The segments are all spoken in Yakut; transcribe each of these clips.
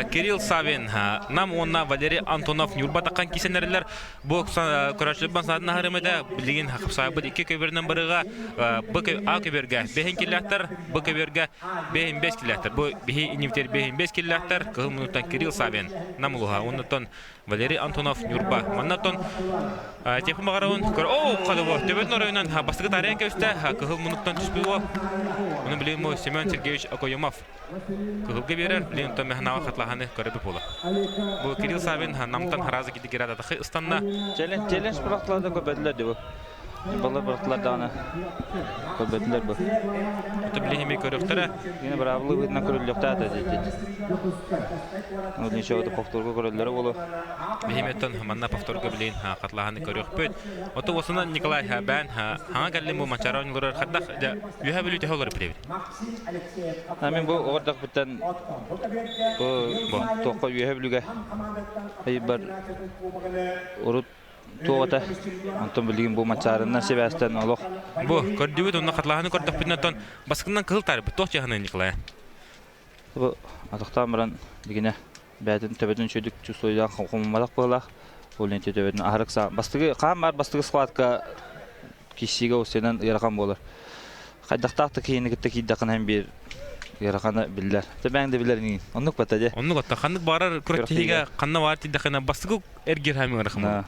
Кирилл Савин, Нам уонна Валерий Антонов Ньурба таххан киисэннэрилэр. Бу көрөөччүлэр санаатын аһарым этэ. Билигин хапсаайбыт икки көбүөрүнэн барыга Б А көбүөргэ бэһин киллээхтэр, Б көбүөргэ бэһин бэс киллээхтэр. Бу биһи иннибитигэр бэһин бэс киллээхтэр. Кыһыл муннуктан Кирилл Савин, Нам улуһа. Оннуттан Валерий Антонов Ньурба. Маннаттан Тихон Баҕарабын көр оо хадыбы төбөтүн оройунан бастакы таарыйан кэбистэ. Кыһыл муннуктан түспүт уол. Ону билигин бу Семен Сергеевич Окоемов Кыһылга биэрэр, билигин онтон мэханааҕа хатлаһаны көрөбүт буола. Бу Кирилл Савин Намтан харазы кидигирада тахы ыстанна. Челлендж бырахтылар да көрбөтүлэр ди бу. Балар бырахтылар даҕаны көрбөтүлэр бу. Это билигин эмиэ көрүөхтэрэ. Кини быраабылы быһыытынан көрүллүөхтээх этэ Вот ничего да повторга көрөллөрө буолуо. Биһиметтон манна повторга билигин хатлаһаны көрүөхпүт. Ото осунан Николай бээн хаҥа кэллим бу Манчаара оонньууларыгар хардах үөһэ бүлүү төһө олорор билэбит. Мин бу оҕордохпуттан бу туохха үөһэ бүлүүгэ бар урут туох этэ онтон билигин бу Манчаарыннан сибээстэн олох Бу көрдүбүт онно хатлааһыны көрдөхпүтүнэ оттон баскынан кыһыл таарбыт туох чаһыны Николай? Бу атахтаан баран дигинэ бэйэтин төбөтүн үчүгдүк чувствуйдаан хомумматах быһыылаах. Ол ити төбөтүн аһарык саа бастыгы хаан бар бастыгы схватка киссигэ устунан ыарахан буолар. Хайдахтаах да киһини кытта киирдэххинэ һин биир ыарахана биллэр. Тэбээҥ да билэр иҥин. Оннук бата дьэ. Оннук отто ханнык баарар күрэхтэһиигэ ханна баар тиийдэххинэ бастакы эргиир хаамыы ыарахан буолар.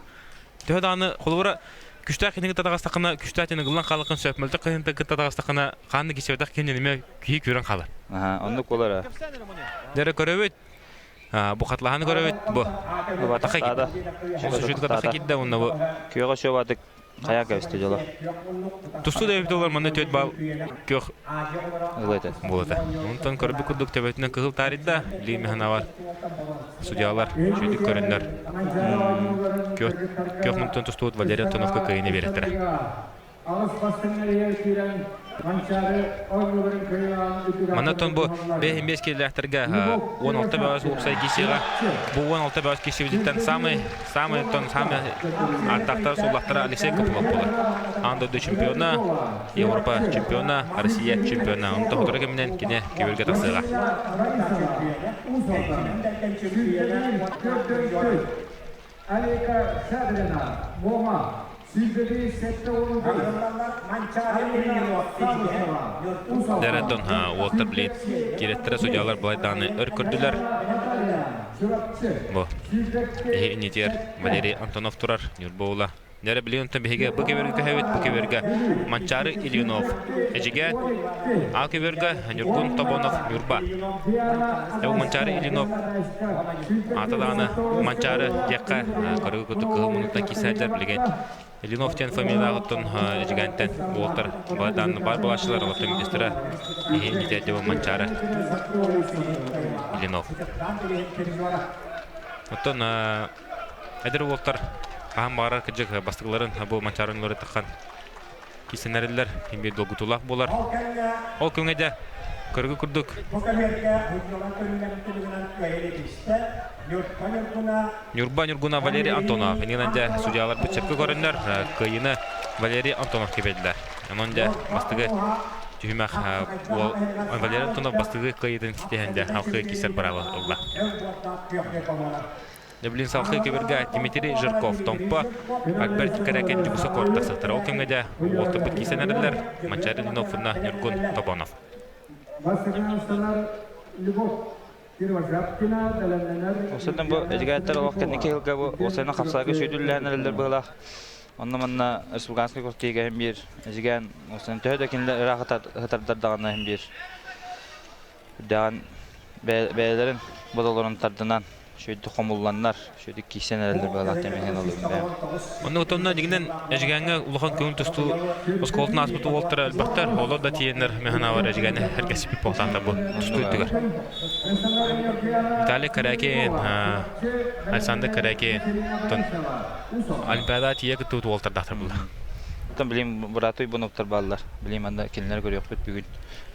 Төһө даҕаны холобура күстээх киһини кытта таҕыстаххына күстээх диэн ыгыллан хаалыаххын сөп, мөлтөх киһини кытта таҕыстаххына хааннык кисибэтэх киһини эмиэ киһи күүрэн хаалар. Аха, оннук буолар. Дьэ көрөбүт. Бу хатлаһаны көрөбүт бу. Атаха киирдэ. Атаха киирдэ уонна бу. Күөҕэ сөп Хайа кэбистэ дьоло. Тустуу да эбит олор манна түөрт баал күөх Ылыта. буолата. Онтон көрбүт курдук төбөтүнэн кыһыл таарыйда. Билигин механавар судьялар үчүгдүк көрөннөр күөх күөх мунтан тустубут Валерий Антоновка кыайыыны биэрэттэрэ. Манна оттон бу 5 киилээхтэргэ 16 бөҕөс уопсай киисиэҕэ бу 16 бөҕөс киисибититтэн самый самый оттон самый ааттаахтара суллахтара Алексей Копылов буолар. Аан дойду чемпиона, Европа чемпиона, Россия чемпиона. Онтон сотору кэминэн кини көбүргэ тахсыаҕа. Алика Шадрина, Мома, Дэрэтон уоттар билин киирэттэрэ судьялар былайдааны өр көрдүлэр. Бу эһи иннитигэр Валерий Антонов турар Ньурба уола. Дэрэ билигин онтон биһиги бу кэбэргэ көһөбүт, бу кэбэргэ Манчаары Ильинов, Эдьигээн, А кэбэргэ Ньургун Тобонов, Ньурба. Бу Манчаары Ильинов аата даҕаны Манчаары диэххэ көрүгү курдук кыһыл муннуктан киирсээччилэр билигин Ильинов диэн фамилиялааҕыттан Эдьигээнтэн уолаттар бадаанны баар буолааччылар олортон биирдэстэрэ иһин итээти бу Манчаары Ильинов. Оттон эдэр уолаттар хаһан баҕарар кырдьык бастакыларын бу Манчаарыны уларытаххан киирсэнэриллэр ким биир долгутуулаах буолар. Ол күҥҥэ дьэ көргү курдук Ньурба Ньургуна Валерий Антонов инигинэн дьэ судьяларбыт сөпкө көрөннөр кыайыыны Валерий Антонов кэбиһэллэр. Онон дьэ бастакы түһүмэх Валерий Антонов бастакы кыайыытын ситиһэн дьэ халқы киирсэр быраабы ылла. Дублин салхыы көбүргэ Дмитрий Жирков, Томпо, Альберт Корякин Дьукуса куорат тахсыахтара. Ол кэмҥэ дьэ уолтарбыт киирсэн эрэллэр Манчаары Ильиновна, Ньургун Тобонов. Осетин бу эдьигээттэр олох кэнники сылга бу Осена хапсаайга сүүдүллээн эрэллэр быһыылаах. Онно манна республиканскай куртиигэ иһин биир эдьигээн Осен төһө да кинилэр ыраах ытардар даҕаны иһин биир үрдээҕин бэйэлэрин бодолорун тардынан үчүгэйдик хомулланнар, үчүгэйдик киирсэн эрэллэр быһыылаах тэмэһин олугун бэйэм. Онно отонно дьиҥинэн Эдьигээҥҥэ улахан көҥүл тустуу оскуолатын ааспыт уолтара элбэхтэр, олор да тиийэннэр механавар Эдьигээни эргэсиппит буолтаата бу тустуу өттүгэр. Виталий Корякин, Александр Корякин, оттон Олимпиада тиийэ кыттыбыт уолтардаахтар булла. Оттон билим быраатый бунуктар бааллар. Билим анда кинилэр көрүөхпүт бүгүн.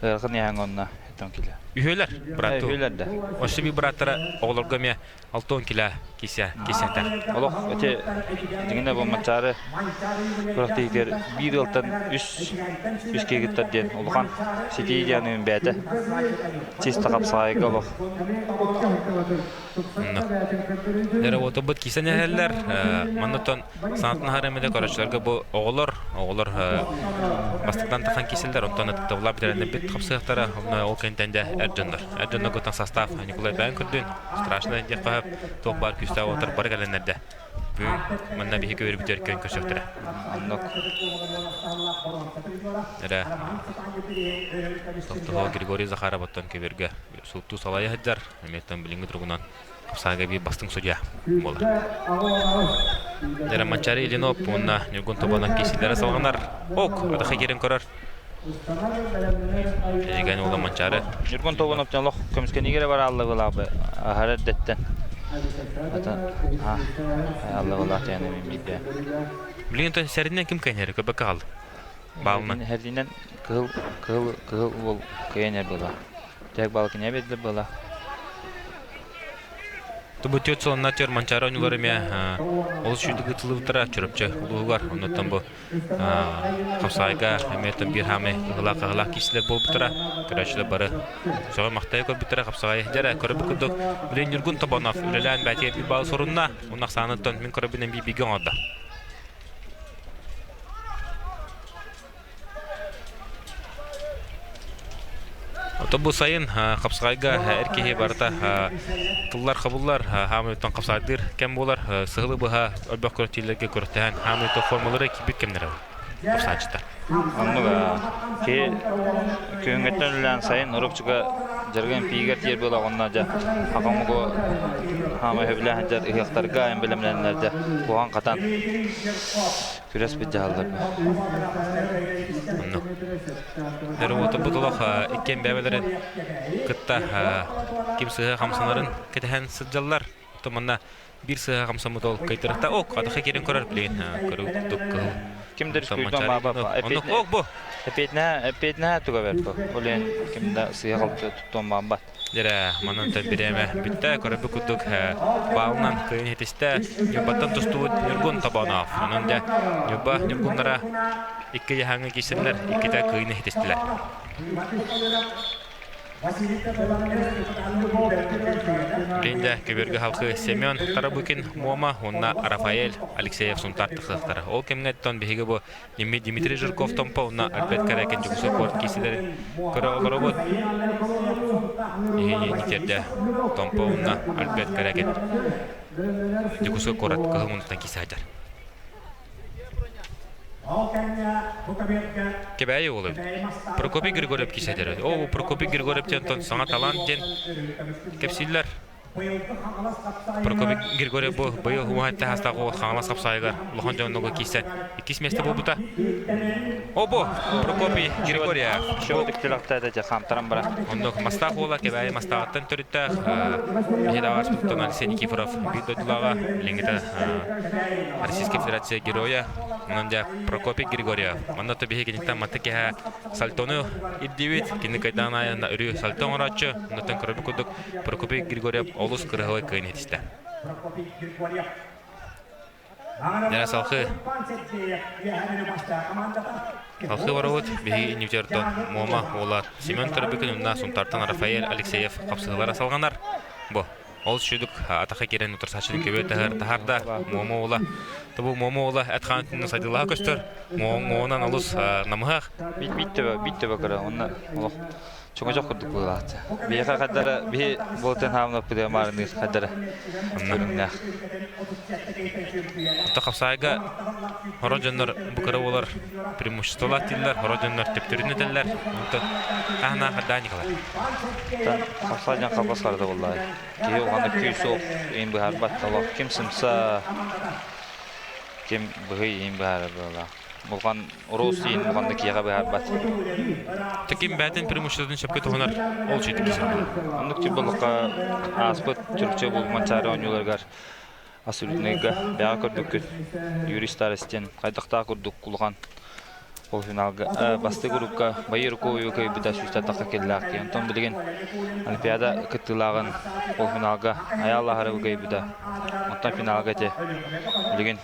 Ыарахан иһэн онно этон килэ. Үһүөлэр бырааттыы. Үһүөлэр да. Өссө би бырааттара оҕолорго эмиэ 60 килэ кисе кисэтэ. Олох ити дьиҥинэ бу Манчаары күрэхтэһиитигэр биир ыалтан үс үс киһи диэн улахан ситии диэн бэйэтэ чисто хапсаҕайга олох. Эрэ уотурбут кисэн эһэллэр. Маннаттан санатын аһар эмэдэ көрөөччүлэргэ бу оҕолор, оҕолор бастакытан тахан киселлэр, онтон ытыктабыллаах бүтэрэннэрбит хапсыахтара, онно ол кэнтэн дэ эр дьоннор. Эр дьонноргуттан состав Николай Бээн көрдүн, страшно диэх хаһып, туох баар күүстээх уолаттар бары кэлэннэрдэ. Бүгүн манна биһиги өрүбүтүгэр күөн көрсүөхтэрэ. Оннук. Эрэ Тохтоһо Григорий Захаров оттон көбүөргэ сууттуу салайа сылдьар. Эмиэттэн билиҥҥи туругунан Саага биир бастыҥ судья буолар. Дьэ, Манчаары Ильинов уонна Ньургун Тобонов киирсиилэрэ салҕанар. Ок, атахы киирэн көрөр. Эдьигээн уола Манчаары. Ньургун Тобонов олох көмүскэнигэр барааллыбылаабы аһар эрдэттэн. Ата аллыбылаах диэн эмин Билигин сэринэн ким кэннери көбөккө хаалды. Баалынан. Хердинен кыһыл кыһыл кыһыл уол кыйан была. Тек балкыня бедли была. Бу түөрт сылынан түөр Манчаары оонньуулара эмиэ олус үчүгэй ытыллыбыттара Чурапчы улууһугар. Оннуттан бу хапсаайга эмиэ биир хаамай ыһылаах-ыһылаах киирсилэр буолбуттара. Көрөөччүлэр бары сөҕө-махтайа көрбүттэрэ хапсаҕай дьэрэ көрөбүт курдук билигин Ньургун Тобонов үлэлээн бээтигэр биир баалы сорунна. Уонна ахсааныттан мин көрөбүнэн биир бииргэ оҥордо. Ото бу сайын хапсаҕайга эр киһи барыта тыллар хабыллар, хаамыйтан хапсаайдыыр кэм буолар. Сыһылы быһа өлбөх күрэхтиилэргэ күрэхтэһэн хаамыйта формалары киирбит кэмнэрэ хапсааччыта. Оннук ки күһүҥҥүттэн үлэлээн сайын урукчуга дьарыгын пиигэр тиэр буола онно дьэ хахамугу хаамай хөбүлээн дьар ыһыахтарга эмбилэмнэннэр дьэ куһаҕан хатан Күрэспит дьаһалларга. Оннук. Өрөботорбут олох иккиэн бэйэлэрин кытта ким сыһа хамсанарын кэтэһэн сылдьаллар. Оттон манна биир сыһа хамсаммыт ол кыйтырахта ок атаха киирэн көрөр билигин көрүү курдук кыһыл. Ким да күлдөн баба Оннук ок бу. Эпиэтнэ эпиэтнэ туга бер бу. Ол ким да сыһа халты туттуон баамбат. Дьэрэ, манан бириэмэ бүттэ, көрөрбүт курдук баалынан кыайын хитистэ Ньурбаттан тустубут Ньургун Тобонов. Онон дьэ Ньурба ньургуннара икки дьаһаҥҥа киирсэллэр, иккитэ кыайыны хитистилэр. Билигин дьэ көбүөргэ халкы Семен Тарабукин Муома уонна Рафаэль Алексеев Сунтаар тахсыахтара. Ол кэмҥэ оттон биһиги бу Дмитрий Жирков Томпо уонна Альберт Корякин Дьокуускай куорат киирсиилэрин көрө олоробут. Иһи Томпо уонна Альберт Корякин Дьокуускай куорат кыһыл муннуктан киирсэ сылдьар. Кэбээйи уола Прокопий Григорьев киирсэ сылдьар. О, Прокопий Григорьев диэн саҥа талант диэн кэпсииллэр. Прокопий Григорьев бу быйыл уһаатта хастаах уол Хаҥалас хапсаайыгар улахан дьоннорго киирсэн иккис миэстэ буолбута. Обо Прокопий Григорьев. Хаамтаран баран. Оннук Мастаах уола Кэбээйи Мастааҕыттан төрүттээх биһиги ааспыттан Алексей Никифоров биир дойдулааҕа билиҥҥитэ Российскай Федерация геройа. Онон дьэ Прокопий Григорьев. Манна то биһиги киниттэн манта киһэ сальтону ирдиибит. Кини кайдаан айанна өрүү сальто оҥорооччу. Оннуттан көрөрбүт курдук Прокопий Григорьев олус кыраһыай кыайан иһитистэ. Дьэ салхы Салхы барабыт биһиги иннибитигэр Муома уола Семен Тарбыкин уонна Сунтаартан Рафаэль Алексеев хапсыһыылара салҕанар. Бу ол шүдүк атаха киирэн утарсааччыны көбө таһар таһарда Муома уола Тобу Муома уола эт хаан түннү сайдылаha көстөр. Муонан олус намыһах. Бит бит төбө бит төбө кыра онна олох Чоҥочох курдук быһыылаахтар. Биһиэхэ хардара биһи буолтан хаамнаппытыгар маарынныыр хардара көрүҥнээх. Ото хапсаайга хоро дьоннор бу кыра буолар преимуществолаах дииллэр, хоро дьоннор төптөрүн этэллэр. Онтон хаһана хардаан Николай. Хапсаай дьон халбас харда буоллаҕай. Киһи улаханнык күүс суох иин быһаарбат. Олох ким сымса, ким быһый иин быһаарар буоллаах. Улахан Урус иин улахан да киэҕэ быһаарбат. Таким бээтин преимуществотын сөпкө туһанар ол чуйтик Оннук түр боллукка ааспыт Чурапчы бу Манчаары оонньууларыгар абсолютныйга бэҕэ көрбүккүт Юрий Старостин хайдахтаах курдук улахан. Полуфиналга бастакы группка Байыр Руковую кыайбыта сүүстэн тахса киллээх киһи. Онтон билигин Олимпиада кыттыылааҕын полуфиналга Айаал Лаһаревы кыайбыта. Онтон финалга ити билигин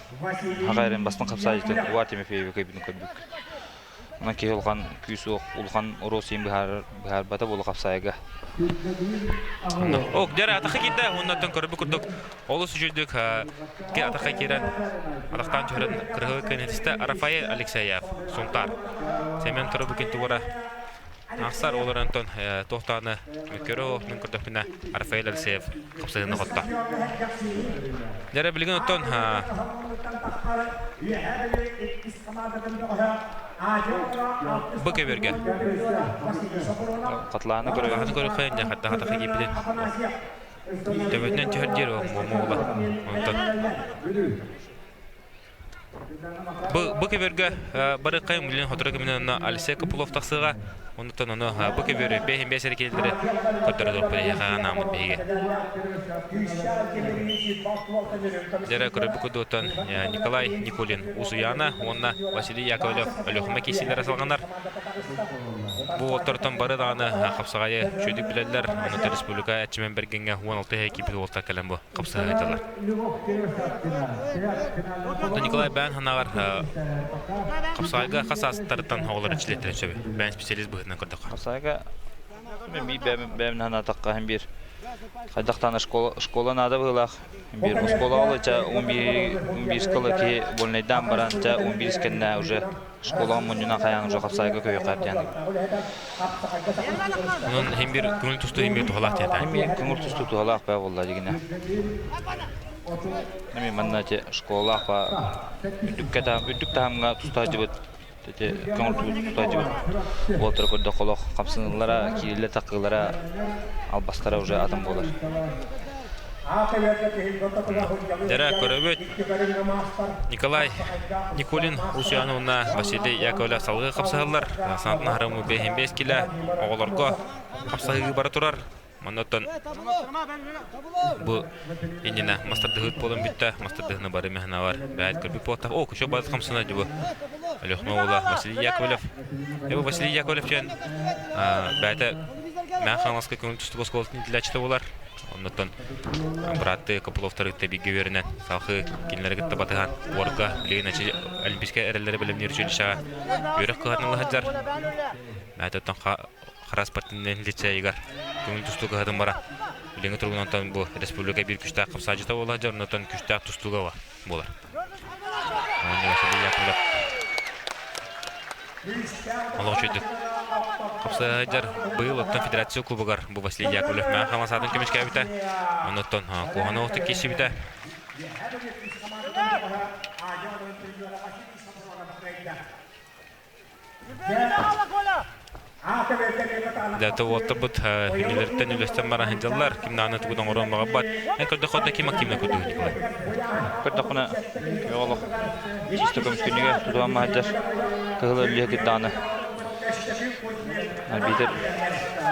Хаха эрин бастыҥ хапсаайдьытын Уа Тимофеевы кыайбытын көрбүккүт. Онон киһи улахан күүс суох, улахан оруос иһин быһаарбата буолу хапсаайга. Ок, дьэ атаха киирдэ, уоннаттан көрбүт курдук олус үчүгдүк ки атаха киирэн атахтаан түһэрэн кырыһы кэнэтистэ Рафаэль Алексеев, Сунтаар. Семен Торобукин тугура Ахсар олор Антон туохтааны көрө мин көрдөхпүнэ Рафаэль Алексеев хапсыһыны хотто. Дьэрэ билигин оттон Бу көбүөргэ. Хатлааны көрө. Хатлааны көрөххө дьэ хатта хатаха киирбитин. Төбөтүнэн түһэр диэр моҕула. Онтон Бу көбүөргэ барыккай милин хотура кэминэн онно Алексей Копылов тахсыаҕа. Онтон ону бу көбүөрү бэһин бэс эркиэллэри көрдөрө турбут эһиэхэ анааммыт биһиги. Дьэрэ көрөбү кудуоттан Николай Никулин Усуйаана уонна Василий Яковлев Өлүөхүмэ киисилэрэ салҕанар. Бу уолтартан бары даҕаны хапсаҕайы үчүгэйдик билэллэр. Онон республика Эрчимэн Бэргэҥҥэ 16 иһэ киирбит уолтар кэлэн бу хапсаҕайы ыыталлар. Онтон Николай бэйэн санааҕар хапсаҕайга хас аастарыттан оҕолор эрчиллиэхтэрин сөбүй? Бэйэн специалист быһыытынан көрдөххө. Хапсаҕайга мен биир бэйэм санаатахха иһин биир хайдахтаана школа школа наада быһыылаах биир оскуола ол ча 11 11 кылы киһи вольнайдаан баран ча 11 кэннэ уже школаҕа мунньунан хайаан уже хапсаайга көһүөххэ диэн. Онон иһин биир көҥүл тустуу иһин биир туһалаах диэтэ. Иһин биир көҥүл тустуу туһалаах баа буолла дигинэ. Эми манна ити школалаах ба үрдүккэ үрдүк таһымҥа тустааччыбыт ити көҥүл тустааччыбыт уолтара көрдөх олох хамсаныылара, киириллэ такыылара, албастара уже атын буолар. Дэрэ көрөбүт. Николай Никулин Усуйаан уонна Василий Яковлев салгыы хапсыһаллар. Санатын аһарымы 5 килэ оҕолорго хапсаһыы бара турар. Маннаттан бу иннинэ мастардыһыт буолан бүттэ. Мастардыһыны бары мэһэналар. Бэйэт көрбүт буолтах. О, күшө бары хамсана дьыбы. Өлөхмө уола Василий Яковлев. Эбу Василий Яковлев диэн бэйэтэ Мээн Хаҥаласка көҥүл тустуук оскуолатын иитиллээччитэ буолар. Оннуттан бырааттыы Копыловтары кытта бииргэ үөрэнэн, салгыы кинилэри кытта батыһан, уорга билигин Олимпийскай эрэллэри бэлэмниир училищеҕа үөрэх кыһатын ыла сылдьар. Бэйэтэ хара спортивнай лицейигэр көҥүл тустуу кыһатын бара. Билиҥҥи туругунан онтон бу республика биир күстээх хапсаадьыта буола сылдьар, оннуттан күстээх тустууга буолар. Василий Яковлев олох үчүгдүк хапсыһар быйыл оттон федерация кубогар бу Василий Яковлев мээн хамасаатын көмүскээбитэ. Оннуттан куһаны оҕотук киирсибитэ. Дьэ, уолтарбыт кинилэртэн үлэстэн баран сылдьаллар. Ким даҕаны тугу да оҥоруон баҕарбат. Эн көрдөххө да ким активно көрдүгүн Николай? Көрдөххүнэ, олох чисто көмүскүнүгэ тутуһан маһадьар кыһыл өллүһэ даҕаны биитэр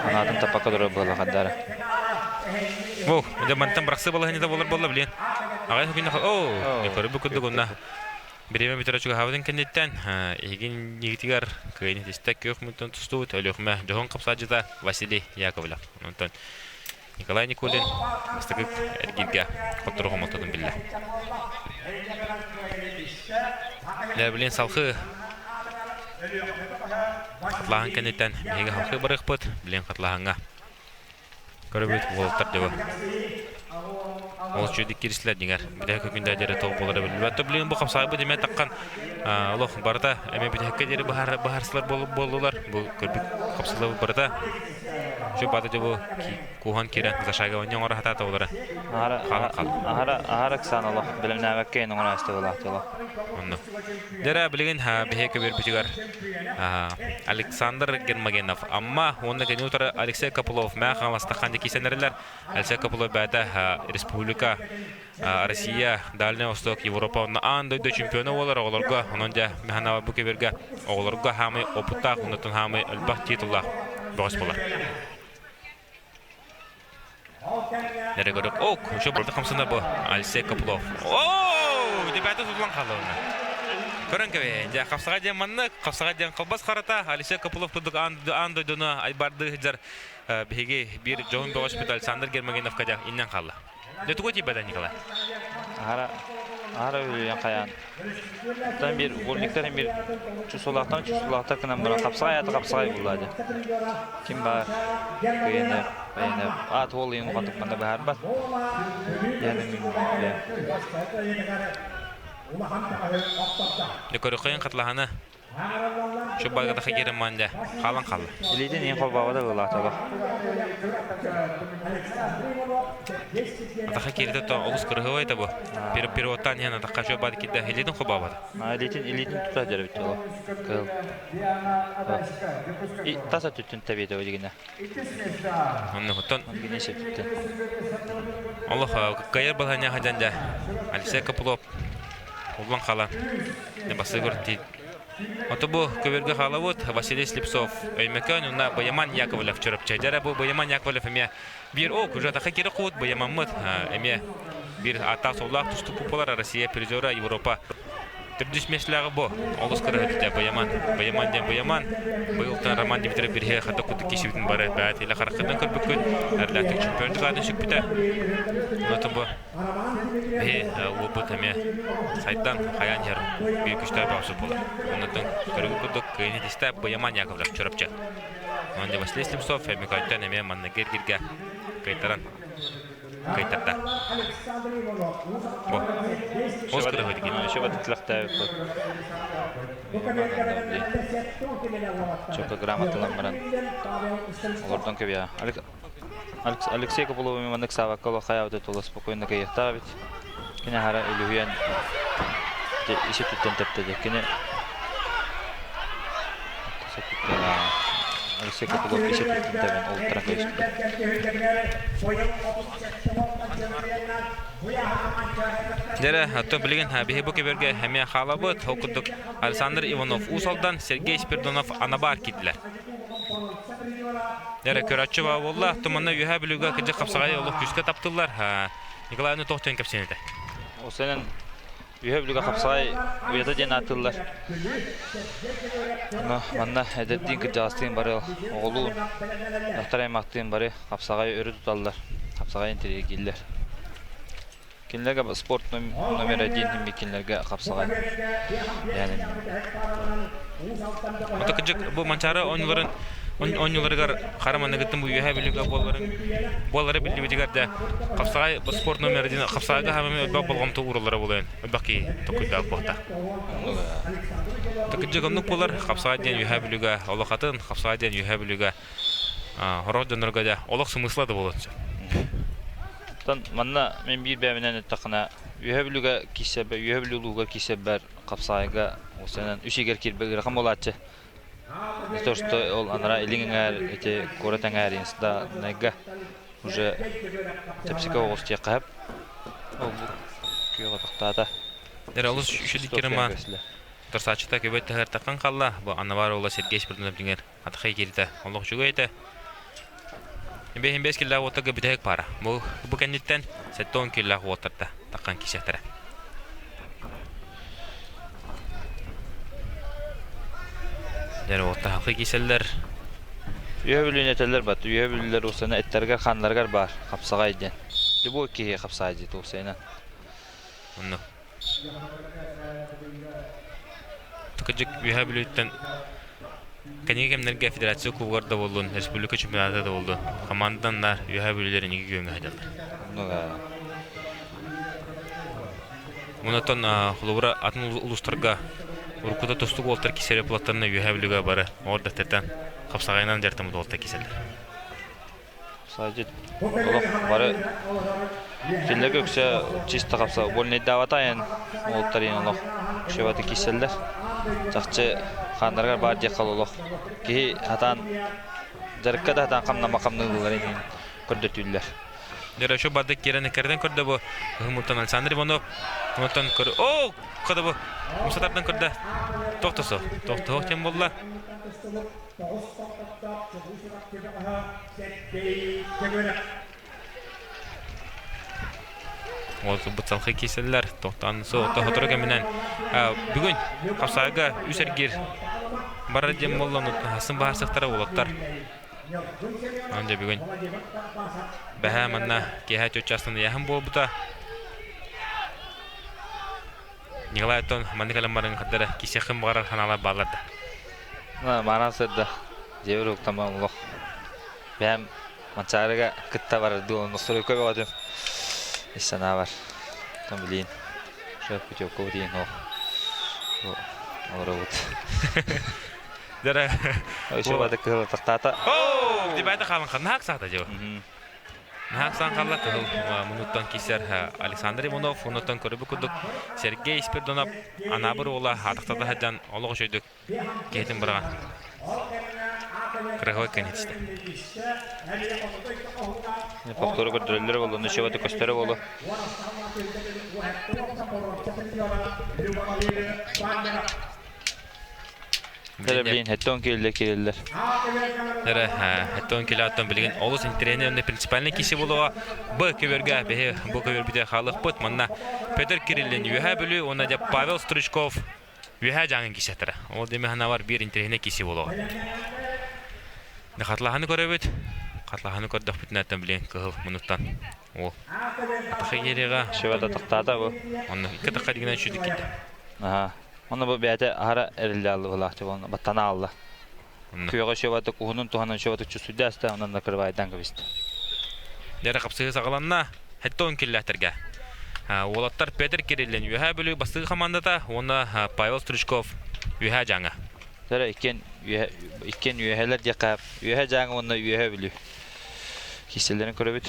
анаатын таппакка турар буолла хардара. О, дьэ мантан бырахсыы балаһыанньата буолар буолла билиэн. Аҕай күннэх оо, көрүбү курдук онно Бириэмэ бүтэрэ чугаһаабытын кэнниттэн, эһигин ньигитигэр кыайан итистэ күөх мүнтэн тустубут Өлүөхүмэ дьоһун хапсаадьыта Василий Яковлев. Онтон Николай Никулин бастакы эргииргэ хоттору хомолтотун биллэ. Дьэ, билин салхыы хатлааһын кэнниттэн биһиги халхыы барыахпыт. Билин хатлааһыҥҥа Көрөбүт уолаттар дьыбы. Ол үчүгдүк киирсилэр дьиҥэр. Бүтэһик күндэ диэри тоҕо буолара биллибэт. То билигин бу хапсаайбыт эмиэ таххан олох барыта эмиэ бүтэһиккэ диэри быһаарсылар буоллулар. Бу көрбүт хапсылар барыта Şu бата дьыбы куһан киирэн зашагование оҥоро сатаата олара. Аһара аһара ыксаан олох бэлэмнээбэккэ оҥоро астыбылаах Онно. Дьэрэ билигин биһиги көбүөрбүтүгэр Александр Гермогенов Амма уонна кини утары Алексей Копылов Мэҥэ Хаҥаластахан киисэнэрилэр. Алексей Копылов бэйэтэ республика Россия, Дальний Восток, Европа уонна аан дойду чемпиона буолар оҕолорго. Онон дьэ Мэханаба бу көбүөргэ оҕолорго хаамай опыттаах, оннуттан хаамай элбэх титуллаах бөҕөс буолар. Нэрэ көрүк. О, еще барда хамсана бу. Алексей Копылов. О, ребята тутулан хаалла. Көрөн кэбиһэ. Дьэ, хапсаҕай диэн маннык, хапсаҕай диэн халбас харата, Алексей Копылов курдук аан, аан дойдуну айбардыы сылдьар биһиги биир дьоһун бөҕөспүт Александр Гермогеновка дьэ иннэн хаалла. Дьэ, тугу тиийбэтэ Николай? Аһара, аһара үлүйэн хайаан. Оттон биир угольниктар биир чусулаахтан чусулаахтар гынан баран хапсаҕай аата хапсаҕай булла дьэ. Ким баар кыйаны байаны аат уол ыйын улахантык манна быһаарбат. Яны мин бля. Дьэ, көрүөххэйин хатылаһаны Шуббагата хагирым манда хаалан хаалла. Илиитин иин холбообото быылааталар. Атаха киирдэ то олус кырыһыбай да бу. Переводтан иһэн атахха шуббат киирдэ илиитин холбообото. Илиитин илиитин тута дьэрбит ол. Кыыл. И тас өттүттэн тэбиэтэ дигинэ. Онно оттон Олох кыайар балаһыанньа хадьан дьэ Алексей Копылов уллан хаалан басыгыр тиит. Ото бу көбөргө хаалабыт Василий Слепцов Өймөкөөн уонна Баяман Яковлев Чурапчы. Дьэрэ бу Баяман Яковлев эмиэ биир о уже таха кири куут Баямаммыт эмиэ биир ааттаах суоллаах тустук буолар Россия призера Европа Төрдүс миэстэлээҕи бу олус кыраһыт Баяман. Баяман диэн Баяман. Быйылтан Роман Дмитриев бириһэ хата куту кисибитин бары бэйэт илэ хараххытынан көрбүккүт. Эрлээхтик чемпион дьылаатын сүкпүтэ. Онотон бу биһи уолбут эмиэ сайдан хайаан иһэр биир күчтээх бөҕөсү буолар. Онотон көрүгү курдук кыайын итистэ Баяман Яковлев Чурапчы. Онон Василий Слепцов Микойтан эмиэ манныгы эргиргэ кыайтаран кыайтарда. Бу. Ос кырыһыт Еще батытлахтаабыт. Чөкө грамоталан баран олордон көбүө. Алексей Копылов маннык саабакка олох хайаабыта тула спокойно кыйыахтаах эбит. Кини аһара үлүһүйэн ис өттүттэн тэптэ Кини Алексей Копылов ис өттүттэн тэбэн олуттаран кэбиспитэ. Дьэрэ, то билигин биһи бу кэбэргэ эмиэ хаалабыт. Ол курдук Александр Иванов Уус Алдан, Сергей Спирдонов Анабар киирдилэр. Дьэрэ, көрөөччү баа буолла. Туманна Үөһээ Бүлүүгэ кыдьык хапсаҕайы олох күүскэ таптыллар. Николай аны туох диэн кэпсиэн этэ? Осенен Үөһээ Бүлүүгэ хапсаҕай уйата диэн ааттыыллар. Манна эдэрдиин кырдьаҕастыын бары оҕолуун, дьахтар аймахтыын бары хапсаҕай өрө туталлар, хапсаҕай интэриэһиргииллэр. Кинилэргэ спорт номер один инник кинилэргэ хапсаҕай. Yani Ото кыдьык бу Манчаары оонньууларын оонньууларыгар хара маныгыттан бу Үөһээ Бүлүүгэ буоларын буолары биллибитигэр да хапсаҕай спорт номер один хапсаҕайга хаамыы элбэх болҕомто уураллара буолуон элбэх киһи токуйдаах буолта. Кыдьык оннук буолар хапсаҕай диэн Үөһээ Бүлүүгэ олох атын, хапсаҕай диэн Үөһээ Бүлүүгэ хорох дьоннорго да олох смысла да буолуон сөп. Оттон манна мин биир бэйэбинэн эттэххинэ, Үөһээ Бүлүүгэ киирсэрбэр, Үөһээ Бүлүү улууһугар киирсэрбэр хапсаҕайга уопсайынан үс игэр киирбэ ыарахан буолааччы. Не то что ол анараа илиҥ эҥээр ити куорат эҥээр инстаданайга уже чэпчэки оҕус диэххэ сөп. Ол бу күөх атахтаата. Эрэ олус үчүгэй ма Тарсааччыта көбөт таһыартаххан хаалла. Бу Анабар уола Сергей Спирдонов дьиҥэр атахай киирдэ. Олох үчүгэй этэ. Бэһин бэс киллээх уоттарга бүтэһик паара. Бу, бу кэнниттэн 70 киллээх уоттарда таххан киирсиэхтэрэ. Дьэ, уоттар халқы киирсэллэр. Үөһэ Бүлүүнү этэллэр бат. Үөһэ Бүлүүлэр уопсайынан эттэригэр хааннарыгар баар хапсаҕай диэн. Любой киһи хапсаҕай диит уопсайынан. Онно. Кырдьык, Үөһээ Бүлүүттэн кэнники кэмнэргэ федерация кубогар да буоллун, республика чемпионата да буоллун, хамаанданнар Үөһээ Бүлүүлэр инники күөҥҥэ сылдьаллар. Ну да. Онтон холобура атын улуустарга уруккута тустук уолтар кисэрэ платтарына Үөһээ Бүлүүгэ бары оҕор дэхтэртэн хапсаҕайынан дьарыктаммыт уолтар кисэллэр. Садьыт олох бары кинилэргэ үксэ чисто хапса вольнайдаабата айан уолаттар иһин олох үксүбаты киирсэллэр. Чахчы хааннарыгар баар диэххэ олох киһи сатаан дьарыкка да сатаан хамнама хамныыллар иһин көрдөтүүллэр. Дьэ, еще бардык киирэн кэрдэн көрдө бу Ыһымыттан Александр Иванов. Онтон көр О, кода бу Мусатардан көрдө. Тохтосо. Тохтоох тем болла. Уолбут салхы киселлэр тохтоон сотору кэминэн бүгүн хапсаайга үс эргиир барар диэн буолла хасын баһарсыктара уолаттар. Онон дьэ бүгүн бэһээ манна киэһэ чоччаастан ыйааһын буолбута. Николай оттон маннык кэлэн баран хардара кисиэххин баҕарар ханаалар бааллар да. Маанан сырда дьиэбэр уктаман олох бэйэм Манчаарыга кытта барар дуу, ностройка бөҕөтүм ис санаабар. Оттон билиин, шеф путевкабыт иһин ох олоробут. Дара. Еще бада кыһыл тахтаата. Оо, дебайда хаалан наһак саата дьэ. Наһак саан халла кыһыл мунуттан кисер Александр Иванов, онуттан көрүбү курдук Сергей Спирдонов Анаабыр уола атахтата сылдьан олох үчүгдүк Киһитин быраҕан. Кыраһыай кэнитистэ. Повтору көрдөрөллөрө буолла, ничего көстөрө буолла. Эрэ билин хеттон киириллэр киириллэр. Эрэ хеттон килааттан билигин олус интэриэһинэй уонна принципиальный киси буолуоҕа. Б көбөргө биһи бу көбөрбүтэ хаалыахпыт. Манна Петр Кириллин Үөһээ Бүлүү уонна дьэ Павел Стручков Үөһээ дьааҥы кисэтэрэ. Ол диэми санаабар биир интэриэһинэй киси буолуоҕа. Хатлаһаны көрөбүт. Хатлаһаны көрдөхпүтүнэ билин кыһыл мунуттан ол атахы иэриэҕэ. Шөбөт атахтаата бу. Онно икки атахха дигинэн шүдүк киирдэ. Аха. Онно бу бэйэтэ аһара эриллэ алла быһылаах онно баттана алла. Күөҕэ шөбөтүк уһунун туһанан шөбөтүк чусуйда аста онон накрывайдан кэбистэ. Дьэрэ хапсыһы саҕаланна. Хэттон киллээтэргэ. Уолаттар Петр Кириллин Үөһээ Бүлүү бастакы хамаандата уонна Павел Стручков Үөһээ Дьааҥы. Дьэрэ иккиэн иккиэн үөһэлэр диэххэ Үөһээ Дьааҥы уонна Үөһээ Бүлүү киирсэллэрин көрөбүт.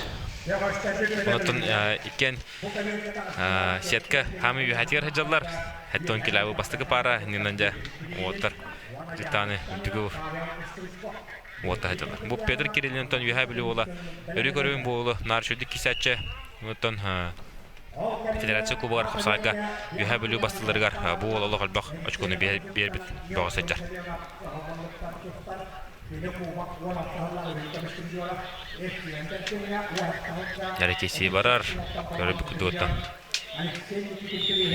Онтон иккиэн сетка хаамыы үөһээтигэр сылдьаллар. Хэттон килээбы бастакы паара иннинэн дьэ уолаттар дьыктааны үрдүгү уота сылдьаллар. Бу Петр Кириллинтон Үөһээ Бүлүү уола өрүү көрүҥ буолу наар үчүгдүк кисээччи. Оттон Федерация Кубогар хапсаҕайга Үөһээ Бүлүү бастыларыгар бу уол олох элбэх очкону биэрбит бөҕө сылдьар. Дьэрэ барар, көрөр курдугуттан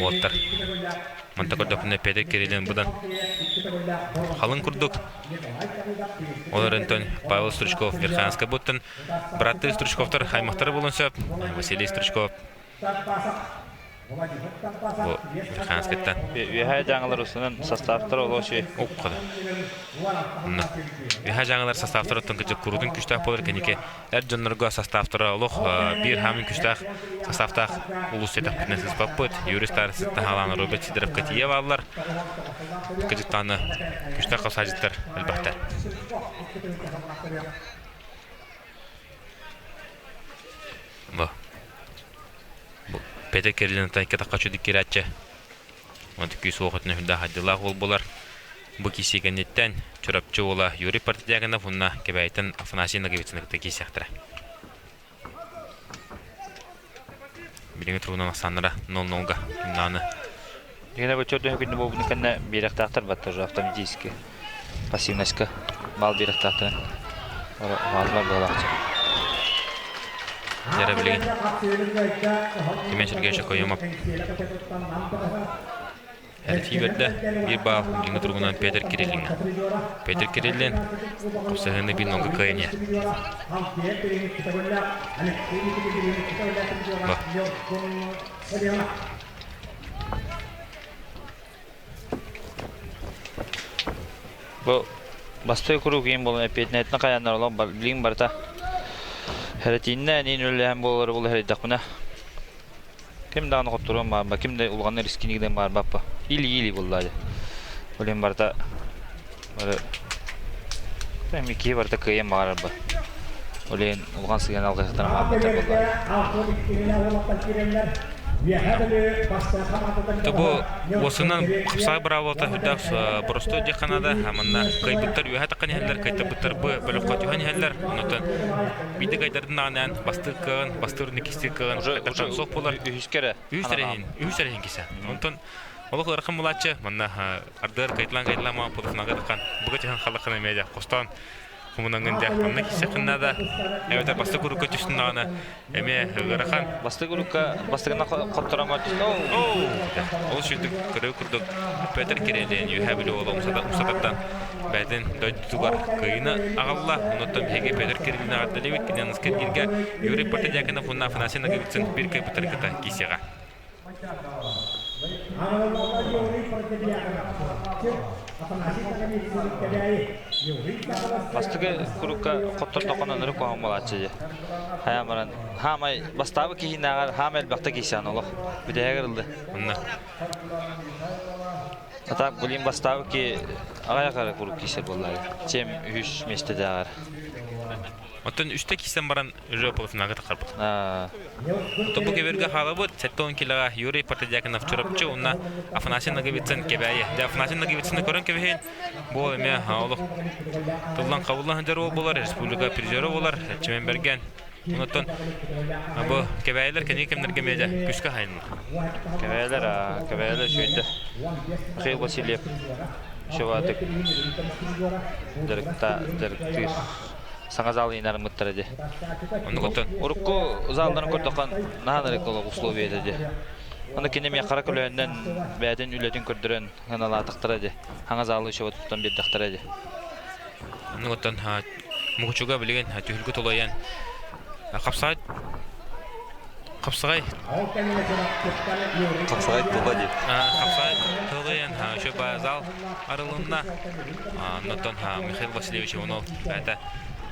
уоттар. Манта көрдөхпүнэ Петр Кириллин быдан халыҥ курдук. Ол эрэнтэн Павел Стручков Верхоянскай буттан быраттыы Стручковтар аймахтара буолуон сөп. Василий Стручков бу Верхоянскайтан. Үөһээ дьаҥылар устунан составтара олох үчүгэй. Уккада. Үөһээ дьаҥылар составтара оттон кырдьык куруутун күстээх буолар кэнники эр дьоннорго составтара олох биир хаамын күстээх составтаах улуус сетэхпитинэ сыспаппыт. Юрий Старцев таһаалаан Роберт Сидоровка тиийэ бааллар. Кырдьыктааны күстээх хасаажыттар элбэхтэр. Бу. Бу Петр Кириллин тайка тахха киирээччи. Онтон күүс уох өтүнэ сүрдээх айдыылаах уол буолар. Бу киирсии кэнниттэн Чурапчы уола Юрий Портодягонов уонна Кэбээйиттэн Афанасий Ноговицыны кытта киирсиэхтэрэ. Билиҥҥи туругунан ахсааннара 0-0-га кимнааны. Дигэнэ бу чөрдөһө күннү буолбутун кэннэ биэрэхтээхтэр баттар уже автоматически пассивностька баал биэрэхтээхтэрин бааллар буолаахчы. Дьэрэ билигин Семен Сергеевич Окоемов Эрэтии бэрдэ биир баал билиҥҥи туругунан Петр Кириллиҥҥа. Петр Кириллин хапсаһыыны биир нолга кыайан иһэр. Бу бастакы куруук иин буолан эппиэтинэһитин хайааннар олох билигин барыта хэрэтииннэ эниин үлэлэһэн буолары була хэрийдэхпинэ ким даҕаны хотторуон баарба ким да улахан рискини гынан баарбаппа или-или буоллаа дьэ билигин барыта бары эми киһи барыта кыайан баҕарарба ол иһин улахан сыһыан алҕаһыттан баарбаттар буоллаа Бу уосунан хапсаҕай быраабылата үрдээх боростуой диэххэ наада. Манна кыайбыттар үөһэ таххан иһэллэр, кыайтарбыттар бу бөлөххө түһэн иһэллэр. Онтон биирдэ кыайтардын даҕаны бастыыр кыаҕын, бастыыр иккистиир кыаҕын кыайтарсан суох буолар. Үһүскэ эрэ. Үһүс эрэһин, үһүс эрэһин кисе. Онтон олох ыарахан булааччы манна ардыгар кыайталаан кыайталаан полуфиналга таххан буга түһэн халлаххына эмиэ дьэ хостоон. Хомунаҥҥын дьэ, онно киирсэххин наада. Эбэтэр бастакы урукка түстүн даҕаны эмиэ ыарахан. Бастакы урукка бастакына хотторомор түстэ. Оу! Ол сүрдүк кырыы курдук Петр Кириллин Үөһээ Бүлүү уола умсатартан бэйэтин дойдутугар кыайыыны аҕалла. Онуттан биһиги Петр Кириллини эҕэрдэлиибит. Кини аныгыскы эргииргэ Юрий Протодьяконов уонна Афанасий Ноговицын биир кыайбыттары кытта киирсиэҕэ. Бастакы курукка хоттордоххуна ынырык куһаҕан буолааччы дии. Хайаан баран хаамай бастаабы киһинээҕэр хаамай элбэхтэ киирсээн олох бүтэһигэр ылды. Онно. А так блин бастаабы ки аҕай акары куруук киирсэр буоллаҕа. Чем үһүс миэстэтээҕэр. Оттон үстэ киирсэн баран уже полуфиналга тахсарбыт. Оттон бу кэбиргэ хаалабыт 70 килоҕа Юрий Протодьяконов Чурапчы уонна Афанасий Ноговицын Кэбээйи. Дьэ Афанасий Ноговицыны көрөн кэбиһин, бу эмиэ олох тыллан хабыллан сылдьар уол буолар, республика призера буолар, Эрчимэн Бэргэн. Онтон бу Кэбээйилэр кэнники кэмнэргэ эмиэ дьэ күүскэ хаайыннылар. Кэбээйилэр, Кэбээйилэр үчүгэйдэр. Михаил Васильев үчүгэй дьарыкта дьарыктыыр саҥа зал инармыттара дии. Оннугуттан Урукку залларын көрдөххө наһаа ынырык олох условия этэ дии. Аны кини эмиэ хара көлөһүнэн бэйэтин үлэтин көрдөрөн ыналаатахтара дии. Хаҥа залы еще туттан биэрдэхтэрэ дии. Оннугуттан Мукучуга билигин түһүлгэ тулайан хапсаҕай хапсаҕай Хапсаҕай тыла дии. Хапсаҕай тылыйан еще зал арылынна. Оннуттан Михаил Васильевич Иванов бэйэтэ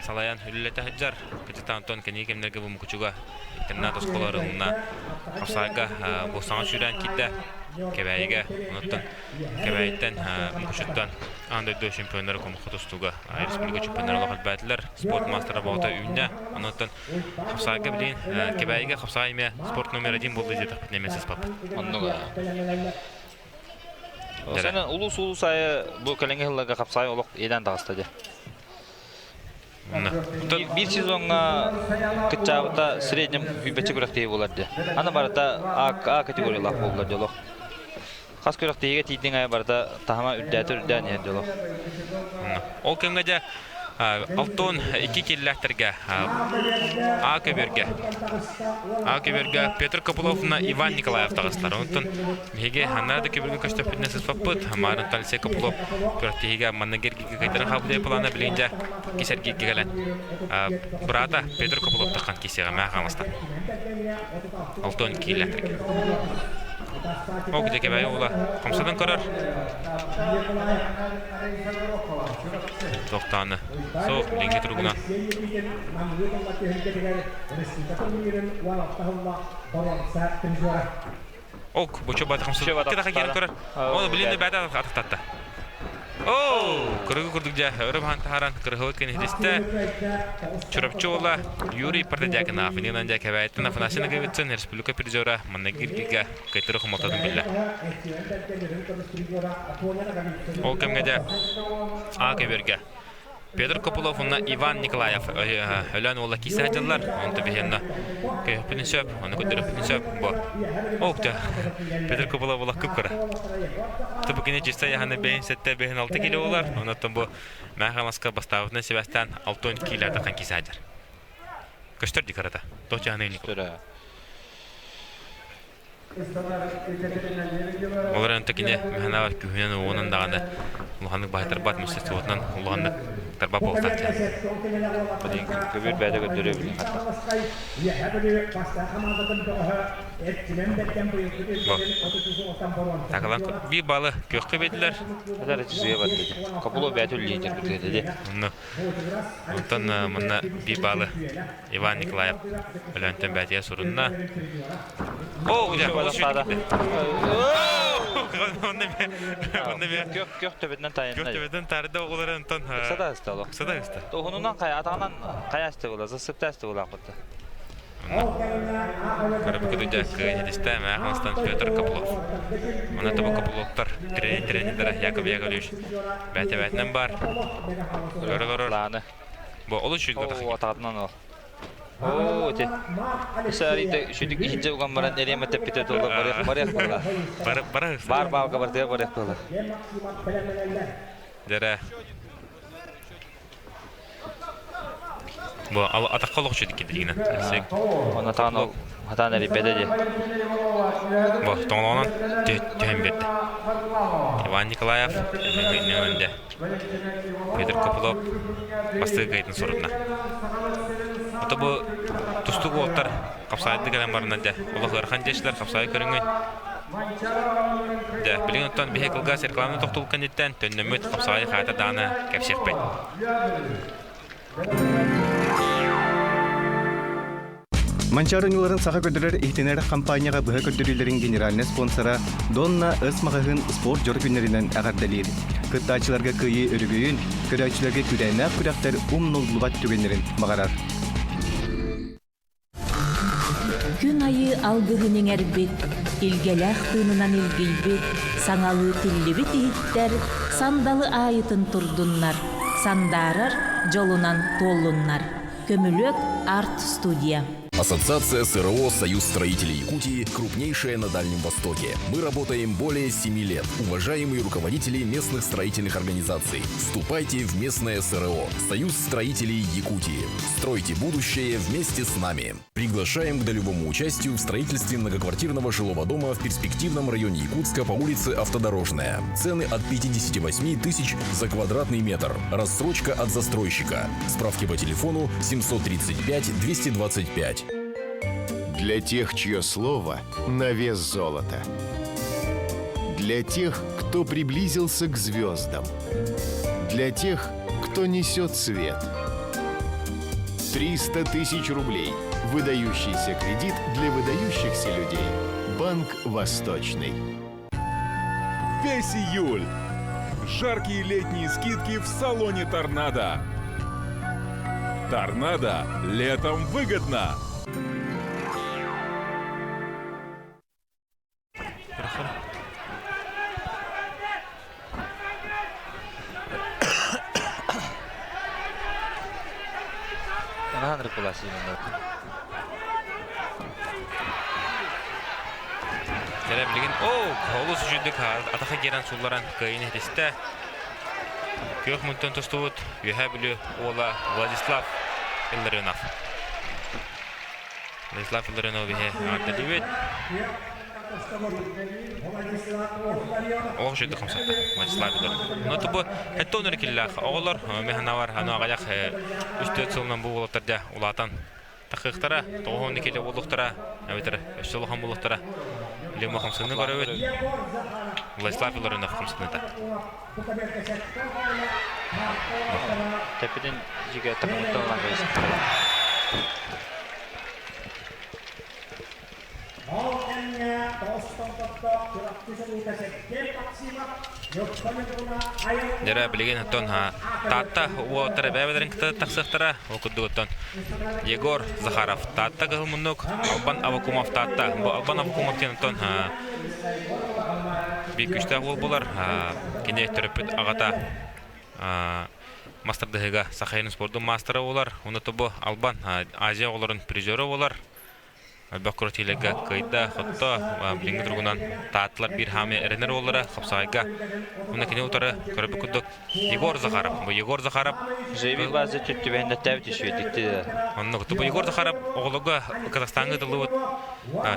салайан үлэлэтэ сылдьар. Кытыта Антон кэнники кэмнэргэ бу Мукучуга интернат оскуола арылынна. Хапсаҕайга бу саҥа сүүрээн киирдэ. Кэбээйигэ онуттан Кэбээйиттэн Мукучуттан аан дойду чемпионнара Комуха тустууга республика чемпионнара олох элбээтилэр. Спорт маастара бөҕөтө үүннэ. Онуттан хапсаҕайга билигин Кэбээйигэ хапсаҕай эмиэ спорт номер один буолла диэтэхпитинэ эмиэ сыспаппыт. Оннук. Сен улус-улус айы бу кэлиҥҥи сылларга хапсаҕай олох иэдээн таҕыста дии. Биир сезоҥҥа кыччаабыта среднем сүүрбэччэ күрэхтэһии буолар дии. Аны барыта А, А категориялаах буоллар дии олох. Хас күрэхтэһиигэ тиийдиҥ айы барыта таһыма үрдээтэ үрдээн иһэр дии олох. Ол кэмҥэ дьэ Алтон икки киллээхтэргэ А көбүөргэ А көбүөргэ Петр Копыловна Иван Николаев таҕыстылар. Онтон биһиги ханна да көбүөргэ көстөхпүтүнэ сыспаппыт. Марын Алексей Копылов күрэхтэһиигэ манна гергигэ кыйтаран хаалбыт плана билигин дьэ кисэргииргэ кэлэн быраата Петр Копылов таххан киисиэҕэ мээ хаҥаластан. Алтон киилээхтэргэ. Ол где кэбээйи уола хамсанан көрөр. Тохтааны. Суох, билиҥҥи туругунан. Ок, бу бата хамсанан киирэн көрөр. Ол билин бэйэтэ атахтатта. Оо, кыргы курдук дьэ, өрө баһан таһааран кырыһыбыт кэнниһитистэ. Чурапчы уола Юрий Протодьяконов инигинэн дьэ Кэбээйиттэн Афанасий Ноговицын республика призера маннык киргигэ кыайтары хомолтотун биллэ. Ол кэмҥэ дьэ А көбүөргэ Петр Копылов уонна Иван Николаев Өлөөн уола киирсэ сылдьаллар. Онто биһиэннэ көһүппүтүн сөп, ону көрдөрүөхпүтүн сөп. Бу. Ох, дьэ. Петр Копылов була кып-кыра. Бу кини чисто яһаны бэйин сэттэ бэйин алта кило болар. Онон бу Мэхамаска бастаабытынан сибээстээн 6 киилэ атахан киирсэ сылдьар. Көстөр ди кырата. Точ яһаны Көстөр. Ол эрэн кини мэхэнэҕэр күүһүнэн уонун даҕаны улаханнык баһыйтарбат мастерствотунан улаханнык тарбат буолтаах Көбүөр бэйэтэ көрдөрүө билин хаттах. Такалан биир балы күөххэ биэрдилэр. Хатар чысыга барда. Копуло бэйэтэ лидер бытыгата ди. Онтон манна биир балы Иван Николаев Өлөөнтөн бээтигэр сурунна. Оо, дьэ, ол сүүрдэ. Көх көх төбөтүнэн тайынна. Көх төбөтүнэн таарда оҕолор онтон Ыксата ыста олох. Ыксата ыста. Уһунунан хайа атаҕынан хайа асты була, сыссыпта асты була кутта. Көрөбүкү дьэ кыайытистэ Мэханстан Петр Копылов. Оны тобу Копыловтар тренердара Яков Яковлевич бээтэ бээтинэн бар. Көрө Лааны. Бу олус үчүгэй Оо, атаҕынан ол. Оо, ити. Саарыйда үчүгэй иһирдьэ уган баран эриэмэ тэппитэ туолла барыах барыах буолла. Бар бар Бар баалга бардыга барыах буолла. Дэрэ. Бу атахха олохчу диккидиригинен. Онно таан ол хатаан эрийбэтэ дии. Бу тоҥолоҕунан түһэн биэрдэ. Иван Николаев нөҥөнде. Петр Копылов бастакы кыайтын сурунна. Ото бу тустук уолтар хапсаайдык кэлэн баранна дьэ. Олох ыарахан дьэчилэр хапсаай көрүҥүн. Дьэ, билигин оттон биһи кылгас рекламаны тохтул кэнниттэн төннөммүт хапсаайы хаата даана кэпсиэхпит. Манчаары оонньууларын саха көрдөрөр иһитинэр хампаанньаҕа быһа көрдөрүүлэрин генеральнай спонсора Донна Өс маҕаһыын спорт дьоро күннэринэн эҕэрдэлиир. Кыттааччыларга кыайыы өрөгөйүн, көрөөччүлэргэ күүрээннээх күрэхтэр умнуллубат түгэннэрин баҕарар. Күн айыы алгыһын иҥэрбит, илгэлээх тыынынан илгийбит, саҥалыы тиллибит иһиттэр сандалы аайытын турдуннар, сандаарар дьолунан туоллуннар. Көмүлүөк арт-студия. Ассоциация СРО «Союз строителей Якутии» крупнейшая на Дальнем Востоке. Мы работаем более 7 лет. Уважаемые руководители местных строительных организаций, вступайте в местное СРО «Союз строителей Якутии». Стройте будущее вместе с нами. Приглашаем к долевому участию в строительстве многоквартирного жилого дома в перспективном районе Якутска по улице Автодорожная. Цены от 58 тысяч за квадратный метр. Рассрочка от застройщика. Справки по телефону 735 225. Для тех, чье слово на вес золота. Для тех, кто приблизился к звездам. Для тех, кто несет свет. 300 тысяч рублей. Выдающийся кредит для выдающихся людей. Банк «Восточный». Весь июль. Жаркие летние скидки в салоне «Торнадо». «Торнадо» летом выгодно! Наһаа ынырык булаасыймын Дьэрэ билигин оо, олус үчүгдүк атаха киирэн сулларан кыайын иһитистэ. Күөх мунтан тустубут Үөһээ Бүлүү уола Владислав Илларионов. Владислав Илларионов биһи ааттадыбыт. Олох үчүгдүк хамсатта Владислав Илларионов. Но тубу хэтте онор киллаах оҕолор механавар аны аҕайах үс-төрт сылынан бу уолаттар дьэ улаатан тахыахтара, тоҕуһун иккилэ буолуохтара, эбэтэр өссө улахан буолуохтара. Лема хамсыны көрөбүт. Владислав Илларионов хамсыныта. Тэппитин дьигэ такымыттан ылан Ол кэмҥэ тоҕус томтотто Чурапчы сылыыта Сергей Максимов Дьэрэ билигин оттон Таатта уолаттара бэйэлэрин кытта тахсыахтара. Ол курдук оттон Егор Захаров Таатта кыһыл муннук, Албан Авакумов Таатта. Бу Албан Авакумов диэн оттон биир күүстээх уол буолар. Кини төрөппүт аҕата мастардыһыга Сахайын спордун маастара буолар. Уонна бу Албан Азия оҕолорун призера буолар. Элбэх күрэхтэһиилэргэ кыайда, хотто, билиҥҥи туругунан Таатталар биир хаамыы эрэнэр уоллара хапсаҕайга. Уонна кини утары көрөрбүт курдук Егор Захаров. Бу Егор Захаров Жеви база түбэһиннэртээбит үчүгэйдикти да. Оннук. Бу Егор Захаров оҕолорго Казахстаҥҥа ыытыллыбыт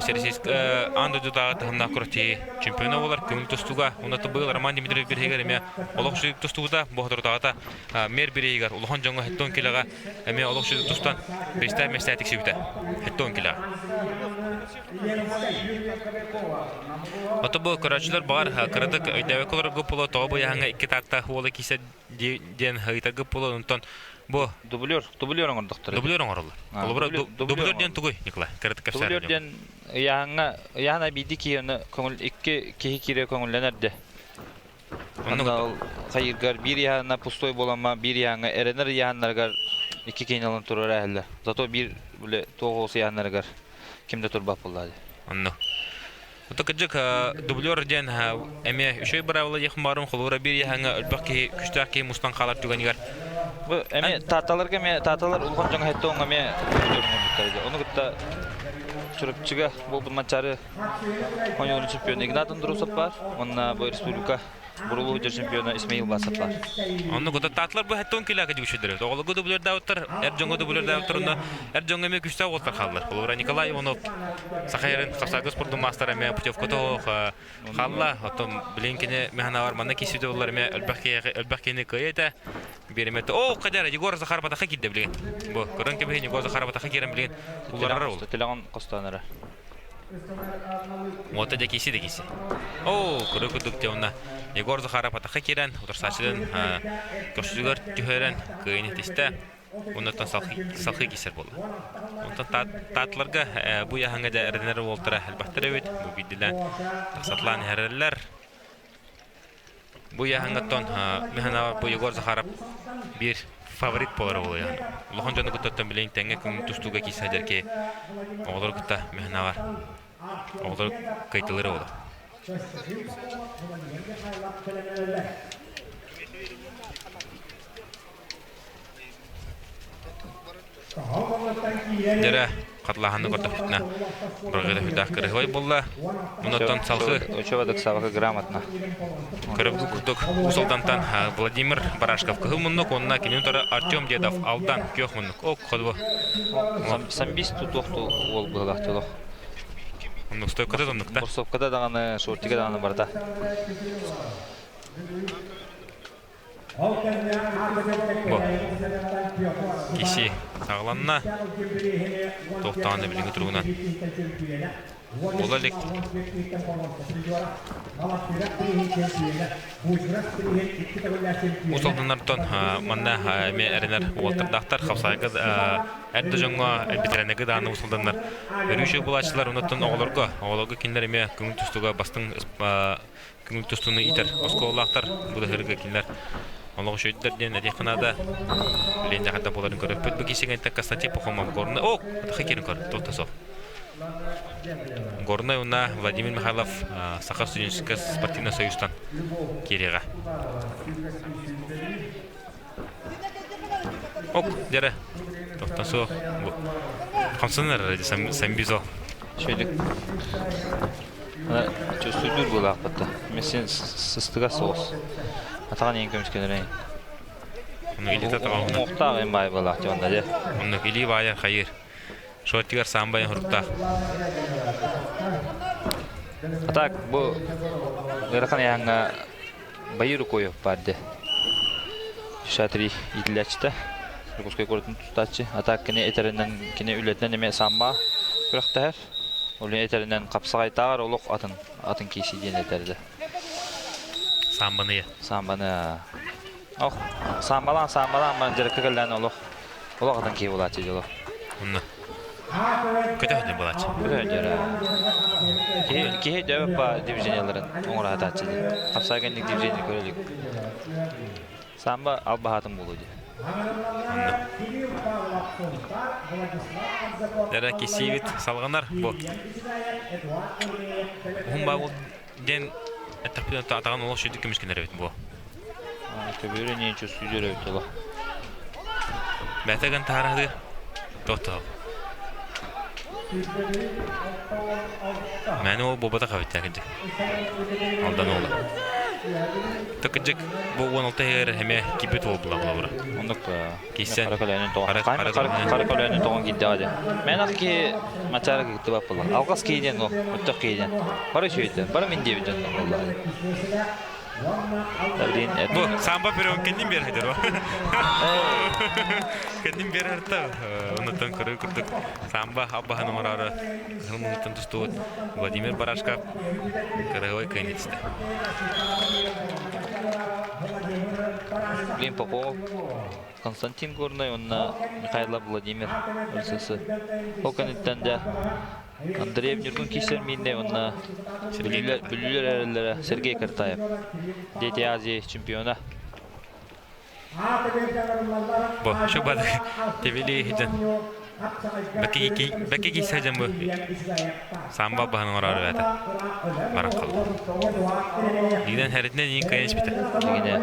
Всероссийскай аан дойдутааҕы таһымнаах күрэхтэһии чемпиона буолар көҥүл тустууга. Уонна быйыл Роман Дмитриев бирииһигэр эмиэ олох үчүгэй тустубута. Бу соторутааҕыта мэр бирииһигэр улахан дьоҥҥо 70 килоҕа эмиэ олох сүдү тустан биэстээх миэстэ тиксибитэ. 70 кило. Ото бу көрөөччүлэр баҕар кыратык өйдөөбөккө олорор буолуо тоҕо быйаһаҥҥа икки таатта уола киирсэ диэн ыйытаргыт буолуо онтон бу дублер дублер оҥордохтор дублер оҥороллор холобура дублер диэн тугуй Николай кыратык кэпсээр дублер диэн ыйааһыҥҥа ыйааһына биирдии киһи оны көҥүл икки киһи киирэ көҥүллэнэр де Онно ол хайыыргар биир ыйааһына пустой буоламма биир ыйааһыҥҥа эрэнэр ыйааһыннарыгар икки киһини ылан турар ээһэллэр. Зато биир бile туох оҕус ыйааһыннарыгар ким да турбат буолла дии. Онно. Ото кырдьык дублер диэн эмиэ үчүгэй быраабыла диэх баарым холобура биир ыйааһыҥҥа өлбөх киһи күчтээх киһи мустан хаалар түгэнигэр Бу эмиэ тааталарга эмиэ тааталар улахан дьоҥ хэттэ оҥо эмиэ дублер оҥорбуттар. Ону кытта Чурапчыга буолбут Манчаары оонньууларын чемпиона Игнат Андросов баар уонна бу республика Бурулуу дьэ чемпиона Исмаил Басов баар. Онно кутаттаатылар бу хэттон килака дьүгүшүдөрө. Оҕолорго дублердаабыттар, эр дьоҥҥо дублердаабыттар онно эр дьоҥҥо эмиэ күстээх уолтар хааллар. Холобура Николай Иванов Сахайрын хапсаага спордун маастара эмиэ путевката оһох хаалла. Оттон билин кини механавар манна кисүдэ боллар эмиэ элбэх киһи элбэх киһини кыайа этэ. Биэримэт. О, кадара Егор Захаров атаха киирдэ билигин. Бу көрөн кэбиһин Егор Захаров атаха киирэн билигин уларар ол. Телегон хостоонара. Уота дьэ киси да киси. Оо, көрө курдук дьэ уонна Егор Захаров атахха киирэн, утарсааччытын көрсүгэр түһэрэн кыайын итистэ. Оннуттан салхыы киисэр буолла. Онтон таатыларга бу яһаҥа дьэ эрэнэр уолтара элбэхтэр эбит. Бу биирдилээн тахсатлаан иһэрэллэр. Бу ыйааһыҥҥаттан Миханова бу Егор Захаров биир фаворит буолар ол ыйааһын. Улахан дьону кытта билигин тэҥҥэ көҥүл тустууга киирсэ сылдьар киһи оҕолору кытта Миханова оҕолору кыайталыыр оҕолор. Дьэрэ, хатылааһынны көрдөхпүтүнэ, бырагыта сүрдээх кырыһыбай буолла. Онуттан салгыы Учебадык сабакы грамотно. Көрөбүт курдук Уус Алдантан Владимир Барашков кыһыл муннук уонна кинини утары Артем Дедов Алдан күөх муннук. Ок, ходуо. Самбист тутуохту уол быһылаах дьолох. Оннук стойката да оннукта. Борсовкада даҕаны, шортига даҕаны барда. Бу киси саҕаланна. Туох даҕаны билиҥҥи туругунан буола илик. Уус Алданнартан манна эмиэ эрэнэр уолаттардаахтар хапсаайга эр да дьоҥҥо бэтэрээннэргэ даҕаны уус алданнар өрүү үчүгэй буолааччылар онуттан оҕолорго оҕолорго кинилэр эмиэ көҥүл тустууга бастыҥ көҥүл тустууну иитэр оскуолалаахтар бу да кинилэр олох үчүгэйдэр диэн этиэххэ наада. Билигин дьэ буоларын көрөппүт. Бу киһи Константин Пахомов Горнай. О, хакерин көр, туох суох. Горнай уна Владимир Михайлов Саха студенческай спортивный союзтан киириэҕэ. Ок, дьэрэ. Тохтон суох. Хамсанар самбизо. Шөйлүк. Чөстүдүр буолаахпытта. Мессин сыстыга соҕус. Атаҕын ең көмүскөнөрөйүн. Онно илиитэ таҕаһына. Муохтаах эн баай буолаах дьонна дьэ. Онно илии баайар хайыр. Шортигар саамбайын хуруктаах. А так бу ыарахан ыйааҥҥа Байыр Укоев баар дии. Шатри иитиллээччитэ, Дьокуускай куоратын тутааччы. А так кини этэринэн, кини үлэтинэн эмиэ самба күрэхтэһэр. Ол этэринэн хапсаҕайтааҕар олох атын, атын киси диэн этэрдэ. Самбаны. Самбаны. Ох, самбалаан, самбалаан баран дьарыкка кэллээн олох, олох атын киһи буолааччы дьоло. Онно. Көтөһүнэ буолааччы. Көтөһүнэ. Киһи, киһи дөбөппа движенияларын оҥоро сатааччы дии. Хапсаҕай кэнник движение көрө илик. Самба албаһаатын буолуо дии. Онно. Дара кисиибит салҕанар бу. Уһун баабыл диэн эттэхпинэ атаҕын олох сүдү көмүскэнэр эбит бу. Көбүөрү не чувствую эбит олох. Бэйэтэ гын таһараһыы тохтоо. Мэни ол буолбатах эбит кырдьык. Алдан уола. Кырдьык бу 16 иһигэр эмиэ киирбит уол була холобура. Оннук Киирсэн. Хара көлөөнүн тоҕон. Хара көлөөнүн тоҕон киирдэҕэ дии. Мэн ах киһи мачаара кыттыбат буолла. Алҕас киһи диэн ол, өттөх киһи диэн. Бары үчүгэйдэр, бары мин диэбит дьоннор буолла. Бу самба перевод кэннин биэр хадыр Кэннин биэр харта онуттан көрөр курдук самба аббаһын оҥороору кыһыл муҥуттан тустубут Владимир Барашков кырыһыбай кыайын итистэ. Блин Попов, Константин Горнай уонна Михайлов Владимир РСС. Ол кэнниттэн дьэ Андреев Ньургун киирсэр мииннэй уонна Бүлүүлэр эрэллэрэ Сергей Картаев. Дети Азии чемпиона. Бу шубады тебили хиден бэки киисэ бу самба баһын оҥорор эбэтэ баран қалды. Дигинен хэритинен иин кыайан испитэ. Дигине.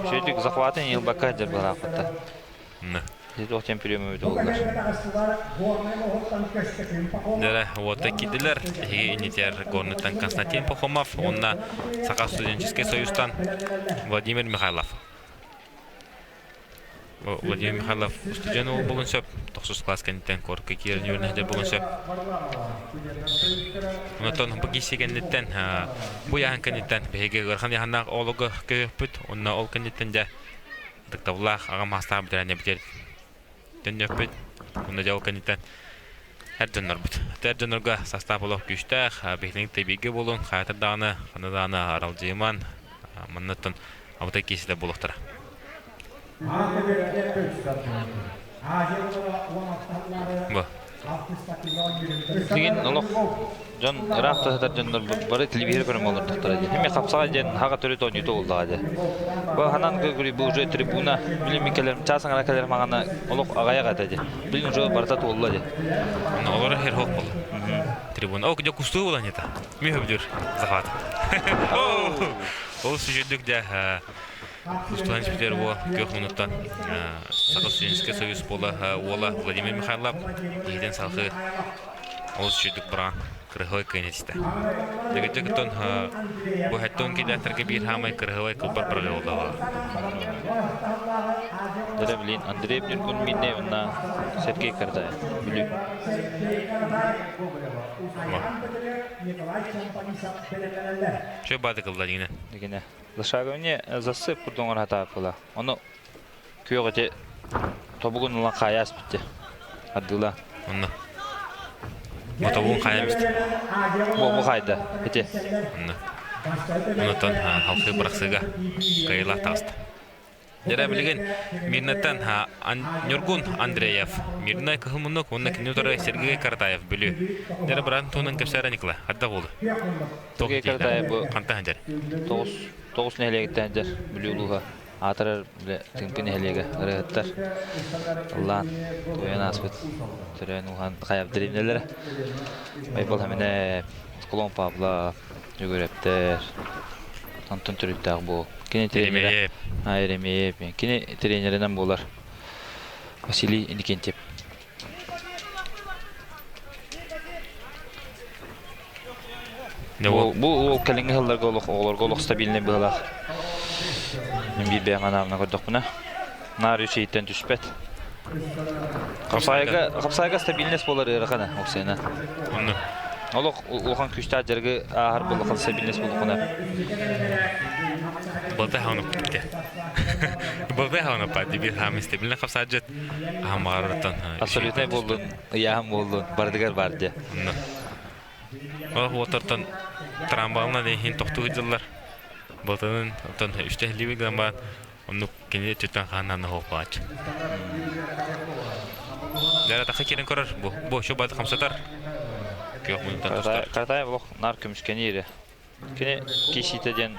Үчүгэйдик захватын ылбакка сылдьар быһаахпыта. Ити тем приемы буоллар. Дэрэ уота киирдилэр. Эһиги инитер Горныттан Константин Пахомов уонна Саха студенческий союзтан Владимир Михайлов. Владимир Михайлов студент уол буолун сөп. Тохсус класс кэнниттэн корка киирэн үөрэнэ буолун сөп. Онтон бу киси кэнниттэн бу яһан кэнниттэн биһиги ыарахан яһаннаах оолого көһүөхпүт. Онно ол кэнниттэн дьэ ытыктабыллаах аҕам саастаах бэтэрээн эбитэр төннүөхпүт. Онно дьэ ол кэнниттэн эр дьоннорбут. Эр дьоннорго састаап олох күүстээх, биһиги тэбииргэ буолун, хаатыр даҕаны, ханна даҕаны аралдьыйыман, маннаттан абытай кииситэ буолуохтара. Бу. Билигин олох дьон ыраах да сытар дьоннор бары телевизор көрөн олордохторо дии. Эми хапсаҕай диэн хаҕа төрүт оонньуута буоллаҕа дии. Бу ханан көрү бу уже трибуна билин кэлэр чаас аҥара кэлэр маҕана олох аҕайах этэ дии. Билин уже барыта туолла дии. Онно олоро хер хоп буолла. Трибуна. О, где кустуу буолан это. Михабдюр захват. Ол сүжүрдүк дэ Устуһан испитигэр уо күөх мунуттан Саха студенческий союз буола уола Владимир Михайлов иһитин салхыы олус үчүгдүк быраан кырыһылай кыайан этистэ. Дэгэтэ бу хэттон кидэхтэргэ биир хаамай кырыһылай кылбар бырҕы буолла. Дэрэ билин Андрей Нюргун минне уонна Сергей Кардаев Бүлүү. Чө бады кылла дигинэ. Дигинэ. Зашаговне засып курдук оҥоро сатаабыппыла. Ону күөх ити тобугун ылан хаайа аспытте. Ардыла. Онно. Бу тобугун хаайа бистэ. Бу бу хаайда. Ити. Онно. Онотон халқы бырахсыга кыайыылаах таҕыста. Дьэ билигин Мирнаттан Ньургун Андреев, Мирнай Кыһыл Муннук уонна кини утары Сергей Каратаев Бүлүү. Дьэ быран туһунан кэпсээрэ Николай, хадда буолу? Сергей Каратаев бу хантан сылдьар? Тоҕус нэһилиэгиттэн сылдьар Бүлүү улууһа. Аатырар Тыымпы нэһилиэгэ ырыаһыттар ыллаан туойан ааспыт төрөөн ууһаан хайа дэриэбинэлэрэ. Байбал Хэминэ, Кулон Павлов, Дьөгүрэптэр, онтон төрүттээх буол. Кини тренерэ Еремеев. Кини тренеринэн буолар Василий Иннокентьев. Бу бу уол кэлиҥҥи сылларга олох оҕолорго олох стабильнай быһыылаах. Мин биир бэйэм анаабына көрдөхпүнэ, наар үс ыйыттан түспэт. Хапсаайга хапсаайга стабильность буолар ыарахана Оксана. Онно. Олох улахан күүстээх дьарыгы ааһар буоллахан стабильность буоллахына. Балтай хааны бите. Балтай хааны па дибир хаамы стабильно хапсаажыт. Аһамаарыттан. Абсолютнай буоллун, ыйааһын буоллун, барытыгар бар дии. Онно. Ол уотартан трамбалынан иһин тохтуу дьыллар. Балтанын оттон үстэ хилиби гынан баан Оннук кини өттүттэн хааннаан оһуохпааччы. Дьара тахса киирэн көрөр, бу бу шу бат хамсатар. Күөх муннуктан тустар. Каратай олох нар көмүскэниири. Кини кисиитэ диэн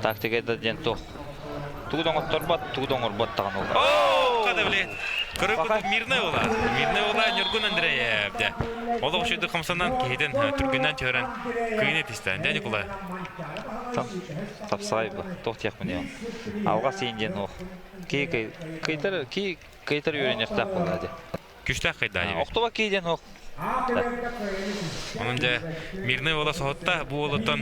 тактика да диэн туох тугу да оҥотторбот, тугу да оҥорбот даҕаны ол. Хата били Көрөр мирный ола. Мирный ола Ньургун Андреев дэ. Олох үчүгдүк хамсанан киһитин түргүнэн түһэрэн кыйын этистэ. Дэ Николай. Тапсаҕай бу. Туох диэхпиний ол. Алҕас иин диэн суох. Кии кыйтар кии кыйтар үөрэниэхтээх буолла дии. Күстээх кыйдаа диэбит. Охтуба кии диэн суох. Онон дьэ мирный уола соһутта бу уолуттан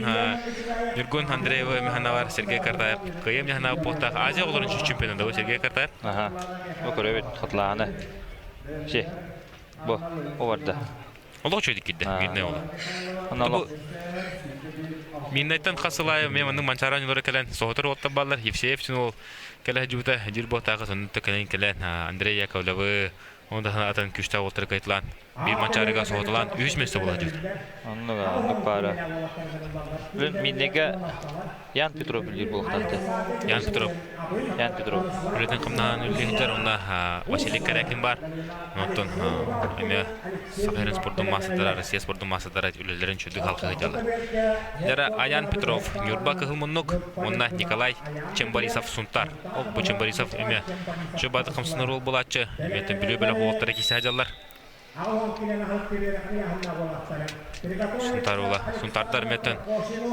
Ньургун Андреева Михановар Сергей Картаев кыайым Миханов буолтаах Азия оҕолорун чемпионата Сергей Картаев. Аха. Бу көрөбүт хатлааны. Си. Бу бу барда. Олох үчүгэй киирдэ мирный уола. Бу Миннайтан хас сыл аайы мен маннык Манчаара оонньуулара кэлэн соһутар уолаттар бааллар. Евсеев син уол кэлэ сылдьыбыта дьир буотааҕы сонун кэлэн кэлэн Андрей Яковлевы оны да атын күүстээх уолаттары кыайталаан биир Манчаарыга соһуталаан үһүс миэстэ буола сылдьыбыта. Оннук оннук баара. Миннеге Ян Петров үллүүр буолуохтаах Ян Петров. Ян Петров. Үлэтин хамнаһын үллэһитэр онно Василий Корякин бар. Онтон эмиэ Саха сирин спордун маастардара, Россия спордун маастардара үлэлэрин чүдүк халқы сылдьаллар. Дара Аян Петров, Ньурба Кыһыл Муннук, уонна Николай Чембарисов Сунтар. Ол бу Чембарисов эмиэ чөбаты хамсанар уол булааччы, эмиэ Бүлүү бөлөх уолаттара кисе сылдьаллар. Сунтаар уола. Сунтаардар мөтөн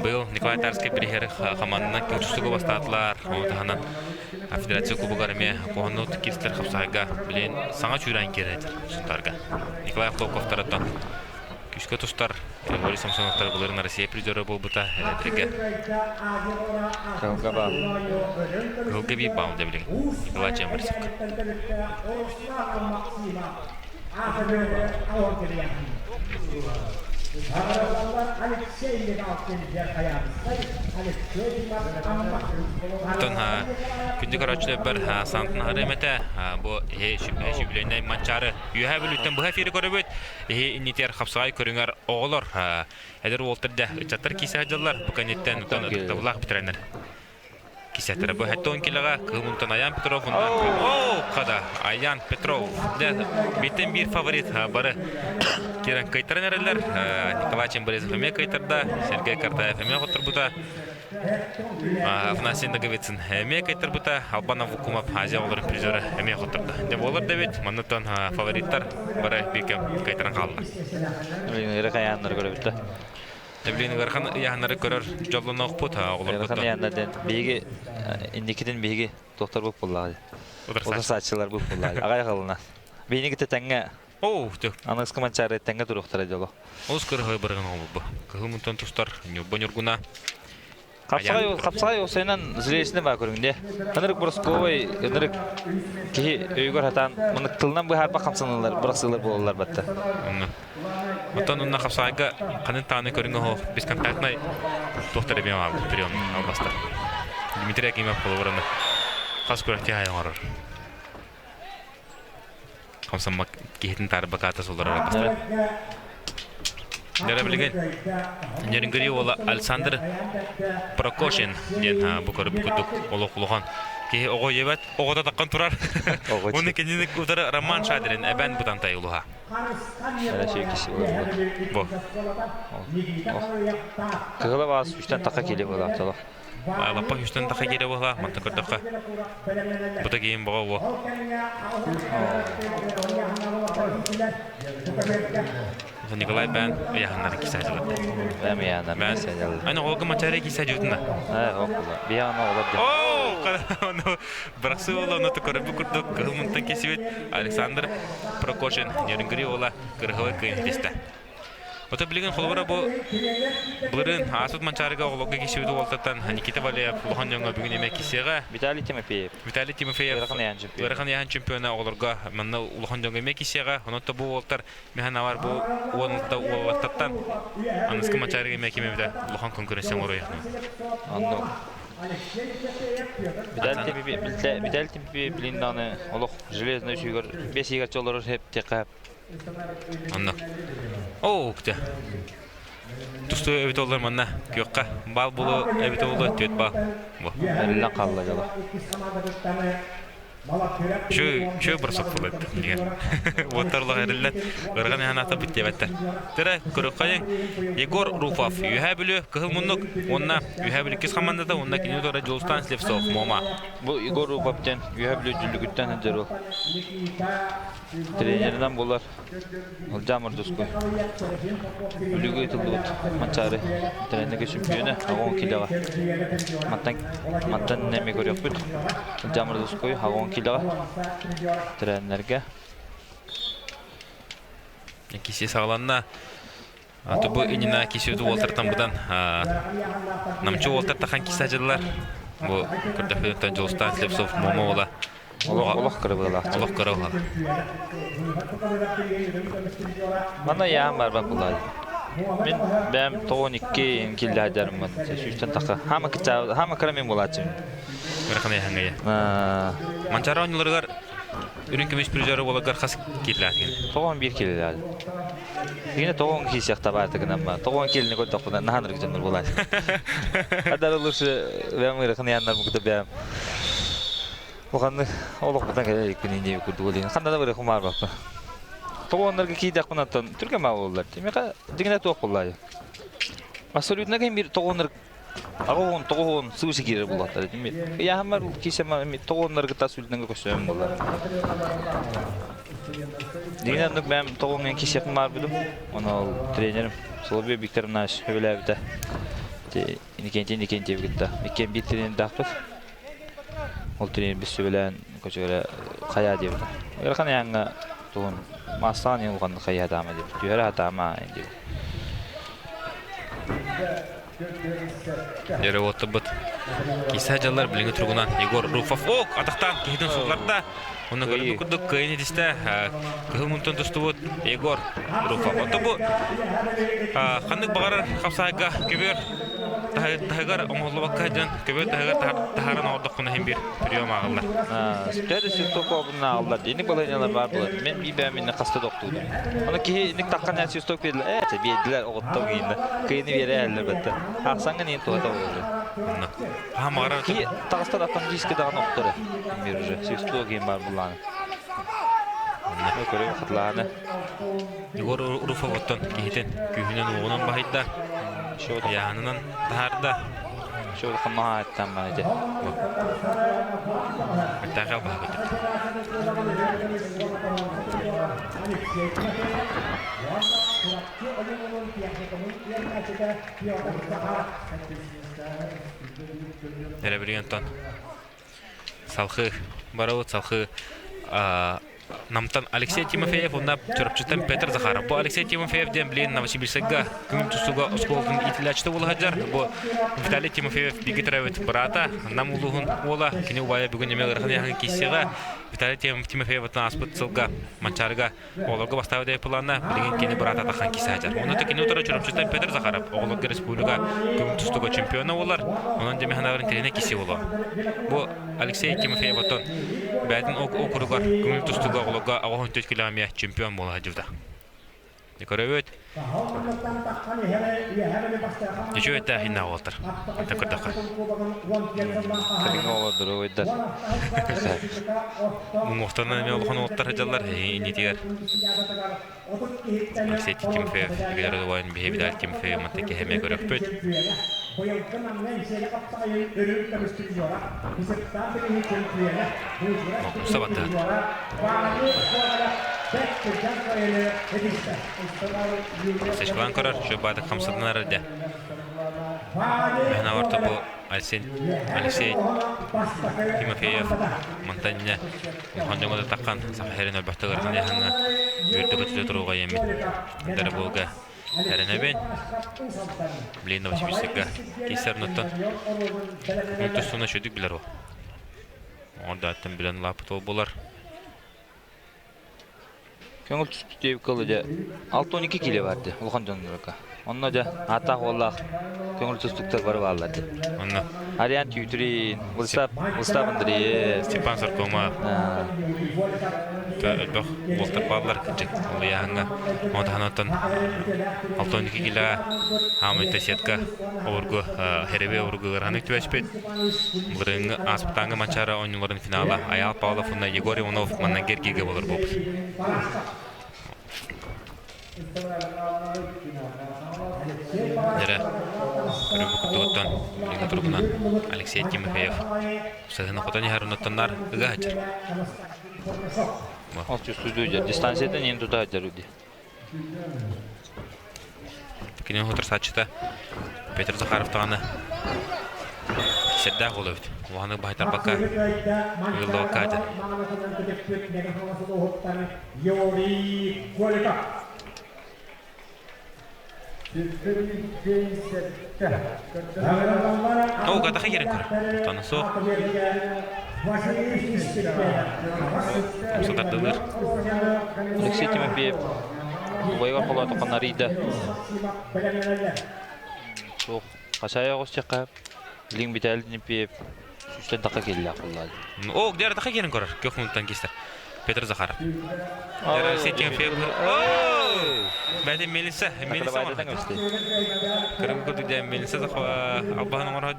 быйыл Николай Тарскай бириһэр хамаанынан күрсүгү бастаатылар. Ону таһынан Федерация Кубогар эмиэ куһаҕаннык киирсэр хапсаҕайга билигин саҥа чүүрээн киирэр Сунтаарга. Николай Охлопковтарыттан күүскэ тустар Григорий Самсоновтар былырыын Россия призера буолбута эрэдэргэ. Кыһылга баал. Кыһылга биир баал дьэ билигин Николай Чемберсовка. Оттон күндү көрөөччүлэрбэр саантын аһарыам этэ. Бу эһи сүбүлүөннэй Манчаары Үөһээ Бүлүүттэн быһа эфири көрөбүт. Эһи иннитигэр хапсаҕай көрүҥэр оҕолор эдэр уолтар да ыччаттар киирсэ сылдьаллар. Бу кэнниттэн ытыктабыллаах бүтэрэннэр Кисэтэрэ бу 70 килоҕа кыһыл мунтан Аян Петров уонна Оо, хада Аян Петров. Дьэ, бииртэн биир фаворит бары киирэн кыайтаран эрэллэр. Николай Чембрезов эмиэ кыайтарда, Сергей Картаев эмиэ хотторбута. Афанасий Ноговицын эмиэ кыайтарбыта, Албан Аввакумов Азия оҕолорун призера эмиэ хотторда. Дьэ, буолар да эбит, манныттан фавориттар бары биир кэм кыайтаран хааллылар. Ыра хайааннары көрөбүт да. Эбилин ыарахан ыйааһыннары көрөр дьоллоноохпут Ыарахан ыйааннар диэн биһиги инникитин биһиги тохторбут буоллаҕа. Утарсааччыларбыт буоллаҕа. Аҕай халына. Биһини кытта тэҥҥэ Оо, тө. Аныгыскы манчаары тэҥҥэ туруохтара дьоло. Олус кырыһы бырыгын оҥобу. Кыһыл мунтан тустар Ньурба Ньургуна. Хапсаҕай хапсаҕай осайынан зрелищный баа көрүҥ дии. Ынырык Бросковой, ынырык киһи өйүгэр хатаан мынык тылынан быһаарбах хамсаныылар, бырахсыылар буолаллар батта. Оттон онно хапсаҕайга ханын тааны көрүҥ оһох бесконтактнай туохтар эмиэ баар прием албастар. Дмитрий Акимов холобураны хас күрэхтии аайы оҥорор. Хамсаммак киһитин таарбакаата солорор албастар. Дьэ билигин Нерюнгри уола Александр Прокошин диэн бу көрүп курдук олох улахан киһи оҕо ийэбэт оҕото таххан турар. Уонна кинини утары Роман Шадрин эбэн бутантай улуһа. Бу. Кыһыла баас үстэн таха киилэ буолаахтала. Лаппа үстэн таха киилэ буолаа, манта көрдөххө. Бута киин боҕо уо. Николай Бэн ыйаһыннары кисаачылар. Бэм ыйаһыннары кисаачылар. Аны оҕолорго мачаре кисаачылытына. Ээ, оҕолор. Биһиэхэ оҕолор диэн. Оо, бырахсыы уола ону көрөрбүт курдук кыһыл мунтан кисибит Александр Прокошин Нерюнгри уола кырыһылы кыайан тистэ. Ото билигин холобура бу былырыын ааспыт Манчаарыга оҕолорго кисибит уолтаттан Никита Валеев улахан дьоҥҥо бүгүн эмиэ кисиэҕэ. Виталий Тимофеев. Виталий Тимофеев ыарахан ыйаан чемпиона. Ыарахан ыйаан чемпиона оҕолорго манна улахан дьоҥҥо эмиэ кисиэҕэ. Онон бу уолтар миһан авар бу уонта уолаттартан аныскы Манчаарыга эмиэ ким эбитэ улахан конкуренция оҥоруйахна. Онно Виталий Тимофеев билин даҕаны олох железный сүүгэр бес игаччы олорор хеп тиэхэ Онно. Оо, күтэ. Тустуу эбит оллар манна күөххэ баал булу эбит олло түөт баал. Бу. Эриллэн хаалла дьоло. Чү чү бросок булат деген. Уоттарлах эриллэн ырган яханата бүттебеттер. Тирэ көрөккайын Егор Руфов Үһээ Бүлүү Кыһыл Муннук уонна Үһээ Бүлүү кис хамандата уонна кини тура Дьулустан Слепцов Муома. Бу Егор Руфов диэн Үһээ Бүлүү Дьүллүгүттэн сылдьар уол. Тренеринэн буолар Ылдьаа Мордускуй. Бүлүүгэ ыытыллыбыт Манчаары тренергэ чемпиона 10 килоҕа. Мантан мантан эмиэ көрүөхпүт. Ылдьаа Мордускуй 10 килоҕа тренергэ. Киси саҕаланна. Тубу иннинэ кисүөтү уолтартан быдан намчы уолтар тахан киса дьыллар. Бу көрдөхпүтүттэн Дьулустаан Слепцов Муома уола Олох кырабылаах. Олох кырабылаах. Манна яам барбат булаады. Мин бэм тоҕон икки киллээдэрмин сүүстэн таха. Хама кычаа хама кыра мен булааччым. Ырахан яхангая. Манчара оонньууларыгар үрүҥ көмүс призеры буолагар хас киилээтигин? Тоҕон биир киилэлээди. Кини тоҕон киисиэх табаатыгынан тоҕон киилини көрдөхпүнэ наһаа ынырык дьоннор буолааччы. Адар лучше бэм ыараханыйааннар мукта бэм Улаханнык олохпутан кэлэ иликпин иннии курдук олиин. Ханна да барыахым баарбаппын. Тоҕо оннорго киирдэхпин оттон түргэн баа буоллар. Тимиэхэ дьиҥинэ туох буоллаайы. Абсолютно ким бир тоҕо аҕа тоҕуһун сыышы киирэр буоллахтар. Ыйааһыммар киисэм тоҕо оннорго тас үлдэнгэ көстөм буоллар. Дигинэн оннук бэйэм тоҕуҥҥа кисиэхпин баарбытым. Ону ол тренерим Соловьев Виктор Иванович сөбүлээбитэ. Иннокентий Иннокентьев кытта иккиэн биир тренердаахпыт. Ол тренербит сөбүлээн көчөгөрө хайаа диэбитэ. Ыарахан айаҥҥа туһун маастаан иһин улаханнык хайыһа сатаама диэбит. Түһэрэ сатаама диэбит. Дьэрэ уоттубут. Киса дьаллар билиҥҥи туругунан Егор Руфов ок атахтаан киһитин сулларда. Онно көрбүт курдук кыайын итистэ кыһыл мунтан тустубут Егор Руфов. Ото бу ханнык баҕарар хапсаайга көбүөр таһыгар оҥоһуллубакка дьон көбүөр таһыгар таһааран оҥордоххуна иһин биир прием ааҕыллар. Төһө свисток ааҕыллар инник балаһыанньалар баар буолар. Мен биибэм инник хаста тохтуудум. Ону киһи инник таххан эн свисток биэрдилэр. Ээ, биэрдилэр оҕоттон ииннэ. Кыйыны биэрэ бэтте. Ахсаҥҥын иин туһата буолуо. Хаамаҕара Киһи таҕыстар автоматически даҕаны охторо. Бир уже свисток иин баар буллааны. Көрө хатылааны. Егор Руфов оттон киһитин күүһүнэн уоҕунан баһыйда. Ыйааһынынан таһаарда. Шо хамааттан баайда. Бэртээхэй баһа Эрэ билигин Салхыы барабыт салхыы Намтан Алексей Тимофеев уонна Чурапчыттан Петр Захаров. Бу Алексей Тимофеев диэн билигин Новосибирскайга көҥүл тустууга оскуолатын иитиллээччитэ буола сылдьар. Бу Виталий Тимофеев бииргэ төрөөбүт быраата, Нам улууһун уола. Кини убайа бүгүн эмиэ ыарахан ыйааһын киирсиэҕэ. Виталий Тимофеевтан ааспыт сылга Манчаарыга оҕолорго бастаабыт плана билигин кини быраата Атахан киирсэ сылдьар. Онно кини утары Чурапчыттан Петр Захаров оҕолорго республика көҥүл тустууга чемпиона буолар. Онон дьэмэһин интэриэһинэй киирсии буолуо. Бу Алексей Тимофеев оттон бэйэтин округар көҥүл тустууга оҕолорго 84 километр чемпион буола сылдьыбыта. Көрөбүт. Үчүгэй этэ инна уолтар. Антан көрдөххө. Кэлиҥҥи оҕолор доруобайдар. Уҥуохтарынан эмиэ улахан уолаттар сылдьаллар иннитигэр. Алексей Тимофеев билэр убайын биһи Виталий Тимофеев мантан киһи эмиэ көрөхпүт. Умса баттаат. Сечкалаан көрөр, шөббаатык хамсатынар эрдэ. Мэһэн аварта бу Алексей Тимофеев мантан иннэ улахан дьоҥҥо да таххан саха сирин өлбөхтө ыарахан ыйааһыҥҥа үөрдэ-көтүтэ туруга иэммит дара буолга эрэнэбин. Блин, Новосибирскайга киирсэр оннуттан тустууну үчүгдүк билэр ол. Оҥордоаттан билэн улааппыт ол буолар. Көҥүл түспүт диэбиккэ дылы дьэ 6-12 киилэ баар дии улахан дьоннорго. Онно дьэ ааттаах уоллаах көҥүл тустууктар бары бааллар дии. Онно. Ариан Тютрин, Владислав, Владислав Андреев. Степан Соркомов. Элбэх уолтар бааллар кырдьык улуйааһыҥҥа. Ону таһынан 6-12 киилэҕэ хаамыйта сетка обургу херебе обургу ыараханнык түбэспит. Былырыыҥҥы ааспытааҥҥы Манчаары оонньууларын финала Айаал Павлов уонна Егор Иванов манна эргииргэ буолар буолбут. Дьэрэ, көрүҥ курдугуттан билиҥҥи туругунан Алексей Тимофеев сыһыны хотон иһэр оннуттаннар ыга сылдьар. Ол чувствую дистанциятын иһин тута сылдьар дии. Кини утарсааччыта Петр Захаров даҕаны сирдээх уол эбит. Улаханнык баһыйтарбакка, ыгыллыбакка этэ. Оо, катаха киирэн көрөр. Тона суох. Сатардылыр. Алексей Тимофеев убайыгар холоотоххо арыйда. Суох. Хасайа оҕус Билин Виталий Дмитриев сүүстэн тахха киһилээх буолла. Оо, где тахха киирэн көрөр. Көх мунтан кистер. Петр Захаров. Алексей Тимофеев. Бәдин Мелиса, Мелиса Кырым курдук дьэ Мелиса албаһын оҥорор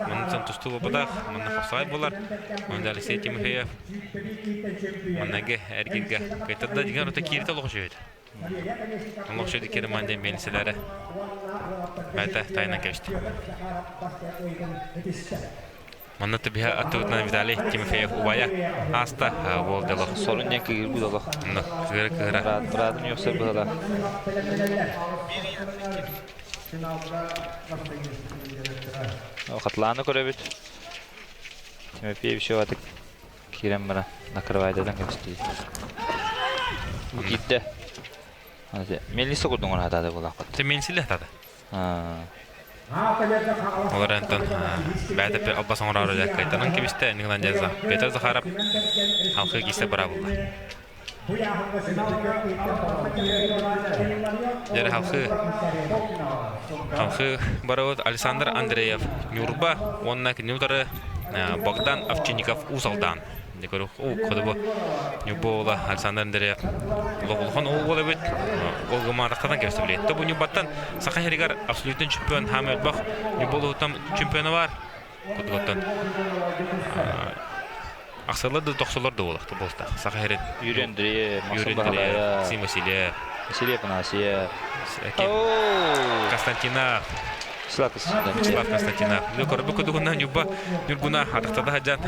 Манна тустуу буолбатах, манна хапсаҕай буолар. Онно Алексей Тимофеев маннаги эргиргэ кыйтарда дигэн ота кииритэ олох үчүгэй. Олох үчүгэй керман диэн Мелисалары бэйэтэ тайынан кэбисти. Манна түбэһэ аттыбытынан Виталий Тимофеев убайа ааста уол дьоло. Сорун диэн кыыһырбыт олох. Онно кыыра кыыра. Быраатын үөхсэр быһыылаах. Хатылааны көрөбүт. Тимофеев еще атык киирэн баран накрывайдадан кэбистии. Бу киирдэ. Мелисса курдук оҥоро буолаахпыт. Те мелисиле хатаата. Ол эрэн бэйэтэ албас оҥороору дьэ кыайтаран кэбистэ иннигинэн дьэ Петр Захаров халқы киисэ быраабылла. Дьэ халқы халқы барыбыт Александр Андреев Ньурба уонна кини утары Богдан Овчинников Уус Алдан Уу, Ньурба уола Александр Андреев улахан уол эбит. Ол гымаатахтан кэбистэ билиэтте. Бу Ньурбаттан Саха сиригэр абсолютно чемпион хаамай элбэх Ньурба улууһуттан чемпиона бар. Кутугуттан ахсылар да тохсолор да буолахта буолта. Саха сирин Юрий Андреев, Юрий Андреев, Максим Васильев, Василий Афанасьев, Константинов, Слав Константинов. Көрбү кудугунна Ньурба Ньургуна атахтада хаджан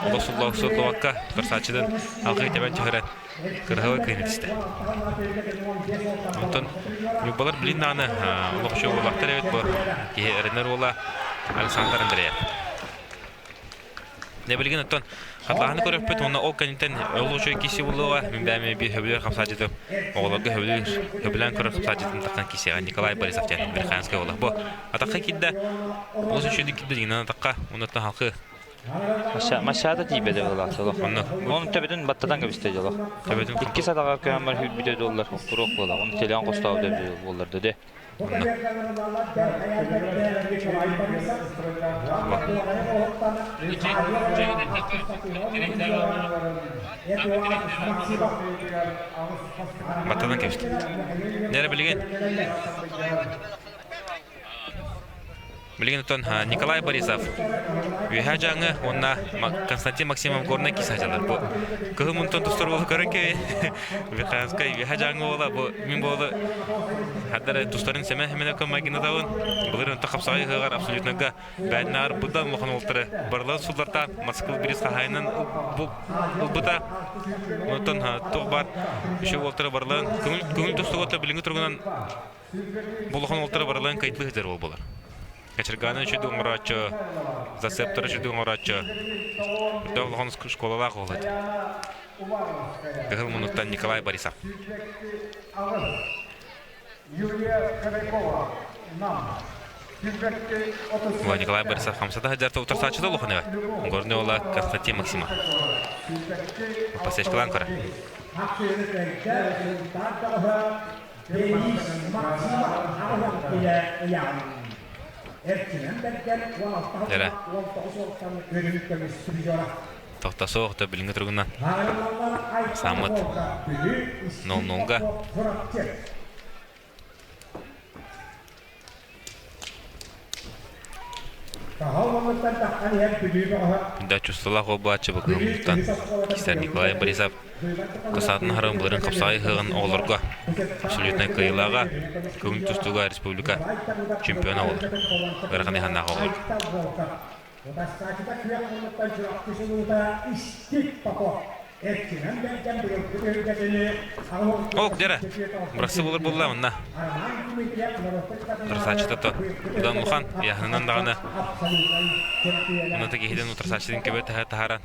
олосулла суллубакка торсааччыдан алгыы тэбэн түһэрэн кыраһабай кыһын этистэ. Онтон Ньурбалар билин даҕаны олохчу уолаттар эбит бу киһи эрэнэр уола Александр Андреев. Дьэ билигин оттон хатылааһыны көрөхпүт уонна ол кэнниттэн ол үчүгэй киси булуоҕа мин бэйэм эбии сөбүлүүр хамсааччытым оҕолорго сөбүлүүр сөбүлээн көрөр хамсааччытым таххан кисиэҕэ Николай Борисов диэн Верхоянскай уола. Бу атахха киирдэ олус үчүгэйдик киирдэ дьиҥинэн атахха уонна халқы Машата тиийбэтэ быһыылаах солох. Онно Оны төбөтүн баттатан кэбистэ дьолох. Төбөтүн Икки садаҕа көһөн хүрбүтэ доллар туруох буола. Оны телеон хостообут буоллар да Баттатан кэбистэ. Нэрэ билигин Билигин оттон Николай Борисов Үөһээ Дьааҥы уонна Константин Максимов Горнай киис сылдьаллар. Бу кыһыл мунтан тустар уолу көрөн кэби Верхоянскай Үөһээ Дьааҥы уола бу мин буолу хаддары тустарын сэмэ хэмэнэ майгынатабын. Былыр онто хапсаҕай ыһыаҕар абсолютнага бээтинээр быдан улахан уолтары барыларын суллартаан Москва бириис хаһаайынан ылбыта. Онтон туох баар үчүгэй уолтары барыларын көҥүл көҥүл тустууга билиҥҥи туругунан Бу улахан уолтара барыларын кыайтылыы сылдьар уол буолар. Качыргааны үчүгэй оҥорооччу, зацептары үчүгэй оҥорооччу. Үрдээх улахан школалаах уол этэ. Кыһыл муннуктан Николай Борисов. Николай Борисов хамсата сылдьар утарсааччыта улахан эбит. Горный уола Константин Максимов. Подсечкалаан көрө. Эрэ. Тохтосуох да билиҥҥи туругунан сааммыт 0-0-га Да чувстволаах уолбааччы букунуттан кистэр Николай Борисов Тасаатын аһаран былырыын хапсаҕай ыһыаҕын оҕолорго абсолютнай кыайыылааҕа, көҥүл тустууга республика чемпиона буолар. Ыарахан ыйааһыннаах оҕолорго. Ок, дьэрэ, бырахсы буолар буолла манна. Утарсааччыта то Удан Лухан ыйааһынынан даҕаны уната киһитин утарсааччытын көбө таһааран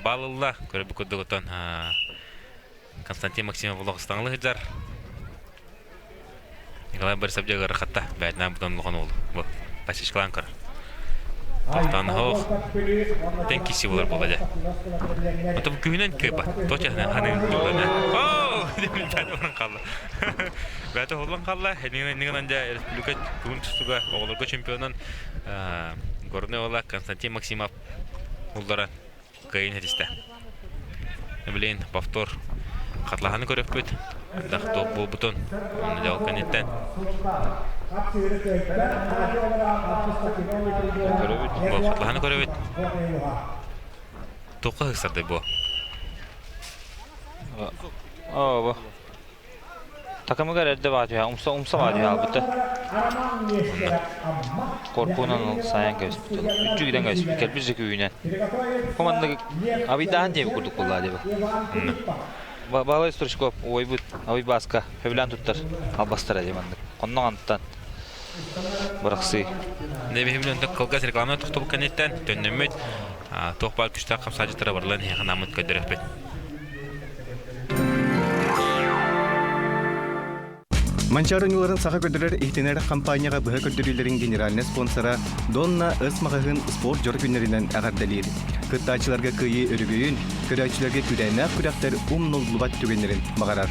Бал ылла, көрбүт курдук оттон Константин Максимов олох сылдьар. Николай Борисов дьэ ыарахатта, бэйэтинээн бутан улахан уолу. Бу пасечкалаан көрөр. Тохтоон оһох, тэн киси булар буола дьэ. Ото бу күһүнэн кыайбат. Точно ханын булана. Оо, бэйэтэ баран хаалла. Бэйэтэ холлон хаалла. Энигинэн дьэ республика күн тустууга оҕолорго чемпионун Горный уола Константин Максимов улларан кыайын этистэ. Блин, повтор хатлаһаны көрөппүт. Дах туох буолбутун. Онно дьол кэнниттэн. Көрөбүт. Бу хатлаһаны көрөбүт. Туохха ыксардай бу? Оо, бу. Такымыгар эрдэ баатыһа, умса умса баатыһа албыта. Корпунан сайан кэбиспит. Үччү гиден кэбиспит, кэлбит зекүүнэн. Команды абыйдаан диэби курдук буолла диэби. Баалай Стручков уойбут абый бааска хөбүлээн туттар албастара диэ маннык. Онно антан бырахсыы. Нэбиһимин онтон кылгас реклама тохтобут кэнниттэн төннөммүт туох баар күштээх хамсааччытара барылан иһэханаммыт көрдөрөхпүт. Манчаары ньууларын саха көрдөрөр иһитинэр компанияҕа быһа көрдөрүүлэрин генеральнай спонсора Донна Ыс маҕаһыын спорт дьоро күннэринэн эҕэрдэлиир. Кыттааччыларга кыайыы өрөгөйүн, көрөөччүлэргэ күүрээннээх күрэхтэр умнуллубат түгэннэрин баҕарар.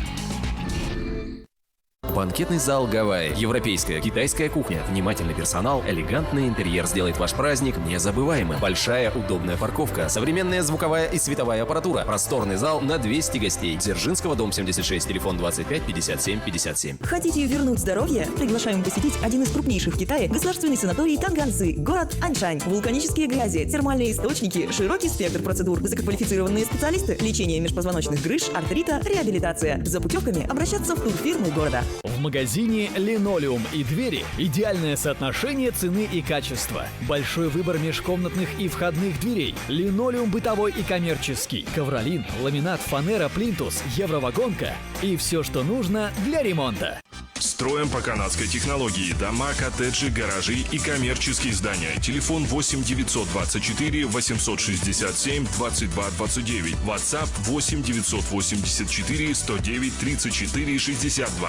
Банкетный зал Гавайи. Европейская, китайская кухня, внимательный персонал, элегантный интерьер сделает ваш праздник незабываемым. Большая удобная парковка, современная звуковая и световая аппаратура, просторный зал на 200 гостей. Дзержинского, дом 76, телефон 25 57 57. Хотите вернуть здоровье? Приглашаем посетить один из крупнейших в Китае государственный санаторий Танганцы, город Аньшань. Вулканические грязи, термальные источники, широкий спектр процедур, высококвалифицированные специалисты, лечение межпозвоночных грыж, артрита, реабилитация. За путевками обращаться в турфирмы города. В магазине «Линолеум и двери» идеальное соотношение цены и качества. Большой выбор межкомнатных и входных дверей. Линолеум бытовой и коммерческий. Ковролин, ламинат, фанера, плинтус, евровагонка и все, что нужно для ремонта. Строим по канадской технологии дома, коттеджи, гаражи и коммерческие здания. Телефон 8 924 867 22 29. WhatsApp 8 984 109 34 62.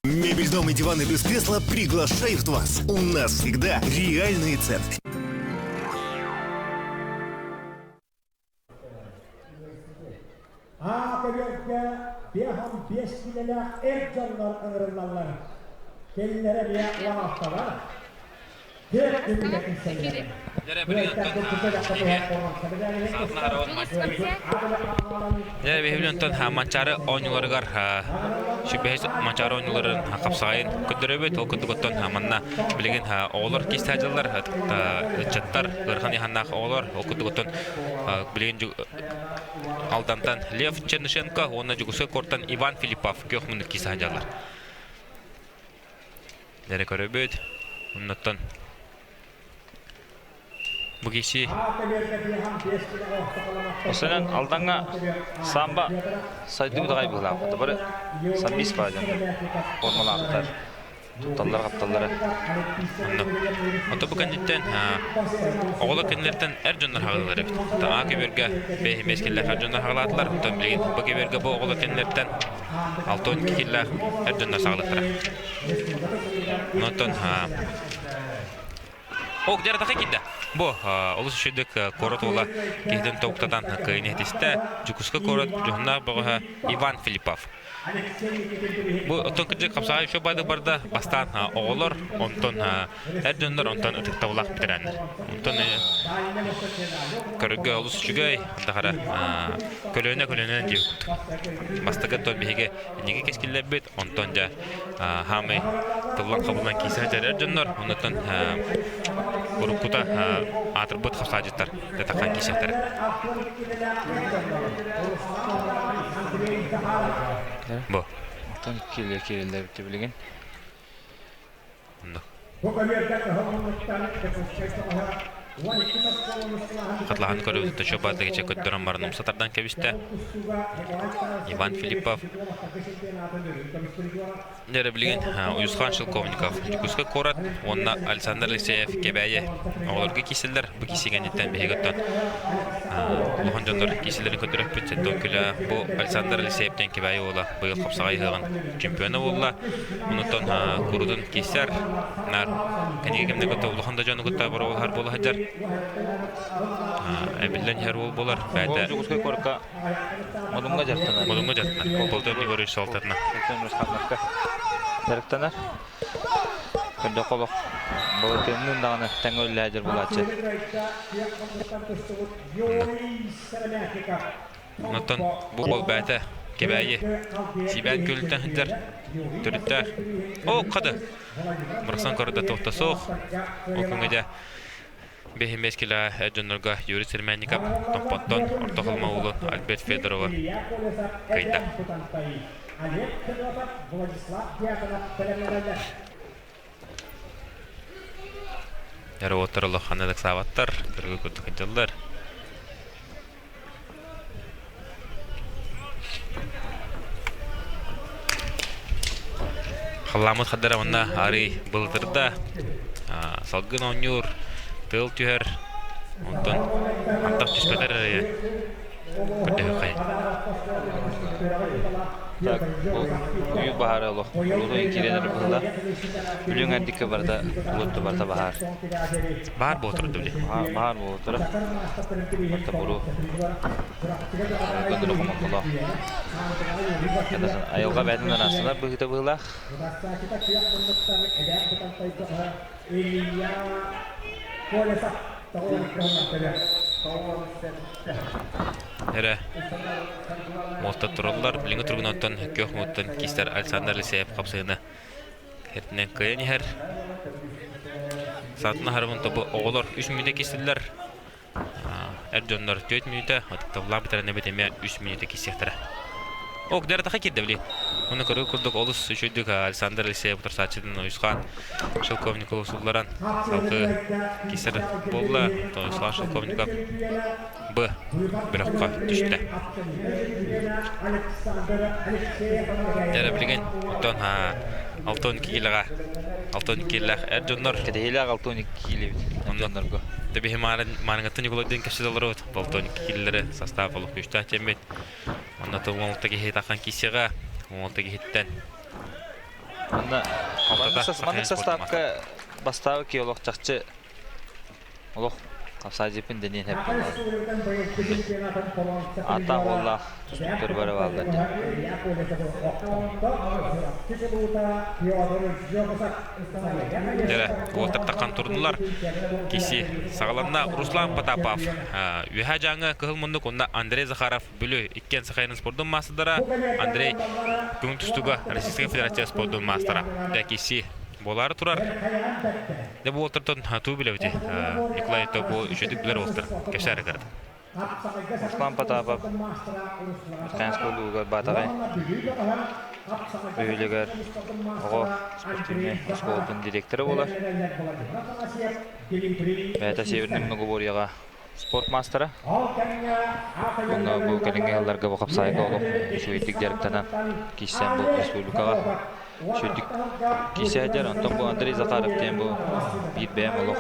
Мебель, дом и диваны без кресла приглашают вас. У нас всегда реальные цены. А көбүөргэ 55 киилэлээх эр дьоннор ыҥырыллаллар. Кинилэрэ эмиэ уон алталар. Түөрт түмүгэ киирсэллэр. Дьэ, биһиги онтон Манчаары оонньууларыгар сүбэһис Манчаары оонньууларын хапсаҕайын көрдөрөбүт. Ол курдук оттон манна билигин оҕолор киирсэ сылдьаллар, ыччаттар, ыарахан ыйаһыннаах оҕолор. Ол курдук оттон билигин Алдантан Лев Чернышенко уонна Дьокуускай куораттан Иван Филиппов күөх муннук киирсэ сылдьаллар. Дэрэ көрөбүт. Оннуттан бу киси Осынан Алдаҥҥа самбо сайдыы даҕай быһыылаах. Бары самбист баар дьон формалаахтар. Тутталлар хапталлара. Онно. Ото бу кэнниттэн оҕолор кэннилэриттэн эр дьоннор хаҕыллар эбит. Таҥаа көбүөргэ бэйэһимэс киллээх эр дьоннор хаҕылаатылар. Онтон билигин бу көбүөргэ бу оҕолор кэннилэриттэн 62 киллээх эр дьоннор саҕалыктара. Онтон Ок, дьэ атаха киирдэ. Бу олус үчүгдүк куорат уола киһитин тобуктатан кыайын иһитистэ. Дьокуускай куорат дьоһуннаах бөҕөһө Иван Филиппов. Бу оттон кырдьык хапсаҕай үчүгэй баайдык барда. Бастаан оҕолор, онтон эр дьоннор, онтон ытыктабылаах бэтэрээннэр. Онтон көрөргө олус үчүгэй, дахара көлүөнэ көлүөнэнэн диэбит курдук. Бастакы оттон биһиги инники кэскиллэрбит, онтон дьэ хаамай тыллан хабыллан киирсэ сылдьар эр дьоннор, оннуттан уруккута аатырбыт хапсаадьыттар таххан киирсиэхтэрэ. Бу. Оттон киирэллэр киирэллэр эбит билигин. Онно. Хатлаһан көрөбүт төчө баардыгыча көрдөрөн баран умса тардан кэбистэ. Иван Филиппов Дьэ билигин Уйусхан Шелковников Дьокуускай куорат уонна Александр Алексеев Кэбээйи оҕолорго киирсэллэр. Бу киирсигэниттэн биһиги оттон улахан дьоннор киирсэллэрин көрдөрөппүт. Сэттэ күлэ бу Александр Алексеев диэн Кэбээйи уола быйыл хапсаҕай ыһыаҕын чемпиона буолла. Онуттан курутун киирсэр. Наар кэнники кэмнэ кытта улахан да дьону кытта боруобалаһар буола сылдьар. Эбиллэн иһэр уол буолар. Бэйэтэ Дьокуускай куоракка Модуҥҥа дьарыктанар. Модуҥҥа дьарыктанар. Полтон Егорович салалтатына. Дьарыктанар. Көрдөххө олох балатыанныын даҕаны тэҥҥэ үлэлээдьэр буолааччы. Онтон бу уол бэйэтэ Кэбээйи Сибээн күөлүттэн сылдьар төрүттээх. Оо, хады! Бырахсан көрдө туохта суох. Ол күҥҥэ дьэ Бэһимэс килэҕэ эр дьоннорго Юрий Сермянников Томпоттон Орто Халыма уолун Альберт Федоровы кыайда. Олег Федотов, Владислав Дьяконов бэлэмнэнэллэр. Эр уоттар улаханнык ыксаабаттар, көргө курдук сылдьаллар. Халлааммыт хардара уонна арый былытырда, салгын оонньуур, тыал түһэр, онтон антах түспэтэр эрэ көрдөһүөххэ. Так, бу уйуу баһаара олох улуутун киирэн эрэ быһыылаах. Бүлүүҥ эрдиккэ барыта улуутта барыта баһаар. Баар буолтар били. Баһаар буолтара. Барыта буру. Көндөрө хомолтолоох. Айылҕа бэйэтин араастанар быһыыта быһыылаах. Эрэ муоста тураллар. Билиҥҥи туругунан оттон күөх мууттан киистэр Александр Алексеев хапсыһыны эрдинэн кыайан иһэр. Саатын аһарыбын тобу оҕолор үс мүнүүтэ кистиллэр. Эр дьоннор 4 мүнүүтэ, ытыктабыллаах бэтэрээннэрбит эмиэ 3 мүнүүтэ киирсиэхтэрэ. Ок, дьарытаха киирдэ били. Уонна көрүү курдук олус үчүгдүк Александр Алексеев утарсааччытын Уйусхан Шелковников сулларан салгыы киирсэр буолла. Уйусхан Шелковников Б бөлөххө түстэ. Дьэ билигин оттон 62 киилэҕэ 62 киилэлээх эр дьоннор Кэтэһиилээх 62 киилэбит эр дьоннорго. Тэбиһи маарыҥҥаттан Николайдыын кэпсэтэ олоробут. 62 киилэлэри састаап олох күүстээх диэммит. Онно 16 киһи тахан киисиэҕэ. 16 киһиттэн Манна маннык састаапка бастаабы ки олох чахчы Олох хапсаадьыппын дэниэн сөп буоллаҕа. Ааттаах уоллаах тустууктар бары бааллар дии. Дьэ, уолтар таххан турдулар. Киси саҕаланна Руслан Потапов. Үөһээ Дьааҥы Кыһыл Муннук уонна Андрей Захаров Бүлүү иккиэн Сахайын спордун маастардара. Андрей күн тустууга Российскай Федерация спордун маастара. Дьэ, киси буолаары турар. Дьэ бу уолтартан туу билэбити. Николай то бу үчүгдүк билэр уолтар. Кэпсээри кырды. Руслан Потапов Верхоянскай улууһугар Баатаҕай бөһүөлэгэр оҕо спортивнай оскуолатын директора буолар. Бэйэтэ Северный многоборьеҕа спорт маастара. Онно бу кэлиҥҥи сылларга бу хапсаайга олох үчүгэйдик дьарыктанан киирсэн бу республикаҕа үчүгэйдик киирсэ сылдьар. Онтон бу Андрей Захаров диэн бу биир бэйэм олох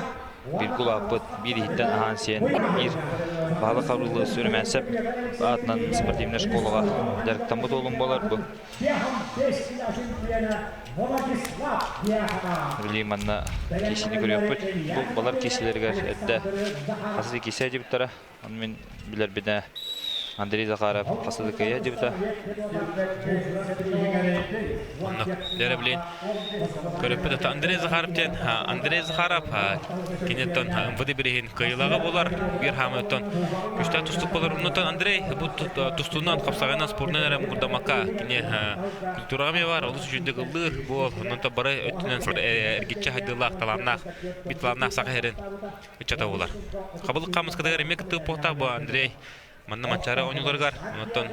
биир кулааппыт, биир иһиттэн аһаан сиэн, биир баһылык Хабрылы Сүрүмээсэп аатынан спортивнай школаҕа дьарыктаммыт уолум буолар бу. Били манна киисини көрүөхпүт. Бу балар киисилэригэр эрдэ хас да киисэ дьыбыттара. Ону мин билэрбинэ Андрей Захаров хас да кыайа дьыбыта. Оннук. Дьэ, блин, Көрөппүт Андрей Захаров диэн Андрей Захаров киниттэн МВД бириһин кыайыылааҕа буолар. Биир хаамыттан күстээх тустук буолар. Оннуттан Андрей бу тустуунан, хапсаҕайынан, спордунан эрэ муҥурдаммакка кини культураҕа эмиэ бар, олус үчүгдүк ыллыыр. Бу оннуттан бары өттүнэн эргиччи хайдыылаах, талааннаах, бит талааннаах саха сирин ыччата буолар. Хабылык хаамыскатыгар эмиэ кыттыы буолуохтаах бу Андрей Манна Манчаары оонньууларыгар онтон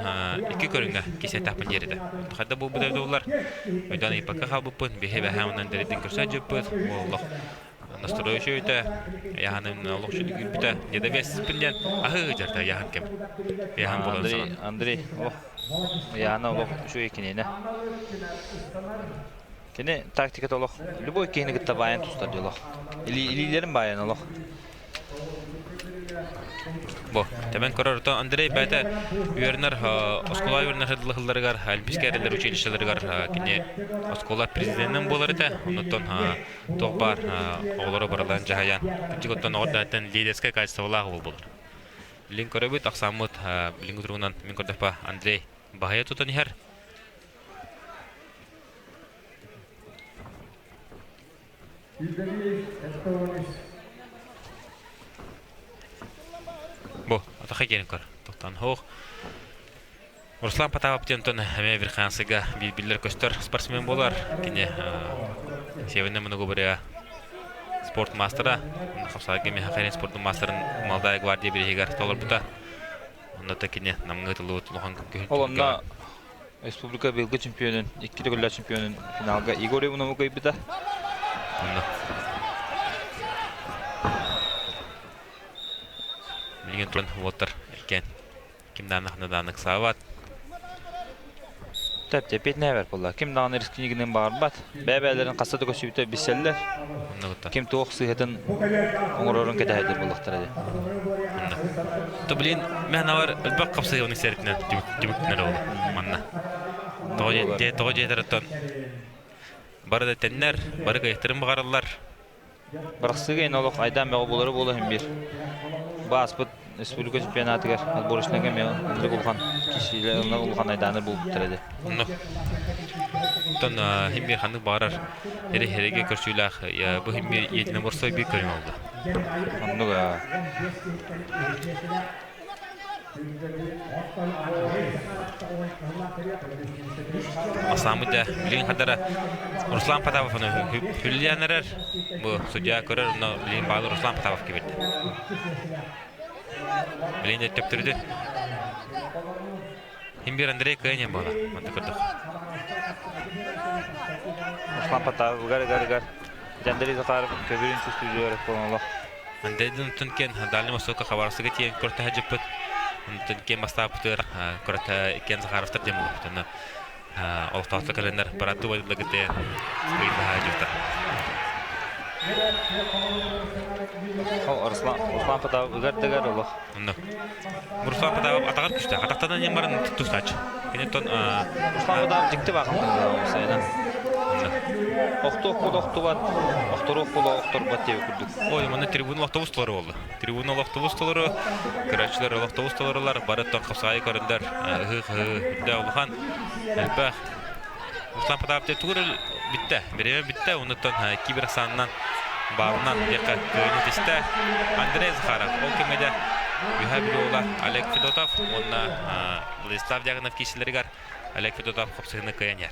икки көрүҥҥэ кисиэтэхпин диэр этэ. Хайда буолбута эбитэ буоллар, өйдөөн ыйыппакка хаалбыппын, биһи бэһээ онон дэридин көрсө дьыппыт, олох настрой үчүөйтэ, яһаным олох үчүгдүк киирбитэ, недовеспин диэн аһыы дьарта яһан кэм. Яһан буолан Андрей, саҕан. Андрей, олох Яна олох үчүгэй киниэнэ. Кини тактиката олох любой киһини кытта баайан тустар дии олох. Илиилэрин баайан олох. Бу, тэбэн көрөр то Андрей бэйэтэ үөрэнэр оскуола үөрэнэр сылларыгар Альпийскай эрэллэр училищеларыгар кини оскуола президенин буолар этэ. Оннуттан туох баар оҕолору барыларын дьаһайан, кырдьык оттон оҕо эрдэҕиттэн лидерскэй качестволаах уол буолар. Билин көрөбүт, ахсааммыт билиҥҥи туругунан мин көрдөхпө Андрей баһыйа тутан иһэр. Бу, атаха киирэн көр. Тохтон хоох. Руслан Потапов диэн эмиэ Верхоянскайга биллэр көстөр спортсмен буолар. Кини Северный многоборье спорт маастара. Хапсаҕайга эмиэ спордун маастарын Молодая гвардия бирииһигэр толорбута. Онно да кини намҥа ытыллыбыт улахан Ол онно Республика быйылгы чемпионун, икки төгүллээх чемпионун финалга Егор Иванову кыайбыта. Онно. Билигин туран уолтар иккен ким дааны хана дааны ыксаабат. Тэп тэпиэт нээбэр буолла. Ким даҕаны рискинигинэн баҕарбат. Бэйэ-бэйэлэрин хаста да көссүүтэ билсэллэр. Ким туох сыыһатын оҥорорун кэтэһэрдэр буоллахтара дии. То блин, мен авар элбэх хапсыйыаны сэритинэн түмүктэнэр ол манна. Тоҕо дьиэтэртон бары да тэннэр, бары кыйахтарын баҕараллар. Бырахсыыга ин олох айдаан бөҕө буолара буола иһин биир. Бааспыт республика чемпионатыгар отборочнайга эмиэ ынырык улахан киһилэр улахан айдааны булбуттар этэ. Онно Оттон хим биир ханнык баҕарар эри эригэ көрсүүлээх бу хим биир единоборство биир көрүҥ олду. Оннук Асаамыт да билигин хадара Руслан Потапов ону хүллээн эрэр. Бу судья көрөр, но билигин баалы Руслан Потапов кибирди. Билигин да төптөрүтүн. Хим бир Андрей кыайан буола. Манта көрдөх. Руслан Потапов ыгар ыгар ыгар. Андрей Захаров көбүрүн сүстүүрүгэр олох. Андрейдин тункен Дальний Востокка Хабаровскайга тиийэн көртөһө дьыппыт. Онтон киэн бастаабытыгар көртө иккиэн Захаровтар диэн буолбут. Онно олохтоохтор кэлэннэр бараттыы байыллагыты ыйдаһа дьыпта. Ол Руслан Руслан Потапов ыгар дыгар олох. Онно Руслан Потапов атаҕар күштээх. Атахтанан иэн баран тустааччы. Кини тон Руслан Потапов дьикти баахамтан сайынан. Охтуох буола охтубат, охторуох буола охторбот диэбит курдук. Ой, манна трибуна автобус толору буолла. Трибуна автобус толору, көрөөччүлэр автобус толорулар, бары тон хапсаҕайы көрөндөр, ыһыы-ыһыы, үрдэ улахан, элбэх. Руслан Потапов тугур бүттэ, бириэмэ бүттэ, онуттан киберсаанынан баалынан диэххэ кыайыны тистэ. Андрей Захаров, ол кэмҥэ дьэ Үһэ Бүлүү Олег Федотов уонна Владислав Дьяконов киирсилэригэр Олег Федотов хапсыһыны кыайан иһэр.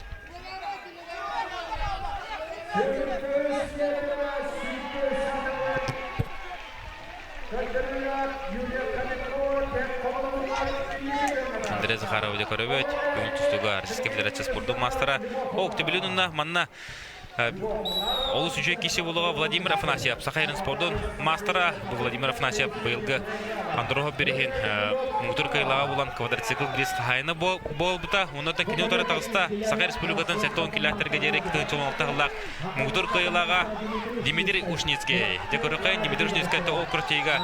Андрей Захаров көрөбөт, бүгүн тустууга Российскай Федерация спордун маастара. О, Октябрин унна манна олус үчүгэй киһи буолуоҕа Владимир Афанасьев, Саха сирин спордун маастара. Бу Владимир Афанасьев быйылгы Андрохов бириһин муҥутуур кыайыылааҕа буолан квадроцикл бириис хаһаайына буолбута. Онно да кини утары таҕыста Саха Республикатын 70 килээхтэргэ диэри 216 сыллаах муҥутуур кыайыылааҕа Дмитрий Ушницкий. Дьэ көрүөххэ Дмитрий Ушницкий ол крутейга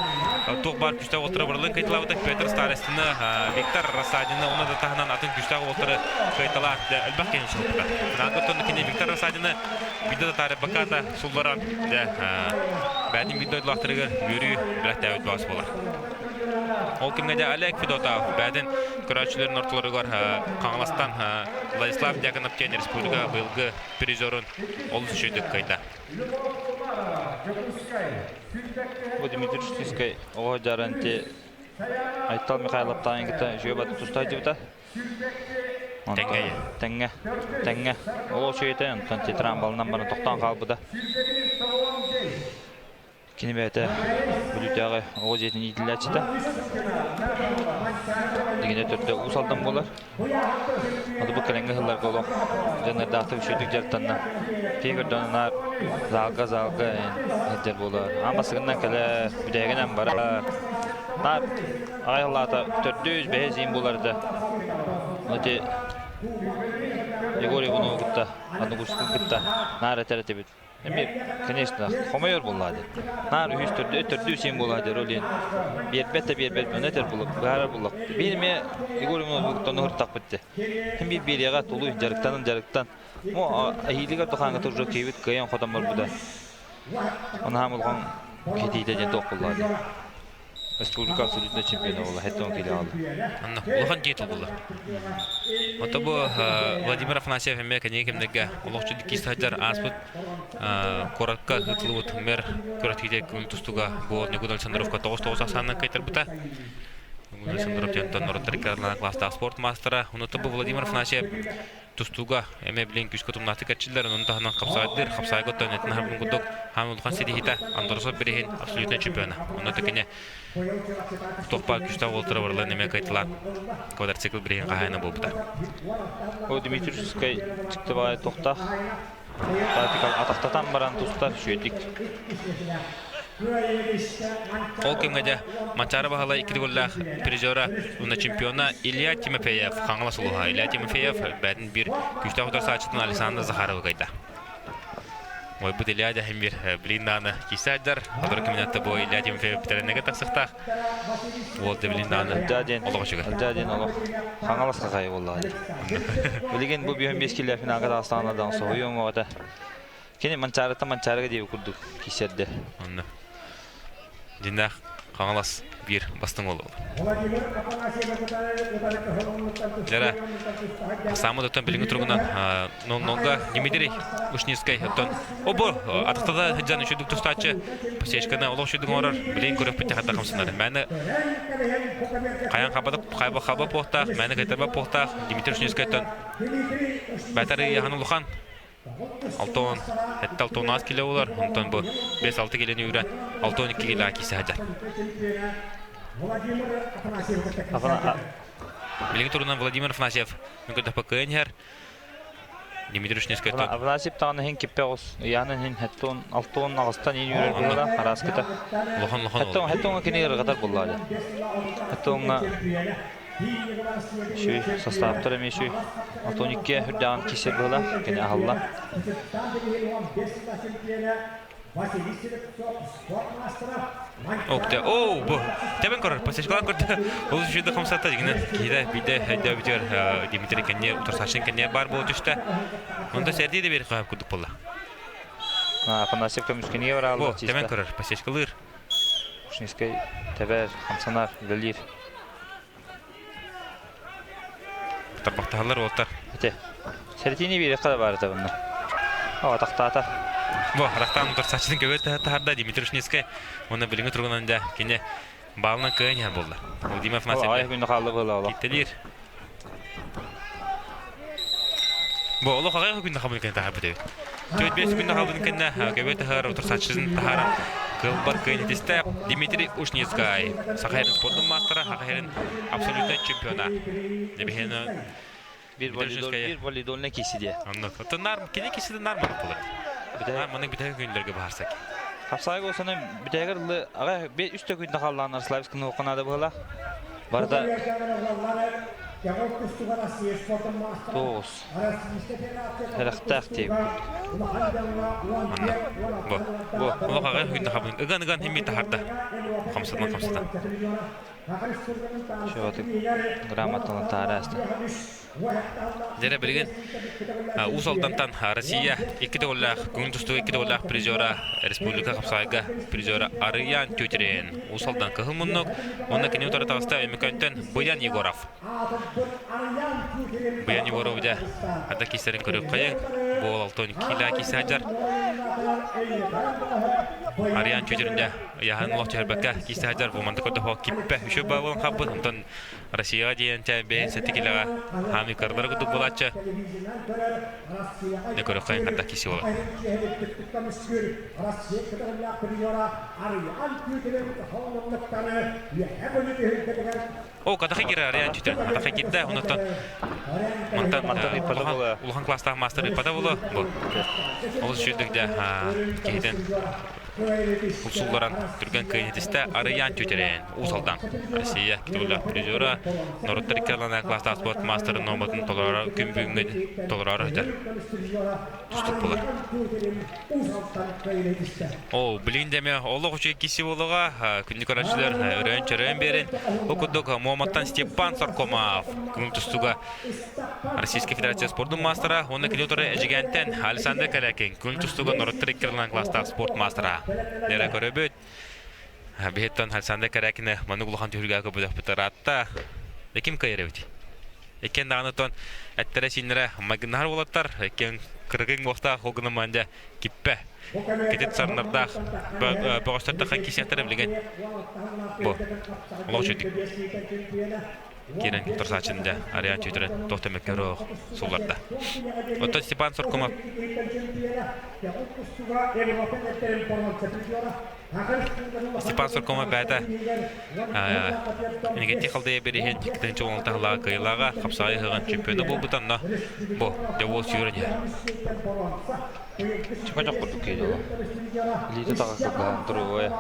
туох баар күстээх уолтары барылын кыайталаабыта Петр Старостины, Виктор Рассадины, уонна да таһынан атын күстээх уолтары кыайталаан элбэх киһини соһуппута. Финалга кини Виктор Рассадины биирдэ да таарыйбакка сулларан дьэ бэйэтин биир дойдулаахтарыгар үөрүү бэлэхтээбит баҕас буолар. Ол кэмҥэ дьэ Олег Федотов бэйэтин көрөөччүлэрин ортолоругар Хаҥаластан Владислав Дьяконов диэн республика быйылгы призерун олус үчүгэйдик кыайда. Бу Дмитрий Шустинскай оҕо дьаранти Айтал Михайловтаан кытта үчүгэй баты туста сылдьыбыта. Тэҥҥэ. Тэҥҥэ. Тэҥҥэ. Ол үчүгэйтэ онтон тетрамбалынан баран тохтоон хаалбыта. Кини бэйэтэ Бүлүүтээҕи оҕо дьиэтин иитиллээччитэ. Дигинэ төрдө Уус Алдан буолар. Аны бу кэлиҥҥи сылларга олох дьоннордаахтык үчүгэйдик дьарыктанна. Киһи көрдөөн наар залга залга сылдьар буолар. Аан бастакынан кэлэр, бүтэһигинэн барар. Наар аҕай сыллаата төрдүс, бэһис иин буолар да. Ону ити Егор Иванову кытта, Анугушкин кытта наар этэр этибит. Эми, конечно, хомойор буоллаа дии. Наар үһүс төрдү, төрдү син буолаа дии, ролин. Биэрбэт да биэрбэт, маны этэр булук, быһаарар буллак. Биир эмиэ Егор Иванович уһуртахпыт дии. Хим биир биэриэҕэ тулуй, дьарыктанын дьарыктан. Мо эһиилигэр тухааҥҥа уже киһибит кыайан хотон барбыта. Ону улахан китиитэ диэн туох буоллаа дии. Республика абсолютно чемпиона буолла, хэттон киилэ аҕалла. Онно улахан титул буолла. Ото бу Владимир Афанасьев эмиэ кэнники кэмнэргэ олохчу киис сылдьар ааспыт куоракка ыытыллыбыт мэр күрэхтэһиитэ күн тустууга бу Ньургун Александровка 9-9 ахсаанынан кыайтарбыта. Ньургун Александров диэн норуоттар икки класстаах спорт маастара. Онуота бу Владимир Афанасьев. тустууга эмэ билин күүскэ тумнаахтык эрчиллэр, онон таһынан хапсаҕайдыыр, хапсаҕайга оттон этин аһарбын курдук хаан улахан ситиһиитэ Андросов бириһин абсолютнай чемпиона. Онно кини туох баар күүстээх уолтара барыларын эмиэ кыайталаан квадроцикл бириһин хаһаайына буолбута. О Дмитрий Шускай чыктыбаҕай туохтаах атахтатан баран тустар үчүгэйдик. Ол кэмҥэ дьэ Манчаары Баһылай икки төгүллээх призера уонна чемпиона Илья Тимофеев Хаҥалас улууһа. Илья Тимофеев бэйэтин биир күүстээх утарсааччытын Александр Захаровы кыайда. Ойбут Илья дьэһин биир билин дааны киирсэ сылдьар. Сотору кэминэн бу Илья Тимофеев бүтэрэннэгэ тахсыахтаах. Уол да билин дааны олох үчүгэй. Ылдьаа диэн олох Хаҥалас хахайы буоллаҕа дии. Билигин бу 5 килэ финалга таҕыстаҕына даҕаны соһуйуом оҕото. Кини Манчаарыттан Манчаарыга диэби курдук киирсэрдэ. Онно. Дьиннээх Хаҥалас биир бастыҥ уол Дьара Саамы оттон билиҥҥи туругунан нолга Дмитрий Ушницкай оттон обо атахтата сылдьан үчүгдүк тустааччы посечканы олох үчүгдүк оҥорор билигин көрөхпүт тэхэтэ хамсанар мээнэ хайан хабадык хайба хаба буохтаах мээнэ кайтарба буохтаах Дмитрий Ушницкайтан бэтэр ыйахан улахан Алтон, этте алтонаас кило болар, онтон бу 5-6 килени үрэн 6-12 кило кисе хадьар. Билиҥҥи турунан Владимир Афанасьев мүкөтөпө кыайан иһэр. Дмитрий Ушницкай Афанасьев даҕаны иһин киппэ оҕус ыйаанын иһин хеттон алтон аҕыстан иин үүрэр буолара араскыта. Улахан улахан Хеттон хеттоҥа кини ырҕатар буллаады. Хеттоҥҥа Үчүгэй састааптар эмиэ үчүгэй. Антон икки үрдээҕин киирсэр быһыылаах, кини аһылла. Окте, оо, бу тэбэн көрөр, посечкалаан көрдө. Ол үчүгэй хамсатта дигинэ киһитэ биирдэ өйдөөбүтүгэр Дмитрий кэнниэ утарсааччын кэнниэ баар буола түстэ. Онто сэрдии да биэр хаап курдук буолла. Афанасьев көмүскэнигэ бараалла Бу тэбэн көрөр, посечкалыыр. Ушницкай тэбэр, хамсанар, үлэлиир. Тарбахтаһаллар уолтар. Ити. Сэрэтиини биэриэххэ да баар этэ онно. О, атахтаата. Бу, атахтаан утарсааччытын көбүөр таһарда Дмитрий Ушницкай. Уонна билиҥҥи туругунан дьэ кини баалынан кыайан иһэр буолла. Владимир Афанасьев. Аҕай күнү хаалла быһыылаах. Киттэлиир. Бу олох аҕай күннэ хабын кэннэ таһаарбыт эбит. Төрт биэс күннэ хабын кэннэ көбүөр таһаар утарсааччытын таһааран кылбат кыайан итистэ Дмитрий Ушницкай. Саха сирин спордун маастара, Саха сирин абсолютнай чемпиона. Дебиһин Bir волейбол, bir волейбольный киси диye. Оннук. Оттон нар кини кисиде нар маннык болар. Нар маннык бүтэһик күнлэргэ баһарсак. Хапсаайга осаны бүтэһигэр ылы аҕай бе үс төкүннэ халлааннар Славсканы окунаада быһыла. Барда тоғыз. Эрэхтээх диэбит Манна. Бу. Бу. Олох аҕай күннэ хабын. Ыган-ыган химми таһарда. Хамсатан хамсатан. Шоты грамотаны таара Дьэрэ билигин Уус Алдантан Россия икки төгүллээх көҥүл тустууга икки төгүллээх призера республика хапсаҕайга призера Арыйаан Тютрин Уус Алдан кыһыл муннук уонна кини утары таҕыста Өймөкөөнтөн Быйан Егоров. Быйан Егоров дьэ ада киисэрин көрүөххэйиҥ. Бу ол алтон киилэ киисэ сылдьар. Арыйаан Тютрин дьэ ыйааһын олох түһэрбэккэ киисэ сылдьар. Бу манта көрдөхө киппэ үчүгэй баалын хаппыт. Онтон Россияҕа диэн бэйэн сэттэ килэҕэ хаамыы кыралара курдук буолааччы. Дьэ көрөххө ханна киси буолар. О, катахы кира арыйан түтэн. Атахы кирдэ, онуттан мантан улахан класстаах маастар ыппата буолуо. Бу. Олус үчүгдүк дьэ киһитин Усулларан түргэн кыайын ситистэ Арыйаан Тютерен, Уус Алдан, Россия титуллаах призера, норуоттар икки ардыларынан класстаах спорт маастарын нуорматын толороро күн бүгүҥҥэ толороро сылдьар тустук буолар. О, билигин дэмэ олох үчүгэй киси буолуоҕа, күндү көрөөччүлэр өрөөн-чөрөөн биэрин. Ол курдук Муоматтан Степан Соркомов көҥүл тустууга Российскай Федерация спордун маастара уонна кини утары Эдьигээнтэн Александр Корякин күн тустууга норуоттар икки ардыларынан класстаах спорт маастара. Нэрэ көрөбүт. Биһиттэн Александр Корякины маннык улахан түһүлгэҕэ көрбөтөхпүт ыраатта. Ким кыайар эбит? Иккиэн даҕаны тон эттэрэ-сииннэрэ майгыннаһар уолаттар, иккиэн кыргыҥ буохтаах ол гынан баран дьэ киппэ. Кэтит сарынардаах бөҕөстөр таххан киисиэхтэрэ билигин. Бу. Олох үчүгэй. Киирэн турсааччын дьэ арыйан чүүтүрэн туох да мөккүөр сулларда. Оттон Степан Суркумов Степан Суркумов бэйэтэ Инники халдыя бириһин кытынчы уонтаһылаҕа кыайылааҕа хапсаҕай ыһыҕын чемпиона буолбута онно бу дьэ сүүрэн иһэр. Чөкөчөх курдук киһи дьоло. Илиитэ таҕа кылгаһан туругуя.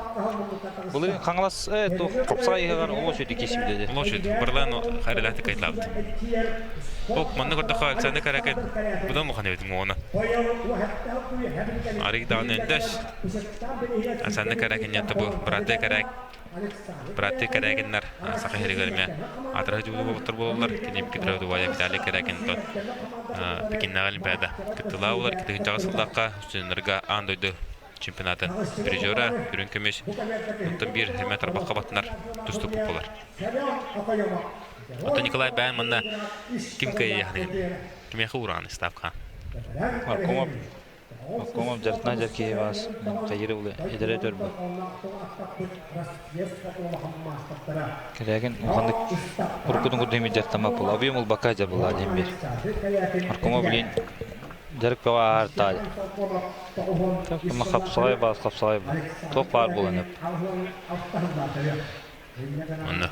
Былырыын Хаҥалас туох хапсаҕай ыһыҕар олус үтү киирсибитэ дии. Олус үтү. Барлаан хайралаахтык кайталаабыт. Ок, манна көрдөххө Александр Каракин будан улахан эбит уҥуоҕуна. Арый даҕаны өндөс. Александр Каракин диэн бу бырааттыы Карак Бырааттыы Кэрээкиннэр Саха сиригэр эмиэ аатыра дьуулуу буолбуттар буолаллар. Кини Петров Дубая Виталий Кэрээкин Пекиннээҕи Олимпиада кыттыылаах буолар. Кытыһынчаҕа сыллаахха студеннарга аан дойду чемпионатын призера, үрүҥ көмүс, онтон биир эмэ тарбахха баттанар тустуук буолар. Оттон Николай Бэйэн манна ким кыайыахын кимиэхэ уураан ставка? Аркомов Обкомов дьарытынан дьар киһи баас хайыра улы эдэрэ төрбө. Кэрээкин улаханнык уруккутун курдук имит дьарыктаммат буолла. Объем ылбакка дьар буолла диэн биир. Аркомов билин дьарык бөҕө аар Ама хапсаҕай баас хапсаҕай туох баар буолан эп. Онно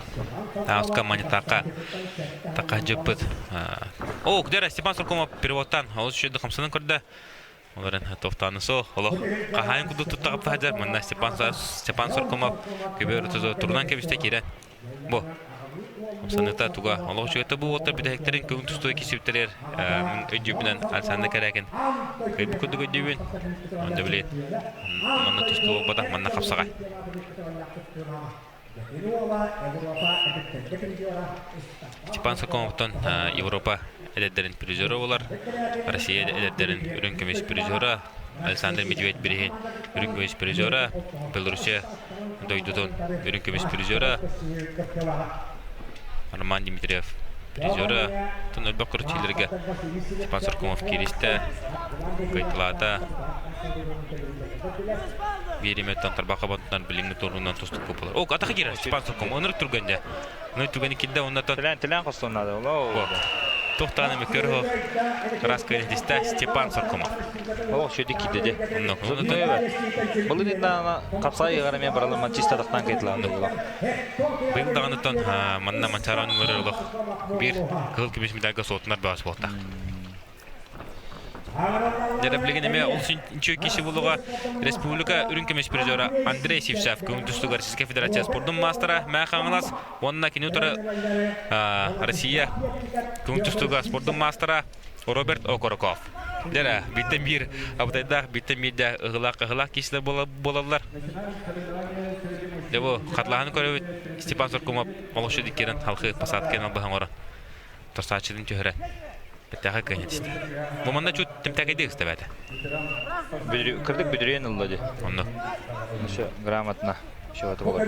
Тааска манитака така дьыппыт. О, где Степан Суркомов переводтан олус үчүгэй хамсанан көрдө. Олорон тофтааны со олох хаһаайын курдук туттаҕапта сылдьар. Манна Степан Степан Суркомов көбөр турунан кэбистэ киирэн. Бу хамсаныта туга олох үчүгэй бу уоттар бүтэһиктэрин көҥүл тустуу кисиптэрэр мин өйдүүбүнэн Александр Корякин кыайбыт курдук өйдүүбүн. Онда били манна тустуу буолбатах манна хапсаҕай. Степан Соколовтан Европа эдэрдэрин призера буолар, Россия эдэрдэрин үрүҥ көмүс призера, Александр Медведь бириһин үрүҥ көмүс призера, Белоруссия дойдутун үрүҥ көмүс призера, Роман Дмитриев призера, тон элбэх көрүтүүлэргэ Степан Соркомов кииристэ, кыайталаата. Биир эмэттэн тарбахха баттанар билиҥҥи туругунан тустук буолар. О, атаха киирэр Степан Соком. Оннук түргэн дьэ. Оннук түргэни кирдэ оннотон. Тилээн тилээн хостуон наада ол. Туохтаан эми көрү Краска илдистэ Степан Соркомов. О, шөдү кирдэ дьэ. Оннук. Былыр иннаана хапсай ыгар эмиэ баралар манчиста тахтан кайтылаан буолла. Быйыл даҕанытан манна Манчааран ылар олох биир кыһыл көмүс медальга суотунар бөҕөс буолта. Дьэ, билигин эмиэ ол үчүгэй киһи буолуоҕа республика үрүҥ көмүс призера Андрей Сивцев көҥүл тустууга Российскай Федерация спордун маастара Мэ Хаҥалас уонна кини утары Россия көҥүл тустууга спордун маастара Роберт Окороков. Дьэ, бииртэн биир абытайдаах, бииртэн биирдэ ыһылаах-ыһылаах киһилэр буолаллар. Дьэ бу хатылаһан көрөбүт Степан Суркумов олохшу диккерин халхы посадканы албаһан оҥорон Тосааччытын түһэрэн бэттээхэй кыайан этистэ. Бу манна чуть тэмтээкэйдик ыстабаата. Кырдык бүдүрүйэн ылла дии. Онно. Еще грамотно. Еще это было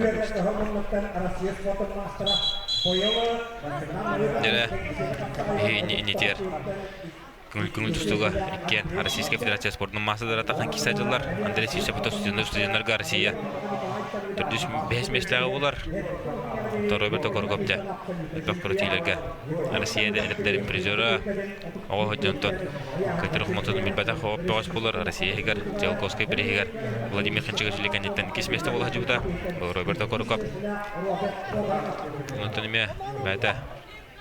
Дьэ, инитер көҥүл тустууга иккиэн Российскай Федерация спордун маастардара тахан киирсэ дьыллар Андрей Сивцев студеннарга Россия төрдүс бэһис миэстэлээҕи булар. Роберт Окороков дьэ элбэх көрүтүүлэргэ Россия эдэрдэрин призера оҕо дьонтон кытары хомолтотун билбэтэх бөҕөс булар Россия иһигэр Циолковскай бирииһигэр Владимир Ханчигович кэнниттэн иккис миэстэ буола сылдьыбыта Роберт Окороков. Онтон эмиэ бэйэтэ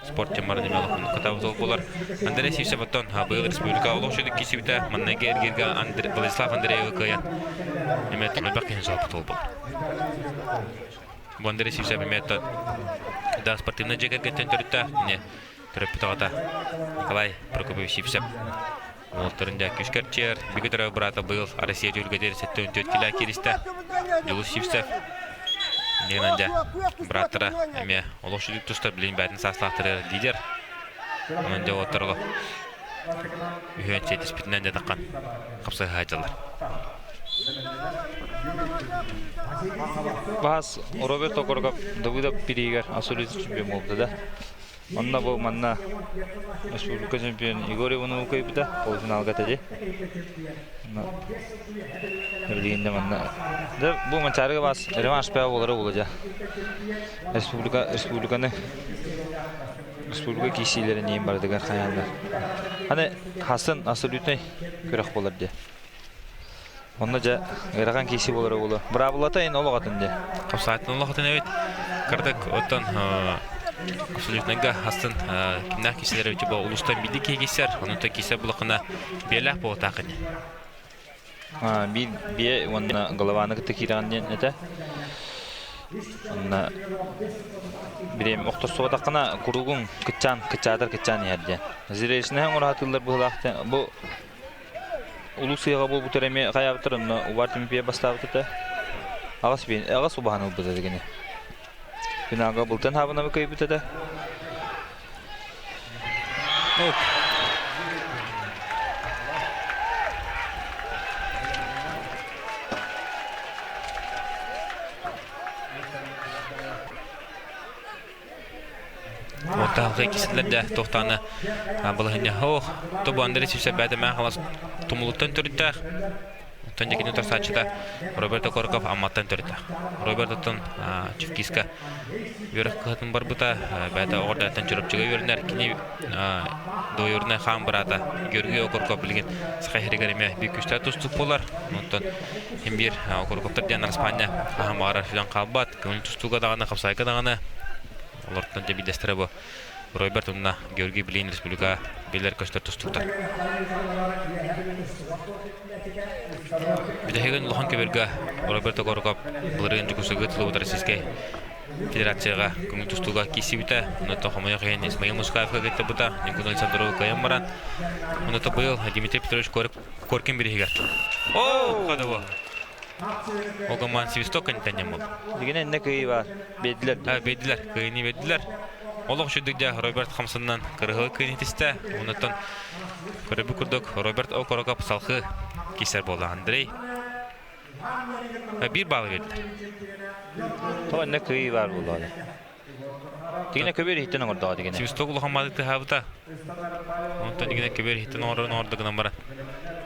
спорт темарын эмиэ олоххун кытаабыт буолар. Андрей Сивцев оттон быйыл республика олох үчүгэй киирсибитэ. Манныгы эргииргэ Владислав Андреевы кыайан эмиэ элбэх киһини соһуппут буолбут. Бу Андрей Сивцев эмиэ да спортивнай дьиэ кэргэттэн төрүттээх. Эмиэ төрөппүт аҕата Николай Прокопьевич Сивцев. Уолаттарын дьэ күүскэ эрчийэр. Бигэ төрөөбүт быраата быйыл Россия түһүлгэтигэр 74 килэ кииристэ. Дьулус Сивцев Диэн дьэ бырааттара эмиэ олох сүдүк тустар билин бээтин саастаахтары лидер. Онон дьэ уолаттар олох үһүөн сиэтиспитинэн дьэ таххан хапсыһа сылдьаллар. Баас Роберт Окороков Давыдов пириигэр абсолютный чемпион буолбута да. Онно бу манна республика чемпион Егор Иванову кыайбыта полуфиналга этэ Билигин да манна да бу Манчаарыга баас реванш пэ буолара буола дьэ. Республика республиканы Республика киисиилэрин иин барытыгар хайааннар. Аны хасын абсолютный күрэх болар де. Онно дьэ ыарахан кииси болара буолуо. Быраабылата ин олох атын де. Хапсаатын олох атын эбит. Кырдык оттон абсолютныйга астын кимнээх киисилэр эбит бу улуустан биирдик киһи киисэр, онон киисэ булахына биэлээх буолтаах ини. Биир биэ уонна голованы кытта киирэҕин диэн этэ. Онно бириэм охторсубатаххына куругуҥ кыччаан кыччаатар кыччаан иһэр диэн. Зрелищнэһэ оҥоро быһыылаах бу улуус ыһыаҕа буолбутар эмиэ хайаабыттар онно Увар Тимофеев бастаабыт этэ. Аҕыс биэн аҕыс убаһан ылбыт этэ кини. Финалга Былтан Хабынабы кыайбыт этэ. Оттаалга кисиллэрдэ тохтааны балаһынньа ох тобу Андрей Сивцев бээтэмээн халас тумулуттан төрүттээх Оттон дьэкини утарсааччыта Роберто Корков Амматтан төрүттээх. Робертоттон Чевкиска үөрэх кыһатын барбыта, бэйэтэ оҕордоттон Чурапчыга үөрэнэр. Кини двоюроднай хаан быраата Георгий Окорков билигин Саха сиригэр эмиэ биир күүстээх тустуук буолар. Онтон иһин биир Окорковтар диэн араспаанньа хаһан баҕарар сүтэн хаалбат. Көҥүл тустууга даҕаны, хапсаайга даҕаны олортон дьэ биирдэстэрэ бу Роберт уонна Георгий Блин республика билэр-көстөр тустууктар. Бүтэһигин улахан көбүргэ Роберт Окороков былырыын Дьокуускайга тылыбыт Российскай Федерацияҕа көҥүл тустууга киирсибитэ. Онуота хомойуох иһин Исмаил Мускаевка кыттыбыта. Ньургун Александров кыайан баран. Онуота быйыл Дмитрий Петрович Коркин бириһигэр. О, хадыбы. Огоман свисток кэнниттэн был. Дигин энне кыйы бар. Бедилер. Бедилер. Кыйыны бедилер. Олох үчүгдүк Роберт хамсыннан кырыһы кыйын итистэ. Онуттан Көрөбү курдук Роберт Окороков салхы кисер буолла Андрей. Биир баалы бердилер. То энне кыйы бар буолла. Тигине көбөр иһиттен оҥордоҕо дигине. Свисток улахан маады тыһаабыта. Онтон дигине көбөр иһиттен оҥорон оҥордо гынан баран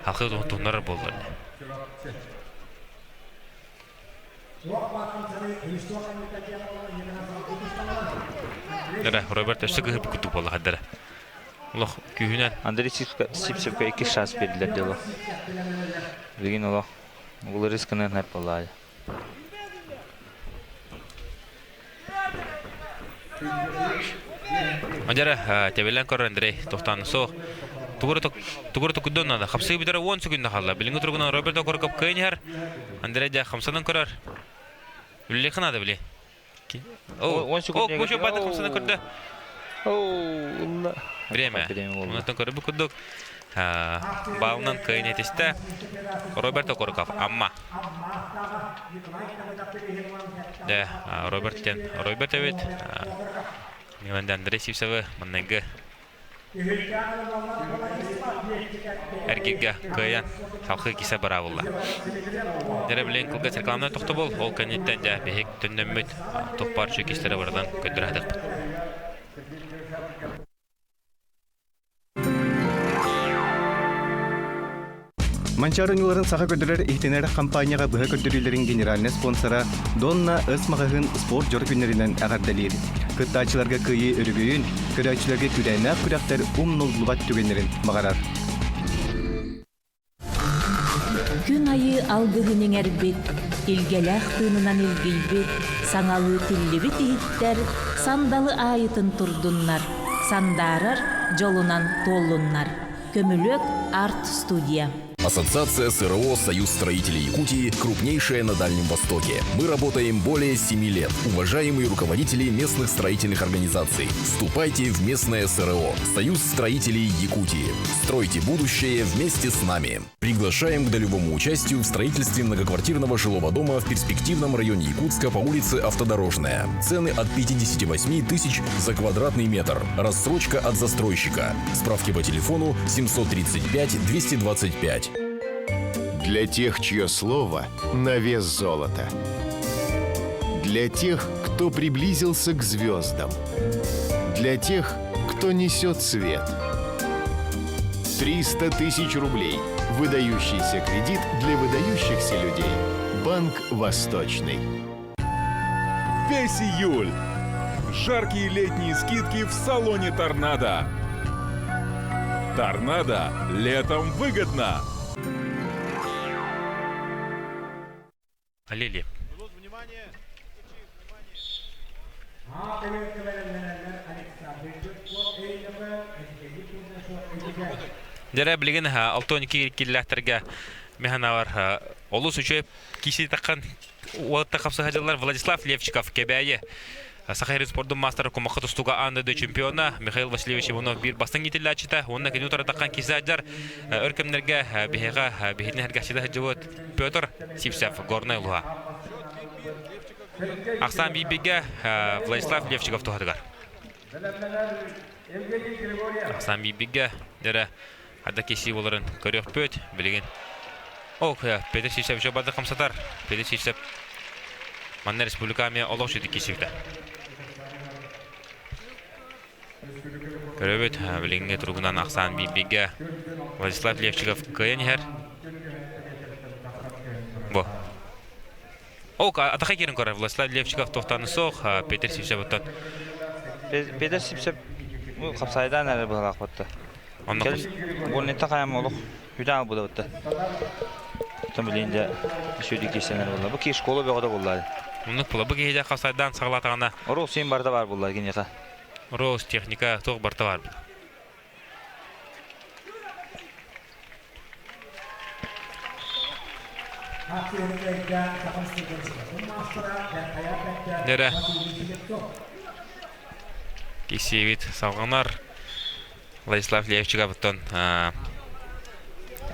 халхы туһуннарар буоллар. Дара, Роберт өссө кыһырбыт курдук буолла хаддара. Олох күүһүнэн. Андрей Сипсевка икки шанс бердилер дело. Билигин олох уларыс гынан хап буоллаайа. Мадьара, тэбэлэн көрөр Андрей, тохтаан суох. Тугура тукудон надо. Хапсыы бүтэрэ 10 секунда хаалла. Билиҥҥи туругунан Роберт Окороков кыайан иһэр. Андрей дьэ хамсанан көрөр. Үллэхэ надо били. О, 10 секунд. О, кучу баты хамсанан көрдө. О, Время. Онтон көрөр курдук баалынан кыайан этистэ. Роберт Окороков, Амма. Дэ, Роберт диэн Роберт эбит. Милан Андрей Сивцевы манныгы эргиргэ кыайан салхыы кисе быраабылла. Дэрэ билен кылгас рекламнай тохтобул, ол кэнниттэн дьэ биһик төннөммүт тухпар чүкистэрэ бардан көтөр хатыхпыт. Манчаары оонньууларын саха көрдөрөр иһитинэр хампаанньаҕа быһа көрдөрүүлэрин генеральнай спонсора Донна Өс маҕаһыын спорт дьоро күннэринэн эҕэрдэлиир. Кыттааччыларга кыайыы өрөгөйүн, көрөөччүлэргэ күүрээннээх күрэхтэр умнуллубат түгэннэрин баҕарар. Күн айыы алгыһын иҥэрбит, илгэлээх тыынынан илгийбит, саҥалыы тиллибит иһиттэр сандалы аайытын турдуннар, сандаарар дьолунан туоллуннар. Көмүлүөк арт-студия. Ассоциация СРО «Союз строителей Якутии» крупнейшая на Дальнем Востоке. Мы работаем более 7 лет. Уважаемые руководители местных строительных организаций, вступайте в местное СРО «Союз строителей Якутии». Стройте будущее вместе с нами. Приглашаем к долевому участию в строительстве многоквартирного жилого дома в перспективном районе Якутска по улице Автодорожная. Цены от 58 тысяч за квадратный метр. Рассрочка от застройщика. Справки по телефону 735 225. Для тех, чье слово на вес золота. Для тех, кто приблизился к звездам. Для тех, кто несет свет. 300 тысяч рублей. Выдающийся кредит для выдающихся людей. Банк «Восточный». Весь июль. Жаркие летние скидки в салоне «Торнадо». «Торнадо» летом выгодно! Лили. Дьэрэ билигин 62 киллээхтэргэ механавар олус үчүгэй киси таххан уолатта хапсыһадьыллар Владислав Левчиков Кэбээйи Саха сирин спордун маастара кумахха тустууга аан дойду чемпиона Михаил Васильевич Иванов биир бастыҥ иитиллээччитэ уонна кини утары таххан киси сылдьар өр кэмнэргэ биһиэхэ биһитин эргэхчитэ сылдьыбыт Петр Сивцев Горнай улууһа. Ахсаан биирбигэ Владислав Левчиков туһатыгар. Ахсаан биирбигэ дэрэ хада киси боларын көрүөхпүт билигин. О, Петр Сивцев еще барды хамсатар. Петр Сивцев манна республика эмиэ олох сүдү кисибитэ. Көрөбүт, билиҥҥи туругунан ахсаан биирбигэ Владислав Левчиков кыайан иһэр. Бу. Ол атаха киирэн көрөр Владислав Левчиков тохтоон суох, Петр Сивцевыттан. Петр Сивцев хапсайдаан эрэ быһалаах батта. Онно Больница хайам олох үтэ албыда батта. Оттон билин дьэ сүдү киирсэнэр буолла. Бу ки школа бөҕөтө булла. Оннук була. Бу киһи хапсайдаан саҕалаатаҕына Оруол син барыта баар булла киниэхэ. Рост техника туох барыта баар була. Дэрэ кисиэбит салҕанар Владислав Левчиковтан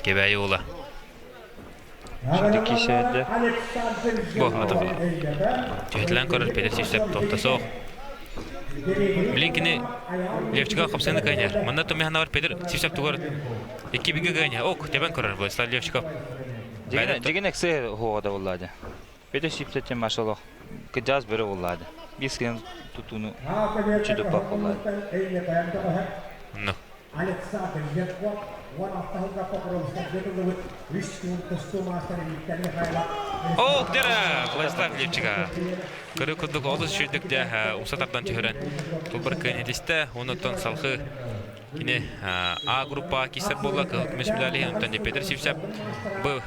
Кэбээйи уола. Сүдү киисээдэ. Бу түһэтилэн көрөр Петр Сивцев туохта суох. Билин кини Левчиков хапсыны кыаньар. Манна тумиһанавар Петр Сивцев тугар икки бигэ кыаньар. Ок, тебен көрөр Владислав Левчиков. Дигин эксе хуода буллады. Петр Сивцев тем машалох. Кыдьаас бөрө буллады. Бис кин тутуну чудуппак буллады. Ну. Александр Жирков 16 Покровскай О, дера Владислав Левчига. Көрө курдук олус үчүгдүк дэ умса тардан түһэрэн тулбар кыайан этистэ. Онуттан салхы кини А группа киссер буолла кыһыл көмүс медали онтон Петр Сивцев Б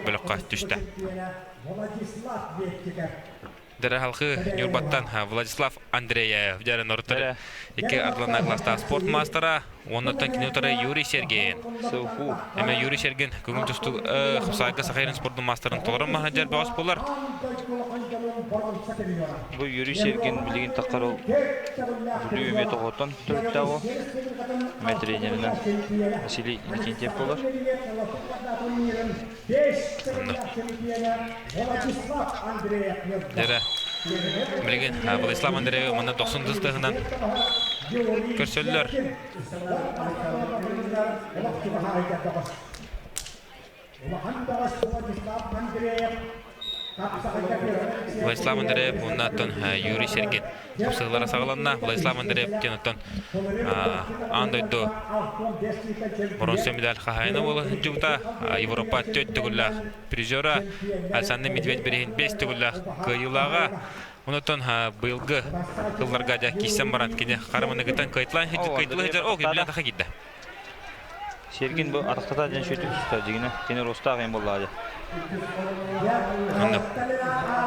бөлөххө түстэ. Дэрэ Ньурбаттан Владислав Андреев дьэрэ норуттар икки ардыларына класстаах спорт маастара, оннуттан кини утары Юрий Сергеин. Эмэ Юрий Сергин көҥүл тустуу хапсаайга Саха сирин спордун маастарын толорон маһаджар бөҕөс буолар. Бу Юрий Сергин билигин таххар ол Бүлүү эмиэ тоҕоттон төрүттээх ол. Эмэ тренеринэн Василий Викентьев буолар. Дэрэ билигин Владислав Андреев манна дохсун тыстыһынан көрсөллөр. Владислав Андреев уонна оттон Юрий Сергин тупсыылара саҕаланна. Владислав Андреев диэн оттон аан дойду боруонса медаль хаһаайына буола сылдьыбыта. Европа төрт төгүллээх призера Александр Медведь бириһин бэс төгүллээх кыайыылааҕа. Онтон быйылгы сылларга дьэ киирсэн баран кини хараманыгыттан кыайтылаан кыайтылыы сылдьар. О, билэн таха киирдэ. Сергин бу атахтата диэн сүтүк тустар дьигинэ. Кини ростаах им буллаады. Онно.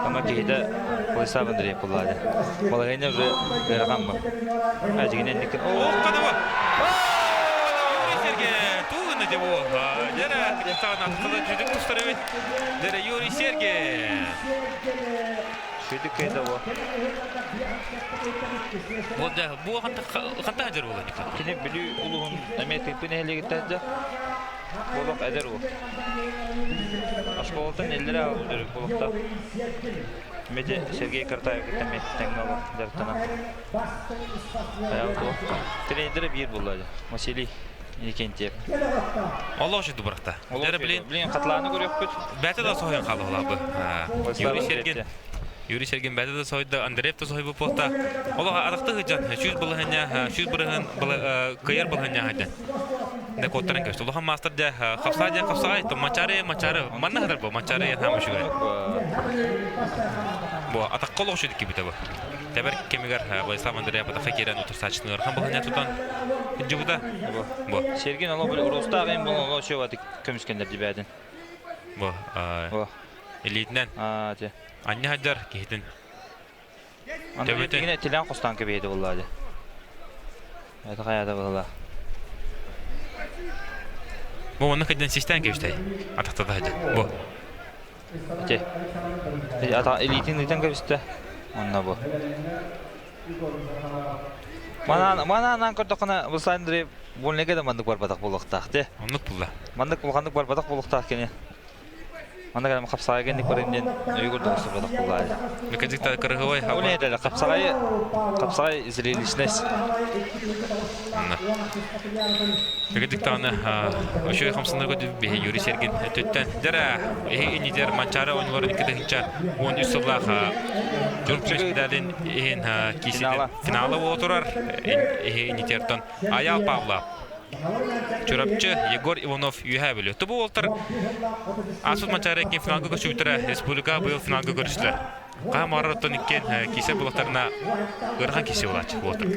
Ама киһитэ Владислав Андреев буллаады. Балаһыанньа уже ыарахан бу. А дьигинэ инникин. Ох, кадава! Юрий Сергей! Тугуна де бу. Дера, кыргызстан атахтата сүтүк тустар эбит. Дера Юрий Сергей! Сүтүк киһитэ бу. Вот да, бу ханта хадыр була Николай? Кини Бүлүү улууһун эмиэ Тыыппы нэһилиэгиттэн да олох эдэр уол. Оскуолаттан иллэрэ аҕыс буолуохтаах. Эмиэ Сергей Картаев кытта эмиэ тэҥҥэ олох дьарыктанар. Тренердэрэ биир буолла Василий Викентьев. Олох үчүгэй бырахта. Дьэ, билин хатылааны көрүөхпүт. Бэйэтэ да соһуйан хаалла Юрий Сергин Юрий Сергин бэйэтэ да соһуйда, Андреев да соһуйбут буолта. Олох атахты сылдьан, сүүс балаһыанньа, сүүс бырыһын кыайар балаһыанньа сылдьан. Да куоттаран көстө. Улахан маастар дьэ хапсаа дьэ хапсаҕай, мачары мачары, манна хатар бу, мачары хаама үчүгэй. Бу атахха олох үчүгэй кибитэ бу. Тэбэр кэмигэр Владислав Андреев атаха киирэн утарсааччытын ыарахан быһыыны тутан илдьибитэ. Бу. Сергей оло урустаах эм бұл оло шөбаты көмүскендер дибәдин. Бу. Илиитинэн. Анньа хаджар киһитин. Төбөтүн. Тилэн хостан кэбиэди буллаады. Это хайада была. Бу онно кэдэн систэн кэбистэй. Атахтада хаджар. Бу. Ити. Ата илиитин ыытан кэбистэ. Онно бу. Манан манан көрдөххүнэ Руслан Андреев вольныйга да маннык барбатах буолуохтаах дии. Оннук булла. Маннык улаханнык барбатах буолуохтаах кини. Маннык эрэ хапсаҕайга инник барым диэн өйү курдук устубатах буоллаа. Мекадикта кырыһыбай Ол не деді хапсаҕай хапсаҕай зрелищность. Мекадиктаны үчүгэй хамсанарга биһи Юрий Сергин өттүттэн дьэрэ эһи иннитер Манчаары оонньууларын 2013 сыллаах Дьурпчу медалин иһин кииситин финала буола турар эһи иннитертон Аял Павлов Чурапчы Егор Иванов үөһээ Бүлүү. Тубу уолтар Асут Манчаары иккин финалга көсүбүттэрэ республика быйыл финалга көрүстүлэр. Хаһан баҕарар оттон иккиэн киисэ булаттарына ыарахан кисе буолааччы буолтар.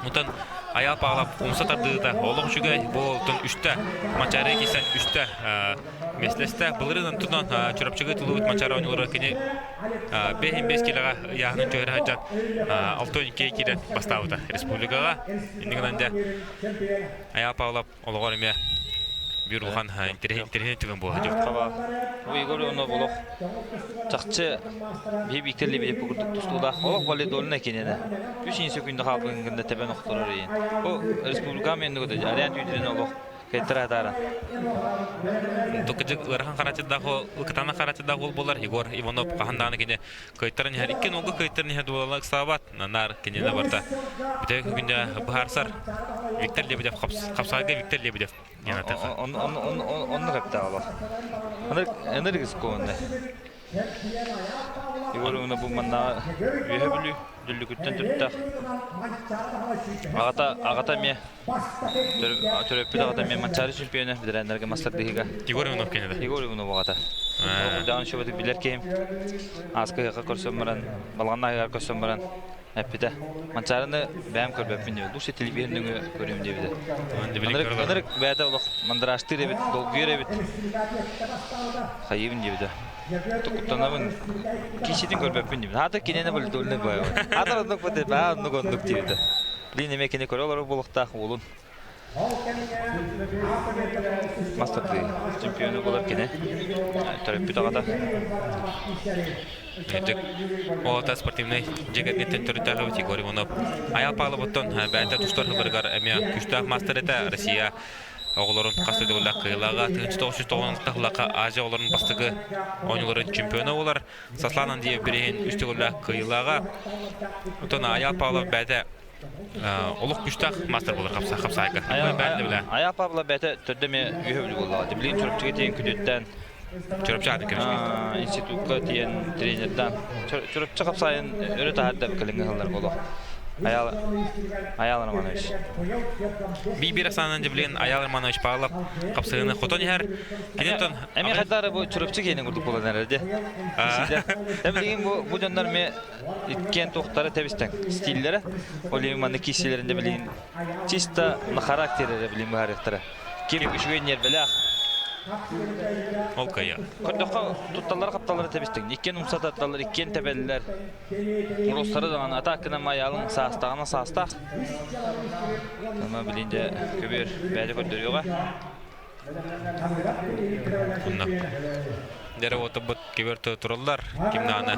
Мутан Аял Павлов умса тардыыта олох үчүгэй бу оттон үстэ Манчаары кисэн үстэ миэстэлэстэ. Былырыын онтунан Чурапчыга тылыбыт Манчаары оонньуулара кини 5 килоҕа ыйааһынын түһэрэ сылдьан 6-12 киирэн бастаабыта республикаҕа. Иннигинэн дьэ Аял Павлов олоҕор эмиэ биир улахан интэриэһинэй түгэн буола сылдьыбыт. Хаба. Бу Егор Иванов олох чахчы биһи Виктор Лебедев курдук тустуулаах олох валидольна кинини. Үс инсе күндө хаалбын гында тэбэн охторор иин. Бу республика мен арян түйдүрен олох Кыттыраатаара. Туккыдьык ыарахан харатырдаах ыкытана харатырдаах уол буолар Егор Иванов хаһан даҕаны кини кыайтаран иһэр икки нолга кыайтаран иһэр дуолала ыксаабат наар кинини барта бүтэһик күндэ быһаарсар Виктор Лебедев хапсаайга Виктор Лебедев Оннук эптэ олох. Энергис куонна. Егор Иванов бу манна үөһэ Бүлүү Дүллүкүттэн төрүттээх. Аҕата аҕата эмиэ төрөппүт аҕата эмиэ Манчаары чемпиона бэтэрээннэргэ мастардыһыыга. Егор Иванов кэннэ. Егор Иванов аҕата. Даҕан шөбөтүк билэр киһим. Ааска ыһыахха көрсөн баран, балаҕаннаах ыһыаҕар көрсөн баран эппитэ. Манчаарыны бэйэм көрбөппүн диэбит. Лучше телевизор нөҥүө көрүөм диэбитэ. Ынырык бэйэтэ олох мандражтыыр эбит, долгуйар эбит. Хайыыбын диэбитэ. Куттанабын, кииситин көрбөппүн диэбит. Аата кинини болдуольный баайбын. Аата оннук бу диэбит, аа оннук оннук диэбитэ. Блин, эмиэ кини көрө олорор буолуохтаах уолун. Мастардыы чемпиону булар кини. Төрөппүт аҕата. Үрдүк Ота спортивнай дьиэ кэргэнтэн төрүттээх Егор Иванов. Аял Павловыттан бэйэтэ тустар сылларыгар эмиэ күүстээх мастер этэ Россия оҕолорун хас да кыайыылааҕа 1996 сыллаахха Азия оҕолорун бастакы оонньууларын чемпиона буолар. Саслан Андреев бириһин үс төгүллээх кыайыылааҕа. Оттон Аял Павлов бэйэтэ олох күстээх мастер буолар хапсаайга. Аял Павлов бэйэтэ төрдө эмиэ үһө бүлүү буоллаҕа. Билигин Чурапчыга тиийэн күтүөттээн Чурапчы аатын көмүскүүр. Институкка тиийэн тренердаан Чурапчы хапсаайын өрө таһаарда кэлиҥҥи сылларга олох. Аял Аял Романович. Би-бир ахсаанынан дьэ Аял Романович Павлов хапсыһыыны хотон иһэр. Киниттэн Эми хайдары бу Чурапчы киэнин курдук буолан эрэр дии. Эми бу бу дьоннор ме иккиэн туохтара тэбистэн стиллэрэ. Ол иһин манна киисилэрин билин чисто на характер эрэ билин быһаарыахтара. Ким үчүгэй ньиэрбэлээх. Ол кыайа. Көрдөххө тутталлар хапталлары тэбистиҥ. Иккиэн умса татталлар, иккиэн тэбэллэр. Урустары даҕаны атааккынан майаалын саастаҕына саастаах. Ама билин дьэ көбүөр бэйэтэ көрдөрүөҕэ. Онно. Дьэрэ уотурбут көбүөр тураллар. Ким даҕаны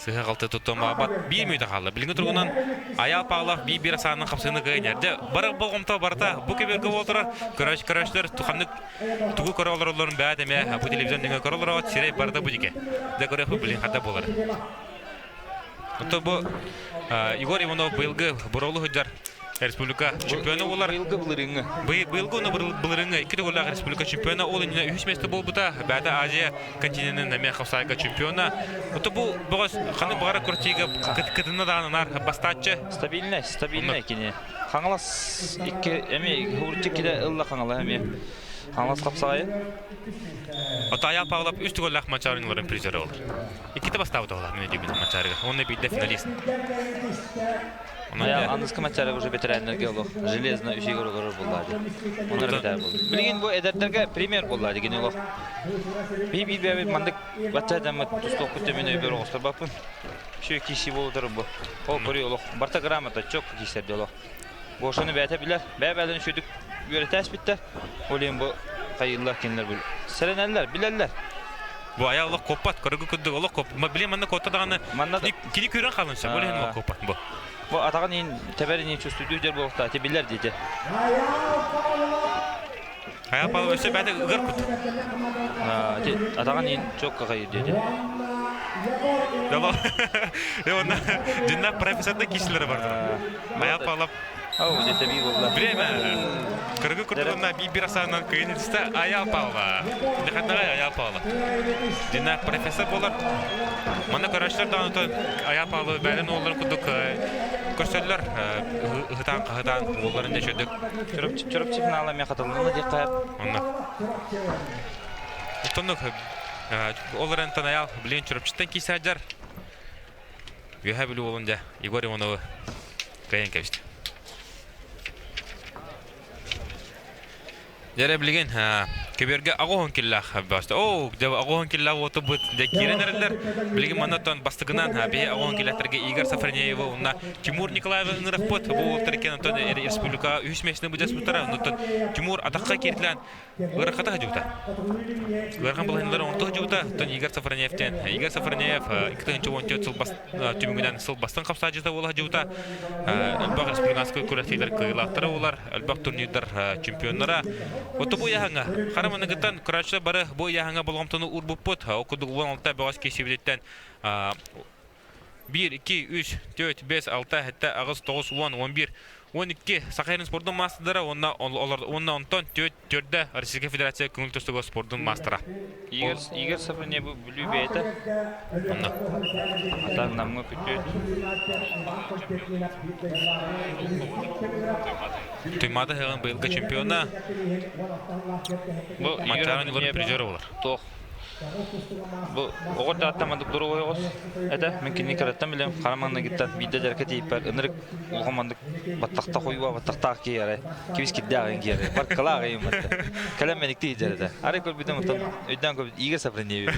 сыһа-халты туттан баабат биир мүнүүтэ хаалла. Билиҥҥи туругунан Айаал Павлов биир-биир асаанын хапсыыны кыайан Дьэ, бары болҕомто барыта бу көбүөргэ буола турар. Көрөөччүлэр ханнык тугу көрө олороллорун бэйэ эмэ бу телевизор нөҥүө көрө олороот сирэй барыта бу дике. Дьэ, көрүөхпүт билин хата буолар. Оттон бу Егор Иванов быйылгы Боролу сылдьар республика чемпиона буолар. Быйылгы былырыыҥҥы. Быйылгы уонна былырыыҥҥы икки төгүллээх республика чемпиона ол иннинэ үһүс миэстэ буолбута. Бэйэтэ Азия континенын эмиэ хапсаайга чемпиона. Ото бу бөҕөс ханнык баҕарар күрэхтэһиигэ кытынна даҕаны наар бастааччы. Хаҥалас хапсаҕайын. Ото Аял Павлов үс төгүллээх Манчаары оонньууларын призера буолар. Иккитэ бастаабыта буолар мин өйдүүбүн Манчаарыга. Уонна биирдэ финалист. Онон аныгыскы Манчаарыга уже ветераннарга олох железно үсүгэр олорор буоллаа дии. Онор бэтээр буолла. Билигин бу эдэрдэргэ премьер буоллаа дии олох. Би биир бэйэбит маннык бачча дьаммыт тустуохпут мин өйбөр оҕустарбаппын. Үчүгэй киирсии буолутар бу. Ол көрүү олох барта грамота чок киирсэрди олох. Гошаны бэйэтэ билэр. Бэйэ-бэйэлэрин үчүгдүк үөрэтээспиттэр. Ол иһин бу хайыыллар кинилэр бу сэрэнэллэр, билэллэр. Бу айа олох куоппат, көрөгү курдук олох куоп. Били манна куотта даҕаны Манна кини көрөн хаалын сөп, ол иһин олох куоппат бу. Бу атаҕын иин тэбэр иин чувствуйдуур дьэр буолуохтаах, ити билэр диэти. Айа Павлов өссө бэйэтэ ыгар кут. Ити атаҕын иин чокка хайыр диэти. Яло. Онна дьиннээх профессорда киселери бар. Айа Павлов Ау, дете би болла. Время. Кыргы курдугунна би-бир асаанан кыйын итисте Аял Павлова. Дехатнага Аял Павлова. Дина профессор болар. Манна көрөчтөр даҕаны Аял Павлова бэйэлэрин уолларын курдук көрсөллөр. Ыһытаан хаһытаан уолларын дьэ чөдөк. Чурапчы финала мен хатыллана диэххэ. Онно. Оттоннук ол эрэн Аял билин Чурапчыттан киисаадьар. Үөһээ Бүлүү уолун дьэ Егор Ивановы кыайан кэбистэ. Дьэрэ билигин көбүөргэ аҕыһын киллаах баста. Оо, дьэ аҕыһын киллаах уоту быт дьэ киирэн эрэллэр. Билигин маннаттан бастакынан биһи аҕыһын киллэхтэргэ Игорь Сафронеевы уонна Тимур Николаевы ыҥырахпыт. Бу уолтар иккиэн онтон республика үһүс миэстэни быдьаспыттара. Онтон Тимур атахха кииртилээн Ыарахата сылдьыбыта. Ыарахан балаһыанньалары оҥорто сылдьыбыта. Оттон Игорь Сафронеевтен Игорь Сафронеев 2014 сыл түмүгүнэн сыл бастыҥ хапсааччыта буола сылдьыбыта. Элбэх республиканскай күрэхтэһиилэр кыайыылаахтара буолар, элбэх турнирдар чемпионнара. Отто бу ыйааһыҥҥа хара маныгыттан көрөөччүлэр бары бу ыйааһыҥҥа болҕомтону уурбуппут. Ол курдук 16 бөҕөс киирсибититтэн 1, 2, 3, 4, 5, 6, 7, 8, 9, 10, 11, 12 Саха сирин спордун маастардара уонна уонна онтон төрдө Российскай Федерация көҥүл тустууга спордун маастара. Игорь Игорь Сафронев бу Бүлүү бэйэтэ. Онно. Атан Намҥа күтүөт. Туймаада ыһыаҕын быйылгы чемпиона. Бу Манчаары оонньууларын призера болар. Туох Бу оҕо эрдэҕиттэн маннык доруобай оҕус этэ. Мин кинини кыраттан билэм, хара маҥнайгыттан биирдэ дьарыкка тиийбэт ынырык улахан маннык баттахта хойуа баттахтаах киһи арай кибис кирдээх ыйын киһи арай баркалаах ыйын батта. Кэлэн мэниктии сылдьар этэ. Арай көрбүтүм оттон өйдөөн көрбүт Игорь Сафронеевич.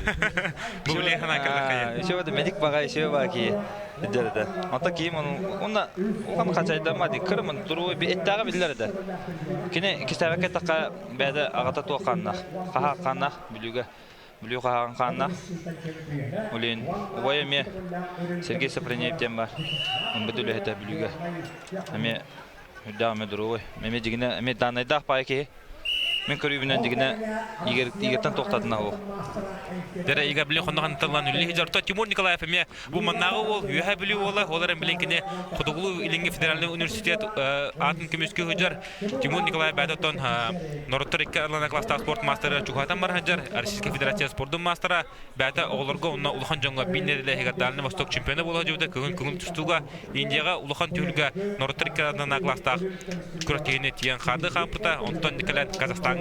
Бу билиэ санаа кэллэххэ. Еще это медик баҕа еще баа киһи сылдьар этэ. Онтон киһим уонна улахан хачайдамма дии кырымын доруобай эттээҕэ биллэр этэ. Кини кистээбэккэ эттэххэ бэйэтэ аҕата туох хааннаах, хаһаах хааннаах Бүлүүгэ Бүлүү хаһааҕын хааннаах. Улин убай эмиэ Сергей Сафронеев диэн бар. МВД үлэһитэ Бүлүүгэ. Эмиэ үрдээх эмиэ доруобай. Эмиэ дьигинэ эмиэ дааннайдаах паайа киһи. Мин көрүүбүнэн дьигинэ Игорь Игорьтан туохтатына ол. Дэрэ Игорь билин хоннохан тыллан үллэ дьорто Тимур Николаев эмиэ Бу маннааҕы уол Үөһээ Бүлүү уола, ол эрэн билин кини Хотугулуу Илиҥҥи федеральнай университет аатын көмүскүү сылдьар. Тимур Николаев бэйэтэ норуоттар икки ардыларынан класстаах спорт маастара чугаһатан бара сылдьар. Российскай Федерация спордун маастара бэйэтэ оҕолорго уонна улахан дьоҥҥо биир нэдиэлэ Дальний Восток чемпиона буола сылдьыбыта. Көҥүл көҥүл тустууга Индияҕа улахан түһүлгэ норуоттар икки ардыларынан класстаах күрэхтэһиини тиийэн хаарды хаампыта. Онтон кэлэн Казахстаҥҥа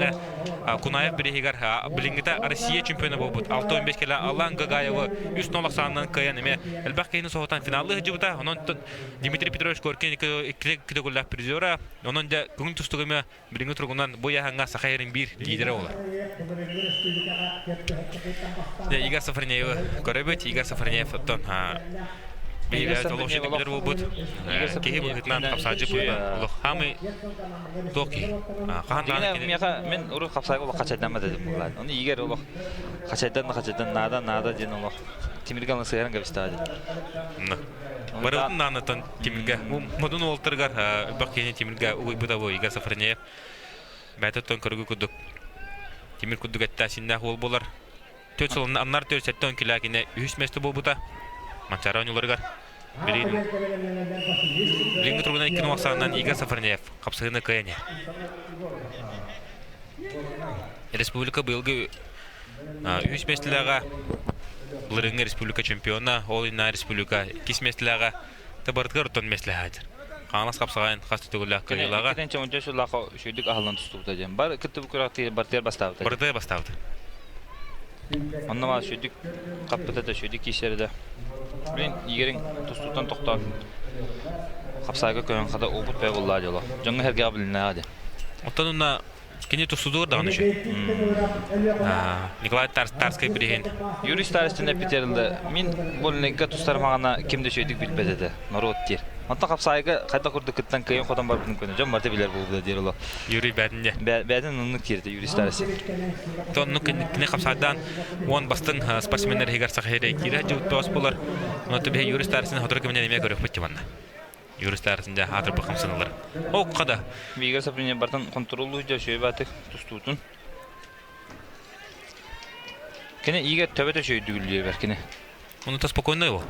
Кунаев бирииһигэр билиҥҥитэ Россия чемпиона буолбут 65 кэлэ Алан Гагаевы 3-0 ахсаанынан кыайан эмиэ элбэх киһини соһутан финаллыы сылдьыбыта. Онон Дмитрий Петрович Коркин икки төгүллээх призера. Онон дьэ көҥүл тустууга эмиэ билиҥҥи туругунан бу ыйааһыҥҥа Саха сирин биир лидерэ буолар. Игорь Сафронеевы көрөбүт. Игорь Сафронеев оттон биһиги олох билэр буолбут киһи быһыытынан хапсааччы быһыытынан олох хаамый туох киһи хаһан даҕаны кини миэхэ мин урут хапсаайга олох хачайдаммат этим буолаан ону Игорь олох хачайдан да хачайдан наада наада диэн олох тимиргэ аны сыһыаран кэбистэҕэ диэн барытын наанатан тимиргэ модун уолтарыгар элбэх киһини тимиргэ угуйбута бу Игорь Сафронеев бэйэтэ көргү курдук тимир курдук эттээх уол буолар Төрт сыл аннар төрт сэттэ килэкинэ үһүс миэстэ буолбута. Манчаары оонньууларыгар билигин билиҥҥи туругунан икки ахсаанынан Игорь Сафронеев хапсыһыыны кыайан иһэр. Республика быйылгы үһүс миэстэлээҕэ былырыыҥҥы республика чемпиона, ол иннинэ республика иккис миэстэлээҕэ табарытыгар оттон миэстэлэһэ сылдьар. Хаҥалас хапсаҕайын хас төгүллээх кыайыылааҕа. Иккитин чөмөчө сыллаахха үчүгэйдик аһыллан тустубута диэн. Бар кыттыбыт күрэхтиир бартыгар бастаабыта. Бартыгар бастаабыта. Онно баар үчүгэйдик хаппыта да үчүгэйдик киирсэрэ да. Блин, Игорин тустууттан тохтоон хапсаайга көһөн хата уопут бэйэ буллаа дьоло. Дьоҥҥо сэргэҕэ билиннэҕэ дии. Оттон уна Кини тустудуур даҕаны үчү. Николай Тарскай бириһин. Юрий Старостин эппитэрилде мин больнайга тустармаҕына ким да үчүгэйдик билбэт этэ норуот диир. Онтон хапсаайга хайдах курдук кыттан кыайан хотон барбытын көнө дьон барыта билэр буолбута диир оло. Юрий бээтин дьэ. Бээтин оннук диир Юрий Старостин. Оннук кини хапсаайдаан уон бастыҥ спортсменнар иһигэр саха сирэ киирэ дьылтоос булар. Онон биһи Юрий Старостин сотору кэминэн эмиэ көрүөхпүт дьыбанна. Юристарысын дьэ аатырбы хамсаналар. Окка да. Биигэ саприне бартан контроллуу дьэ сүөбаатык тустуутун. Кини иигэ төбөтө сүөйдүгүллүө бэр кини. Онута спокойно его.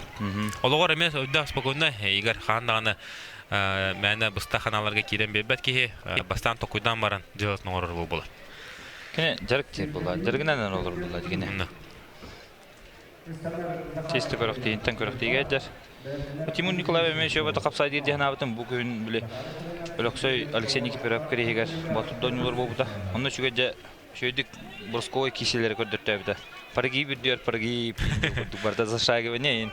Олоҕор эмиэ өйдөөх спокойно Игорь хаан даҕаны мээнэ быста ханааларга киирэн биэрбэт киһи бастаан токуйдаан баран дьыалатын оҥорор буолар. Кини дьарык диир буолла. Дьарыгынан олорор буолла кини. Чисто көрөхтиинтэн көрөхтиигэ дьэр. Тимур Николаев эмиэ шөбөтө хапсай диир диһанаабытын бу күһүн били Өлөксөй Алексей Никифоров кириһигэр Ботурдон ньулар буолбута. Онно үчүгэй дьэ үчүгэйдик брусковой киисэлэри көрдөртөөбүтэ. Прогиб үрдүөр прогиб курдук барда зашагивание.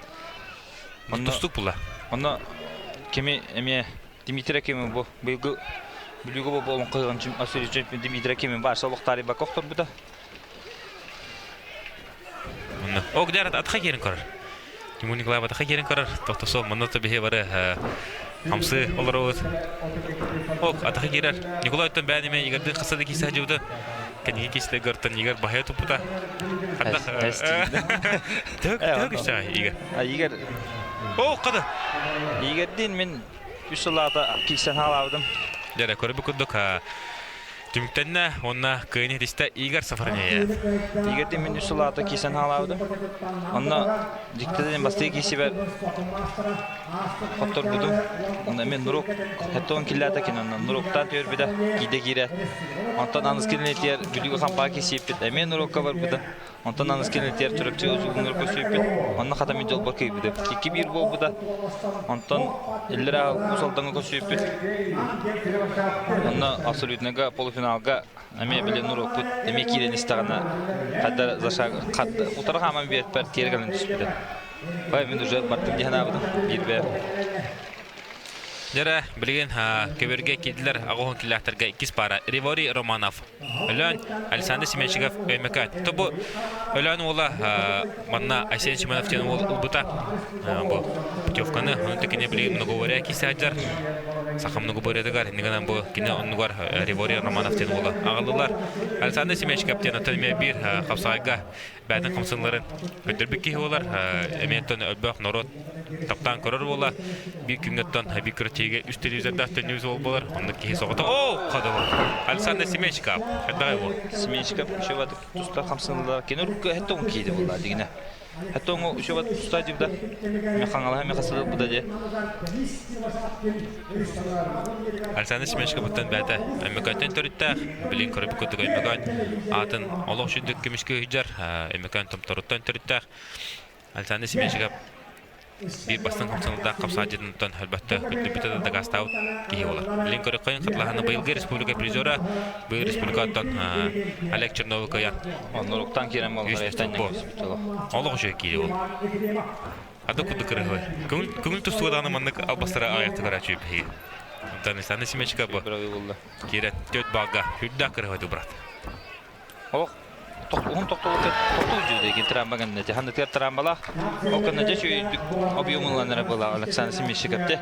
Онно тустук була. Онно кими эмиэ Дмитрий Акимов бу быйылгы Бүлүүгэ бу олоҥхо ыһыаҕын Дмитрий Акимов баарса олохтаарый бакка охторбута. Ок дьэ атха киирэн көрөр. Тимур Николаев атха киирэн көрөр. Тохтосо манна то биһи бары хамсы олоробут. Ок атха киирэр. Николай оттон бээн эме Игордын хаса да кисе хажыбыты. Кэнниги киселе көртөн Игорь баһая туппута. Тök тök işte Игорь. Игорь. О, када. Игорьдин мен үс сыллаата кисэн хаалаабытым. Дьэ, көрбүт курдук Түмүктэннэ уонна кыайын иһитистэ Игорь Сафарнеев. Игорь мин үс сылаата кисэн хаалаабытым. Онно дьиктитин бастыы киисибэр хотторбутум. Онно мен нурук хеттон киллаата кин онно нуруктаан түөрбүтэ киидэ киирэ. Онтон аныс килинетиэр бүлүүгэ хампаа киисиэппит эмиэ нурукка барбыта. Онтон аныс килинетиэр Чурапчы узугуннар көсүөппүт. Онно хата мин дьолбор кыйбытым. Икки биир буолбута. Онтон иллэрээ Уус Алдаҥҥа көрсүбүппүт. Онно абсолютныйга полуфиналга эмиэ били нуруокпут эмиэ киирэн истэҕинэ хайда за шаг утары хааман биэрпэр тиэрэ кэлэн түспүтэ. Бай мин уже бардым дии санаабытым биир бэйэм. Дьэрэ, билигин көбүөргэ киирдилэр аҕыс киллээхтэргэ иккис паара Ривори Романов Өлөөн Александр Семенчиков Өймөкөөн. То бу Өлөөн уола манна Айсен Семенов диэн уол ылбыта. Бу путевканы ону кини билигин многоборье киисээдьэр. Саха многоборьетыгар иннигэнэн бу кини оннугар Ривори Романов диэн уола аҕаллылар. Александр Семенчиков диэн оттон эмиэ биир хапсаҕайга бэйэтин хамсыыларын көрдөрбүт киһи буолар. Эмиэ оттон өлбөх норуот таптаан көрөр буола. Биир күҥҥэ оттон биир күрэхтэһиигэ үс телевизордаах төннүбүт уол буолар. Оннук киһи соҕото оо хадабыл. Александр Семечков. Хайдаҕай буол? Семечков еще туста хамсыылар. Кини урукку хеттоҥ кииди буолла дигинэ. Хеттоҥ еще туста дибда. Мен хаҥалаһа мен хасыды буда де. Александр Семечков буттан бэйэтэ Өймөкөөнтөн төрүттээх, билин көрбүт курдук Өймөкөөн аатын олох сүрдүк көмүскүү сылдьар Өймөкөөн Томторуттан төрүттээх Александр Семечков биир бастыҥ хамсаныылаах хапсаадьытыттан өлбөттө күттүбүтэ да дакаастаабыт киһи буолар. Билин көрөххөйүн хатылаһаны быйылгы республика призера, быйыл республикаттан Олег Черновы кыайан. Оннуруктан киирэн буолар. Олох үчүгэй киири буолар. Ада курдук кырыһы. Көҥүл көҥүл тустууга даҕаны маннык албастары аҕыйахта көрөөччү биһиги. Онтон Александр Семечка бу киирэ төрт балга үрдээх кырыһы брат. Олох уһун тохтобулга тохтуу дьүдэ трамба гэннэ ханнытыгар трамбалаах ол кэннэ дьэ үчүгэйдик объемуланара была Александр Семечков те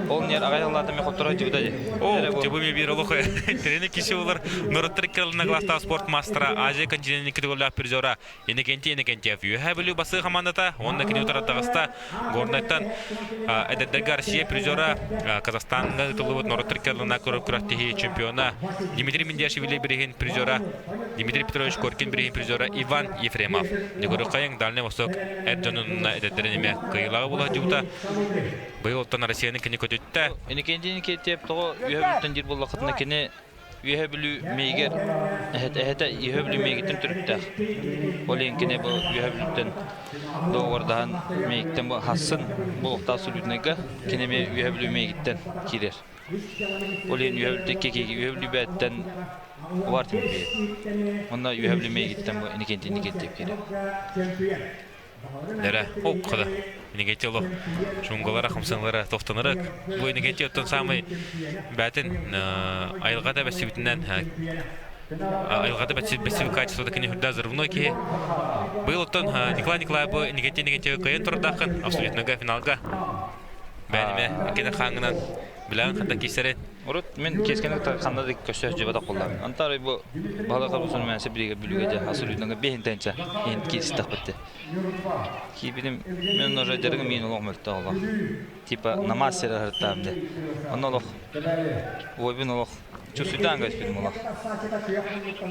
ол нер аҕай аллаата мен хотторо дьыбыта дьэ О, дьыбы ми биир олох тренер киши болар норуттар кыралына гластаах спорт мастера Азия континентин категориялаах призера Иннокентий Иннокентьев Үөһээ Бүлүү басыы хамаандата уонна кини утары таҕыста Горнайтан эдэрдэргэ Россия призера Казахстаҥҥа ыытыллыбыт норуоттар кыаллына күрэхтэһии чемпиона Дмитрий Миндиашвили бириһин призера Дмитрий Петрович Коркин бириһин призера Иван Ефремов. Дегорукайын Дальний Восток эр дьонун эдэрдэрин эмиэ кыайыылааҕы буола сылдьыбыта. Быйыл оттон Россияны кини көтүттэ. Иннокентий Иннокентьев тоҕо Үөһээ Бүлүүттэн диир буоллаххытына кини Үөһэ Бүлүү миигэр эһэтэ Үөһэ Бүлүү миигиттэн төрүттээх. Ол иһин кини бу Үөһэ Бүлүүттэн доҕордаһан миигиттэн бу хассын буолуохтаах Сүлүүтүнайга кини эмиэ Үөһэ Бүлүү миигиттэн киирэр. Ол иһин Үөһэ Бүлүүттэн киһи Үөһэ Бүлүү бэйэттэн Увар Тимофеев. Онно Үөһэ Бүлүү миигиттэн бу Иннокентий Иннокентьев киирэр. Дэрэ, ол кода. Иннокентий олох шунгалара, хамсаналара тохтонорок. Бу Иннокентий оттон самый бәтин айылҕата бэссибитинэн айылҕата бэссибит качествода кини хүрдэ взрывной киһи. Быйыл оттон Николай Николаев бу Иннокентий Иннокентьев кыайан турдааххын абсолютнога финалга бэниме кини хааңынан билэҕин ханна киирсэрин. Урут мин киэскэни кытта ханна да көрсө сылдьыбатах буоллаҕым. Антары бу Баһылай Харбусун мэнсэ биригэ бүлүүгэ дьэ абсолютно бэһинтэнчэ иһин кииристэхпит. Киирбитим мен уже дьарыгым миин олох мөлтөх олох. Типа на мастера сырыттаам дьэ. Онно олох уойбун олох чувствуйтаан көспүтүм олох.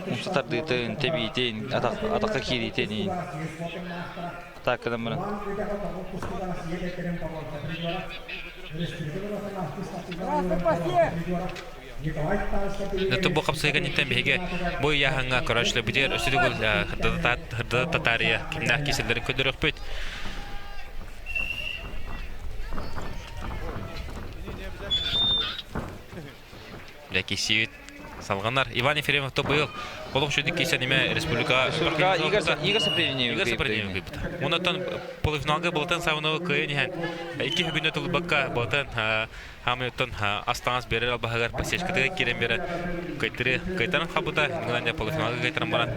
Умса тардыытын, тэбиитин, атахха киириитин так гынан баран. Бу хапсыйга ниттен биһиги бу ыйааһыҥҥа көрөөччүлэрбитигэр өссө төгүл Хырдата Татария кимнээх киселлэрин көрдөрүөхпүт. Кисиит салҕанар. Иван Ефремов то быйыл олох үчүгэй кисэн име республика Игорь Игорь Сапринев Игорь Сапринев кыйбыта. Онтон полуфиналга Болтан Савановы кыайан иһэн икки күнү тулбакка Болтан Хамыйтон астаҥас биэрэр албаһыгар подсечкатыгар киирэн биэрэн кыйтыры кыйтаран хаалбыта. Ингландия полуфиналга кыйтаран баран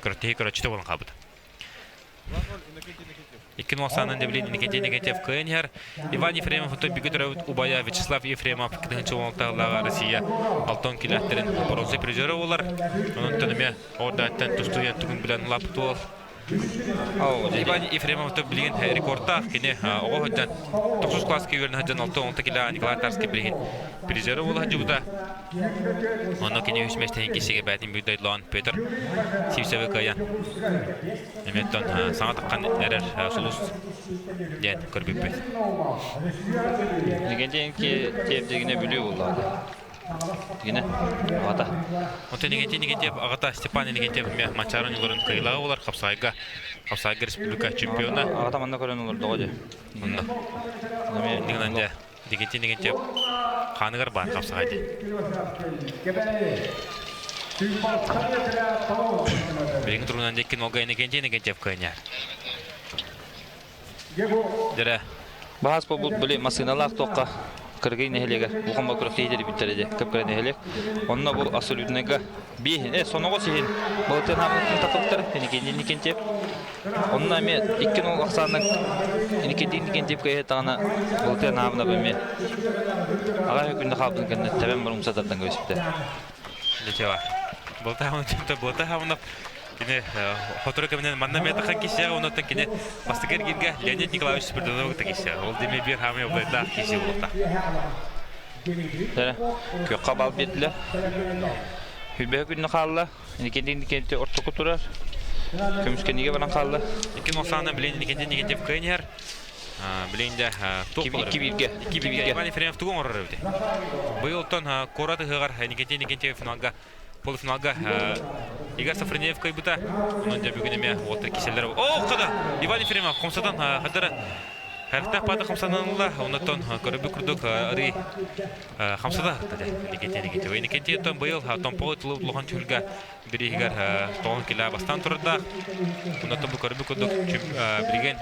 көрөттүһи көрөччүтэ буолан хаалбыта. Икки нуосаанан Девлин Никитин Никитев кыайан иһэр. Иван Ефремов оттон бигэ төрөөбүт убайа Вячеслав Ефремов 2016 Россия алтан килэхтэрин боронсой призера буолар. Онон эмиэ ордааттан тустуйан тугун билэн улааппыт уол. Иван Ефремов билигин рекордтаах кини оҕо сылдьан тохсус класска үөрэнэ сылдьан 6-16 кило Николай Тарский билигин призеры буола сылдьыбыта. Онно кини үс миэстэһин киссигэ бээтин биир дойдулаан Петр Сивцевы кыайан эмиэттэн саҥа таххан эрэр сулус диэн көрбүппүт. Легенденки тиэбдигине бүлүү буллаады. Тигине аҕата. Онтон Иннокентий Иннокентьев аҕата Степан Иннокентьев эмиэ Манчаары оонньууларын кыайыылааҕа буолар хапсаҕайга хапсаҕайга республика чемпиона. Аҕата манна көрөн олордоҕо дьэ. Онно. Иннигинэн дьэ Иннокентий Иннокентьев хааныгар баар хапсаҕай дии. Билиҥҥи туругунан дьэ кинолга Иннокентий Иннокентьев кыайар. Дьэрэ. Баһаас буолбут били массыыналаах туохха Кыргый нэһилиэгэ улахан бокура киһи диэбиттэрэ дии кып-кыра нэһилиэк. Онно бу абсолютныйга биэһин, соноҕос иһин балытын хаамыытын тахсыбыттар Никентий Никентьев. Онно эмиэ икки нол ахсаанынан Никентий Никентьев кыайа даҕаны балытын хаамына эмиэ аҕай күндэ хаалбытын кэннэ тэбэн баран умса тардан кэбиспитэ. Ничего. Болта хаамынап Кини сотору кэминэн манна эмиэ тахан киһиэхэ, оннуттан кини бастакы эргииргэ Леонид Николаевич Спиридоновы кытта киирсиэҕэ. Ол диэми биир хаамый облайдаах киирсии буолуохтаах. Күөххэ бал биэрдилэр. Хүлбэһэ күннэ хаалла. Никентин Никенти ортоку турар. Көмүскэнигэ баран хаалла. Икки носаана билин Никентин Никентьев кыайан иһэр. Билин дэ туох Икки бииргэ. Икки бииргэ. Иван Ефремов тугу оҥорор эбит? Быйыл оттон куорат ыһыаҕар Никентин Никентьев финалга Полуфиналга Игорь Сафронеев кыайбыта. Онон дьэ бүгүн эмиэ уолаттар киселлэр. О, хада! Иван Ефремов хомсатан хадара Харахтаах паата хамсанан ылла. Оннуттан көрөбүт курдук арый хамсата дэ. Никитин Никитин. Никитин оттон быйыл Томпоҕо тылы улахан түһүлгэ бирииһигэр тоҕон килэ бастаан турардаах. Оннуттан бу көрбүт курдук билигин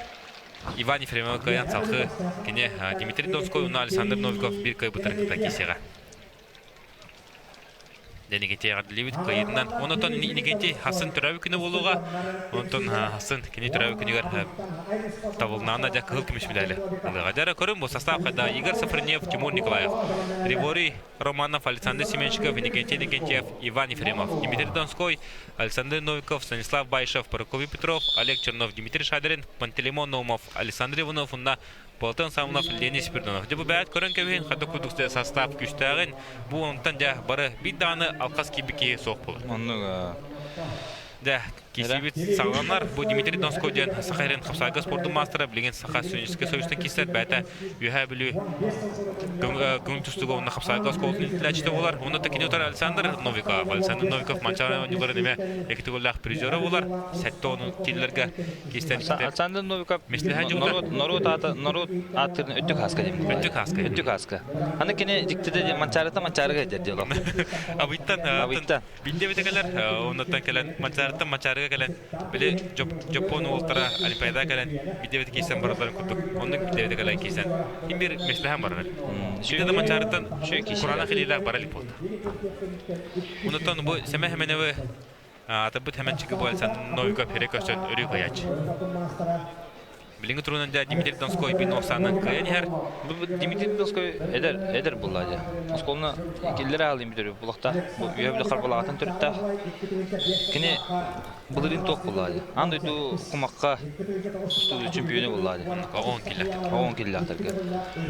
Иван Ефремов кыайан салхы кини Дмитрий Донской уонна Александр Новиков биир кыайбыттарын кытта киисиэҕэ. Иннокентий эҕэрдэлиибит кыайыытынан. Онтон Иннокентий хасын төрөөбүт күнэ буолуоҕа. Онтон хасын кини төрөөбүт күнүгэр табылнаана дьэ кыһыл көмүс медали ылыаҕа. Дьэ көрүм бу состав хайда Игорь Сафронев, Тимур Николаев, Григорий Романов, Александр Семенчиков, Иннокентий Иннокентьев, Иван Ефремов, Дмитрий Донской, Александр Новиков, Станислав Баишев, Прокопий Петров, Олег Чернов, Дмитрий Шадрин, Пантелеймон Наумов, Александр Иванов уонна Платон Самонов, Леонид Спирдонов. Дьэ бу бэйэт көрөн кэбиһин, хата курдук састаап күүстээҕин, бу онтон дьэ бары биир даҕаны алхас киирбит киһи суох буолар. Оннук. Дьэ, Киирсиибит саҕаланар. Бу Дмитрий Донской диэн Саха сирин хапсаайга спордун маастара, билигин Саха Студенческай союзтан киирсэр бэйэтэ Үөһээ Бүлүү көҥүл тустууга уонна хапсаайга оскуолатын иитиллээччитэ буолар. Уонна кини утары Александр Новиков. Александр Новиков Манчаары оонньууларын эмиэ икки төгүллээх призера буолар. 70 киллэргэ киирсэн Александр Новиков норуот аата норуот ааттыырын өттүк хааска диэн. Өттүк хааска. Өттүк хааска. Аны кини дьиктитэ диэн Манчаарыта Манчаарыга дьэр диэн. Абыйтан Абыйтан. Биирдэ эбитэ кэлэр, оннуттан кэлэн, Манчаарыттан Манчаарыга кэлэн, били Дьоппуон уолтара Олимпиадаҕа кэлэн, биирдэ эбитэ киирсэн баралларын курдук, оннук биирдэ эбитэ кэлэн киирсэн, ким биир миэстэлэһэн барар. Биирдэ да Манчаарыттан кураанах илиилээх бара илик буолта. Онуттан бу Сэмэ Хэмэнэви атырбыт Хэмэнчиги бу Александр Новиков хире көрсөн өрүү кыайааччы. Билиҥҥи туругунан дьэ Дмитрий Донской биир нуохсаанынан кыайан иһэр. Бу Дмитрий Донской эдэр эдэр булла дьэ. Оскуоланы киллэрэ аалыйын бүтэрүү булахта. Бу үөһэ билэ харбалаҕатын төрүттээх. Кини былырыын туох булла дьэ. Аан дойду кумахха тустуу чемпиону булла дьэ. Оҕон киллэхтэр. Оҕон киллэхтэргэ.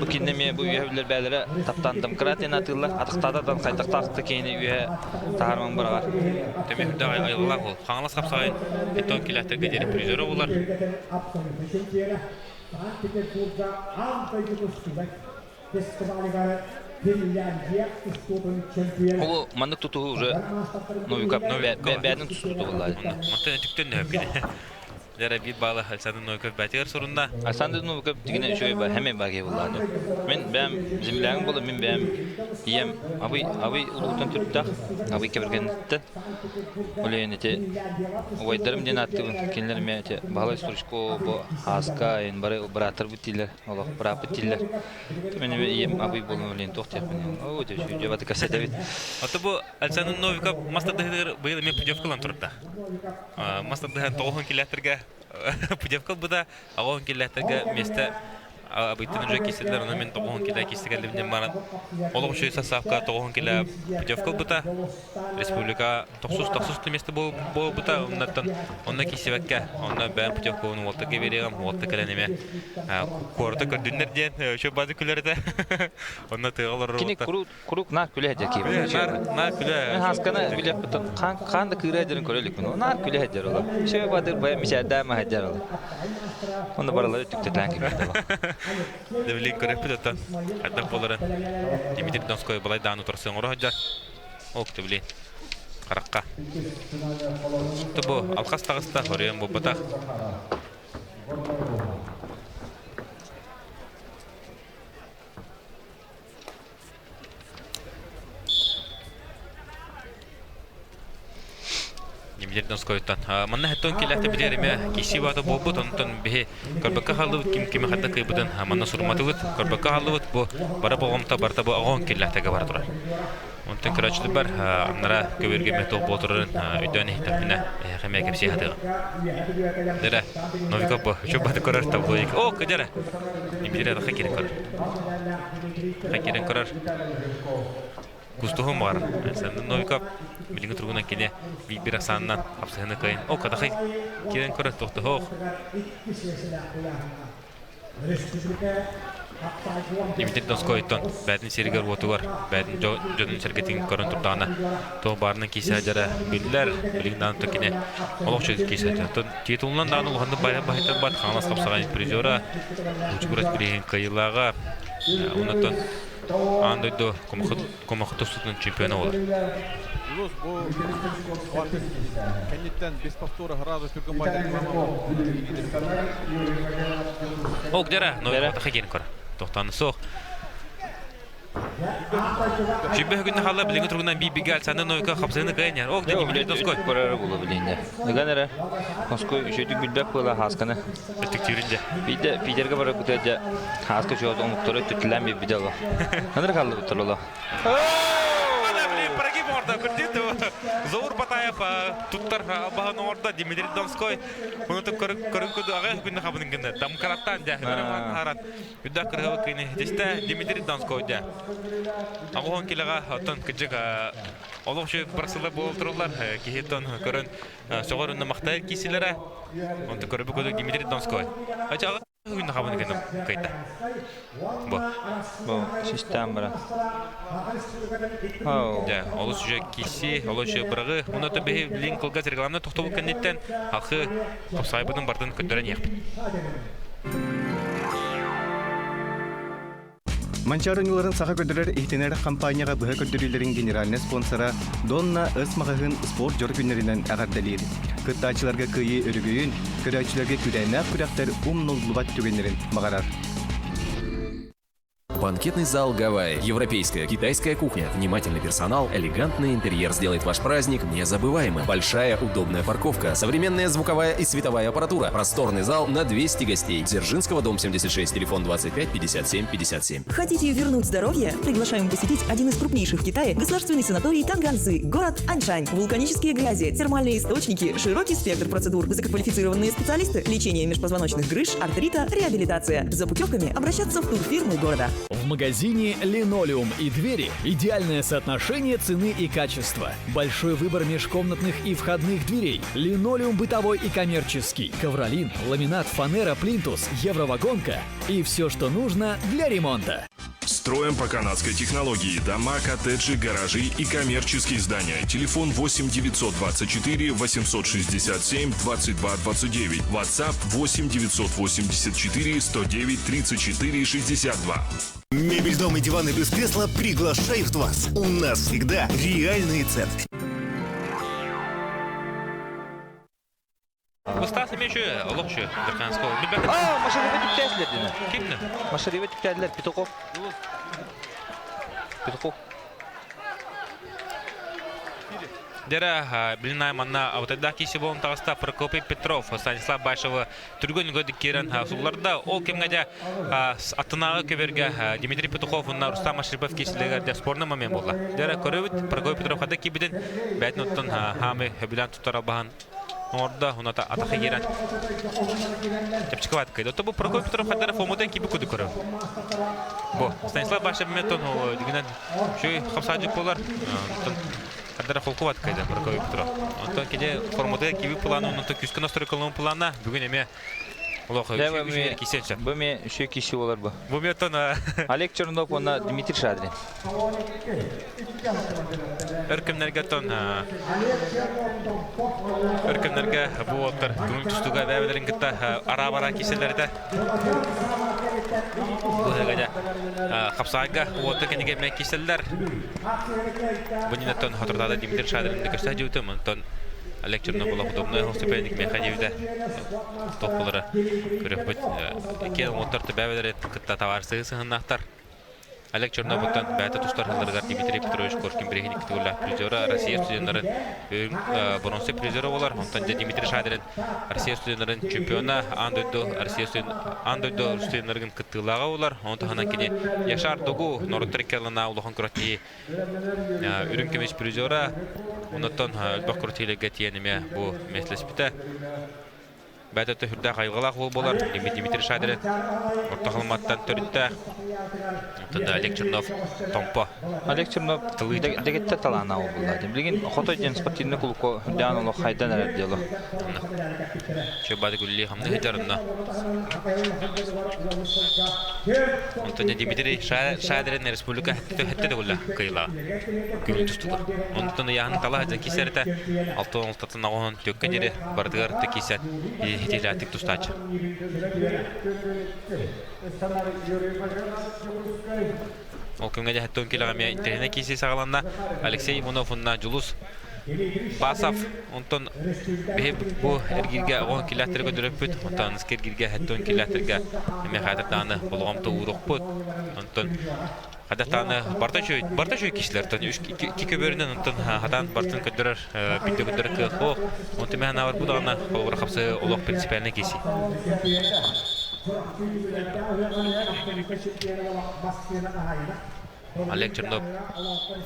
Бу кинини эмиэ бу үөһэ билэр бээлэрэ таптаан демократияны атыыллар. Атахтаататан хайдахтаах киһини үөһэ таһаарман быраҕар. Төмө үрдээх айылҕалаах ол. Хаҥалас хапсаҕайын бетон килэхтэргэ диэри призера булар. Ол маннык тутуһу уже Новиков бэйэтин тустуута буолла. Мантан өтүктөн нөһөп кини. Дьэ биир баалы Александр Новиков бээтигэр сурунна. Александр Новиков дигине үчүгэй ба хэмэ баге буллаады. Мен бэм землягым боло мен бэм ийэм абый абый улуутан түрттэх абый кэбиргэнниттэн Олейн ити убайдарым диэн ааттыыбын. Кинилэр эмиэ ити Баһылай Стручко бу Ааска эн бары бырааттарбыт дииллэр, олох бырааппыт дииллэр. Мен эмиэ ийэм абый буолан олейн туох диэхпин. Оо, дьэ үчүгэй баты кэпсэтэбит. Ото бу Александр Новиков мас тардыһыытыгар быйыл эмиэ путевка ылан турда. Мас тардыһан тоҕуһун килээтэргэ путевка ылбыта, аҕыһын килээтэргэ миэстэ абыйтан уже киирсэллэр, ону мин тоҕуһун килэ киирсэ кэллим диэн баран олох үчүгэй састаапка тоҕуһун килэ путевка ылбыта. Республика тохсус тохсус миэстэ буолбута, оннуттан онно киирсибэккэ, онно бэйэм путевкабын уолтарга биэриэҕим, уолта кэлэн эмиэ куората көрдүннэр диэн үчүгэй баады күлэр этэ. Онно тыаҕа олорор Кини уолаттар. Куруук наар күлэ сылдьар киһи. Наар наар күлэ. Мин Хаасканы билиэхпиттэн хаан хаан да кыыра сылдьарын көрө иликпин. Наар күлэ сылдьар ола. Сөбө баатыр бая мичээрдээн сылдьар ола. Онно барылары түктэтэн кэбиһэр ола. Дэ билин көрөппүт оттон хайдах буоларын Дмитрий Донской балайдаан утарсан оҥоро сылдьар. Ол блин харахха. Бу алхас таҕыста хоруйан буолбатах. Дмитрий Донскойтан. Манна хэттон килэхте билер эме киси баата буолбут, онтон биһи көрбөккө хааллыбыт ким кими хатта кыйбытын манна суруматыбыт, көрбөккө хааллыбыт бу бара болҕомто барыта бу оҕон киллэхтэгэ бара турар. Онтон көрөөччүлэр бар аннара көбүөргэ эмэ туох буола турарын өйдөөн иһиттэхпинэ эһиэхэ эмиэ кэпсии сатыаҕым. Дэрэ, Новиков бу үчүгэй баты көрөр таблоик. О, кыдьара! Дмитрий Адаха киирэн көрөр. Киирэн көрөр. Кустуһун баҕар. Александр Новиков билиҥҥи туругунан кини биир ахсаанынан хапсыһыны кыайын. О, Кадахай киирэн көрөр тохтоһоох. Дмитрий Донскойтон бээтин сиригэр-уотугар бээтин дьонун-сэргэтин көрөн турдаҕына туох баарынан киирсэ дьара биллэр. Билигин даҕаны кини олох үчүгэй киирсэ Оттон титулунан даҕаны улаханнык баһыйтарбат Хаҥалас хапсаҕай призера Учугурас билигин кыайыылааҕа оннуттан аан дойду кумахы тустуутун чемпиона буолар. Улус бу кэнниттэн без повтора сразу түргэн Ок дьара, Новиков киирин көр. Тохтоон суох. Сүбэ күннэ халла билиҥҥи туругунан биир Александр Новиков хапсыһыны кыайан Ок да Дмитрий Донской. Көрөрө була билинне. Ыган эрэ Москва үчүгүйдүк билбэт буола Хаасканы. Өттүктүүрүн дьэ. Биирдэ Питерге барарбыта дьэ Хааска чуот омуктары өттүктүлээн биэрбитэ оло. Аныр халлыбыттар оло. Прогиб оҥордо кырдьык Заур Батаев туттар баһын оҥордо Дмитрий Донской ону көрүн көдү аҕай күннэ хабынын гынна дамкараттаан дьэ харан Үрдэх кырыһабы кыйны тистэ Дмитрий Донской дьэ. Аҕуһун килэҕэ оттон кыдьык олох үчүгэй бырсылар буолан тураллар. Киһи оттон көрөн сөҕөр уонна махтайар киисилэрэ. Онтон көрбүт курдук Дмитрий Донской. Ачаҕа. Күн хабын гына кайда. Бу. Бу систем бара. Дьэ, олус үчүгэй киси, олус үчүгэй бырагы. Уна то биһи билин кылгас рекламна тохтобул кэнниттэн халхы хапсайбытын бартын көрдөрөн иэхпит. Манчаары ньууларын саха көрдөрөр иһитинэр хампаанньаҕа быһа көрдөрүүлэрин генеральнай спонсора Донна Өс маҕаһыын спорт дьоро күннэринэн эҕэрдэлиир. Кыттааччыларга кыайыы өрөгөйүн, көрөөччүлэргэ күүрээннээх күрэхтэр умнуллубат түгэннэрин баҕарар. Банкетный зал Гавайи. Европейская, китайская кухня, внимательный персонал, элегантный интерьер сделает ваш праздник незабываемым. Большая удобная парковка, современная звуковая и световая аппаратура, просторный зал на 200 гостей. Дзержинского, дом 76, телефон 25 57 57. Хотите вернуть здоровье? Приглашаем посетить один из крупнейших в Китае государственный санаторий Танганзы, город Аньшань. Вулканические грязи, термальные источники, широкий спектр процедур, высококвалифицированные специалисты, лечение межпозвоночных грыж, артрита, реабилитация. За путевками обращаться в турфирмы города. В магазине «Линолеум и двери» идеальное соотношение цены и качества. Большой выбор межкомнатных и входных дверей. Линолеум бытовой и коммерческий. Ковролин, ламинат, фанера, плинтус, евровагонка и все, что нужно для ремонта. Строим по канадской технологии дома, коттеджи, гаражи и коммерческие здания. Телефон 8 924 867 22 29. WhatsApp 8 984 109 34 62. Мебель, дом и диваны без кресла приглашают вас. У нас всегда реальные цены. Стас эмиэ олох үчү Верхоянского. А, Машарива түптээсилер дина. Кимни? Машарива түптээдилер Петухов. Петухов. Дера билинай манна абытайдаах киси болон таҕыста Прокопий Петров, Станислав Башева түргөн көдүк киирэн сулларда. Ол кэмҥэ дьэ аттынааҕы көбөргө Дмитрий Петухов уонна Рустам Машрипов киисилэригэр дьэ спорный момент буолла. Дера көрөбүт, Прокопий Петров хата киирбитин бэйэтин оттон хаамы хөбүлээн туттар албаһын оҥордо, уната атаха киирэн чэпчэки баат кыйда. Бу Прокопий Петров хадара фомутан киби куду көрөр. Бу Станислав Башев метон дигинен шүй хапсаажык болар. Хадара холку бат кайда Прокопий Петров. Онтон кеде форматы киби планы, онтон күскө настройкалын плана бүгүн эме олох кисен сөп. Бу ме үшө киши болар бу. Бу метон Олег Чернов, онна Дмитрий Шадрин. Өркөмнерге тон өркөмнерге бу оттар көңүл тустуга бәбелерин кытта ара-бара киселерде. Бу хэгажа хапсайга уотта кениге мен киселлер. Бунинаттан хотурдада Дмитрий Шадрин көстө жүүтүм, онтон Олег Чернов була удобный соперник механивде. Топ болары көрөк кен оттар бәбелер кытта товарсы сыһыннахтар. Олег Чернов оттан бәйті тустар хылларыгар Дмитрий Петрович Коркин бирехин икки призера Россия студентларын бронза призера болар. Онтон Дмитрий Шадрин Россия студентларын чемпиона андойду Россия андойду студентларын кыттыылааҕа болар. Онтон ханан кини Яшар Догу норуттар келлана улахан күрэхтэһии үрүҥ көмүс призера. Онтон өлбөх күрэхтэһиилэргэ тиийэн бу миэстэлэспитэ. Бәтөтө хүрдэх айылғалақ ол болар. Дмитрий Шадрин орто халматтан төрүттээх. Онтон Олег Чернов Томпо. Олег Чернов дегетте талаана ол булла. Билигин Хотой ден спортивный клубко хүрдээн олох хайдан эрэр дело. Чө бады гүлли хамны хыдарына. Онтон Дмитрий Шадрин республика хэтте де гулла кыйла. Күн тустугар. Онтон яһын тала хадзан кисерте алтын олтатын агон төккө дере бардыгар текисет хетилатик тустачы. Ол күнгө жахаттон килограмм интернет киси сагаланна Алексей Иванов унна Жулус Басов онтон бе бу эргирге огон килатерге дөрөппүт, онтон скергирге хаттон килатерге эме хатыртаны болгомто урукпут. Онтон хадатаны барта чөй барта чөй кишилер тон үч ки көбөрүнөн онтон хатан бартын көдөрөр бидде көдөрөр кыхо. Онтон мен бар будагана холгор хапсы олох принципиальный киси. Олег Чернов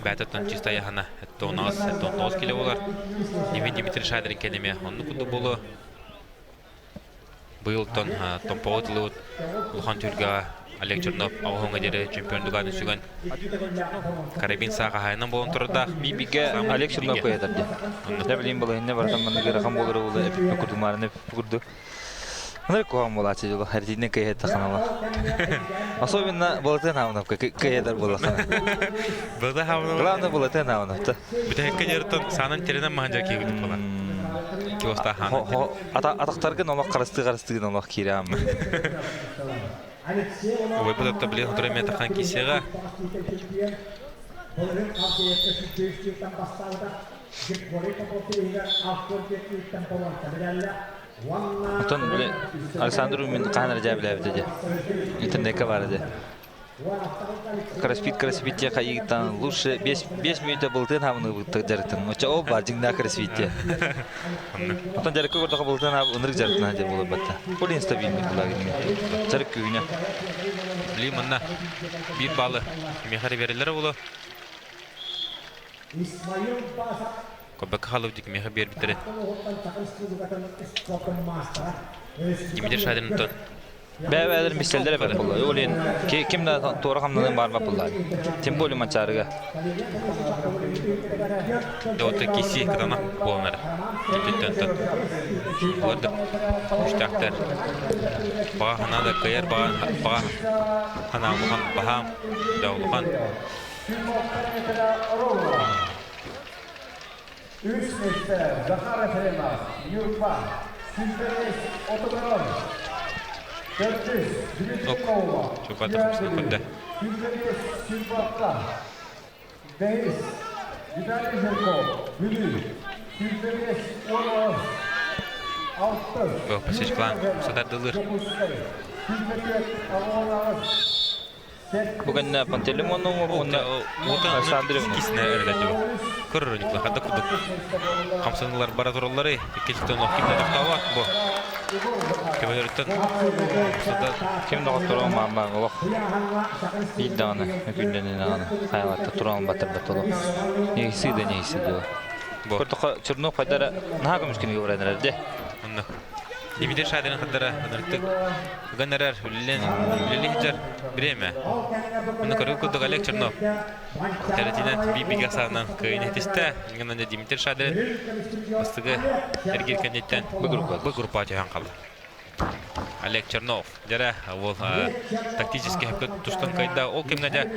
бәтеттен чиста яхана тонас тонос киле болар. Дмитрий Шадрин келеме. Онны куду болу. Быйыл тон томпоҕу тылыбыт улахан түргэ Олег Чернов оҕоһуҥа диэри чемпиондуганы сүгэн Карабин сааха хайынан болон турда. Бибиге Олег Чернов көйәтәрде. Да билим балыһынна бартан манны гырахан болор улы эпиппе курдумарны курду. Ынырык куһаҕан буолааччы дьоло, эрдиинэн кыайыттаххына. Особенно Былатын Хаамыновка кыайдар буоллаххына. Былатын Хаамынов. Главное Былатын Хаамыновта. Бүтэһиккэ дьарыттан саанан теренен маһан дьа киирбит буолар. Киоста хаанан. Атахтаргын олох харыстыы-харыстыгын олох киирэ ааммын. Убайбыт отто билин хотура эмиэ тахан киисиэҕэ. Оттон били Александр Умин хаһан эрэ дьээбилээбитэ дии. Интернеккэ баар этэ. Кроссфит кроссфит диye хайыыттан лучше 5 мүнүүтэ былтыын хаамыныыбыт дьарыктан. Оччо ол баар дьиҥнээх кроссфит диye. Оттон дьарыкка көрдөхө былтыын хаап ынырык дьарыктана диye буолар батта. Ол инстабильный буолар Дьарык күүнэ. Били манна биир баалы миэхэ эрэ береллер буолуо. Кобекка халыбдик миэхэ биэрбиттэрин. Дмитрий Шадин Бэйэ-бэйэлэрин билсэллэр эбэр буолла. Ол иһин ким да туора хамнаныан баарбат буолла. Тем более Манчаарыга. Дота киси кытана буоланар. Түттэн Булардык үстээхтэр. Баҕа ханаа да кыайар баҕа баҕа ханаа улахан баһаам да улахан. Үс миэстэ Захар Ефремов, Ньурба, Сүүрбэбиэс Отогорон, төрдүс Дмитрий Наумов, Чупата хапсына көрдө. Сүүрбэбиэс Сүүрбэ бэһис Виталий Жирков, Бүлүү, сүүрбэбиэс Уонуос, алтыс Пасечклан сатардылыр. Дьокуускай, 24 Аҕыс Бу кэннэ Пантелеймон уонна Александр Кисне эрэлэдио. Көрөр хадда курдук хамсаныылар бара тураллары иккититтэн олох ким да тохтообот бу. Көмөлөрүттэн Ким доҕотторо маама олох биир даҕаны күннэнин даҕаны хайалатта туран батырбат олох. Нейси да нейси доо. Көрдөххө Чернов хайдара наһаа көмүскүнү баран эрэр де. Онно. Дмитрий Шадрин хаддара ынырыктык ыган эрэр үлэлэн үлэлии сылдьар бириэмэ. Ону көрүү курдук Олег Чернов тэрэтинэн биир саанан кыайын этистэ. Иннинэ Дмитрий Шадрин бастыгы эргир кэнниттэн бу группа түһэн қалды. Олег Чернов дьэрэ ол тактический тустан кыайда. Ол кэмҥэ дьэ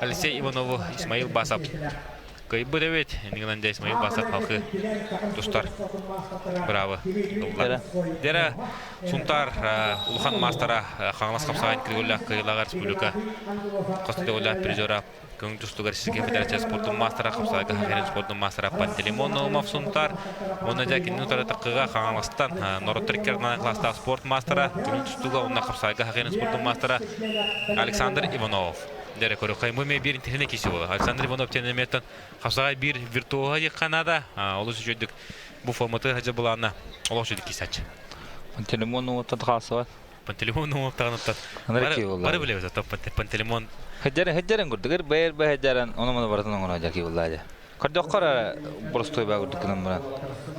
Алексей Иванову Исмаил Басов Кыайбыт эбит. Иннигинэн дьэ Исмаил Басов халкы тустар. Браво. Ылла. Дьэрэ Сунтаар улахан маастара Хаҥалас хапсаҕайын кыргыллаах кыайыылааҕа республика хос призера көҥүл тустууга Российскай Федерация спордун маастара хапсаҕайга Хахерин спордун маастара Пантелеймон Наумов Сунтаар уонна дьэ кинини утары таххыга Хаҥаластан норуоттар икки класстаах спорт маастара көҥүл тустууга уонна хапсаҕайга Хахерин спордун маастара Александр Иванов. Дьэрэ көрүөххэ бу эмиэ биир интэриэһинэй киһи буолар. Александр Иванов диэн эмиэттэн хапсаҕай биир виртуоһа диэххэ наада. Олус үчүгэйдик бу форматы хадьа былаанна олох үчүгэйдик киисааччы. Пантелеймон уоттан хаасыбат. Пантелеймон уоттаҕыныттан бары билэбит оттон Пантелеймон Хыдьарын хыдьарын курдук бэйэр бэйэрдэрэн ону маны барытын оҥоро дьаки буллаадьа. Көрдөххө эрэ боростуой баа курдук гынан баран.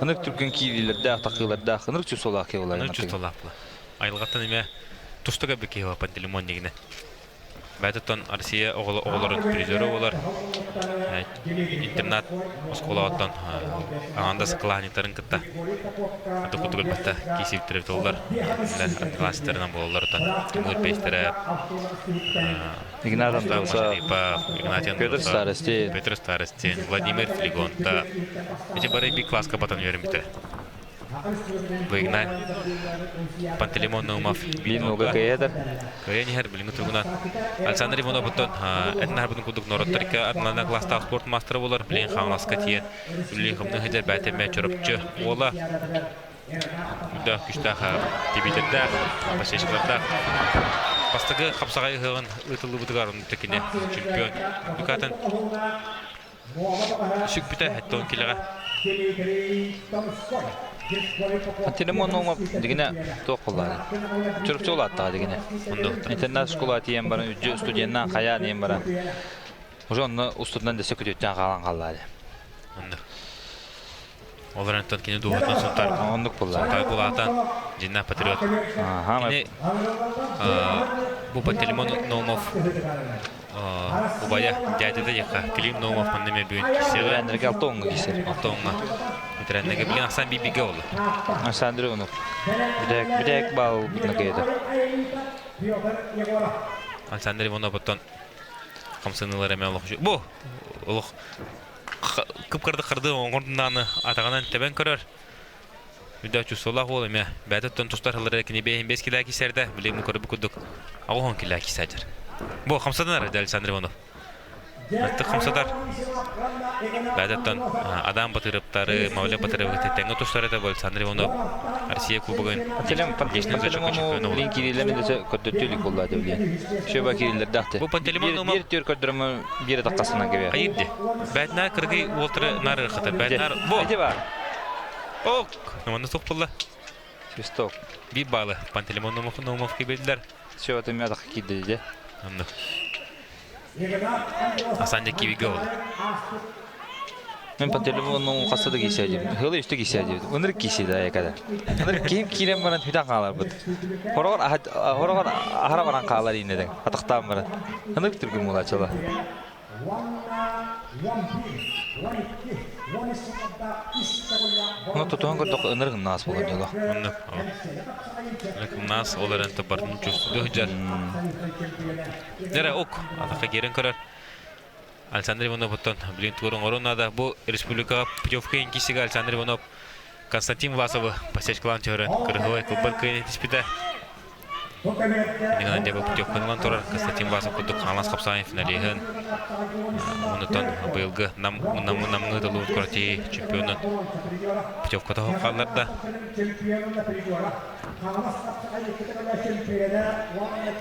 Ынырык түргэн киириилэрдээх, такыылардаах, ынырык чувстволаах киһи буолар. Ынырык чувстволаах буолар. Айылҕаттан эмиэ тустук эбит киһи Пантелеймон дигинэ. Бэйэтиттэн Россия оҕолорун призера буолар. Интернат оскуолаҕыттан аҥаардас кылааһынньыктарын кытта курдук элбэхтэ киисибиттэрэ буоллар, одноклассниктарынан буолаллар Тимур Пейстерэ, Игнат Андросов, Игнатий Петр Старостин, Петр Старостин, Владимир Флегонта. Эти бары бик класска батан үөрэммиттэрэ. Выгнать Пантелеймон Наумов биир нуга кыайдар. Кыайан иһэр билиҥҥи туругунан Александр Иванов оттон этнарбытын курдук норуоттарга атынан класстаах спорт маастара буолар. Билигин Хаҥаласка тиийэн үлэлии хамныы сылдьар бээтэмэ Чурапчы уола үрдээх күстээх тибиитэрдээх, посещкалардаах бастакы хапсаҕай ыһыаҕын ыытыллыбытыгар онно кини чемпион Дукатын Сүкпүтэ 70 килэҕэ. Телефон оҥоп дигинэ туох буоллаҕай? Чурапчы улааттаҕа дигинэ. Интернат школа тиийэн баран үддьү студеннаан хайаан иэн баран уже онно устутунан дэсэ күтүөттэн хаалан хааллаа Онно. Ол эрэн кини дууһатын сунтаар Оннук буоллаа. Сунтаар кулаатан дьиннээх патриот. Кини бу Пантелеймон Наумов убайа дядя диэххэ Клим Наумов манна эмиэ бүгүн киирсиэҕэ. Энрике Алтоҥҥа киирсэр. Алтоҥҥа. Бэтерэннеге билин ахсан бибиге олу. Александр Иванов. Бүтэк бүтэк бал бутнакета. Александр Иванов оттон хамсанылар эме олох. Бу олох кып-кырды кырды оңордунааны атаҕынан тэбэн көрөр. Үдэ чувстволаах уол эмэ бэйэтэ тустар хыллары кини бэйин бес килаа кисэрдэ билигин көрбүт курдук аҕуһун килаа кисээдэр. Бу хамсаданар Александр Иванов. Аттык хамсатар. Бэйэтэ Адам Батырыптары, Мавля Батырыбы тэҥҥэ тустар этэ Александр Иванов Россия Кубогын чемпиона Билин кириллерин дөсө көрдөттүүлүк болла деп билин. Шөба кириллердахты. Бу Пантелеймон Бир төр көрдөрөмө бир таққасынан кебе. Айырды. Бәтнар кыргый уолтары нары хата. Бәтнар бу. Эти бар. Ок. Наманны соқ болла. Свисток. Bir bağlı. Пантелеймон Наумов кебелдер. Все это мядах кидді. Анны. Асанжа кибиге oldu. Мен Пантелеймонның қасыды кисе деп. Хылы үсті кисе деп. Өнір кисе да якада. Өнір киім кирен баран хүтан қалар бұд. Хорогор хорогор ахара баран қалар инеден. Атақтан баран. Өнір түргін бола чала. Оны тутуан көрдік өнір гымнас болған жолы. Онны. Гымнас оларын тапардын чувствуду жар. Дәрі ок. Атаққа керен көрөр. Александр Иванов оттон билин туурун орунада бу республика путевка инкисиге Александр Иванов Константин Власовы посечкалан чөрөн кыргыбай кылбар кыйын этиспите. Ниган деп путевканан турар Константин Власов кудук Хамас Хапсаев финалиһын. Онутон быйылгы нам нам намгы дылуу корти чемпионун путевка того калларда.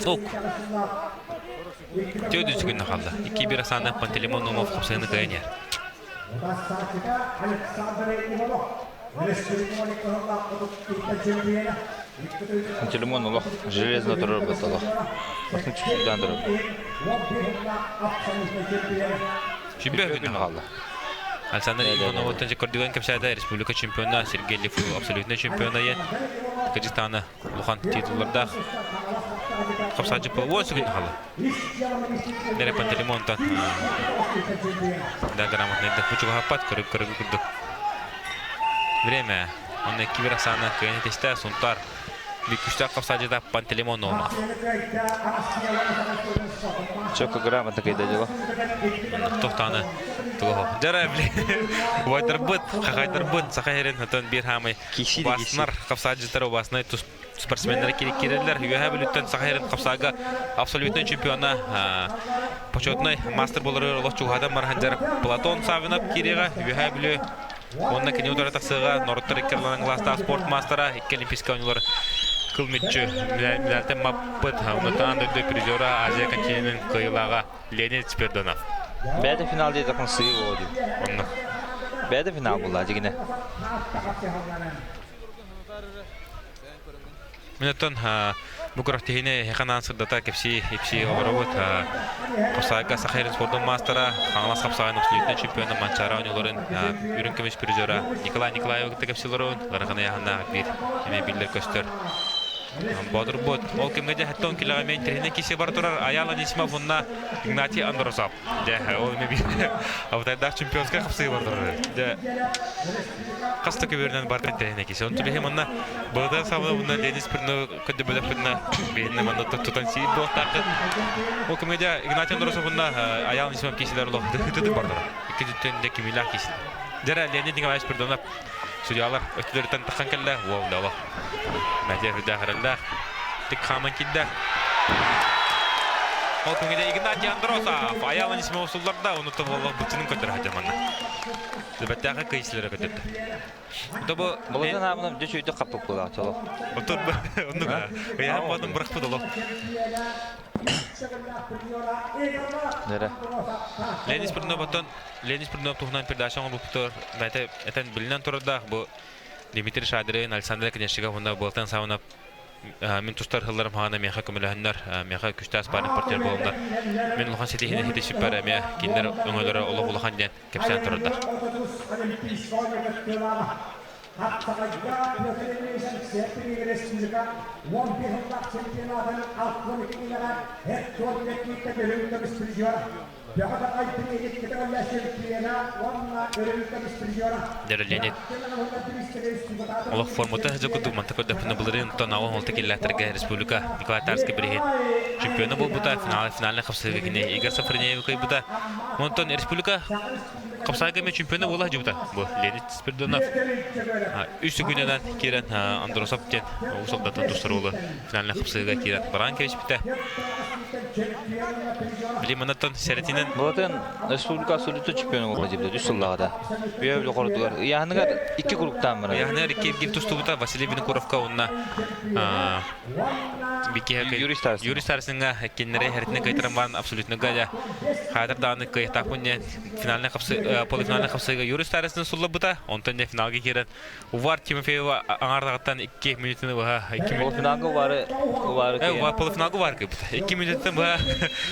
Ок. Тёдү күннө қалды. 2-1 асаны Пантелеймон Наумов хапсайны кайынер. Пантелеймон олох железно тұрыр бұд олох. Бартын чүсүлден тұрыр. Чемпион күннө қалды. Александр Иванов оттан көрдүгөн кепсәдә республика чемпионы Сергей Лифу абсолютный чемпионы е. Кыргызстаны улахан титулларда капсажы по 8 күн қалды. Нере Пантелеймонтан да грамотный да кучуга хапат көрүп көрүп күрдүк. Время. Он киберасана кыйын тесте сунтар. Бикүштә капсажыда Пантелеймон Наумов. Чөкө грамотно кайда дела. Тоқтаны туго. Жара бли. Вайтар быт, хахайтар быт, сахайрен хатан бир хамай. Баснар капсажытар баснай тус спортсмендер керек керелер. Юха бүлүттен сахайрен капсага абсолютный чемпиона почетный мастер болор олох чугадан марханжар Платон Савинов кирега юха бүлү Онна кини удара тақсыға Нороттар иккерланан гласта спорт мастера, икки олимпийский ойнулар кылмытчы медальтен маппыт, онутан дөйдө призера Азия континентин кыйылаға Леонид Спирдонов. Бәді финал дейді қын сыйы болды. Онны. Бәді финал болды, дегені. Минуттан бу күрэхтэһиини ханан сырдата кэпси ипси олоробут Капсайга Сахайрын спордун мастера, Хаҥалас хапсаҕайын абсолютный чемпиона Манчара оонньууларын үрүҥ көмүс призера Николай Николаев кытта кэпси олоробут. Ларахана яхана бир эме биллер көстөр. Бодур бот. Ол кемге де хаттон килага мен тренер кисе бар турар Аяла Нисимов онна Игнатий Андросов. Де ол эме бир Абытайдах чемпионская хапсыгы бар турар. Де Каста көбөрүнөн бар тренер кисе. Он түбеһи манна Богдан Савна bundan Денис Пырны көдө бөлөп бына бейинне манна тутан си болтакы. Ол кемге де Игнатий Андросов онна Аяла Нисимов киселер олох дыхытыдык бар турар. Икки жүттөн де кимилах кисе. Жара Леонид Николаевич Пырдонов судьялар өттүлөрүттэн таххан кэллэ. Уол да олох. Мәдия хүдэ хараллах. Тик хаман кидде. Ол күнгеде Игнатий Андросов Аяла Нисимов сулларда оны тоболох бутынын көтөр хажаманна. Төбәттәге кыйсылары көтөрдү. Тобо Болотан абыным дөч өйдө капып була чолох. Отур оннуга. Я бодун быракпы долох. Нере? Ленис Пырнов батон, Ленис Пырнов тухнан передача буптор. Мәте этен билинен турда бу Дмитрий Шадрин, Александр Князчиков онда болтан сауна мин тустар хылларым хана меха көмөлөһөннөр, меха күстәс барын партер болундар. Мен лохан сетихине хити сүппәр эме киндер өңөлөрө олох улахан ден кепсән турда. Дэрэлиэнит олох формата дьэ курдук манта көрдөхпүнэ былырыын оттон аҕыс алта киллээтэргэ республика Николай Тарский бириһин чемпиона буолбута финал финальнай хапсыһыыга кини Игорь Сафронеевы кыайбыта. Онтон республика хапсаайга эмиэ чемпиона буола сылдьыбыта. Бу Леонид Спиридонов үс күнүнэн киирэн Андросов диэн Уус Алдантан тустар уолу финальнай хапсыһыыга киирэн бараан кэбиспитэ. Били манаттан сэрэтинэн Былатын республика абсолютно чемпион буолла диэбитэ үс сыллааҕыта. Үйэ үлэ хорутугар. Ыйааһыныгар икки куруктаан баран. Ыйааһыныгар икки эргин тустубута Василий Винокуровка уонна Юрий Старостин. Юрий Старостинга кинилэри эритинэн кыайтаран баран абсолютно галя хаатыр даҕаны кыайыахтаахпын диэн финальнай хапсы полуфинальнай хапсыыга Юрий Старостин сулларбыта. Онтон дьэ финалга киирэн Увар Тимофеева аҥаардагыттан 2 мүнүүтүнү быһа 2 Полуфиналга Увары Увары Э, полуфиналга Увар кыйбыта. 2 мүнүүттэн быһа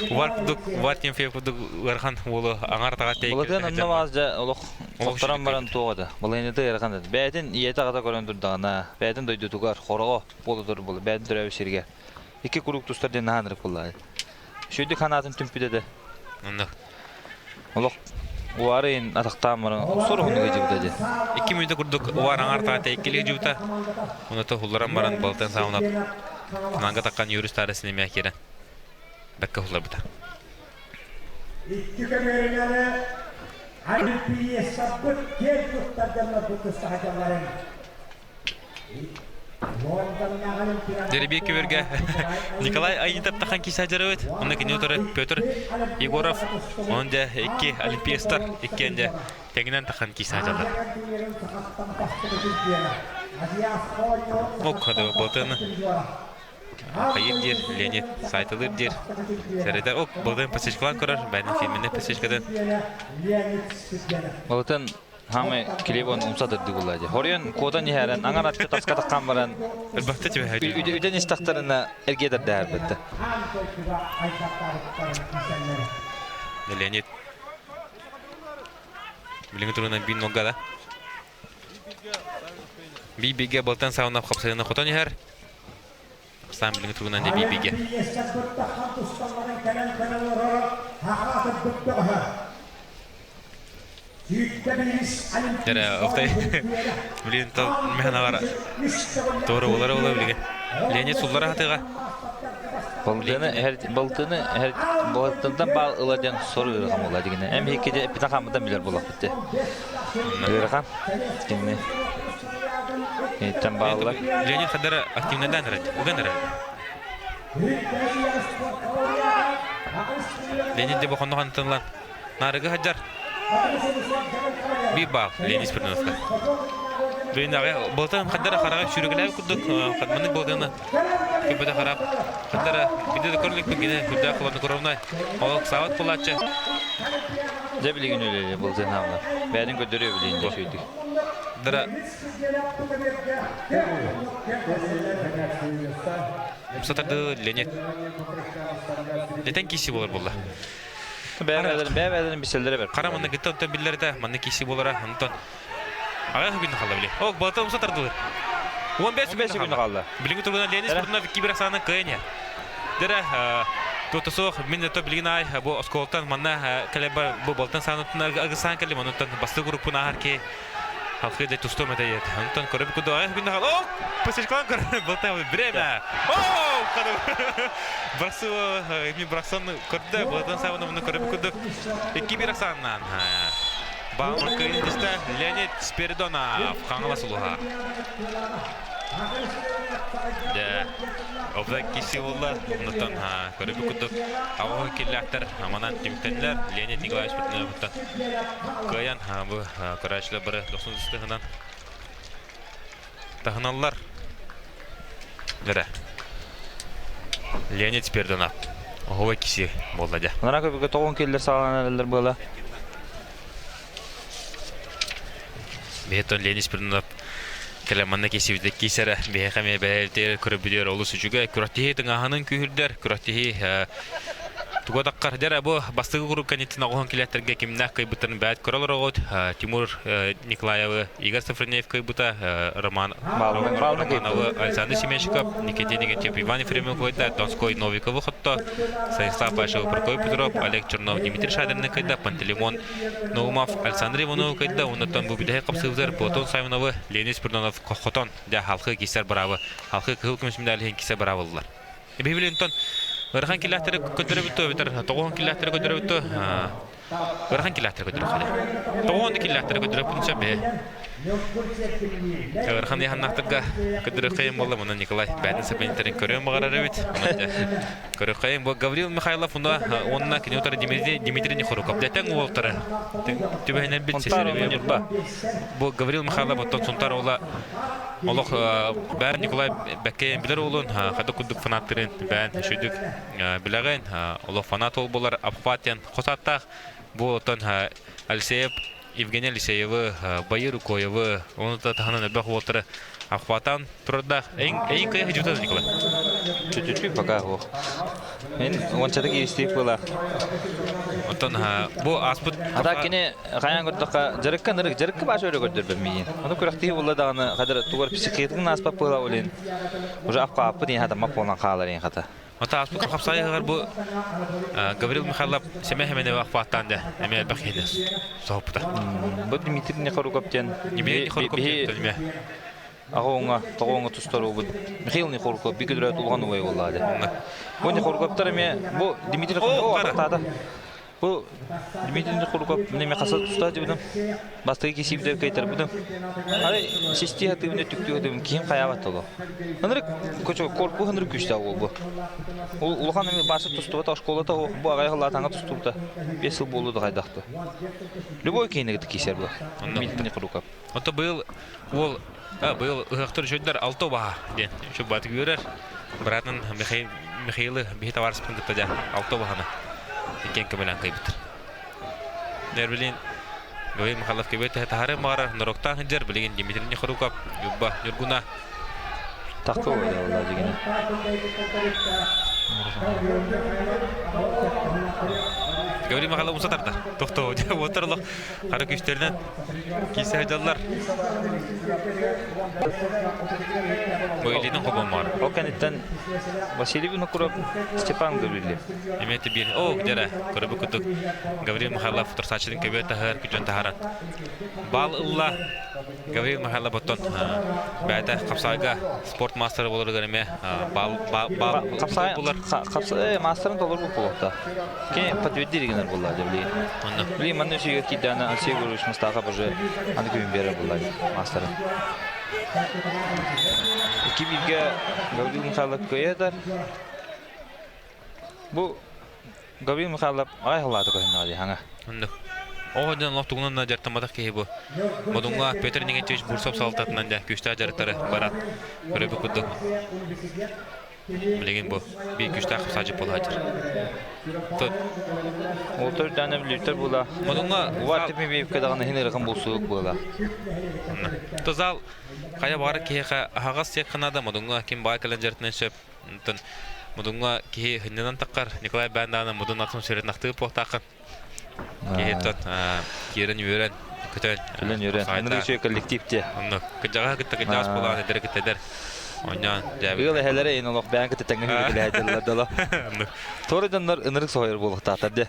Увар курдук Увар Тимофеев курдук ыарахан уолу аҥаардага тэйик. Былатын онно маас дьэ олох хотторон баран туох этэ. Балыыһаны ыарахан этэ. Бэйэтин ийэтэ аҕата көрөн турдаҕына, бэйэтин дойдутугар хороҕо буола турар буолла, бэйэтин төрөөбүт сиригэр. Икки куруук тустар диэн наһаа ынырык буолла. Үчүгэйдик ханаатын түмпүт этэ. Оннук. Олох уары ин атахтаан баран охсор уһуннук ыдьыбыта дии. 2 мүнүүтэ курдук уар аҥар таата иккилии ыдьыбыта. Оното хулларан баран балтан саҕалап финалга таххан Юрий Старостин эмиэ киирэн бэккэ хулларбыта. Икки көмүөрүнэни Олимпиецаппыт киэн туттар дьоннорбут тустаһадьалларын Дерби көбөргө Николай Айнитов тахан кисажарыбыт. Онно кини утары Петр Егоров, он дьэ икки олимпиецтар иккиэн дьэ тэҥинэн тахан кисажалар. Ок, болтын хайыр диир, Леонид сайтылыр диир. Сэрэтэ ок, болтын посечкалан көрөр, бәйнин фильминде посечкадан. Болтын Хаамай Клебон умса дырды булла дии. Хоруйан куотан иһэрэн, аҥар атчы таска таххан баран Ырбахта түбэһэ үдэн истэхтэринэ эргиэ дэрдээһэрбитте. Леонид билиҥҥи туругунан биир нолга да. Бий-бийгэ балтан саҕана хапсайына хотон иһэр. Саам билиҥҥи туругунан дьэ бий-бийгэ. Эрэ оптай билин тыл механавара туора болара була билиге. Леонид суллара хатыга. Балтыны эр балтыны эр балтынтан баал ыла диэн сор ыарахан буолла дигине. Эм хиккиде эппитин хаммытан билэр буоллахпыт де. Ыарахан. Кинини. Иттен бааллар. Леонид хадара активныйдан эрэ. Уган эрэ. Леонид де бохонно хантынлан. Нарыгы хаджар. Биир баал Леонид Спиридоновка. Бүйүнэҕэ былтан хаддара хараҕа сүүрүгүлээбит курдук хадманнык былтаны көбөтө харап хаддара бидэ да көрүлүк гине үрдээх холоднокровнай ол саабат булааччы Дьэ билигин үлэлиир былтын хаамна. Бэйэтин көрдөрүө билигин дьэ сүйдүк. Дара сатарды Леонид Летен киси болар болла. Бэйэ-бэйэлэрин билсэллэрэ бэрт. Хара манна кытта онтон биллэрдэ, манна киси буолара, онтон аҕа күн хаалла били. Ок, балта умса тардылар. 15 15 күн хаалла. Билиҥҥи туругунан Леонид Спиридонов кибер ахсаанын кыайан иһэр. Дэрэ, туота суох, мин то билигин аай бу оскуолаттан манна кэлэр бу балтан саанытын агысаан кэллим, онуттан бастык группун ааһар ки Халқы дэ тустуом этэ диэт. Онтон көрөбүт курдук аҕай күн о! Пасечкалан көрө былта время. О! Брасу ми брасон көрдө, былтан сабын муну көрөбүт курдук. 2-1 ахсааннаан. Баамыр кыйын түстэ Леонид Спиридонов Хаҥалас улуһа. Дэ, обда киси болла, оннуттан көрөбүт курдук аҕа киллээхтэр аманан түмүктэннилэр. Леонид Николаевич Спиридоновтан Кыайан бу көрөөччүлэр бары дохсун ыстыһынан таһыналлар. Дөрө. Леонид Спирдонов. Оһуобай киси буолла дьэ. Анараа көбүкэ тоҕон киллэр саҕаланан эрэллэр буола. Биһиттон Леонид Спирдонов кэлэн манна кисибитэ кисэрэ биһиэхэ эмиэ бэйэбитигэр көрөбүтүгэр олус үчүгэй күрэхтэһии тыҥааһынын күүһүрдэр күрэхтэһии. Туга таххар дьэ бу бастакы куруук кэнниттэн оҕоһон килээттэргэ кимнээх кыайбыттарын бэйэт көрө олороҕут. Тимур Николаевы Игорь Софронеев кыайбыта, Роман Романовы Александр Семенщиков, Никита Игнатьев, Иван Ефремов кыайда, Донской Новиковы хотто, Станислав Башев, Прокопий Петров, Олег Чернов, Дмитрий Шадрины кыайда, Пантелеймон Наумов, Александр Ивановы кыайда, оннуттан бу бүтэһик хапсыыбытыгар Платон Савиновы Леонид Спирдонов хотон, дьэ халқы киссэр быраабы, халқы кыһыл көмүс медаль иһин киссэр быраабыллар. Биһиги онтон ыарахан киллээхтэри көрдөрөбүт дуо эбэтэр тоҕуһун киллээхтэри көрдөрөбүт дуо? Ыарахан киллээхтэри көрдөрөххө Тоҕуһун да киллээхтэри көрдөрөхпүн сөп ээ. Ыарахан ыйаханнаахтарга көрдөрөххөйүм буолла муна Николай бээтин сэпэнитэрин көрүөн баҕарар эбит. Көрөххөйүм бу Гаврил Михайлов уна уонна кини утары Дмитрий Дмитрий Нехоруков дэтэн уолтары түбэһинэн бит сесеребе бу Гаврил Михайлов оттон Сунтар уола Олох бээн Николай бэккэйэн билэр уолун, хата курдук фанаттырын бээн үчүгдүк билэҕин. Олох фанат уол буолар Абхват диэн хос ааттаах. Бу оттон Алексеев Евгений Алексеевы, Байыр Укоевы, ону таһынан элбэх уолтары Абхватан турардаах. Эйин эйин кыйа хижута Николай. Чуть-чуть пока ох. Мен уончатык иистиик буолаах. Оттон бу ааспыт Ата кини хайаан көрдөххө дьарыкка нырык дьарыкка бааш өрө көрдөрбөт миигин. Ону күрэхтии булла даҕаны хадыр тугар психиятын ааспат буола олин. Уже аппааппыт иһин хата мап буолан хаалар иһин хата. Ата ааспыт хапсайыгар бу Гаврил Михайлов Семен Хеменева ахпааттаан да эмиэ элбэх киһини соһуппута. Бу Дмитрий Нехоруков диэн Дмитрий Нехоруков диэн Аҕа тоҕо тустар уолбут Михаил Нехоруков биир күдүрээт улахан убай буоллаа дии. Бу Нехоруковтар эмиэ бу Дмитрий Нехоруков Бу Дмитрий Нехоруков мин эмиэ хаса тустаа дибитим. Бастакы кисиибитэр кыайтарбытым. Арай систии хатыыбын өттүктүү хатыыбын киһим хайаабат толо. Ынырык корпус ынырык күүстээх уол бу. Улахан эми баасы тустубата школата бу аҕай халаатаҥа тустубута. 5 сыл буолу да хайдахты. Любой киһини кытта киисэр бу. Дмитрий Нехоруков. Ото быйыл Уол быйыл ыһыахтар үчүгдэр алта убаһа диэн үчүгбаатык үөрэр. Быраатын Михаил Михаилы биһи табаарыспын кытта дьэ алта убаһаны иккиэн көмөлөөн кыайбыттар. Нервилин Гаврил Михайлов кебет таһары маҕарар норуоктаан сылдьар билигин Дмитрий Нехоруков Ньурба Ньургуна Такка буолла дигини. Гаврил Михайлов умса тардар. Тохтоо, уоттар олох Хара күүстэринэн киирсэ сылдьаллар. Бу илиитин хобоммор. Ол кэнниттэн Василий Винокуров, Степан Гаврильев. Эмиэ бир о дьэрэ көрөбү курдук Гаврил Михайлов турсааччытын көбүө таһар күдьөн таһаран баал ылла Гаврил Михайлов оттон бэйэтэ хапсаайга спорт маастара буоларыгар эмиэ баал баал булар. Хапсаай маастарын толору буолуохта. Кини подтвердили гынар буолла дьэ билигин. Онно. Билигин манна үсүйгэ киирдэҕинэ Алексей Егорович Мустахов уже аны күһүн биэрэр буолла маастарын. Икки бииргэ Гаврил Михайлов кыайар. Бу Гаврил Михайлов аҕай халаата көһүннэҕэ дии хаҥа. Онно. Оҕо дьон олох тугунан да дьарыктамматах киһи бу. Модуҥҥа Петр Никитич Бурцев салалтатынан дьэ күүстээх дьарыктары баран көрөбүт курдук. Билигин бу биир күүстээх саадьыт буола сылдьар. Уолтар үрдээнэ бүлүүттэр буола. Модуҥҥа Увар Тимофеевка даҕаны иһин ыарахан булсуһук буола. Зал хайа баҕар киһиэхэ аһаҕас сиэххэ наада модуҥҥа ким баҕа кэлэн дьарытынан сөп. Онтон модуҥҥа киһи сынньанан таххар Николай Баандааны модун атын сүрүн ахтыы буолтааххын. Киһи тот киирэн үөрэн көтөн Күлэн үөрэн. Ынырык үчүгэй коллектив дии. Онно кырдьаҕаһы кытта кырдьаҕас буолаҕын эдэр кытта эдэр. Оонньоон дьээбит. Ыал эһэлэрэ ин олох бэйэн кытта тэҥҥэ хүрүтэлэһэ дылы. Туора дьоннор ынырык соһуйар буолуохтаахтар дии.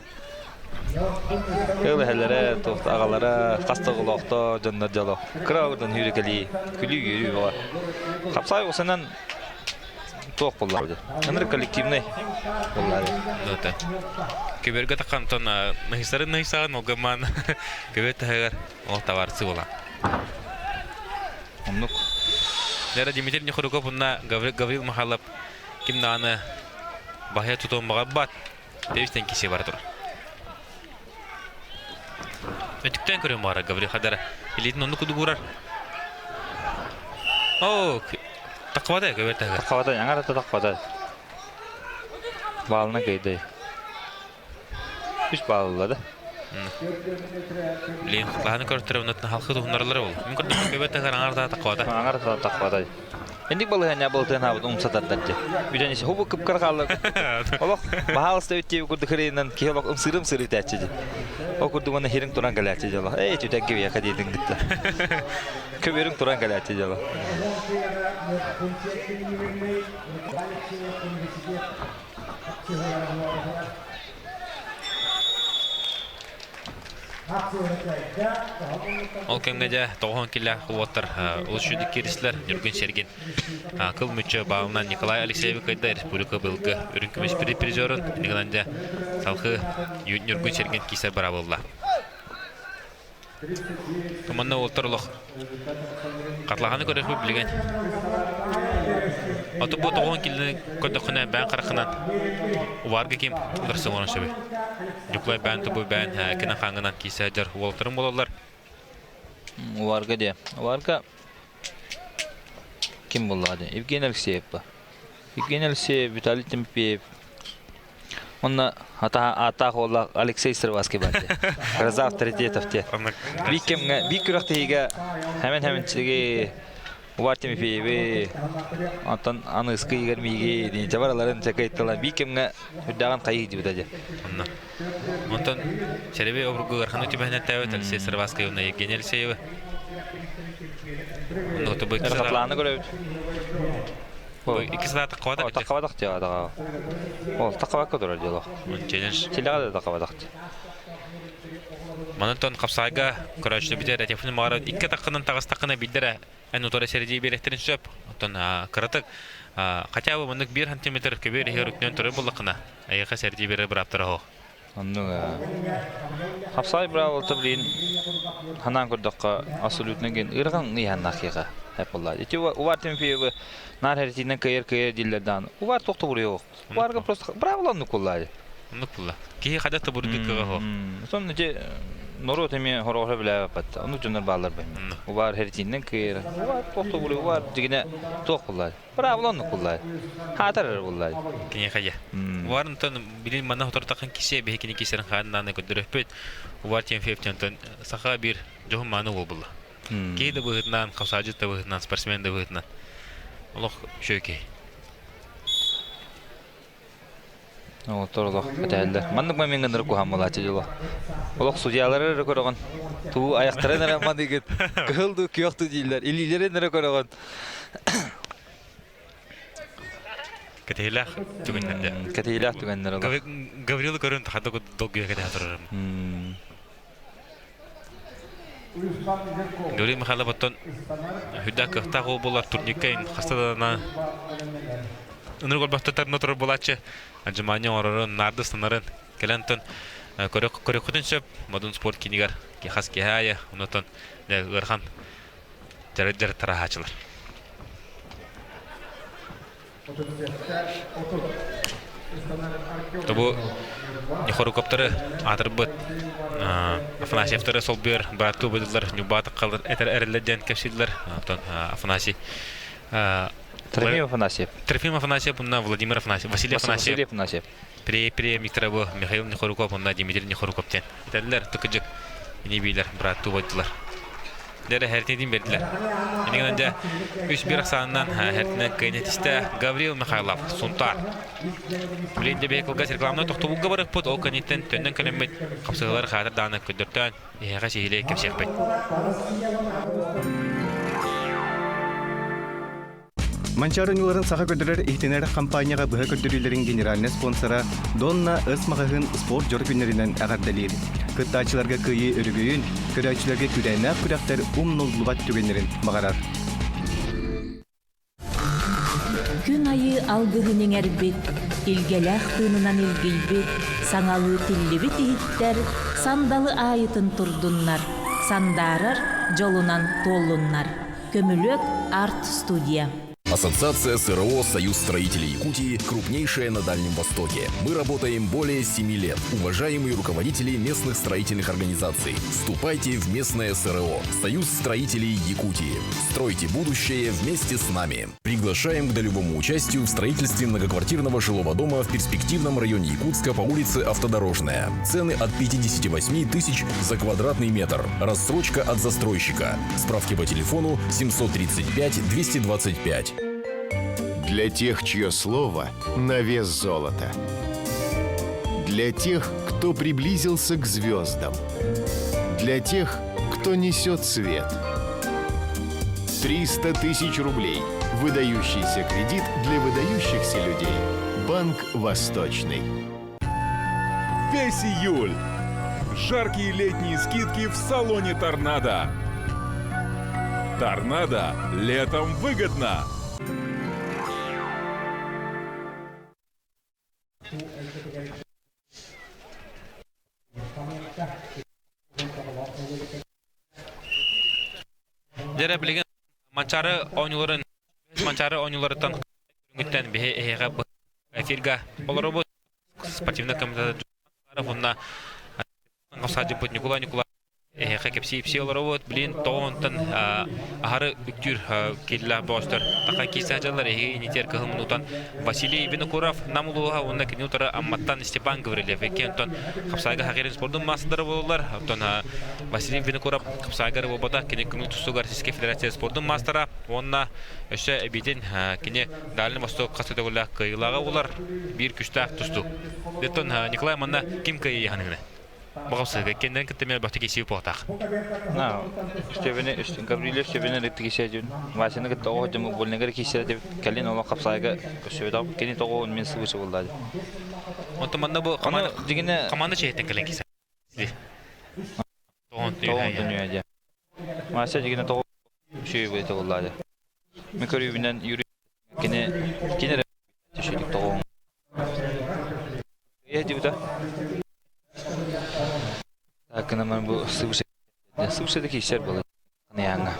Ыал эһэлэрэ, туох аҕалара, хас да оҕолоохто дьоннор дьоло. Кыра оҕотон хүрүкэлии, күлүү-үөрүү бөҕө. Хапсаай усанан туох буолла дии. Ынырык коллективный буолла дии. Ну, Көбөргө таххантон наһисарын наһисаҕын олгамаан көбөр таһыгар ол товарцы була. Оннук. Лера Дмитрий Нехоруков уонна Гаврил Михайлов ким даҕаны баһыйа тутуон баҕарбат. Тэбистэн кисе бара турар. Өтүктэн көрөн баара Гаврил Хадара. Илиитин оннук кудугурар. Оо, таххабата көбөр таһыгар. Таххабата, яңара таххабата. Баалына кыйдай. Үс баалылады. Билин хатлаһаны көртөрө оннотун халхы туһуннаралары бол. Мин көрдüm көбөт тахар аңар та таққабата. Аңар та таққабата. Инник балыһanya былтын хабыт умсатардар же. Бүтэн isi хубу кыпкар хаалла. Олох баһаалыста үттиэ курдук хырыйынан киһи олох ымсырым сырытааччы же. О курдук уонна хириҥ туран кэлээччи дьоло. Эй түтэн кибиэхэ диэтин гытта. Көбүөрүҥ туран кэлээччи дьоло. Ол кэмҥэ дьэ тоҕуһун киллээх уоттар олус үчүгэй кииристилэр Ньургун Сергин кыл мүччү баалынан Николай Алексеевы кыайда республика быйылгы үрүҥ көмүс призерун иннигинэн дьэ салгыы Ньургун Сергин киисэр быраабылла. Манна уолтар олох хатлаһаны көрөхпүт билигин. Ото бу тоҕуон киллини көрдөххүнэ бээн харахынан уварга ким уларсан олорон сөбүй. Ньукулай бээн тубу бээн кина хааңынан киисэ дьар уолтарын бололлар. Уварга де. Уварга ким булла де? Евгений Алексеев ба. Евгений Алексеев, Виталий Тимофеев, Онно аатаах уоллаах Алексей Сырваский бар дии. Гроза авторитетов те. Биир кэмҥэ, биир күрэхтэһиигэ хэмэн хэмэнчиги Увар Тимофеевы, онтон Аныыскы Игорь мииги диэн бараларын чакыйттылар. Биир кэмҥэ үрдээҕин хайыы дибитэ дии. Онно. Онтон Серебе обургу ыараханы түбэһинэн тээбит Алексей Сырваский уонна Евгений Алексеевы. Онно тобой Хатлааны көрөбүт. Икки саа таххабатах. Таххабатах диэҕэ Ол таххабакка турар дьоло. Челлендж. Силэҕэ да таххабатах дии. Манан хапсаайга көрөөччүлэрбитигэр этиэхпин баҕарабын икки таххынан таҕыстаххына биирдэрэ эн утары сэрдии биэрэхтэрин сөп. Оттон кыратык хотя бы маннык биир сантиметр көбүөр иһигэр үктэнэн турар буоллаххына эйиэхэ сэрдии биэрэр бырааптара суох. Оннук хапсаай быраабылата билигин ханаан көрдөххө абсолютно ген ыарахан ыйааннаах киһиэхэ эп буолла. Ити Увар Тимофеевы наар хэритиинэн кыайар кыайар дииллэр даҕаны. Увар туох да буруйа суох. Уварга просто быраабыла оннук буолла. Оннук буолла. Киһи хайдах да буруйдук кыаҕа суох. Сонно ити норуот эмиэ хороҕоро билээбэт. Оннук дьоннор бааллар бэйм. Увар хэритиинэн кыайар. Увар туох да буруйа Увар дьигинэ туох буолла. Быраабыла оннук буллай. Хаатар эрэ буллай. Киниэхэ дьэ. Увар онтон билин манна хотортахын кисе биһи кини кисерин хааннааны көрдөрөппүт. Увар Тимофеев онтон саха биир дьоһун мааны уол булла. Киһи да быһыытынан, хапсаадьыт да быһыытынан, спортсмен да быһыытынан. Олох үчүгэй киһи. Оҕолор олох этээллэр. Маннык момеҥҥа ынырык куһаҕан буолааччы дьоло. Олох судьялары эрэ көрөҕүн. Туу айахтарын эрэ маныгыт. Кыһыл дуу, күөх дуу дииллэр. Илиилэрин эрэ көрөҕүн. Кэтэһиилээх түгэннэр Кэтэһиилээх түгэннэр олох. Гаврилы көрөн хата долгуйа кэтэһэ турарым. Гаврил Михайлов оттон үрдээх кыахтаах уол буолар турникка хаста да ынырык олбохтотарына турар буолааччы отжимание оҥорорун, наардыстанарын кэлэн онтон көрөххүтүн сөп Модун спорт киинигэр хас киэһэ аайы онтон ыарахан дьарыктараһааччылар. Тобу Нехорукоптары аатырбыт Афанасьевтары солбуйар бырааттыы убайдылар Ньурбаатыккалар этэр эрэллэр диэн кэпсииллэр. Оттон Афанасий Трофим Афанасьев. Трофим Афанасьев уонна Владимир Афанасьев, Василий Афанасьев. Василий Афанасьев. Преемниктара бу Михаил Нехоруков уонна Дмитрий Нехоруков диэн. Этэллэр тыкыдьык ини биилэр бырааттыы убайдылар. Дьэ хертинин бердилэр. Инигинэн дьэ үс биир ахсаанынан хертинен кыайнетистэ Гаврил Михайлов, Сунтаар. Билин дьэ кылгас рекламнай тохтобулга барыппыт, ол кэнниттэн төннөн кэлэммит хапсыһыылар хаатыр дааны көрдөртөөн эһиэхэ сиһилии кэпсиэхпит. Манчаары ньууларын саха көрдөрөр иһитинэр хампаанньаҕа быһа көрдөрүүлэрин генеральнай спонсора Донна Ыс маҕаһыын спорт дьоро күннэринэн эҕэрдэлиир. Кыттааччыларга кыайыы өрөгөйүн, көрөөччүлэргэ күүрээннээх күрэхтэр умнуллубат түгэннэрин баҕарар. Күн айыы алгыһын иҥэрбит, илгэлээх тыынынан илгийбит, саҥалыы тиллибит иһиттэр сандалы аайытын турдуннар, сандаарар дьолунан туоллуннар. Көмүлүөк арт-студия. Ассоциация СРО «Союз строителей Якутии» крупнейшая на Дальнем Востоке. Мы работаем более 7 лет. Уважаемые руководители местных строительных организаций, вступайте в местное СРО «Союз строителей Якутии». Стройте будущее вместе с нами. Приглашаем к долевому участию в строительстве многоквартирного жилого дома в перспективном районе Якутска по улице Автодорожная. Цены от 58 тысяч за квадратный метр. Рассрочка от застройщика. Справки по телефону 735 225. Для тех, чье слово на вес золота. Для тех, кто приблизился к звездам. Для тех, кто несет свет. 300 тысяч рублей. Выдающийся кредит для выдающихся людей. Банк «Восточный». Весь июль. Жаркие летние скидки в салоне «Торнадо». «Торнадо» летом выгодно. Дьэрэ билигин Манчаары оонньууларын Манчаары оонньууларыттан көрүҥүттэн биһи эһиэхэ эфирга олоробут спортивный комитет уонна саадьыппыт Ньукулай Ньукулай Эһиэхэ кэпсии-ипсии олоробут. Билин тоҕо онтон аһары үктүүр киирилээх бөҕөстөр. Таха киирсэ сылдьаллар эһиги инитиэр кыһыл муннуктан Василий Винокуров Нам улууһа уонна кини утары Амматтан Степан Гаврильев икки онтон хапсаайга хакерин спордун маастардара буолаллар. Оттон Василий Винокуров хапсаайга буолбата кини көҥүл тустууга Российскай Федерация спордун маастара уонна өссө эбиитин кини Дальний Восток хас төгүллээх кыайыылааҕа буолар биир күстээх тустуук. Оттон Николай манна ким кыайыаһаныгына? Баҕапсыга кэннэн кытта мен бахты кисии буолтаах. На, Степени, Гаврилев Степени кисээ Васяны кытта оҕо дьому больнигар киисэрэ деп кэлин олох хапсаайга көссөбөтөх кини тоҕо мен сыбышы буллаа. Онтон манна бу команда дигине команда чеһиттен кэлэн кисе. Тоҕон түнүйэ дьэ. Вася дигине тоҕо сүйүбү буллаа дьэ. Мен көрүүбүнэн Юрий кини кини түшүдүк тоҕо Дибита. Такынаман бу сыбышы сыбышы да киисер буолар. Аныяңа.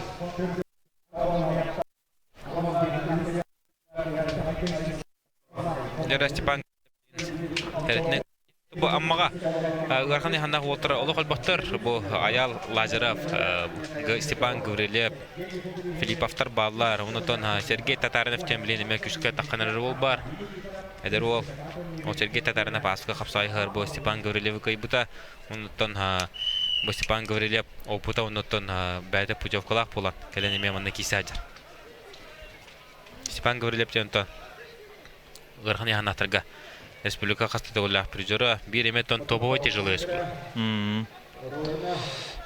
Дьэ Степан тэритинэн бу Аммаҕа ыарахан ыйханнаах уолтара олох өлбөхтөр. Бу Аял Лазарев, Степан Гаврильев, Филипповтар бааллар. Онтон Сергей Татаринов Темлин эмиэ күскэ тахханар уол баар. Эдэр уол ол Сергей Татаринов ааска хапсаайыһар бу Степан Гаврильевы кыайбыта. Онуттан бу Степан Гаврильев опыта онуттан бэйэтэ путевкалаах буолан кэлэн эмиэ манна киирсэ сылдьар. Степан Гаврильев диэн онтон ыарахан ыйаһыннаахтарга республика хас да төгүллээх призера биир эмэ тон топовой тяжелый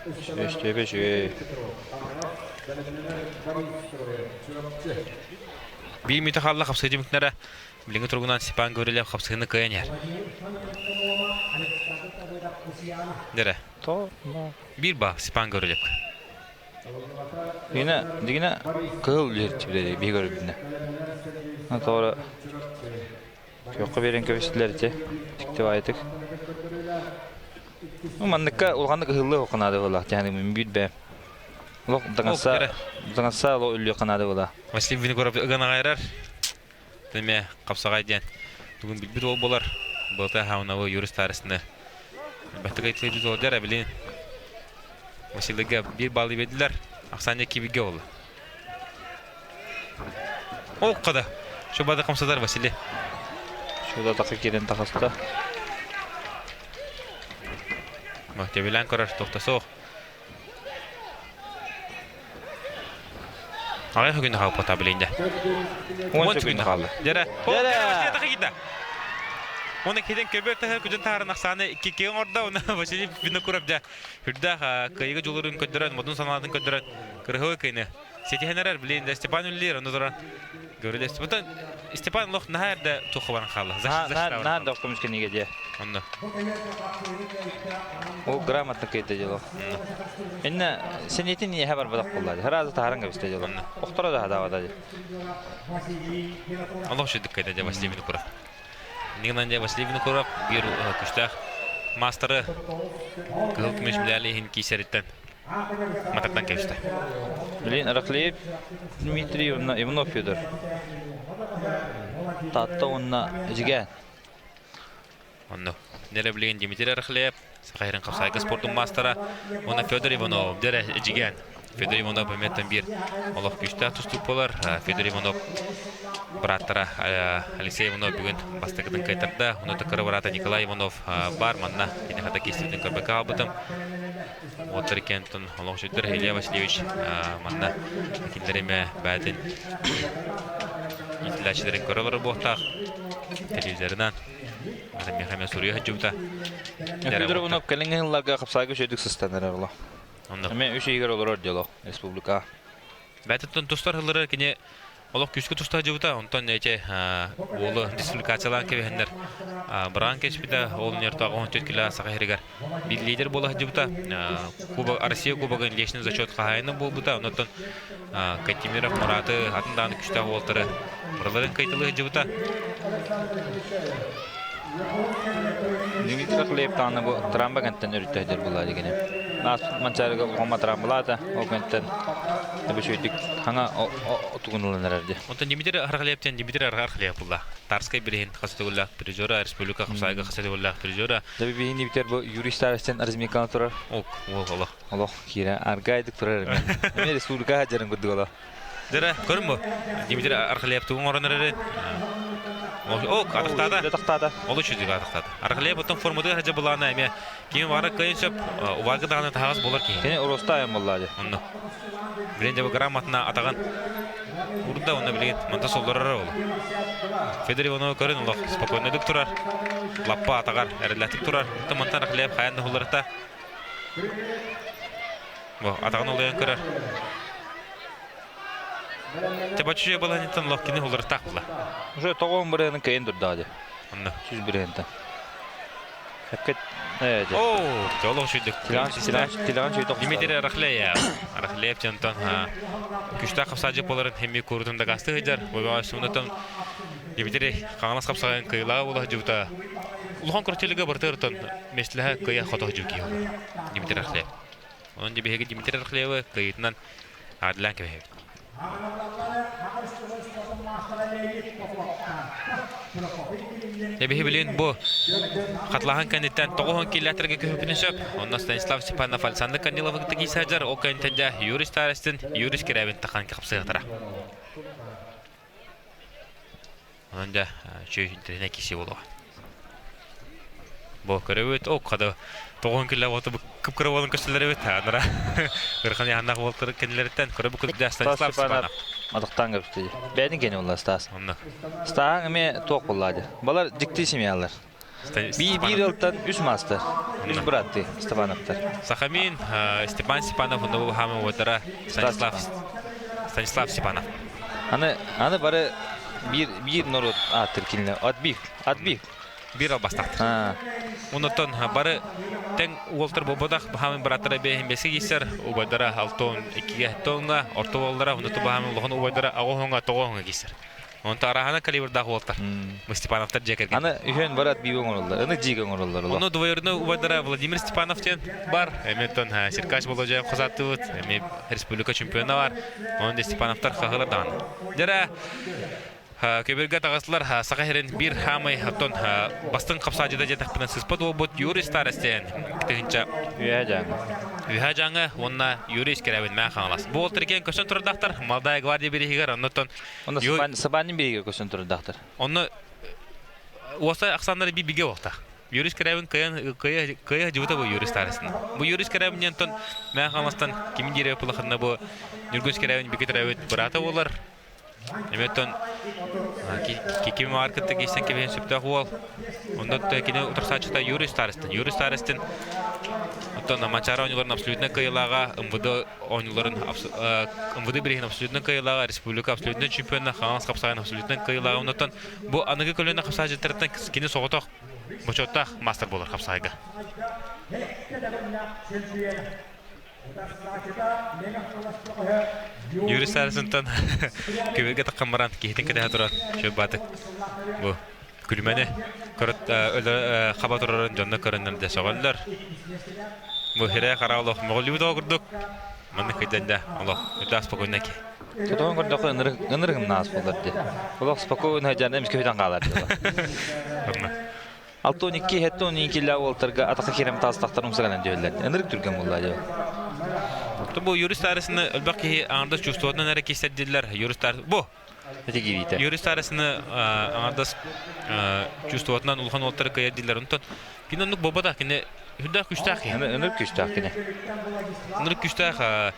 Үчүгэй, үчүгэй. Биир мүтэ хаалла хапсыы түмүктэрэ билиҥҥи туругунан Степан Гаврильев хапсыыны кыайан иһэр. Дэрэ. Биир ба Степан Гаврильев. Дигинэ, дигинэ кыһыл үлэһит биһи көрбүтүнэ. Тоҕо күөххэ биэрэн кэбистилэр ити. Тиктибаайтык. Ну, манныкка улаханнык ыһыллыы хокунаады буолла. Тяны бүт бэ. Олох даҥаса даҥаса олох үллүө канаады буолла. Василий Винокуров ыган аҕайрар. Тэме хапсаҕай диэн тугун билбит уол буолар. Былта хаунабы юрист таарысыны. Элбэхтик айтылы олдьар билин Василийга биир баллы бердилер. Ахсаанньа кибиге болду. Ол қада. Шубада қамсадар Василий. Шуда тақы кирен тақаста. Тебилэн көрөр тоқтасоқ. Аҕыйах күн хаалбата билинде. 10 күн хаалла. Дьэрэ. Дьэрэ. Оны киден көбөр таһы күдүн таһарын ахсааны икки оҥордо. Оны Василий Винокуров дьэ үрдээх кыайыга дьулуурун көрдөрөн, модун санаатын көрдөрөн кырыһы кыйны. Сетиһэнэрэр билин да Степан үллир, оны туран көрүлэс. Бутан Степан лох наһаа эрдэ туха баран хаалла. Наһаа да көмүскэнигэ дьэ. Онно. Ол грамотно кыйда дьоло. Инна сенетин иэһэ барбатах буолла. Сразу таһаран кэбистэ дьоло. Охторо да хадаабата дьэ. Олох шүдүк кыйда дьэ Василий Винокуров. Нигнан дьэ Василий Винокуров биир күстээх маастары кыһыл көмүс медали иһин киисэриттэн. Матартан кэбистэ. Билин Рахлеев Дмитрий уонна Иванов Федор. Таатта уонна Эдьигээн. Онно. Нэрэ билигин Дмитрий Рахлеев, Саха сирин хапсаайга спордун маастара уонна Федор Иванов, дэрэ Эдьигээн. Федор Иванов эмиэттэн биир олох күүстээх тустуук буолар. Федор Иванов бырааттара Алексей Иванов бүгүн бастакытын кыайтарда. Онно кыра быраата Николай Иванов бар манна киниэхэ да киирсибитин көрбөккө хаалбытым. Уоттар иккиэнтэн олох үчүгдэр Илья Васильевич манна кинилэр эмэ бээтин иитиллээччилэрин көрө олорор буолуохтаах телевизорынан миэхэ эмэ суруйа сылдьыбыта. Федор Иванов кэлиҥҥи сылларга хапсаайга үчүгэйдик сыстан эрэр олох. Эмиэ үс ыйыгар олорор дьоло республика. Бээтиттэн тустар сыллары кини олох күүскэ туста сылдьыбыта. Онтон эти уолу дисквалификациялаан кэбиһэннэр быраан кэспитэ. Ол нертоҕа 14 кило Саха сиригэр биир лидер буола сылдьыбыта. Кубок Россия кубогын личный зачет хаһаайына буолбута. Онтон Кантемиров Мураты атын даҕаны күстээх уолтары мураларын кыйтылыы сылдьыбыта. Дмитрий Хлеб даҕаны бу трамба кэнтэн өрүттөһдөр булаа дигини. Ааспыт Манчаарыга улахан трамбалаата, ол кэнтэн үчүгэйдик хаҥа отугун ылан эрэр дии. Онтон Дмитрий Архалеевтен Дмитрий Архалеев булла. Тарскай бириһин хас төгүллээх призера, республика хапсаайга хас төгүллээх призера. Дәби биһини битер бу Юрий Старостин разминканы турар. Ок, ол олох. Олох киирэ аргайдык турар эми. Эми республика хадьарын курдук олох. Дара, көрүн бу. Дмитрий Архалеев тугун оҥорон эрэрин. О, атахтаата. Атахтаата. Олус үчүгэй атахтаата. Архалеев оттон форматыгар хадьа былаана эмиэ кими баара кыайын сөп, убаарга даҕаны таһаҕас буолар киһи. Кини уруста айан буоллаа дии. Онно. Билин дьэ бу грамотна атаҕын урда онно билигин манта соллорор ол. Федор Иванова көрөн олох спокойнодук турар. Лаппа атаҕар эрэллээхтик турар. Оттон мантан Архалеев хайаан да хулларыта. Бу атаҕын олуйан көрөр. Чабаччы балаһынньыттан олох кини уларытаах була. Уже тоҕуон бырыһыны кыайын турдаҕа дии. Онно. Сүүс бырыһынтан. Эпкет Оо, олох үчүйдүк. Тилэҕин чүйдүк. Дмитрий Арахлеев. Арахлеев дьонтон күчтээх хапсаадьы боларын хэмми курутун дакасты сылдьар. Бобоҕа Дмитрий Хаҥалас хапсаҕайын кыйылаҕа буола сылдьыбыта. Улахан күрэхтэһиилэргэ барытыгар миэстэлэһэ кыайа хото сылдьыбыт киһи буолар. Дмитрий Арахлеев. Онон биһиги Дмитрий Арахлеевы кыайыытынан аадылаан кэбиһэбит. Эбиһи билин бу хатлаһан кэнниттэн тоҕуһун киллээтэргэ көһүпүнү сөп. Онно Станислав Степанов Александр Корниловы кытта киисаадьар, ол кэнниттэн дьэ Юрий Старостин, Юрий Скирябин тахан хапсыахтара. Онон дьэ үчүгэй интэриэһинэй киирсии буолуоҕа. Бу көрөбүт, о хада тоҕуһун киллэ буолта кып-кыра буолан көстөлөр эбит. Анара ырхан яһаннаах буолтар кэннилэриттэн көрө бу дьэ Станислав Степанов. Матахтаан көбүстэ. Бэйэтин кэнэ буолла Стас. Онно. Стаһаң эмиэ туох буолла дии. Балар дьикти семьялар. Би биир ылтан үс мастер. Үс бырааттыы Степановтар. Сахамин Степан Степанов онно бу хаамы уодара Станислав Станислав Степанов. Аны аны бары биир биир норуот ааттыр кинилэр. Отбив. Отбив. Биир албастаахтар. Оннуттан бары тэҥ уолтар буолбатах баһаамын бырааттара бэйэһин бэске киирсэр, убайдара алтон иккигэ тоҥҥа, орто уоллара, оннуттан баһаамын улахан убайдара аҕыс тоҕоһуҥа киирсэр. Онто араһана калибрдаах уолтар. Степановтар дьиэ кэргэн. Аны үһүөн барат биир оҥороллор. Аны дьиэ оҥороллор. Ону двоюродной убайдара Владимир Степанов диэн бар. Эми оттон Сиркач Болодьаев хосааттыбыт. Эми республика чемпиона бар. Онон де Степановтар хаһылар даҕаны. Дьэрэ көбүргэ таҕыстылар Саха сирин биир хаамай оттон бастыҥ хапсаадьыта диэтэхпинэ сыспат буолбут Юрий Старостин тыһынча Үөһэ Дьааҥы. Үөһэ Дьааҥы уонна Юрий Скрябин Мэҥэ Хаҥалас. Бу уолтар иккиэн көсөн турардаахтар. Молодая гвардия бирииһигэр оннуттан Онно Сабанин бириигэ көсөн турардаахтар. Онно уоса ахсааннары би бигэ буолтах. Юрий Скрябин кыайан кыайа кыайа дьыбыта бу Юрий Старостин. Бу Юрий Скрябин диэн Мэҥэ Хаҥаластан кимин диэри пылаханна бу Ньургун Скрябин бигэ төрөөбүт быраата буолар. Эбэтэн кими баар кытта киирсэн кэбиһэн сөптөөх уол. Онно кини утарсааччыта Юрий Старостин. Юрий Старостин оттон Манчаары оонньууларын абсолютно кыайыылааҕа, МВД оонньууларын МВД бирииһин абсолютно кыайыылааҕа, республика абсолютно чемпиона, Хаҥалас хапсаҕайын абсолютно кыайыылааҕа. Оннуттан бу аныгы көлүөнэ хапсааччыттарыттан кини соҕотох бочуоттаах мастер буолар хапсаҕайга. Юрий Сарсынтан көбүргэ таххан баран киһитин кэтэһэ туран чөп баатык бу күлүмэни хаба турарын дьонно көрөннөр дэ сөҕөллөр. Бу хирэ хара олох мөҕүллүбүт оҕо курдук. Маннык кыйдан да олох үрдээх спокойно ки. Тотоон көрдөххө ынырык ынырыгым наас буолар дии. Олох спокойно сылдьан эмискэ бүтэн хаалар дии. 6-12, 7-12 киллээх уолтарга атаха киирэн таастахтар умсаганан түһэллэр. Ынырык түргэн буолла дии. Бу юрист арасыны элбэх киһи аҥардас чувствуотунан эрэ кистэрдиллэр. Юрист бу Ити киириитэ. Юрист арасыны аҥардас чувствуотунан улахан уолтары кыайар дииллэр. Онтон кини оннук буолбатах. Кини үрдээх күстээх киһи. Ынырык күстээх кини. Ынырык күстээх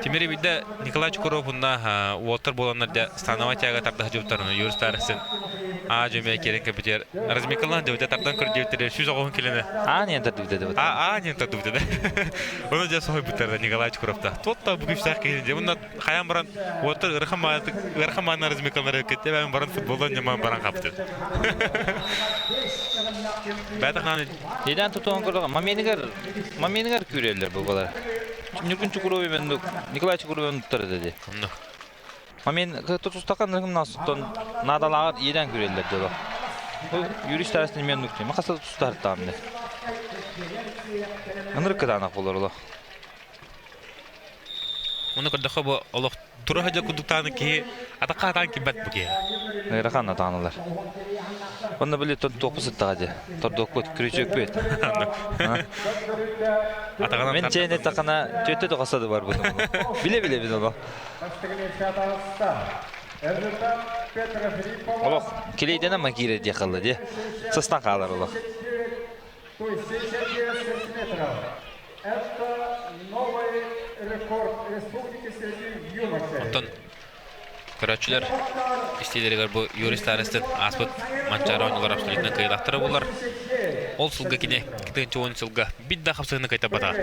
Тимири билдэ Николай Чукуров уонна уолтар буоланнар дьэ становай тяга тарда сылдьыбыттар Юрий Старостин аа дьөмө киирэн кэпитигэр размикалаан дьөбүтэ тардан көрдүбүттэр 109 килоны Аа не тардыбыта дебит. Аа не тардыбыта да. Оны дьэ соһуйбуттар Николай Чукуровта. Тот бу күстээх киһи дьэ мунна хайан баран уоттар ыарахан маанатык ыарахан маана размикалары кытта бэйэн баран футболдан ньаман баран хапты. Бэйэтэх Идээн тутуон көрдөҕө маминыгар маминыгар күүрэллэр бу балар. Ньургун Чукуровы мен Николай Чукуровы туттар ди. Мамин тутустақан ныргым насуттан наадалааҕар иэдээн күүрэллэр дьоло. Бу юрист арасында мен нуктуйма хаса тустар таамны. Ынырык кытаанах болор олох. Оны көрдөхө бу олох тура сылдьар курдуктааны киһи атахха атаан кимбэт бу киһи. Ыарахан атааналар. Онно били туохпу сыттаҕа дии. Тордуокпут, күрүчүөкпүт. Мен чэйни тахана түөттө тоҕоса да барбытым. Биле-билебин олох. Олох килейден ама киирэр диэх халла дии. Сыстан хаалар олох. То есть 69 сантиметров. Это новый рекорд республики среди юношей. Онтон көрөөччүлэр истиилэригэр бу Юрий Старостин ааспыт Манчаары оонньуулар абсолютно кыайыылаахтара буолар. Ол сылга кини 2010 сылга бит да хапсыһыны кыайтарбатаҕа.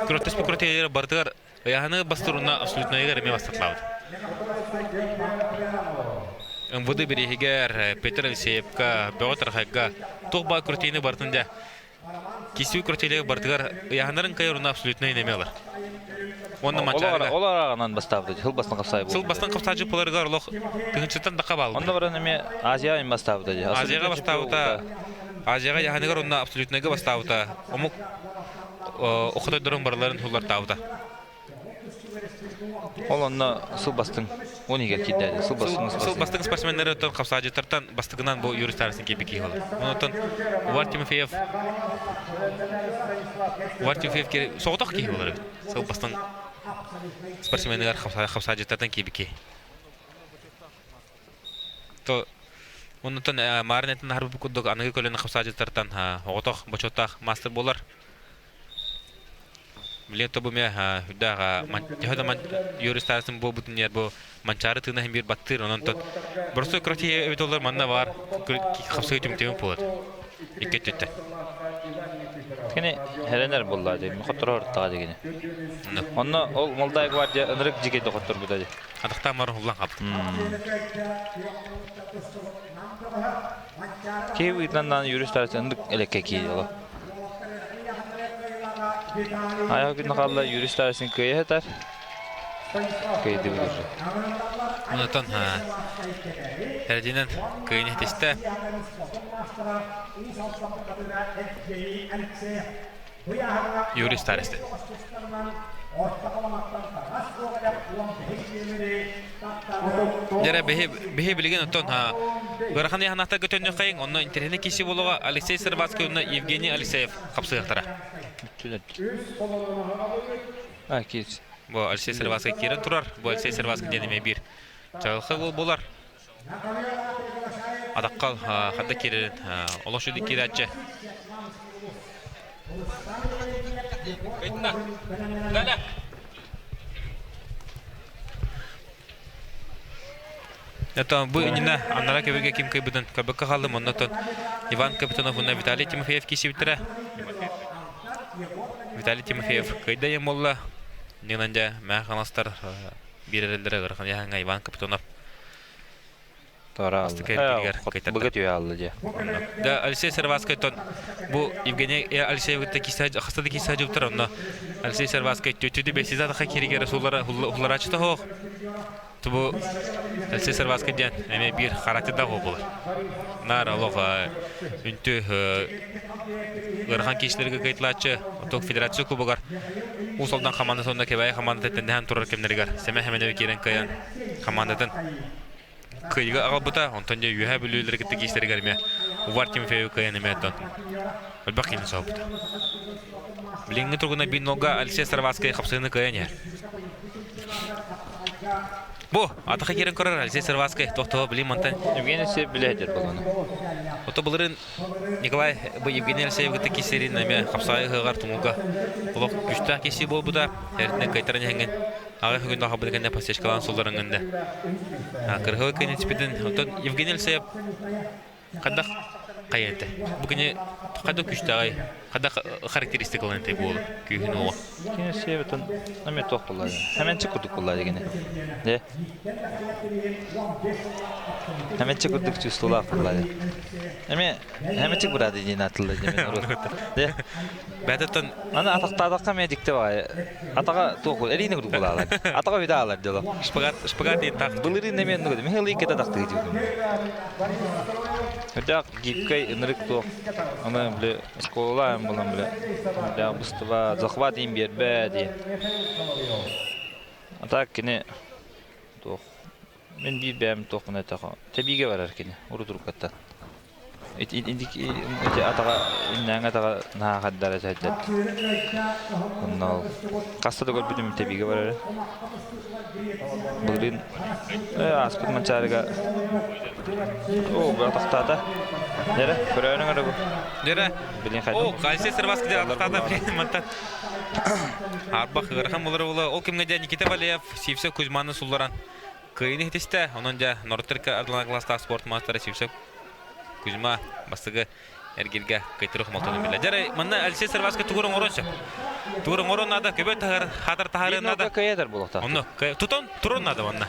Күрэхтэспит күрэхтэһиилэрэ барытыгар ыйааһыны бастыруна абсолютнайыгар эмиэ бастатылаабыт. МВД бирииһигэр Петр Алексеевка, Бөҕө Тархайга туох баар күрэхтэһиини барытын дьэ Кисүү күрэхтэһиилэргэ барытыгар ыйааһыннарын кыайар уонна абсолютнай инэми ылар. Уонна Манчаарыга. Ол арааҕынан бастаабыт, сыл бастан хапсаай Сыл бастан хапсааччы пыларыгар олох тыһыынчаттан даха баалбыт. Онно баран эмиэ Азияҕа им бастаабыта дии. Азияҕа бастаабыта, Азияҕа яһаныгар уонна абсолютнайга бастаабыта. Омук охотойдорун барыларын хуллартаабыта. Ол онно сыл бастыҥ он иһигэр киирдээди. Сыл бастыҥ Сыл бастыҥ спортсменнары оттон хапсаадьыттартан бастыгынан бу Юрий Старостин киирбит киһи буолар. Онтон Увар Тимофеев Увар Тимофеев соҕотох киһи буолар эбит. Сыл бастыҥ спортсменыгар хапсаадьыттартан киирбит киһи. То оннуттан Марын этин аһарбыт курдук аныгы көлүөнэ хапсаадьыттартан оҕотох бочуоттаах мастер буолар. Билиэн тобу эмиэ үрдээх төһө да Юрий Старостин буолбутун иһэр бу Манчаары тыына иһин биир баттыыр онон тот боростуой кыротиһи эбит олор манна баар хапсыы түмтүгүн буолар икки өттүттэн. Кини эрэнэр буолла дии, хотторор ортаҕа дигини. Онно ол Молдая гвардия ынырык дьикэй хотторбута дии. Атахтаан баран хуллан хаалбыт. Киһи быытынан Юрий Старостин ынырык элекке киирdi оло. Айах күн хаалла Юрий Старостин кыайа сытар. Кыайдыбыт уже. Онтон Эрдинэн кыайын иһитистэ. Юрий Старостин. Дьэрэ биһи билигин оттон ыарахан ыйааһынаахтарга төннүөххэйиҥ, онно интэриэһинэй киирсии буолуоҕа Алексей Сырвацкай уонна Евгений Алексеев хапсыһыахтара. Бу Алексей Сырвацкай киирэн турар. Бу Алексей Сырвацкай диэн эмиэ биир чаҕылхай уол буолар. Атахха ханна киирэрин олох үчүгэй киирээччи. Это бу иннинэ аннара көбүгэ ким кыйбытын көрбөккө хааллым. Оннотон Иван Капитонов уонна Виталий Тимофеев киирсибиттэрэ. Виталий Тимофеев кыйда диэн буолла. Нинан дьэ мээ хаҥаластар биир эрэллэрэ ыарахан яһаҥҥа Иван Капитонов Туора Быга түһэ алла дьэ. Да, Алексей Сервацкайтон бу Евгений Алексеевичта киса хаста да киса жуптар онно Алексей Сервацкай төтүдү бесиза таха киригер суллара хулларачы тохох. Бу Алексей Сарваска диэн эмиэ биир характердаах уол буолар. Наар олох үнтү ыарахан киисилэргэ кыайтылааччы оттон федерация кубогар Уус Алдан хамаандата уонна Кэбээйи хамаандата тэннэһэн турар кэмнэригэр Сэмэн Хэмэнэви киирэн кыайан хамаандатын кыайыыга аҕалбыта. Онтон дьэ Үөһээ Бүлүүлэри кытта киисилэригэр эмиэ Увар Тимофеевы кыайан эмиэ оттон элбэх киһини соһуппута. Билиҥҥи туругунан биир нолга Алексей Сарватскай хапсыһыыны кыайан иһэр. Бу, атаха киирэн көрөр Алексей Сарватскай тохтоо билим мантан. Евгений Алексеев билэһитэр болону. Ото былырын Николай бу Евгений Алексеев кытта киссерин эмиэ хапсаайы ыһыаҕар тумулга олох күстээх киси буолбута. Эрдинэн кайтаран иһэҥҥин аҕай бүгүн хабыны кэннэ подсечкалаан сулларыҥҥын да. Кыргыы кэннитипитин оттон Евгений Алексеев Хайдах хайа этэ? Бу кини хайдах күүстээҕий? Хайдах характеристикалан этэй буолу күүһүн уоҕа? Кини сиэбитин эмиэ туох буолла? Хэмэнчик курдук буолла дигини. Де? Хэмэнчик курдук чувстволаах буолла. Эмиэ хэмэнчик быраады диэн атылла диэн. Де? Бэтэттэн Аны атахтаатахха эмиэ дикте баҕайы. Атаҕа туох буол эриини курдук булаалар. Атаҕа үдэ аалар дьоло. Шпагат, шпагат диэн таах. Былырыын эмиэ оннук этэ. Михаил иккитэ атахтыы дьибитим. Үрдээх гибкай ынырык туох. Аны били школалаан булан били үрдээх быстыба, захват иин биэрбэ диэн. А так кини туох Мин биир бэйэм туохпун эттэххэ, тэбиигэ барар кини урут-уруккаттан. Ити ити атаҕа иннээҥи атаҕа наһаа хардара сылдьар. Онно ол хаста да көрбүтүм тэбиигэ барара. Былырыын ааспыт Манчаарыга оо бу атахтаата. Дьэрэ, көрөөрүҥ эрэ бу. Дьэрэ. Билин Оо, хайдах Кальций Сырваска дьэ атахтаата билин мантан. Арбах ыарахан буолара буолла. Ол кэмҥэ дьэ Никита Валеев Сивцев Кузьманы сулларан кыайыыны ситистэ. Онон дьэ норуттарга ардылаан кылаастаах спорт маастара Сивцев Кузьма бастакы эргиргэ кыайтарыы хомолтону биллэ. Дьэ манна Алексей Сарваска тугу оҥорон сөп. Тугу оҥорон наада, көбө таһар, хатар таһаарыан наада. Кыайдар буолуохтаах. Онно тутан туран наада манна.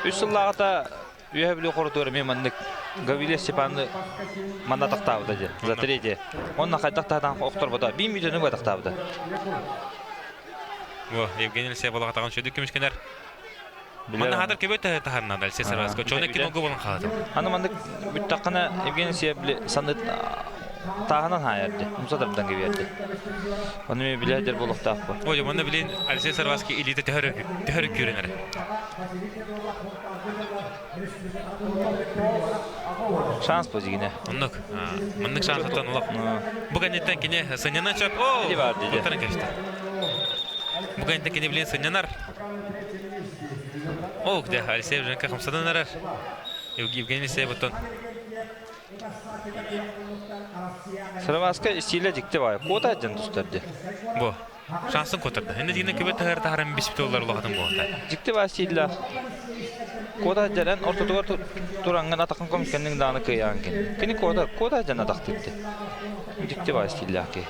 Үс сыллааҕыта Үөһэ Бүлүү хорутугар эмиэ маннык Гаврилия Степановна манна атахтаабыта дии, за третье. Онно хайдах таһатан охторбото, биир мүнүүтэ атахтаабыта. Во, Евгений Алексеев олохтоҕун сүдүк көмүскэнэр. Манна хатыр көбө таһарна Алексей Сарваско. Чоны киноға болон қалады. Аны маннык бүттэххинэ Евгений Алексеев саныт тааһынан хаайарды, умса тардан кэбиэрди. Ону мен билээдер буолуохтаах Ой, манна билин Алексей Сарваски илиитэ төһөрө төһөрө күүрэнэр. Шанс бу дигине. Оннук. Маннык шансаттан олох. Бу кэнниттэн кини сынньанан сөп. О, буттарын кэбистэ. Бу кэнниттэн кини билин сынньанар. О, где Алексей Евженко хамсадан эрэр. Евгений Алексеев оттон Сырымаска стиле дикте бай. Куота дьэн тустар ди. Бу. Шансын куотарда. Инде дигинэ көбө таһар таһаран биспит олар улахатын буолта. Дьикти баа стиллээх. Куота дьэрэн ортотугар тураңҥын атахын көмүскэнниҥ даҕаны кыайаҕын кини. Кини куота куота дьэн атахтыыр дии. Дьикти баа стиллээх киһи.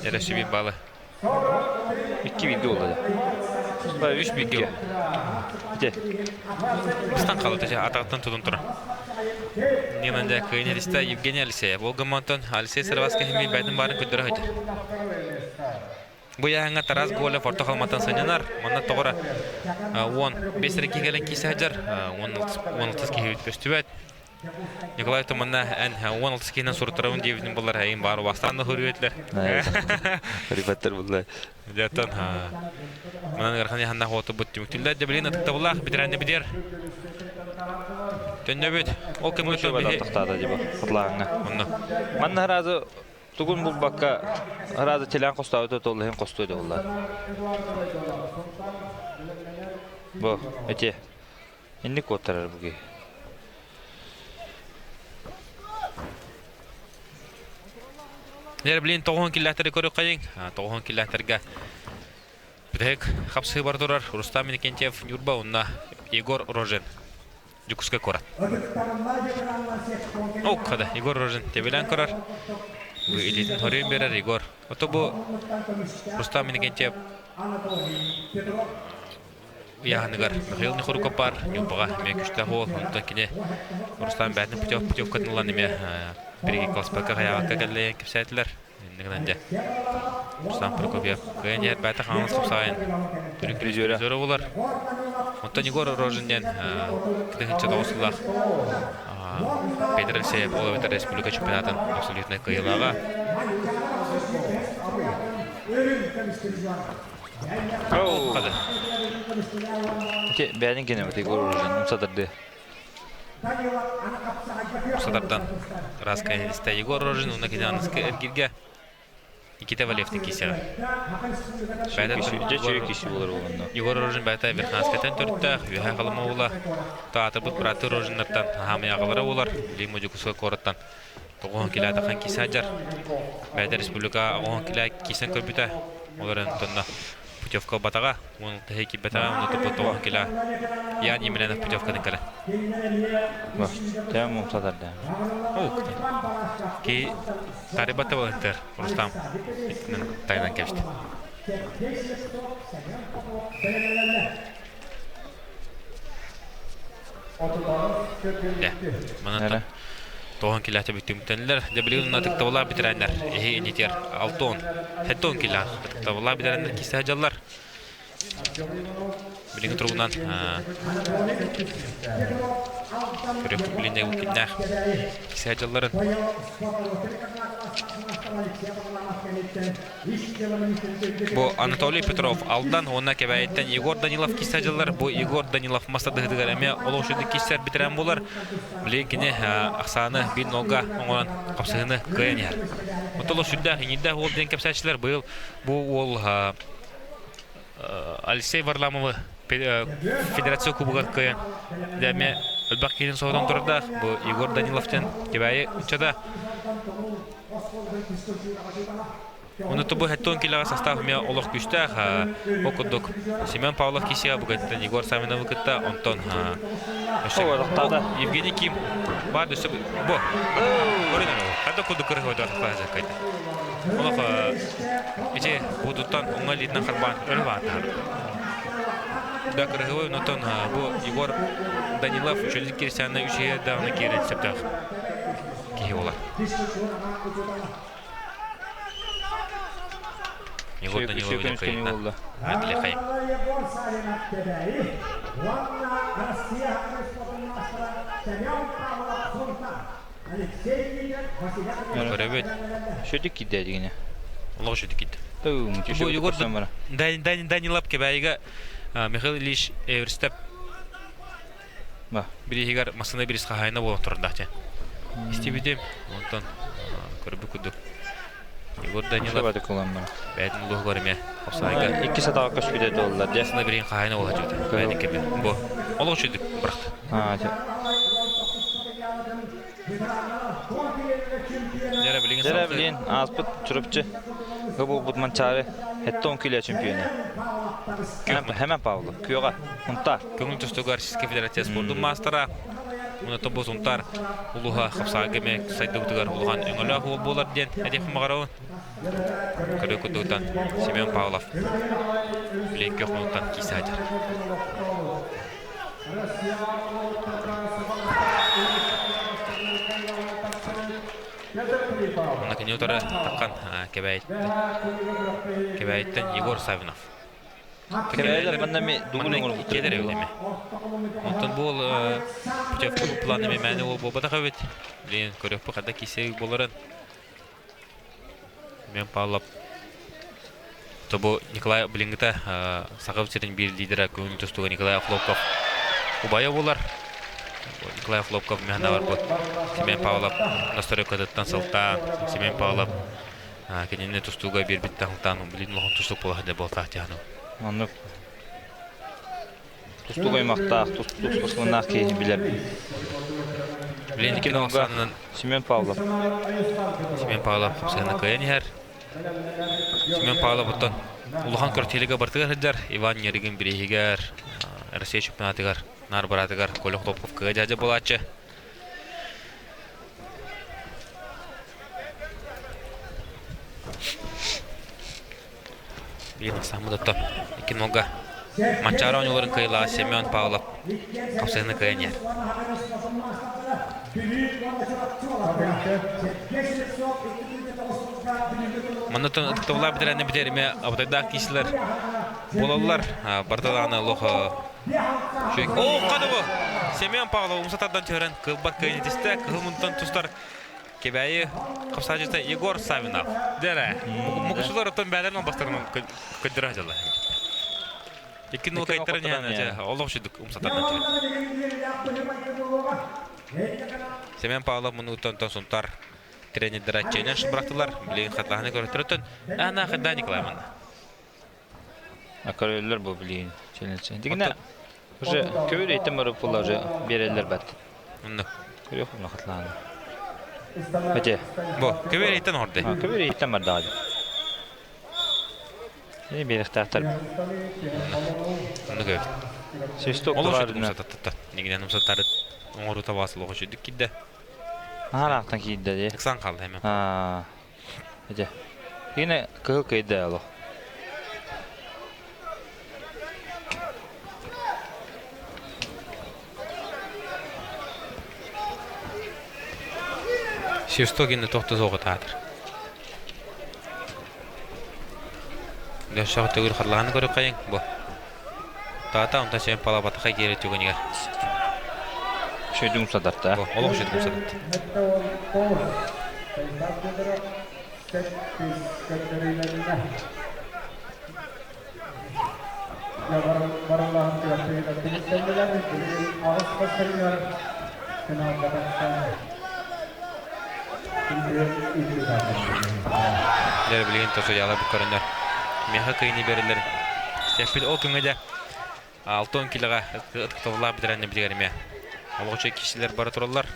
Эрэ сүбү балы. Икки бииргэ буолла дьэ. Үс бииргэ. Ити. Быстан қалды же атағыттан тутун тура. Нинан дьэ кыайын эристэ Евгений Алексеев. Ол гыммантон Алексей Сарваска хими бәйтин барын көддөрө хөтөр. Бу яһаңа Тарас Голев орто халматан сынньанар. Манна тоҕора 15 эрэ киһи кэлэн киирсэ сылдьар. 16 киһи көстүбэт. Николай манна эн 16 киһинэн суруттарабын диэбитин буллар эйин баар убастаан да хөрүөтүлэр. Ребяттар булла. Дьаттан манан ыарахан яханнаах уоту бут түмүктүллэр. Дебилин ытыктабыллаах битирэнне бидер. Төннөбүт. Ол кэмҥэ биһи тахтаата дии бу хатлааҥҥа. Онно. Манна сразу тугун булбакка сразу телеан хостообута толлуһун хостуо да булла. Бу эти Инник куоттарар бу киһи. Дьэ, блин, тоҕуһун киллэхтэри көрүөххэйиҥ. Тоҕуһун киллэхтэргэ бүтэһик хапсыы бар турар Рустам Иннокентьев Ньурба уонна Егор Рожин Дьокуускай куорат. О, хада, Егор Рожин тебелээн көрөр. Бу илиитин хоруйун биэрэр Егор. Ото бу Рустам Иннокентьев ыйааһыныгар Михаил Нехоруков баар Ньурбаҕа эмиэ күстээх уол онтон кини Руслан Бээтин путевкатын ылан эмиэ бириги класспакка хайаабакка кэллэйэн кэпсээтилэр. Иннигинэн дьэ. Руслан Прокопьев кыайан иһэр бэйэтэ хаҥас хапсаайын түрүк призера булар. Онтон Егор Рожин диэн 2009 сыллаах Петр Алексеев ол эбэтэр республика чемпионатын абсолютнай кыайыылааҕа. Ити бэйэтин кини Егор Рожин умсатарды. Умсатардан ыраас кэннистэ Егор Рожин уонна кини аныскы эргиргэ Никита Валевтин киисэҕэ. Егор Рожин бэйэтэ Верхоянскайтан төрүттээх, Үөһээ Халыма уола, таатырбыт бырааттыы Рожиннартан хаамый аҕалара буолар, Лима Дьокуускай куораттан тоҕуһун килээ тахан киисэ сылдьар. Бэйэтэ республика оҕоһун килээ киисэн көрбүтэ, ол эрэн тонна путевка ылбатаҕа, уон тыһы киирбэтэҕэ, онно туппут тоҕуһун килээ Ян Емельянов путевканы кэлэ. Тем умсатарда. Ки Тарибата волонтер Рустам итинэн тайынан кэбистэ. Дьэ, манан тоҕон килээтэ бүтүмтэнилэр. Дьэ, билигин уна ытыктабыллаах бэтэрээннэр эһи инитиэр алтон, сэттон килээх ытыктабыллаах бэтэрээннэр киисэ дьаллар. Билиҥҥи туругунан көрүөхпүт билиннэ кимнээх кисээ дьылларын Бу Анатолий Петров Алдан уонна Кэбээйиттэн Егор Данилов кисээ дьыллар. Бу Егор Данилов мас тардыһыытыгар эмиэ олох үчүгэй киссэр бэтэрээн буолар. Билигин кини ахсааны биир нолга оҥорон хапсыһыыны кыайан иһэр. Оттон олох сүрдээх иҥиирдээх уол диэн кэпсээччилэр быйыл бу уол Алексей Варламовы Федерация Кубогар кыайан эмиэ элбэх киһини соһутан турардаах. Бу Егор Данилов диэн Кэбээйи ыччата. Ону бу 70 килоҕа состав эмиэ олох күүстээх. Ол курдук Семен Павлов киисигэ бугаттан Егор Савиновы кытта, онтон Евгений Ким баар өссө бу. Хата курдук кырыһы Олох ити буутуттан уҥа илиитинэн харбаан өрө баантаһар. Да кырыһыбай онтон бу Егор Данилов үчүлүк кирсээнэ үчүгэй даҕаны киирэн сөптөөх киһи буолар. Егор Данилов Кайын. Көрөбүт. Шөтүк киирдэ дигине. Олох шөтүк киирдэ. Бу Егор Данилов Кэбээйигэ Михаил Ильич Эверстеп бирииһигэр массыына бириис хаһаайына буолан турардаах дьэ. Истибитим. Онтон көрбүт курдук. Егор Данилов бэйэтин улууһугар эмиэ офсайга икки сатаҕа көспүтэ буолла. Массыына бирииһин хаһаайына буола сылдьыбыта. Бэйэтин кэмэ. Бу олох үчүгдүк бырахта. Дьэрэ билигин ааспыт Чурапчы буолбут Манчаары 70 кило чемпиона. Хэмэн Павлов, Күөҕэ, Сунтаар. Көҥүл тустууга Российскай Федерация спордун маастара, уонна тобус Сунтаар улууһа хапсаҕайга эмиэ сайдыбытыгар улахан өҥөлөөх уол буолар диэн этиэх баҕарабын. Көрүү курдуктан Семен Павлов билигин күөх муннуктан киирсэ сылдьар. Онно кини утары таххан Кэбээйиттэн Егор Савинов. Кэбээйилэр манна эми дугун оҥорбуттар. Иккиэлэр эбит эми. Онтон бу ол путевка план эми мээнэ ол буолбатах эбит. Блин, көрүөхпүт хата кисе буоларын. Семен Павлов То бу Николай билиҥҥитэ Саха сирин биир лидера көҥүл тустууга Николай Охлопков убайа буолар. Николай Охлопков миэхэ бу Семен Павлов настройкатыттан сылтаан Семен Павлов кинини тустууга биэрбиттэн сылтаан билин улахан тустуук буола сылдьар буолтаах дьаһаным. Оннук тустуук аймахтаах, тустуук спортсменнаах киһи билэр. Билин Кинога Семен Павлов. Семен Павлов хапсыһыны кыайан иһэр. Семен Павлов оттон улахан квартирага бартыгар сылдьар Иван Ярыгин бирииһигэр Россия чемпионатыгар наар бараатыгар Коля Хлопков кыа дьаадьа буолааччы. Биир ахсааммыт оттон икки нолга Манчаары оонньууларын кыайыылааҕа Семен Павлов хапсыһыыны кыайан иһэр. Маннатан ытыктабылаах бэтэрээннэр битэр эмэ абытайдаах киисилэр буолаллар. Барыта даҕаны олох Оо, хата бу! Семен Павлов умса тардан түһэрэн кылбат кыайын итистэ. Кыһыл мунтан тустар Кэбээйи хапсааччыта Егор Савинов. Дэрэ, мукучулар оттон бээлэрин албастарын көддөрө сылдьаллар. Икки нул кайтарын иһэн олох шүдүк умса тардан түһэр. Семен Павлов мунугуттан Сунтар тренердэрэ чэйнэн шыбырахтылар. Билигин хатылаһаны көрөттөрөттөн Ана Хадда Николаевна. Көрөллөр бу билигин челлендж. Дигинэ уже көбүр эйтен барып була уже береллер бат. Онно. Көрүөх мына хатылааны. Эте. Бу көбүр эйтен орды. Көбүр эйтен бар даҕа. Э берехтаахтар. Онно көбүр. Свисток Олох шүдүк умсататтар. Нигинен умсаттары оҥоруу табаас олох шүдүк кидде. Араактан киирдэ дии. Ыксан қалды эме. Аа. Дьэ. Кини кыһыл кыйда олох. Свистогины тохто суоҕутаатыр. Дьэ төгүр харлааны көрүк бу. Таата онтон сен палабатаха киэри түгэнигэр. Шөйдүҥ садарта. Олох шөйдүҥ садарта. Дьэ билигин тосуйаалар бу көрөннөр миэхэ кыйыны берилер. Сеппит ол күҥҥэ дьэ 60 килоҕа ытыктабыллаах бэтэрээннэр билигэр эмиэ олоҕуччу киһилэр бара тураллар.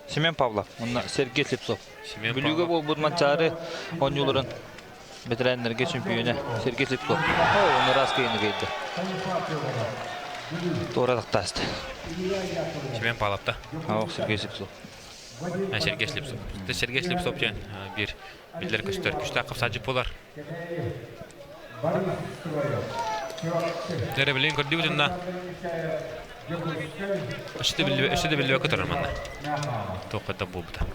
Семен Павлов уонна Сергей Слепцов. Бүлүүгэ буолбут Манчаары оонньууларын бэтэрээннэргэ чөмпүйүөнэ Сергей Слепцов. О, оны раз кыйыны кыйды. Туора тахтааста. Семен Павлов та. Ох, Сергей Слепцов. Сергей Слепцов. Сергей Слепцов диэн биир биллэр көстөр күчтээх хапсааччы буолар. Дэрэ билигин көрдүүбүт онно өссө да биллибэккэ турар манна. Туохха да буолбута.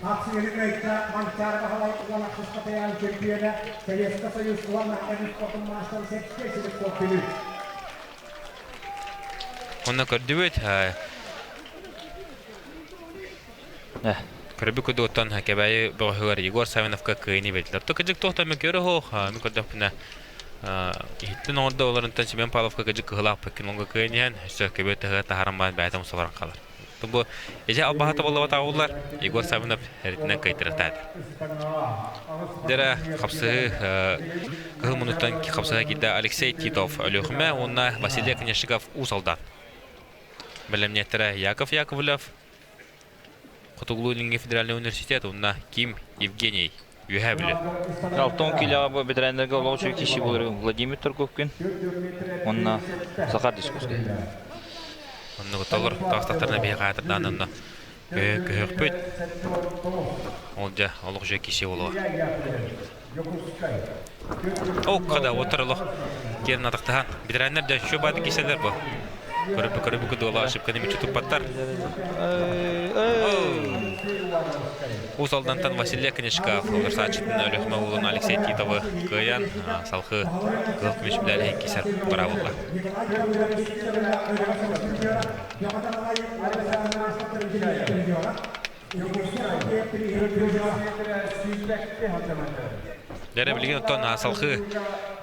Онно көрдүбүт Көрбүт кудуоттан Кэбээйи бөҕөһүгэр Егор Савиновка кыайыны биэрдилэр. То кыдьык туохтан мен көрө хоох, мин көрдөхпүнэ иһиттин оҥордо олорунтан Семен Павловка кыдьык кыһылаах пеккин кыайан иһэн, өссө көбүө таһыга таһааран баран бэйэтэ умсаларан хаалар. Бу ижа албаһата боллабатаҕыллар Егор Савинов эритинэн кыайтарыктаата. Дера хапсыһы кыһыл мунуттан хапсыһа киирдэ Алексей Титов Өлүөхүмэ уонна Василий Княжиков Уус Алдан. Бэлэмниэттэрэ Яков Яковлев, Хотугулуу-Илиҥҥи федеральнай университет уонна Ким Евгений Үөһээ Бүлүү. Алтон киилэҕэ бу бэтэрээннэргэ олоҕу үчүгэй киһи буолар Владимир Торговкин уонна Захар Дискускай. Оннук толор таастаттарына биһи хаатырдаан онно көһөхпүт. Ол дьэ олох үчүгэй киһи буолуо. Окка да отыр олох киэн атахтаһан. Бэтэрээннэр да еще баады киселер бу. Көрүбү көрүбү дуола ошибканы мүчү туппаттар. Уус Алдантан Василий Книжков, Олорсааччытын Өлүөхүмэ уолун Алексей Титовы кыайан, салхы кыһыл көмүс медаль кисер быраабылла. Дэрэ билигин оттон салхы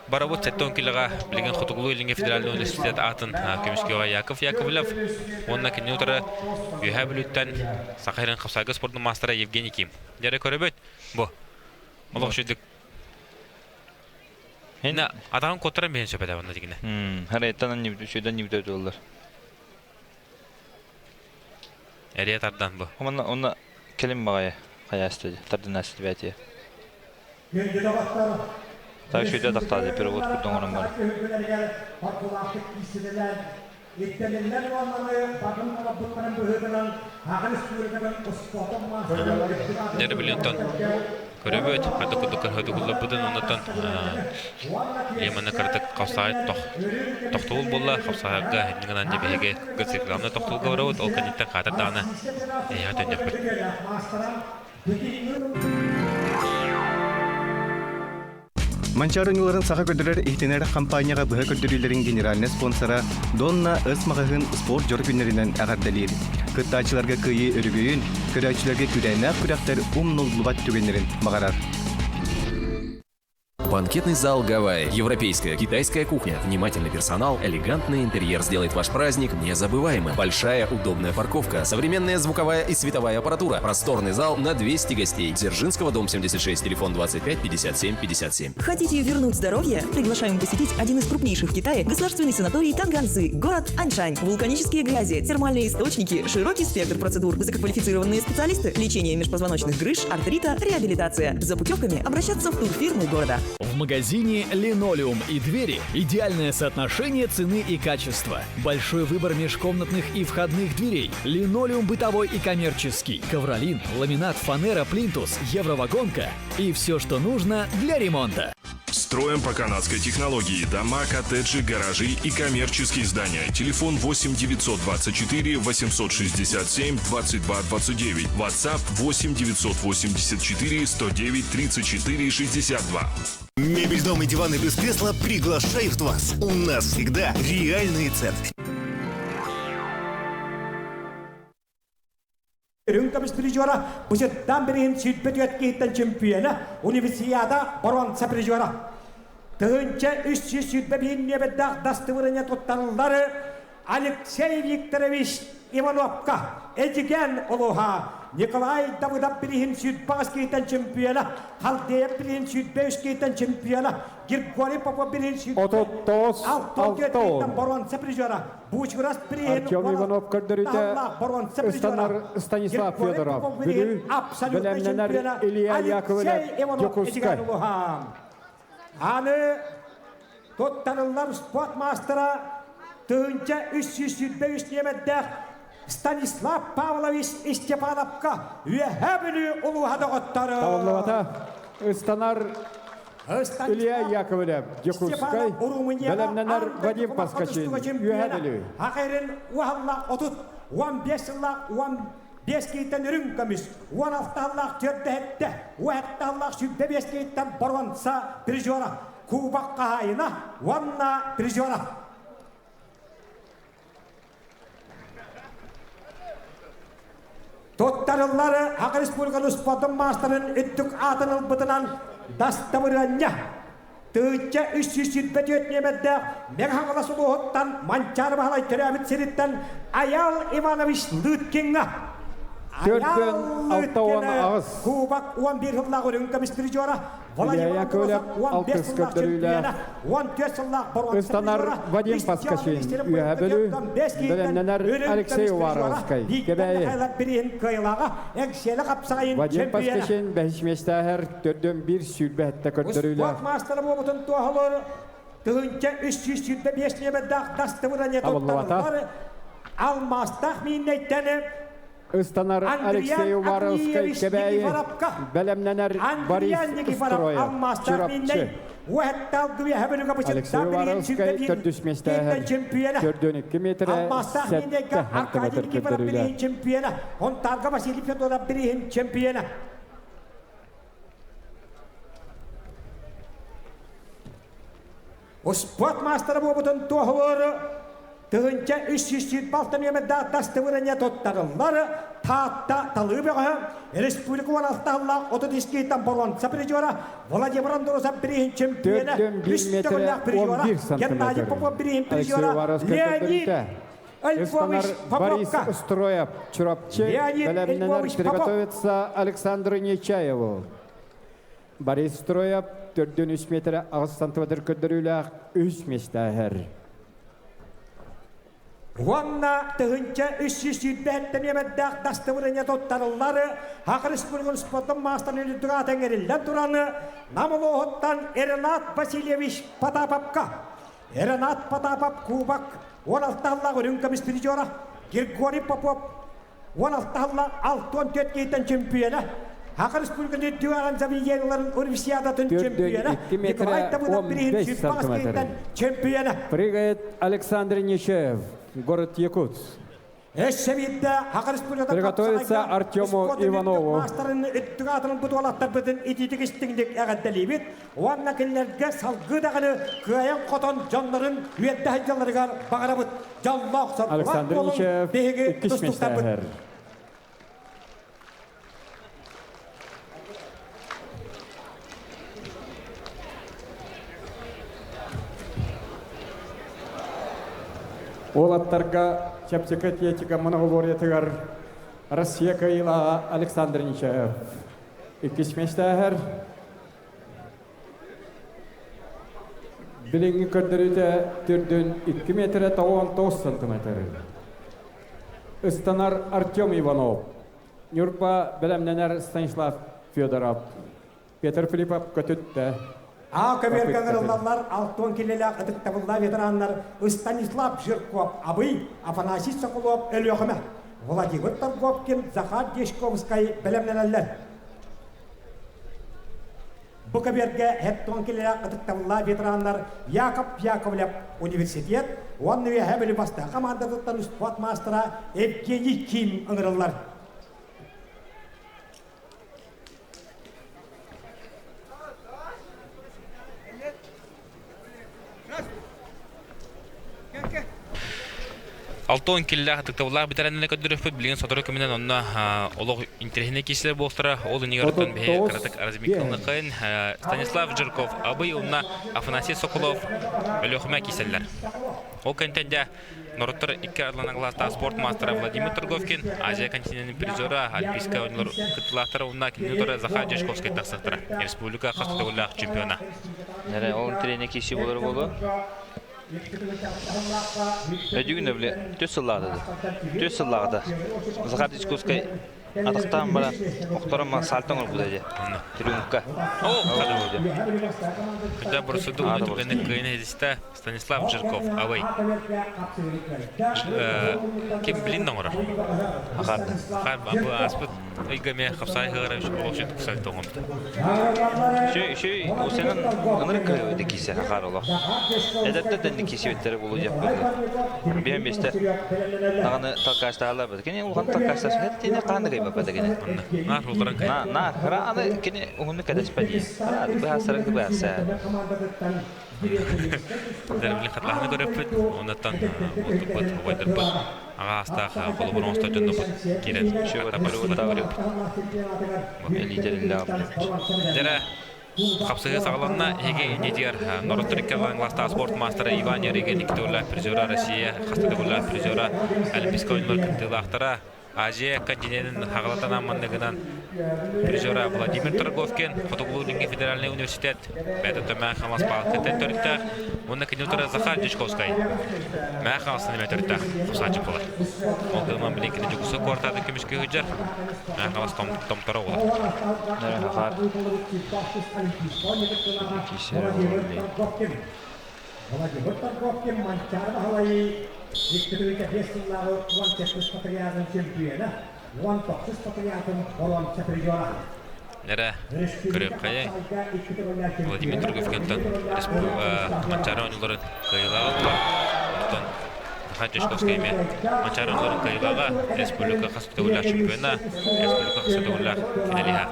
барабыт 70 килоҕа билигин Хотугулуу-Илиҥҥи федеральнай университет аатын көмүскүөҕэ Яков Яковлев уонна кини утары Үөһээ Бүлүүттэн Саха сирин хапсаайга спордун маастара Евгений Ким. Дэрэ көрөбүт бу олох үчүгдүк Инна атаҕын куоттаран биһин сөп этэ манна дигинэ. Харайттан үчүгдэн ньибүтэ туоллар. Эрия тардан бу. Онно онно кэлин баҕайы хайаасты тардынаасты бээтиэ. Так шүйде тақтады перевод курдук оҥорон баран. Дьэ билинтон көрөбүт, хата курдук көрһөдүгулларбытын оннуттан Леманы кыратык хапсаҕай тохтобул буолла, хапсаҕайга иннин гынан дьэ биһиги главное тохтобулга барабыт, ол кэнниттэн хаатыр даҕаны эйиэхэ төннүөхпүт. Манчаары оонньууларын саха көрдөрөр иһитинэр хампаанньаҕа быһа көрдөрүүлэрин генеральнай спонсора Донна С маҕаһыын спорт дьоро күннэринэн эҕэрдэлиир. Кыттааччыларга кыайыы өрөгөйүн, көрөөччүлэргэ күүрээннээх күрэхтэр умнуллубат түгэннэрин баҕарар. Банкетный зал Гавайи. Европейская, китайская кухня, внимательный персонал, элегантный интерьер сделает ваш праздник незабываемым. Большая удобная парковка, современная звуковая и световая аппаратура, просторный зал на 200 гостей. Дзержинского, дом 76, телефон 25 57 57. Хотите вернуть здоровье? Приглашаем посетить один из крупнейших в Китае государственный санаторий Танганцы, город Аньшань. Вулканические грязи, термальные источники, широкий спектр процедур, высококвалифицированные специалисты, лечение межпозвоночных грыж, артрита, реабилитация. За путевками обращаться в турфирмы города. В магазине «Линолеум и двери» идеальное соотношение цены и качества. Большой выбор межкомнатных и входных дверей. Линолеум бытовой и коммерческий. Ковролин, ламинат, фанера, плинтус, евровагонка и все, что нужно для ремонта. Строим по канадской технологии дома, коттеджи, гаражи и коммерческие здания. Телефон 8 924 867 22 29. WhatsApp 8 984 109 34 62. Мебель, дом и диваны без кресла приглашают вас. У нас всегда реальные цены. Үрүҥ көмүс призера, бычыттан бириһин сүүрбэ киһиттэн чемпиона, универсиада боруонса призера. 1321 небеддаах дастыбырыня туттарыллары Алексей Викторович Ивановка, Эдьигээн улууһа, Николай Давыдов бириһин сүүрбэ киһиттэн чемпиона, Халдеев бириһин 23 киһиттэн чемпиона, Григорий Попов бириһин 39 6 боруонса призера, Бучурас Артем Иванов көрдөрүүтэ ыстанар Станислав Федоров. Бүлүү бэлэмнэнэр Илья Яковлев Дьокуускай. Аны туттарыллар спорт маастара 1323 ньиэмэрдээх Станислав Павлович Степановка Үөһээ Бүлүү улууһа доҕоттору. Табыллыбата ыстанар Илья Яковлев, Дьокуускай, бэлэмнэнэр Вадим Паскачин, Үөһээ Бүлүү. Ахайрын уһаллаах 30, 15 сыллаах 15 киһиттэн үрүҥ көмүс, 16 сыллаах төрдэһэттэ, 17 сыллаах 25 киһиттэн боруонса призера, кубок хаһаайына уонна призера. Туттарыллары Саха Республикатын спордун маастарын үрдүк аатын ылбытынан дастабырыанньа 1324 нүөмэрдээх Мэҥэ Хаҥалас улууһуттан Манчаары Баһылай төрөөбүт сириттэн Айаал Иванович Лыткиҥҥа Төрдүөн 68. Кубок 11 сыллаах үрүҥ көмүс призера Илья Яковлев алтыс көрдөрүүлээх ыстанар Вадим Паскачин Үөһээ Бүлүү, бэлэмнэнэр Алексей Уваровскай Кэбээйи. Вадим Паскачин бэһис миэстээһэр төрдүөн биир сүүрбэһэттэ көрдөрүүлээх. Маастара буолбутун туоһулуур 1325 ньиэмэрдээх дастыбырание Табыллыбата. Алмаастаах мииннэйтэни Ыстанар Алексей Уваровскай Кэбээйи, бэлэмнэнэр Борис Строев, Чурапчы. Алексей Уваровскай төрдүс миэстээһэр, төрдүөн икки миэтэрэ сэттэ сантиметр көрдөрүүлээх. Онтарга Василий Федоров бириһин чемпиона. Спорт маастара буолбутун туоһулуур 1326 нүөмэрдээх дастыбырыанньа туттарыллар Таатта талыы бөҕөһө республика 16 сыллаах 30 киһиттэн боруонса призера Владимир Андросов бирииһин чемпиона 4 1 үс метрэ төгүллээх призера 11 Геннадий сантиметр. Попов бирииһин Алексей призера Уваровскай Леонид көрдөрүүтэ. Львович Ыстанар Борис Поповка Строев, Чурапчы, Леонид бэлэмнэнэр Львович Попов. приготовится Александру Нечаеву. Борис Строев төрдүн 3 метрэ 8 сантиметр көрдөрүүлээх үс миэстээһэр. Уонна 1327 нүөмэрдээх дастыбырыанньа туттарыллар Саха Республикатын спордун маастарын үрдүк аата иҥэриллэн туран Нам улууһуттан Ренат Васильевич Потаповка Ренат Потапов Кубок 16 сыллаах үрүҥ көмүс призера Григорий Попов 16 сыллаах 64 киһиттэн чемпиона Саха Республикатын үрдүк аҕан заведениеларын универсиадатын Төрдүн чемпиона 2 Николай метрэ Давыдов бириһин 15 сүүрбэ сантиметр. киһиттэн чемпиона Прыгает Александр Нечаев, город Якутск. Өссө биирдэ Саха Республикатын Приготовиться Артему Иванову. Маастарын үрдүк аатын ылбыт уолаттарбытын итиитик истиҥник эҕэрдэлиибит уонна кинилэргэ салгыы даҕаны кыайан-хотон дьоннорун үөрдэ сылдьалларыгар баҕарабыт. Дьоллоох соргулаах Александр буолуҥ, Ничев биһиги иккис тустууктарбыт. миэстэһэр. Уолаттарга чэпчэки атлетика моноборьетыгар Россия кыайыылааҕа Александр Ничаев. Иккис миэстээһэр Билиҥҥи көрдөрүүтэ төрдүн 2 метрэ 99 сантиметр. Ыстанар Артем Иванов. Ньурба бэлэмнэнэр Станислав Федоров. Петр Филиппов көтүттэ. А көбүөргэ ыҥырыллаллар 60 килэлээх ытыктабыллаах ветераннар Станислав Жирков Абый, Афанасий Соколов Өлүөхүмэ, Владимир Торговкин, Захар Дьячковскай бэлэмнэнэллэр. Бу көбүөргэ хептон килэлээх ытыктабыллаах ветераннар Яков Яковлев университет уонна Үөһээ Бүлүү бастакы хамаандатыттан спорт маастара Евгений Ким ыҥырыллар. Алтон киллээх ытыктабыллаах бэтэрээннэри көрдөрүөхпүт. Билигин сотору кэминэн онно олох интэриэһинэй киирсилэр буолтара. Ол иннигэр биһи кыратык разминкалныхын Станислав Жирков, Абый уонна Афанасий Соколов Өлүөхүмэ киирсэллэр. Ол кэнтэн дьэ норуоттар икки ардыларынан спорт маастара Владимир Торговкин, Азия континенын призера, Альпийскай оонньуулар кыттыылаахтара уонна кинини утары Захар Дьячковскай тахсыахтара. Республика хас төгүллээх чемпиона. Ол тренер киирсии буолар буолуо. Өдүгүн били түс сыллаата түс сыллаата Захар Дьячковскай атахтаан баран охторон сальто оҥорбута дии трюмка. Когда процедуру түгэнник кыайын эдистэ Станислав Жирков абый ким билин оҥорор Хаар бу ааспыт ыйга эмиэ хапсаай ыһыаҕар олох сальто оҥорбута. Үчүгэй үчүгэй усенан ынырык кыһыйбыт кисе хахаар олох. Эдэрдэр дэнник кисибиттэрэ буолуо диэх курдук. Биһэн миэстэ даҕаны толкаштаалар бат. Кини улахан толкаштас тини хаан да кыйбаппата кини. Наар уларан кый. На наар хара аны кини уһуннук кэтэспэ дии. Быһаасарык быһааса. Дэрбили хатлаһаны көрөппүт, оннуттан уолтуппут, убайдарбыт аҕа аастаах холобур оҥостор дьоннорбут киирэн көрөппүт. Дэрэ хапсыһыы саҕаланна. Эһиги иннитигэр норуоттар икки ардыларыгар спорт маастара Иван Ярыгин икки төгүллээх призера Россия хаста төгүллээх призера Олимпийскай оонньуулар кыттыылаахтара Азия континенын хаҕалатан манныгынан призера Владимир Торговкин, Хотугулуу-Илиҥҥи федеральнай университет бэйэтэ Төмөөн Хаҥалас Палкаттан төрүттээх уонна кини утары Захар Дьячковскай Мээх Хаҥаластан эмиэ төрүттээх хапсааччы буолар. Ол гынан билигин кини Дьокуускай куораттаах көмүскүү сылдьар Мээх Хаҥалас томторо буолар. Захар Владимир Торговкин Манчаары Баһылайы 2005 сыллааҕы 18 патриархын чөмпүйүөнэ, 19 патриархын боруонса призера. Эрэ көрүөххэйэй. Владимир Торговкинтан Манчаары оонньууларын кыайыылааҕа буолар. Оттон Захар Дьячковскай эмиэ Манчаары оонньууларын кыайыылааҕа, республика хас төгүллээх чемпиона, республика хас төгүллээх финалиһа.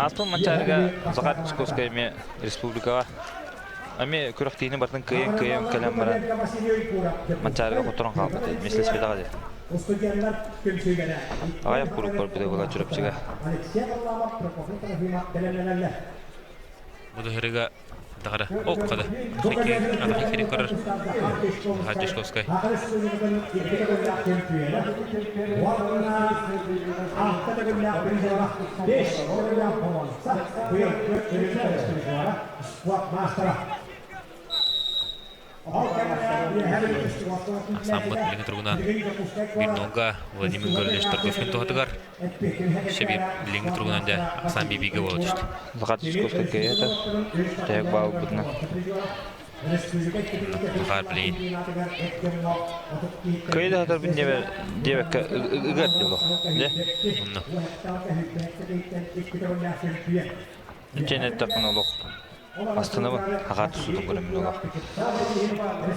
Ааспыт Манчаарыга Захар Дьячковскай эмиэ республикаҕа эмиэ күрэхтиини барытын кыайан-кыайан кэлэн баран Манчаарыга хотторон хаалбыт миэстэлэспэтэҕэ дии. Аҕыйах куруук барбыта буолар Чурапчыга. Бу дыһырыга Дагара оккада атахи көрөр Хадьишковскай. Ахсааммыт билиҥҥи туругунан биир нолга Владимир Гаврилович Торговкин туһатыгар өссө биир билиҥҥи туругунан дьэ ахсаан биир-бииргэ буола түстэ. Захар кыайата тэһик баалбытына. Захар билигин Кыайда хатарбын диэбэккэ ыгар диолох. Дьэ. Онно. Иччэн эттэхпин олох астынабын. Хахаат тусутун көрөммүн олох.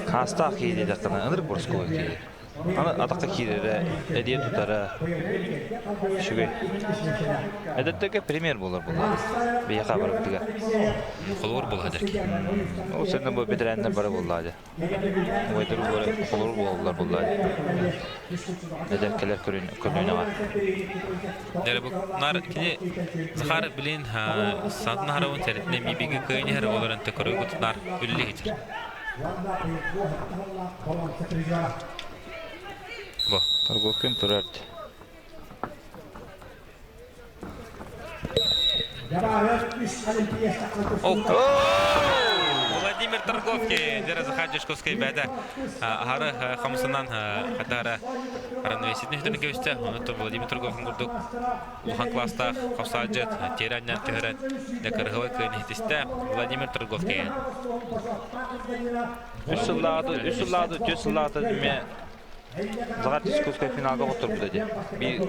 Хаастаах киһи диэтэххинэ ынырык борускуой киһи. Аны атахха киирэрэ, эдиэ тутара үчүгэй. Эдэттэргэ премьер буолар буоллаҕа. Биһиэхэ барыбытыгар. Холобур буолла дэрки. Ол сэннэ бу бэтэрээннэр бары буоллаҕа дьэ. Убайдар холобур буолаллар буоллаҕа дьэ. Эдэр кэлэр көлүөнэҕэ. Дьэ бу нар кини Захар билин саатын харавын сэритинэ мибиги кыайын иһэр олорон төкөрү нар үллэ хитер. Бу. Торговкин турар. Владимир Торговкин, дьэ Захар Дьячковскай бэйэтэ аһары хамсанан хадара равновеситин үһүтэн кэбистэ. Онон Владимир Торговкин курдук улахан класстаах хапсаадьыт тиэрэ анньан түһэрэн дэ кырыһыбай кыайын иһитистэ Владимир Торговкин. Үс сыллааҕыта, үс сыллааҕыта, түөрт сыллааҕыта эмиэ Захар Дьячковскай финалга хотторбута дии. Би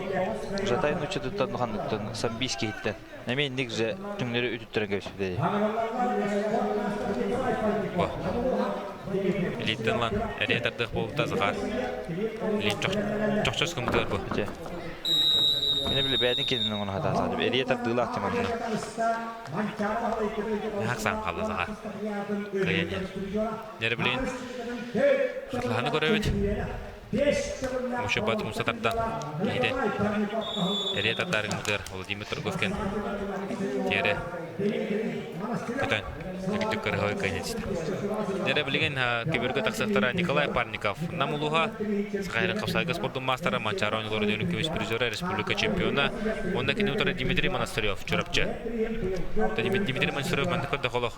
Жатай нууччатыттан ханныктан самбийский иһиттэн. Эмиэ инник же түҥнэри үтүттэрэн кэбиспитэ дии. Бу. Илииттэн ылан эрийэ тардыах буолбута Захар. Илиин чохчос гыммытыгар бу. Ити. Кини били бэйэтин кининэн оҥоро сатаата. Эрийэ тардыылаах тиманна. Наһаа саан хаалла Захар. Кыайан иһэр. Дьэ билигин хатылаһаны көрөбүт. Мушабат умса тардан киһитэ эрийэ тардаары гыммытыгар Владимир Торговкин тиэрэ көтөн үрдүк кырыһабай кыайан этистэ. Дьэ билигин көбүргэ тахсыахтара Николай Парников Нам улууһа Саха сирин хапсаайга спордун маастара Манчаары оонньууларын үрүҥ көмүс призера республика чемпиона уонна кини утары Дмитрий Монастырев Чурапчы. Дмитрий Монастырев маннык көрдөх олох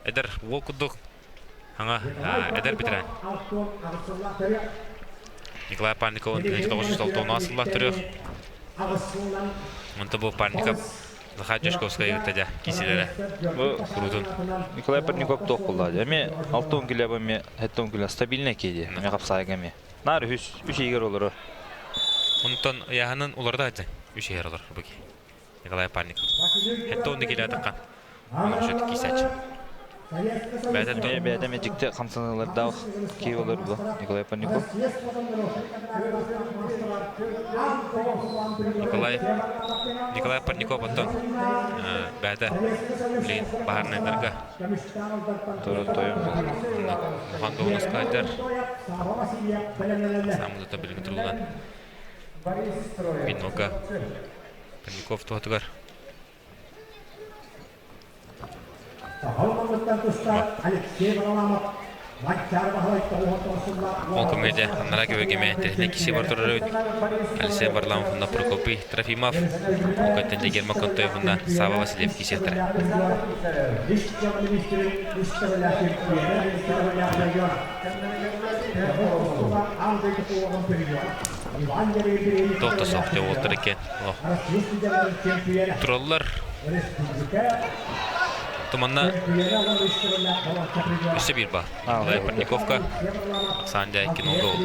эдэр уол курдук Аңа эдэр бэтэрээн. Николай Парниковын 1960 сыллаах төрүөх. Онто бу Парников Захар Дьячковскай кытта дьэ киисилэрэ Бу куруутун. Николай Парников туох буолла дии. Эми 60 кило эми 70 кило стабильный киһи дии. Эми хапсаайга эми. Наар үһүс, үс иһигэр олорор. Онтон ыйааһынын уларыта сылдьан үс иһигэр олорор бу киһи. Николай Парников. 70 кило таххан. Ону киисээччи. Бэйэтэ бэйэтэ эмиэ дьикти хамсаныылардаах киһи олор бу Николай Парников. Николай Николай Парников оттон бэйэтэ билигин баһаарынайдарга тойон улахан дуоһунаскайдар саамылыта билигин туругунан Минога Парников туһатыгар Ол көмөдө аннара көбөгеме тирихне киси бар турар эбит. Алексей Варламов уонна Прокопий Трофимов, ол кэнтэн Герман Контоев уонна Сава Васильев кисиэхтэрэ. Туох да суох дьэ уолтар иккиэн тураллар. Туманна өссө биир баар. Николай Парниковка Оксана Дяйкина гол.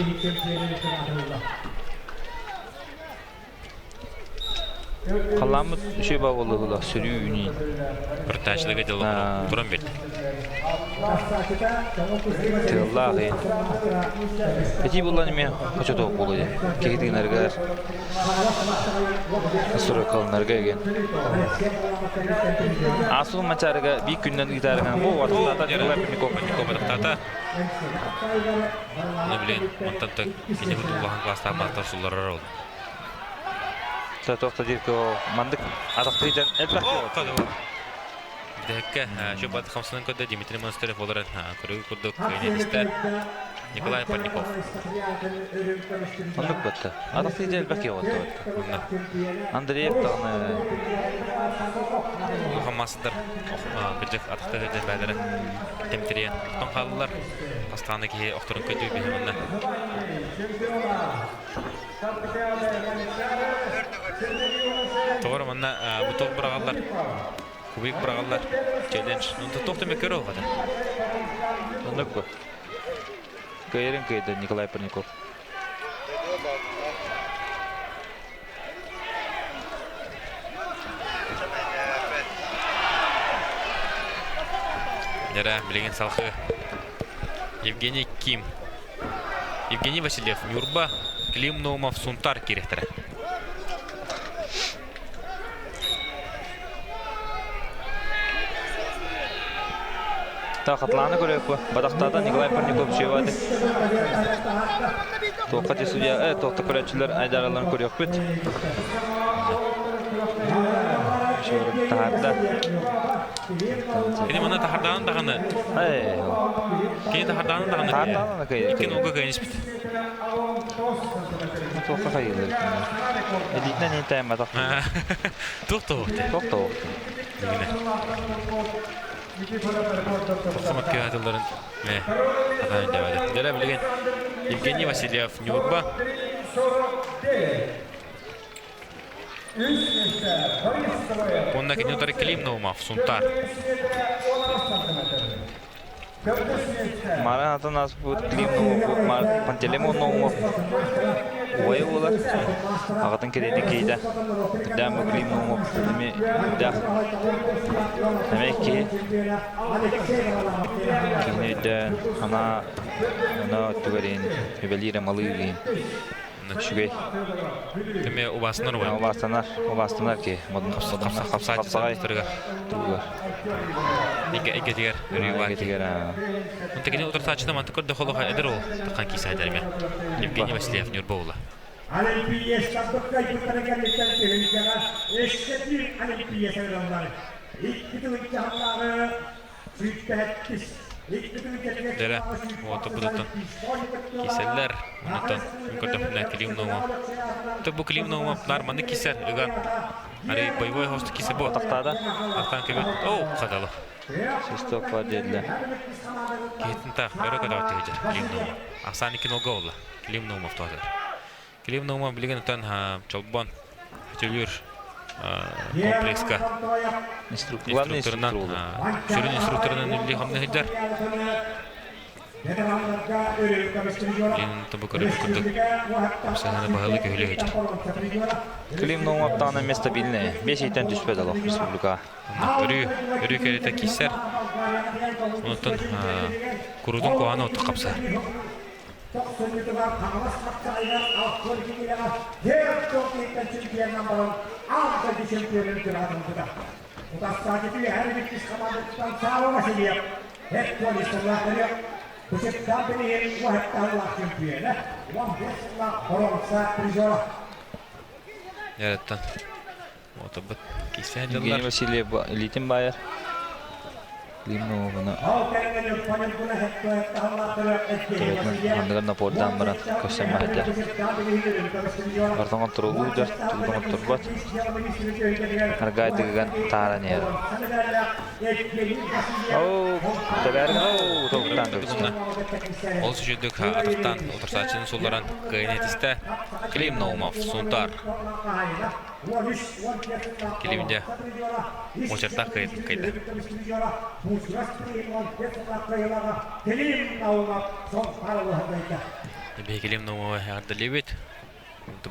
Халааммыт үчүгэй баа буолла сүрүү үүнүү. Көртааччыларга дьоллоох туран берди. Тыаллаах иһин. Этии буллан эмиэ хочотуох буолуо дии. Киһи тыынарыгар, стройкаланарга эгин. Аасыл Мачаарыга биир күннэн ыытаарыган бу атахтаата Николай Парников. Парников атахтаата. Ну блин, онтон да кини курдук улахан класстаах маастар сулларар ол. Туох да диир мандык атахтыйдан элбэх Бүтэһиккэ Чубат хамсанан көрдө Дмитрий Монастырев олорон көрүү курдук кыайан Николай Парников. Оннук батта. Атахтыйда элбэх киһи отто. Андреев даҕаны Улахан маастардар кырдьык атахтыыр бээлэрэ тэмтэрийэн охтон хааллылар. Бастааны киһи охторун көтүү биһи манна. Тоҕо манна бутуок быраҕаллар, кубик быраҕаллар, челлендж. Ну, туох да мөккөр оҕото. Оннук бу. Кыайарын кыайда Николай Парников. Дьэ, билигин салхы Евгений Ким. Евгений Васильев Ньурба, Клим Наумов Сунтар киириэхтэрэ. Та хатлааны көрөкпө. Бадахтаата Николай Парников Чевады. Туохха ти судья, э, туохта көрөөччүлэр айдараларын көрүөхпүт. Таһаарда. Кини мана тахардаан даҕаны. Кини тахардаан даҕаны. Тахардаан кыйы. Икки нолга кыйын испит. Туохха хайыылар. Элитнен интайм батах. Туох тоҕук. Туох тоҕук. Тохсомот кыһатыларын мэ атаан дэбэдэ. Дэрэ билигин Евгений Васильев Ньурба. Уонна кини утары Клим Наумов Сунтар. Мара атын аспыт Клим Наумов, Пантелеймон Наумов убайы буолар. Аҕатын кэриэтэ киһитэ. Дэм Клим Наумов эми дэх эми киһи киһини өйдөөн ана ана өттүгэрин үбэлиир амалыыр Үчүгэй. Эми убаастанар убай. Убаастанар, убаастанар ки. Хапсаҕай тугар. Эйгэтигэр өрүү бар. Эйгэтигэр. Онто кини утарсааччыта манты көрдө холоха эдэр ол тахан киисайдар эме. Евгений Васильев Ньурба ула. Дэрэ, уота будуттан киселлер, онтон көрдөхпүнэ Клим Наумов. То бу Клим Наумов нар маннык кисер ыган. Ари боевой хост кисе бу. Тахтаада. Ахтан кебет. Оу, хадалы. Свисток бар диэдилэр. Киһитин таах өрө көтөҕө түһүдэр Клим Наумов. Ахсаан икки нолга буолла. Клим Наумов тоҕотор. Клим Наумов билигин оттон Чолбон Хөтөлүүр комплекска инструкторынан сүрүн инструкторынан үлэлии хамныы сылдьар. Клим тобу көрөр курдук саһаны баһылы көһүлэ сылдьар. Клим Наумов даҕаны эмиэ стабильный. Бес ыйтан түспэт олох республика. Өрүү, өрүү кэритэ киирсэр. Онтон курутун куһаҕан оттук хапсар. Тохсунньутугар Хаҥалас хапсаҕайыгар Алтуон кинигэҕэ Һэр иһиттэн чемпионынан баран аан дойду чемпионун кыраатылбыта. Утарсааччы эр иккис хамаандатыттан Сава Васильев, Һэр сыллаах Бычыттаан билигин уһаттааллаах чемпиона, 15 сыллаах боруонса призера. Ярыттан. Отобут кисе Евгений Васильев илиитин баайар. Климованы Төбөтүн напордаан баран көрсөн баһыйдар. Ортоҥон турулуу дьар, тугутун оттурбат. Аргай дыгыган тааран иһэр. Оу, тэбээрин оу, толуктаан кэбистэ. Ол сүдүк атахтан утарсааччыны сулларан кыайын этистэ. Клим Наумов, Сунтар. Килимде очертах кыйда. Бэһи Наумова эҕэрдэлиибит.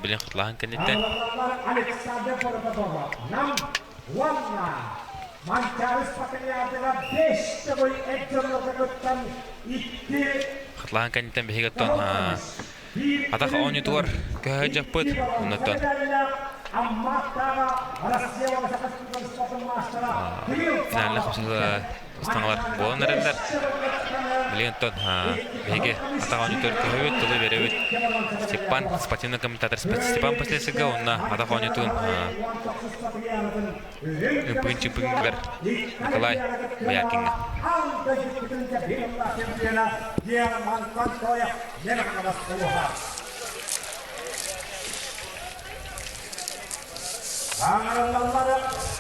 Билин хатылаһан кэнниттэн. Хатылаһан кэнниттэн биһиги оттон Атах оонньуутугар көһө дьаппыт, оннуттан финальнай хапсыһыы ыстаҥалар буолан эрэллэр. Билигин оттон биһиги атах оонньуутугар көһөбүт, тылы биэрэбит Степан, спортивный комментатор Степан Послесыга уонна атах оонньуутун ымпыгын-чымпыгын Николай Бояркиҥҥа. Аңараллаллары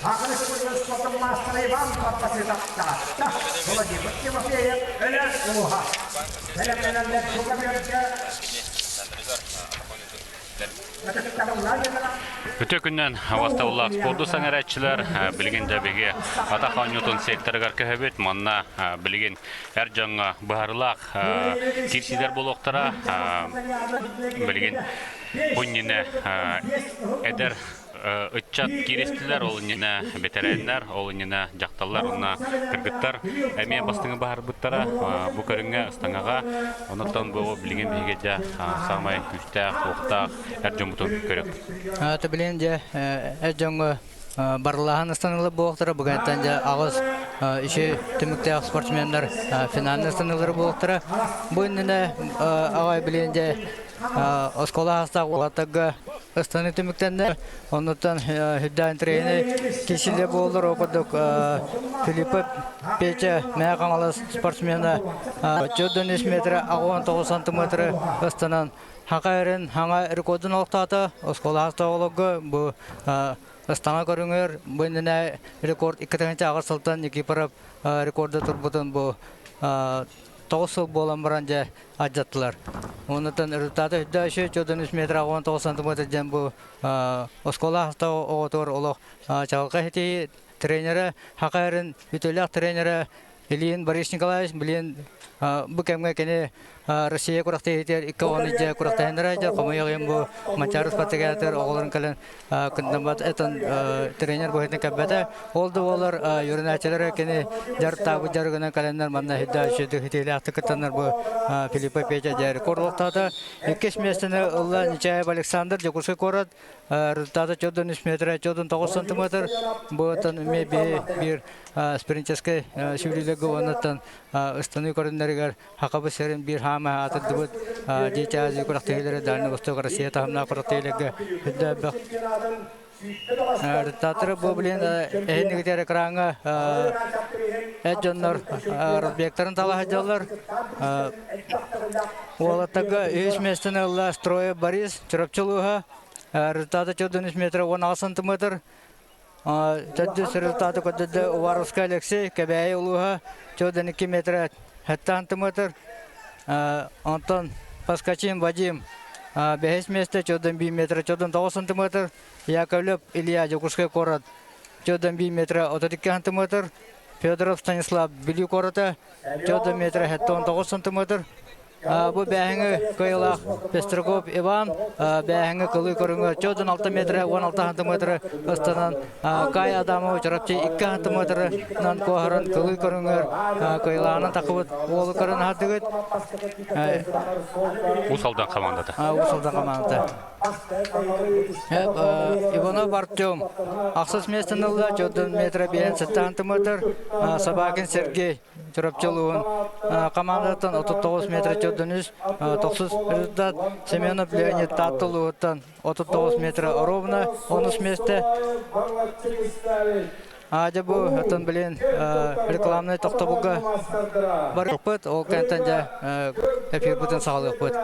Акырыс спортын маастара Иван Папасытаттаатта Владимир Тимофеев өлөр ууһа. Бэлэмнэнэллэр суга берге Үтө күннэн авастабыллаах спорду саҥарааччылар билигин да биги атах оонньуутун секторыгар көһөбүт. Манна билигин эр дьоҥҥо быһарылаах киирсиилэр буолуохтара. Билигин бу иннинэ эдэр ыччат кииристилэр, ол иннинэ бэтэрээннэр, ол иннинэ дьахталлар уонна кыргыттар эмиэ бастыҥы баһарбыттара бу көрүҥҥэ ыстаҥаҕа. Онуттан бу билигин биһиги дьэ саамай күүстээх, уохтаах эр дьоммутун көрүөхпүт. Аты билин дьэ эр дьоҥҥо барылаһан ыстанылар буолуохтара. Бүгүнтэн дьэ аҕыс үчү түмүктээх спортсменнар финальный ыстанылар буолуохтара. Бу иннинэ аҕай билин дьэ оскуола аастаах уолаттарга ыстаныы түмүктэннэ. Оннуттан үрдээн тренер кисиле буоллар, ол курдук Филиппов Петя Мэҥэ Хаҥалас спортсмена 4 метр 69 сантиметры ыстанан хака эрин хаҥа рекордун олохтоото. Оскуола аастаах бу ыстаҥа көрүҥэр бу иннинэ рекорд 2008 сылтан Никифоров рекорда турбутун бу 9 сыл буолан баран дьэ алдьаттылар. Оннуттан результаты үрдэ үчү 4 метр 69 сантиметр диэн бу оскуола хаста оҕотугар олох чаҕылхай хитии тренерэ Хака эрин үтүөлээх тренерэ Ильин Борис Николаевич билин бу кэмҥэ кини Россия күрэхтэһиитигэр 2-10 күрэхтэһиннэрэ дьэ хомойуох бу Манчаары спартакиадатыгар оҕолорун кэлэн кыннаммат этон тренер быһыытынан кэлбэтэ. Ол да буоллар үөрэнээччилэрэ кини дьарыктаабыт дьарыгынан кэлэннэр манна хидда үчүгэй хитиилээхтик кыттаннар бу Филиппа Петя дьэ рекорд олохтоото. Иккис миэстэни ылла Нечаев Александр Дьокуускай куорат результата 4,3 метра 4,9 сантиметр. Бу эмиэ биир спринтерскэй сүүрүүлэргэ уоннаттан ыстаныы көрүннэригэр Хакабы сирин биир хаама аатырдыбыт Дети Азии күрэхтэһиилэрэ Дальний Восток Россия таһымнаах күрэхтэһиилэргэ үрдээбэх результаттары бу билин эһинигитер экраҥҥа эт дьоннор разбегтарын талаһа дьаллар уолаттарга үһүс миэстэни ылла Строев Борис Чурапчы улууһа результата 4,3 метр 16 сантиметр. Төрдүс результаты көрдөрдө Уваровскай Алексей, Кэбээйи улууһа, 4,2 метр 7 сантиметр. Онтон Поскачин Вадим бэһис миэстэ 4,1 метр 4,9 сантиметр. Яковлев Илья, Дьокуускай куорат, 4,1 метр 32 сантиметр. Федоров Станислав, Бүлүү куората, 4 метр 79 сантиметр. Бу бээһиҥи кыайылаах Пестряков Иван бээһиҥи кылыы көрүҥэ 46 метрэ 16 сантиметры ыстанан Кай Адамов Чурапчы 2 сантиметрынан куоһаран кылыы көрүҥэр кыайылааҕынан тахыбыт уолу көрөн аһардыгыт. Уус Алдан командата. Уус Алдан командата. Иванов Артем ахсыс миэстэни ылла 4 метра 57 сантиметр. Собакин Сергей Чурапчы улууһун командаттан 39 метр 403 тохсус результат. Семенов Леонид Таатта улууһуттан 39 метр ровно онус месте. Аадьа бу оттон билин рекламнай тохтобулга барыппыт, ол кэнтэн дьэ эфирбытын саҕалыахпыт.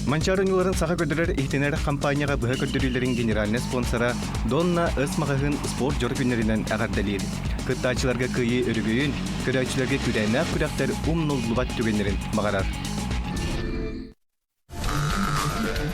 Манчаары оонньууларын саха көрдөрөр иһитинэр хампаанньаҕа быһа көрдөрүүлэрин генеральнай спонсора Донна Ыс маҕаһыын спорт дьоро күннэринэн эҕэрдэлиир. Кыттааччыларга кыайыы өрөгөйүн, көрөөччүлэргэ күүрээннээх күрэхтэр умнуллубат түгэннэрин баҕарар.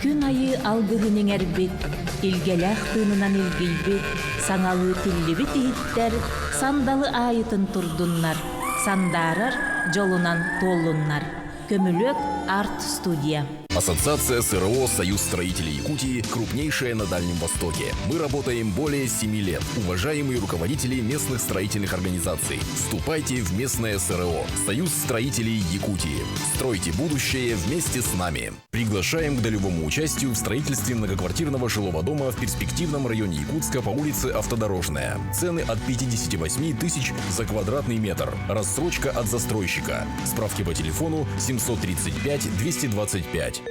Күн айыы алгыһын иҥэрбит, илгэлээх тыынынан илгийбит, саҥалыы тиллибит иһиттэр сандалы аайытын турдуннар, сандаарар дьолунан туоллуннар. Көмүлүөк арт-студия. Ассоциация СРО «Союз строителей Якутии» крупнейшая на Дальнем Востоке. Мы работаем более 7 лет. Уважаемые руководители местных строительных организаций, вступайте в местное СРО «Союз строителей Якутии». Стройте будущее вместе с нами. Приглашаем к долевому участию в строительстве многоквартирного жилого дома в перспективном районе Якутска по улице Автодорожная. Цены от 58 тысяч за квадратный метр. Рассрочка от застройщика. Справки по телефону 735 225.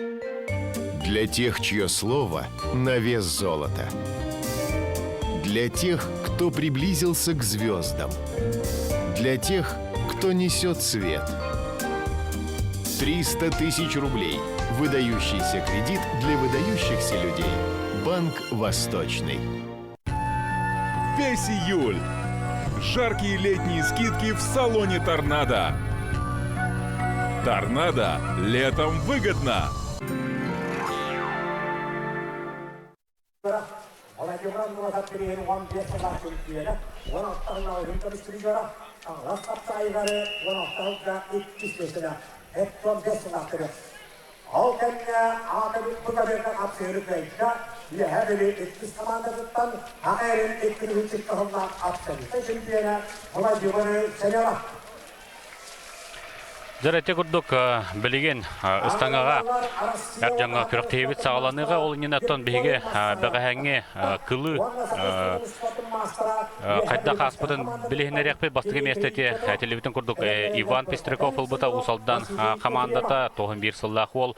Для тех, чье слово на вес золота. Для тех, кто приблизился к звездам. Для тех, кто несет свет. 300 тысяч рублей. Выдающийся кредит для выдающихся людей. Банк «Восточный». Весь июль. Жаркие летние скидки в салоне «Торнадо». «Торнадо» летом выгодно. Ол кэмҥэ аатырбыт Букабека хапсыыры кыайда, Үөһээ Бүлүү иккис командатыттан Аҕа эрин икки тыһыынча сыллаах абсолютнай чемпиона Владимир Семенов. Дьэр ити курдук билигин ыстаҥаҕа эр дьоҥҥо күрэхтэһиибит саҕаланыыга ол иннинэ биһиги бэҕэһээҥҥи кылыы хайдах ааспытын билиһиннэриэхпит. Бастакы миэстэти этиллибитин курдук Иван Пестряков ылбыта Уус Алдан хамаандата 91 сыллаах уол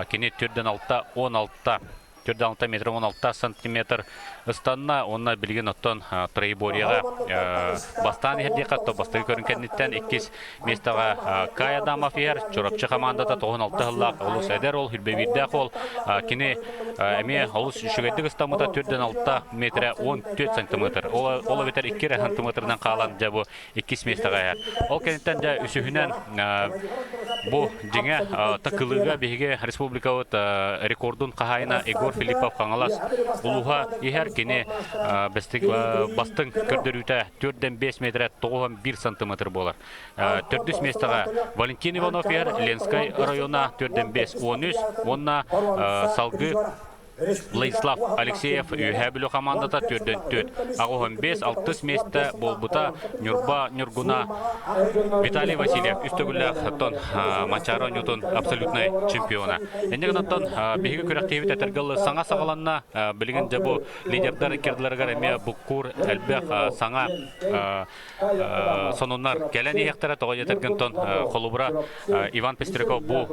кини төрдөн алта 16 4 метр 16 сантиметр ыстанна уонна билигин оттон троеборьеҕа бастаан иһэрдиэххэ то бастакы көрүҥ кэнниттэн иккис миэстэҕэ Кай Адамов иһэр Чурапчы хамаандата 96 сыллаах олус эдэр ол хүрбэбиирдээх ол кини эмиэ олус үчүгэйдик ыстаммыта 4,6 метрэ 14 сантиметр ол эбэтэр 2 эрэ сантиметрынан хаалан дьэ бу иккис миэстэҕэ иһэр. Ол кэнниттэн дьэ үсүһүнэн бу дьиҥэ такылыыга биһиги республикабыт рекордун хаһаайына Егор Филиппов Хаҥалас улууһа иһэр. Кини бастыҥ көрдөрүүтэ 4,5 метрэ 91 сантиметр буолар. Төрдүс миэстэҕэ Валентин Иванов иһэр Ленскай района 4,5 13 уонна салгыы Владислав Алексеев Үөһээ Бүлүү хамаандата төрдөн төрт, аҕыһын бес, алтыс миэстэ буолбута Ньурба Ньургуна Виталий Васильев үс төгүллээх оттон Манчаары оонньуутун абсолютнай чемпиона. Инньэ гынан биһиги күрэхтэһиибит этэргэ саҥа саҕаланна. Билигин дьэ бу лидердар иккардыларыгар эмиэ буккуур элбэх саҥа сонуннар кэлэн иһиэхтэрэ. Тоҕо диэтэргин холобура Иван Пестряков бу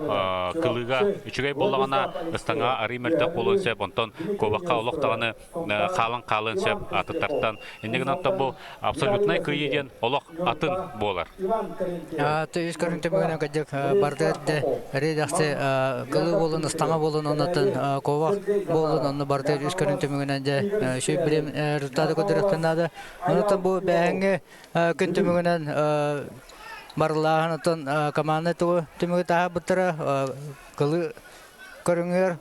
кылыыга үчүгэй буоллаҕына ыстаҥаҕа арыый мөлтөх буолуон сөп, онтон куобахха олох даҕаны хаалан хаалыан сөп атыттартан. Инньэ гынан бу абсолютнай кыайыы диэн олох атын буолар. Үс көрүҥ түмүгүнэн кырдьык барда эрдэ редакция кылыы буолун, ыстаҥа буолун, оннуттан куобах буолун, онно барда үс көрүҥ түмүгүнэн дьэ үчүгэй билим результаты көрдөрүөхтэн наада. Онуттан бу бээһиҥҥи күн түмүгүнэн барылааһын оттон команда тугу түмүгү таһаарбыттара кылы көрүҥүөр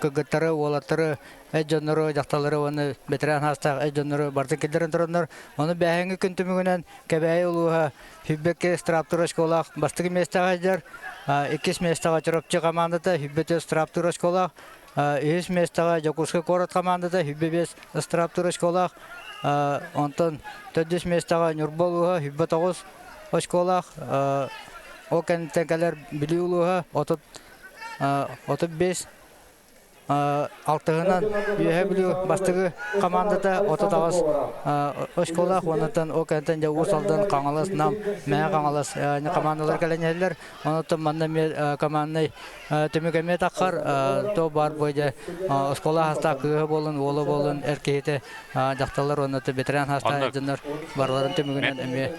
кыргыттары, уолаттары, эр дьоннору, дьахталлары уонна ветеран хаастаах эр дьоннору барытын киллэрэн тураннар, ону бээһиҥҥи күн түмүгүнэн Кэбээйи улууһа Хүббэкки Страптур оскуолаах бастакы миэстэҕэ сылдьар, иккис миэстэҕэ Чурапчы командата Хүббэти Страптур оскуолаах, үһүс миэстэҕэ Дьокуускай куорат командата 105 ыстырааптыыр очколаах, онтон төрдүс миэстэҕэ Ньурба улууһа 109 очколаах, ол кэнниттэн кэлэр Бүлүү улууһа 35 алтыһынан Үөһээ Бүлүү бастакы командата 38 очколаах уоннаттан ол кэнниттэн дьэ Уус Алдан, Хаҥалас, Нам, Мэҥэ Хаҥалас командалар кэлэн иһэллэр. Онон манна эмиэ команднай Түмүк эмиэ таххар то бар бойдэ оскуола хастаах кыыһа буолун, уола буолун, эр киһитэ дьахталлар уонна ветеран хастаах дьоннор барыларын түмүгүнэн эмиэ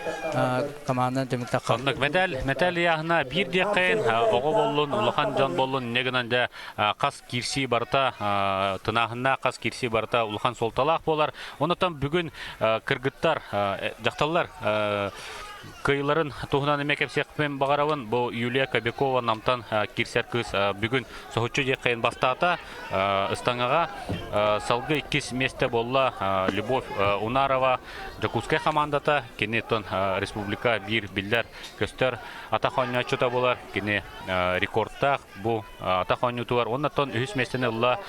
команданан түмүк таххар. Оннук мэтэл мэтэл ыйааһына биир диэххэйин оҕо боллун, улахан дьон боллун инньэ гынан дьэ хас киирсии барыта тынааһыннаах хас киирсии барыта улахан суолталаах буолар. Онотон бүгүн кыргыттар, дьахталлар Кыайыыларын туһунан эмиэ кэпсиэхпин баҕарабын. Бу Юлия Кобякова Намтан киирсэр кыыс бүгүн соһуччу диэххэйин бастаата. Ыстаҥаҕа салгыы иккис миэстэ буолла Любовь Унарова Дьокуускай хамаандата. Кини тон республика биир биллэр көстөр атах оонньооччута буолар. Кини рекордтаах бу атах оонньуутугар уонна тон үһүс миэстэни ылла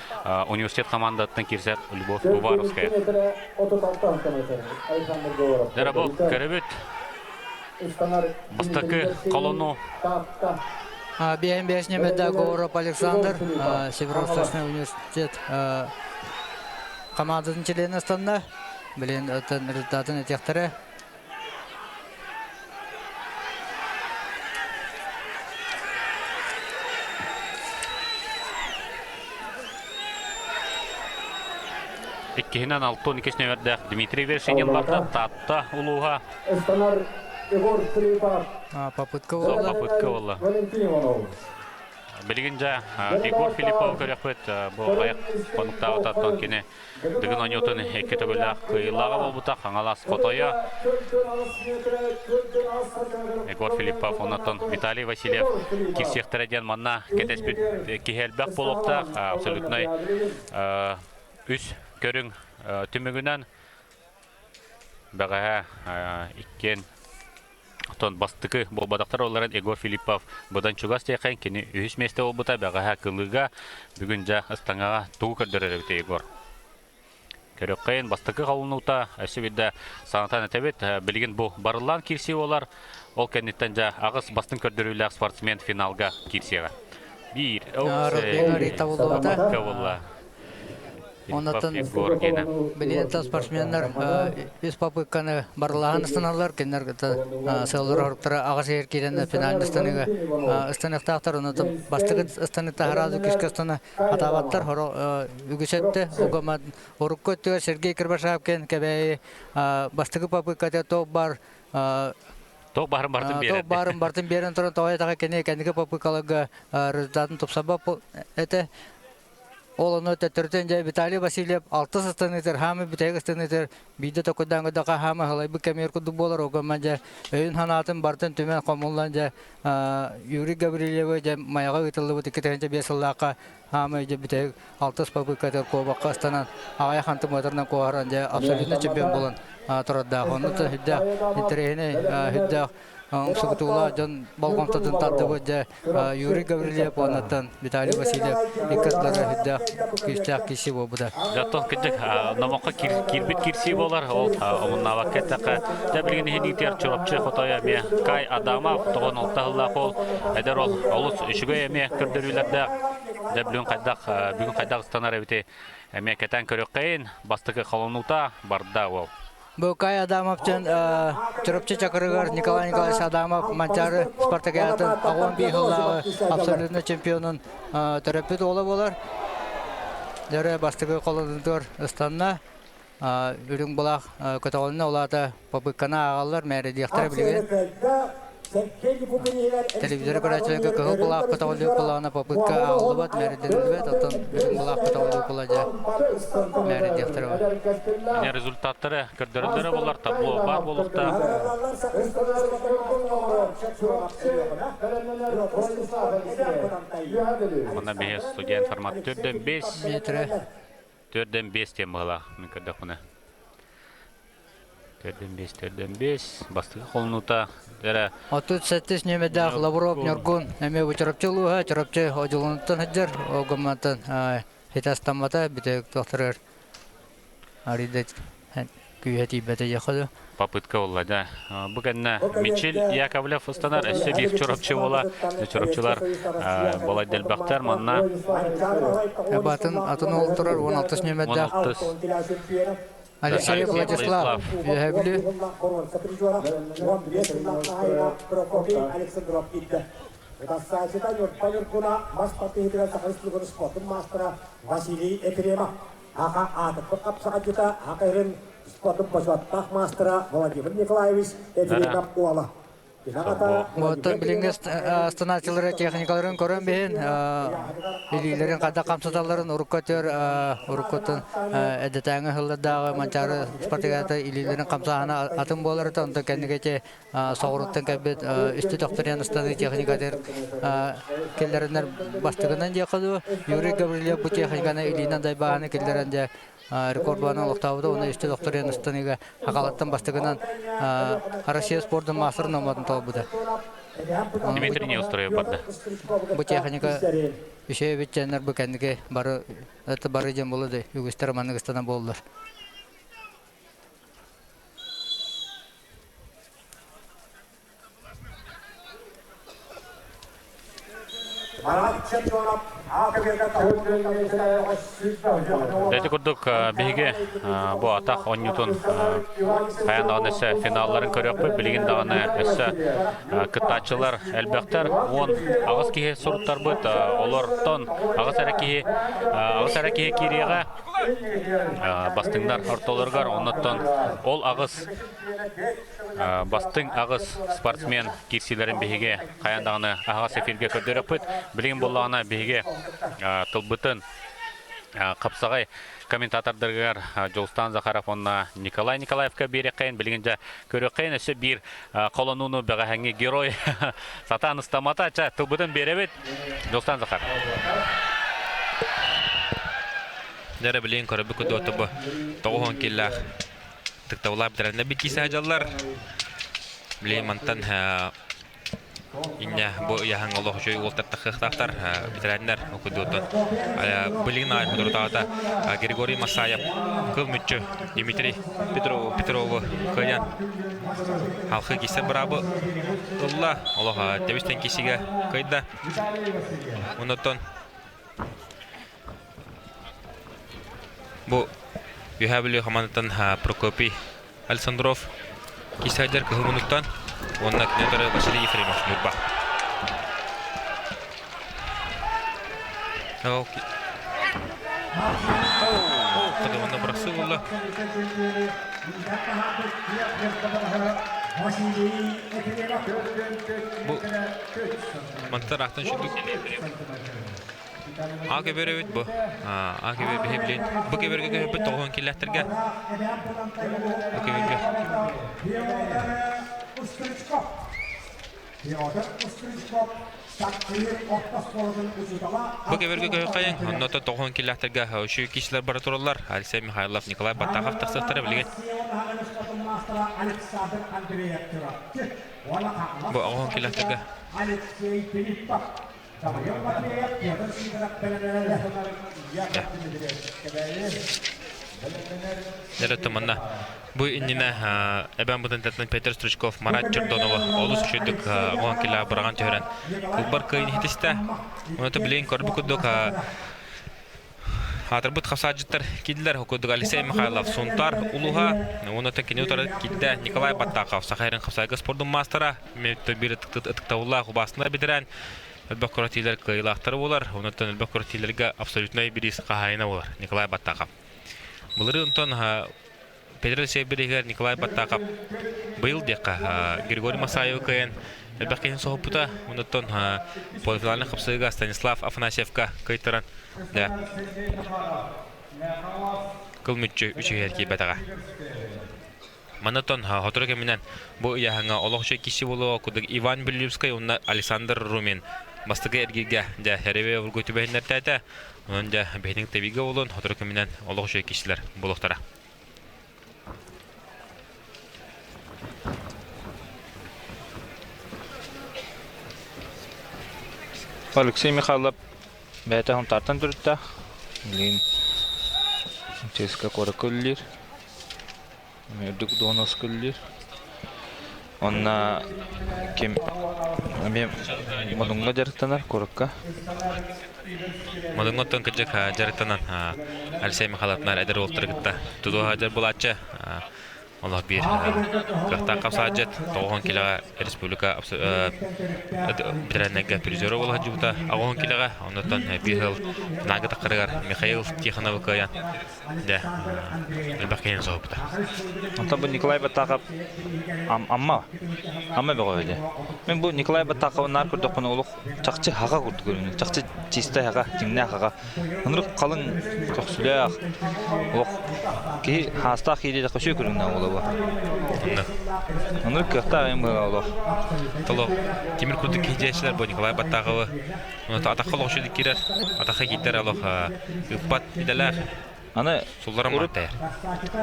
университет хамаандаттан киирсэр Любовь Уваровская. Дьэ, бу көрөбүт. Бастакы колону Биэһин биэс ньэмэдэ Говоров Александр, Северо-Восточный университет командатын членэ станна. Билин результатын этиэхтэрэ. Иккиһинэн Алтон иккис нүөмэрдээх Дмитрий Вершинин барда Таатта улууһа. Попытка буолла. Попытка буолла. Билигин дьэ Егор Филиппов көрөхпүт бу аяқ хонуктааҕыта кини Дыгын оонньуутун икки төгүллээх кыайыылааҕа буолбута Хаҥалас хотойо Егор Филиппов, оннуттан Виталий Васильев киирсиэхтэрэ диэн манна кэтэспит киһи элбэх буолуохтаах. Абсолютнай үс көрүҥ түмүгүнэн бэҕэһээ иккиэн. тон бастыкы буолбатахтар олларын Егор Филиппов быдан чугас диэххин кини үһүс миэстэ буолбута бэҕэһээ кылыыга бүгүн дьэ ыстаҥаҕа тугу көрдөрөр эбит Егор? Көрөххөйүн бастакы холунуута өссө биирдэ санатан этэбит. Билигин бу барыллаан киирсии буолар. Ол кэнниттэн дьэ аҕыс бастыҥ көрдөрүүлээх спортсмен финалга киирсиэҕэ. Биир. Табыллыбата. Оннотон билигин спортсменнар үс попытканы барылаһан ыстаналлар. Кинилэр сыаллар оруктара аҕыс иһэр киирэн финальный ыстаныыга ыстаныахтаахтар. Оннотон бастакы ыстаныыта сразу күскэ ыстана Атаабаттар хоро үгүс өттө угамат урукку өттүгэр Сергей Кривошапкин Кэбээйи бастакы попытката топ бар Тоқ баарын бартын берер. Тоқ баарын бартын берен туран тоҕо таха кини кэнники попыткаларга результатын тупсарбат этэ. Ол ону төттөрүтүн дьэ Виталий Васильев алтыс ыстаныытыр хаамы бүтэһик ыстаныытыр Биирдэ токуйдаан көрдөххө хаама халайбыт кэмигэр курдук буолар, огомман дьэ өйүн санаатын барытын түмэн хомуллан дьэ Юрий Гаврильевы дьэ Майаҕа ыытыллыбыт 2005 сыллаахха хаама дьэ бүтэһик алтыс попыткатыгар куобахха ыстанан аҕыйах хантымыатырынан куоһаран дьэ абсолютно чемпион буолан турардаах. Онно сүрдээх интэриэһинэй сүрдээх умсугутуулаах дьон болҕомтотун тардыбыт дьэ Юрий Гаврильев уоннаттан Виталий Васильев икки ардылара сүрдээх күүстээх киирсии буолбута. Оттон кырдьык номоххо киирбит киирсии буолар, ол омуннаабакка эттэххэ, дьэ билигин иһин иитиэр Чурапчы хотойо эмиэ Кай Адамов тоҕон алта сыллаах ол эдэр ол олус үчүгэй эмиэ көрдөрүүлэрдээх. Дьэ бүгүн хайдах бүгүн хайдах ыстанар эбити эмиэ кэтээн көрүөххэйин бастакы холонуута барда ол. Букай Адамов диэн Чурапчы Чакырыгар Николай Николаевич Адамов Манчаары спартакиадатын 85 сыллааҕы абсолютно чемпионун төрөппүт уола буолар. Дьөрө бастакы холонутугар ыстанна. Үрүҥ былаах көтөҕүлүнэ улаата попытканы ааҕаллар, мээрийдиэхтэрэ билигин. Телевизоры көрөөччүлэргэ кыһыл былаах көтөҕүллүбүт буоллаҕына попытка ааҕыллыбат, мээрийдэниллибэт, оттон үрүҥ былаах көтөҕүллүбүт буолла дьэ мээрийдиэхтэрэ бар. Ини результаттары көрдөрөллөрө буоллар табло баар буолуохтаах. Манна биһи студент формат төрдөн бес метрэ төрдөн бес диэн быһалаах мин көрдөхпүнэ. Төрдөн бес, төрдөн бес. Бастакы холонуута эрэ. 38 нүөмэрдээх Лавров Ньургун эмиэ бу Чурапчы улууһа, Чурапчы Одьулунуттан сылдьар, Огоммантан хитэ астаммата, бүтэһик туохтарыгар арыйда күүһэ тиийбэтэ диэххэ дуу. Попытка буолла да. Бу кэннэ Мичил Яковлев ыстанар, өссө биир Чурапчы буола. Чурапчылар балай дэлбэхтэр манна. Атын атын ол турар 16 нүөмэрдээх. 16. Алексей Владислав, Үөһээ Бүлүү. Василий Ефремов аха аатыппыт хапсаҕайдьыта аха иһин спортун бочуоттаах маастара Владимир Николаевич Ефремов уола. Оттон билиҥҥи станациялары техникаларын көрөн биһин илиилэрин хайдах хамсаталларын урукку өтөр уруккуттан эдэтээҥи сыллардааҕы Манчаары спартакиада илиилэрин хамсааһына атын буолар этэ онтон кэнники ити соҕурууттан кэлбит үстүү төхтөрүйэн ыстаныы техникатыгар киллэрэннэр бастакынан диэххэ дуу Юрий Гаврильев бу техниканы илиинэн дайбааһыны киллэрэн дьэ рекордбаны олохтообута уонна үстэ докториан ыстаныыга Хакалаттан бастакынан Россия спордун маастарын номатын толбута. Дмитрий Неустроев барда. Бу техника үчүгэй эбит дьэннэр бу кэнники бары это бары дьон буолла да үгүстэр маннык ыстанан буоллар. Ити курдук биһиги бу атах оонньуутун хайаан даҕаны өссө финалларын көрүөхпүт. Билигин даҕаны өссө кыттааччылар элбэхтэр. 18 киһи суруттарбыт. Олортон аҕыс эрэ киһи аҕыс эрэ киһи киириэҕэ. Бастыҥнар ортолоругар оннуттан ол аҕыс Бастыҥ аҕыс спортсмен киирсиилэрин биһиги хайаан даҕаны аһаҕас эфиргэ көрдөрүөхпүт. Билигин буоллаҕына биһиги тылбытын хапсаҕай комментатордарыгар Дьулустаан Захаров уонна Николай Николаевка биэриэххэйин. Билигин дьэ көрүөххэйин өссө биир холонууну бэҕэһээҥҥи герой сатаан ыстаммата. Чэ, тылбытын биэрэбит. Дьулустаан Захаров. Дьэ, билигин көрөбүт курдук бу 90 киллээх Тыктабылаах бэтэрэннэр биккиисэ сылдьаллар. Билигин мантан инньэ бу ыйаһаҥ олох үчүгэй уолтар тахсыахтаахтар ветераннар окудуотун билигин аай соторутааҕыта Григорий Масаев кыл мүччү Дмитрий Петрову Петрову кыайан халхы кисе быраабы ылла олох тэбистэн кисигэ кыайда онотон Бу Үөһээ Бүлүү хамаандаттан Прокопий Александров киирсээдэр кыһыл муннуктан уонна кини утары Василий Ефремов Ньурба. Кадыманна бырахсыы буолла. Бу мантан аахтан шүрдүк А көбөр эбит бу. А көбөр биһи билин. Бу көбөргө көһөппүт тоҕуһун киллэхтэргэ. Бу көбөргө. Бу көбөргө көһөххайын, онно тоҕуһун киллэхтэргэ үчүгэй киһилэр бара тураллар. Алексей Михайлов, Николай Баттахов тахсыахтара билигин. Бу оҕуһун киллэхтэргэ. Дьэ, манна бу иннинэ эбээн бытантаттан Петр Стручков Марат Чердонова олус үчүгдүк оҕон килаа быраҕан түһэрэн кылбар кыайын иһитистэ. Оното билигин көрбүт курдук аатырбыт хасаадьыттар киирдилэр. Курдук Алексей Михайлов Сунтар улууһа, уонна кини утары киирдэ Николай Баттахов Саха сирин хапсаайга спордун маастара, биир ытыктабыллаах убаастана бэтэрээн элбэх күрэхтэһиилэр кыайыылаахтара буолар. Онон элбэх күрэхтэһиилэргэ абсолютнай бириис хаһаайына буолар Николай Баттахов. Былырыын онтон Петр Алексеев бирииһигэр Николай Баттахов быйыл диэххэ Григорий Масаевы кыайан элбэх киһини соһуппута. Онтон полуфинальнай хапсыһыыга Станислав Афанасьевка кыайтаран да кыл мүччү үчүгэй киирбэтэҕэ. Манатон сотору кэминэн бу ыйааһыҥҥа олох үчүгэй киһи буолуо курдук Иван Белюбскай уонна Александр Румин бастакы эргииргэ дьэ эребе обургу түбэһиннэртээтэ. Онон дьэ биһиги тэбиигэ буолуон сотору кэминэн олох үчүгэй киһилэр буолуохтара. Алексей Михайлов бэйэтэ Сунтаартан төрүттээх. Билигин ЧСК куоракка үлэлиир. Үрдүк донос күллүүр. Онно ким эмиэ Модуҥҥа дьарыктанар куоракка. Модуҥҥа оттон кырдьык дьарыктанан Алексей Михайловнар эдэр уолтары кытта тутуһа дьар булааччы. Олох биир кыахтаах хапсаадьыт 90 килоҕа республика бэтэрээннэргэ призера буола сылдьыбыта 90 килоҕа. Оннуттан биир сыл финалга таххарыгар Михаил Тихоновы кыайан Дьэ, элбэх киһини соһуппута. Онтон бу Николай Баттаакап Амма Амма бөҕө үһү. Мин бу Николай Баттаакабы наар көрдөхпүнэ олох чахчы хаҕа курдук көрүнүм. Чахчы чистай хаҕа, дьиҥнээх хаҕа. Ынырык халыҥ көхсүлээх, олох киһи хаастаах киһи диэтэххэ үчүгэй көрүҥнээх уола бу. Оннук. Ынырык кыахтаах эҥин быһыылаах олох. Толо тимир курдук киһи диэччилэр бу Николай Баттаакабы Атахха олох үчүгэй киирэр, атахха киирдэр олох ыппат идэлээх. Аны сулларан урут мантайар.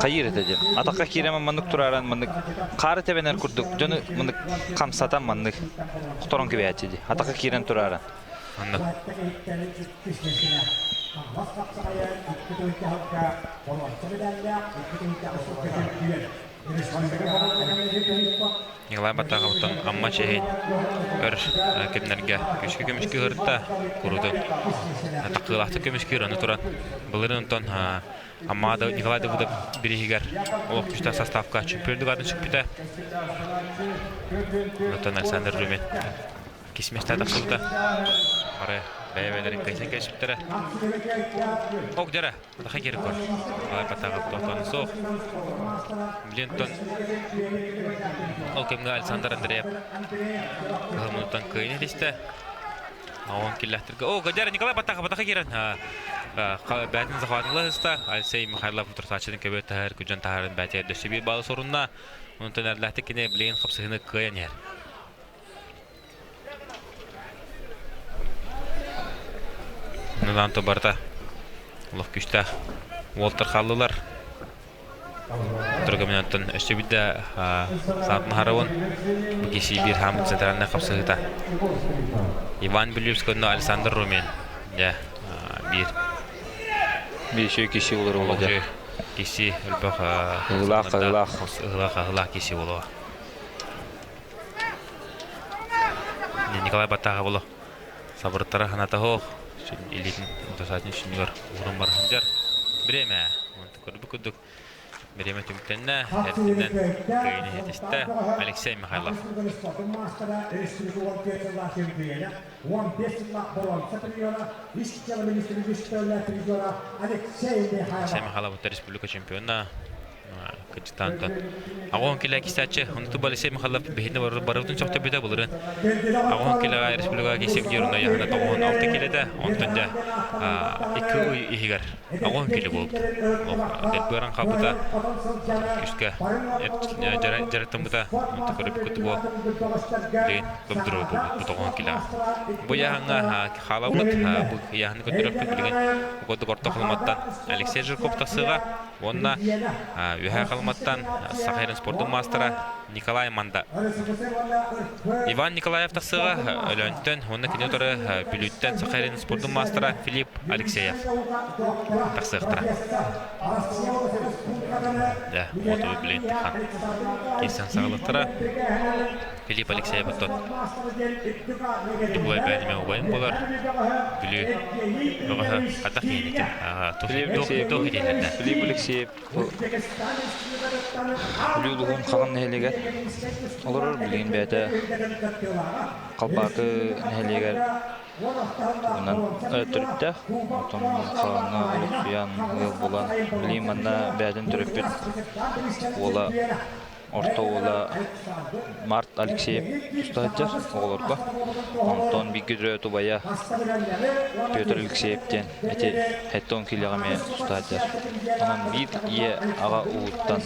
Хайыыр этэ диэн. Атахха киирэн маннык турааран маннык хаары тэбэнэр курдук дьону маннык хамсатан маннык хоторон кэбиһээччи дии. Атахха киирэн турааран. Оннук. Николай Батаховтан Амма чэһин өр кэмнэргэ күүскэ көмүскүү сырытта, курутун такыылаахтык көмүскүүр, аны туран былырыын онтон Амма Николай Давыдов бирииһигэр олох күүстээх составка чемпиондук аатын сүкпүтэ. Онтон Александр Румин кисмэстэ тахсыбыта. Бары бэйэ-бэйэлэрин кыайсан кэлсибиттэрэ. Ок дьара, Атаха киирик көр. Николай Батагов тохтоон суох. Блинтон ол кэмҥэ Александр Андреев кыһыл кыайын этистэ. Оон киллэхтиргэ. О, Гадяр Николай Батахов Батаха киирэн бээтин захватыла ыста. Алексей Михайлов турсааччытын көбө таһар күдьэн таһарын бээтигэр дөссө биир баалы сорунна. Онтон эрлэхтик кини билигин хапсыһыны кыайан иһэр. Нылаан барыта олох күүстээх уолтар хааллылар. Тургаминантан өссө бидде саатын харабын. Бу киси бир хамыт центральный хапсыһыта. Иван Белюбский онно Александр Румин. Дьэ, бир. Бир шөй киси болар ола дьэ. Киси өлбөх Ыһылаах, ыһылаах. Ыһылаах, ыһылаах киси болуо. Николай Батаха боло. Сабырыттара ханата хоох. Илиитин утасаатын сүнньүгэр уурун барыһынжар. Биреме. Көрбүт курдук бириэмэ түмүктэннэ, эрдинэн кыайыыны ситистэ Алексей Михайлов. Алексей Михайлов республика чемпиона Кыргызстантан. Аҕон килэ кисачы, онту Алексей Михайлов биһини барыбытын сөхтөрбүтэ былырын. Аҕон килэ республика кисек диир яһына тоҕуһун алты килете, онтон дьэ икки ый иһигэр Оҕон кили буолбут. Дэлбыаран хаалбыта күскэ дьарыктаммыта онто көрөбүккүт буол билигин добдуруо буолбут тоҕон килэҕэ. Бу яһаҥҥа хаалабыт бу яһаны көрдөрөппүт билигин угодук орто халыматтан Алексей Жирков тахсыаҕа уонна үөһээ халыматтан Саха сирин спордун маастара Николай Манда. Иван Николаев тахсыаҕа Өлөөнтөн уонна кини утары Бүлүүттэн Саха сирин спордун маастара Филипп Алексеев тахсыахтара. Дьэ, уоту билин тахан киирсэн саҕалыктара. Филипп Алексеев оттон Дубай бэйэниме убайым буолар. Бүлүү бөҕөһө хатах киһинити. Туох идиэлэрдэ? Филипп Алексеев Бүлүү улууһун Хаҕын нэһилиэгэр олорор. Билигин бэйэтэ Халбаакы нэһилиэгэр тугунан төрүттээх. Онтон Хаҕыҥҥа олохсуйан ыал буолан, билигин манна бэйэтин төрөппүт уола Орто уола Март Алексеев туста сылдьар оҕолорго. Онтон бииргэ төрөөбүт убайа Петр Алексеев диэн ити 70 киилэҕэ эмиэ туста сылдьар. Онон биир ийэ аҕа ууттан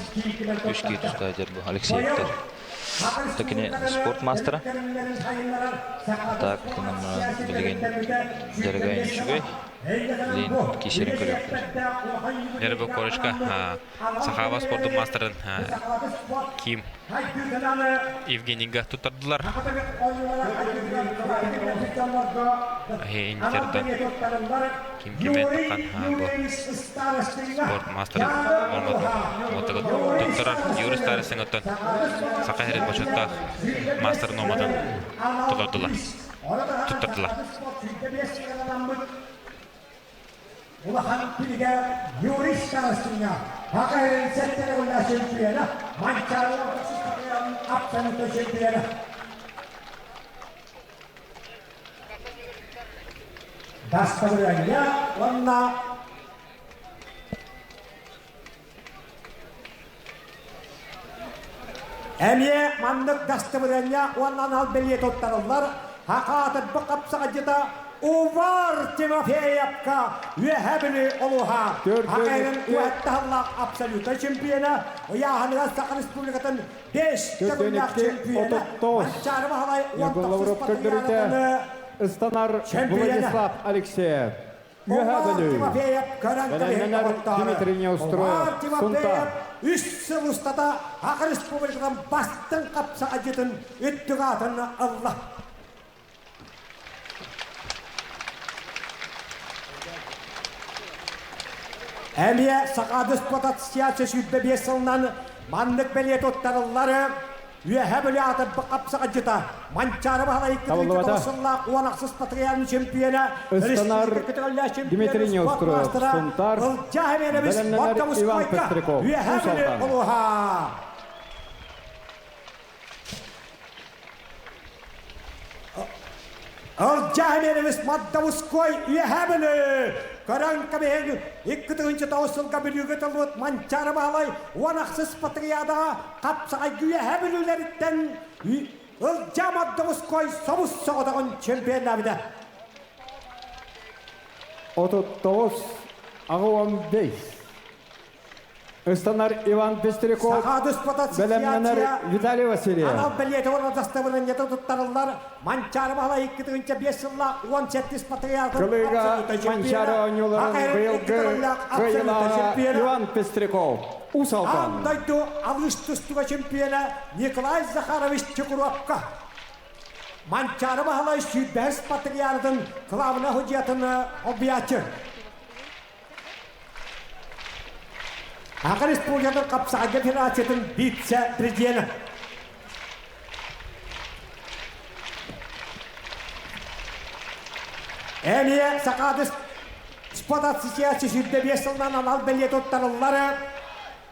үс киһи туста сылдьар бу Алексеевтэр. Кини спорт маастара. Так, билигин дьарыга үчүгэй. Билигин киисэрин көрүөхпүт. Нервы корочка Сахава спордун маастарын Ким Евгенийга туттардылар. Интердон Ким Кимет таққан бу спорт маастарын орматын туттарар Юрий Старостин оттон Саха сирин бочуоттаах маастарын оматын толордулар. Туттардылар. Улахан кинигэ Юрий Старостиҥҥа Саха сирин сэттэ чемпиона, Манчаары абсолютно чемпиона. Дастабырыанньа уонна Эмиэ маннык дастабырыанньа уонна анал бэлиэ туттарыллар Хахаатырбы хапсаҕайдьыта Увар Тимофеевка Үөһээ Бүлүү улууһа Хахайрын уһаттаһыллаах абсолютнай чемпиона ыйааһыныгар Саха Республикатын 5 төгүллээх чемпиона Манчаары Баһылай Ньургун Лавров көрдөрүүтэ ыстанар Владислав Алексеев. Үөһээ Бүлүү. Бэлэмнэнэр Дмитрий Неустроев. Сунтаар. Үс сыл устата Саха Республикатын бастыҥ хапсаҕайдьытын үрдүк аатын ылла. Эмиэ Сахаадыс Ассоциация 25 сылынан маннык бэлиэ туттарыллары Үөһээ Бүлүү аатырбыт хапсаҕайдьыта Манчаары Баһылай Табыллыбата. сыллаах уон ахсыс патриарный чемпиона Ыстанар Дмитрий Неустроев, Сунтаар, бэлэмнэнэр Иван Пестряков, Үөһээ Уус Бүлүү Алдан. улууһа. Ылдьаа Эмиэнэбис Маддабыской Үөһээ Бүлүү көрөн кэбиһиҥ 2009 сылга Бүлүүгэ тыллыбыт Манчаары Баһылай уон ахсыс патриадаҕа хапсаҕайга Үөһээ Бүлүүлэриттэн Ылдьаа Маддабыской собус соҕотоҕун чемпионнаабыта. 39 85. Ыстанар Иван Пестряков, бэлэмнэнэр Виталий Васильев. Анал бэлиэтэ уонна дастабырыанньата туттарыллар Манчаары Баһылай 2005 сылла 17 патриархын Кылыыга Манчаары оонньууларын быйылгы кыайыылааҕа Иван Пестряков, Уус Аан Алдан. дойду алыыс тустууга чемпиона Николай Захарович Чукуровка. Манчаары Баһылай сүүрбэһис патриархын кылаабына судьуйатын олбуйааччы. Саха Республикатын хапсаҕайга федерациятын вице-президенэ. Эмиэ Сахаадыс спорт ассоциация 25 сылынан анал бэлиэ туттарыллар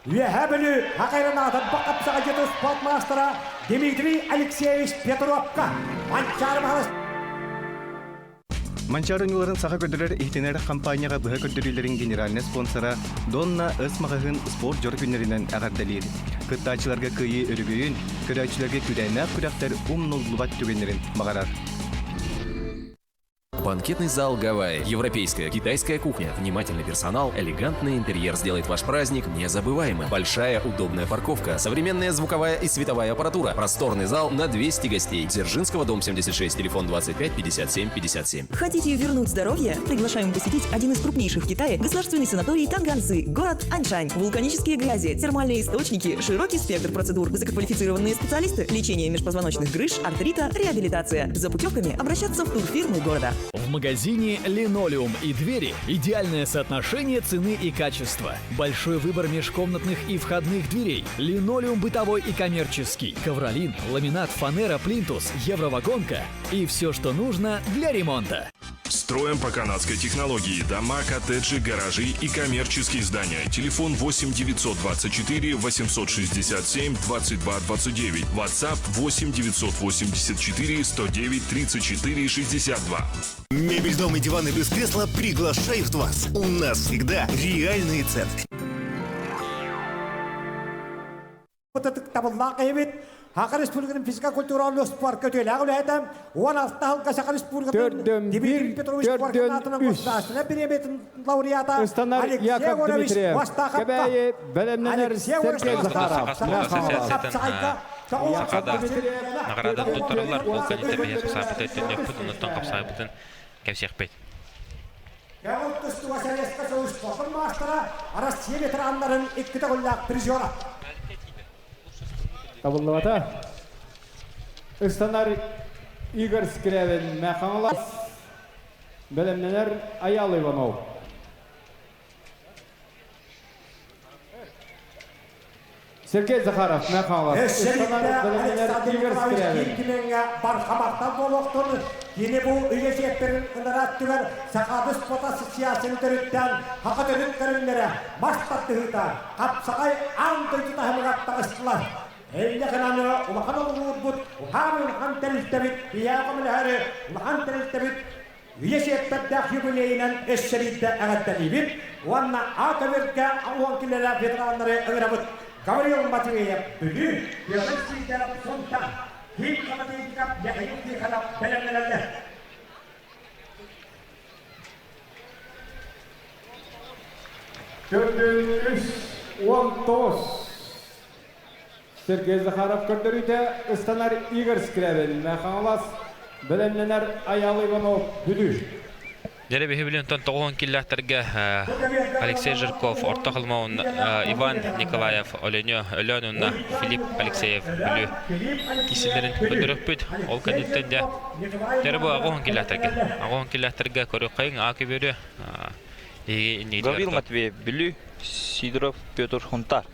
Үөһээ Бүлүү Хахайран аатырбыт хапсаҕайдьыт спорт маастара Дмитрий Алексеевич Петровка Манчаары Баһылай Манчаары оонньууларын саха көрдөрөр-иһитиннэрэр хампаанньаҕа быһа көрдөрүүлэрин генеральнай спонсора Донна С маҕаһыын спорт дьоро күннэринэн эҕэрдэлиир. Кыттааччыларга кыайыы өрөгөйүн, көрөөччүлэргэ күүрээннээх күрэхтэр умнуллубат түгэннэрин баҕарар. Банкетный зал Гавайи. Европейская, китайская кухня, внимательный персонал, элегантный интерьер сделает ваш праздник незабываемым. Большая удобная парковка, современная звуковая и световая аппаратура, просторный зал на 200 гостей. Дзержинского, дом 76, телефон 25 57 57. Хотите вернуть здоровье? Приглашаем посетить один из крупнейших в Китае государственный санаторий Танганзы, город Аньшань. Вулканические грязи, термальные источники, широкий спектр процедур, высококвалифицированные специалисты, лечение межпозвоночных грыж, артрита, реабилитация. За путевками обращаться в турфирмы города. В магазине «Линолеум и двери» идеальное соотношение цены и качества. Большой выбор межкомнатных и входных дверей. Линолеум бытовой и коммерческий. Ковролин, ламинат, фанера, плинтус, евровагонка и все, что нужно для ремонта. Строим по канадской технологии дома, коттеджи, гаражи и коммерческие здания. Телефон 8 924 867 22 29. WhatsApp 8 984 109 34 62. Мебель, дом и диваны без кресла приглашают вас. У нас всегда реальные цены. Ытыктабыллаах эбит. Саха Республикатын физика культуральный спорка үтүөлээх үлэһитэ 16 сылга Саха Республикатын Дмитрий Петрович Спорканатынан государственнай бириэмийэтин лауреата Ыстанар Алексей Яков Егорович Дмитриев, Мастаховка. Кэбээйи бэлэмнэнэр Алексей Егорович Сергей Захаров. Саха Сахада наҕараада туттарыллар. Ол кэнниттэн биһиэхэ хапсаабыта өттүннүөхпүт, оннуттан хапсаабытын кэпсиэхпит. Кэҕил тустууга Советскай Союз спордун маастара, Россия ветераннарын икки төгүллээх призера. Табыллыбата. Ыстанар Игорь Скрябин Мэхаҥалас бэлэмнэнэр Айаал Иванов. Сергей Захаров, Мэхаҥалас. Ыстанар бэлэмнэнэр Александр Игорь Николаевич Скрябин. Кимеҥҥэ бархамахтан буолуохтун, кини бу үйэ сиэптэрин ынара өттүгэр Сахаады спорт ассоциацияны төрүттээн саха төрүт көрүҥнэрэ мас тардыһыыта хапсаҕай аан дойду таһымыгар таҕыстылар. Инньэ гынан улахан олугурбут, уһаан улахан тэрилтэбит, биһиэхэ көмөлөһөрү улахан тэрилтэбит үйэ сиэппэрдээх юбилейынан өссө биирдэ эҕэрдэлиибит уонна А көбүргэ уон килэлээх ветераннары ыҥырабыт. Гаврил Матвеев Бүлүү, Петр Сидоров Сунтаар, Ким Хаматыйкап Михаил Тихонов бэлэмнэнэллэр. Төрдүн үс 19 Сергей Захаров көрдөрүүтэ ыстанар Игорь Скрябин, Хаҥалас бэлэмнэнэр Айаал Иванов Бүлүү. Дьэрэ биһи билинтон тоҕуһун киллэхтэргэ Алексей Жирков, Орто Халыма Иван Николаев, Оленё Өлөөн уонна Филипп Алексеев Бүлүү киисэлэрин көрдөрүөхпүт. Ол кэнниттэн дьэ дьэрэ бу аҕуһун киллэхтэргэ аҕуһун киллэхтэргэ көрүөххэйиҥ аа көбүөрү Гаврил Матвеев Бүлүү, Сидоров Петр Хунтар.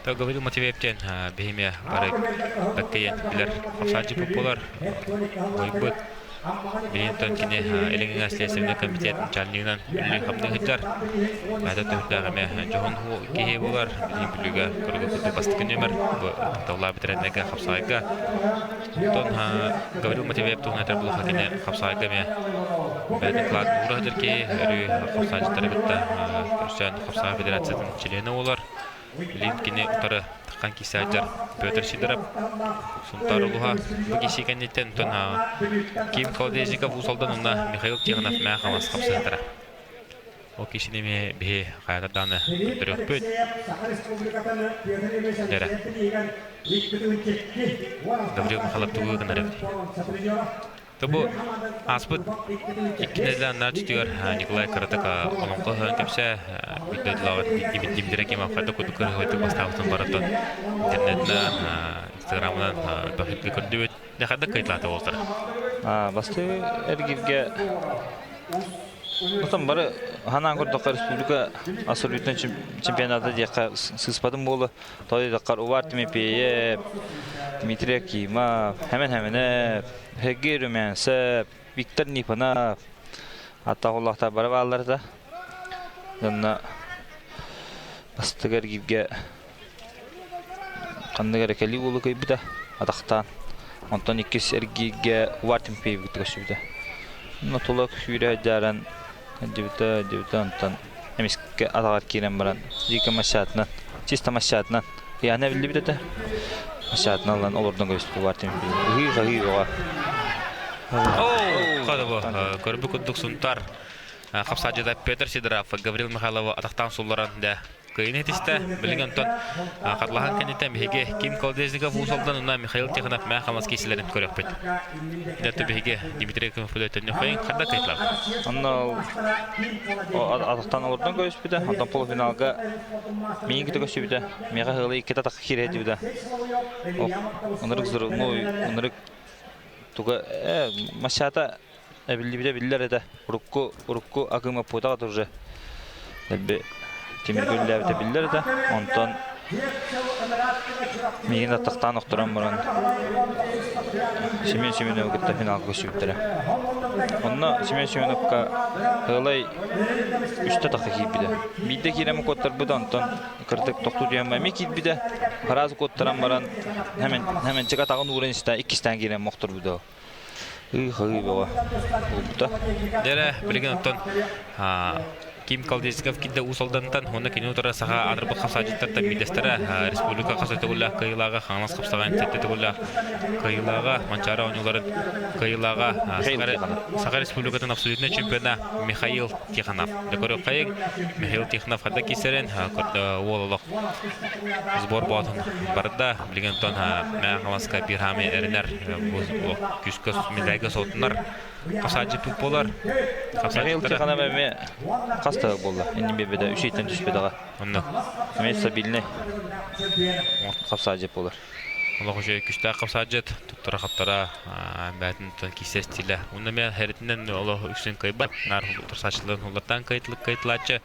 Гаврил Матвеев диэн биһиме бары бэккэйэн билэр хапсааччы буолар бойбут Билинтон кини Илиҥҥэ Следственный комитет начальнигынан үлэлии-хамныы сылдьар. Бэйэтэ төһүрдээх эмиэ дьоһун киһи буолар. Билигин Бүлүүгэ көрүгө курдук бастакы нүөмэр бу тапталлаах бэтэрэннэргэ хапсаҕайга. Оттон Гаврил Матвеев туһунан этэр буоллахха кини хапсаҕайга эмиэ бэйэтин кылаатын уура сылдьар киһи, өрүү хапсаҕайдьыттары кытта көрсөн хапсаҕай федерациятын чилиэнэ буолар. Билигин кини утары таххан киирсэ сылдьар Петр Сидоров Сунтаар улууһа бу киирсии кэнниттэн онтон Ким Колодезников Уус Алдан уонна Михаил Тихонов Мэхалас хапсыһыттара. Ол киһини эмиэ биһи хайата даҕаны көрдөрүөхпүт. Дэрэ. Гаврил Михайлов тугу гынар эбит? Бу ааспыт икки нэдиэлэ аннаа өттүгэр Николай кыратык олоҥхо ыһыаҕын кэпсээ биир дойдулааҕыт Дмитрий Акимов хайдах курдук кырыһыытык бастаабытын барытын интернетинэн, инстаграмынан элбэх көрдүбүт. Дьэ хайдах кыайталаата буолтар? Бастыы эргиргэ Отон бары ханаан көрдөххө республика абсолютно чемпионата диэххэ сыыспатым буолуо. Тоҕо диэтэххэ Увар Тимофеев, Дмитрий Акимов, Хэмэн Хэмэнэп, Сергей Румянцев, Виктор Нифонов аттаах улаахтар бары бааллар да. Онно бастакы эргииргэ ханнык эрэ кэлии уолу кыайбыта атахтаан. Онтон иккис эргииргэ Увар Тимофеевы кытта көрсүбүтэ. Онно тула сүүрэ сылдьааран дебюта дебюта онтон эмискэ атаҕар киирэн баран дьиикэ массаатынан чисто массаатынан ыйаана биллибит этэ массаатынан ылан олордон кэбиспит Увар Тимофеев ыһыы-хаһыы бөҕө. Оо, хадабы көрбүт курдук Сунтар хапсаадьыта Петр Сидоров Гаврил Михайловы атахтаан сулларан да кыайыны этистэ. Билигин онтон хатылаһан кэнниттэн биһиги Ким Колодезников Уус Алдан уонна Михаил Тихонов Мээ Хаҥалас киисэлэрин көрүөхпүт. Дьэ биһиги Дмитрий Кимов төннүөххэйин ханна кыайтылар? Онно атахтан олордон көрүспүтэ, онтон полуфиналга миигин кытта көрсүбүтэ. Миэхэ ыалы иккитэ атахха киирэ Оннук взрывной, оннук туга масчата эбиллибитэ биллэр этэ. Урукку урукку акыма путаҕа уже элби тимир күллээбитэ биллэр этэ. Онтон миигин аттахтаан охторон баран Семен Семеновы кытта финалга көрсүбүттэрэ. Онно Семен Семеновка Ыалай үстэ тахса киирбитэ. Биирдэ киирэн куоттарбыта, онтон кырдык тохтуу түһэн эмиэ киирбитэ. Араас куоттаран баран хэмэн хэмэнчик атаҕын ууран истээн иккистээн киирэн мохторбута. Ыы-хыы бөҕө буолбута. Дьэ, билигин оттон Ким Колодезников киирдэ Уус Алдантан, уонна кини утары саха аатырбыт хапсааччыттартан биирдэстэрэ республика хас төгүллээх кыайыылааҕа, Хаҥалас хапсаҕайын сэттэ төгүллээх кыайыылааҕа, Манчаары оонньууларын кыайыылааҕа, Саха Республикатын абсолютнай чемпиона Михаил Тихонов. Дьэ көрүөххэйиҥ, Михаил Тихонов ханна киирсэрин, уол олох сбор боотун барда. Билигин онтон Мэҥэ Хаҥаласка биир хаамыы эрэнэр күүскэ медальга соттунар хапсааччыппыт буолар. Михаил Тихонов эмиэ хас да буолла. Иннин биэрбэтэ, үс ыйтан түспэтэҕэ. Онно. Эмиэ стабильный хапсааччыт буолар. Олох үчүгэй күстээх хапсааччыт, туттара-хаптара бээтин киисэ стилэ. Уонна эмиэ хэритинэн олох үксүн кыайбат, наар турсааччыларын уллартаан кыайтылааччы.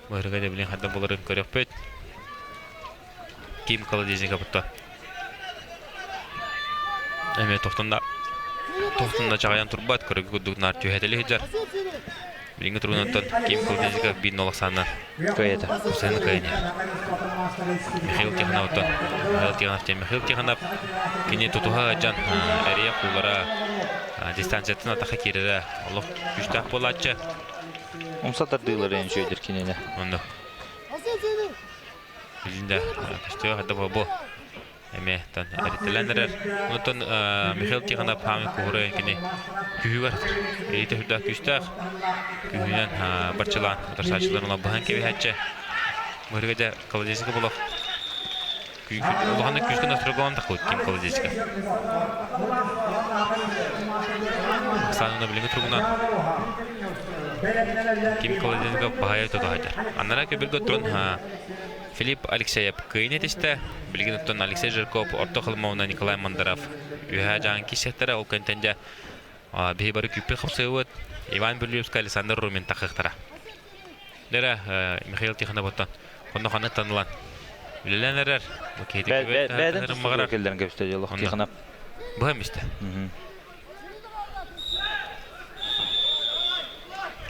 Быһырга да билин хайда боларын көрөхпүт. Ким Колодезников Эмиэ тохтонно тохтонно чаҕыйан турбат, көрүгү курдук наар түһэтэлии сылдьар. Билиҥҥи туругунан Ким Колодезников биир нолох саанан кыайата. Сыһыны кыайан Михаил Тихоновтан Михаил Тихонов диэн Михаил Тихонов кини тутуһа сылдьан эрийэ куулара дистанцияттан атаха киирэрэ олох күүстээх буолааччы. Умса тардыылары үчүгэйдэр кинини. Онно. Билин да көстүөх да бу эмиэ тон эритэлэн эрэр. Онтон Михаил Тихонов хаамы куһура кини күүһүгэр илиитэ сүрдээх күүстээх. Күүһүнэн барчалаан утарсааччыларын олорбуһан кэбиһээччи. Быһырга дьэ Колодезников олох улаханнык күүскэ настройгалан таххыбыт Ким Колодезников. Ахсаанына билиҥҥи туругунан Ким Колодезников баһайа тутаһайдар. Аннара көбүргэ туран Филипп Алексеев кыайын этистэ. Билигин оттон Алексей Жирков, Орто Халымовна Николай Мандаров үөһээ дьаҥ киирсиэхтэрэ. Ол кэнтэн дьэ биһи бары күүппүт хапсыыбыт. Иван Бүлүевскай, Александр Румин тахыахтара. Дэрэ Михаил Тихонов оттон онно ханнык танылан үлэлээн эрэр. Бэйдэн кэллэрин кэбистэ дьолох Тихонов. Быһам истэ.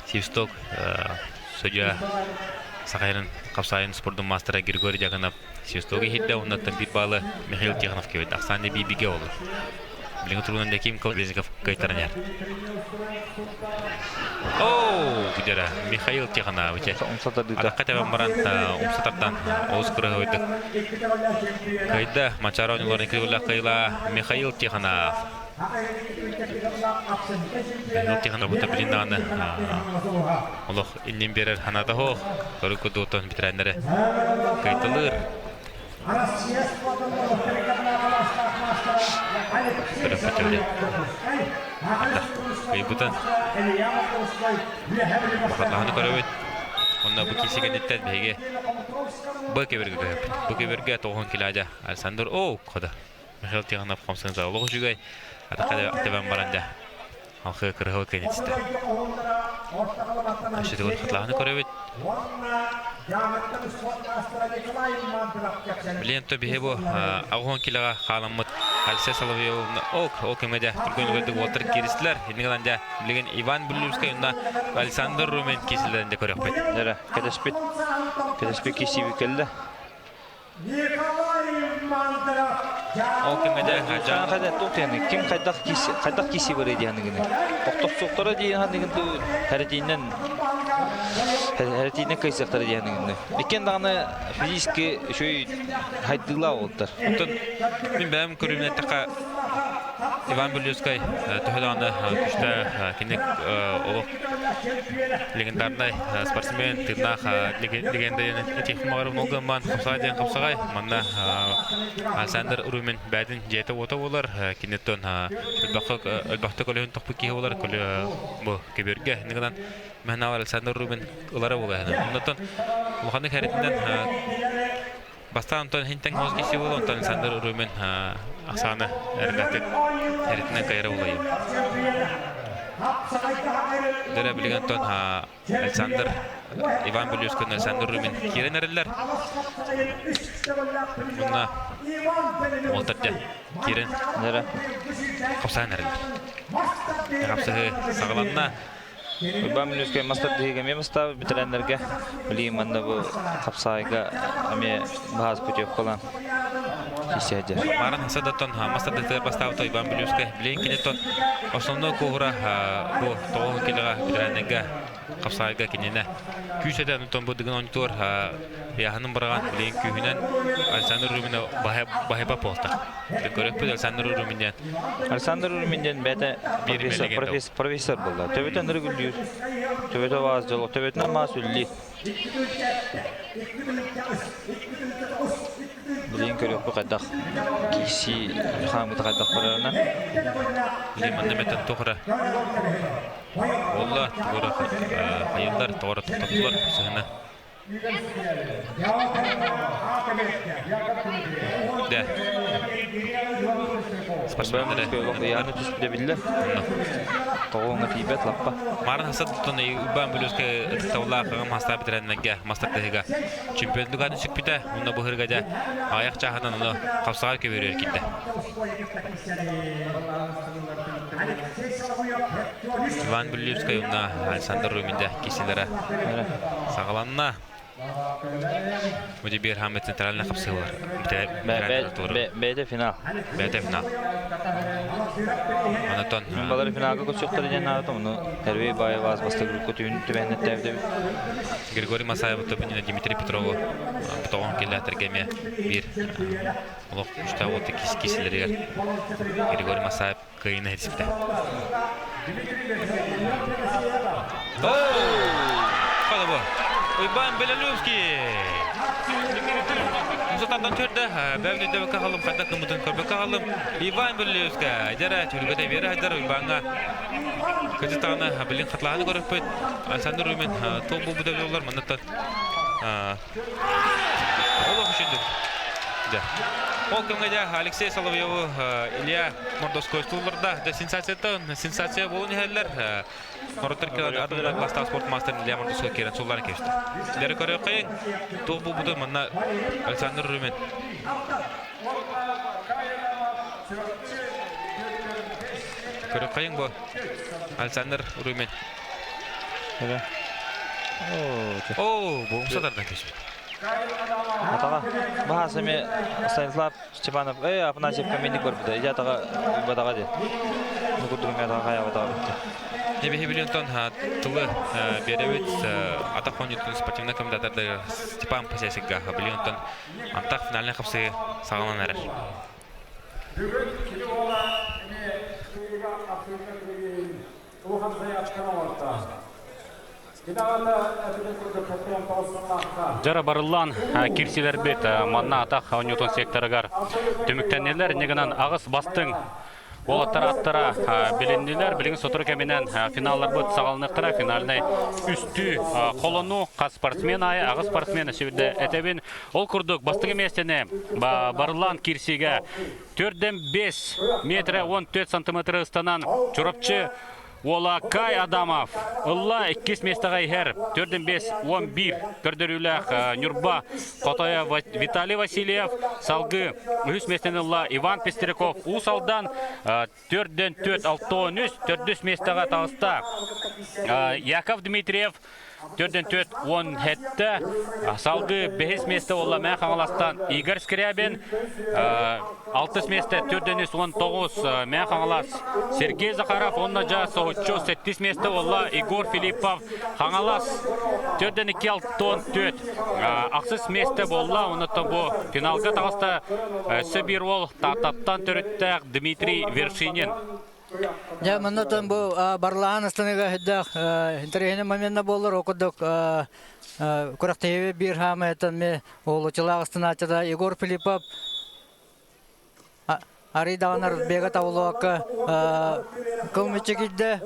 Свисток судья Сахайрын Хапсайын спордун маастара Григорий Дьяконов свистогу иһирдэ, оннуттан биир баалы Михаил Тихонов кэбит. Ахсаан биибигэ олу. Билиҥҥи туругунан Яким Колесников кыайтаран иһэр. Оу, күдэрэ Михаил Тихонов атахха тэбэн баран умса тардан олус кырыһыбыйдык кыайда. Манчаары оонньууларын кыайыылаах кыайыылаа Михаил Тихонов. Михаил Тихонов бу билин даҕаны олох иннин биэрэр санаата суох. Көрүк курдуктан бэтэрээннэри кыайталыыр. Көрөппүт Кыйбытын бахатлаһаны көрөбүт. Онно бу киси кэнниттэн биһиги Б кэбиргэ көһөппүт. Бу кэбиргэ тоҕуһун килаадьа Александр О хода. Михаил Тихонов хамсыгын олох үчүгэй. Атака тэбэн баран дьа алхы кырыһыл кэнитистэ. Өссө хатлаһаны көрөбүт. Билиэн то биһи бу аҕыһон килоҕа хааламмыт Алексей Соловьевна ок ол кэмҥэ дьэ түргэн үгэрдик уолтар кииристилэр. Инник ылан дьэ билигин Иван Бүллүрскэй уонна Александр Румен киирсилэрин дьэ көрүөхпүт. Дьэ кэтэспит кэтэспит киирсиибит кэллэ. Ол кэмҥэ дьэ Дьаан хайда туох диэн ким хайдах киси хайдах киси барый диэн гыны. Тохтохсуохтара диэн ханныгын ту хэрэтиинэн хэрэтиинэн кыйсыахтара диэн гыны. Иккиэн даҕаны физически үчүгэй хайдыылаах уолаттар. Оттон мин бэйэм көрүүмүн эттэххэ Иван Бүлүүскэй төһө даҕаны күүстээх кини олох легендарнай спортсмен, тыыннаах легенда диэн этиэхпин баҕарабын. Хапсаҕай диэн хапсаҕай. Манна Александр Румин бэйэтин дьиэтэ-уота буолар. Киниттэн өлбөхтө көлөһүн тохпут киһи буолар. Бу көбүөргэ. Иннигинэн Мэхэнавар Александр Рубин ылара буолар. Оннотон улаханнык хэритинэн Бастаан онтон иһинтэн хос киси буолла, онтон Александр Румин ахсаана эрэлээхтик эритинэн кайара булайым. Дөрө билигин онтон Александр Иван Бүлүүскүн Александр Румин киирэн эрэллэр. Мунна уолтарда киирэн хапсаан эрэллэр. Хапсыһы саҕаланна. Уйбаан Бүлүүскэй мас тардыһыыга эмиэ бастаабыт бэтэрээннэргэ билигин манна бу хапсаайга эмиэ баһаас путевкалаан киирсээдьэр. Марын Хасадаттан мас тардыһыытыгар бастаабыт Уйбаан Бүлүүскэй билигин киниттэн основной куоһура бу тоҕуһун килоҕа бэтэрээннэргэ хапсаайга кининэ күүс этэ онтон бу дыгын оонньутугар ыйааһынын быраҕан билигин күүһүнэн Александр Румина баһыйба буолта. Көрөкпүт Александр Румин диэн. Александр Румин диэн бэйэтэ профессор, профессор буолла. Төбөтө ынырык үллүүр. Төбөтө баас дьоло, төбөтүнэн маас үллүү. Билигин көрүөхпүт хайдах киирсии хаамыыта хайдах барарынан. Билигин манна мэтэн туох эрэ буолла, тугу эрэ хайыллар, тоҕо эрэ тохтоттулар сыһына. Да. Спортсменнары Яны түспүтэ биллэр. Тоҕуоҥҥа тиийбэт лаппа. Марын хасат тутан Иван Бүлүүскэ ытыктабыллаах аҕам хастаах бэтэрээннэргэ мастартыһыга чемпионлук аатын сүкпүтэ. Онно быһырга дьэ аҕыйах чааһынан ону хапсаҕай көбүөрүгэр киирдэ. Иван Бүлүүскэй уонна Александр Румин дьэ киирсиилэрэ саҕаланна. Бу биир хааммыт центральный хапсыһылар. Бэйэтэ финал. Бэйэтэ финал. Онотон Балары финалга көрсүөхтэрэ диэн аатым. Ону Эрвей Баеваас бастакы көтүүн түбэһиннэртээбит Григорий Масаев Тобинина Дмитрий Петрову тоҕон киллээтэргэ эмиэ биир олох күүстээх уолта киисилэригэр Григорий Масаев кыайыыны иһитиспитэ. О! Уйбаан Белолюбский! Мусатардан төрдө, бәбін өйдөбөккө халым, хайда кымытын көрбөккө халым. Иван Белолюбский, дьара түлгөтө бере хадар Уйбаанга кыжытааны билин хатлааны көрөппүт. Александр Румин тол бу бүдөлөлөр манныттан Олох үчүндүк. Дьэ. Ол кэмҥэ дьэ Алексей Соловьеву Илья Мордовской стулларда дьэ сенсацияттан сенсация буолан иһэллэр. Норуттар адыгына класстаах спорт мастер Илья Мордовской киирэн сулларын кэбистэ. Дьэ көрүөххэйиҥ. Туох буолбутун манна Александр Румин. Көрүөххэйиҥ бу Александр Румин. Оо, бу умсатардан кэспит. Атаҕа баһаас эми Станислав Степанов эй Афанасьевка минник барбыта. Ити атаҕа батаҕа диэн. Ну курдук эми атаҕа хайаабатаҕа бүттэ. Эбиһи билинтон тылы биэрэбит атах оонньуутун спортивнай комментатордар Степан Пасесикга билинтон антах финальный хапсыы саҕаланан эрэр. Жара барыллаан кирсилэрбит манна атах оонньуутун секторыгар түмүктэннилэр. Иннигинэн аҕыс бастыҥ уолаттар аттара билиннилэр. Билигин сотору кэминэн финалларбыт саҕаланыахтара. Финальнай үстүү холону хас спортсмен аайы аҕыс спортсмен сүрдэ этэбин. Ол курдук бастакы миэстэни барыллаан кирсиигэ 4-5 метрэ 14 сантиметры ыстанан Чурапчы Уола Кай Адамов ылла иккис миэстэҕэ иһэр 4-5-11 көрдөрүүлээх Ньурба хотойо Виталий Васильев салгыы үһүс миэстэни ылла Иван Пестряков Уус Алдан 4-4-6-13 төрдүс миэстэҕэ таҕыста Яков Дмитриев 4-4-17 салгыы бэһис миэстэ буолла Мэҥэ Хаҥаластан Игорь Скрябин алтыс миэстэ 4-19 Мэҥэ Хаҥалас Сергей Захаров уонна дьа соһуччу сэттис миэстэ буолла Егор Филиппов Хаҥалас 4-2-6-4 ахсыс миэстэ буолла оннуттан бу финалга таҕыста өссө биир уол Тааттаттан төрүттээх Дмитрий Вершинин. Дьэ, манна бу барлаан астаныга хүддээх интэриэһинэй моментна буоллар, ол курдук күрэхтэһиигэ биир хаамыйтан ми уолучулаах астанааччыта Егор Филиппов арый даҕаны разбега табыллыбакка кыл мүччү киирдэ.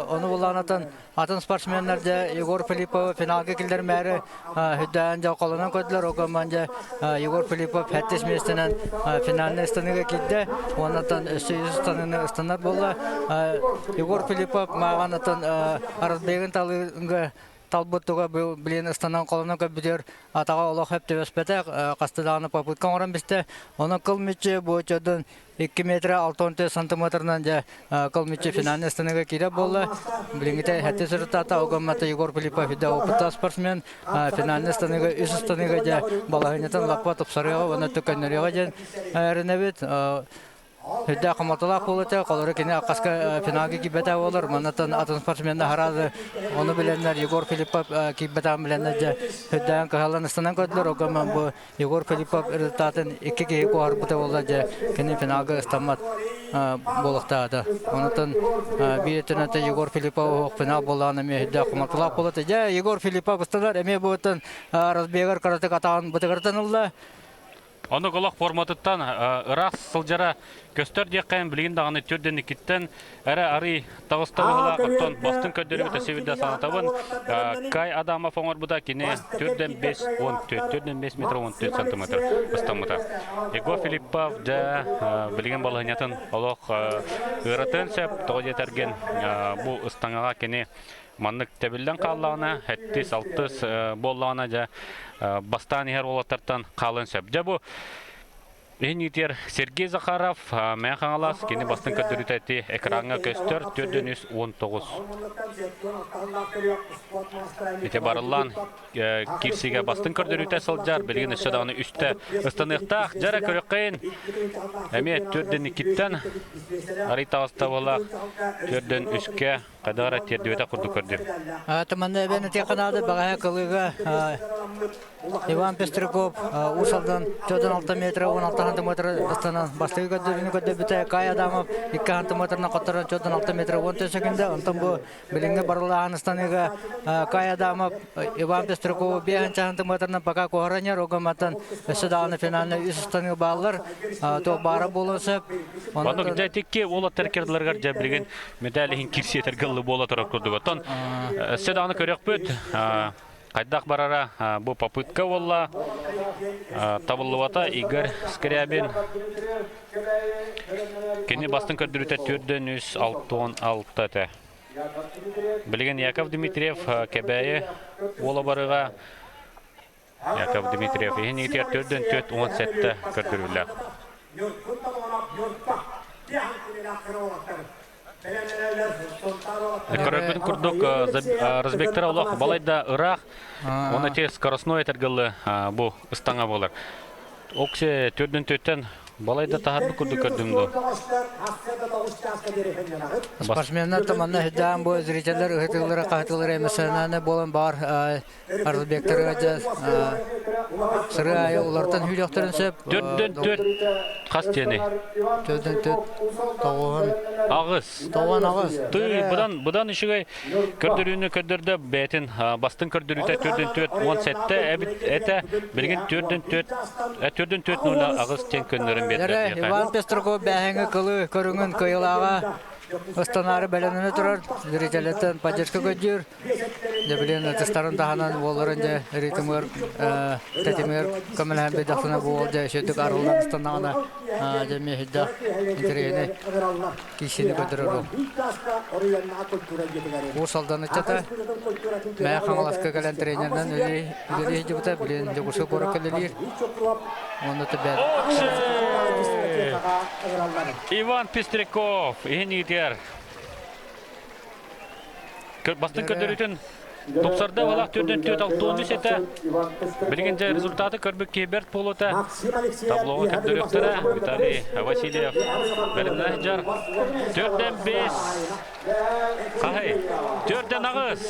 Ону булаанатан Атын спортсменнар дьэ Егор Филиппов финалга киллэрмээри хүддээн дьэ холонон көрдүлэр. Ол дьэ Егор Филиппов сэттис миэстэнэн финальнай ыстаныыга киирдэ. Уоннаттан өссө үс ыстаныыны ыстанар буолла. Егор Филиппов мааҕанаттан разбегын талыыга талбыт туга билин ыстанан холонон көрбүтүгэр атаҕа олох хөп түбэспэтэх хаста даҕаны попытка оҥорон бистэ. Онон кыл мүччү бу чодун 2 метр 64 сантиметрынан дьэ кыл финальный станыга киирэр буолла. Билиҥҥитэ сэттис результата огоммата Егор Филиппов идэ опыттаах спортсмен финальный станыга үс станыга дьэ балаһыанньатын лаппа тупсарыаҕа уонна төкөннөрүөҕэ диэн эрэнэбит. Үрдээх хомолтолоох буолуо холору кини аккаска финалга киирбэтэ буолар. Маннаттан атын спортсменна хараады ону билэннэр Егор Филиппов киирбэтэҕин билэннэр дьэ үрдээн кыһаллан ыстанан көрдүлэр. Огомман бу Егор Филиппов результатын икки киһи куоһарбыта буолла дьэ кини финалга ыстаммат буолуохтаата. Онтон биир өттүнэн Егор Филиппов финал буоллаҕына эмиэ үрдээх хомолтолоох буолла. Дьэ Егор Филиппов ыстанар эмиэ буотан разбегар кыратык атаҕын бытыгыртан ылла. Оннук олох форматыттан ыраах сылдьара көстөр диэххэ билигин даҕаны төрдөн иккиттэн эрэ арый таҕыста быһылаах оттон бастыҥ көрдөрүүтэ сибирдэ санатабын Кай Адамов оҥорбута кини төрдөн 5 14 төрдөн 5 метр 14 сантиметр ыстаммыта. Егор Филиппов дьэ билигин балаһынньатын олох ыаратыан сөп тоҕо диэтэргин бу ыстаҥаҕа кини Маннык тэбиллэн хааллаҕына, сэттис, алтыс буоллаҕына дьэ бастаан иһэр уолаттартан хаалыан сөп. Дьэ бу иһин Сергей Захаров, Мэҥэ Хаҥалас, кини бастыҥ көрдөрүүтэ ити экраҥҥа көстөр 4-3-19. Ити барыллаан киирсиигэ бастыҥ көрдөрүүтэ сылдьар, билигин өссө даҕаны үстэ ыстаныахтаах. Дьара көрүөххэйин эмиэ төрдөн иккиттэн арый таҕыста буоллаах төрдөн үскэ Хайдах эрэ тиэрдибэтэх курдук көрдүм. Тыманна эбэн этиэххэ наада бэҕэһээ кылыыга Иван Пестряков Уус Алдан 46 метр 16 сантиметр ыстанан бастакы көрдөрүүнү көрдөрбүтэ. Кай Адамов 2 сантиметрынан хотторон 46 метр 14 секунда. Онтон бу билиҥҥи барыллааһын ыстаныыга Кай Адамов Иван Пестрякову 5 сантиметрынан пока куһараньар, огоматтан өссө даҕаны финальнай үс ыстаныы бааллар. Туох баара буолуон сөп. Оннук дьэ итикки уолаттар кырдыларыгар дьэ билигин медаль иһин кирсиэтэргэ ыллы буола турар курдук. Оттон өссө даҕаны көрүөхпүт. Хайдах барара бу попытка буолла. Табыллыбата Игорь Скрябин. Кини бастын көрдөрүүтэ төрдөн үс алтон алта этэ. Билигин Яков Дмитриев Кэбээйи уола барыга Яков Дмитриев иһин иитигэр төрдөн төрт уон сэттэ көрдөрүүлээх. Көрөрбүт курдук разбектара олох балайда ыраах, оны те скоростной этэргэллы бу ыстаҥа буолар. Оксе төрдөн төттен Балайда таһарбыт курдук көрдүм дуо? Спортсменнар манна хүдээн бу зрителлэр ыһытыылара хаһытыылара эмоциональнай буолан баар Арзбектарга дьэ Сыры айы улартан хүлөктөрүн сөп. Төрдөн төрт хас тиэни? Төрдөн төрт тоҕуһун. Аҕыс. Тоҕуон аҕыс. Тый, бұдан, бұдан үчүгэй көрдөрүүнү көрдөрдө бэйэтин бастыҥ көрдөрүүтэ төрдөн төрт уон сэттэ эбит этэ билигин төрдөн төрт төрдөн төрт ноль аҕыс тен көннөрөн биэрдэ. Иван Пестряков бээһиҥи кылы көрүҥүн кыйылааҕа ыстанаары бэлэмнэнэ турар. Зрителеттен поддержка көрдүүр. Дьэ билин ытыстарын таһынан уолларын дьэ ритмыгар тэтимигэр көмөлөһөн биэрдэхтэринэ бу уол дьэ үчүгдүк арыллан ыстаннаҕына дьэ эмиэ сүрдээх интэриэһинэй киирсиини көрдөрөр уол. Уус Алдан ыччата Мэйэ Хаҥаласка кэлэн тренеринэн үлэлии сылдьыбыта, билин Дьокуускай куоракка үлэлиир. Уонна төбөт. Иван Пестряков иһин иитигэр Бастыҥ көрдөрүүтүн тупсарда балах төрдөн төт алтуон үс этэ. Билигин дьэ результаты көрбүт киһи бэрт буолуота. Таблоҕа көрдөрүөхтэрэ Виталий Васильев бэлэмнэнэ сылдьар. Төрдөн бес. Хаһай. Төрдөн аҕыс.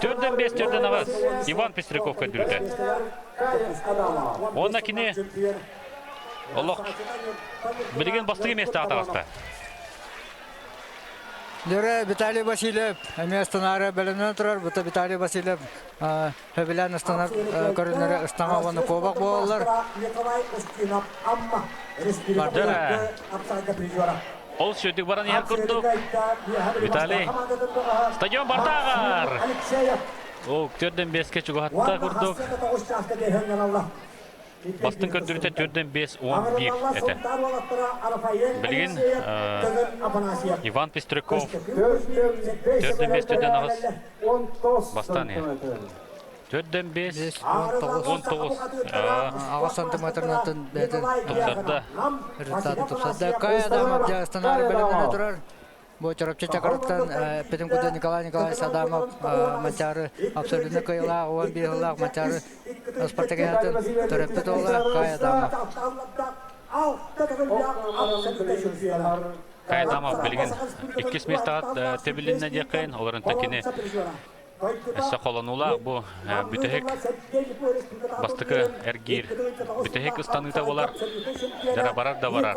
Төрдөн бес, төрдөн аҕыс. Иван Пестряков көрдөрүүтэ. Уонна кини олох билигин бастакы миэстэҕэ таҕыста. Дөрө Виталий Васильев эмиэ ыстанаары бэлэмнэнэн турар. Бута Виталий Васильев сөбүлээн ыстанар көрүннэрэ ыстаҥа уонна куобах буолаллар. Дөрө Ол сүрдүк баран иһэр курдук. Виталий стадион бардааҕар. Ол төрдөн беске чугаһатта курдук. Бастыҥ көрдөрүүтэ төрдөн 5-11 этэ. Билигин Иван Пестряков төрдөн 5 төрдөн аҕыс бастаан иһэр. Төрдөн 5 19 аҕыс сантиметрынан бэйэтин тупсарда. Результатын тупсарда. Кай Адамов дьастанаары бэлэмнэнэ турар. Бу Чурапчы Чакырыттан эппитим курдук Николай Николаевич Адамов Манчаары абсолютно кыайыылаах 11 сыллаах Манчаары спартакиадатын төрөппүт уола Кай Адамов. Кай Адамов билигин иккис миэстэҕэ тэбилиннэ диэххин, олорон кини Өссө холонуулаах бу бүтэһик бастакы эргиир бүтэһик ыстаныыта буолар. Дьара барар да барар.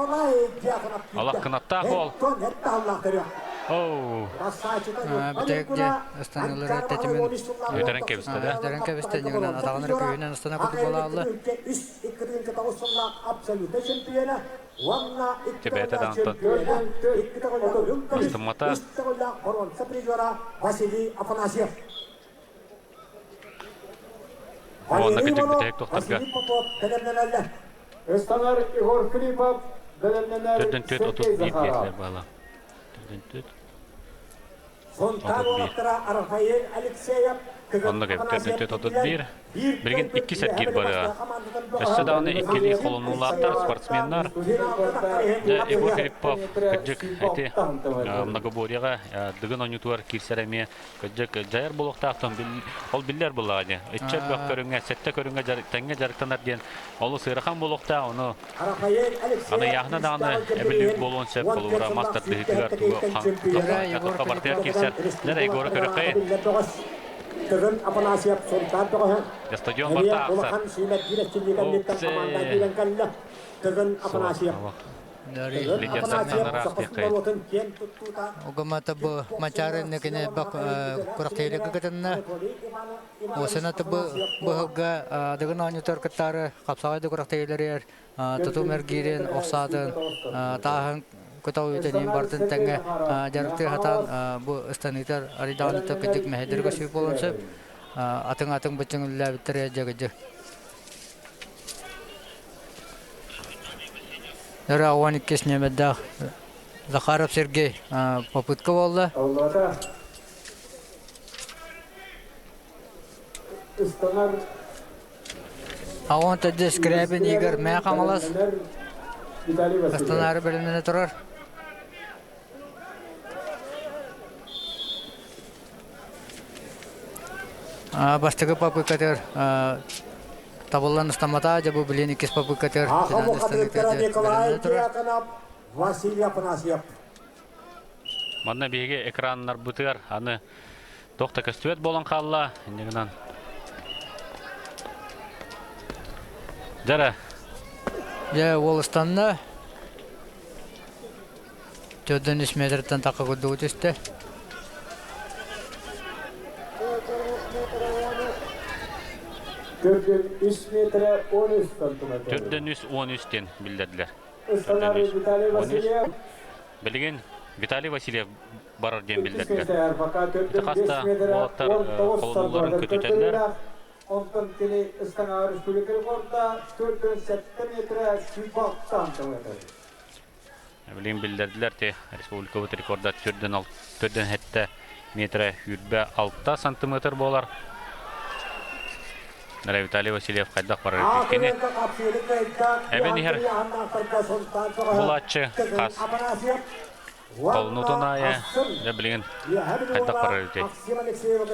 Алах кынаттаах уол. Оу. Бүтэһик дьэ ыстаныылары тэтимин Бүтэрэн кэбистэ да? Бүтэрэн кэбистэ ньыгынан атаҕын эрэ күүһүнэн ыстана курдук буолаалла. Тебээтэ даҕантан астыммата. Уонна кыдьык бүтэһик тохторго. Ыстанар Егор Филиппов бэлэмнэнэр Төрдөн төт Сергей 31 Захаров. диэтилэр баала. Төрдөн төт Сунтаар 31. уолаттара Рафаэль Алексеев Оннук эбит төрдөн төт 31. Билигин иккис эргиир барыа. Өссө даҕаны иккилии холонуулаахтар спортсменнар. Дьэ, Егор Филиппов кырдьык ити многоборьеҕа Дыгын оонньуутугар киирсэр эмиэ кырдьык дьайар буолуохтаахтан ол биллэр буоллаҕа дии. Иччэ элбэх көрүҥҥэ, сэттэ көрүҥҥэ тэҥҥэ дьарыктанар диэн олус ыарахан буолуохтаах. Ону аны ыйааһына даҕаны эбиллибит буолуон сөп. Холобура, мас тардыһыытыгар тугу туохха барытыгар киирсэр. Дьэ, Егору көрүөххэйин. Тыгын Афанасьев Сунтаар бөҕөһө Стадион эмиэ барта ахсар. улахан сүүмэрдиир эрчиллиилэрниттэн команда киирэн кэллэ. Тыгын Афанасьев. Тыгын Афанасьев саха норуотун киэн туттуута. Угамата бу Мачары инникини бак курахтыйрыгы кытынна. Осына бу быһылга дыгын оонньутар кыттаары хапсаҕай да курахтыйларыгар тутум эргиирин, охсаатын, тааһын көтөҕүүтэнин бартын тэҥҥэ дьарыктыы сатаан бу ыстаныытар арыйдаҕыныта кыдьык мэһэйдэргэ сүүп буолуон сөп. Атын-атын быччыҥ үллээбиттэрэ дьэгидьи. Нөрө 12 нүөмэрдээх Захаров Сергей попытка буолла. Ыстанар Аҕон төрдүс Скрябин Игорь Мээ Хаҥалас Астанаары бэлэмнэнэ турар. Бастакы попыткатыгар табыллан ыстаммата, дьэ бу билин иккис попыткатыгар Аха Николай Дьяконов, Василий Афанасьев. Манна биһиги экраннарбытыгар аны туох да көстүбэт буолан хаалла. Иннигинэн. Дьара. Дьэ, уолустанна. 403 метртэн тахха курдугу түстэ. Төрдүн үс метрэ 13 сантиметр. Төрдөн үс 13 диэн биллэрдилэр. Ыстанар Виталий Васильев. Билигин Виталий Васильев барар диэн биллэрдилэр. Ити хаста уолаттар холонууларын көтүтэллэр. Онтон кини Ыстаҥа Республика рекорда 407 метрэ 106 сантиметр. Билигин биллэрдилэр ти республикабыт рекорда 4 7 метрэ 26 сантиметр буолар. Виталий Васильев хайдах барар кини эбэн иһэр булааччы хас Холнутун аайы дьэ билигин хайдах барар эбитий?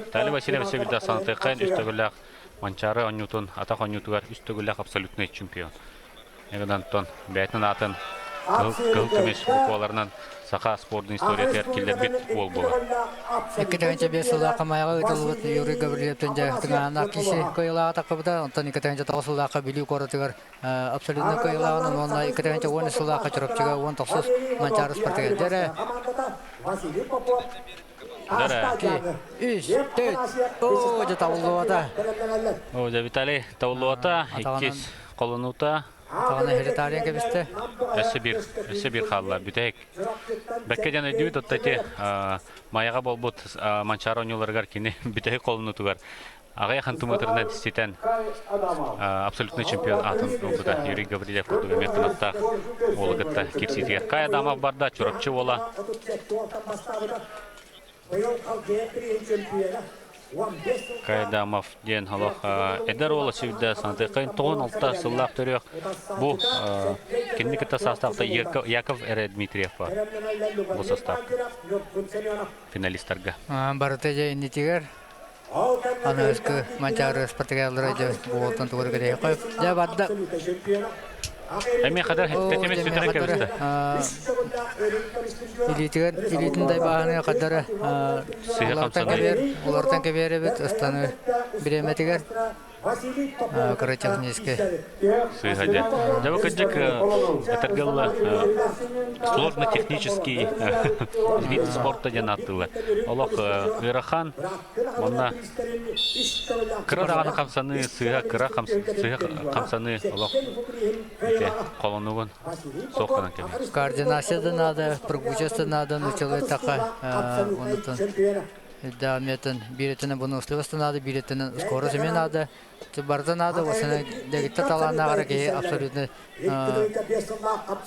Виталий Васильев Сибирда санатыаххайын үс төгүллээх Манчаары оонньуутун атах оонньуутугар үс төгүллээх абсолютнай чемпион. Эгынан бэйэтин аатын кыһыл көмүс букваларынан саха спордун историятыгар киллэрбит уол буолар. 2-5 сыллаахха Майаҕа ыытыллыбыт Юрий Гаврильевтан дьэ тыҥааһыннаах киси кыайыылааҕа таххыбыта. Онтон 2-9 сыллаахха Бүлүү куоратыгар абсолютно кыайыылааҕынан уонна 2-10 сыллаахха Чурапчыга 19 Манчаары спартыгар дьэрэ. Дьэрэ. Үс, төрт, оо, дьэ табыллыбата. Оо, дьэ Виталий табыллыбата, иккис холонуута. Атаҕына хилитаарыйан кэбистэ. Өссө биир, өссө биир хаалла, бүтэһик. Бэккэ диэн өйдүүбүт, отто ити Майаҕа буолбут Манчаары оонньууларыгар кини бүтэһик холонуутугар аҕыйах сантиметрынан ситэн абсолютный чемпион аатын ылбыта Юрий Гаврильев курдук эмиэ кынаттаах уолу кытта киирсиитигэр. Кай Адамов барда, Чурапчы уола. Кайдамов диэн олох эдэр уола сүрдэ санатыаххайын 96 сыллаах төрүөх бу кинини кытта саастаахта Яков эрэ Дмитриев бар бу состав финалистарга. Барыта дьэ иннитигэр аныгыскы Манчаары спартакиадалара дьэ буолтан тугу кэтэһиэххэ. Дьэ барда. Эмиэ хатар тэтимин сүтэрэн кэбистэ. Илиитигэр илиитин дайбааһыныга хадара улартан кэбиэр, улартан кэбиэр эбит ыстаны бириэмэтигэр кыра технически. Сыыһа дьэ. Дьэ бу кырдьык этэргэ ыла сложно технический вид спорта диэн ааттыыллар. Олох ыарахан Манна кыра даҕаны хамсаныы, сыыһа кыра сыыһа хамсаныы олох ити холонугун суох гынан кэбиһэр. Координация да надо, прыгучесть да надо, нучалыы таха онутун даметын биирэтинэн выносливость да надо, биирэтинэн скорость эмиэ надо. Барыта надо, осына дэгиттэ талааннааҕар киһи абсолютно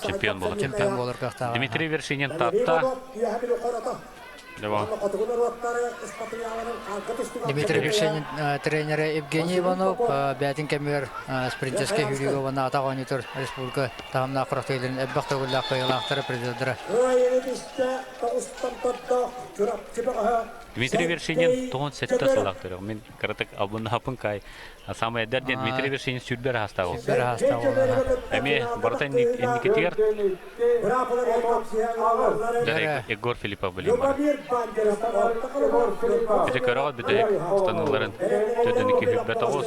чемпион буолар. Чемпион буолар кыахтааҕа. Дмитрий Вершинин Таатта Дмитрий Вершинин тренерэ Евгений Иванов бэйэтин кэмигэр спринтерскэй сүүрүүгэ уонна атах оонньуутугар республика таһымнаах күрэхтэһиилэрин элбэх төгүллээх кыайыылаахтара, призердара. Дмитрий Вершинин 97 сыллаах төрүөх. Мин кыратык албыннаһаппын кай Самый эдэр диэн Дмитрий Вершинин сүүрбэр аһастаах ол. Сүүрбэр аһастаах ол. Эмиэ барыта инникитигэр Егор Филиппов билим бар. Ити көрөҕөт бүтэһик станыыларын төрдүнүкү хүрбэт оҕус.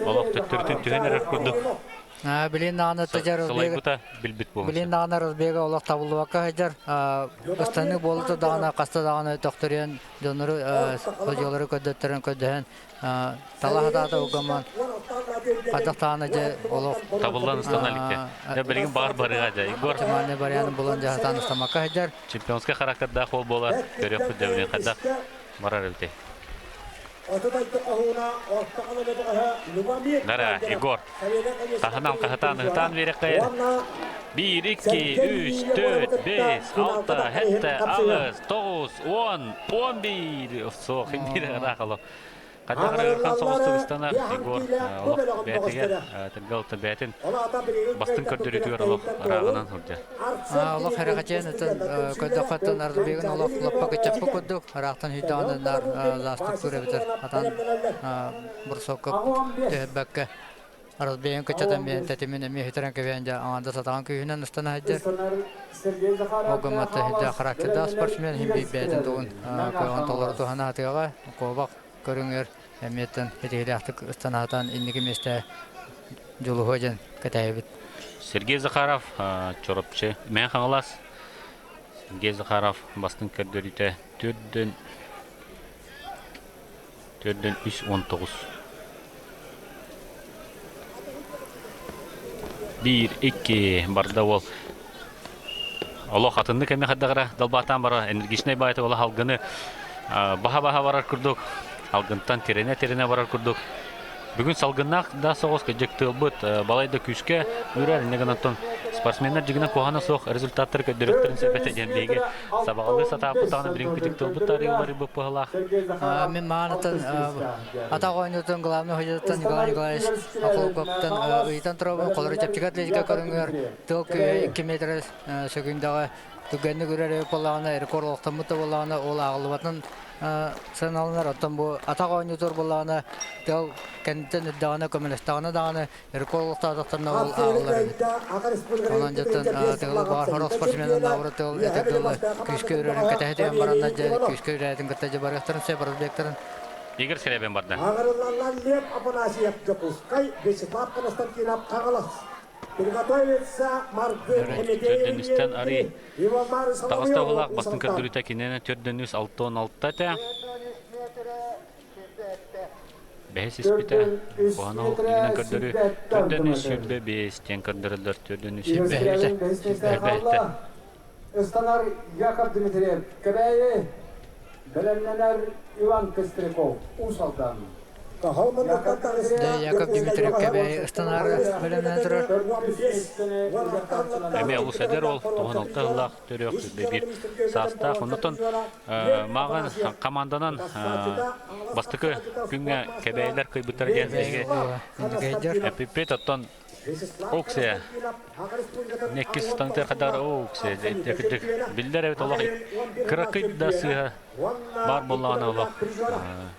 Олох төттөрүтүн түһэн эрэр курдук. Билин даҕаны тыдьар Сылайбыта билбит буолуон Билин даҕаны разбега олох табыллыбакка сылдьар. Ыстаныы буолута даҕаны хаста даҕаны төхтөрүйэн дьоннору судьуйалары көрдөттөрөн көрдөһөн Тала хатаата угаман хайдах даҕаны дьэ олох Табыллан ыстана иликте. Дьэ билигин баар барыга дьэ. Егор оптимальный вариант булан дьэ сатаан ыстамакка сылдьар. Чемпионскай характердаах уол буолар. Көрүөхпүт дьэ билигин хайдах барар эбитий. Дара, Егор. Таһынан хаһытаан ыһытаан биэрэххэ. Биир, икки, үс, төрт, бес, алта, хэтте, аҕыс, тоҕус, уон, 11. Суох, биир ыраах олох. Хайдах эрэ ыарахан соҕустук ыстанар Егор олох бэйэтигэр тыргалта бэйэтин бастыҥ көрдөрүүтүгэр олох ырааҕынан сылдьар. Олох эрэхэчээн ытын көрдөххөттөн Ардыбегин олох лаппа кыччаппы курдук ыраахтан сүйдэҕинэ наар лаастык эбитэр атан брусокка түһэрбэккэ Разбейын кыччатан биэн тэтимин эмиэ сүтэрэн кэбиэн дьэ аҥаардас атаҕын күүһүнэн ыстана сылдьар. Ол гымматта сирдээх характердаах спортсмен иһин бэйэтин тугун кыаҕын толору туһана сатыаҕа. Куобах көрүҥэр эмиэттэн ситиһиилээхтик ыстана сатаан инники миэстэ дьулуһуо дьэн кэтэһэбит. Сергей Захаров, Чурапчы, Мэҥэ Хаҥалас. Сергей Захаров бастыҥ көрдөрүүтэ төрдөн төрдөн үс 19. Биир, икки барда уол. Олох атыннык эмэ хайдах далбаатаан бара энергичнай баайта ола халгыны баха-баха барар курдук, алгынтан тирэнэ-тирэнэ барар курдук. Бүгүн салгыннаах да соҕус кыдьык тыалбыт балай да күүскэ үрэр инньэ гынан спортсменнар дьигинэ куһаҕана суох результаттары көрдөрүөхтэрин сөп этэ диэн биһиги сабаҕалыы сатаабыт даҕаны билигин кыдьык тыалбыт таарыйылларыйбыт быһылаах. Мин маанытын атах оонньуутун главный судьятыттан Николай Николаевич Охлопковтан ыйытан турабын. Холоро чэпчэки атлетика көрүҥүгэр тыал күүһэ 2 метр секундаҕа түгэнник үрэр эбит буоллаҕына, рекорд олохтоммут да буоллаҕына, ол ааҕыллыбатын сыаналанар. Оттон бу атах оонньуутугар буоллаҕына, тыал кэнниттэн үрдэҕинэ, көмөлөстөҕүнэ даҕаны рекорд олохтоотохторуна ол ааҕыллар эбит. Онон дьоттон тыалы баҕар сорох спортсменнар тыал этэр дылы күүскэ үрэрин кэтэһэ түһэн бараннар дьэ күүскэ үрээтин кытта дьэ барыахтарын сөп разбегтарын. Игорь Скрябин барда. Аҕырыллаллар Лев Афанасьев Дьокуускай, Вячеслав Константинов Хаҥалас. Төрдөнүстэн арый таҕыста уһулаах бастыҥ көрдөрүүтэ кинини төрдөнүс 6-16 этэ. Бэһис испитэ. Куһаҕан иһинэн көрдөрүү төрдөнүс 25 диэн көрдөрөллөр. Төрдөнүс 25. Ыстанар Яков Дмитриев, Кэбээйи, бэлэмнэнэр Иван Пестряков, Уус Алдан. Яков Дмитриев Кэбээйи ыстанаары бэлэмнэнэ турар. Эмиэ олус эдэр ол, 96 сыллаах төрүөх биир саастаах. Оннотон мааҕын команданан бастакы күҥҥэ Кэбээйилэр кыйбыттар диэн биһиги эппиппит. Оттон Оксия Неккис таҥтыа хадаар Оксия кырдьык биллэр эбит олох кыракый да сыыһа баар буоллаҕына олох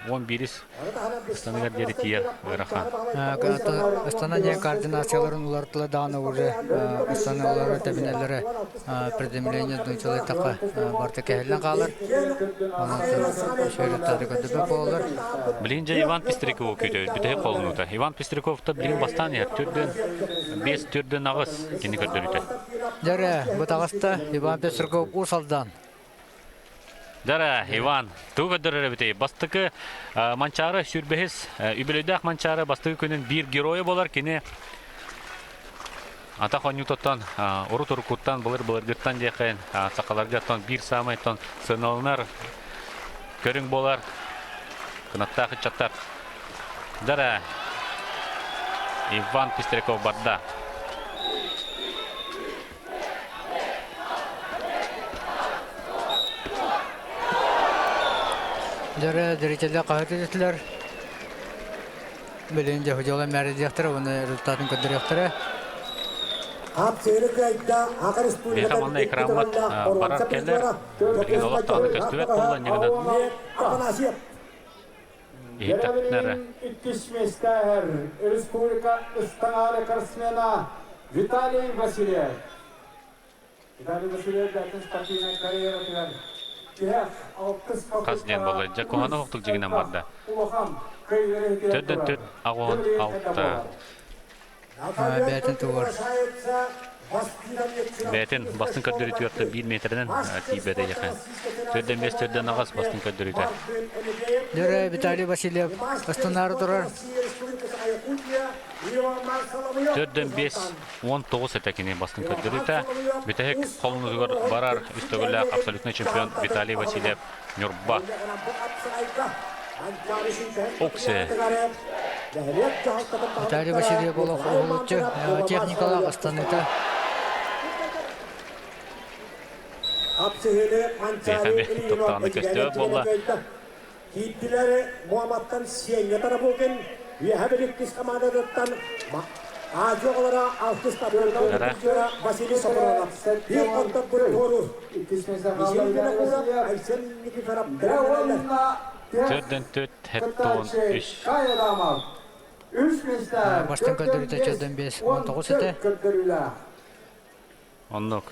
11-ис ыстаныгар диэри тиийэр ыарахан. Ыстана диэн координацияларын уларытыла даҕаны уже ыстаналары тэбинэллэрэ приземление дунчалайтаха барыта кэһиллэн хаалар. Онон сөрүттары көрдөбө буолар. Билигин дьэ Иван Пестряков күүтэ бүтэһик холонуута. Иван Пестряков-та билигин бастаан иһэр түрдөн 5 түрдөн аҕыс кини көрдөрүүтэ. Дьэрэ, бу таҕыста Иван Пестряков Уус Алдан. Дара, Иван, тугу көрдөрөр эбитий? Бастакы Манчаары сүүрбэһис үбүлүөйдээх Манчаары бастакы күнүн биир геройа буолар. Кини атах оонньуутуттан урут уруккуттан былыр-былыргыттан диэххин сахаларга оттон биир саамай оттон сыаналанар көрүҥ буолар. Кынаттаах ыччаттар. Дара, Иван Пестряков барда. Дьөрө зрителлэр хаһыат Билин дьэ дьола мээридиэхтэрэ уонна результатын көрдөрүөхтэрэ. Биһиэхэ манна экраммыт барар кэлэр. Билигин олох даҕаны көстүбэт буолла инньэ Иһиттэхтэрэ. Иккис миэстэһэр республика ыстаҥаары спортсмена Виталий Васильев. Виталий Васильев бэйэтин спортивнай карьератыгар тиһэх алтыс Хас диэн буолла? Дьэ, куһаҕан оһохтук дьигинэн барда. Улахан кыайыылары Төрдөн төрт аҕуһун алта. Бэйэтин тугар. Бэйэтин бастыҥ көрдөрүүтүгэр биир миэтэрэнэн тиийбэтэ эйиэхэ. Төрдөн биэс, төрдөн аҕыс бастыҥ көрдөрүүтэ. Дөрө Виталий Васильев астынаары турар. Төрдөн биэс, 19 этэ кини бастыҥ көрдөрүүтэ. Бүтэһик холунутугар барар үс төгүллээх абсолютнай чемпион Виталий Васильев Ньурба. Оксе. Виталий Васильев олох уһулуччу техникалаах ыстаныыта. Бэйэхэ топтоҕуна көстүбэт буолла. Киирдилэр Муоматтан Сиэнньэ Тарабукин, Үөһэ Бүлүккүс командатыттан Азия оҕолоро алтыс таптыыр Василий Соколов. Биир онтон туоруур. Василий Винокуров, Айсен Никифоров Төрдөн төрт хеттон үс. Бастыҥ көрдөрүүтэ төрдөн биэс 19 этэ. Оннук.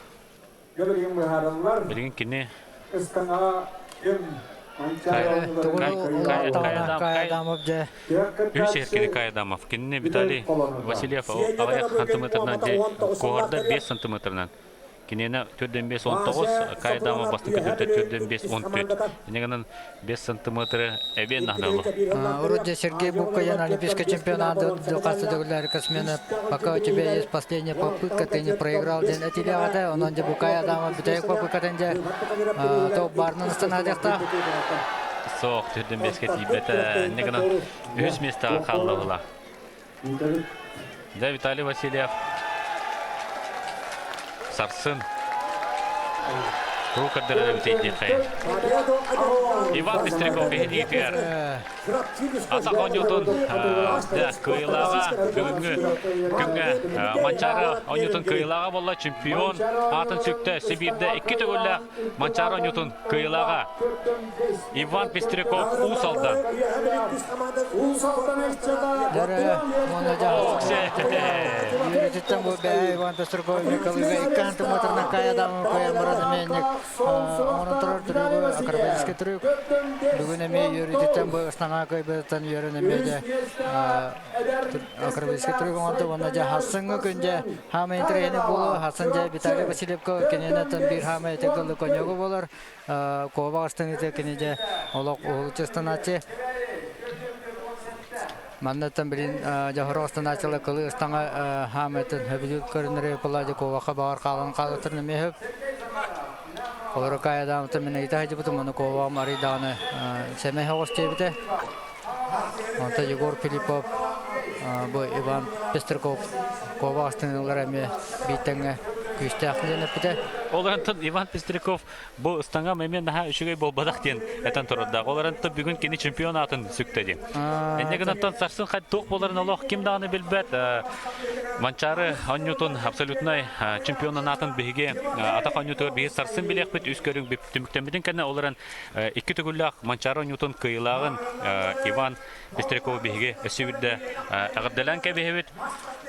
Билигин кини ыстаҥаҕа ким Каядамов же. Үс эркини Каядамов. Кинини Виталий Васильев аҕыйах сантиметрынан куоһарда 5 сантиметрынан. Киниэнэ төрдөн 5-19, Каядамов бастакы төрдө төрдөн 5-14. Инегенен 5 сантиметры эбиэн наһдаллы. Урут же Сергей Бубка олимпийский чемпионат хасы төгүлләр космена пока у тебя есть последняя попытка, ты не проиграл ден этилягата, онон же бу Каядамов бүтэйик попыткатын же топ барнын станадыqta. Соқ төрдөн беске тиибете. Инегенен үс местаға қалды бұла. Да, Виталий Васильев. Сарсын. Бу көрдөрөр битейдиэхэ. Иван Пестряков биһиниитигэр атах оонньуутун да кыайыылааҕа бүгүҥҥү күҥҥэ Манчаары оонньуутун кыайыылааҕа буолла чемпион аатын сүктэ Сибиирдэ икки төгүллээх Манчаары оонньуутун кыайыылааҕа Иван Пестряков Уус Алдан. Юрититтен бу бээ Иван Пестряков Миколыга иккан тымытырна каядамы коямыраны Онон турар трюгу акробатический трюк. Бүгүн эмиэ юридиттен бу ыстаҥа кыайбытыттан үөрэн эмиэ дьэ акробатический трюк оҥордо уонна дьэ хассыҥҥы күн дьэ хаамай интэриэһинэй буолуо. Хассан дьэ Виталий Васильевка кининэн биир хаамай этэ коньогу буолар. Куобах ыстаныыта кини дьэ олох уһулуччу ыстанааччы. Маннаттан билин дьоһоро ыстанааччылар кылы ыстаҥа хаамайтын хөбүлүүр көрүннэри була дьэ куобахха баҕар хаалан хаалытыр эмиэ хөп. Олору каайадаамыта мин ыйыта сылдьыбытым, ону куобаҕым арый даҕаны сэмэй соҕус диэбитэ. Онтон Егор Филиппов, бу Иван Пестряков куобах ыстаҥалара эмиэ биир тэҥҥэ күүстээх диэн эппитэ. Ол эрэн Иван Пестряков бу ыстаҥам эмиэ наһаа үчүгэй буолбатах диэн этэн турардаах. Ол эрэн бүгүн кини чемпион аатын сүктэ диэн. Инньэ гынан сарсын туох буоларын олох ким даҕаны билбэт. Манчаары оонньуутун абсолютнай чемпионун аатын биһиги атах оонньуутугар биһиги сарсын билиэхпит үс көрүҥ түмүктэммитин кэннэ ол эрэн икки төгүллээх Манчаары оонньуутун кыайыылааҕын Иван Пестряков биһиги өссө биирдэ эҕэрдэлээн кэбиһэбит.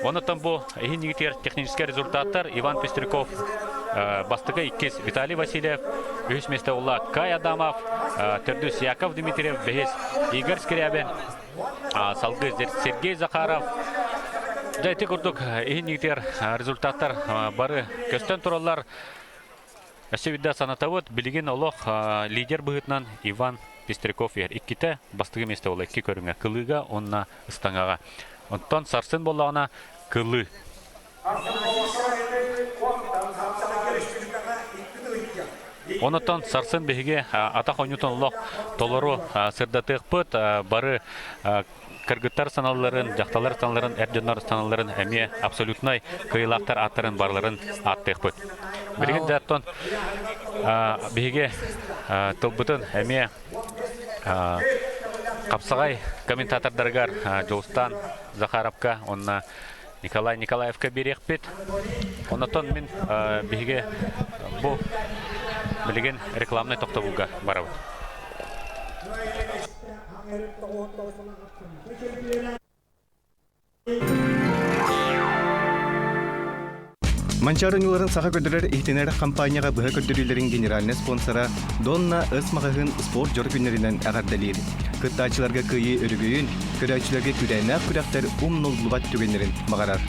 Онтон бу иһин игитигэр техническэй результаттар Иван Пестряков бастакы иккис Виталий Васильев, үһүс миэстэ буолла Кай Адамов, төрдүс Яков Дмитриев, бэһис Игорь Скрябин, салгыы Сергей Захаров. Дьэ ити курдук иһин игитигэр результаттар бары көстөн тураллар. Өссө биирдэ санатабыт, билигин олох лидер быһыытынан Иван Пестряков иһэр. Иккитэ бастакы миэстэ буолла икки көрүҥэ. Кылыыга уонна ыстаҥаҕа. Онтон сарсын буоллаҕына кылыы. Онотон сарсын биһиги атах оонньуутун олох толору сырдатыахпыт. Бары кыргыттар саналларын, дьахталлар саналларын, эр дьоннор саналларын эмиэ абсолютнай кыайыылаахтар ааттарын барыларын ааттыахпыт. Билигин да оттон биһиги тылбытын эмиэ хапсаҕай комментатордарыгар Дьулустан Захаровка уонна Николай Николаевка биэриэхпит. Онотон мин биһиги бу билигин рекламнай тохтобулга барабыт. Манчаары ньууларын саха көрдөрөр иһитинэр компанияҕа быһа көрдөрүүлэрин генеральнай спонсора Донна Ыс маҕаһыын спорт дьоро күннэринэн эҕэрдэлиир. Кыттааччыларга кыайыы өрөгөйүн, көрөөччүлэргэ күүрээннээх күрэхтэр умнуллубат түгэннэрин баҕарар.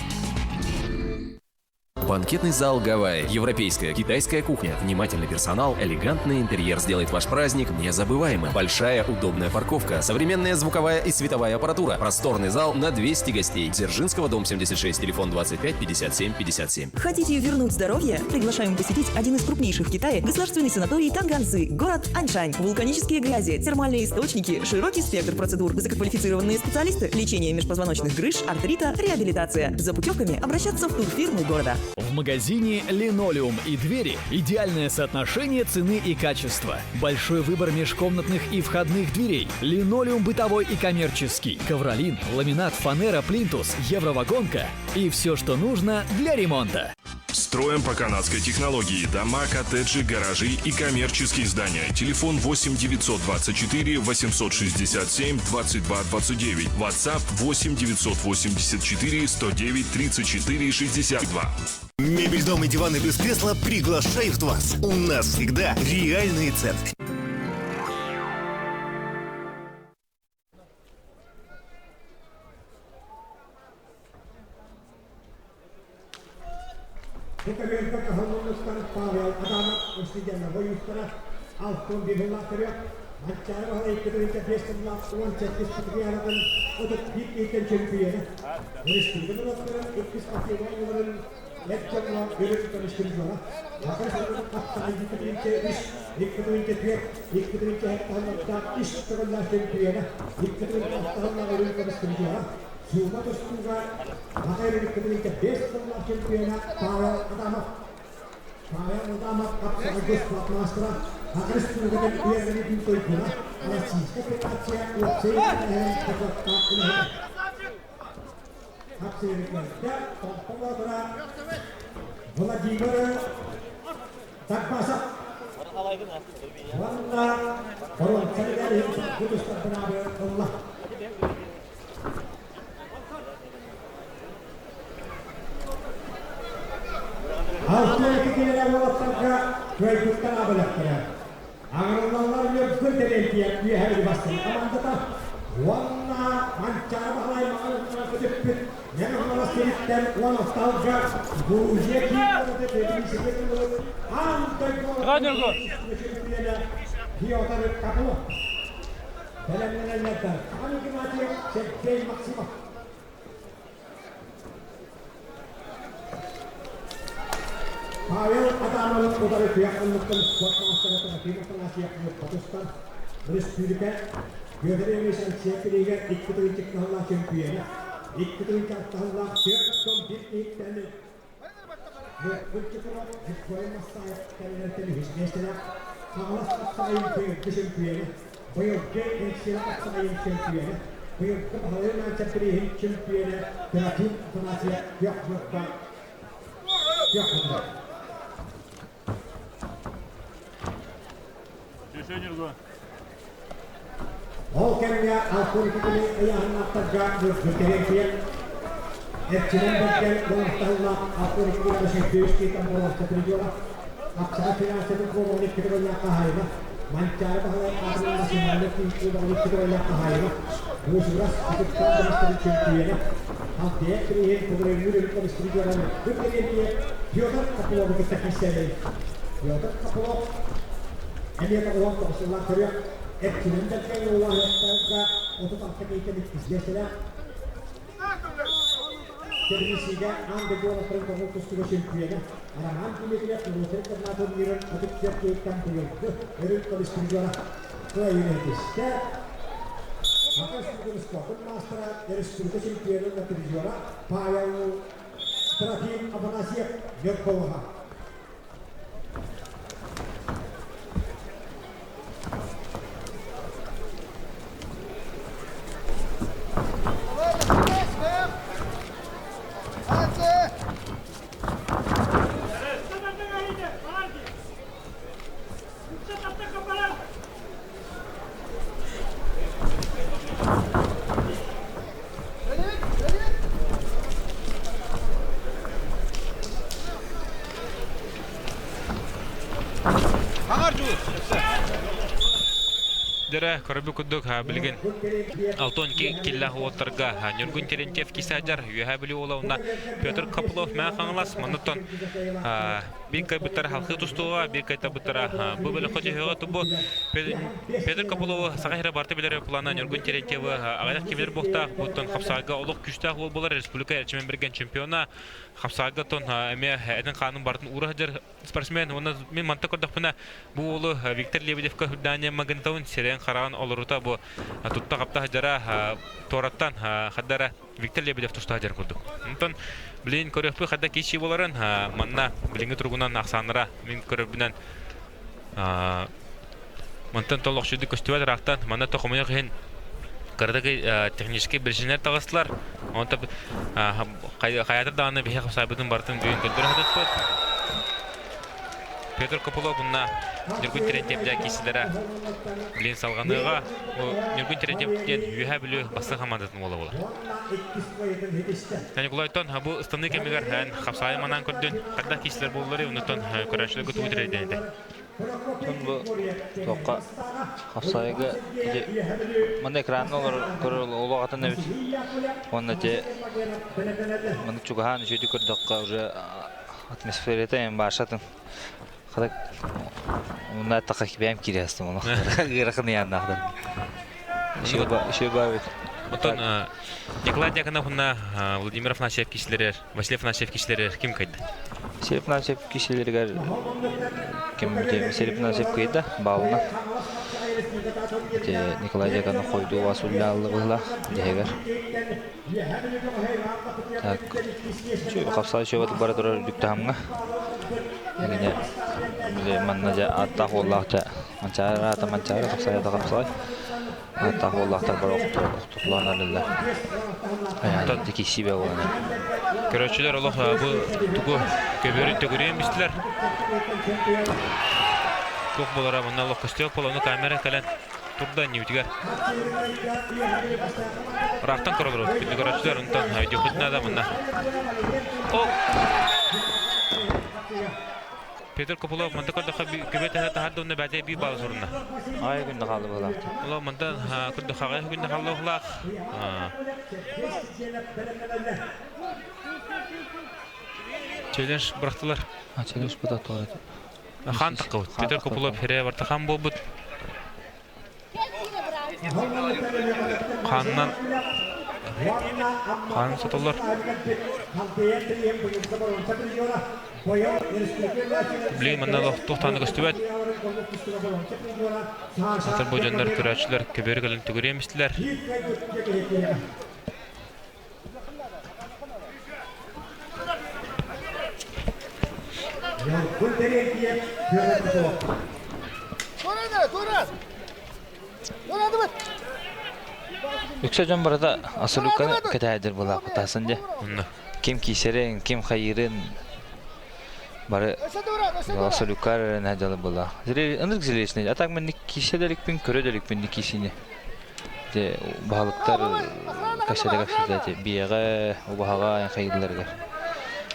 Банкетный зал Гавайи. Европейская, китайская кухня, внимательный персонал, элегантный интерьер сделает ваш праздник незабываемым. Большая удобная парковка, современная звуковая и световая аппаратура, просторный зал на 200 гостей. Дзержинского, дом 76, телефон 25 57 57. Хотите вернуть здоровье? Приглашаем посетить один из крупнейших в Китае государственный санаторий Танганзы, город Аньшань. Вулканические грязи, термальные источники, широкий спектр процедур, высококвалифицированные специалисты, лечение межпозвоночных грыж, артрита, реабилитация. За путевками обращаться в турфирмы города. В магазине «Линолеум и двери» идеальное соотношение цены и качества. Большой выбор межкомнатных и входных дверей. Линолеум бытовой и коммерческий. Ковролин, ламинат, фанера, плинтус, евровагонка и все, что нужно для ремонта. Строим по канадской технологии дома, коттеджи, гаражи и коммерческие здания. Телефон 8 924 867 22 29. WhatsApp 8 984 109 34 62. Мебель, дом и диваны без кресла приглашают вас. У нас всегда реальные цены. Бу көбүөргэ кыһаллыбыттан Павел Адамов Устиденова ойуустара 61 сыллаах төрүөх, Манчаары Баһылай 2 5 сыллаах 17 спартакиадатын 31 киһиттэн чөмпүйүөнэ, Республика норуоттарын иккис спортивнай оонньууларын эр дьоҥҥо үрүҥ көмүс призера, Саха Республикатын хапсаҕай 2-3, 2-4, 2-7 сыллардаах үс төгүллээх чөмпүйүөнэ, 2-6 сыллаах үрүҥ көмүс призера, Суума тустууга Саха Республикатын 5 сыллаах чемпиона Павел Адамов. Павел Адамов хапсаҕайга спорт маастара, Саха Республикатын үөрэҕин туйгуна, Российскай Федерация уопсай үөрэҕин бочуоттаах үлэһитэ. Хапсыйыгытыгар Томпо Боотура Владимир Дарбасов уонна боруонса медалиһын саргы тустарбынаабы ылла. Алтыайкы кинилэр уолаттарга кыайбыттар абылахтара. Аҥырыллаллар Ньургун Терентьев үөһэ бастыҥ командата уонна Манчаары Баһылай маҕаһыыннара көтүппүт Мэҥэ Хаҥалас сириттэн 16 алга Грузия киин куораты Тбилисигэ ылбыт аан дойду чемпиона Петр Копылов. Бэлэмнэнэллэр Иван Игнатьев, Сергей Максимов. Павел Адамович утары күөх ыллыктан спорт маастара Трофим Афанасьев тустан республика Петр Ильич Алексеев билиигэр икки тыһыынча кыһаллаах чөмпүйүөнэ, икки тыһыынча алтыһаллаах түөрт том биир киһиттэн Кырчыкыров Виктория Массаев кэллэртэн үһүс миэстэлээх Хаҥалас хапсаҕайын быйылгы чөмпүйүөнэ, быйылгы Энсиэли хапсаҕайын чөмпүйүөнэ, быйылгы Баһылай Наанча бирииһин чөмпүйүөнэ Трофим Афанасьев күөх ньурба күөх муннук. Ол кэмҥэ 62 күнү ыйааһыннаахтарга Ньургун Терентьев, Эрчимэн Бэргэн уолаттарылаах 62 күнү сүүрдүү киитэн боруоста призера, Хапсаҕай финансатын куобаҕын икки төгүллээх хаһаайына, Манчаары Баһылай аатынан национальнай киин куобаҕын икки төгүллээх хаһаайына, Муусурас Кытыктаах көмүстэрин чөмпүйүөнэ, Халтыйа Кирииһин Көбүрөҥнүүр өрүт көмүс призера Ньургун Терентьев Петр Копыловы кытта киирсэллэр. Петр Копылов эмиэ 99 сыллаах төрүөх Эрчимэн Бэргэн уолаттарга 36 киһиттэн иккис миэстэлээх. Тбилисигэ аан дойду уолаттарын көҥүл тустууга чөмпүйүөнэ Роман Дмитриев норуотун кырна турнирын 34 киһиттэн быйылгы өрүт көмүс призера кыайыыны ситистэ. Саха Республикатын спордун маастара, республика чемпионун призера Павел Трофим Афанасьев Ньургуоҕа. Дэрэ, көрбү курдук билигин Алтон киллэх уоттарга Ньургун Терентьев кисаджар Үөһээ Бүлүү уола уонна Петр Копылов Мээ Хаҥалас манныттан биир кайбыттара халхыы тустууга, биир кайтабыттара бу бөлөххө түһүөҕэ тубу Петр Копылову саха сирэ барыта билэр плана Ньургун Терентьевы аҕыйах кимилер буохтаах буттан хапсаайга олох күүстээх уол буолар республика эрчимэн берген чемпиона хапсаайга тон эмиэ этин хаанын бартын уура сылдьар спортсмен уонна мин манта көрдөхпүнэ бу уолу Виктор Лебедевка Хүрдания Магнитовын сирэйин хараҕын олорута бу тутта хапта сылдьара туораттан хаддара Виктор Лебедев тустаах дьар курдук. Онтон билигин көрүөхпүт хайда киирсии буоларын манна билиҥҥи туругунан ахсааннара мин көрөрбүнэн мантан толохсуйдук көстүбэт ыраахтан манна тохомойох иһин кыратык техническэй биричиинэлэр таҕыстылар. Онтон хайаатар даҕаны биһиэхэ хапсаайбытын барытын бүгүн көрдөрө сатыахпыт. Петр Копылов уонна Ньургун Терентьев дьэ киирсилэрэ билин салҕаныаҕа. Ньургун Терентьев диэн Үөһээ Бүлүү бастыҥ хамаандатын уола буолар. Николайтон бу ыстаныы кэмигэр эн хапсаайы манаан көрдүн, хайдах киирсилэр буолларый, оннуттан көрөөччүлэргэ тугу тириэрдэн этэ? Бу туохха хапсаайыга ити манна экранна олорор көрөр олох атын эбит. Уонна ити маннык чугаһаан үчүгэйдик көрдөххө уже. атмосферата эм башатын. Хата уна тақа бэм кириэстим ону. Ыарахан ыйааннаахтар. Еще бабит. Оттон Николай Дьяконов уонна Владимир Афанасьев киһилэрэр, Василий Афанасьев киһилэрэр ким кыйды? Василий Афанасьев киһилэригэр ким Василий Афанасьев кыйда баалына. Николай Дьяконов хойдуу васуллааллы быһылаах дьэһигэр. Так, хапсаҕай сүөбэ бара турар үрдүк таһымҥа. Эгине били манна дьэ ааттаах уоллаах дьэ Манчаары аата Манчаары хапсаҕай аата хапсаҕай. Ааттаах уоллаахтар бары охтутулаан арыллар. Айаан киссибэ буолан. Көрөөччүлэр олох бу тугу көбүөрүн төгүрүйэн бистилэр. Туох буолара манна олох көстүөх буола, ону камера кэлэн турда иннибитигэр. Ыраахтан көрөлөр күндү көрөөччүлэр, онтон өйдүөххүт наада манна. О! Петр Копылов манта көрдөххө көбө тэһэ таһарды уонна бэйэтэ биир балл сурунна. Аҕай күннэ хаалла быһылаах. Оло мантан көрдөххө аҕай күннэ хаалла быһылаах. Челлендж бырахтылар. Челлендж бырахтылар. Хан таққыбыт. Петр Копылов хире барта хан буолбут. Ханнан хаан сотоллор. Блин, манна туохтааны көстүбэт. Атыр бу дьоннор көрөөччүлэр көбүөр кэлэн түгүрүөм истилэр. Үксэ дьон барыта Асылюканы кэтэһэрдэр буолаахпытаасын дьэ. Ким киисэрин, ким хайыырын бары Асылюкар эрэнэ дьалы буолаах. Ынырык зрелищный. А так мен киисе да иликпин, көрө да иликпин киисини. Дьэ баһылыктар кэпсэтэ-кэпсэтэ биэҕэ, убаһаҕа хайыылларыгар.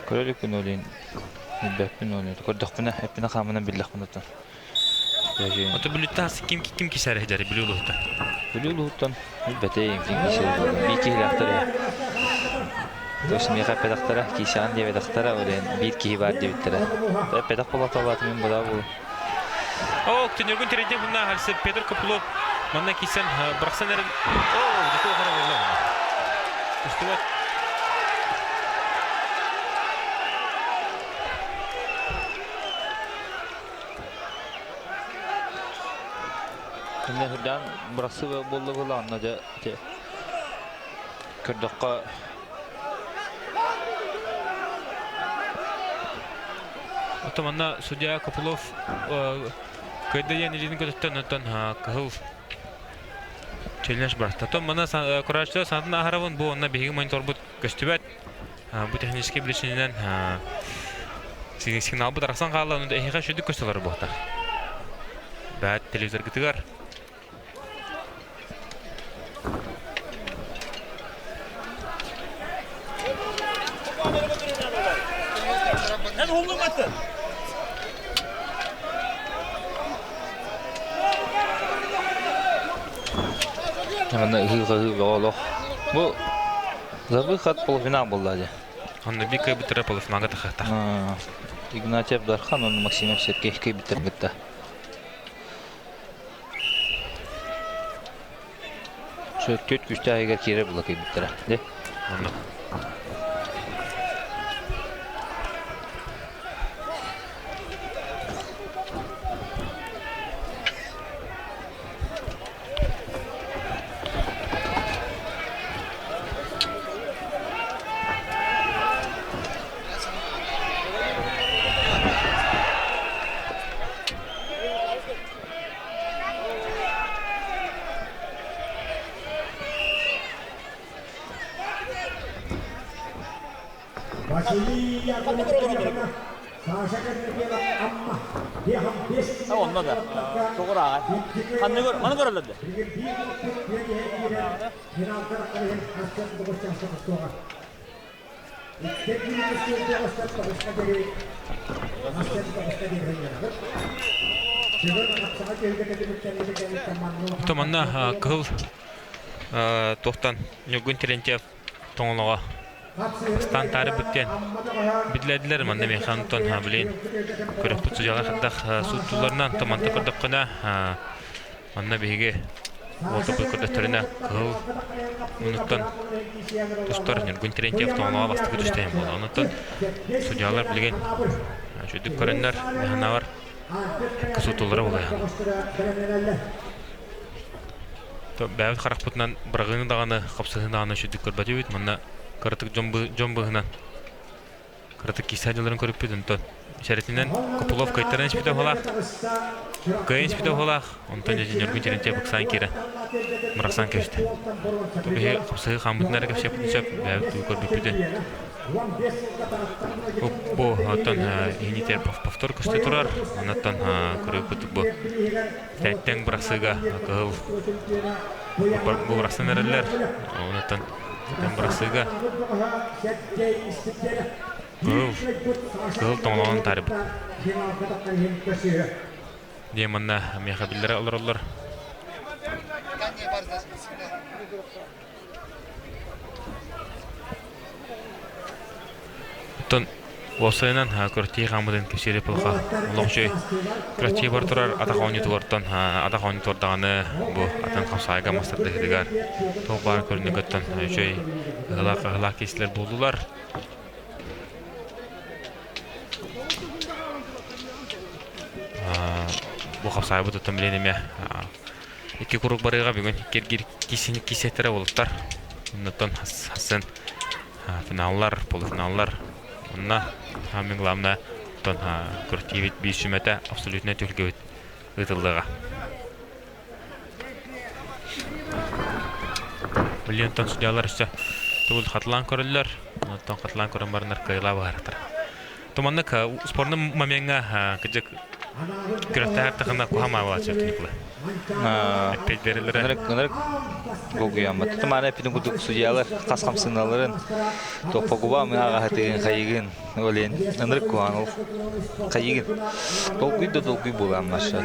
Көрө иликпин ол иһин билбэппин ол иһин көрдөхпүнэ, эппинэ хаамынан биллэхпин оттон. Ото Бүлүүттэн ким ким кисээр иһдэр Бүлүү улууһуттан? Бүлүү улууһуттан билбэтим ким кисээр биир киһилээхтэр То есть миэхэ эппэтэхтэрэ, киисэҕин диэбэтэхтэрэ, ол иһин биир киһи баар диэбиттэрэ. Эппэтэх буоллахталаатым мин быдаа буолу. О, түнүргүн тирийдэ мунна харсы Петр Копылов манна кисэн бырахсан эрэн. О, дьэ хара буолла. Устубат. Инне үрдээн бырахсыы буолла буолла онно дьэ көрдөххө Оттон манна судья Копылов кыайда диэн илиитин көтүттэн оттон кыһыл челлендж барта. Оттон манна курааччылар санатын аһарабын бу онно биһиги мониторбут көстүбэт. Бу техническэй билишининэн сигналбыт арахсан хаалла, ону эһиэхэ үчүгдүк көстөлөр буолта. Бэт телевизоргытыгар Манна ыһыы-хаһыы бөҕө олох. Бу за выход полуфинал буолла дии. Онно биир кыайбыттара полуфиналга тахата. Игнатьев Дархан уонна Максимов Сергей кыайбыттарын кытта. Түөрт күүстээх иһигэр киирэр була кыйбыттара. Дьэ. Онно. Онно да. Тоҕураҕай. Ханны маны көрөллөр да. Ото манна кыһыл туохтан Ньургун Терентьев тоҥолоҕо. Бастаан таары бүттен билэрдилер манна миэхэ онтон билин көрөхпүт судьялар хардах сууттууларынан томанта көрдөххүнэ манна биһиги уотуппут көрдөстөрүнэ кыһыл муннуктан тустар Ньургун Терентьев тоҥолоҕо бастакы түстэһин буолла. Онуттан судьялар билигин үчүгдүк көрөннөр механавар сууттуулара буолуйан. Бэйэбит харахпытынан быраҕыыны даҕаны, хапсыһыыны даҕаны үчүгдүк көрбөтүбүт. Манна кыратык дьон дьон быһынан кыратык киирсэ дьылларын көрүппүт. Онтон сэрэтинэн Копылов кыайтаран испитэ уһалаах. Кыайан испитэ уһалаах. Онтон дьэ Ньургун Терентьев ыксаан киирэн бырахсан кэбистэ. Биһи хапсыһыы хааммытын эрэ кэпсиэхпитин сөп. Бэйэбит тугу көрбүппүтүн. Бу оттон иһинитер повтор көстө турар. Оннуттан көрүппүт бу Тэттэн бырахсыыга кыһыл бу бырахсан эрэллэр. Онуттан тэн бырахсыыга кыһыл кыһыл тоҥолоҕун таарыйбыт. Диэн манна миэхэ биллэрэ олороллор. Оттон уопсайынан күрэхтэһии хаамыытын кэпсиир пылха олох үчүгэй. Күрэхтэһии бар турар атах оонньуутугартан атах оонньуутугар даҕаны бу атын хамсаайга мастардыһыытыгар туох баар көрүнүгүттэн үчүгэй ыһылаах ыһылаах киисилэр буоллулар. Бу хапсаайбыт оттон билин эмиэ икки куруук барыаҕа бүгүн икки киисиэттэрэ буолуттар. Оннуттан хассын финаллар, полуфиналлар. Онно самое главное оттон күрэхтиибит биир сүмэтэ абсолютно түһүлгэбит ыытыллыаҕа. Билиэнтэн судьялар өссө тугул хатылаан көрөллөр. Онтон хатылаан көрөн бараннар кыайылаа баһарахтар. Туманнык спорный момеҥҥа кыдьык күрэхтэһэр тахына куһам аабалааччы Николай. Эппет берилere. Ынырык ынырык долгуйаммыт. Тумана эппитин курдук судьялар хас хамсыналарын топпогуба мы аҕаһытыгын хайыгын олен ынырык куһаан ол хайыгын долгуй да долгуй буолаан маша.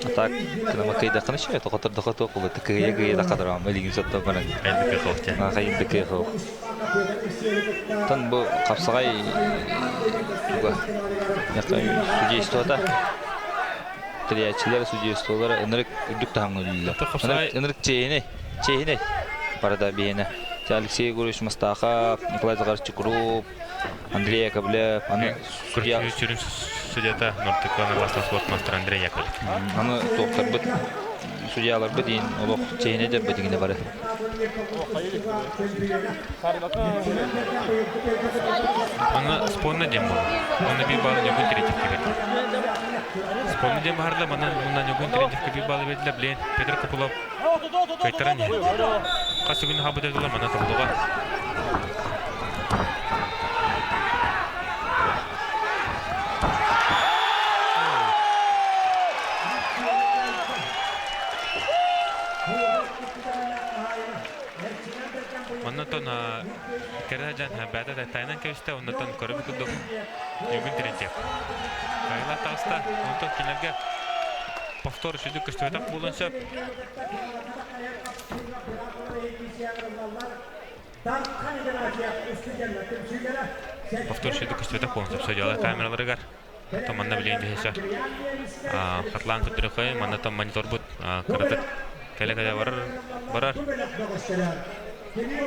А так кынама кыйдаххына шөй тоқотордоха туох буолла кыйа кыйа да кадырам илигин соттон баран. Хайдык кыахов. Хайдык кыахов. Оттон бу хапсаҕай туга судействота тэрийээччилэр судействолара ынырык үрдүк таһымҥа үлэлииллэр. Ынырык чиэһинэй, чиэһинэй барыта биһиэнэ. Алексей Егорович Мастахов, Николай Захарович Чукров, Андрей Яковлев, аны судья сүрүн судьята Нортыкана Властов спортмастер Андрей Яковлев. Аны туохтарбыт судьяларбыт иин олох чиэһинэйдэрбит иҥинэ бары. Аны спонна диэн буолла. Онно биир баллы Ньургун Терентьевкэ биэрдэ. Спонна диэн баһарда, манна мунна Ньургун Терентьевкэ биир баллы биэрдилэр. Блин, Петр Копылов кыайтаран иһэр. Хас күн хабыт этилэр, манна тобулуга. Оннотон кэрэ дьон бэйэтэ тайнан кэбистэ, оннотон көрөбүт курдук Ньургун Терентьев. Кайла таҕыста, онтон кинилэргэ повтор үчүгдүк көстүбэтэх буолуон сөп. Повтор үчүгдүк көстүбэтэх буолуон сөп. Судьялар камераларыгар. Оттон манна билигин биһиэхэ хатлаан көрдөрөххө, манна там мониторбут кыратык кэлэ-кэлэ барар барар.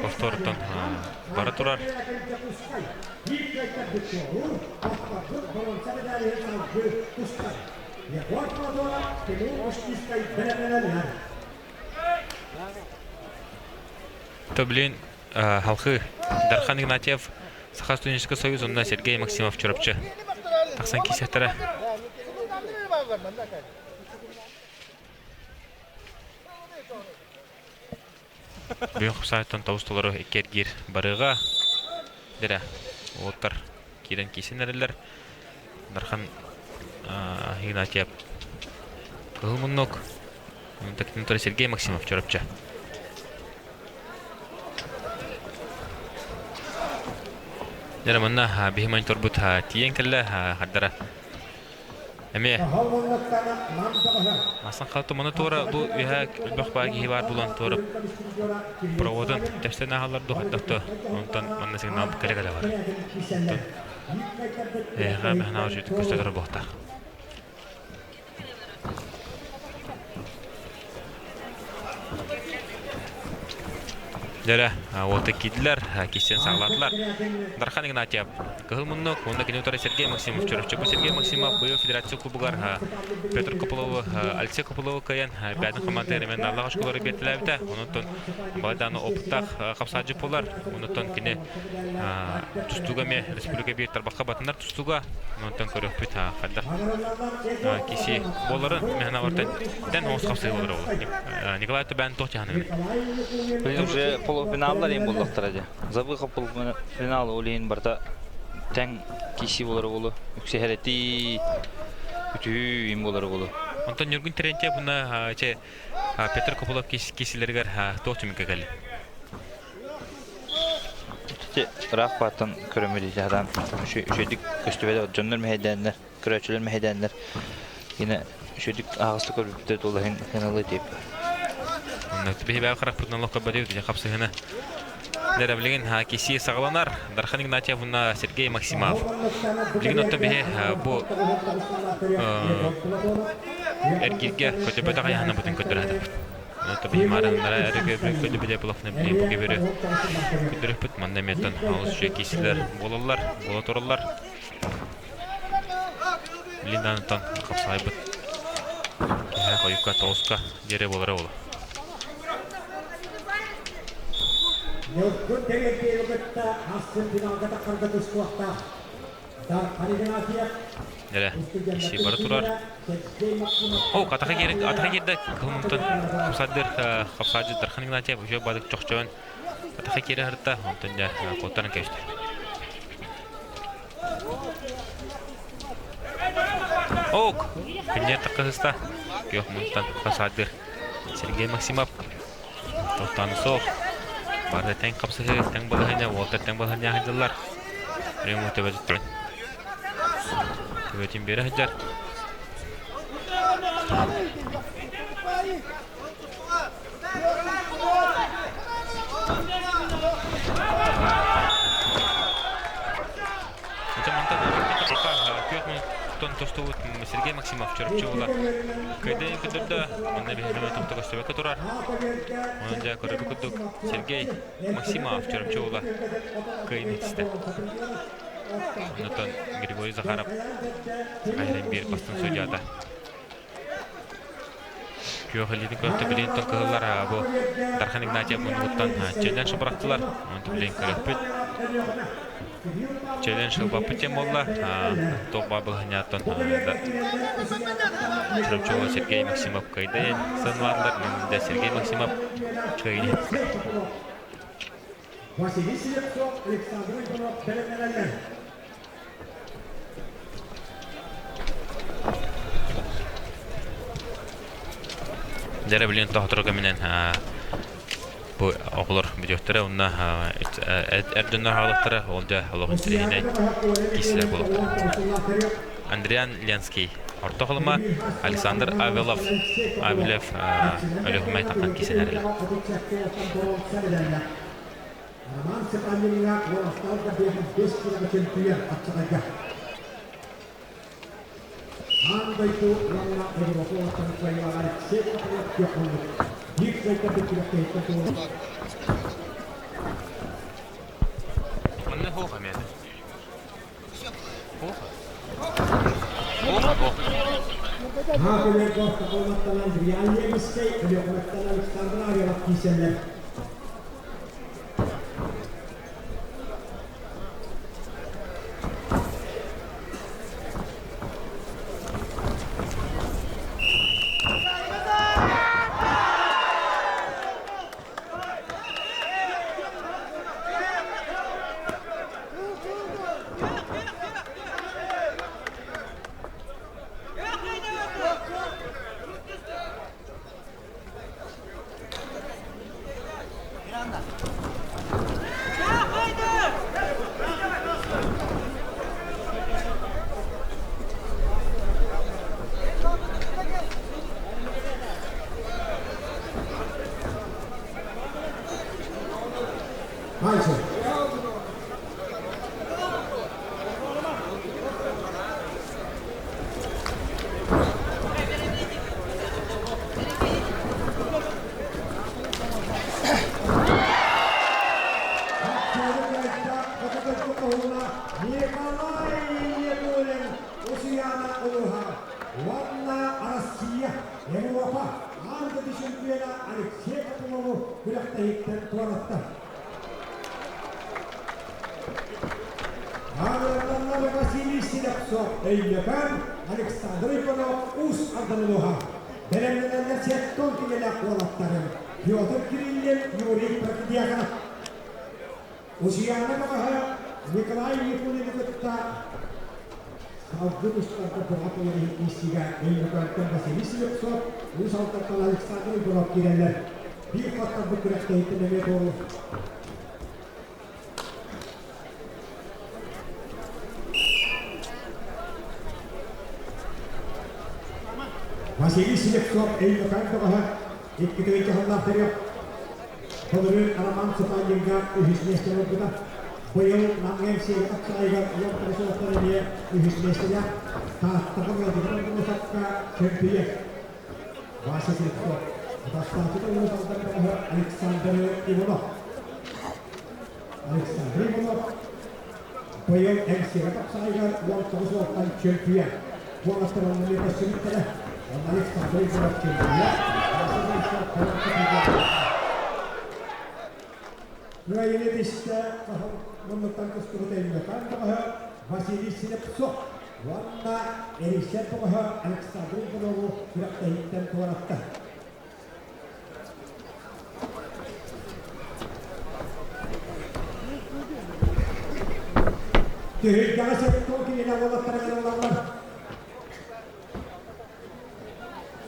Повтортон бара турар. То блин халхы Дархан Игнатьев Саха студенческий союз онно Сергей Максимов Чурапчы тахсан киисэхтэрэ. Бүгүн хапсаайтан тоҕус толору икки эргиир барыаҕа. Дэрэ, уолаттар киирэн киирсэн эрэллэр. Дархан Игнатьев кыһыл муннук. Онтон Сергей Максимов Чурапчы. Дьэ манна биһи мониторбут тиийэн кэллэ хардара. Эмиэ Асан халты маны туора бу үһэ элбэх баа киһи баар булан туора проводун тэпсэн аһаллар ду хайдах да онтон манна сигнал кэлэ-кэлэ бар. Онтон эһэҕэ мэхнаа үчүгдүк көстө турар буолтаах. Дьэрэ, уолта киирдилэр, киссен саҕалаатылар. Дархан Игнатьев кыһыл муннук, уонна кини утары Сергей Максимов, Чурапчы Сергей Максимов быйыл федерация кубугар Петр Копылову, Алексей Копылову кыайан бэйэтин командатын эмэн Аллах осколору биэртэлээбитэ. Онон балайдааны опыттаах хапсаадьы буолар. Онон кини тустууга эмиэ республика биир тарбахха батынар тустууга. Онтон көрүөхпүт хайдах киси буоларын мэхэнэ тэн оҥос хапсыы болар ол. Николай Тобян туох чаһаныгын? Билин уже полуфиналлар ең боллақтар әде. Забыха полуфинал олейін барда тәң киси болар болу. Үксехерети үтүү им болар болу. Онтон Нюргун Терентьев буна че Петр Копылов кисилергер туох түмүккэ кэлли? Ити ыраах бааттан көрөмү дии үчүгдүк көстүбэт дьоннор мэһэйдээннэр, көрөөччүлэр мэһэйдээннэр кини үчүгдүк аһаҕастык көрбүттэр тулаһын хыналы тип. Онно биһи бэйэ харахпытынан лохко бадыы дии хапсыһына. Дэрэ билигин киси саҕаланар Дархан Игнатьев уонна Сергей Максимов. Билигин оттон биһи бу эргииргэ көтөбөтөх айаһына бутун көрдөрөтөбүт. Оттон биһи маарыннара эрэ көтөбөтө булахна билигин бу кебери көрдөрөппүт. Манна эмиэттэн олус үчүгэй киисилэр буолаллар, буола тураллар. Билин даанытан хапсаайбыт. Киһи хойукка тоҕуска диэри буолара буолуо. Ньургун Терентьеви кытта ахсын финалга тахсарга тустуохтаах. Дархан Игнатьев Дьэ, иши бара турар. О, атаха киирдэ, атаха киирдэ кылмынтан хапсаадыр хапсаадыр Дархан Игнатьев уже бадык чохчоон атаха киирэ харта, онтон дьэ куоттаран кэбистэ. Ок, күннэр таххыста. Күөх мунтан хасаадыр Сергей Максимов Тохтоону суох. Барыта тэҥ хапсыһыы, тэҥ балаһыанньа, уолаттар тэҥ балаһыанньа сылдьаллар. Рему төбөтүттэн төбөтүн биэрэ сылдьар. Ити мантан күөх мунтон тостубут Сергей Максимов Чурапчы уола кыайдайын көрдөрдө. Манна биһиги тохто көстүбэккэ турар. Онон дьэ көрөргө курдук Сергей Максимов Чурапчы уола кыайыыны ситистэ. Онтон Григорий Захаров Сахайрын биир бастыҥ судьята. Күөх илиитин көртө билигин кыһыллар бу Дархан Игнатьев муннугуттан челлендж бырахтылар. Онтон билигин көрөппүт. Челлендж ылбаппыт диэн буолла. Туох баар былаһынньааттан Чурапчыга Сергей Максимов кыайда диэн сыаналаатылар. Мин Сергей Максимов кыайыыны Василий Слепцов, Александр Иванов бэлэмнэнэллэр. Дьэрэ билин тохторо кэминэн бу оҕолор бүтүөхтэрэ уонна эр дьоннор хаалыахтара ол дьэ олох интэриэһинэй киисилэр буолуохтара. Андриан Ленский Орто Халыма Александр Авелов Авелев Өлүөхүмэ таххан киисэнэр элэ. Роман Степановиҥҥа уолаттар да 5 киилэҕэ чөмпүйүөн хапсаҕайга. Аан дойду уонна Европа уолаттарын кыайыылааҕа Алексей Копылов күөх муннук. Биир кыайтарбыт күрэхтэһииттэн туһунан. Манна хуоха эмиэ. Хуоха. Хуоха, хуоха. Наһаа Ортоколматтан Андриан Левискэй, Өлүөхүмэттэн Александр Авелов киирсэллэр. Уонна Россия, Европа аан дойду чемпиона Алексей Копылову күрэхтэһииттэн туоратта. Аҕыраллар Василий Слепцов, Өймөкөөн, Александр Иванов, Уус Алдан Бэлэмнэнэллэр сеттон кинилээх уолаттарын Петр Кириллин, Юрий Протодьяконов. Усуйаана бөҕөһө Николай Никулины кытта салгын устарга быраап ылар иһин Өймөкөөнтөн Василий Слепцов, Уус Алдантан Александр Егоров киирэллэр. Биир хаттарбыт күрэхтэһииттэн эмиэ туоруур. Василий Слепцов Өймөкөөн бөҕөһө икки тыһыынча сыллаах төрүөх Былырыын Роман Суханинга үһүс миэстэни ылбыта. Быйыл Намҥа МС-гэ тахсаайыгар уон тоҕус эмиэ үһүс миэстэлээх. Тааттаҕа Владимир Андреевка чөмпүйүөн. Вася Слепцов. Бастааччыта Уус Алдан бөҕөһө Александр Иванов. Александр Иванов быйыл МС-гэ тахсаайыгар 19 уолтан чөмпүйүөн. Уолаттар онно эмиэ көрсүбүттэрэ. Онно Александр Иванов чөмпүйүөн. Вася Слепцов Кыайыыны тистэ муннуктан көстүбүт Өймөкөөн бөҕөһө Василий Слепцов уонна Эрисер бөҕөһө Александр Иванову күрэхтэһииттэн туоратта. Түһүлгэҕэ сеттон кинилэр уолаттара ылаллар.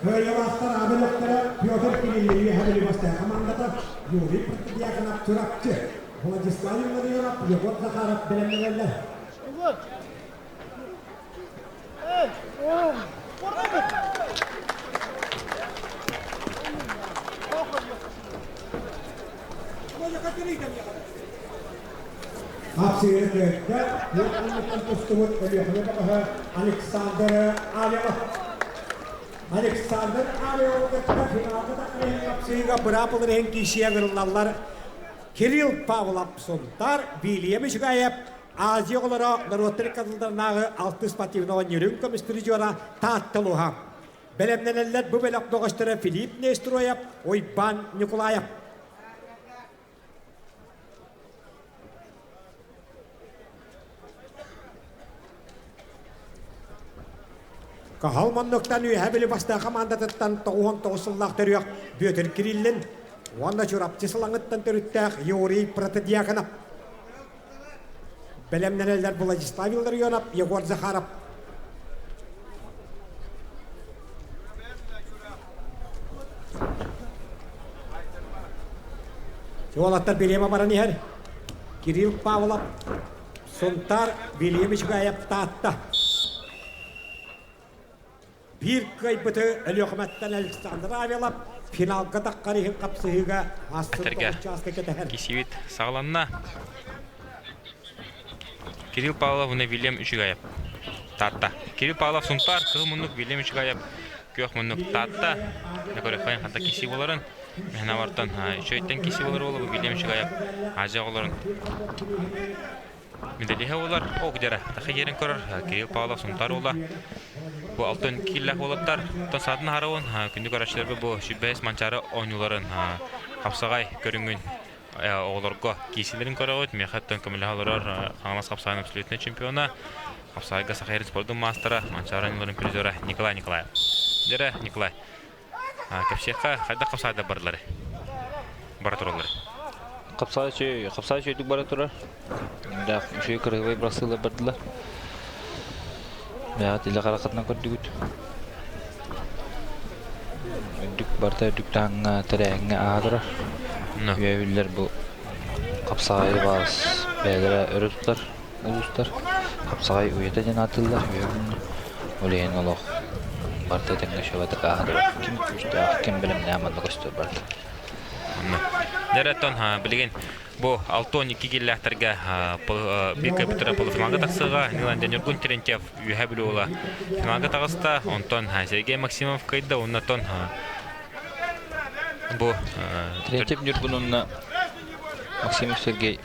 Кыайыылаахтар аабылыктара Петр Кириллин Үөһэ бастакы хамаандата, Юрий Протодьяконов Чурапчы, Владислав Илларионов, Егор Захаров бэлэмнэнэллэр. Хапсыыры кыайда Уоннаттан тустубут Өлүөхүмэ бөҕөһө Александр Алимов. Александр Алимовы кытта финалга тахсан хапсыыга быраап ылар иһин киирсиэ ыҥырыллаллар. Кирилл Павлов Сунтар, Вильям Ишигаев Азия оҕолоро норуоттар ыккардыларынааҕы алтыс спортивного ньүрүҥ көмүс призера Таатта улууһа. Бэлэмнэнэллэр бу бөлөх бөҕөстөрө Филипп Нестроев, Уйбаан Ньукулаев. Каһал манныктан үөһэ били бастакы хамаандатыттан 99 сыллаах төрүөх Бүөтүр Кириллин уонна Чурапчы сылаҥыттан төрүттээх Юрий Протодьяконов. Бэлэмнэнэллэр Владислав Илларионов, Егор Захаров. Уолаттар бириэмэ баран иһэр. Кирилл Павлов, Сунтаар, Вильям Ичигаев, Таатта. Биир кыайбыты Өлүөхүмэттэн Александр Авелов финалга таххар иһин хапсыһыыга астын тоҕус чааска кэтэһэр. Кисибит саҕаланна. Кирилл Павлов уонна Вильям Үчүгэйэп Таатта. Кирилл Павлов Сунтаар, кыһыл муннук Вильям Үчүгэйэп күөх муннук Таатта. Көрөххөйн ханта киси боларын. Мэхэнавартан үчүгэйтэн киси болар буола бу Вильям Үчүгэйэп Азия оҕолорун Медалиһа буолар, Огдера таха иэрин көрөр Кирилл Павлов Сунтаар уола. Бу алтан кииллээх уолаттар тон саатын аһарабын күндү көрөөччүлэрбит бу сүбэһис Манчаары оонньууларын хапсаҕай көрүҥүн оҕолорго киисилэрин көрөҕүт. Миэхэ оттон көмөлөһө олорор Хаҥалас хапсаҕайын абсолютнай чемпиона, хапсаҕайга Саха сирин спордун маастара, Манчаары оонньууларын призера Николай Николаев. Дьэрэ, Николай, кэпсиэххэ хайдах хапсаҕайдар бардылар? Бара тураллар. Хапсаҕай үчүгэй, хапсаҕай үчүгэйдик бара турар. Дээх үчүгэй кырыһыбай бырахсыылар бардылар. Бэйэҕит илэ хараххытынан көрдүгүт. Үрдүк барыта үрдүк таһымҥа тэрээһиҥҥэ ааһа турар. Үөһүллэр бу хапсаҕайы баас бэйэлэрэ өрө тутар улуустар. Хапсаҕай уйата диэн ааттыыллар үөһүлүннэ. Ол иһин олох барыта тэҥҥэ үчүгэйдик ааһа турар. Ким күүстээх, ким бэлэмнээх манна көстөр барыта. Дьэ, оттон билигин. Бу 62 киллээхтэргэ биир кыайбыттара полуфиналга тахсыаҕа. Ниландия Ньургун Терентьев Үөһээ Бүлүү уола финалга таҕыста. Онтон Сергей Максимов кыайда. Оннотон бу Терентьев Ньургун уонна Максимов Сергей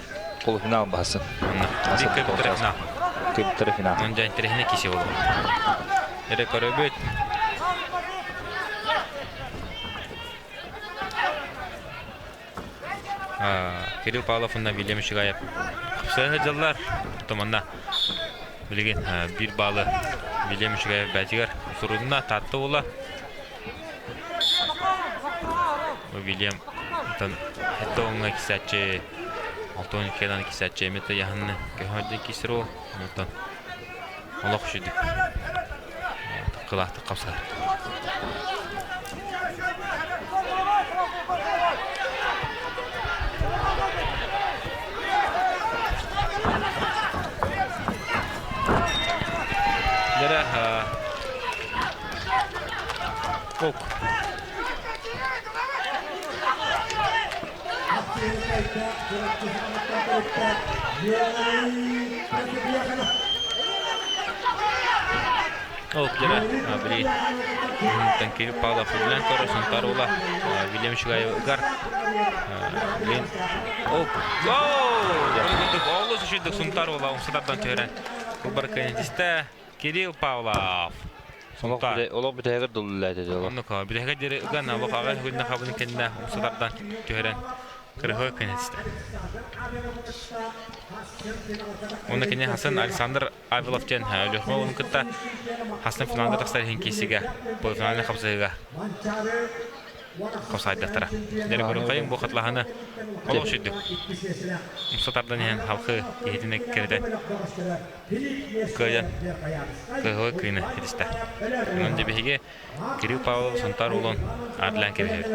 полуфинал баһасын. Биир кыайбыттара финал. Кыайбыттара финал. Онон дьэ интэриэһинэй киси буолуо. Эрэ көрөбүт. Кирилл Павлов уонна Вильям Шигаев хапсыһа сылдьаллар. Туманна билигин биир баалы Вильям Шигаев бээтигэр сурунна Таатта уола. Вильям онтон хэтте оҥҥа кисээччи алтон киэнан кисээччи эмиэ тыйаһынны көһөрдөн кисер ол онтон олох үчүдүк кылаахтык хапсар. Дere Ок. Ок, дьэ, били Кирилл Павлов үлэлээн көрөр Сунтаар уола Вильям Шигаевыгар блин ок олус үчүгдүк Сунтаар уола умсатардан түһэрэн кылбар кэнэтистэ Кирилл Павлов Сунтаар олох бүтэһигэр дыллылаата дьоло. Оннук бүтэһигэр диэри ыган олох аҕай күннэ хабын кэннэ умсатардан түһэрэн кырыһы кэнэтистэ. Онно кини Хасан Александр Авилов диэн Өлүөхүмэ уолун кытта Хасан финалга тахсар иһин киирсигэ полуфинальнай хапсыһыыга хапсаайдахтара. Дьэ көрүҥ бу хатылаһаны олох сүрдүк. Умса тардан иһэн халқы иһитинэ кэритэн кыайан кыһылы кыыны итистэ. Онон дьэ биһиги Кирилл Павлов Сунтаар уолун аатылаан кэбиһэбит.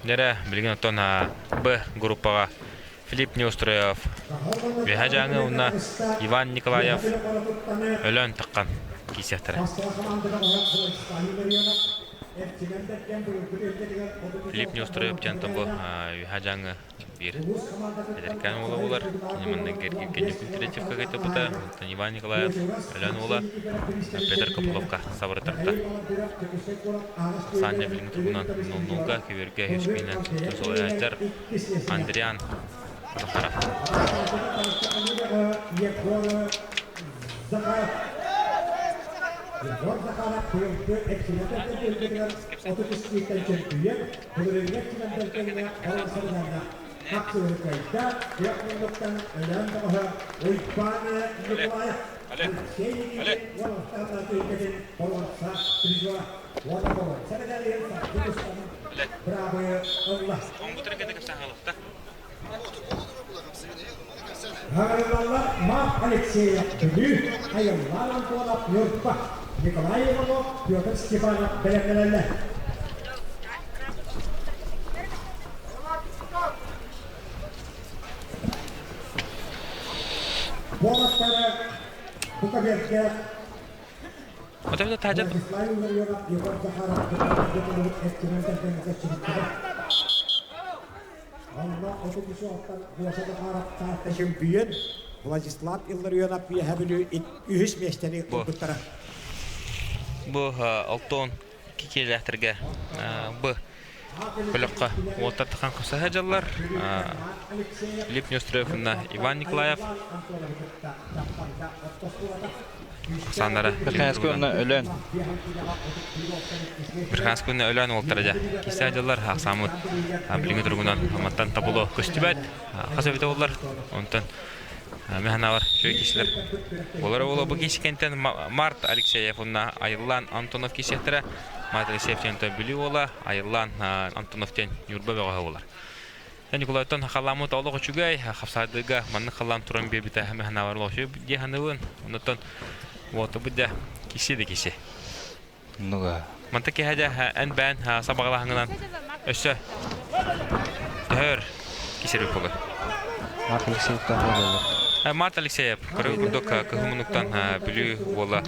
Дьэрэ, билигин оттон Б группаҕа Филипп Неустроев, Үөһээ Дьааҥы уонна Иван Николаев өлөөн таххан киирсиэхтэрэ. Филипп Неустроев диэн бу Үөһээ Дьааҥы биир эдэркээн уола буолар. Кини манна Евгений Кунтеретьевка кыттыбыта, онтон Иван Николаев Өлөөн уола Петр Копыловка сабырытарда. Саня билиҥҥи туругунан 0-0-га Кибергэ үс күнүнэн солайааччар Андриан Захаров. Егор Захаров быйылгы эксилэтэ түһүлгэтигэр 33-тэн чөмпүйүөн, былырыыҥҥы эксилэнтэн балансардарга хапсыһы кыайда, күөх муннуктан Өлөөн бөҕөһө Уйбаан Николаев, Алексей Никитин уолаттаах түһүлгэтин боруонса призера уонна боруонса медалиһын саргы тустан быраабы ылла. Хаҕарыллаллар Марк Алексеев Бүлүү, Айыллаан Антонов Ньурба, Николай Иванов, Петр Степанов бэлэмнэнэллэр. Уолаттары бука биэргэ Вот это таажат Владислав Илларионов, Егор Захаров Онно 33 Таатта чөмпүйүөн Владислав Илларионов Үөһээ Бүлүү үһүс миэстэни ылбыттара. Бу алтон кикиэлээхтэргэ б бөлөххө уолтар тахан хапсаһа дьаллар. Филипп Неустроев уонна Иван Николаев Сааннара Верхоянскай уонна Өлөөн. Верхоянскай уонна Өлөөн уолтара дьэ. Киисэ дьыллар ахсааммыт билиҥҥи туругунан мантан табыло көстүбэт. Хас эбитэ буоллар. Онтон механавар үчүгэй киисилэр. Олар уола бу киисикэнтэн Март Алексеев уонна Айыллаан Антонов киисиэхтэрэ. Март Алексеев диэн Бүлүү уола, Айыллаан Антонов диэн Ньурба бөҕөһө буолар. Николайтан халааммыт олох үчүгэй, хапсаардыга маннык халаан туран биэрбитэ мэханавар олох үчүгэй дии саныыбын. Оннуттан уотубут да киси да киси. Нуга. Манта киһэ дьэ эн бээн сабаҕалаһыҥынан өссө төһөр кисер буолар. Марк Алексеев таһа буолар. Март Алексеев көрөр курдук кыһыл муннуктан Бүлүү уола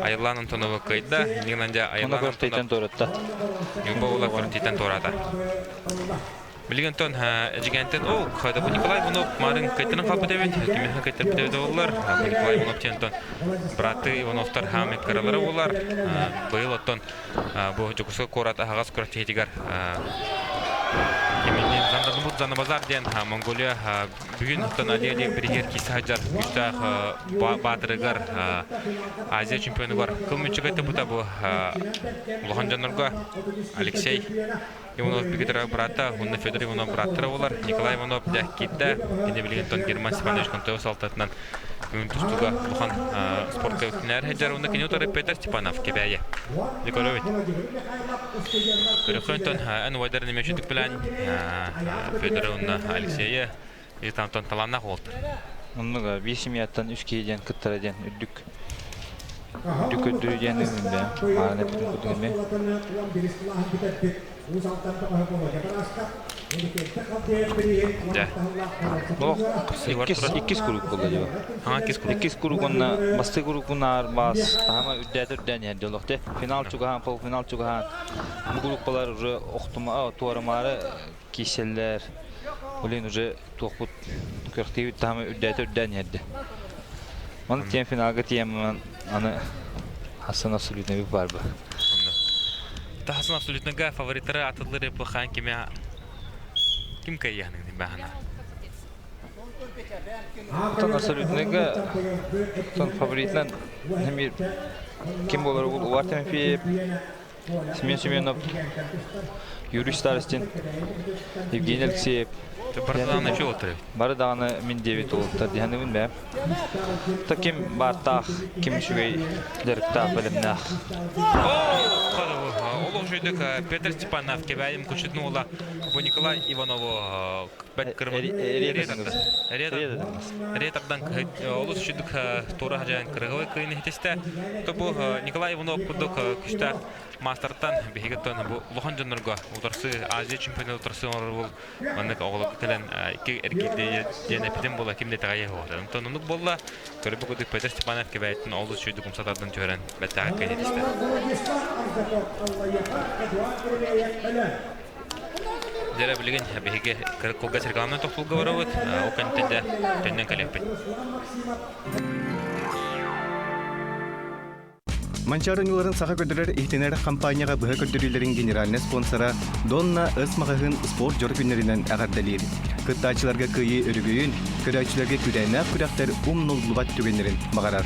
Айыллаан Антонова кыайда. Иннигинэн дьэ Айыллаан Антонов туоратта. Ньурба уола көртийтэн туораата. Билигин тон Эдьигээнтэн о хайда бу Николай Иванов марын кыйтынан халбыт эбит, кимиэхэ кыйтарбыт эбит оллар. Бу Николай Иванов диэн тон браты Ивановтар хаамыт кыралара буолар. Быйыл оттон бу Дьокуускай куорат аһаҕас күрэхтэһиитигэр киминнин Занданбут Занабазар диэн Монголия бүгүн оттон Али Али бириһиэр киирсэ сылдьар күүстээх баатырыгар Азия чемпионугар кыл мүччү кыттыбыта бу улахан дьоннорго Алексей Иванов Бигитера быраата уонна Федор Иванов бырааттара буолар. Николай Иванов дьэ киирдэ. Кини билигин тон Герман Степанович Контоев салтатынан күн тустууга улахан спортка үктэнээр сылдьар уонна кини утары Петр Степанов Кэбээйи. Николаевич. Көрөхөн эн убайдарын эмиэ үчүгдүк билэн Федор уонна Алексейы итантон талааннаах уолтар. Оннук биир семьяттан үс киһи диэн кыттара диэн үрдүк үрдүк көрдөрүү диэн бэйэм маарын эппитим курдук эмиэ. Дьэ. Иккис, иккис куруук буолла дьэ. Иккис куруук. Иккис куруук уонна бастакы куруук наар баас таһыма үрдээтэ үрдээн иһэр дьоллох те. Финал чугаһаан, полуфинал чугаһаан. Бу группалар уже охтума, туорамаары киирсэллэр. Блин, уже туохпут көхтүүбүт таһыма үрдээтэ үрдээн иһэрдэ. Оны тиэн финалга тиэммин аны Хасан абсолютно бар бы. Хасан абсолютно фавориттары атыллар эпохаан киме ким кыайыаһын баһана. Оттон абсолютныйга оттон фаворитынан эмир ким болар Увар Тимофеев, Семен Семенов, Юрий Старостин, Евгений Алексеев. Бары даҕаны үчүгэй Бары даҕаны мин диэбит уолаттар диһаныбын бэм. Та ким баартаах, ким үчүгэй дьарыктаах, бэлэмнээх. Олох үчүгэйдик Петр Степанов Кэбээйим кучутун уола бу Николай Иванову Ретардан олус үчүгдүк туора хажаан кырыгыбай кыйын иһитистэ. То бу Николай Иванов курдук күчтээх маастартан биһиги бу улахан дьоннорго утарсы Азия чемпионаты утарсы оҥорор маннык оҕолорго кэлэн икки эргиирдэ диэн эппитим буолла ким да итэҕэйиэ суоҕа. Онтон оннук буолла көрбүт курдук Петр Степанов кэбээттин олус үчүгдүк умса тардан түһэрэн бэртээхэй кыайыы түстэ. Дьэ билигин биһиги кылгас рекламаны тохтуулга барабыт, ол кэнниттэн дьэ төннөн кэлиэхпит. Манчаары ньууларын саха көрдөрөр иһитинэр хампаанньаҕа быһа көрдөрүүлэрин генеральнай спонсора Донна Өс маҕаһыын спорт дьоро күннэринэн эҕэрдэлиир. Кыттааччыларга кыайыы өрөгөйүн, көрөөччүлэргэ күүрээннээх күрэхтэр умнуллубат түгэннэрин баҕарар.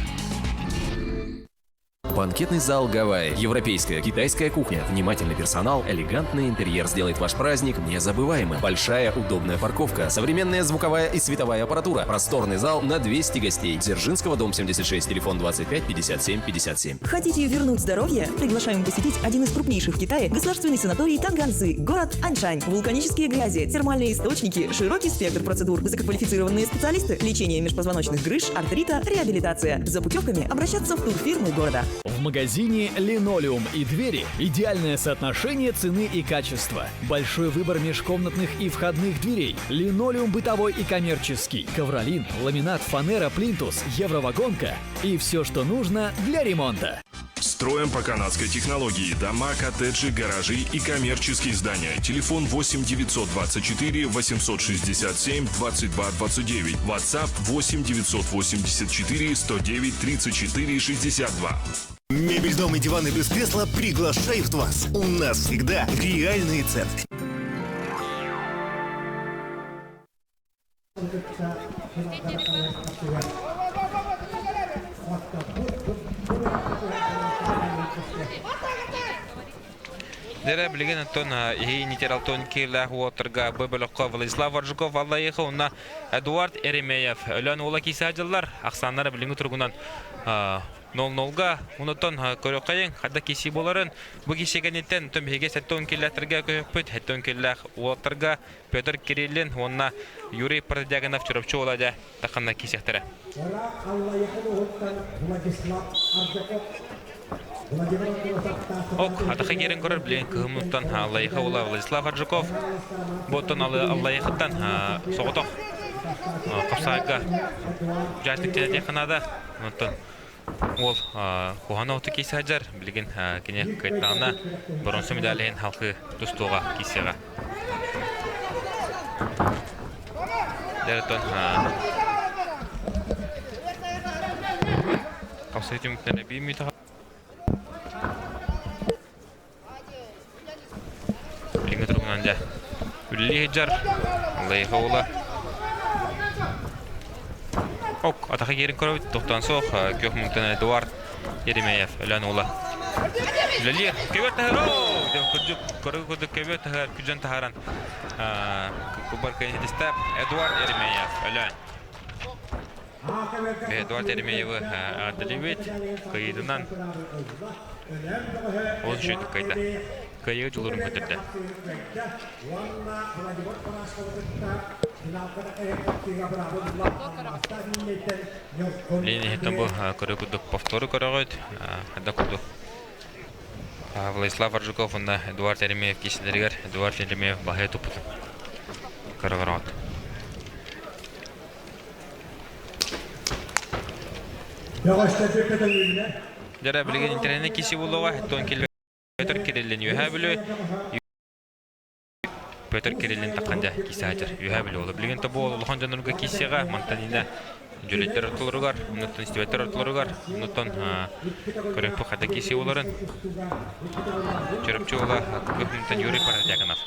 Банкетный зал Гавайи. Европейская, китайская кухня, внимательный персонал, элегантный интерьер сделает ваш праздник незабываемым. Большая удобная парковка, современная звуковая и световая аппаратура, просторный зал на 200 гостей. Дзержинского, дом 76, телефон 25 57 57. Хотите вернуть здоровье? Приглашаем посетить один из крупнейших в Китае государственный санаторий Танганцы, город Аньшань. Вулканические грязи, термальные источники, широкий спектр процедур, высококвалифицированные специалисты, лечение межпозвоночных грыж, артрита, реабилитация. За путевками обращаться в турфирмы города. В магазине «Линолеум и двери» идеальное соотношение цены и качества. Большой выбор межкомнатных и входных дверей. Линолеум бытовой и коммерческий. Ковролин, ламинат, фанера, плинтус, евровагонка и все, что нужно для ремонта. Строим по канадской технологии дома, коттеджи, гаражи и коммерческие здания. Телефон 8 924 867 22 29. WhatsApp 8 984 109 34 62. Мебель, дом и диваны без кресла приглашают вас. У нас всегда реальные цены. Дэрэ билигин оттон иһи Нитералтон киилээх уоттарга бу бөлөххө Владислав Варжуков Аллайыха уонна Эдуард Еремеев Өлөөн уола киисэ дьыллар ахсааннара билиҥҥи туругунан 0-0-га онтон көрүөххэйиҥ хайдах киисии буоларын бу киисии кэнниттэн оттон биһиги 70 киллээтэргэ көһүөхпүт 70 киллээх уолаттарга Петр Кириллин уонна Юрий Протодьяконов Чурапчы уола дьэ тахханна киисиэхтэрэ. Ок, атаха киирэн көрөр билигин кыһыммыттан Аллайыха уола Владислав Аржаков. Бу оттон Аллайыхаттан соҕотох. Қапсайга жайтык тенетиэх наада. Онтон уол куһаҕан оҕото киирсэ сылдьар. Билигин кини кыайтаҕына боруонса медалиһын халкы тустууга киирсиэҕэ. Дьэ, Хапсай түмүктэрэ биир мүнүүтэ Билиҥҥи туругунан дьэ үлэлии сылдьар Аллайыаха уола Ок, атаха киирэн көрөбүт, тохтоон суох күөх муҥтан Эдуард Еремеев Өлөөн уола үлэлиир. Көбөр таһар, оо! Кырдьык, көрү курдук көбөр таһар, күдьэн таһааран кубар кыайан Эдуард Еремеев Өлөөн. Эдуард Еремеевы эҕэрдэлиибит. Кыайыытынан олус үчүгэйдик кыайда. Кыайыы дьулуурун көрдөрдө. Билигин иһиттэн бу көрүү курдук повтору көрөҕүт. Хайдах курдук Владислав Аржуков уонна Эдуард Еремеев киисэлэригэр Эдуард Еремеев баһыйа туппутун көрө Дьэ, билигин интернет киси буолуоҕа, оттон Петр Кириллин үөһээ Бүлүү, Петр Кириллин таххан дьэ кисе сылдьар үөһээ Бүлүү уола. Билигин тобу улахан дьоннорго киисиэҕэ, мантан иннэ дьүлэйдэр ортолоругар, оннуттан истибэттэр ортолоругар, оннуттан көрөппү хата киси буоларын Чөрөпчү уола Кыһмынтан Юрий Парадьяконов.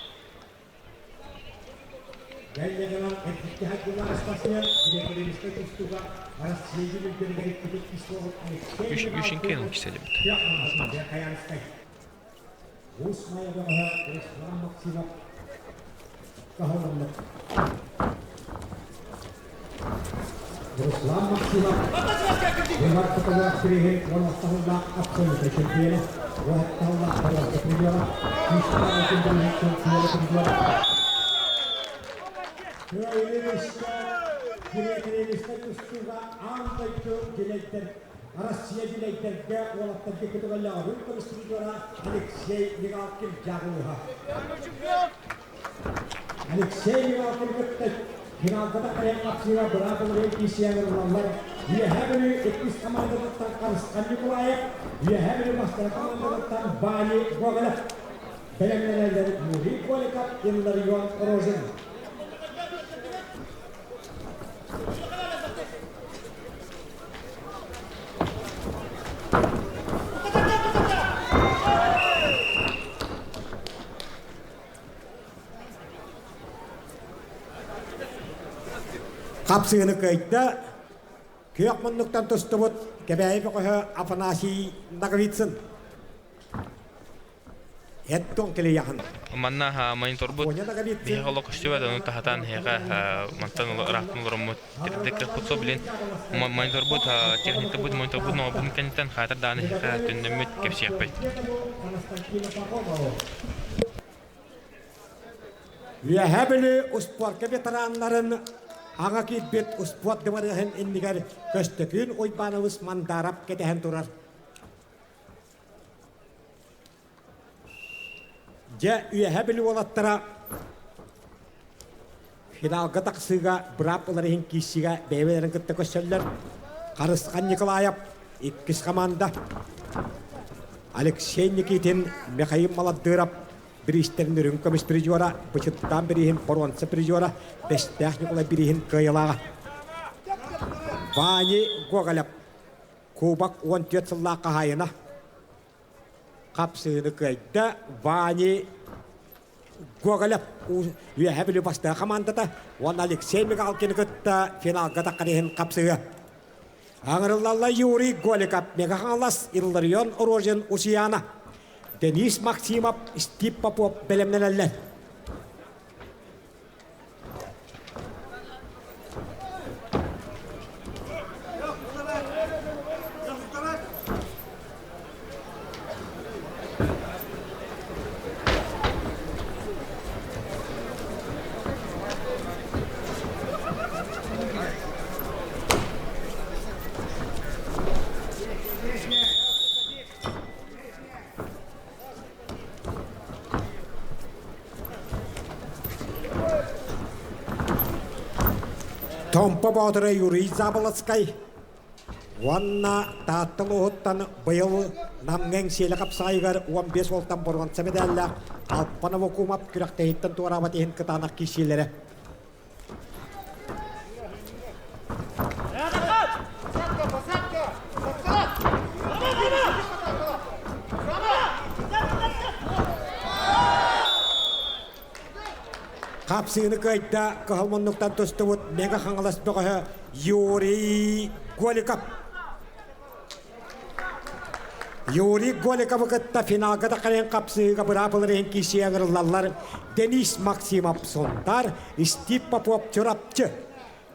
Үш үш киселибит. Руслан Максимов Иван Кутулаах бирииһин уон алтаһыллаах абсолютнай чемпиона, уон алтаһыллаах боруонса призера, күүстээх алтын бирииһин чемпиона призера. Кыайыы Грек-римскэй тустууга аан дойду дьилэйдэр Россия дьилэйдэргэ уолаттарга көтөҕөллөөх көмүс призера Алексей Мигалкин дьаҕылыһа. Алексей Мигалкин кытта финалга таххайан хапсыыра быраабыларын киирсиэн ылаллар. Үөһээ Бүлүү иккис командатыттан Харысхан Николаев, Үөһээ Бүлүү бастакы командатыттан Бали Гоголев. Бэлэмнэнэллэр Юрий Голиков, Илларион Рожин. Хапсыыны кыайда, күөх муннуктан тустубут Кэбээйи бөҕөһө Афанасий Ноговицын. Эттон килийаһын. Манна мониторбут биһиэхэ олох көстүбэт, ону таһатаан эһиэхэ мантан ыраахтан олороммут тирдик кыахпыт билин мониторбут техникабыт мониторбут оҥорбутун кэнниттэн хаатар даҕаны эһиэхэ төннөммүт кэпсиэхпит. Үөһээ Бүлүү успуорка ветераннарын аҥа киирбит успуорт дыбарыаһын иннигэр Көстөкүүн Уйбаанабыс Мандаров кэтэһэн турар. Дьэ, Үөһээ Бүлүү уолаттара финалга тахсыыга быраап ылар иһин киирсиигэ бэйэ-бэйэлэрин кытта көрсөллөр. Харысхан Николаев иккис команда. Алексей Никитин, Михаил Маладыров бириистэрин үрүҥ көмүс призера, Бычыттаан бирииһин боруонса призера, Бэстээх Ньукулай бирииһин кыайыылааҕа. Вани Гоголев Кубок 14 сыллаах хаһаайына хапсыыны кыайда Вани Гоголев Үөһээ Бүлүү бастакы хамаандата уонна Алексей Мигалкины кытта финалга таххар иһин хапсыһыа. Аҥырыллалла Юрий Голиков, Мега Хаҥалас, Илларион Рожин, Усияна, Денис Максимов, Стив Попов бэлэмнэнэллэр. Томпо Боотура Юрий Заболоцкай уонна Таатта улууһуттан быйыл Намҥа Эҥсиэлэ хапсаайыгар 15 уолтан боруонса мэдээллээх Алпан Авакумов күрэхтэһииттэн туораабат иһин кытаанах киирсиилэрэ. Хапсыыны кыайда кыһыл муннуктан тустубут Мега Хаҥалас бөҕөһө Юрий Голиков. Юрий Голиковы кытта финалга да кэлэн хапсыыга быраабылар иһин киирсиэ ыҥырыллаллар Денис Максимов Сунтар, Стив Попов Чурапчы.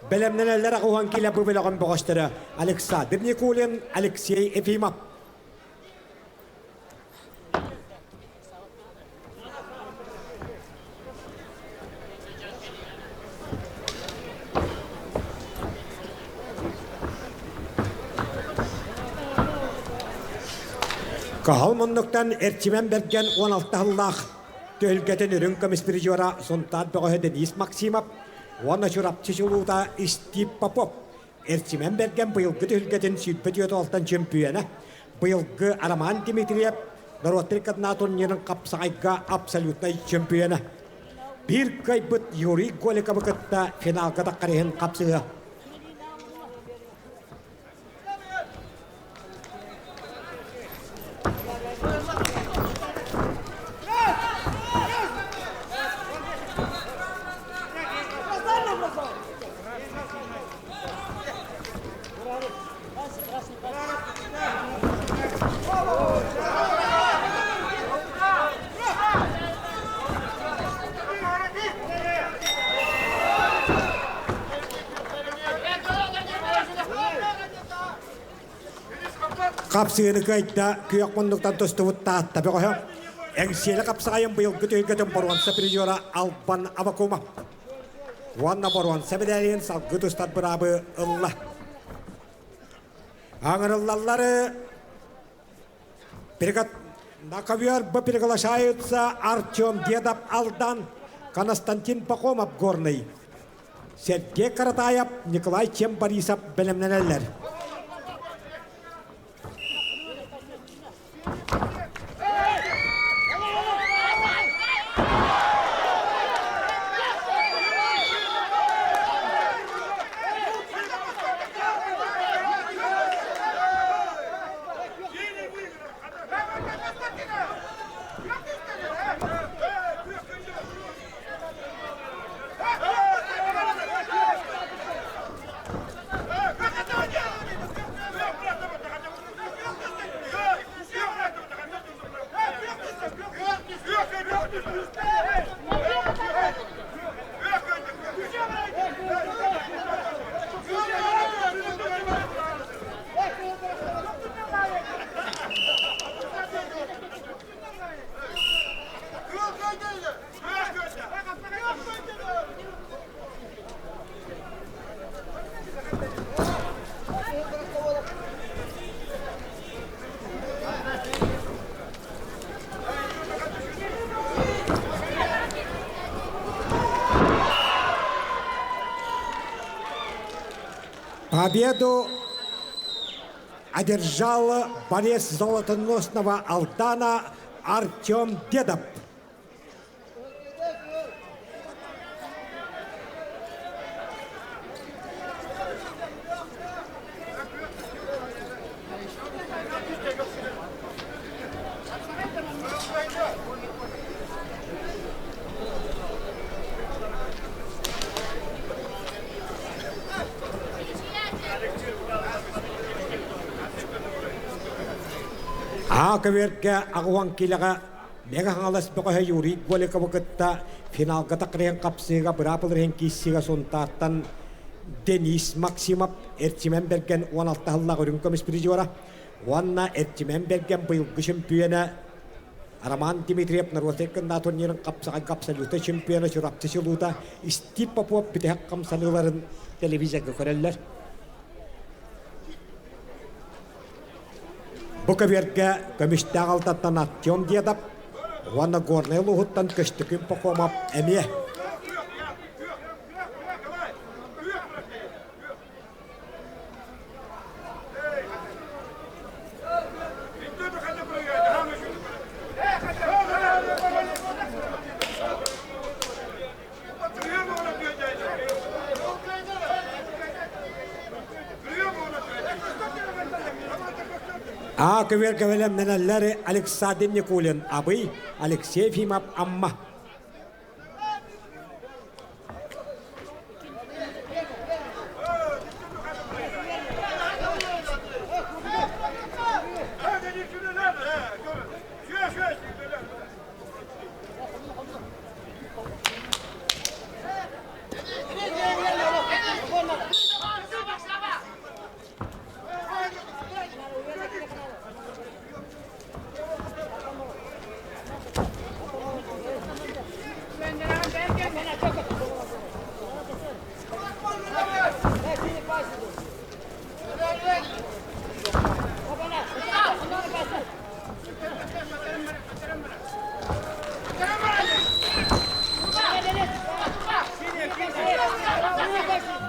Бэлэмнэнэллэр аҕуһан килэ бу бөлөҕүн бөҕөстөрө Александр Никулин, Алексей Ефимов. Каһал муннуктан Эрчимэн Бэргэн 16 сыллаах түһүлгэтин үрүҥ көмүс призера Сунтаар бөҕөһө Денис Максимов уонна Чурапчы чулуута Стив Попов Эрчимэн Бэргэн быйылгы түһүлгэтин 24 алтан чөмпүйүөнэ, быйылгы Роман Дмитриев норуоттар кытына турнирын хапсаҕайга абсолютнай чөмпүйүөнэ. Биир кыайбыт Юрий Голиковы кытта финалга таххар иһин хапсыһыа. Хапсыыны кыайда күөх муннуктан тустубут Таатта бөҕөһө. Эҥсиэлэ хапсаҕайын быйылгы түһүлгэтин боруонса призера Албан Авакумов. Уонна боруонса мэдээлин салгыы тустар быраабы ылла. Аҥырыллаллары На ковер приглашаются Артем Дедов Алдан, Константин Пахомов Горный, Сергей Каратаев, Николай Чем Борисов бэлэмнэнэллэр. Победу одержал борец золотоносного Алтана Артем Дедов. Аа көбүөргэ аҕуһан килэҕэ Мэҥэ Хаҥалас бөҕөһө Юрий Голиковы кытта финалга такырыйан хапсыыга быраап ылар киирсиигэ Сунтаартан Денис Максимов Эрчимэн Бэргэн 16 сыллаах үрүҥ көмүс призера уонна Эрчимэн Бэргэн быйылгы чөмпүйүөнэ Роман Дмитриев норуотун кыннаа турнирын хапсаҕайга абсолютнай чемпиона Чурапчы чулуута Стив Попов бүтэһик хамсаныыларын телевизорга көрөллөр. Бу көбүөргэ көмүстээх алтаттан Артем Дедов уонна Горнай улууһуттан Көстөкүүн Пахомов эмиэ. көбүөргэ бэлэмнэнэллэр Александр Никулин Абый, Алексей Ефимов Амма.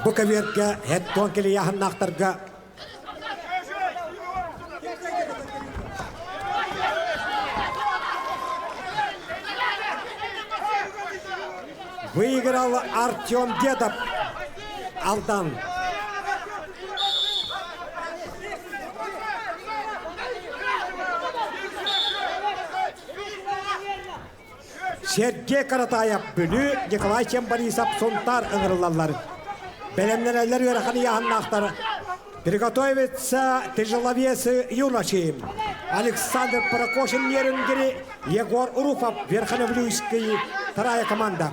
Бу кэбиэргэ хеттон килийаһыннаахтарга Выиграл Артем Дедов. Алдан. Сергей Каратаев Бүлүү, Николай Чембарисов Сунтаар ыҥырыллаллар. Бэлэмнэнэллэр ыарахан ыйааһыннаахтар. Приготовиться тяжеловесы юноши. Александр Прокошин Нерюнгри, Егор Уруфов Верхоновлюйский, вторая команда.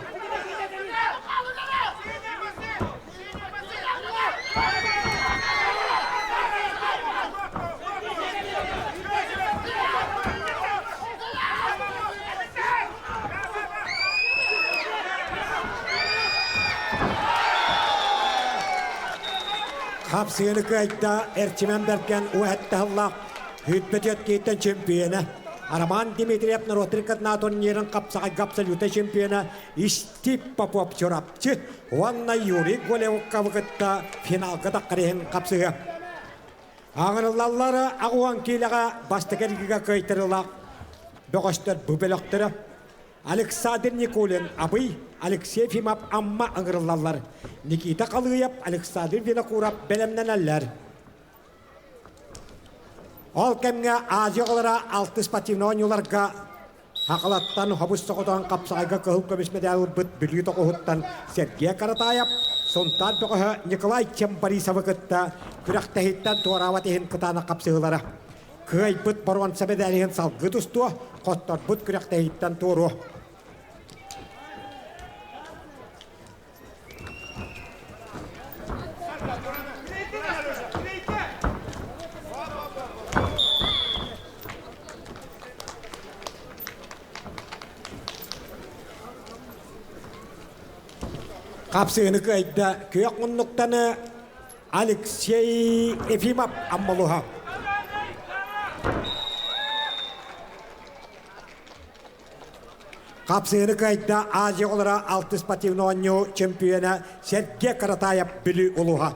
Хапсыгыны кыайда Эрчимэн Бэргэн уһэттаһыллаах Хүтбөтүөт кииттэн чемпиона Роман Дмитриев норуоттар турнирын хапсаҕайга абсолютнай чемпиона Истип Попов Чурапчы уонна Юрий Голевковы кытта финалга таххар иһин хапсыһыа. Аҥырыллаллара аҕуһан киилэҕэ бастакы эргигэ кыайтарыылаах бөҕөстөр бу бөлөхтөрө Александр Никулин Абый, Алексей Ефимов Амма ыҥырыллаллар. Никита Халыев, Александр Винокуров бэлэмнэнэллэр. Ол кэмҥэ Азия оҕолоро алтыс спортивнай оонньууларга Хахалаттан хобус соҕотоон хапсаҕайга кыһыл көмүс мэдээл ылбыт Бүлүү тоҕуһуттан Сергей Каратаев, Сунтаар бөҕөһө Николай Чембарисовы кытта күрэхтэһииттэн туораабат иһин кытаанах хапсыһыылара. Кыайбыт боруонса мэдээлиһин салгыы тустуо, хотторбут күрэхтэһииттэн туоруо. Хапсыгыны кыайда күөх муннуктаны Алексей Ефимов Аммалуха. Хапсыгыны кыайда Азия оҕолоро алтыс спортивный оонньуу чемпиона Сергей Каратаев Бүлүү улууһа.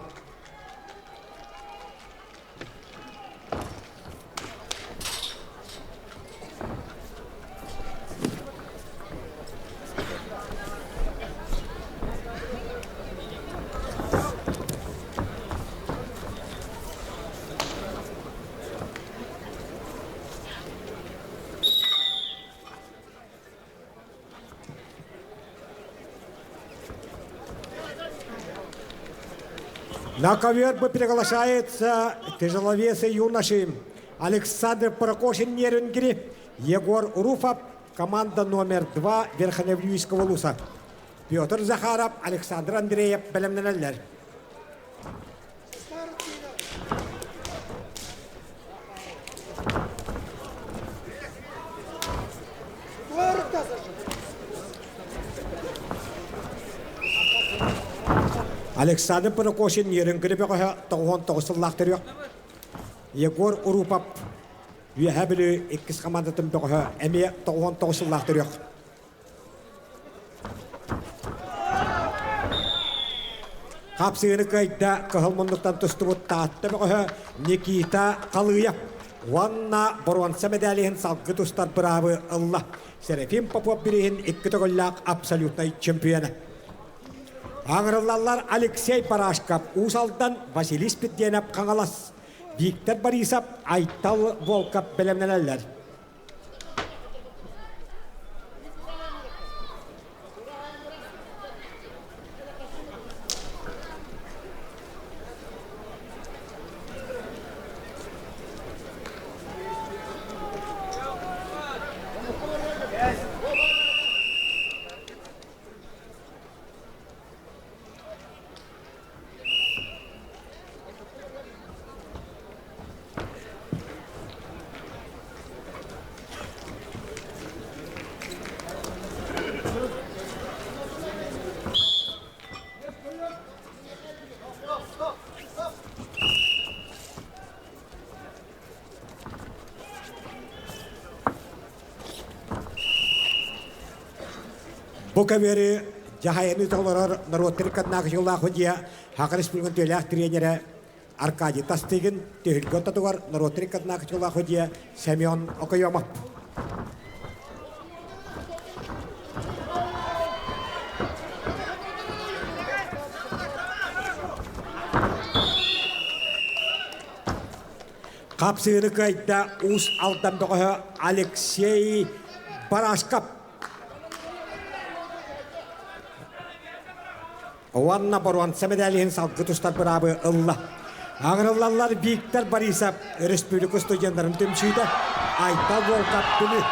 На ковер приглашается тяжеловесы юноши Александр Прокошин Нерюнгри, Егор Руфов, команда номер 2 Верхневлюйского луса. Петр Захаров, Александр Андреев бэлэмнэнэллэр. Александр Прокошин Нерюнгри бөҕөһө 99 сыллаах төрүөх. Егор Урупов Үөһээ Бүлүү иккис командатын бөҕөһө эмиэ 99 сыллаах төрүөх. Хапсыгыны кыайда кыһыл муннуктан тустубут Таатта бөҕөһө Никита Халыев уонна боруонса мэдээлиһин салгыы тустар быраабы ылла. Серафим Попов бирииһин икки төгүллээх абсолютнай чемпиона. Аҥырыллаллар Алексей Барашков, Уус Алдан, Василий Спирдиэнэп, Хаҥалас. Виктор Борисов, Айтал Волков бэлэмнэнэллэр. Бу көбүөрү дьаһайаны толорор норуоттар ыккардынааҕы дьыллаах судьуйа Саха Республикатын үтүөлээх тренерэ Аркадий Тастыгин түһүлгэ ортотугар норуоттар ыккардынааҕы дьыллаах судьуйа Семен Окоемов. Хапсыыны кыайда Уус Алдан бөҕөһө Алексей Барашков. Уонна боруонса мэдээлиһин салгы тустар быраабы ылла. Аҥырыллаллар Виктор Борисов, өрөспүүбүлүкэ студеннарын түмсүүтэ, Айтал Волков Бүлүү.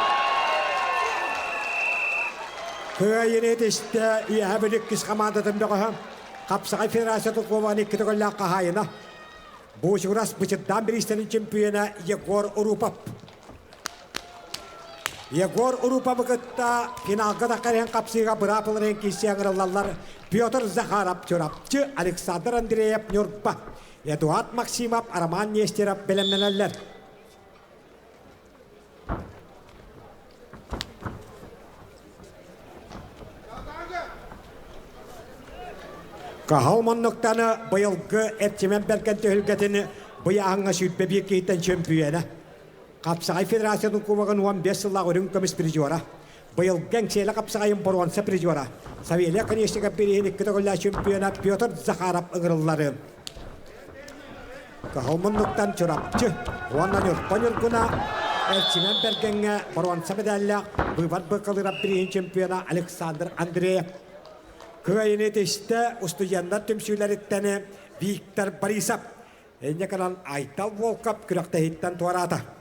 Кыайыны этистэ Үөһэ Бүлүү иккис хамаандатын бөҕөһө, Хапсаҕай Федерациятын кубогын икки төгүллээх хаһаайына, Буучугурас Бычырдаан бириистэрин чемпиона Егор Урупов. Егор Уруповы кытта финалга таххар иһэн хапсыыга быраап ылар иһин киирсии ыҥырыллаллар Петр Захаров Чурапчы, Александр Андреев Ньурба, Эдуард Максимов, Роман Нестеров бэлэмнэнэллэр. Каһал муннуктаны быйылгы Эрчимэн Бэргэн түһүлгэтин быйааһыҥҥа 21 киһиттэн чөмпүйүөнэ. Хапсаҕай Федерациятын Кубогын 15 сыллаах үрүҥ көмүс призера. Быйылгы Эҥсиэлэ хапсаҕайын боруонса призера. Савелий Оконешников бирииһин икки төгүллээх чемпиона Петр Захаров ыҥырыллары. Кыһыл муннуктан Чурапчы уонна Ньурба Ньургуна Эрчимэн Бэргэҥҥэ боруонса медаллаах быыбар быкалыырап бирииһин чемпиона Александр Андреев. Кыайыны тистэ устудьуоннар түмсүүлэриттэн Виктор Борисов. Инньэ гынан Айтал Волков күрэхтэһииттэн туораата.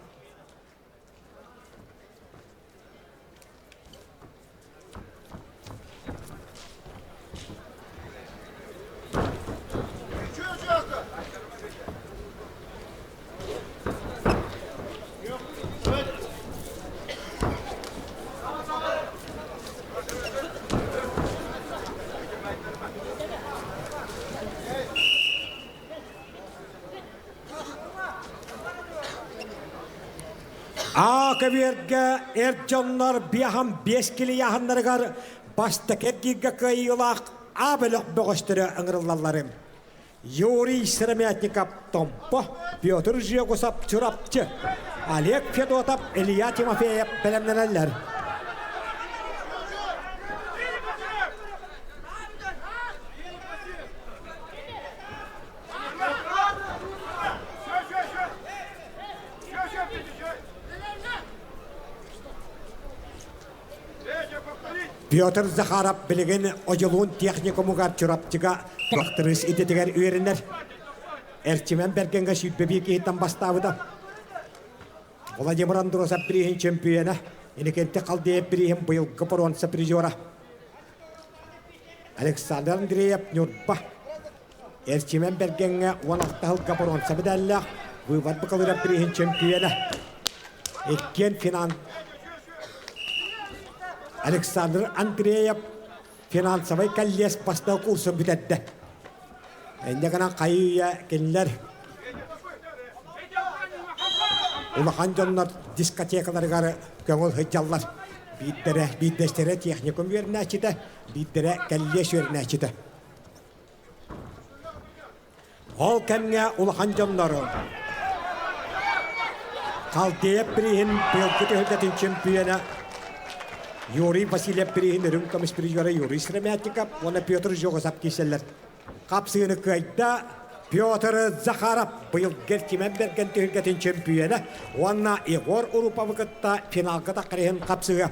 Аа көбүөргэ эр дьоннор биэһэн биэс килийааһыннарыгар бастакы эргииргэ кыайыылаах А бөлөх бөҕөстөрө ыҥырыллалларын Юрий Сыромятников Томпо, Петр Жегусов Чурапчы, Олег Федотов, Илья Тимофеев бэлэмнэнэллэр. Петр Захаров билигин Одьулуун техникумугар Чурапчыга тракторист идэтигэр үөрэнэр. Эрчимэн Бэргэҥҥэ 21 киһиттэн бастаабыта. Владимир Андросов бирииһин чөмпүйүөнэ, Иннокентий Халдеев бирииһин быйылгы боруонса призера. Александр Андреев Ньурба Эрчимэн Бэргэҥҥэ 16 сылга боруонса мэдээллээх выбор быкалыыра бирииһин чөмпүйүөнэ. Иккиэн финан Александр Андреев финансовай коллеж бастакы курсун бүтэрдэ. Инньэ гынан хайыы-үйэ кинилэр улахан дьоннор дискотекаларыгар көҥүл сылдьаллар. Биирдэрэ, биирдэстэрэ техникум үөрэнээччитэ, биирдэрэ кэллиэс үөрэнээччитэ. Ол кэмҥэ улахан дьоннору Халдеев бирииһин быйылгы түһүлгэтин чемпиона Юрий Васильев бирииһин үрүҥ көмүс призера Юрий Сыромятников уонна Петр Жогосов киирсэллэр. Хапсыыны кыайда. Петр Захаров быйыл Герчимен Берген түһүлгэтин чөмпүйүөнэ уонна Егор Уруповы кытта финалга таххарыһын хапсыга.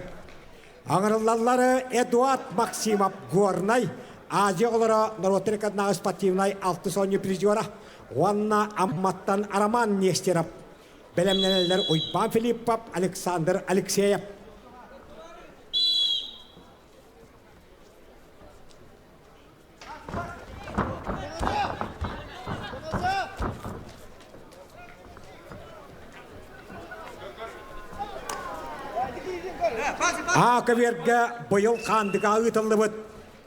Аҥырыллаллары Эдуард Максимов Горнай, Азия оҕолоро норуоттар иккардынааҕы спортивнай алтыс оонньуу призера уонна Амматтан Роман Нестеров. Бэлэмнэнэллэр Уйбаан Филиппов, Александр Алексеев. А көбүөргэ быйыл Хаандыга ыытыллыбыт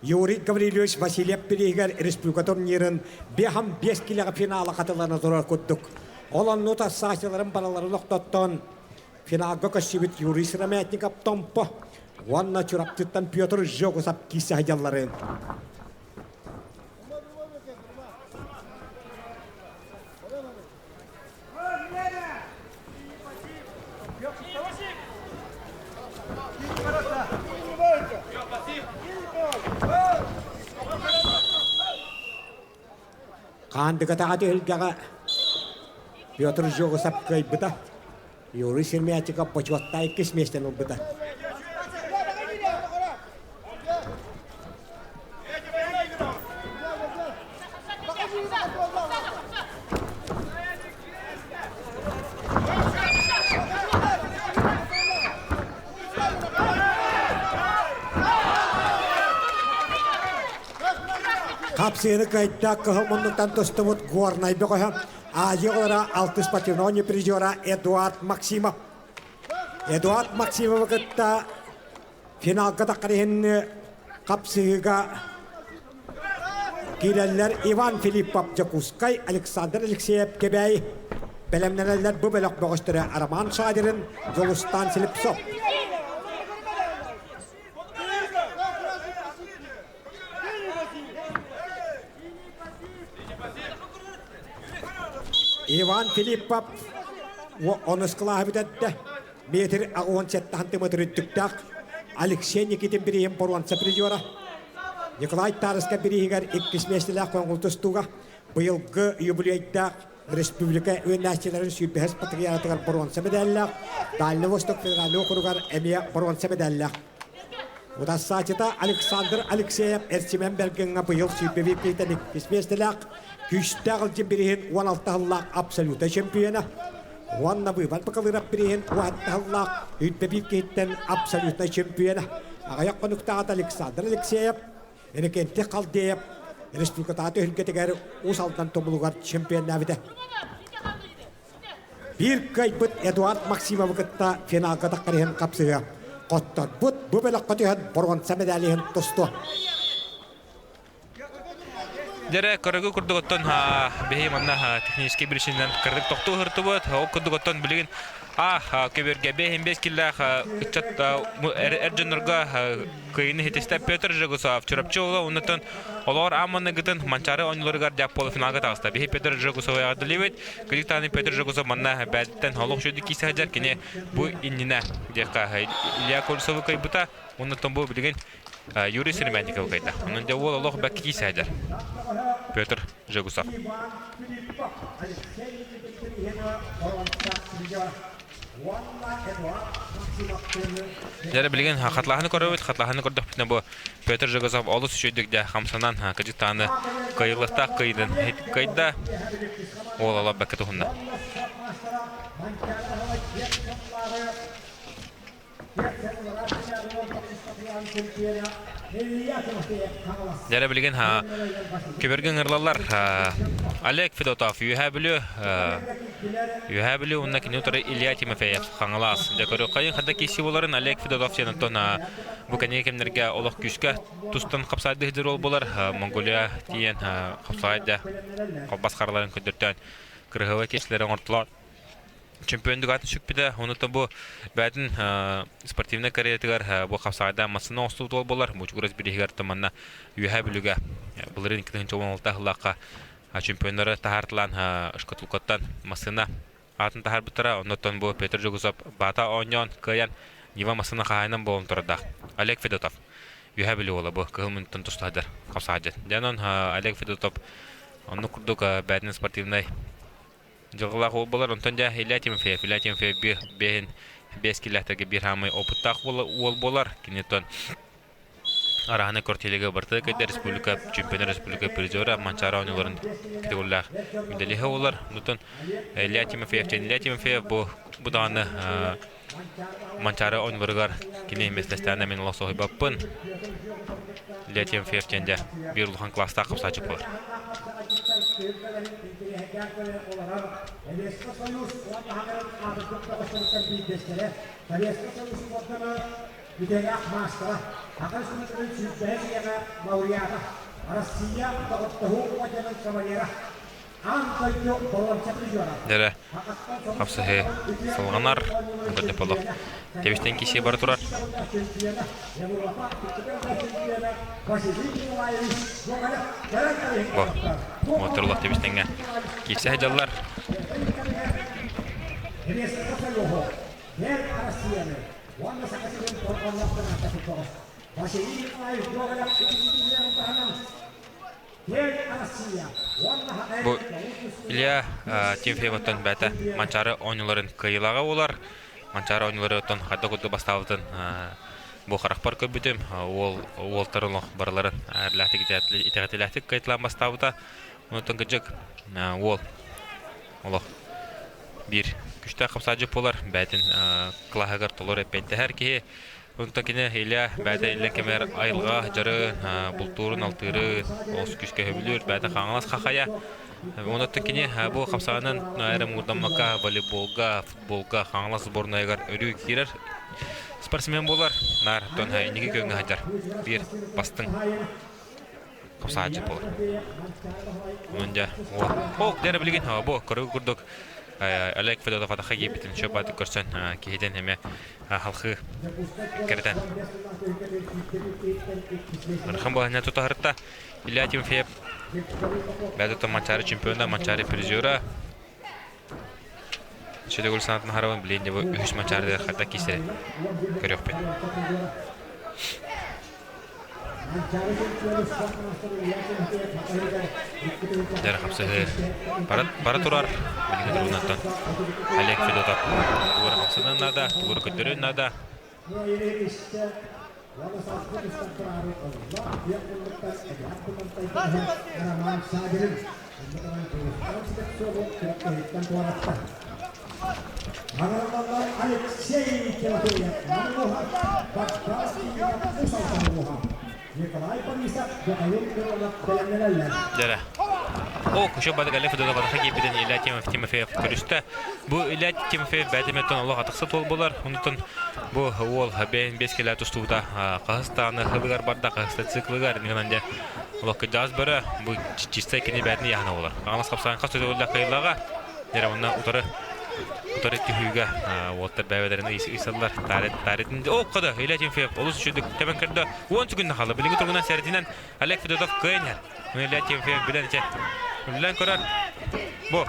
Юрий Гаврильевич Васильев бирииһигэр республика турнирын биэһэн биэс килэҕэ финала хатылана турар курдук. Ол онну тассааччыларын бараларын охтоттон финалга көссүбүт Юрий Сыромятников Томпо уонна Чурапчыттан Петр Жогусов киирсэ сылдьалларын. Хаандыгатаҕа түһүлгэҕэ Петр Жогусов кыайбыта. Юрий Сермятиков бочуоттаах иккис миэстэни ылбыта. Хапсыыны кыайда кыһыл муннуктан тустубут Горнай бөҕөһө Азия оҕолоро алтыс спортивной призера Эдуард Максимов. Эдуард Максимовы кытта финалга таххар иһин хапсыһыыга киирэллэр Иван Филиппов Дьокуускай, Александр Алексеев Кэбээйи. Бэлэмнэнэллэр бу бөлөх бөҕөстөрө Роман Шадерин, Дьулустан Слепцов. Иван Филиппов онус кылааһы бүтэрдэ. Метр 67 сантиметр үрдүктээх Алексей Никитин бирииһин боруонса призера. Николай Тарыска бирииһигэр иккис миэстэлээх көҥүл тустууга быйылгы юбилейдаах республика үөннээччилэрин сүүрбэһис патриаратыгар боруонса медаллаах, Дальний Восток федеральный округар эмиэ боруонса медаллаах. Утассаачыта Александр Алексеев Эрчимэн Бергеҥҥа быйыл сүүрбэ бииртэн иккис миэстэлээх, күүстээх илдьин бирииһин 16 сыллаах абсолюта чемпиона уонна Выбор Бакалыров бирииһин 17 сыллаах үүрбэ биир киһиттэн абсолютнай чемпиона. Аҕыйах хонуктааҕыта Александр Алексеев, Иннокентий Халдеев республикатааҕы түһүлгэтигэр Уус Алдан тумулугар чемпионнаабыта. Биир кыайбыт Эдуард Максимовы кытта финалга таххар иһин хапсыһыа. Хотторбут бу бөлөххө түһэн боруонса медали иһин тустуо. Дьэрэ көрөгү курдук оттон биһи манна техническэй биричиинэн кырдык тохтуу сыртыбыт. Ол курдук оттон билигин а көбүөргэ 5 киллээх ыччат эр дьоннорго Кыайыыны ситистэ Петр Жегусов Чурапчы уола оннуттан олоор аамманыгытын Манчаары оонньууларыгар дьап полуфиналга таҕыста. Биһи Петр Жегусовы эҕэрдэлиибит. Кыргызстаны Петр Жегусов манна бэйэтиттэн олох үчүгэйдик киирсэ сылдьар. Кини бу иннинэ диэххэ Илья Колесовы кыайбыта. Оннуттан бу билигин Юрий Сыромятниковы кыайда. Онон дьэ уол олох бэккэ киирсэ сылдьар. Петр Жегусов. Дьэ билигин хатлааһыны көрөбүт, хатлааһыны көрдөхпүтүнэ бу Петр Жегозов олус үчүгэйдик дьэ хамсанан кыдьыктааны кыайыллыахтаах кыайдын кыайда уол олор бэккэ туһунна. Дьэ билигин көбөргө ыҥырлаллар Олег Федотов Үөһээ Бүлүү Үөһээ Бүлүү уонна кини утары Илья Тимофеев Хаҥалас. Дьэ көрүөххэйин ханна киирсии буоларын Олег Федотов диэн оттон бу кэнники кэмнэргэ олох күүскэ тустан хапсаайдыы сылдьар уол буолар. Монголия тиийэн хапсаайда холбос хараларын көрдөртөөн кырыһыба киирсилэри оҥортулар. Чемпион дугатын сүкпүтэ. Онуттан бу бэйэтин спортивнай карьератыгар бу хапсаҕайдаан массыына оҥостубут уол буолар. Бучугурас бирииһигэр манна Үөһээ Бүлүүгэ былырыын 2016 сыллаахха чемпионнары таһаартылаан шкатулкаттан массыына аатын таһаарбыттара. Оннуттан бу Петр Жогусов баата оонньоон кыайан Нива массыына хаһаайынан буолан турардаах. Олег Федотов Үөһээ Бүлүү уола бу кыһыл мүнүүттэн тустаһыдыр хапсаҕайдьыт. Дьэ онон Олег Федотов. Оннук курдук бээтин спортивнай дьылҕалаах уол буолар. Онтон дьэ Илья Тимофеев, Илья Тимофеев биэһин биэс киллэхтэргэ биир хаамай опыттаах уол буолар. Киниттэн Араһаны квартирга барыта кэдэ республика чемпиона республика призера Манчаары оонньууларын категориялаах медалиһа буолар. Онтон Илья Тимофеев Илья Тимофеев бу бу даҕаны Манчаары оонньууларыгар кини миэстэстээнэ мин олох соһуйбаппын. Илья Тимофеев диэн дьэ биир улахан класстаах хапсааччы буолар. Үтүөлээх маастара, Саха Республикатын сүүрбэһэ киһиэхэ лауреата, Россия доҕордоһуу орденын кавалера, Аан дойду боруонса призера. Дэрэ хапсыһыы салҕанар, Годеполов тэбистэн киси бара турар. Бу моторлох тэбистэҥҥэ киирсэ сылдьаллар. Эр Россияны уонна Саха сирин торҕоннохтон ааттапыт Василий Николаевич Гоголев итиитиилэрин таһынан Киэҥ Россия уонна Бу Илья Тимофееваттан бэйэтэ Манчаары оонньууларын кыайыылааҕа буолар. Манчаары оонньуулары оттон хайдах курдук бастаабытын бу харахпар көрбүтүм. Уол уолтарын олох барыларын эрлээхтик итэҕэтиилээхтик кыайталаан бастаабыта. Онтон кырдьык уол олох биир күстээх хапсаадьыт буолар, бэйэтин кылааһыгар толору эппиэттэһэр киһи. Онтон кини Илья бэйэтэ иллэҥ кэмигэр айылҕа дьарыгын, бултуурун, алтыырын олус күүскэ сөбүлүүр, бэйэтэ Хаҥалас хахайа. Онон кини бу хапсаҕанан эрэ муҥурдаммакка волейболга, футболга Хаҥалас сборнайыгар өрүү киирэр спортсмен буолар. Наар оттон инники күөҥҥэ сылдьар биир бастыҥ Хапсааччы буолар. Онон дьэ, о, дьэ билигин бу көрүгү курдук Олег Федотов атахха киирбитин шөп баатык көрсөн киһитин эмэ халхыы кэрэтэн Ырахан балаһыня тутаһырта Илья Тимофеев бэйэтэ Манчаары чемпиона, Манчаары призера Сөдөгүл санаатын харабын билин дьэ бу үһүс Манчаарыга хайдах киирсэрин көрүөхпүт. Дьэр хапсыһыы бара турар. Билиҥҥи туругунан Олег Федотов тугура хамсаныан наада, тугура көрдөрүөн наада. Алексей Тимофеев Николай Борисов Михаил Миронов бэлэмнэнэллэр. Дьэрэ. О, күшө бады Галия Федорова киирбитин Илья Тимофеев көрүстэ. Бу Илья Тимофеев бэйэтиметтен олох атахса туол болар. Онутун бу уол бэйин бес келе тустубута Хаһыстааны хылыгар барда, хаһыста циклыгар нигынан дьэ олох кыдьаас бөрө бу чистай кини бэйэтин яһана болар. Хаҥалас хапсаан хас төтөллөх кыйыллаҕа. Дьэрэ онно утары утары түһүүгэ уолтар бэйэлэрин ыйсаллар. Таритин о кода Илья Тимофеев олус үчүгдүк тэбэн көрдө. 10 секунд хаалла. Билиҥҥи туругунан сэрэтинэн Олег Федотов кыайан иһэр. Илья Тимофеев билэн ичэ. Үллэн көрөр. Бу.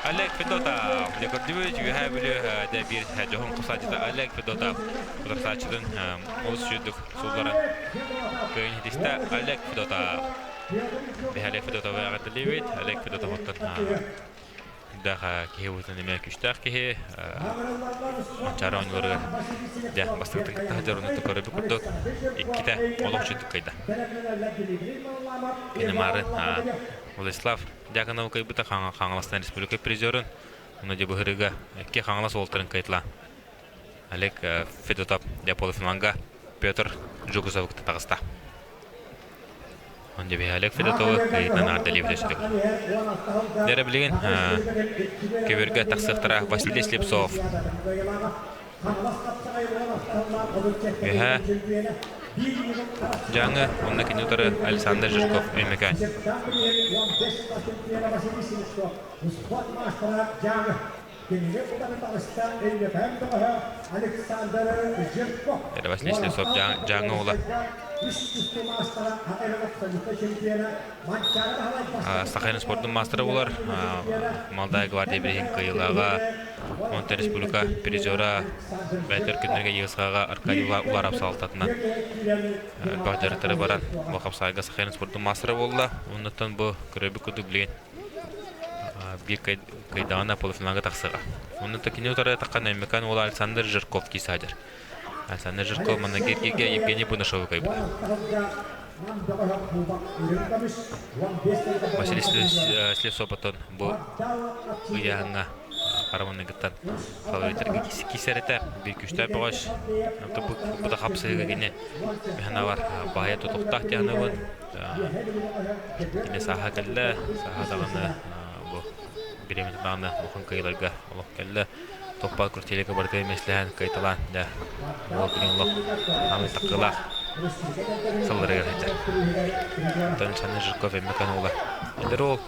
Олег Федотов. Дьэ көрдүбүт, Үөһээ Бүлүү дьэ биир дьоһун кусааччыта Олег Федотов утарсааччытын олус үчүгдүк суулларан кыайан ситистэ Олег Федотов. Биһи Олег Федотовы эҕэрдэлиибит. Олег Федотов оттон даах киһи быһыытынан эмиэ күүстээх киһи. Манчаары оонньууларыгар дьэ бастакытын кытта сылдьар онно көрөбүт курдук иккитэ олох үчүгдүк кыайда. Кинимаары Владислав Дьяконов кыайбыта Хаҥаластан республика призерын, уонна дьэ быһырыга икки Хаҥалас уолтарын кыайтылаан Олег Федотов дьэ полуфиналга Петр Жукусов кытта таҕыста. Он дьэ Олег Федотовы кыайыытынан аардалиибит өссө Дьэ билигин көбүөргэ тахсыахтара Василий Слепцов. Үөһээ Дьааҥы уонна кини утары Александр Жирков Өймөкөөн. Василий Слепцов Дьааҥы уола. Сахайын спордун маастара буолар. Молодая гвардия билигин кыайыылааҕа. Онтон республика призера бээтэр күннэргэ ЕСХ-ҕа Аркадий Уларов салалтатынан элбэх дьарыктары баран бу хапсаайга Сахалин спордун маастара буолла. Оннуттан бу көрөбүт курдук билигин биир кыйдаҕына полуфиналга тахсыаҕа. Оннуттан кини утары таххан Өймөкөөн уола Александр Жирков киисаадьар. Александр Жирков манна кииргигэ Евгений Бунашовы кыайбыта. Василий Слепцов бу ыйааһыҥҥа хараманыгыттан фавориттарга киисэрэтэ биир күүстээх бөҕөс. Бу да хапсыһыыга кини механавар баһыйа тутуктаах диэханабын. Кини сааһа кэллэ, сааһа даҕаны бу бириэмэтэ даҕаны улахан кыайыыларга олох кэллэ. Топпа квартирага барытыгар миэстэлэһэн кыайталаан дьэ уол күнүн олох аамай таккылаах сылларыгар сылдьар. Онтон Александр Жирков Өммөкөн уола. Эдэр уол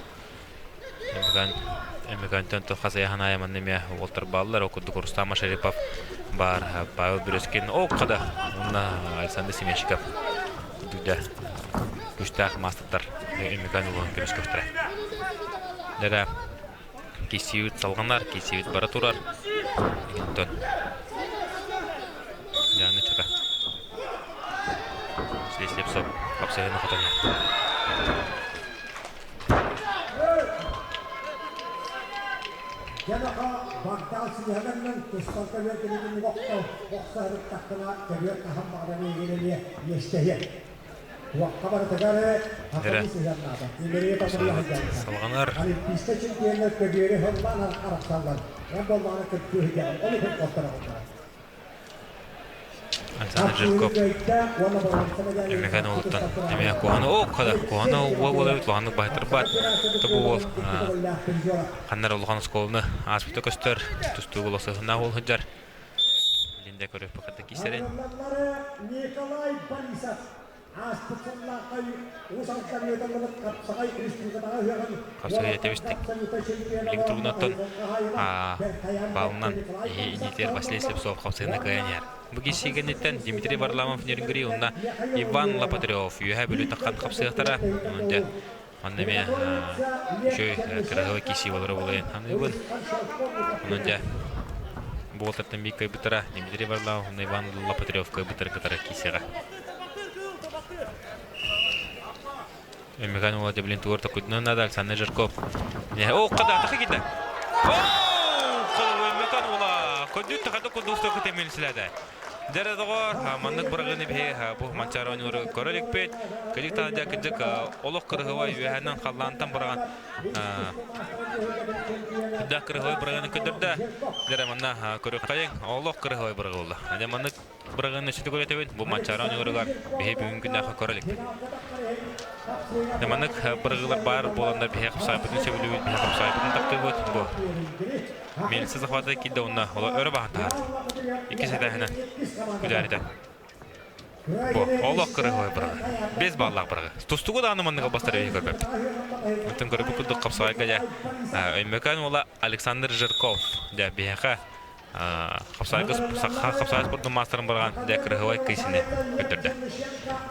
Өммөкөн Өммөкөнтөн хас ыйахан аайы манна эмиэ уолтар бааллар. Ол курдук Рустам Машарипов баар, Павел Березкин, о хада уонна Александр Семенщиков курдук дьэ күүстээх маастардар Өммөкөн улууһун көмүскүөхтэрэ. Дьэ Киссиибит салҕанар, киссиибит бара турар. Онтон Дьааҥы чата. Слепцов хапсыһыны хотон Эрэ салҕанар. Александр Жирков Өмекән уолуттан эмиэ куһаны о хада куһаны уол буолабыт улаханнык баһыйтарбат тобу уол ханнар улахан оскуоланы ааспыта көстөр тустууга олохсуһуннаах уол сылдьар Линда көрүөхпүт хата киисэрин. Николай Борисов ааспыт сыллаахха Уус Алдан ыытыллыбыт Хапсаҕай республикатааҕы ыһыаҕын Хапсаҕай этебистик. Билиҥ туругунаттан баалынан иһиитигэр Василий Слепцов хапсыгына кыайан иһэр. Бу киирсиигэнниттэн Дмитрий Варламов Нерюнгри уонна Иван Лопатырев үөһэ Бүлүү таххан хапсыахтара. Онон Манна эмиэ үчүгэй кыраһыабай киирсии буолара буолуо саныыбын. Онон дьэ бу уолаттартан биир кыайбыттара Дмитрий Варламов уонна Иван Лопатырев кыайбыттары кытары киирсиэҕэ. Өмүкэн уола дьэ билин тугар токуйдунан наада Александр Жирков. О, қада атака киирдэ. О, Өмүкэн уола көдүт тахады кудуста көтемелсиләде. Дьэ доҕоор, маннык бырагыны биһи бу Манчаары оонньуулары көрө иликпит. Кыдьык таһырдьа кыдьык олох кырыһыбай үөһэнэн халлаантан быраҕан үрдээх кырыһыбай бырагыны көрдөрдө. Дьэ манна көрүөххэйиҥ, олох кырыһыбай бырагы буолла. Дьэ маннык бырагыны өссө көрөтөбүн бу Манчаары оонньууларыгар биһи бүгүн күннээххэ көрө иликпит. Дьэ маннык бырагылар баар буоланнар биһи хапсаайбытын сөбүлүүбүт, биһи хапсаайбытын таптыыбыт. Бу Мельница захвата киирдэ уонна өрө баһан таһар. Иккис этээһинэн күдээритэ. Бу олох кырыһыбай быраҕы. Без баллаах быраҕы. Тустугу даҕаны маннык албастар өйүн көрбөппүт. Онтон көрбүт курдук хапсаҕайга дьэ Өймөкөөн уола Александр Жирков дьэ биһиэхэ хапсаҕайга хапсаҕай спордун маастарын быраҕан дьэ кырыһыбай кыысыны көрдөрдө.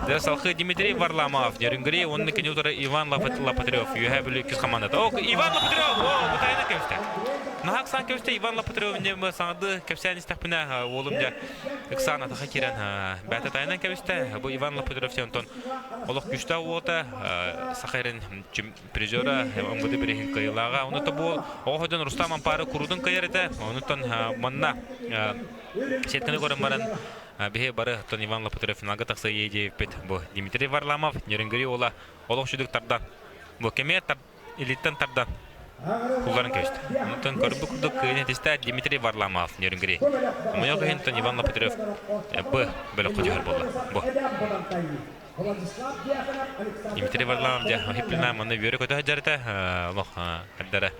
Дьэ салхыы Дмитрий Варламов, Нерюнгри уонна кини утары Иван Лопатырев, Үөһээ Бүлүү иккис командата. О, Иван Лопатырев! О, бытайына кэбистэ. Наһаа ыксаан кэбистэ Иван Лопатырев не саҥарды кэпсээн истэхпинэ уолум дьэ ыксаан атаха киирэн бээтэ тайынан кэбистэ. Бу Иван Лопатырев онтон олох күүстээх уота саха эрин призера МВД бириһин кыайыылааҕа. Онута бу оҕо ходон Рустам Ампары курутун кыайар этэ. Онуттан манна сетканы көрөн баран Биһи бары оттон Иван Лопатырев финалга тахса диэбиппит. Бу Дмитрий Варламов Нерюнгри уола олох сүдүк тардан. Бу кэмиэ илиттэн тардан кулларын кэбистэ. Онтон көрбүт курдук кыайын этистэ Дмитрий Варламов Нерюнгри. Хомойуох иһин Иван Лопатырев Б бөлөххө түһэр буолла. Бу. Дмитрий Варламов дьэ хиплина манна үөрэ көтө сылдьарыта олох эрдэрэ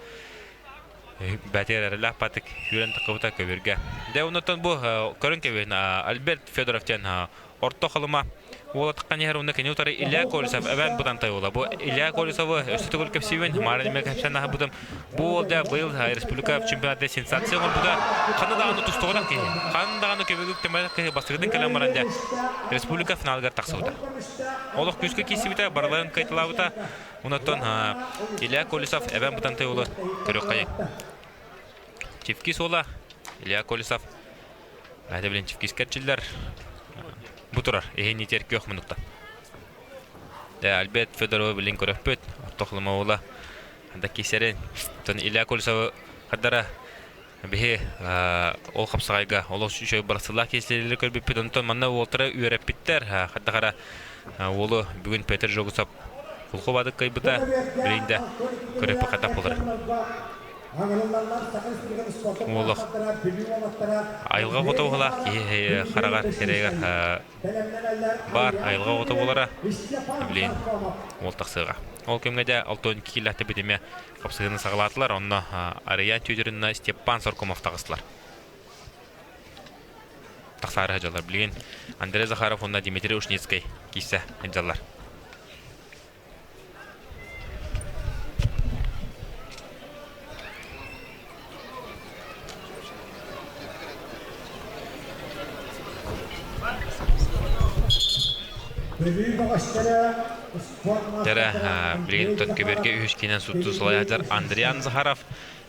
Бэтигэр эрэллээх патык сүүрэн таххыбыта көбүргэ. Дэ оннуттан бу көрөн кэбиһин Альберт Федоров диэн орто халыма уола таххан иһэр уонна кини утары Илья Колесов эбээн Бытантай уола. Бу Илья Колесовы өссө төгүл кэпсиибин, маарын эмиэ кэпсээн аһарбытым. Бу уол дьэ быйыл республика чемпионата сенсация оҥорбута. Ханна даҕаны тустубатах киһи, ханна даҕаны көбүгүк тэмэтэх киһи бастакытын кэлэн баран дьэ республика финалыгар тахсыбыта. Олох күүскэ киирсибитэ, барыларын кыайталаабыта. Онтон Илья Колесов эбэм Бытантай уолу көрүөххэйиҥ. Чевки суола Илья Колесов бэйэтэ билин Чевкискэ эрчиллэр. Бу турар иһин итер күөх мунуктан. Альберт Федорова билин көрөппүт. Ортохлума уола да кисерин. Тон Илья Колесовы хардара биһи ол хапсаҕайга олох үчүгэй барсылаах киэсэлэри көрбүппүт. Онтон манна уолтара үөрэппиттэр. Хардахара уолу бүгүн Петр Жогусов Кулхубадык кыайбыта. Билин да көрөппү хатах болар. Уолох айылҕа оҕото уһалаах киһи хараҕар сирэйигэр баар айылҕа оҕото буолара билин уол тахсыаҕа. Ол кэмҥэ дьэ алтон киилэхтэ битимэ хапсыһыыны саҕалаатылар. Онно Арыйаан Тюдеринна Степан Соркомов таҕыстылар. Тахсаары сылдьаллар. Билигин Андрей Захаров уонна Дмитрий Ушницкай киирсэ сылдьаллар. Тэрэ билигин Төткөбөргө үһүс киинэн суттуу салайааччылар Андриан Захаров,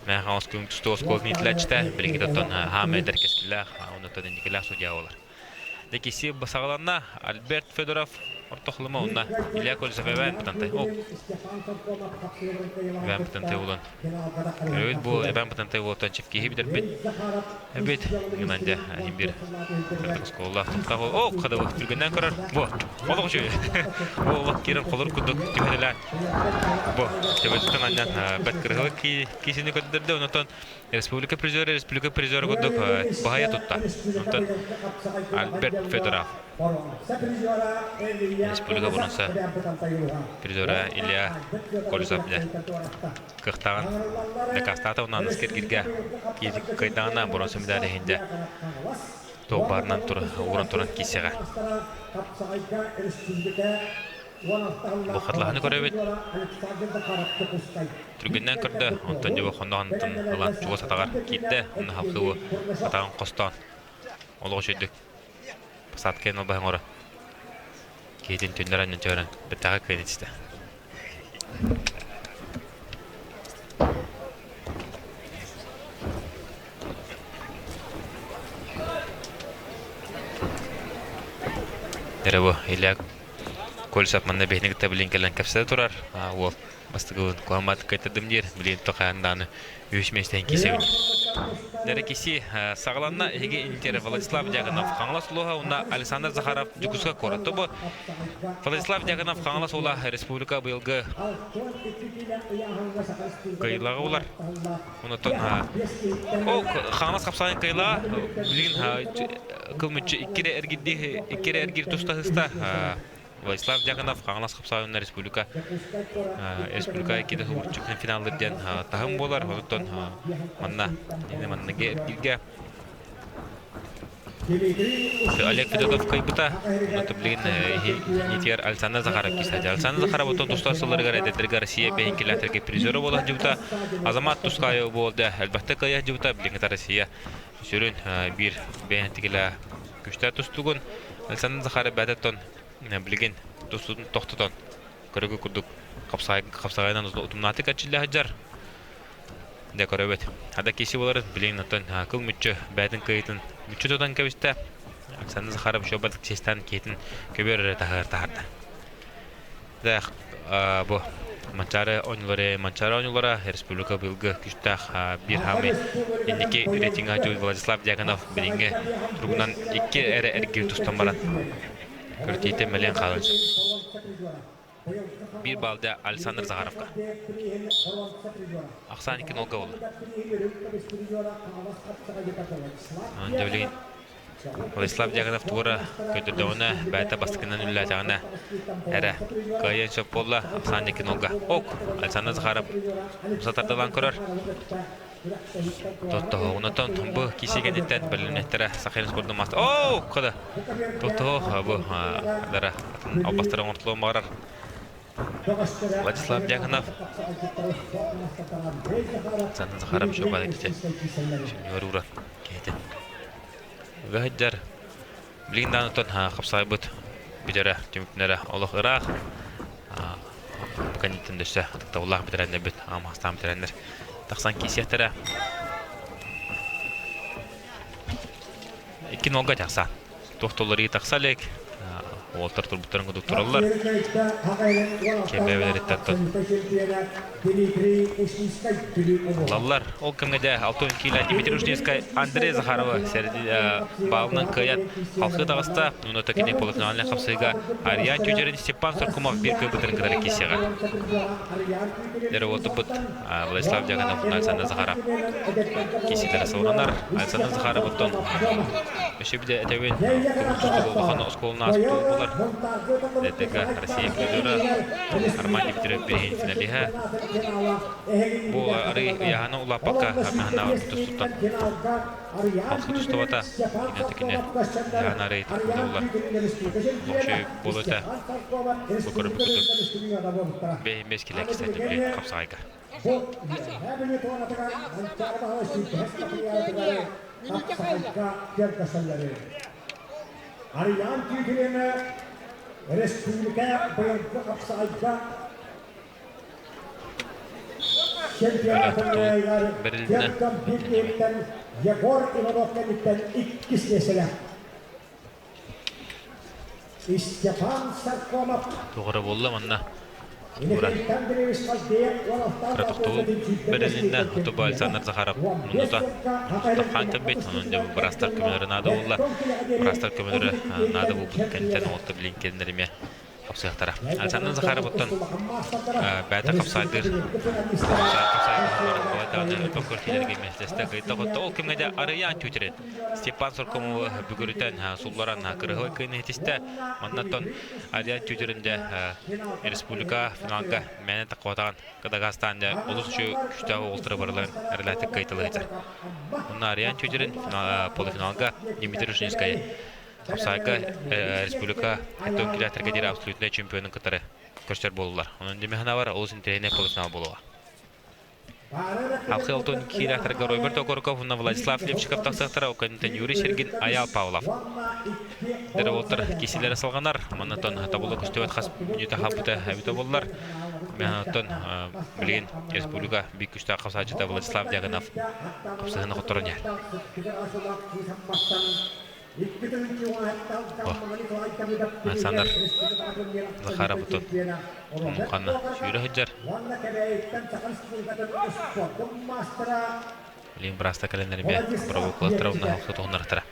Мэхаус күн тустуу оскуолатын иитиллээччитэ, билиҥҥи оттон хаама эдэр кэскиллээх, оннуттан инникилээх судья буолар. Декиси саҕаланна Альберт Федоров ортохлума уонна Илья Колесов эбээн Бытантай. О, эбээн Бытантай буолан. Көрөбүт бу эбээн Бытантай буолтан чепкиһи бүтэрбит. Эбит гынан дьэ бир оскуола тохтоох о хадабы түргэннэн көрөр. Бу олох үчүгэй. Бу олох киирэн холор курдук түһэрэлээн. Бу төбөтүттэн анньан бэт кырыһылык киисини көрдөрдө. Онтон Республика призера республика призера курдук баһайа тутта. Онтон Альберт Федоров республика боруонса призера Илья Колесов дьэ кыахтааҕын дакаастаата уонна аныс киргиргэ кыайдаҕына боруонса медаль иһин дьэ туох баарынан ууран туран киирсиэҕэ. Бу хатылаһыны көрөбүт. Түргэннэн көрдө, онтон дьэ хонноҕунтан ылан чугас атаҕар киирдэ, онно халкыбы атаҕын хостоон олох үчүгдүк посадкайын албаһын оҥоро киһитин түннэр анньан түһэрэн бэртээхэй кыайан истэ. Эрэ бу Илья Кольцов манна биһини кытта билин кэлэн кэпсэтэ турар. Уол бастакыбын куһаммат кыайтардым диир. Билин тохайан даҕаны үһүс миэстэһин киисэбин. Дэрэ киси саҕаланна эһиги интер Владислав Дьяконов Хаҥалас улууһа уонна Александр Захаров Дьокуускай куорат. Бу Владислав Дьяконов Хаҥалас уола республика быйылгы кыайыылааҕа булар. Онтон ол Хаҥалас хапсаҕайын кыайыылааҕа билигин кыл мүччү икки эрэ эргирдии икки эрэ эргиир тустаһыста Владислав Дьяконов Хаҥалас хапсаҕайын республика республика иккитэ субурчу финаллар диэн таһым буолар. Онтон манна манныгы эргиргэ Олег Федотов кыайбыта. Онон билигин иһитигэр Александр Захаров киирсээччи. Александр Захаров оттон тустар сылларыгар эдэрдэргэ Россия бэһин призера буола сылдьыбыта. Азамат Тускаев буолда элбэхтик кыайа сылдьыбыта. Билигин Россия сүрүн биир бэйэн күстээх тустугун Александр Захаров бэйэтэ билигин тустуутун тохтотон көрөгү курдук хапсаҕайынан утумнаатык эрчиллэ сылдьар. Дьэ көрөбүт. Хада киси буоларын билигин оттон кыл мүччү бэйэтин кыайыытын мүччү тутан кэбистэ. Александр Захаров шобат честан киһитин көбүөр эрэ таһыгар таһаарда. Дэх бу Манчаары оонньуулары Манчаары оонньуулара республика быйылгы күстээх биир хаамый инники рейтингэ Владислав Дьяконов билиҥҥи туругунан икки эрэ эргиир тустан баран көрүтиитэ мэлиэн хаалан Биир балда Александр Захаровка. Ахсаан икки нолга буолла. Билигин Владислав Дьяконов туора көрдөрдөҕүнэ, бэйэтэ бастакынан үлэлээтэҕинэ эрэ кыайыан сөп буолла. Ахсаан икки нолга. Ок! Александр Захаров умса тардылаан көрөр. Тоттоһоҕунатан бу киси кэнниттэн бэлэмнэттэрэ Сахалин спордун маастар. Оо, када. Тоттоһо бу дара албастары оҥортулуон баҕарар. Владислав Дьяконов. Александр Захаров еще баар сүнньүгэр ууран киһитин. Ыга Билигин даҕаны оттон хапсаайбыт бүтэрэ, түмүктэнэрэ олох ыраах. Бу кэнниттэн да өссө ытыктабыллаах бэтэрээннэрбит, аҕам саастаах бэтэрээннэр тахсан киирсиэхтэрэ. Икки нолга тахса. Туох толории тахса илик. Уолтар турбуттарын курдук тураллар. Кэмбэбэлэриттэн Лаллар. Ол кэмҥэ дьэ Алтон киилэ Дмитрий Ушницкай Андрей Захарова баалынан кыайан халхыы таҕыста. Онуота кини полуфинальнай хапсыыга Ариан Чүчэрин Степан Соркумов биир кыайбытын кытары киирсиэҕэ. Дьэ уотуппут Владислав Дьяконов Александр Захаров киирсиилэрэ сылҕанар. Александр Захаров оттон өссө биде этэбин көмүс улахан оскуоланы ааспыт буолар. ДТК Россия призера Арман Дмитриев бириһин финалиһа. Бу арый ыйааһына улааппакка маһынаабыт тустуттан халхы тустубата. Кине ыйааһына арый тахпыта булар. Лохшой буолута. Бу көрбүт курдук бэймес килэ кисәтин билин хапсаҕайга. Арыйаан Күүтүрүөнэ республика быйылгы хапсаҕайга чемпионатыгар бэрилиннэ. Егор Иванов кэнниттэн иккис миэстэлээх. Степан Саркомов Туох эрэ буолла манна. Тура. Кыра тохтобул бэрилиннэ. Отобо Александр Захаров муннута хаан кэлбит. Онон дьэ быраастар көмөлөрө наада буолла. Быраастар көмөлөрө наада буолбут кэнниттэн уолта билин кэлиннэр эмиэ хапсыахтара. Александр Захаров оттон бэйэтэ хапсаайдыыр Ол кэмҥэ дьэ Арыйаан Тютрин Степан Соркомовы бүгүрүтэн сулларан кырыһы кыын иһитистэ. Маннаттан Арыйаан Тютрин дьэ республика финалга мээнэ таххыбатаҕын Кадагастан дьэ олус үчүгэй күчтээх уолтары барыларын эрэлээхтик кыайталыһытар. Онно Арыйаан Тютрин полуфиналга Дмитрий Ушинскай Хапсаайга республика килээтэргэ диэри абсолютнай чемпионун кытары көрсөр буоллулар. Онон Демиханавар олус интэриэһинэй полуфинал буолуоҕа. Алхы Алтон киилээхтэргэ Роберт Окороков уонна Владислав Лепчиков тахсыахтара, оконтен Юрий Сергин, Аял Павлов. Деревоттар кисилэрэ салҕанар. Маннатон табыла көстүбэт хас мүнүүтэ хаалбыта эбитэ буоллар. Оттон билигин республика биир күчтээх хапсааччыта Владислав Дьяконов хапсыһыны хотторон иһэр. Александр Захаров отун ханна сүүрэ сылдьар. Илин бырааста кэлэннэр эмиэ бырабыыкылаттара уонна халка туһуннарахтара.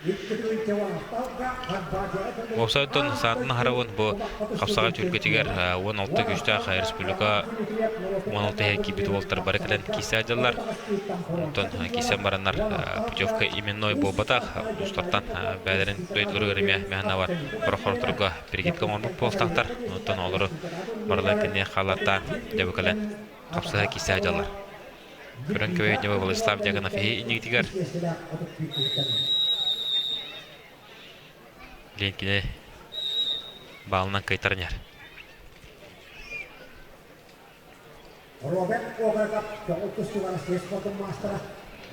Уопсай оттон саатын аһарабын бу хапсаҕай түһүлгэтигэр 16 күүстээх республика 16 иһэ киирбит уолаттар бары кэлэн киирсэ сылдьаллар. Онтон киирсэн бараннар путевка именной буолбатах улуустартан бэйэлэрин дойдуларыгар эмиэ мэһэнэ хорохорторго перекидка оҥорбут буолтахтар. Онтон олору барыларын кэнниэ хаалартаан дьэ бу кэлэн хапсыһа киирсэ сылдьаллар. Көрөн көбөйүнньэ Владислав Дьяконов иһи иннигитигэр Ленкини баалынан кыайтаран иһэр.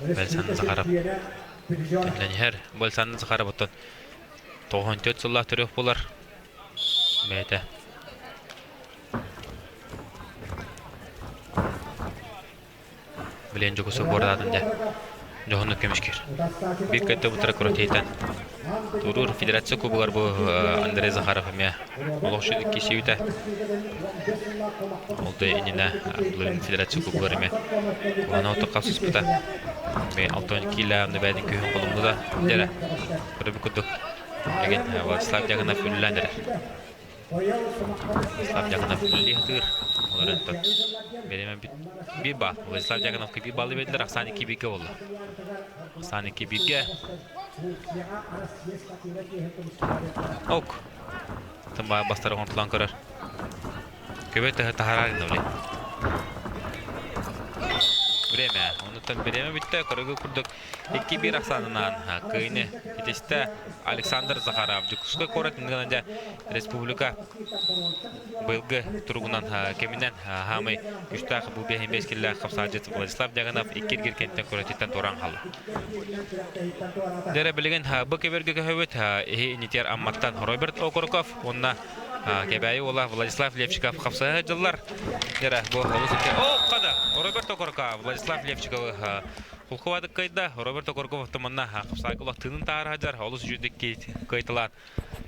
Александр Захаров төннөн иһэр. Бу Александр Захаров оттон 94 сыллаах төрүөх буолар. Бэйэтэ Билиэн Дьокуускай куоратын дьэ дьоһуннук көмүскүүр. Биир көттө бутара Куротейтан Туруур Федерация Кубогар бу Андрей Захаров эмиэ олох үчүгэй киирсибитэ. Ол да иннинэ былырыын Федерация Кубогар эмиэ куһаҕан оту хапсыспыта. Эмиэ 6 киилэ бэйэтин күүһүн холоммута. Дьэрэ, көрөбүт курдук билигин Владислав Дьяконов үлэлээн эрэр. Владислав Дьяконов үлэлии сатыыр. Ол эрэн бириэмэ биир баал. Владислав Дьяконовка биир баалы биэрдилэр, ахсаан икки бииргэ буолла. Ахсаан икки бииргэ. Ок. Тымбаа бастары оҥортулаан көрөр. Көбө тыһы таһараар гына Время. Онуттан бириэмэ бүттэ. Көрөгө курдук 2-1 ахсаанынан кыайыны итистэ Александр Захаров. Дьокуускай куорат иннигэр республика быйылгы туругунан кэминэн хаамай күштээх бу биэһин бэскиллээх хапсаадьыт Владислав Дьяконов икки эргир кэнтэн көрөтүттэн туораан хаалла. Дэрэ билигин бу кэбэргэ көһөбүт иһи инитиэр Амматтан Роберт Окороков уонна Кэбээйи уола Владислав Левчиков хапсаһа дьыллар. Дэрэ бу олус О, қада! Роберт Окороков Владислав Левчиковы. Кулкубадык кыайда, Роберт Окороков манна хапсаайга улахтыынын таһаар сылдьар, олус үчүгүйдүк кыайталаан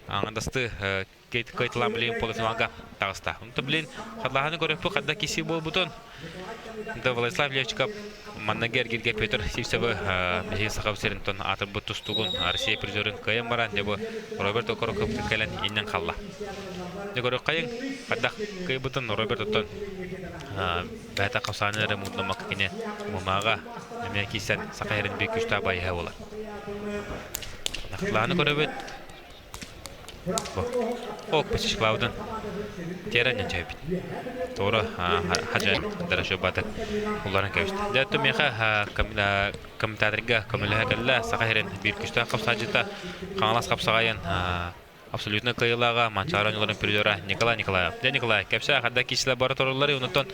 аҥардасты кыайталаан билигин полуфиналга таҕыста. Онто билин хатылаһаны көрөппүт хадда киси буолбутун да Владислав Левчиков маннаги эргиргэ Петр Сивцевы биһиги Саха сирин тон аатырбыт тустугун Россия призерын кыайан баран дьэ бу Роберт Окороков кэлэн иннин халла. Дьэ көрүөххэйиҥ хайдах кыайбытын Роберт оттон бэйэтэ хапсааны эрэ муҥнаммакка кини мымааҕа эмиэ киирсэн саха иһэрин биир күүстээх байыһа буолар. Нахлааны көрөбүт. Ок, Пасечклаудан терен нечэбит. Туора хажан дарашо батык уларан кэбисти. Дьэ, миэхэ комментаторга көмөлөһө кэллэ саха иһэрин биир күүстээх хапсаадьыта Хаҥалас хапсаҕайын абсолютно кыайыылааҕа Манчаары оонньууларын призера Николай Николаев. Дьэ, Николай, кэпсээ, ханна киисилэ бара туралларый, онтон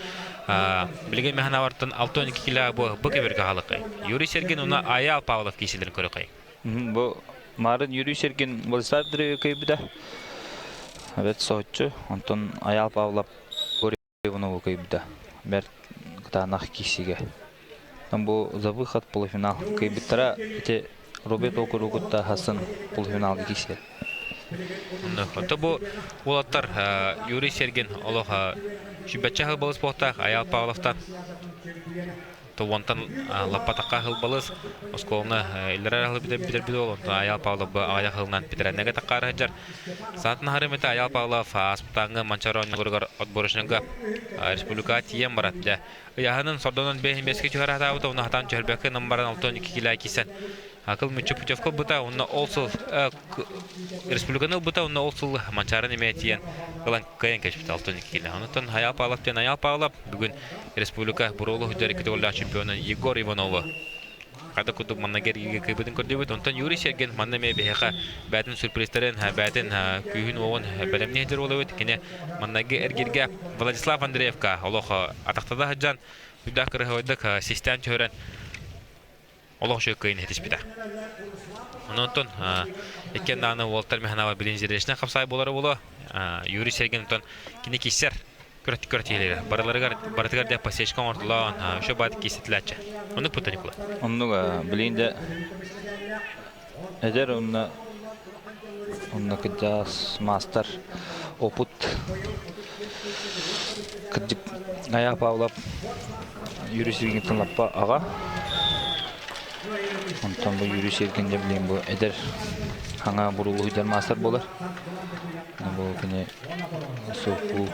билигин мэхэнавартан 6-12 килэ бу бу кэбиргэ хаалыкай. Юрий Сергин уна Аял Павлов киисилэрин көрөкөй. Бу Марын Юрий Сергин Владислав Андреевич кыйбыта. Эбет соһуччу. Онтон Аял Павлов Иванову кыйбыта. Бэрт кытаанах киисигэ. Бу за выход полуфинал кыйбыттара ити Роберт округутта хасын полуфиналга киисер. Ото бу уолаттар Юрий Сергин олох сүбэччэ хылбалыс буолтаах Аял Павловтан Туонтан лаппатахха хылбалыс оскуоланы иллэрэр хыл бүтэрбит ол онтон Аял Павлов аҕыйах хылынан бүтэрэннэгэ таккаары сылдьар. Саатын аһарымыта Аял Павлов ааспытааҥҥы Манчаары оонньууларыгар отборочнайга республикаҕа тиийэн баран дьэ ыйааһынын сордонон бэйэһин бэске түһэр хатаабыта уонна хатаан түһэрбэккэ гынан баран 62 килэ киирсэн акыл мүччү путевка ылбыта уонна ол сыл республиканы ылбыта уонна ол сыл Манчаарын эмиэ тиийэн ылан кыайан кэбиспитэ 62 килэ. Онтон Аял Павлов диэн Аял Павлов бүгүн республика буруолу сылдьар икки төгүллээх чемпионун Егор Иванову хата курдук манна эргииргэ кыайбытын көрдүбүт. Онтон Юрий Сергин манна эмиэ биһиэхэ бээтин сюрпризтэрин, бээтин күүһүн-уоҕун бэлэмнии сылдьар буолабыт. Кини маннайгы эргииргэ Владислав Андреевка олох атахтата сылдьан, үрдээх кырыһыбайдык систээн түһэрэн олох үчүгэй кыайын этиспитэ. Онон иккиэн даҕаны уолтар Механава билин зрелищнэй хапсаай буолара буолуо. Юрий Сергин онтон кини киссер көрөтүлэрэ. Барыларыгар барытыгар да подсечка оҥортолоон, еще баат киссэтилээччи. Оннук пута Никола. Оннук билин да эдэр онно онно кырдьаҕас маастар опыт кырдьык Ая Павлов Юрий Сергеевтан лаппа аҕа. Онтон бу Юрий Сергин дьэ билигин бу эдэр хаҥа буруулуһуйдар маастар буолар. Бу кини Суоппу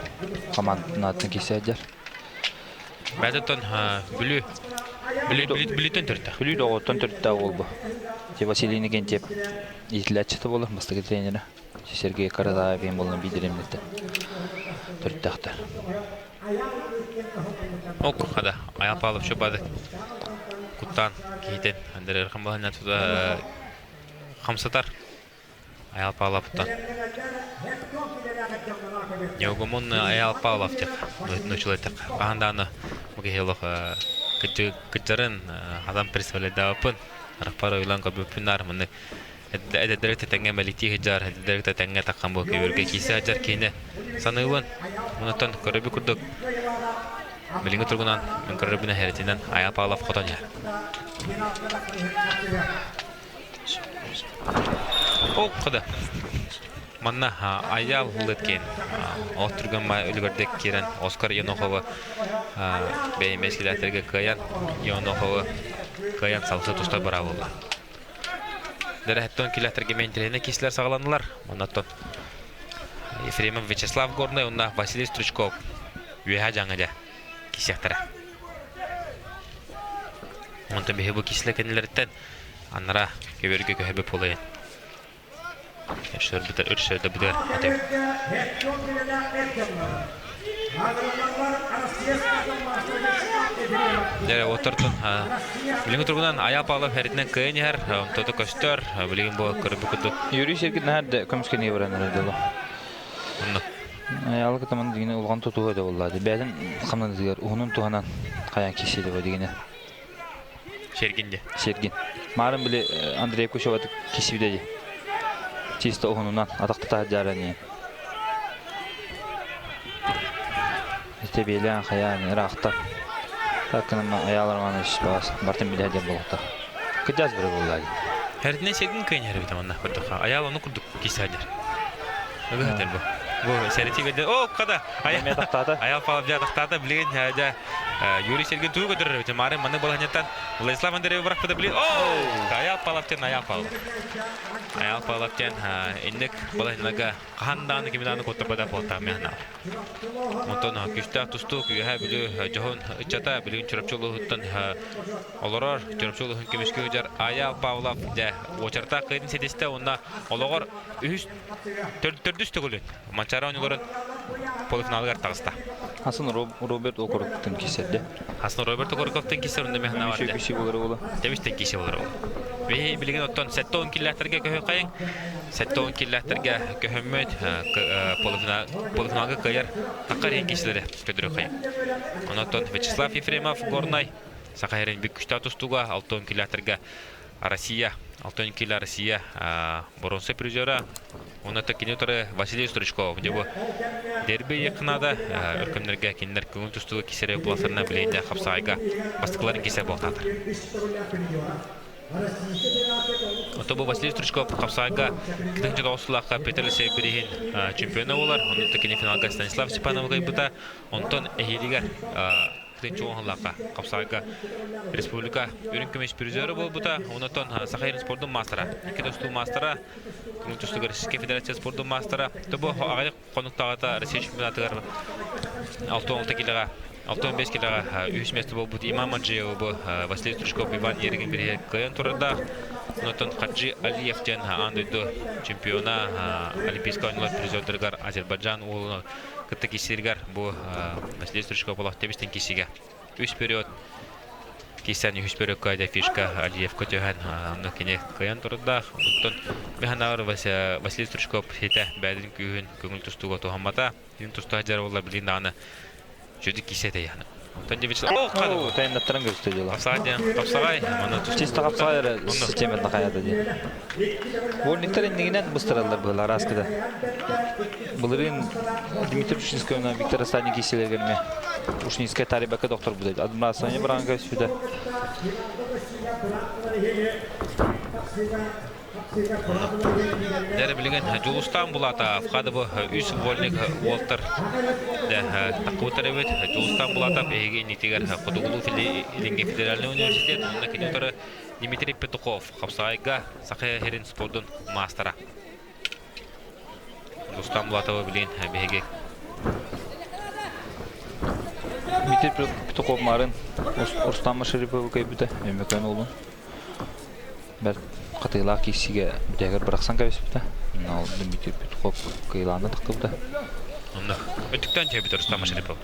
хамаандатын аатын кисээдэр. Бэдэтон Бүлүү Бүлүүтэн төрүттээх. Бүлүү доҕоттон төрүттээх уол бу. Василий Иннокентьев иитиллээччитэ буолар бастакы тренерэ. Сергей Каратаев диэн буолан биирдэр төрүттээхтэр. Ок, хада, Аял Павлович бады куттаан киһитин Андрей Хамбаһынан туда хамсатар Аял Павловтан. Неугомон Аял Павлов тех, нучулайтак. Хаһан бу киһи олох кыдьарын адам представляйдаабыппын. Арахпар ойлан көрбүппүн нар маны эдэрдэргэ тэтэҥҥэ мэликтии сылдьар, эдэрдэргэ тэтэҥҥэ таххан бу көбүөргэ киирсэ сылдьар киһини саныыбын. Онтон көрөрбүт курдук билиҥҥи туругунан мин көрөрбүнэн хэрэтинэн Аял Павлов хотон иһэр. Ол куда. Манна Аял Лыткин ол түргэн үлүгэрдик киирэн Оскар Яноховы бэйэмэс килээтерге кыайан Яноховы кыайан салгыы туста быраабылла. Дэрэһэттон килээтерге мэнтириһинэ киислэр саҕаланылар. Оннотон Ефремов Вячеслав Горный уонна Василий Стручков үөһэ дьаҥа дьэ кисиэхтэрэ. Онтон биһи бу кислэ кэннилэриттэн аннара көбөргө көһөбө пулайын. Өрсөрбүтэр өрсөрдөбүтэр атым. Дьэ, оттортон билиҥҥи туругунан Аял Павлов эритинэн кыайан иһэр, онтото көстөр, билигин бу көрбүт курдук. Юрий Сергин наһаа да көмүскэни баран эрэ дылы. Онно. Аялы кытаман дигини улахан тутуһа да болла. Бэйэтин хамнанытыгар уһунун туһанан хайан киссиде бу дигини. Сергин де. Сергин. Марын били Андрей Кущеваты кисибиде ди. Чисто уһунунан атахтата жарани. Ите белян хаян ыраахта. Так гынан Аял Романович баас бартын билэ диэн буолуохтаах. Кыдьаас бары буолла дии. Эрдинэ сергин кыйын эрбит манна көрдөххө. Аял ону курдук кисадер. Ыгыһатар бу. Бу сэрити көдө. О, када. Аял тахтаата. Аял Павлов тахтаата билигин дьэ Юрий Сергин тугу көтөрөр эбит. Мары маннык балаһанньаттан Владислав Андреев бырахпыта билигин. О, Аял Павлов тен Аял Павлов. Аял Павлов тен инник балаһанньаларга хаһан даҕаны кими даҕаны куоттарбата буолтаах миэхэ. Онтон күүстээх тустуук Үөһээ Бүлүү дьоһун ыччата билигин Чурапчы улууһуттан олорор. Чурапчы улууһун көмүскүү сылдьар Айаал Павлов дьэ уочардаах кыайыытын ситистэ уонна олоҕор үһүс төрдүс төгүлүн Манчаары оонньууларын полуфиналыгар таҕыста. Хасан Роберт Окуруктан киирсэрдэ. Хасан Роберт Окуруковтан киирсэр онно механа бар. Күші болар ола. Тэбистен киирсэ болар ола. Биһи билигин оттон 70 киллэхтэргэ көһө хайың. 70 киллэхтэргэ көһөммөт полуфиналга кыайар таққар иһин киирсилэри көдөрө хайың. Онотон Вячеслав Ефремов Горнай Саха сирин бүк күштээх тустууга 60 киллэхтэргэ Россия 60 кило Россия боруонса призера. Онно кини утары Василий Стручков. Дьэ бу дерби якынада өркөмнөргө кинилер көҥүл тустууга кисере буласарына билейде хапсаайга бастыкыларын кисе буолтаатар. Ото бу Василий Стручков хапсаайга кытынчы тоҕусулаахха Петр Алексеев бириһин чемпиона болар. Онно кини финалга Станислав Степанов кыайбыта. Онтон эһиилигэр Тынчуоһалаахха хапсаҕайга республика үрүҥ көмүс призера буолбута. Онтон Саха сирин спордун маастара, икки тустуу маастара, көҥүл тустууга Российскай Федерация спордун маастара. Тобу аҕыйах хонуктааҕыта Россия чемпионатыгар 66 килоҕа 65 килоҕа үһүс миэстэ буолбут Имам Маджиева бу Василий Стручков Иван Еригин бириһэ кыайан турардаах. Онтон Хаджи Алиев диэн аан дойду чемпиона Олимпийскай оонньуулар призердарыгар Азербайджан уолун кытта киирсииригэр бу Василий Стручков олох тэбистэн киирсиигэ үс период киирсэн үһүс периодка дьэ фишка Алиевка түһэн онно кини кыайан турардаах. Онтон механаар Василий Стручков ситэ бэйэтин күүһүн көҥүл тустууга туһаммата. Кини тустаах дьарылла билин даҕаны чүдү киирсэ тэйэхнэ. Онтон дебич о қады. Тайнаттаран көрүстэ дела. Хапсаҕай диэн хапсаҕай манна Чисто хапсаҕай эрэ систематын хайата диэн. Вольниктар иннигинэн быстараллар быһыылар араскыда. Былырыын Дмитрий Ушинскай уонна Виктор Асаник киирсилэргэ Ушинскай тарибакка доктор будет. Администрация быраанга сүдэ. Дәрі билигин Дьулустаан Булатов хады бу үс вольник уолтар таққыбыттар эбит. Дьулустаан Булатов эһиги иннитигэр Хотугулуу Илиҥҥи федеральный университет уонна кини утары Дмитрий Петухов хапсаҕайга Саха сирин спордун маастара. Дьулустаан Булатовы билигин биһиги Дмитрий Петухов марын Рустам Машариповы көйбүтэ Өймөкөөн уолун. Бэрт хатыылаах киирсиигэ бүтэһигэр бырахсан кэбиспитэ. Ол Дмитрий Петухов кыайыылаана тахсыбыта. Онно өттүктэн түһэбит Рустам Машарипов.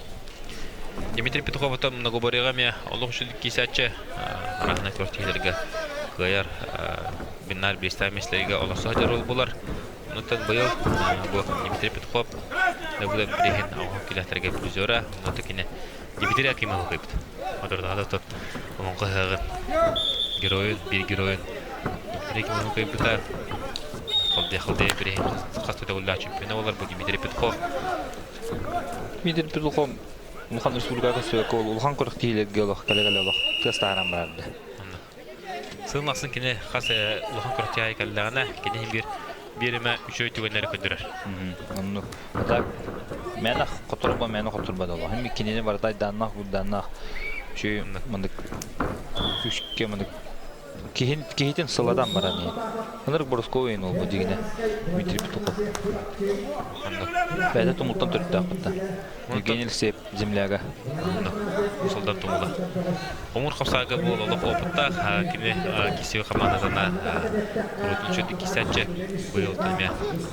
Дмитрий Петухов ото многоборьеҕа эмиэ олох үчүгэй киисээччи араһына күрэхтэһиилэргэ кыайар биннар биэстээх миэстэлэргэ олорсо сылдьар булар. Онтон быйыл бу Дмитрий Петухов Дабыдап билиһин оҕо килэхтэргэ призера, онно кини Дмитрий Акимов кыйбыт. Одордаҕа да олоҥхо ыһыаҕын геройун, биир геройун Дмитрий Акимов кыйбыта. Халдей Халдей бириһин хас төгүллээх чемпиона буолар бу Дмитрий Петухов. Дмитрий Петухов улахан республикаҕа көстүбэккэ ол улахан күрэхтэһиилэргэ олох кэлэ-кэлэ олох тыас таһааран барарда. Сылын ахсын кини хас улахан күрэхтэһии кэллэҕинэ, кини иһин биир биир эмэ үчүгэй түгэннэри көрдөрөр. Оннук. Так мээнэ хоторбо мээнэ хоторбо да олох. Кинини барыта айдааннаах гурдааннаах үчүгэй мындык күшкэ мындык киһин киһитин сыладан баран иһин. Ынырык Боросковой ол бу дигинэ Дмитрий Петухов. Оннук. Бэйэтэ тумултан төрүттээх бытта. Евгений Алексеев земляга. Солдан тумула. Хомуур хапсаага буол олох опыттаах кини кисиэ хамаанатына куруутун үчүгэй кисээччи быйыл эмиэ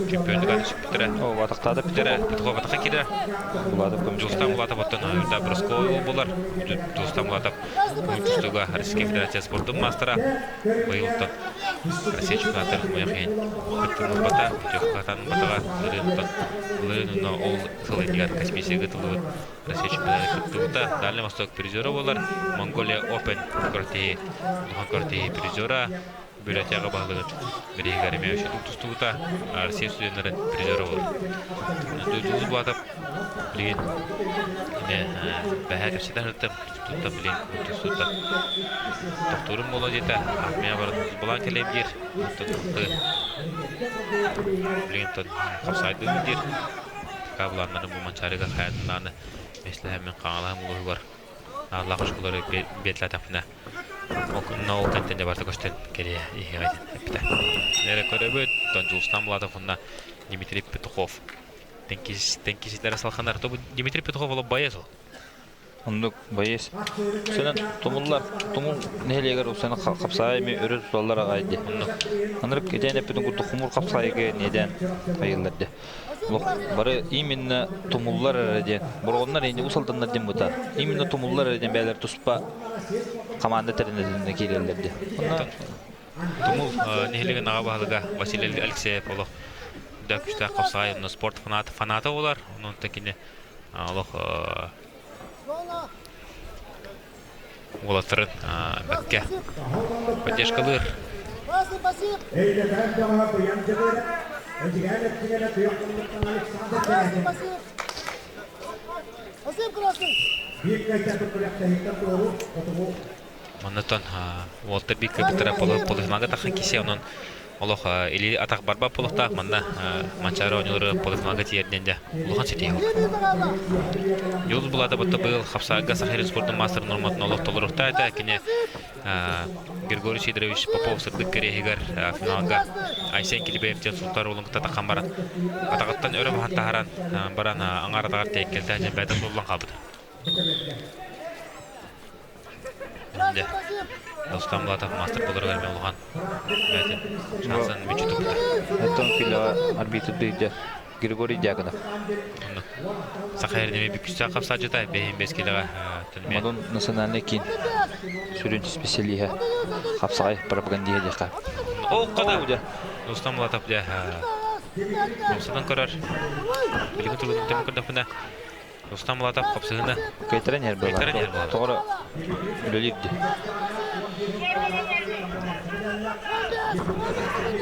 чемпионугар сүппүтэрэ. О, атахтаата Бүтэрэ, Петухов атаха киирэ. Булатов көмүскэ. Дьулустан Булатов оттон Юрда Бросковой буолар. Дьулустан Булатов көҥүл тустууга Российскай Федерация спордун маастара. Быйыл оттон Россия чемпионатыгар хомойуох иһин кыттыыны ылбата, путевкатан ылбатаҕа. Былырыын оттон былырыын ол сыл иннигэр космическай тылыбыт Россия чемпионата кыттыбыта. Дальний Восток призера буолар. Монголия Open күрэхтэһии улахан күрэхтэһии призера. Бүрэтияҕа баһылыгын бирииһигэр эмиэ үчүгэй тустубута, Россия студеннарын призера буолар. Дьулус Булатов билигин эмиэ бэһээ кэпсэтэ сырыттым, тустууттан билигин тустууттан тохтуурум буолуо диэтэ, армия баран булаан кэлиэм диир, оттон билигин хапсаайдыыбын диир. Кабылааннарын бу Манчаарыга хайатыннааны миэстэлэһэммин Хаҥалаһым улууһугар нааллаах оскуолары биэтлээтэхпинэ Онно ол кэнтэн дьэ барыта көстөн кэлиэ иһиэҕэ диэн эппитэ. Эрэ көрөбүт, Дьулустан Булатов уонна Дмитрий Петухов. Тэҥкиситэрэ салханар. Дмитрий Петухов олох байыас ол. Оннук байыас. Сөнөн тумуллар, тумул нэһилиэгэр усаны хапсаай эми өрө туталлар аҕай ди. Оннук. Анырык итэн эппитин курдук хумур хапсаайга неден айыллар ди. Бары именно тумуллар эрэ диэн. Бороҕоннор эни усалданнар диэн бута. Именно тумуллар эрэ диэн бээлэр туспа команда тэринэтинэ киирэллэр диэн. Онно Тумул нэһилиэгин аҕа баһылыга Василий Алексеев олох да күстээх хапсаҕай онно спорт фаната фаната буолар. Онон кини олох уолаттарын бэккэ поддержкалыыр. Оннотон уолтар биир кыргыттара полуфиналга тахсан кисе онон олох или атах барба полохтаах манна Манчаары оонньуулары полуфиналга тиийэрдэн дьэ улахан ситиһии буолла. Юлус Булата бытта быйыл хапсаайга Саха сирин спордун маастарын норматын олох толоруохтаах этэ. Кини Григорий Сидорович Попов сырдык кэриэһигэр финалга Айсен Килибеев диэн султар уолун кытта таххан баран атаҕыттан өрө баһан таһааран баран аҥаар атаҕар тиэккэлтээх дьэн бэйэтэ сууллан хаалбыта. Дьэ, Рустам Булатов мастер буоларыгар эмиэ улахан бэйэтин шансын мүччү туппута. Оттон күлэҕэ арбитр биирдэ Григорий Дьяконов. Саха эрнеме бүкүстээх хапсааччыта бэһин бэс килэҕэ Модун национальный киин сүрүн специалиһа хапсаҕай пропагандиһа диэххэ. Ол қада Рустам Булатов дьэ хамсанан көрөр. Билигин тургутун тэми көрдөхпүнэ Рустам Булатов хапсыһыны Кайтаран иһэр Кайтаран иһэр буолла. Тоҕоро үлэлиирди.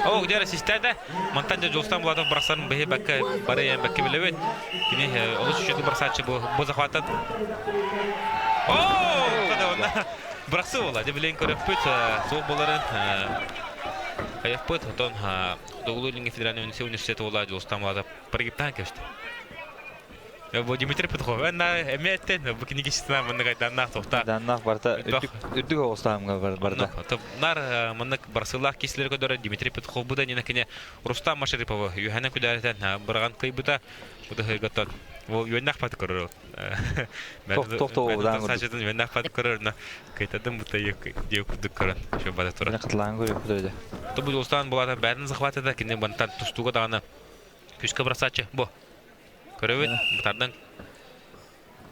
О, где ассистента? Мантан дьэ Дьулустан Булатов барахсан быһы бакка бары бакка билэбит. Кини олус үчүгэй барсааччы бу бу захваттан. О, када бырахсы буола. Дьэ билэн көрөппүт суох боларын хайаппыт. Отон Хотугулуу Илиҥҥи федеральный университет уола Дьулустан Булатов прогиптаан кэбистэ. Бу Дмитрий Петухов эмиэ эттен бу кинигисына маннык айдааннаах туохта. Айдааннаах барыта үрдүк оҕустаамга барда. Нар маннык барсылаах киселери көдөрө Дмитрий Петухов бу да нина кини Рустам Машариповы үһэнэ күдээритэн быраган кыйбыта бу да хыйгаттан ол үөннэх пат көрөр. Тохтоо Сачытын үөннэх пат көрөр на кыйтадым бу диэ курдук көрөн шо бада турар. Катлаан көрөр. Тубу Рустам булата бәрін захватыда кини бантан тустууга даҕаны күскэ бросачы бу Көрөбүт, бытардан.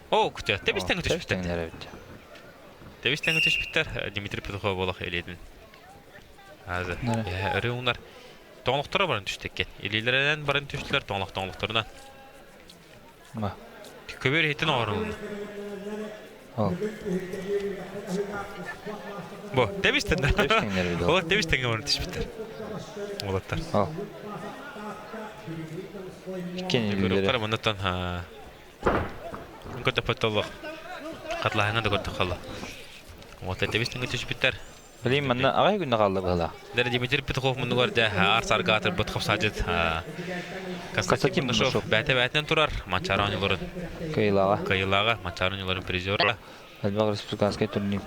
О, күтэ, тэбис тэҥэ түспүттэр. Тэбис тэҥэ түспүттэр. Дмитрий Петухов болох илиитин. Азы. Өрө уунар. Тоҥолохторо баран түстеккен. Илиилэринэн баран түстүлэр тоҥолох тоҥолохторунан. Көбөр иһиттен оҕорулунна. Бу, тэбис тэҥэ. Олох тэбис тэҥэ баран түспүттэр. Уолаттар. Иккиэн Муннуттан көтөппөттөллөх хатлаһына да көрдөх халла. Вот тэбис тэҥэ түспүттэр. Билим манна аҕай күннэ хаалла быһыылаах. Дэр Дмитрий Петухов муннугар дьэ аар сарга атырбыт хапсаадьыт Константин Мунашов бээтэ бээтинэн турар Манчаары оонньууларын Кыайыылааҕа. Кыайыылааҕа Манчаары оонньууларын призера. Элбэх республиканскай турнир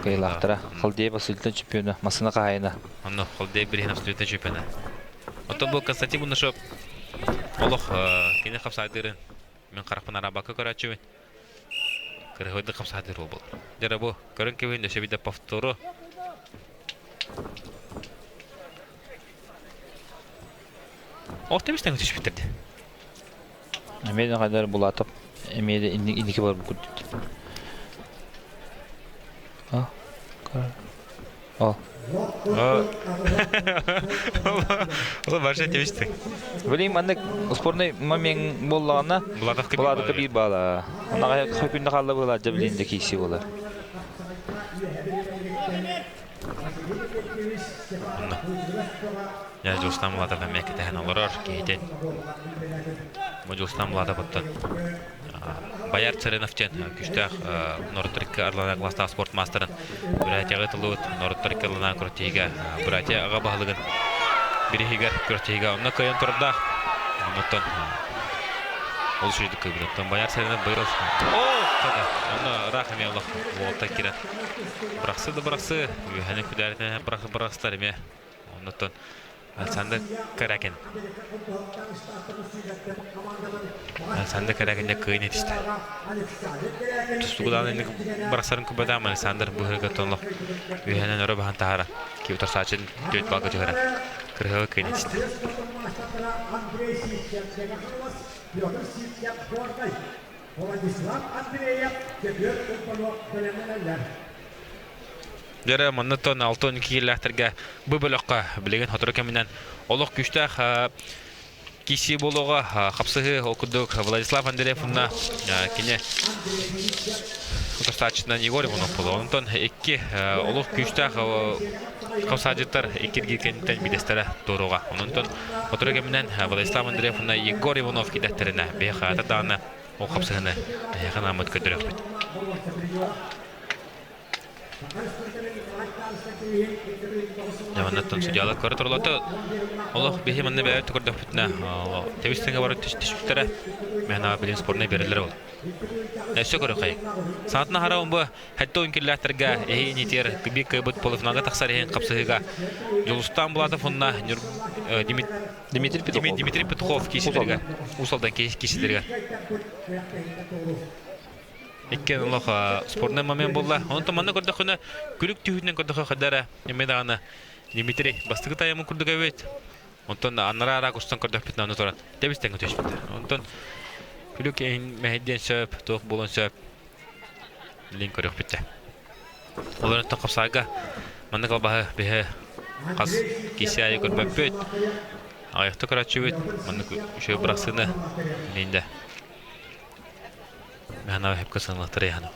кыайыылаахтара. Халдеев абсолютнай чемпиона, массыына хаһаайына. Онно Халдеев билиһин абсолютнай чемпиона. Оттон бу Константин Мунашов олох кини хапсаайдыырын мин харахпын арабакка көрөөччүбүн. Кырыһыйдык хапсаайдыыр уол буолар. Дьэ бу көрөн кэбиһин өссө биирдэ повтору. Ол тэбис тэҥ түспүттэр дии. Эмиэ да хайдар Булатов эмиэ да инники барбыт курдук. А? О. Ол барша тебистик. Билим маннык спорный момент буоллаҕына Булатовка биир баала. Анаҕа күннэ хаалла буолар дьэ билин да киирсии буолар. Дьэ, Дьулустан Булатов эмиэ кэтэһэн олорор киһитин. Бу Дьулустан Булатовыттан Баяр Царинов диэн күүстээх норуттар икки ардыларынан класстаах спорт маастарын Братьяҕа ытыллыбыт норуттар икки ардыларынан күрэхтэһиигэ Братья аҕа баһылыгын бириһигэр күрэхтэһиигэ онно кыайан турардаах. Оннуттан олус үчүгэй кыайбыт. Оттон Баяр Царинов быйыл Оо, хата, онно ыраах эмиэ олох уолта киирэн бырахсы да бырахсы, үөһэнэн күдээритинэн бырахсылар эмиэ. Оннуттан Александр Карякин. Александр Карякин дьэ кыайын этистэ. Тустугудаан инник барахсарын күбэтаам Александр быһыга тонлох үөһэнэн өрө баһан таһара. Киев тахсаачын түөрт балга түһэрэ. Кырыһыга кыайын этистэ. Владислав Андреев көбүөр кумпалуох бэлэмнэнэллэр. Дьэрэ манна тон 6-12 киилээхтэргэ бу бөлөххө билигин сотору кэминэн олох күүстээх киирсии буолуоҕа хапсыһыы ол курдук Владислав Андреев уонна кини утарсааччытынан Егор Иванов буолуо. Онтон икки олох күүстээх хапсаадьыттар икки эргииркэнтэн биирдэстэрэ туоруоҕа. Онтон сотору кэминэн Владислав Андреев уонна Егор Иванов кидэттэринэ биһиэхэ хаата даҕаны ол хапсыһыны эһиэхэ нааммыт көрдөрүөхпүт. Дьэ, судьялар көрө тураллар. Олох биһи манна бэйэбит көрдөхпүтүнэ, тэбис тэҥэ баран түспүттэрэ. Мээнэ билин спорнай береллер ол. Өссө көрөхөй. Саатына хараун бу хэтте ойын киллээхтэргэ эһи инитиэр биир кыайбыт полуфиналга тахсар иһин хапсыһыыга Дьулустаан Булатов уонна Дмитрий Петухов. Дмитрий Петухов киисилэригэр, Уус-Алдан киисилэригэр. Иккиэн олох спорный момент буолла. Онтон манна көрдөххүнэ, күлүк түһүүтүнэн көрдөххө хайдара эмиэ даҕаны Дмитрий бастакы тайамын курдук эбит. Онтон анараа ракурстан көрдөхпүтүнэ аны туран тэбис тэҥҥэ түспүттэр. Онтон күлүк иһин мэһэйдиэн сөп, туох буолуон сөп. Билин көрүөхпүт дэ. Олорон хапсаайга маннык албаһы биһи хас киси аайы көрбөппүт. Аҕыйахта көрөөччүбүт маннык үчүгэй бырахсыыны билин дэ. Мэхэнэ хөпкө сыаналыктар яхана.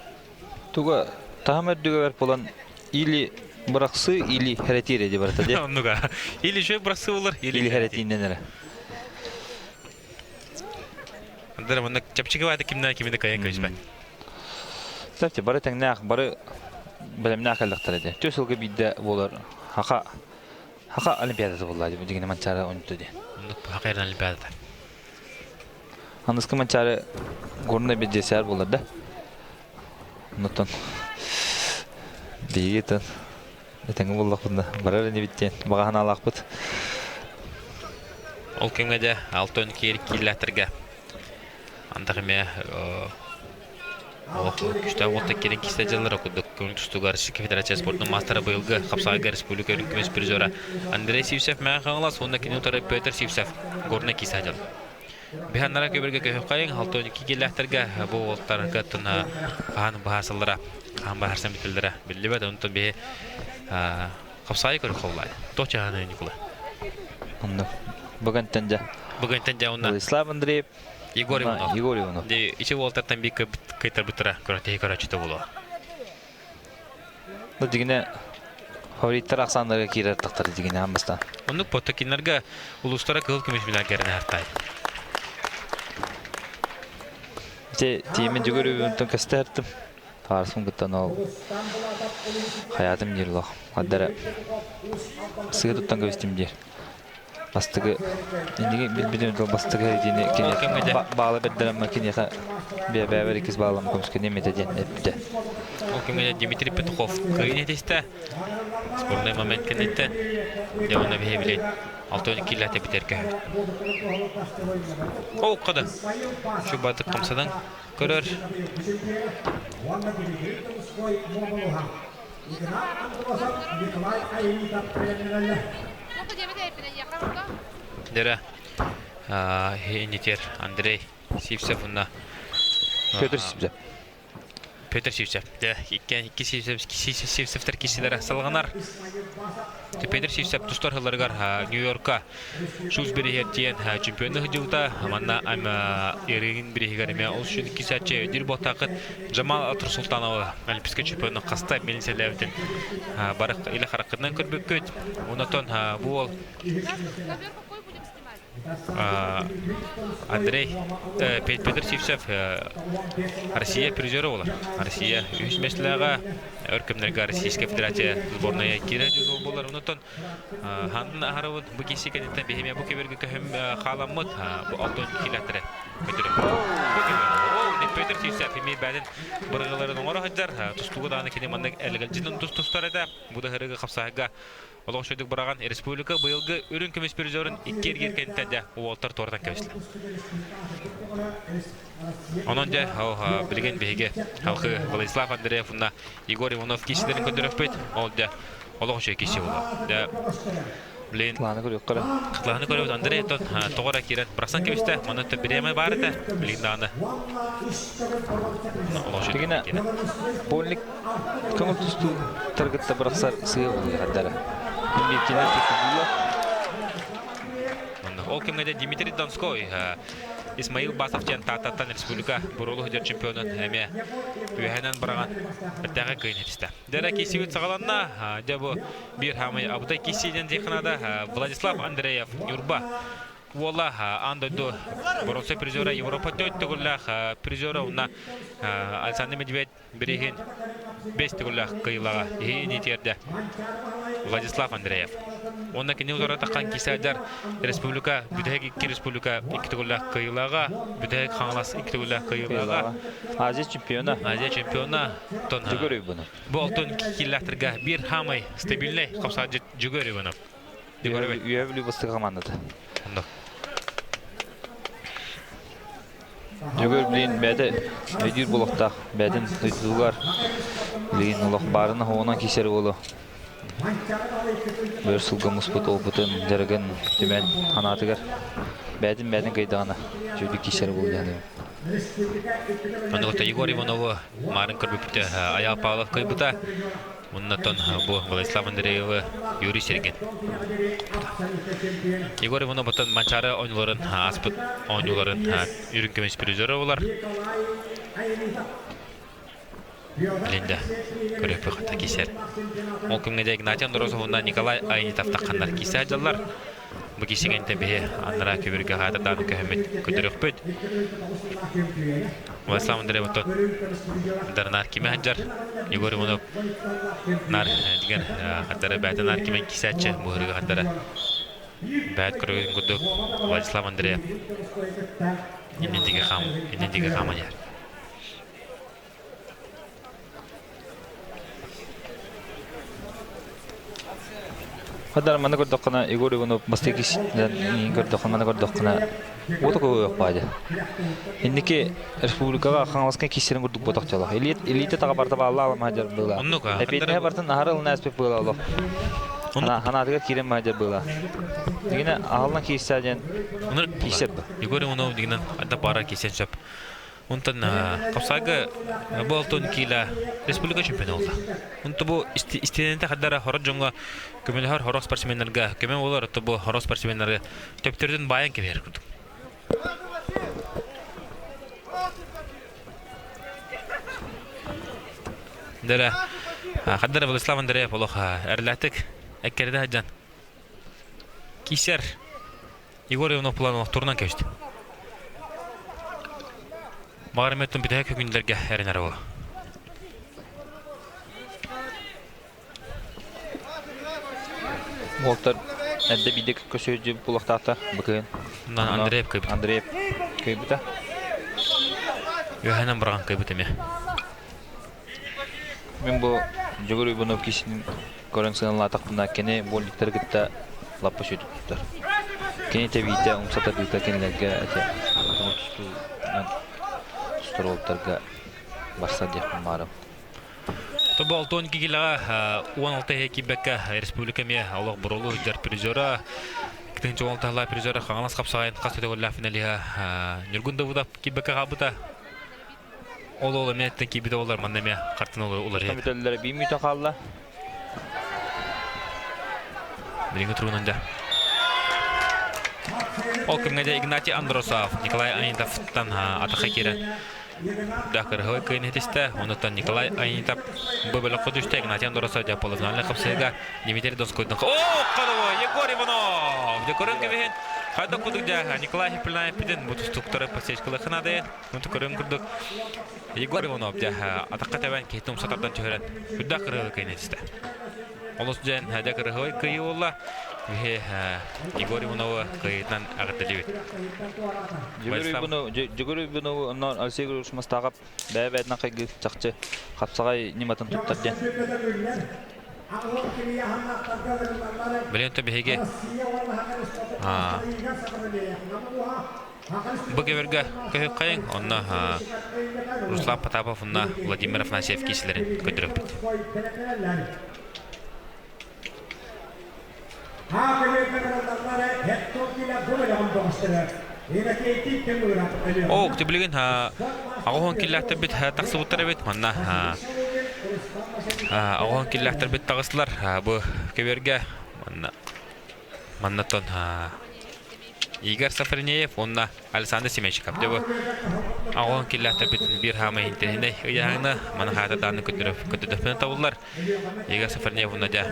Туга таһым үрдүгэр булан или бырахсы или хәрэтиир эди барата де. Оннуга. Или үчүгэй бырахсы болар, или хәрэтииннен эрэ. Андара манна чэпчэки баайда кимнää кимини кайан көспөт. Кстати, бары тэҥнээх, бары бэлэмнээх кэллэхтэр эди. Түс сылга биирдэ буолар хаха хаха олимпиадата буолла дигини манчаары онту ди. Оннук хаха олимпиадата. Аныскы Манчаары Горнай бэдьиэсээр буолар да. Оннуттан биһиги тын этэҥҥэ буоллахпытына барар инибит диэн баҕа санаалаахпыт. Ол кэмҥэ дьэ алтан киир кииллээхтэргэ антах эмиэ олох күстээх уолта киирэн киирсэ дьыллара курдук көҥүл тустууга Российскай Федерация спордун маастара быйылгы хапсаҕайга республика үрүҥ көмүс призера Андрей Сивцев Мэҥэ Хаҥалас уонна кини утары Петр Сивцев Горнай киирсэ дьыл. Биһаннара көбүргэ көһөххайыҥ 62 киилээхтэргэ бу уолтарга тына хаан баһарсаллара хаан баһарсан бүтэллэрэ биллибэт онтон биһи хапсаайы көрүк холлай туох чаһаны Никола Онно бүгүнтэн дьэ бүгүнтэн дьэ онно Владислав Андреев Егор Иванов. Егор Иванов. Ди ичи уолтартан би кыйтарбыттара көрөтеһи көрөөччүтэ буолуо. Бу дигине фавориттар ахсааннарга киирэр тахтар дигине амбастан. Оннук потокиннарга улуустара кыһыл көмүс минаар кэрин артай. Те тиэмин жүгөр үбүнтөн көстөртүм. Таарсым кыттан ол хаятым диир лох. Аддара сыгы туттан көбүстүм диир. Бастыгы инниги билбитим тыл бастыгы диини кини баала бэрдэрэммэ киниэхэ бэбээбэр иккис баалам көмүскэниэм этэ диэн эппитэ. Ол кэмҥэ Дмитрий Петухов кыайын этистэ. Спорный момент кэнниттэн дьэ уонна биһи билин 6 киилээтэ бүтэр көһөбүт. Ол қада. Şu батык хамсадан көрөр. Дера инитер Андрей Сивцев уна Петр Сивцев. Петр Сивцев. Дьэ, икки Сивцевтэр киирсилэрэ салҕанар. Петр Сивцев тустар сылларыгар Нью-Йорка Шуз бириһиэр тиийэн чемпионы сылдьыбыта. Манна Ирин бириһигэр эмиэ ол үшін кисээччи дир буолтаахыт Джамал Атрсултанова Олимпийскай чемпиону хаста милициялээбитин бары илэ хараххытынан көрбүккүт. Онотон бу уол Андрей Петр Сивцев Россия призера буолар. Россия үһүс миэстэлээҕэ өр кэмнэргэ Российская Федерация сборная киирэ дьон буолар. Онтон ханна аһарабыт бу киси кэнниттэн биһиме бу кэбиргэ көһүм хааламмыт бу алтон килэттэрэ көтөрө. Петр Сивцев эмиэ бэйэтин бырыгыларын оҥоро сылдьар. Тустууга даҕаны кини маннык элэгэлдьитин тустар этэ. Бу да һырыгы хапсаһыга Олох үчүгдүк быраҕан республика быйылгы үрүҥ көмүс призерын икки эргиир кэнниттэн дьэ уолтар туоратан кэбистилэр. Онон дьэ билигин биһиги халқы Владислав Андреев уонна Егор Иванов киисилэрин көрдөрөхпүт. Ол дьэ олох үчүгэй кииси буолла. Дьэ блин Кылааны көрүөххэ. Кылааны көрөбүт Андрей оттон тоҕо эрэ киирэн бырахсан кэбистэ. Манна бириэмэ баар этэ. Билигин даҕаны олох үчүгэй. Больник Көҥүл тустуу таргытта бырахсар сыа булуйардара. Мимкинер тустуулар. Ол кэмҥэ Дмитрий Донской Исмаил Басов диэн Тааттаттан республика буруолу сылдьар чемпионун эмиэ үөһэнэн быраҕан бэртээхэй кыайын ситистэ. Дэрэ киисибит саҕаланна. Дьэ бу биир хаамай абытай киисии диэн диэххэ Владислав Андреев Ньурба уола аан дойду боруонса призера Европа төрт төгүллээх призера уонна Александр Медведь Билигин бэс төгүллээх кыайыылааҕа иһини тиэрдэ Владислав Андреев. Уонна кини утары таххан киисээдэр республика бүтэһик икки республика икки төгүллээх кыайыылааҕа, бүтэһик Хаҥалас икки төгүллээх кыайыылааҕа. Азия чемпиона. Азия чемпиона. Жүгөр Иванов. Бу алтын кииллээхтэргэ биир хаамай стабильнай хапсаадьыт Жүгөр Иванов. Үөһэ Бүлүү бастакы командата. Дьөгүөр билигин бэйэтэ өйдүүр буолуохтаах. Бэйэтин дойдутугар билигин олох баарына оһоҕунан киирсэр уолу өр сылга муспут опытын, дьарыгын түмэн санаатыгар бэйэтин бэйэтин кыайдаҕына үчүгэйдик киирсэр буолуо диэн Онуоха Егор Иванову маарын көрбүппүтэ Айаал Павлов кыайбыта. Оннотон бу Владислав Андреевы Юрий Сергин. Егор Иванов оттон Манчаары оонньууларын ааспыт оонньууларын үрүҥ көмүс призера болар. Билинде көрөппү хата кисер. Ол күҥҥэ Игнатий Андросов уонна Николай Айнитов тахханнар кисе дьаллар. Бу кисигэнтэ биһи аннара көбүргэ хаатадааны көһөммүт көтөрөхпүт. Владислав Андреев оттон дарнаар киме ханжар Егор Иванов нар дигэн хардара бээтэ нар кимен кисээччи буһырыга хардара бэт көрөгүн курдук Владислав Андреев иннин диги хам иннин диги хаман яр. Хадар манна көрдөххүнэ Егор Иванов бастакы киһитинэн көрдөххүнэ манна көрдөххүнэ уота көйүөх баадьа. Инники республикаҕа Хаҥаласка киирсэрин курдук буотах дьолох. Илиитэ таҕа барта баалла аламаһа дьар быыла. Эпиэтинэһэ бартын аһары ылына эспит быыла олох. Ханаатыгар киирэн маһа дьар быыла. Дигинэ аһыллан киирсээ диэн киирсэр бу. Егор Иванов дигинэн ада бара киирсэн сөп. Онтон хапсаага бу алтон киилэ республика чемпиона буолла. Онто бу истиэнэтэ хардара хорот дьоҥҥо көмөлөһөр хорох спортсменнарга көмө буолар, отто бу хорох спортсменнары төптөрүтүн баайан кэбиһэр курдук. Дэрэ хардара Владислав Андреев олох эрлээтик эккэрдэ сылдьан киисэр Егор Иванов планов турунан кэбистэ. Баҕар эмэттэн бүтэһик күннэргэ эрэнэр буолла. Уолтар эрдэ биирдэ көсүһү булуохтаахтар быкыын. Андреев кыйбыта. Андреев кыйбыта. Үөһэнэн быраҕан кыйбыт эмиэ. Мин бу Дьөгүр Уйбанов киисин көрөн сыаналаатахпына, кини больниктары кытта лаппа сүтүктэр. Кини тэбиитэ, умса тардыыта кинилэргэ ити тустуунан тустар уолаттарга барсар диэхпин баарым. Тобо 62 килоҕа 16 иһэ киирбэккэ республика эмиэ олох боролу сылдьар призера 2016 призера Хаҥалас хапсаҕайын хас да төгүллээх финалиһа Ньургун Давыдов киирбэккэ хаалбыта. Ол ол эмиэттэн киирбит оҕолор манна эмиэ хартын уларыйар. Бүтэллэрэ биир мүтэ хаалла. Билиҥҥи туругунан дьэ. Ол кэмҥэ дьэ Игнатий Андросов Николай Анитовтан атахха киирэн да кырыһылай кыайын иһитистэ. Онуттан Николай Анитов бу бөлөххө түстэ. Игнатий Андросов дьэ полуфинальнай хапсыһыыга Дмитрий Донскойдун О, кадовой Егор Иванов! Дьэ көрөн кэбиһин. Хайдах курдук дьэ Николай Хиппельнаев бу тустуктары подсечкалыахын наадайын. Онту көрөн курдук Егор Иванов дьэ атахха тэбэн киһитин умса тардан түһэрэн үрдээх кырыһылы кыайан этистэ. Олус дьэн дьэ кырыһылай кыайыы буолла. Биһи Егор Ивановы кыайыытынан эҕэрдэлиибит. Дьөгүр Уйбуну онно Алексей Григорьевич Мастаахап бэйэ-бэйэтинэн хайгыы чахчы хапсаҕай ньыматын туттар диэн. Билин биһиги Бу кэбэргэ көһүккайыҥ, онно Руслан Потапов уонна Владимир Афанасьев киисилэрин көрдөрөппүт. Оо, билигин аҕыһын киллээхтэрбит тахсыбыттар эбит. Манна аҕыһын киллээхтэрбит таҕыстылар. Бу көбүөргэ манна маннаттан Игорь Софронеев уонна Александр Семечков. Дьэ бу аҕон киллээхтэрбит биир хаамай интэриэһинэй ыйааһына маны хаата дааны көтөдөппүнэн табыллар. Игорь Софронеев уонна дьэ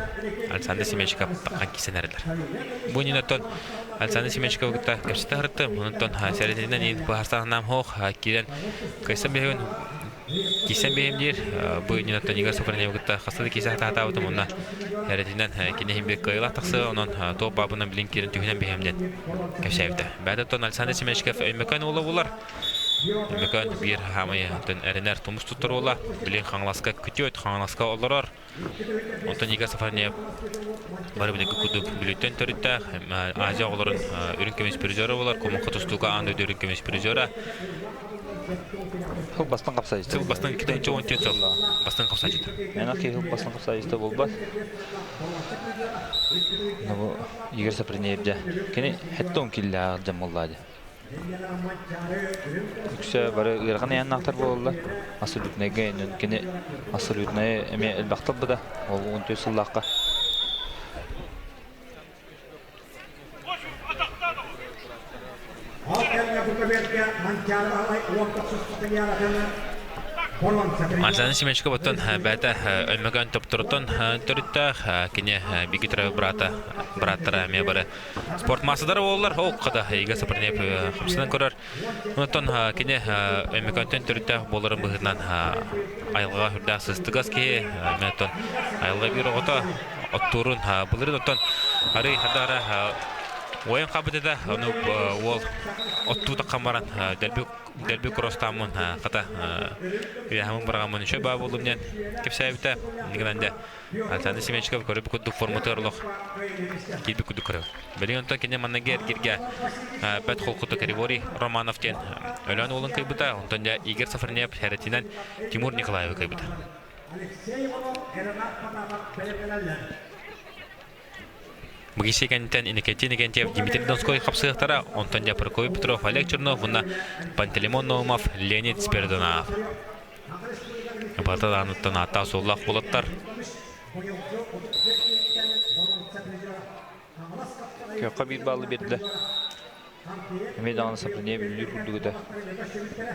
Александр Семечков таххан кисэн эрэлэр. Бу иннинэ Александр Семечковы кытта кэпсэтэ сырыттым. Онтон сэрэтинэн иин быһаарсаһынаам хоох киирэн кыайсан биһигин Кисэн бэйэм диир, бу иннинэ Игорь Сопроневы кытта хаста да киисэ хатаатаабытым уонна эрэтинэн кини иһин биир кыайыылаах тахсыа, онон туох баабынан билин киирэн түһүнэн биһэм диэн кэпсээбитэ. Бэйэтэ Александр Семечков Өймөкөөн уола булар. Өймөкөөн биир хаамай эрэнэр тумус туттар уола. Билин Хаҥаласка күтүөт, Хаҥаласка олорор. Онтон Игорь Сафарниев бары билиҥҥи курдук Бүлүүттэн төрүттээх Азия оҕолорун үрүҥ көмүс призера буолар, Кумукка тустууга аан дойду үрүҥ көмүс призера. Сыл бастан хапсайыста. Сыл бастан 2014 сыл бастан хапсайыста. Мен киһи бастан хапсайыста буолбат. Ну, Игорь Сапринеев дьэ. Кини хеттон киллээх дьаммыллаа дьэ. Үксэ бары ыарахан айаннаахтар буолаллар. Абсолютнайга иннин кини абсолютнай эмиэ элбэхтэ ылбыта. Ол 14 сыллаахха. Александр Семеновичка оттон бэйэтэ Өймөкөөн топторуттан төрүттээх кини биги төрөөбүт брата бырааттара эмиэ бары Спорт маастардара буоллар, ол хата Ига Сапарнеев хамсанан көрөр. Онтон кини Өймөкөөнтөн төрүттээх буоларын быһыытынан айылҕаҕа сүрдээх сыстыгас киһи. Оттон айылҕа биир оҕото оттуурун былырыын оттон арый хардара уойан хаалбыт этэ. Ону уол оттуу таххан баран дэлби дэлби кросстааммын хата үөһэмин быраҕаммын үчүгэй баа буоллум диэн кэпсээбитэ. Иннигинэн дьэ Александр Семеновичка көрүбүт курдук форматыгар олох киирбит курдук көрөбүт. Билигин онтон кини манныгы эргиргэ бэт холкутук Григорий Романов диэн Өлөөн уолун кыйбыта, онтон дьэ Игорь Сафарнеев хэрэтинэн Тимур Николаевы кыйбыта. Быгиси кэнниттэн Иннокентий Иннокентьев, Дмитрий Донской хапсыахтара, онтон дьэ Прокопий Петров, Олег Чернов уонна Пантелеймон Наумов, Леонид Спиридонов. Бата даҕаныттан ааттаах-суоллаах уолаттар. Күөххэ биир баллы биэрдэ. Эмиэ даҕаны Сапрынеев үллүүр курдук этэ.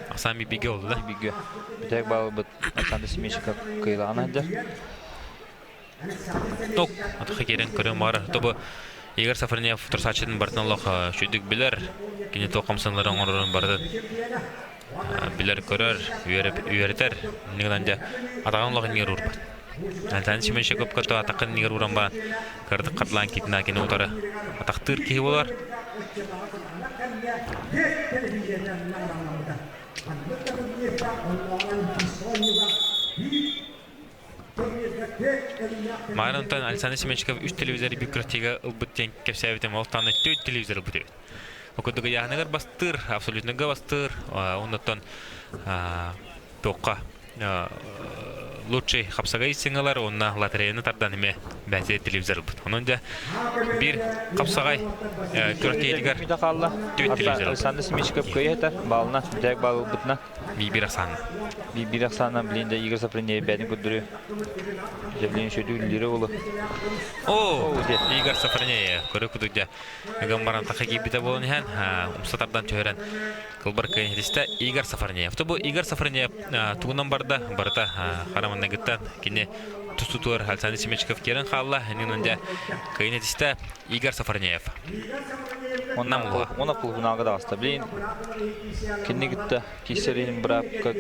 Ахсаан бигэ олду да? Бигэ. Бүтэһик баллбыт Александр Семечиков кыайылаҕын сылдьар. Ток атаха киирэн көрөн баар. Тобу Игорь Сафронев турсааччытын барытын олох үчүгдүк билэр. Кини туох хамсаныылары оҥорорун барытын билэр-көрөр, үөрэтэр. Иннигинэн дьэ атаҕын олох иннигэр уурбат. Антон Семенович Көпкото атаххын иннигэр ууран баран кыратык хатылаан киитинэ кини утары атахтыыр киһи буолар. Маайан онтон Александр Семеновичка үс телевизоры биир күрэхтэһиигэ ылбыт диэн кэпсээбитим. Ол таана түөрт телевизор ылбыт эбит. Ол курдук ыйааһыныгар бастыыр, абсолютныйга бастыыр, оннуттан туохха лучший хапсагай сыҥалар уонна лотереяны тардан эмиэ бэйэтэ телевизор ылбыт. Онон дьэ биир хапсаҕай күрэхтэһиитигэр түөрт телевизор Александр Семичков кыайыта баалына бүтэк баал ылбытына. Биир ахсаана. Биир ахсаана блин да Игорь Сапрынеев бэйэтин көрдөрүө. Дьэ блин шөтү үллүрэ болу. О, Игорь Сапрынеев көрө кудук дьэ ыган баран таха киирбитэ буолан иһэн умса тардан түһэрэн кылбар кыайан хитистэ Игорь Сафарнеев. Бу Игорь Сафарнеев тугунан барда барыта хара маннагыттан кини тустутугар Александр Семечков киирэн хаалла. Иннинэн дьэ кыайан хитистэ Игорь Сафарнеев. Онна полуфиналга даҕаста. Блин, кинини кытта киирсэрин быраапка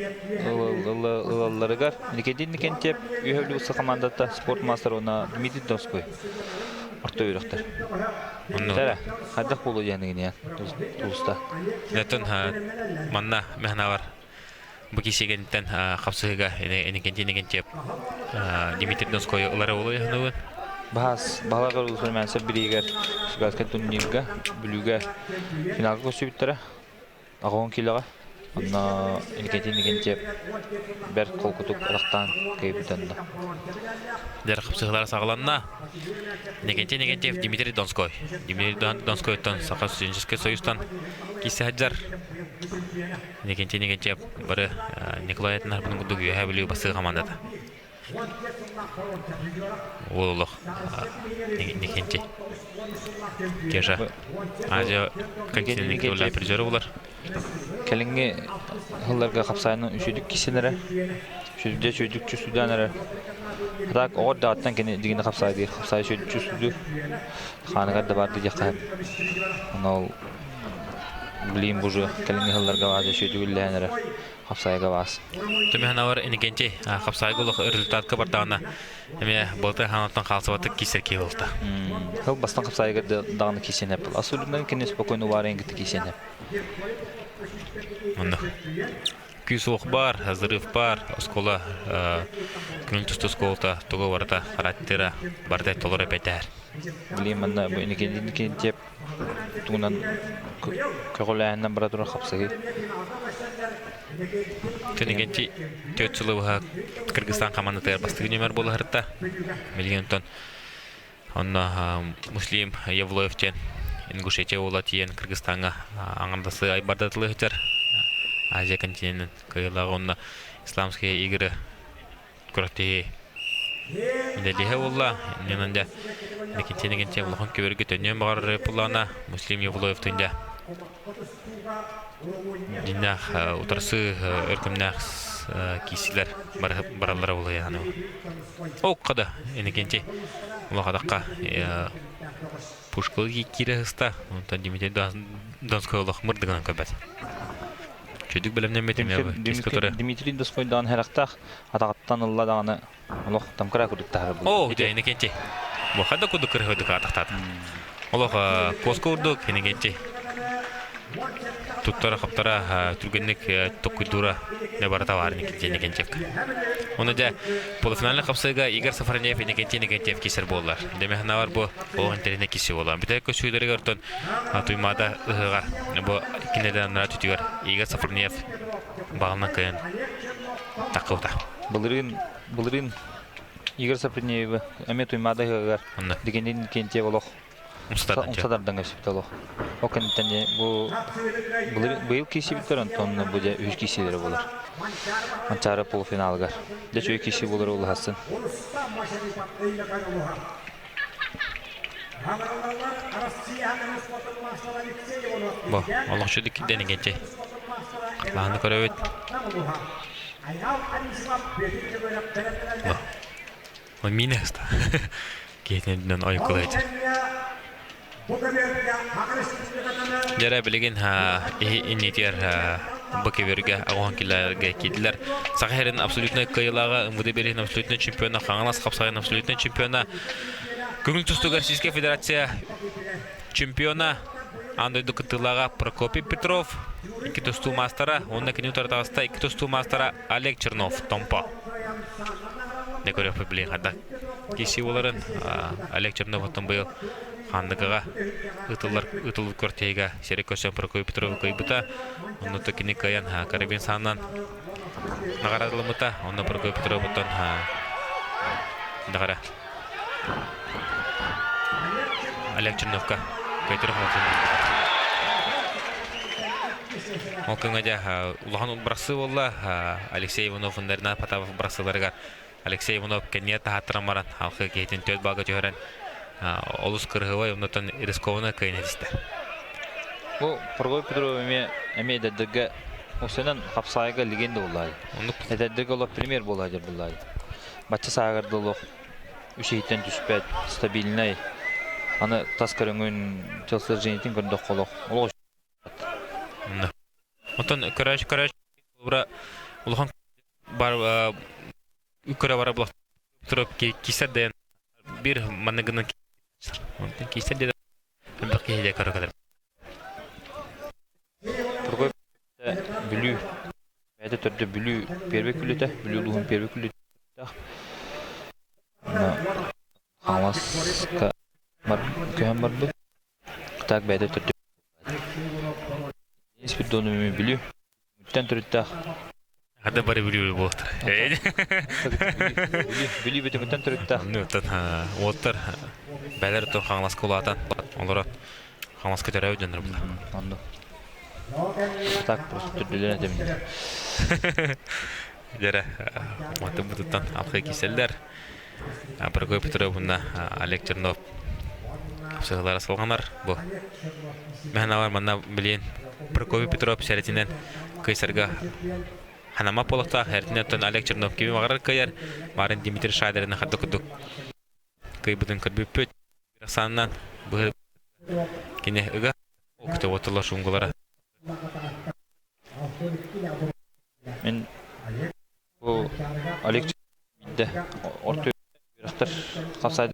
ылалларыгар Никитин Никентьев үһө командата спорт мастер уонна Дмитрий Донской орто үөрэхтэр. Тэрэ, хайдах буолуо диэн тулуста. Нэтэн манна мэхнавар бу кисигэнтэн хапсыһыга Иннокентий Иннокентьев Дмитрий Донской ылары болуйханыбын. Баһас баһалар улусун бириигэр Сугаска турнирга Бүлүүгэ финалга көрсүбүттэрэ. Аҕыһын киилэҕэ. Онно Иннокентий Иннокентьев бэрт холкутук атахтаан кыайбыта онно. Дьэр хапсыһыылара саҕаланна. Иннокентий Иннокентьев Дмитрий Донской. Дмитрий Донскойтон Саха студенческий союзтан киирсэ сылдьар. Иннокентий Иннокентьев бары Николай Атынарбын курдук Үөһээ Бүлүү бастыҥ хамаандата. Уол олох Никенти Кеша Азия континентальный призеры булар. Кэлиҥҥи сылларга хапсаайынан үчүгдүк киссэнэрэ, сүрдэ үчүгдүк чувствуйдаан эрэ. Так оҕо даҕаттан кини дигини хапсаайдыыр, хапсаай үчүгдүк чувствуйдуур. Хааныгар да баар диэххэ сөп. Онно ол блин бужу кэлиҥҥи сылларга бааза үчүгдүк үллэһэн эрэ. Хапсаайга баас. Түмэһэнавар Иннокентий хапсаайга олох результатка бардаҕына эмиэ былты хаанаттан хаалсыбатык киирсэр киһи буолта. Хыл бастан хапсаайга даҕаны киирсэн эп. Особенно кини спокойно убаарайын кытта киирсэн эп. Онно күүс уох бар, взрыв бар, оскуола күнүн тусту оскуолата туга барыта характера барыта толору эпэтээр. Блин, манна бу Иннокентий тугунан көҕүлээһиннэн бара турар хапсыһыы. Төнүгэнти төрт сылы быһа Кыргызстан хамаандатыгар бастакы нүөмэр буолаһырта. Билигин онтон онно Муслим Евлоев диэн Ингушетия уола тиийэн Кыргызстаҥҥа аҥардасы айбардатылыы сылдьар. Азия континенин кыайыылааҕа уонна Исламские игры күрэхтэһии Үлэлиһэ буолла. Иннинэн дьэ Никитин Игентьев улахан көбөргө төннүөн баҕарар буоллаҕына Муслим Евлоевтыын дьэ дьиннээх утарсыы өркүмнээх киисилэр бараллара буолуо Окко да Иннокентий улахадахха пушкалы киирэ сыста онтон Дмитрий Донской олох мырдыгынан көрбөт. Чөдүк бэлэмнэммитим Дмитрий Донскойдаан харахтаах атаҕыттан ылла даҕаны олох тамкыра курдук таһар Оо, дьэ, Иннокентий. Бу хада курдук кырыһыдык атахтаата. Олох куоска курдук Иннокентий. Туттара-хаптара түргэнник токкуйдуура не барыта баар Иннокентий Иннокентьевка. Оны дьэ полуфинальный хапсыыга Игорь Сафронеев Иннокентий Иннокентьев кисер буоллар. Демехнавар бу олох интэриэһинэй киси буолла. Бүтэ көсүүлэригэр оттон Туймаада ыһыаҕар бу кинилэрдэн анараа түтүгэр Игорь Сафронеев баҕалынан кыайан таххыбыта. Былырыын былырыын Игорь Сапринеевы эмиэ Туймаада ыһыаҕар дигинин Кентьев олох умса тардан көспүт олох. Ол кэнниттэн бу быйыл киирсибиттэр онтон бу дьэ үһүс киирсиилэрэ буолар. Манчаары полуфиналыгар. Дьэ үчүгэй киирсии буолара улаһасын. Бу олохчу диккиден игенчи. Лааны көрөбүт. Бу. Мине ыста. Киһитинэн ойукулайдыр. Дьэрэ билигин иннитигэр бу кибергэ оҕоһон киллэргэ киирдилэр. Саха сирин абсолютнай кыайыылааҕа, МВД бириһин абсолютнай чемпиона, Хаҥалас хапсаҕайын абсолютнай чемпиона, Көҥүл тустууга Российская Федерация чемпиона, аан дойду кыттыылааҕа Прокопий Петров, икки тустуу маастара, уонна кини утары таҕыста икки тустуу маастара Олег Чернов, Томпо. Не көрүөхпүт билигин хайдах киирсии буоларын Олег Чернов оттон быйыл Хаандыгаҕа ыытыллар ыытыллыбыт күрэхтэһиигэ сири көрсөн Прокопий Петров кыайбыта. Онно кини кыайан карабин саанан. Наҕараадалыммыта, онно Прокопий Петровуттан даҕара Олег Черновка Петр Ол күҥҥэ дьэ улахан бырахсыы буолла. Алексей Иванов Ренат Потапов бырахсыыларыгар Алексей Иванов кэннигэ таһааттаран баран алхыы киһитин түөрт балга түһэрэн олус кырыһыбай оннуттан рискованно кыайан этистэ. Бу Прокопий Петров эмиэ эмиэ эдэрдэргэ усунан хапсаайга легенда буоллаай. Эдэрдэргэ олох премьер буолаа дьэр буоллаай. Бачча саагарда олох үчүгэйтэн түспэт, стабильнай. Аны тас көрүҥүн, телосложениетин көрдөххө олох олох Оттон көрөөч көрөөч улахан бар көрө бара булах кисер дайан бир манныгынан кисер деді элбэх киһи көрө кэлэр. Тургай Бүлүү бэйэтэ төрдө Бүлүү первый күлүтэ, Бүлүү улууһун первый күлүтэ. Хаҥаласка көһөн барбыт. Так бэйэтэ төрдө Спирдону Бүлүү Бүлүүттэн төрүттээх. Хада бары Бүлүү буолтар. Бүлүү бүтүҥүттэн төрүттээх. Уоттар бэлэр тон Хаҥаласка улаатан олорон Хаҥаласка төрөөбүт дьоннор була. Онно. Так просто түрдүлэн этэмин. Дьэрэ, матын бутуттан алхай киселлер. Прокопий Петровна Олег Чернов сыһылара салҕанар. Бу Мэһэналар манна билиэн Прокопий Петров сэрэтинэн кыйсарга ханама полохтоох эртинэн оттон Олег Чернов кими баҕарар кыайар. Марын Дмитрий Шадерин хадда курдук кыйбытын көрбүппүт. Санынан быһы кини ыга октябрьтылар шунгулара. Мен бу Олег Бидде орто үөрэхтэр хапсаайды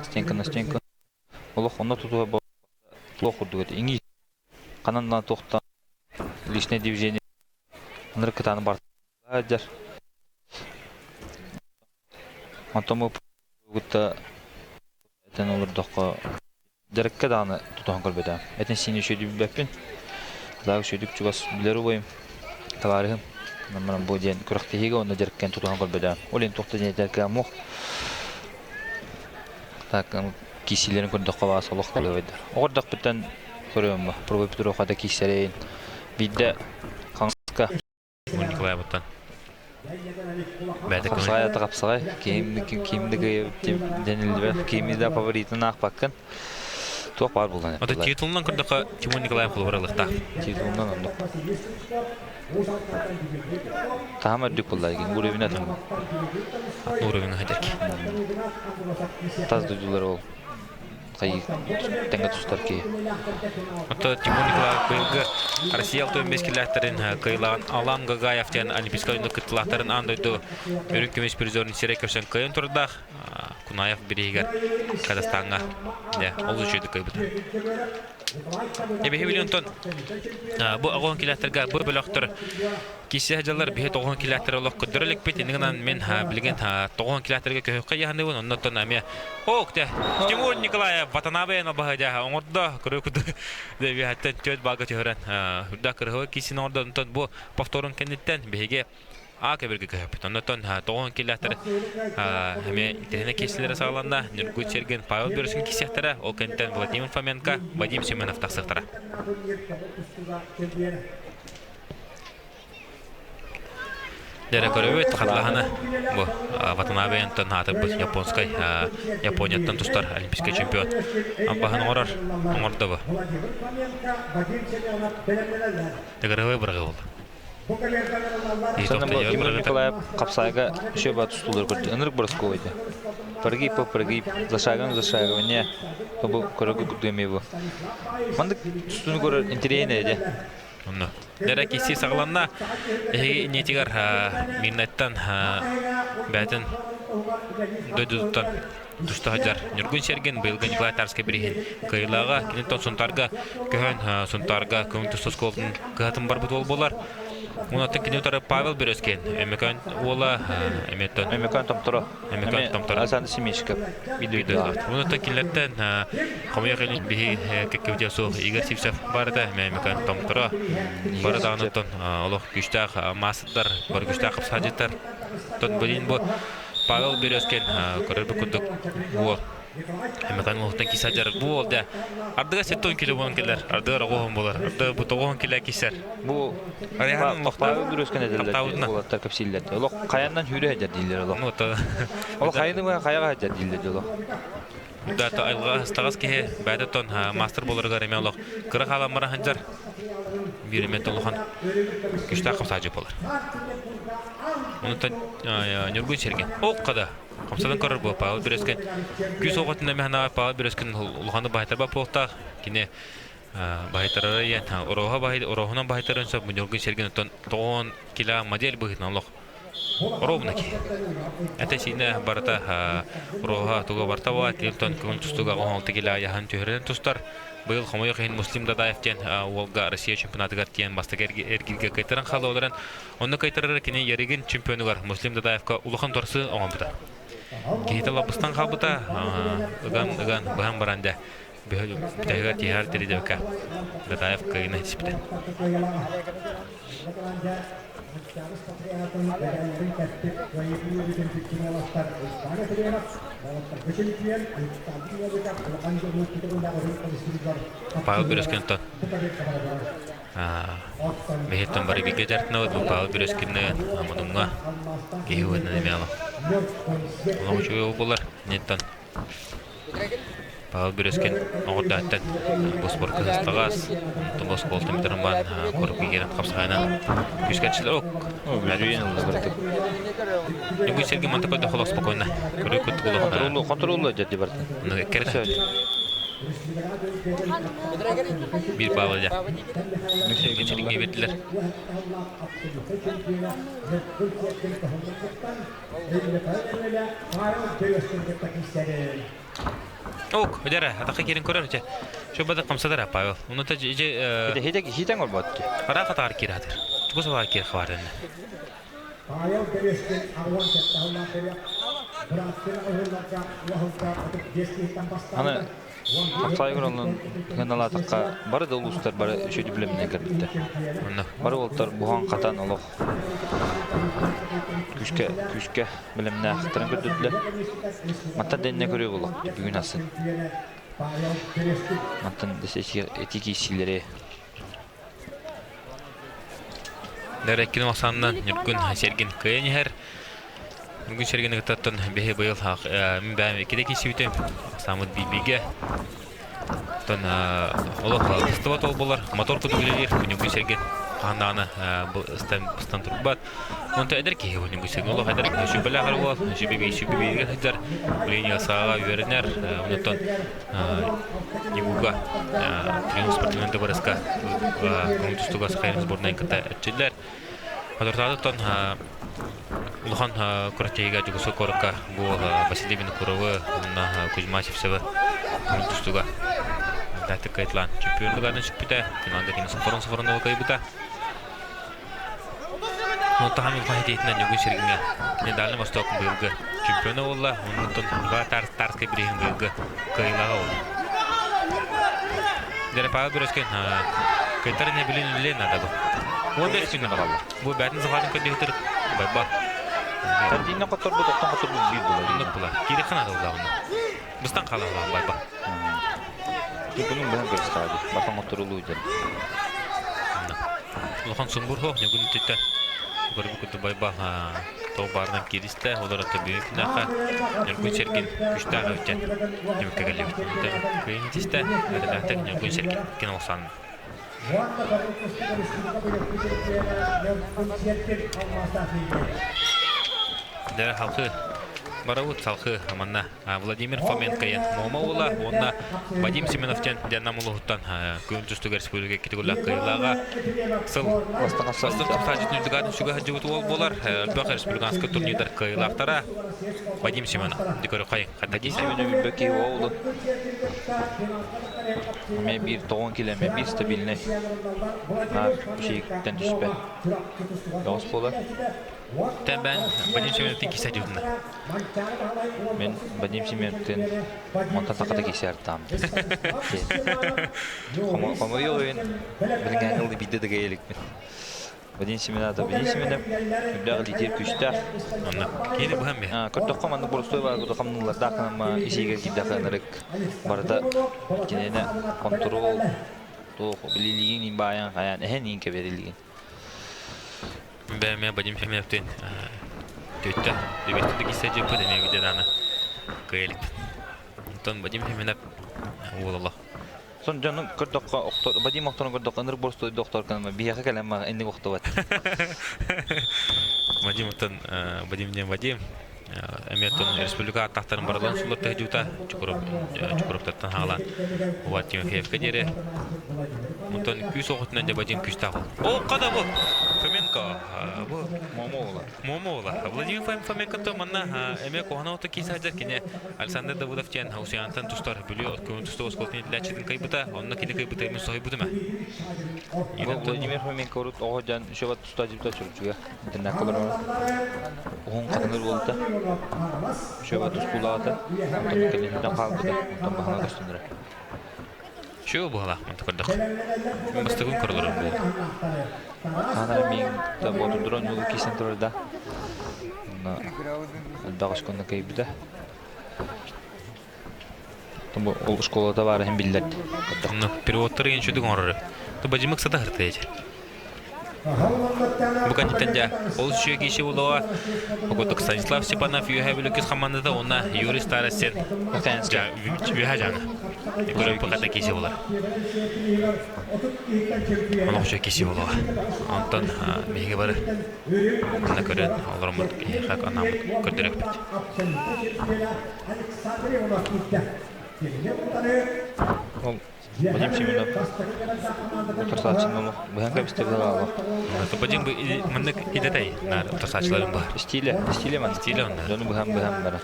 стенка на стенка олох онно тутуһа туох курдук этэ иҥии ханан да туохтан личное движение ынырык кытааны бар дьар онтон бу кытта этэн олордоххо дьарыкка даҕаны тутуһан көрбөтөм этин сиини үчүгэйдик билбэппин Лаах үчүгэйдик чугас билэр убайым табаарыһым Наммаран бу диэн күрэхтэһиигэ уонна дьарыккан тутуһан көрбөтөм ол иһин туох да диэн этэр муох так киисилэрин көрдөххө баас олох кылыабайдар оҕордохпуттан көрөм Прокопий Петров хата киисэрейин биирдэ хаҥаска Николаевыттан Хапсаҕай ата хапсаҕай ким да дэниллибэт кими да фаворитын аахпаккын туох баар буолан Ото титулунан көрдөххө Тимур Николаев холобура ылыахтаах. Титулунан оннук. Таһым үрдүк буолла ген уровень атын. Уровень хадерки. Тас дойдулар ол хайыы тэҥҥэ тустар киһи. Ото Тимур Николаев быйылгы Россия 65 килээхтэрин кыайылаан Алам Гагаев диэн Олимпийскай ойууну кыттыылаахтарын аан дойду үрүҥ көмүс призерын сирэй көрсөн кыайан турдаах Кунаев бирииһигэр Казахстаҥҥа дьэ олус үчүгэйдик кыайбыта. Эбиһи билион бу оҕоһун килээхтэргэ бу бөлөхтөр Кисе дьаллар биһи тоҕуһун килээттэр олох көрдөрө иликпит. Иннигинэн мин билигин тоҕуһун килээттэргэ көһүөххэ яһаныыбын. Оннуттан эмиэ ок те Тимур Николаев Ватанабе баһыдьа оҥордо көрө куду дебиһаттан түөт баага түһөрөн үрдэ кырыһы кисин оҥордо. Онтон бу повторун кэнниттэн биһиги А көбүргэ көһөппүт. Оннуттан тоҕуһун килээттэр эмиэ итиннэ киэсилэрэ саҕаланна. Ньургун Сергин Павел Бөрөсүн кисиэхтэрэ. Ол кэнниттэн Владимир Фоменко, Вадим Семенов тахсыахтара. Дьэрэ көрөбүт хатылаһаны бу Ватанабе Антон аатырбыт японскай Японияттан тустар олимпийскай чемпион баһын оҥорор оҥордо бу. Тыгырыһы бырагы болды. Тимур Николаев хапсайга еще ба тустуулар көрдү. Ынырык Боросковой Прогиб по прогиб, за шагом за шагом. Не, бу көрөгө күрдү бу. Мандык тустууну көрөр интэриэһинэй дэ. Онно. Дэрэ киси саҕаланна. Эһиги иннитигэр Мирнаттан бээтин дойдутуттан туста сылдьар Ньургун Сергин быйылгы Николай Тарскай бирииһин кыайыылааҕа. Киниттэн Сунтаарга көһөн Сунтаарга көҥүл тустуу оскуолатын кыһатын барбыт уол буолар. Онтон кини утары Павел Березкин, Өмөкөн уола, эмиэттэн Өмөкөн Томторо. Өмөкөн Томторо. Александр Семичков. Бидуйдаах. Онтон кинилэртэн хомойох илин биһи кэккэбитэ суох Игорь Сивцев барыта Өмөкөн Томторо. Бары даҕаны олох күүстээх маастардар, бары күстээх хапсаадьыттар. Тон билин бу Павел Березкин көрөр курдук уол Эмекан улуттан киса жар бу ол да ардыга сеттон кило болон келер ардыга рогохон болар арды бу тогохон киле кисер бу Павел Березкин этеллер уолаттар кэпсииллэр олох хайаннан хүрэ хадьар дииллэр олох ол хайаны хаяга хадьар дииллэр олох Дата айылга ыстагас киһи бэйэтэ тон мастер боларыгар эме олох кыра хаалан ханжар биир эме толухан күчтээх хапсаажы болар. Онтон Ньургун Сергей ок када хамсадан көрөр бу Павел Березкин күүс оҕотун эмэхна Павел Березкин улаханы баһайтарба буолтаах кини баһайтарара иэн ороһа баһай ороһунан баһайтарын сөп Ньургун Сергей оттон тоҕон кило модель быһытынан олох ровно ки. Это сине барыта роха туга барта ба тилтон күн тустуга оһолты кило яхан түһөрөн тустар. Быйыл хомойох иһин Муслим Дадаев диэн уолга Россия чемпионатыгар тиэн бастакы эргилге кайтаран халы олорон онно кайтарар кини яригин чемпионугар Муслим Дадаевка улахан торсы оҥорбута. Киһитэ лаппыстан хаалбыта, ыган ыган быһан баран дэ бүтэһигэр тиһэр тиридевка Дадаев кыайына тиспитэ. Павел Березкинтон бэһиттэн бары бигэ дьартынабыт бу Павел Березкинны мунуҥҥа киһи уһунан эмиэ олох үчүгэй буолар неттан Павел Березкин оҕордааттан бу спортка сыстаҕас, онтон бу оскуолатын бүтэрэн баран куруук киирэн хапсаҕайынан күүскэччилэр ок. Ньугуй сэргэ манта көрдө холох спокойно. Көрүү куттук олох. Контроллу, контроллу дьэ барда. Кэрэ. Биир баалы дьэ. Сэргэ бердилер. Ок, дьэрэ, атахха киирэн көрөр дьэ. Шо бада хамсадар Павел. Уну та же Хите хитен олбот. Ара хатар киир хатыр. Тугу сабаа киир хабар Павел Березкин арван Аны хапсайгыр оннун гыналаатакка бары да улуустар бары үчүгэй билиминэн кэлбиттэр. Бары уолтар буһан хатан олох күскэ күскэ билимнээхтэрин көрдөрдүлэр. Мантан дэннэ көрүө буолуох бүгүн асын. Мантан эти киисилэри Дәрәккин осаннан Ньургун Сергин кыайан иһэр. Ньургун Сергин кыттаттан биһи быйыл мин бэйэм иккитэ киирсибитим. Самыт биибигэ. Оттон олох ыстыбат ол буолар. Мотор курдук үлэлиир Ньургун Сергин хаһан даҕаны ыстан турбат. Онто эдэр киһи бу Ньургун Сергин. Олох эдэр сүбэлээх эрэ буол. Сүбэ сүбэ сылдьар. Билигин сааҕа үөрэнэр. Онтон Ньугуга Триумф спортивнай дыбарыска көҥүл тустууга Сахалин сборнайын кытта эрчиллэр. Хотортаатыттан улахан күрэхтэһиигэ Дьокуускай куоракка бу Василий Винокуровы уонна Кузьма Сивцевы көҥүл тустууга элбэхтик кыайталаан чемпионлугарын сүкпүтэ. Финалга кини Софрон Софроновы кыайбыта. Онтон улахан хитиитинэн Ньургун Сергиҥҥэ кини Дальний Восток быйылгы чемпиона буолла. Онтон Николай Тарскай бирииһин быйылгы кыайыылааҕа буолла. Дьэ, Павел Березкин кыайтар не билин үлэлиэн наада бу. 15 күннэ қалаллар. Бу бәтин сахатын көрдөһүтэр байба. Тардииннен хотторбут, оттон хотторбут биир буолар. Оннук буолар. Киири хана тыллаҕына. Быстан хаалалаах байба. Бүгүнүн быһан көрүстаады. Батан отторулуу дьэн. Улахан сумбур хоох ньугун түттэ. Көрбү куту байба тоқ барынан киристэ, олар ата бүгүн күнәхә Ньургун Сергин күштээх өттен түмүккэ кэллибит. Кыйын тистэ, редактор Ньургун Сергин кинолсан. Дәрі халқы Барабыт салхы манна Владимир Фоменко Муома уола уонна Вадим Семенов диэн Нам улууһуттан күн түстүгэр республика кытыгыллах кыайыылааҕа сыл бастыҥ хапсааччытын үрдүгэр сүгэ сылдьыбыт уол буолар. Элбэх республиканскай турнирдар кыайыылаахтара Вадим Семенов. Дикөрү хайын. Вадим Семенов билбэки уолу. Эмиэ биир тоҕон килэ, эмиэ биир стабильный. Наар үчүгүттэн түспэт. Тоҕус буолар. Тэн Вадим Семеновтын кисе дьудна. Мен Вадим Семеновтын онтон тақата кисе артам. Хомойуох ойын билиҥҥээҥи ылды биирдэ да иликпин. Вадим Семенов Вадим Семенов үрдээх лидер күстээх. Онно киини быһан бе. Көрдөххө маннык боростуой бар курдук хамныылардаах гынама исиигэр киирдэххэ ынырык барыта кинини контрол туох билилигин баайан хайаан эһэн иин кэбэрилигин. Бэйэм Вадим Семеновтыын төттө Дүбэттэ кисе дьыппыт эмиэ виде даана кыайылыкпыт. Онтон Вадим Семенов уолало. Сон дьону көрдөххө охтор Вадим охторун көрдөххө ынырык боростуой доктор кынама биһиэхэ кэлэн мага инник охтубат. Вадим оттон Вадим диэн Вадим эмиэ оттон республика аттахтарын барыларын суллар төһдьута Чукуровтартан хаалаан Уват Тимофеевка диэри. Онтон күүс оҕотунан дьэ Вадим күүстээх ол. О, қада бу! Фоменко. Бу Момо ола. Момо ола. Владимир Фоменко то манна эмиэ куһана ото киис сылдьар кини Александр Давыдов диэн Усуйаантан тустар Бүлүү көҥүл тустуу оскуолатын иитиллээччитин кыайбыта. Онно кини кыайбыта эмиэ соһуйбутум ээ. Владимир Фоменко урут оҕо дьон үшөбат туста чурчуга интернакка олорор уһун хатыҥыр буолта үшөбат тустуулаата онтон кэлин хаалбыта онтон баһана көстөнөрө. Чүө буолаах манта көрдөх. Бастыгын көрөлөрүм буол. Хаанара миин да ботурдурон ньулу кисэн турар да. Онно элбэх оскуоланы кыйбыта. Ол школата баар иһин биллэрди. Онно переводтары ген шүдүк оҥорор. Ту бадьымык сата хыртыйачы. Бу кэнниттэн дьэ ол үчүгэй киһи буолуоҕа. Окутук Станислав Степанов үөһэ бүлүкүс хамаандата уонна Юрий Старостин үөһэ дьаҥа. Көрөппү хата киһи буолар. Олох үчүгэй киһи буолуоҕа. Онтон биһиги бары манна көрөн олороммут киһиэхэ анааммыт көрдөрөкпүт. Ол Вадим Семенов утарсааччыны быһан кэбистэ быһалаах. Вадим маннык идэтэй утарсааччыларын быһар. Стиле, стиле маннык. Стиле онно. Дьону быһан-быһан барар.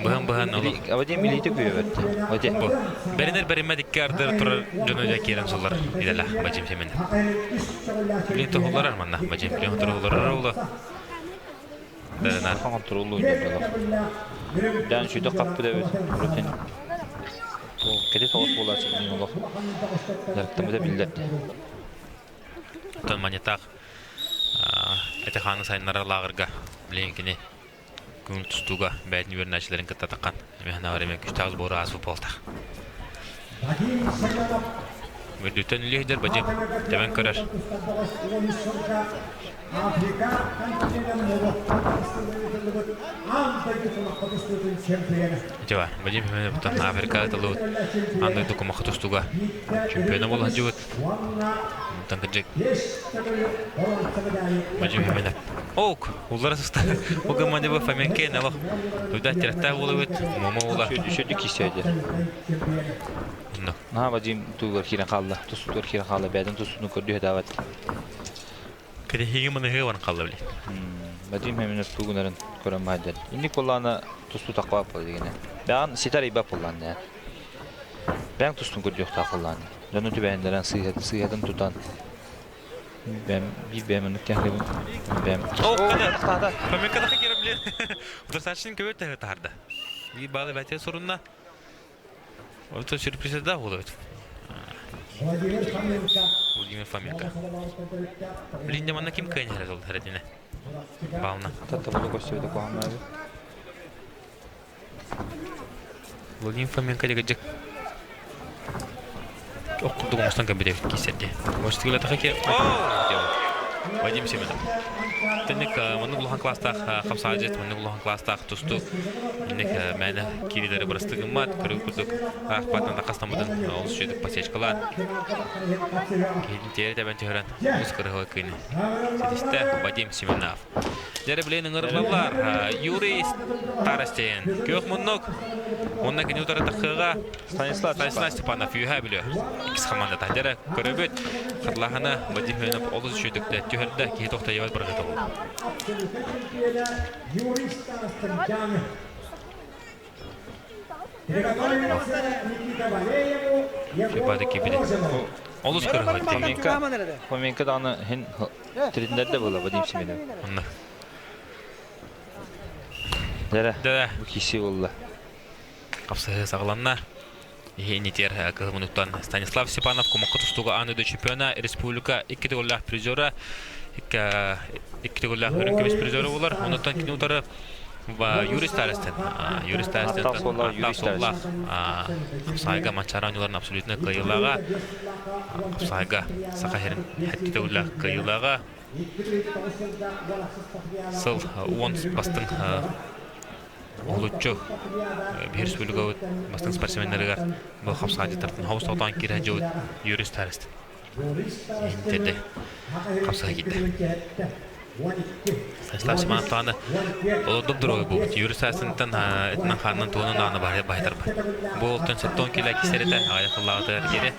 Быһан-быһан олох. Вадим илиитэ күйөбөттө. Вадим. Бу. Бэринэр бэриммэт икки ардыр турар дьону дьэ киирэн суллар идэлээх Вадим Семенов. Билин туһулларар манна Вадим. Билин туһулларар ула. Дэринар. Хонтуруллуу дьоно. Дан сүдэ хаппыт эбит. Рутин. Кэти соҕус буолааччы мин олох дьарыктаммыта биллэрди. Оттон маньятаах эти-хааны сайыннарар лааҕырга билигин кини көҥүл тустууга бэйэтин үөрэнээччилэрин кытта таххан эмиэ санаабар эмиэ күүстээх сбору ааспыт буолтах. Үрдүттэн үлүһүйдэр бадьым тэбэн көрөр. Дьэ, Вадим Семеновтан Африка тылыбыт аан дойду кумахы тустууга чемпиона буола сылдьыбыт. Онтон кырдьык Вадим Семенов. Ок, уллара сыста. Бу гымманы бу Фоменко олох уйда тирэттээх буолабыт. Муома уола. Үсөдү киисээди. Наһаа Вадим туугар киирэн хаалла. Тустуугар киирэн хаалла. Бэйэтин тустууну көрдүү сатаабат. Кэтэһиигэ маныһыга баран хаалла били. Вадим Семенов туугунарын көрөн баайдар. Инник буоллаана тустуу тахпаат буолла дегене. Бэҕэн ситэр ыйбат буоллаан. Бэйэҥ тустун көрдүөхтээх буоллаан. Дьону түбэһиннэрэн сыыһатын тутан бэйэм биир бэйэм оннук диэн бэйэм О, kada. Фоменко да кирем блин. Достаточно көбөт тэһэ таһарда. Биир баалы бәтэ сурунна. Это сюрприз да болот. Владимир Фоменко. Блин, манна ким кыайан хәрәт ол хәрәтине? Бална. Тата буду көстүбүтэ куһаҕан Владимир Фоменко дегеджек ох курдук оҥостон кэлбит эбит киисэрди. Мостигулатаха ки Вадим Семенов. Тэнник маннык улахан класстаах хапсаажыт, маннык улахан класстаах тусту инник мээнэ киирилэри бырастыы гыммат, көрүг курдук аахпатынан тахастаммытын олус үчүгдүк подсечкалаан киһитин тиэрэ тэбэн түһэрэн олус кырыһыла кыыны ситистэ Вадим Семенов. Дьэрэ билен ыҥырыллаллар. Юрий Старостин. Күөх муннук. Онна кини утары таххыга Станислав Станислав Степанов үһэ билиө. Иккис командата. Дьэрэ көрөбүт. Харлахана Вадим Хөнөп олус үчүгдүк түһэрдэ. Киһи тохтойбат быргыта болду. Юрий Старостин Дьаҥы. Бады кибили. Олус кырыһы. Хоменко Хоменко даҕаны хин тренерде була Вадим Семенов. Онно. Дэрэ. Дэрэ. Бу киси болла. Қапсыһы саҕаланна. Иһинитер кыһымынуттан Станислав Степанов кумакка тустууга аан дойду чемпиона, республика икки төгүллээх призера, икки төгүллээх үрүҥ көмүс призера болар. Онуттан кини утары Юрий Старостин. Юрий Старостин Юрий Старостин. Хапсайга Манчары оонньууларын абсолютно кыайыылааҕа. Хапсайга Саха сирин хэттэ төгүллээх кыайыылааҕа. Сыл уон бастыҥ уһулуччу биир республикабыт бастыҥ спортсменнарыгар бу хапсаҕайдьыттартан хобус тоҕотоон киирэ сылдьыбыт Юрий Старостин. Иһин хапсаҕа киирдэ. Станислав Семенов даҕаны олордук дорогой буолбут. Юрий Старостинтан этинэн хаанынан туһунан даҕаны баһытарбат. Бу олтон 70 кило кисэрэтэ аҕыйах сыллааҕытыгар диэри.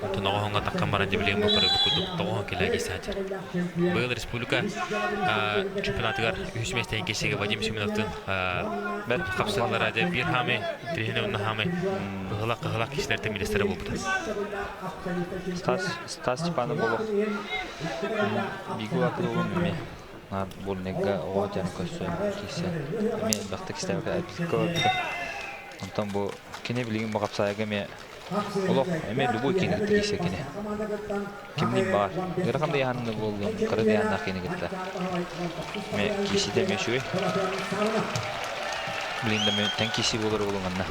Онтон оҕоһоҥҥо таххан баран дьэбилиэн бу курдук тоҕоһон кило кисээччи. Быйыл республика чемпионатыгар үһүс миэстэни киирсиигэ Вадим Семеновтыын бэрт хапсыһаллара дьэ биир хаамай тириһинэ уонна хаамай ыһылах ыһылах киһилэртэн биирдэстэрэ буолбута. Стас Стас Степанов болох Бигу акылугун эми наар Бурнегга оҕо дьон көрсөн киирсэн эми элбэхтик истээбэккэ эппиккэ олорбута. Онтон бу кини билигин бу хапсаайга эмиэ олох эмиэ любой киһини кытта киирсэр кини. Кимниин баар. Ыарахан да ыйааһынна буоллун, кыра да ыйааһыннаах киһини кытта. Эмиэ киирсиитэ эмиэ үчүгэй. Билигин да эмиэ тэҥ киирсии буолар буолуҥ анна.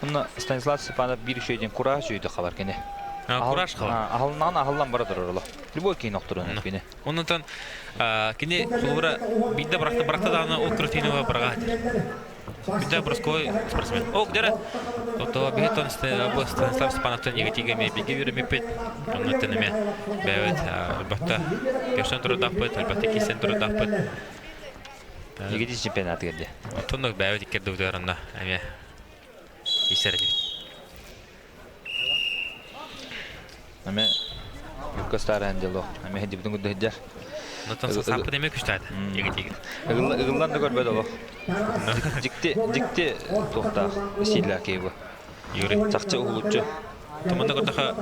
Онно Станислав Степанов биир үчүгэй диэн кураж үчүгэйдик хабар кини. Кураж хабар. Аһылнаҕына аһыллан бара турар олох. Любой киһини охторон кини. Оннотон кини холобура биирдэ бырахта бырахта даҕаны ол крутинова быраҕа сылдьар. Биирдэ броской спортсмен. Ок дьэрэ. Ото биһиттон Станислав Степановтан егетиге эмиэ бигэ үөрэммиппит. Оннуттан эмиэ бэйэбит альбатта көрсөн турдаахпыт, альбатта киирсэн турдаахпыт. Егетис чемпионатыгар дии. Онтон бэйэбит иккердибитигэр онно эмиэ киирсэр этибит. Эме Юрка стараан дело. Эме хедибитин курдук сылдьар. Онтон саппыт эмиэ күстээтэ. Егетигит. Ыгыллан да көрбөт олох. Дьикти, дьикти туохтаах сииллээх киһи бу. Юрий. Чахчы уһулуччу. Туманда көрдөхө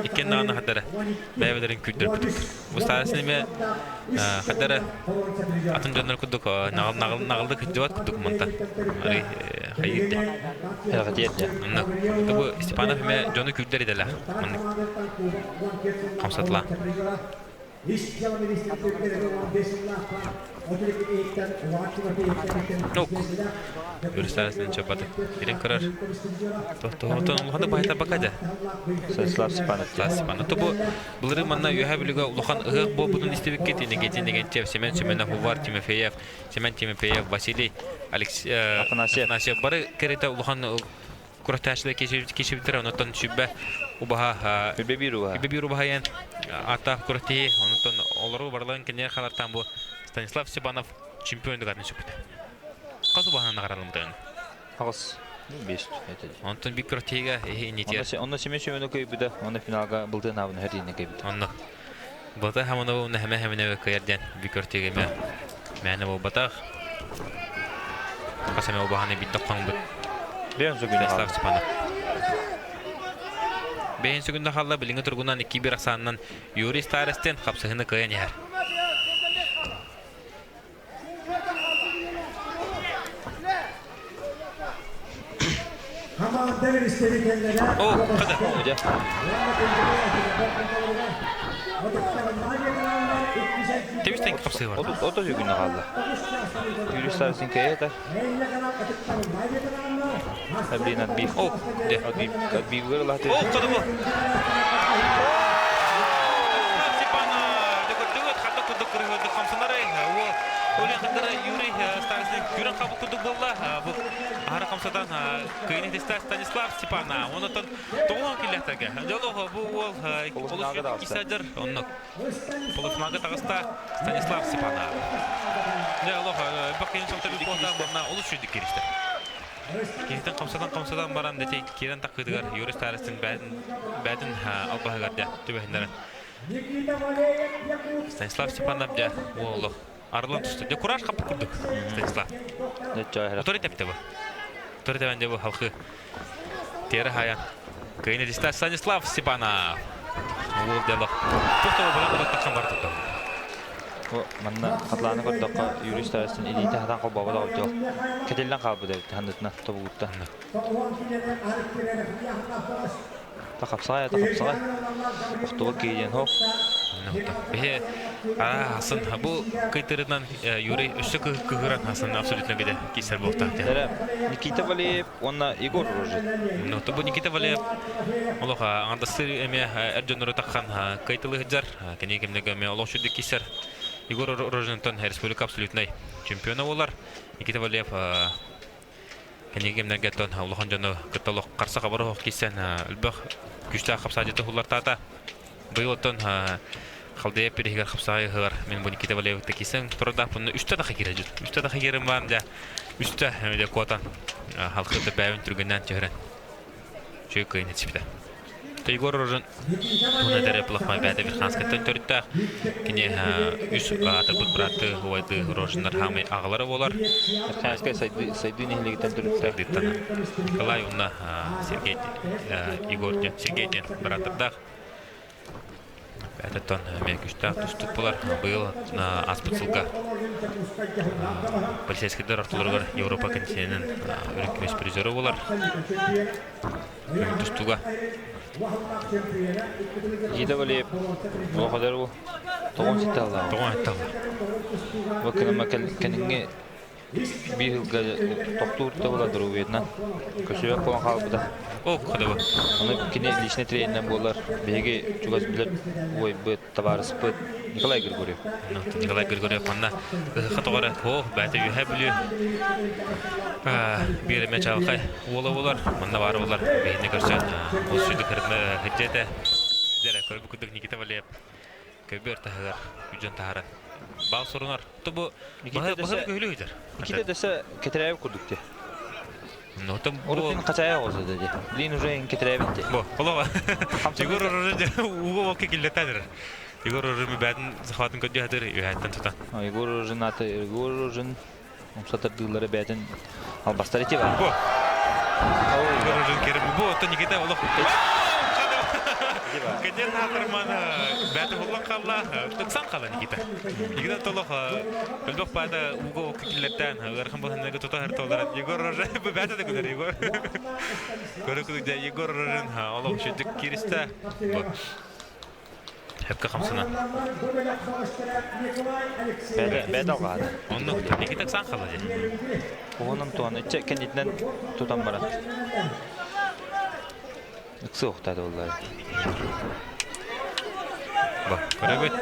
иккиэн даҕаны хардара бэйэбэлэрин күүрдэрбит. Бу старосын эмиэ хардара атын дьоннор курдук наҕылды кырдьыбат курдук мантан. Арый хайыырда. Эҕэтиэрдэ. Онно бу Степанов эмиэ дьону күүрдэр идэлээх. Маннык хамсатылаан. Нук. Үрүстарасынан чапаты. Ирин көрөр. Тоһутун улахан баһыта бакада. Станислав Степанов. Степанов. Тобу былырыын манна Үөһээ Бүлүүгэ улахан ыһыах буолбутун истибиккит Иннокентий Иннокентьев, Семен Семенов, Увар Тимофеев, Семен Тимофеев, Василий Афанасьев. Афанасьев бары кэриэтэ улахан күрэхтэһээччилэр киирсибиттэрэ. Онтон сүбэ убаһа Үбэ биир убаһа. Үбэ биир убаһа диэн ааттаах күрэхтэһии. Онтон олору барыларын кинилэр халартаан бу Станислав Степанов чемпион дыгатын сүппүтэ. Хас убаһанан наҕараадаммытын? Аҕыс. Бес это. Онтон биир күрэхтэһиигэ иһи Онно Семен Семенов кыайбыта, онно финалга Былтыын аабын хәрдиинэ кыайбыта. Онно. Былтыын Хамановы уонна Хэмэ Хэминэви кыайар диэн биир күрэхтэһиигэ эмэ мээнэ буолбатах. Хас эмэ убаһаны биирдэ хоҥбут. Бэйэн сүгүнэ Станислав Степанов. Бэйэн сүгүнэ хаалла билиҥҥи туругунан 2-1 ахсаанынан Юрий Старостин хапсыһыны кыайан иһэр. О, хада. Тебистен хапсыы бар. Ото сүгүнэ хаалла. Юрий Старостин кэйэтэ. Блин, отбив. О, де. Отбив, отбив латы. О, хада бу. курдук буолла. Бу аһара хамсатан кыйын итистэ Станислав Степана. Онотон тоҕуһан киллэхтэргэ. Дьолоҕо бу уол олус кисадыр. Оннук. Полуфиналга таҕыста Станислав Степанов. Дьэ, олох бакыйын солтабит буолта, манна олус сүйдүк киристэ. Киһитин хамсатан-хамсатан баран дэтей киирэн таххытыгар Юрий Старостин бээтин албаһыгар дьэ түбэһиннэрэн. Станислав Степанов дьэ уол олох арылан түстэ. Дьэ, кураж хаппыт курдук Станислав. Утары тэптэ бу. Утары тэбэн дьэ бу халқы Тиэрэ хайан. Кыйын этистэ Станислав Степанов. Уол дьалах. Туох да буолан баран тахсан бар тутта. Манна хатлааны көрдөххө Юрий Старостин илиитэ хатан холбообот оҕолдьол. Кэтиллэн хаалбыт эбит ханнытына тобугуттан. Та хапсаҕай, та хапсаҕай. Охтуга киирэн хоп. Бэһи асын бу кыйтырынан Юрий өссө кыһыран асын абсолютно гиде кисер буолта. Никита Валеев уонна Егор Рожин. Ну, бу Никита Валеев олох аңардастыр эме эр дьоннору таххан кыйтылы сылдьар. Кини кэмнеге эме олох сүрдүк кисер. Егор Рожинтон республика абсолютнай чемпиона болар. Никита Валеев Кэнники кэмнэргэ оттон улахан дьону кытта олох харса хабар оһох киирсэн элбэх күүстээх хапсаадьыты хуллартаата. Быйыл оттон Халдея пириһигэр хапсаайы ыһыгар мин бу Никита Валеевыкта киирсэн турардаахпын үстэ таха киирэ дьүт. Үстэ таха киирэн баам дьэ үстэ дьэ куотан халкыта бэйэбин түргэннээн түһэрэн үчүгэй кыайын этиспитэ. Егор Рожин туһунан этэр плохмай бэйэтэ Верханскайтан төрүттээх. Кини үс аатырбыт быраатты убайды Рожиннар хаамай аҕалара буолар. Верханскай сайдыы нэһилиэгиттэн төрүттээх. Николай уонна Сергей Егор диэн Сергей диэн бырааттардаах. Бэйэтиттэн эмиэ күүстээх тустук буолар. Быйыл ааспыт сылга полицейскайдар ортолоругар Европа континенин үрүҥ көмүс призера буолар. Тустууга. Никита Валеев олоходор бу тоҕон ситэ аллаах. Тоҕон ситэ аллаах. Бу кыныма кэнинги биир сылга тохтуур да була доруобуйатынан көсүбэт буолан хаалбыта. Ол кодобу. Ону кини личный тренеринэн буолар. Биһиги чугас билэр уойбут, табаарыспыт Николай Григорьев. Николай Григорьев манна ыһыха тоҕоро оо бэйэтэ үөһэ бүлүү биир эмэ чаҕылхай уола буолар манна баар буолар биһини көрсөн ол сүдү хырдьа этэ дьэрэ көрбүт курдук Никита Валеев көбүөр таһыгар үдьэн таһааран баал сурунар то бу баһы көһүлү ыытар Никита дөсө кетирээбит курдук ти Ну, там Урут хачая оҕусу дии. Блин уже кетирээбит ти. Бу, холоға. Егор уже уго волки киллетадыр. Егор уже бәтін захватын көдді хатыр үйәттен тұтан. Егор уже наты Егор уже умсатырдыылары бәтін албастар ити бар. Бу. Егор уже керім. Бу, то Никита олох. Кеден хатырман бәті боллан қалла, тыксан қала Никита. Никита толох өлбөх бада уго киллерден ырхан болханнага тута хартолар. Егор уже бу бәті де күлер Егор. Көрө күлүк Егор Рожин олох шүдүк киристе. Хепке хамсына. Бәді бәді алғады. Онну Никита сан қала же. Оғынан туған итче кенетінен тутан барат. Ыксы оқтады олар. Ба, көрөбүт.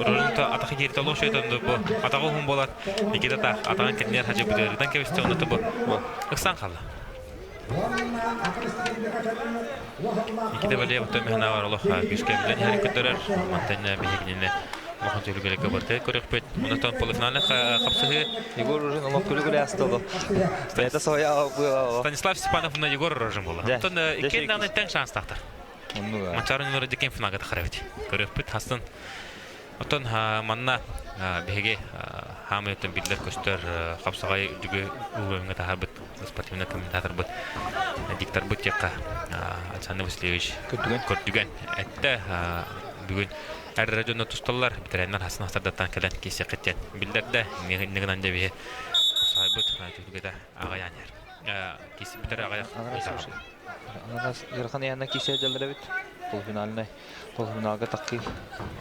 Рожин та атахы киирте олох шөйтөн бу. Атагы хун болат. Никита та атаган кеннер хажы бутырдан кебисте онну бу. Ыксан қала. Никита Валеев төмөһүнэ бар олох күүскэ билэн иһэрин көрдөрөр. Мантан биһигининэ улахан түһүлгэлэргэ барыта көрүөхпүт. Онтон полуфиналга хапсыһыы Егор Рожин олох күлү-күлү аста олох. Бэйэтэ соя Станислав Степанов уонна Егор Рожин буолла. Онтон иккиэн даҕаны тэҥ шанстаахтар. Манчаары нөмөрө диккен финалга тахар эбит. Көрүөхпүт хастын. Оттон манна биһиги хаамай өттөн биллэр көстөр хапсаҕай үрдүгү уровеньга таһаарбыт спортивный комментаторбыт дикторбыт диэххэ Александр Васильевич Көрдүгэн эттэ бүгүн эр дьонно тусталлар ветераннар хасын хастардаттан кэлэн киирсиэххит диэн биллэрдэ иннигинэн дьэ биһи саайбыт түһүлгэтэ аҕыйаан иһэр киирсибитэр аҕыйах Ыарахан ыйаһына киирсэ дьаллар эбит полуфинальнай полуфиналга таххыы.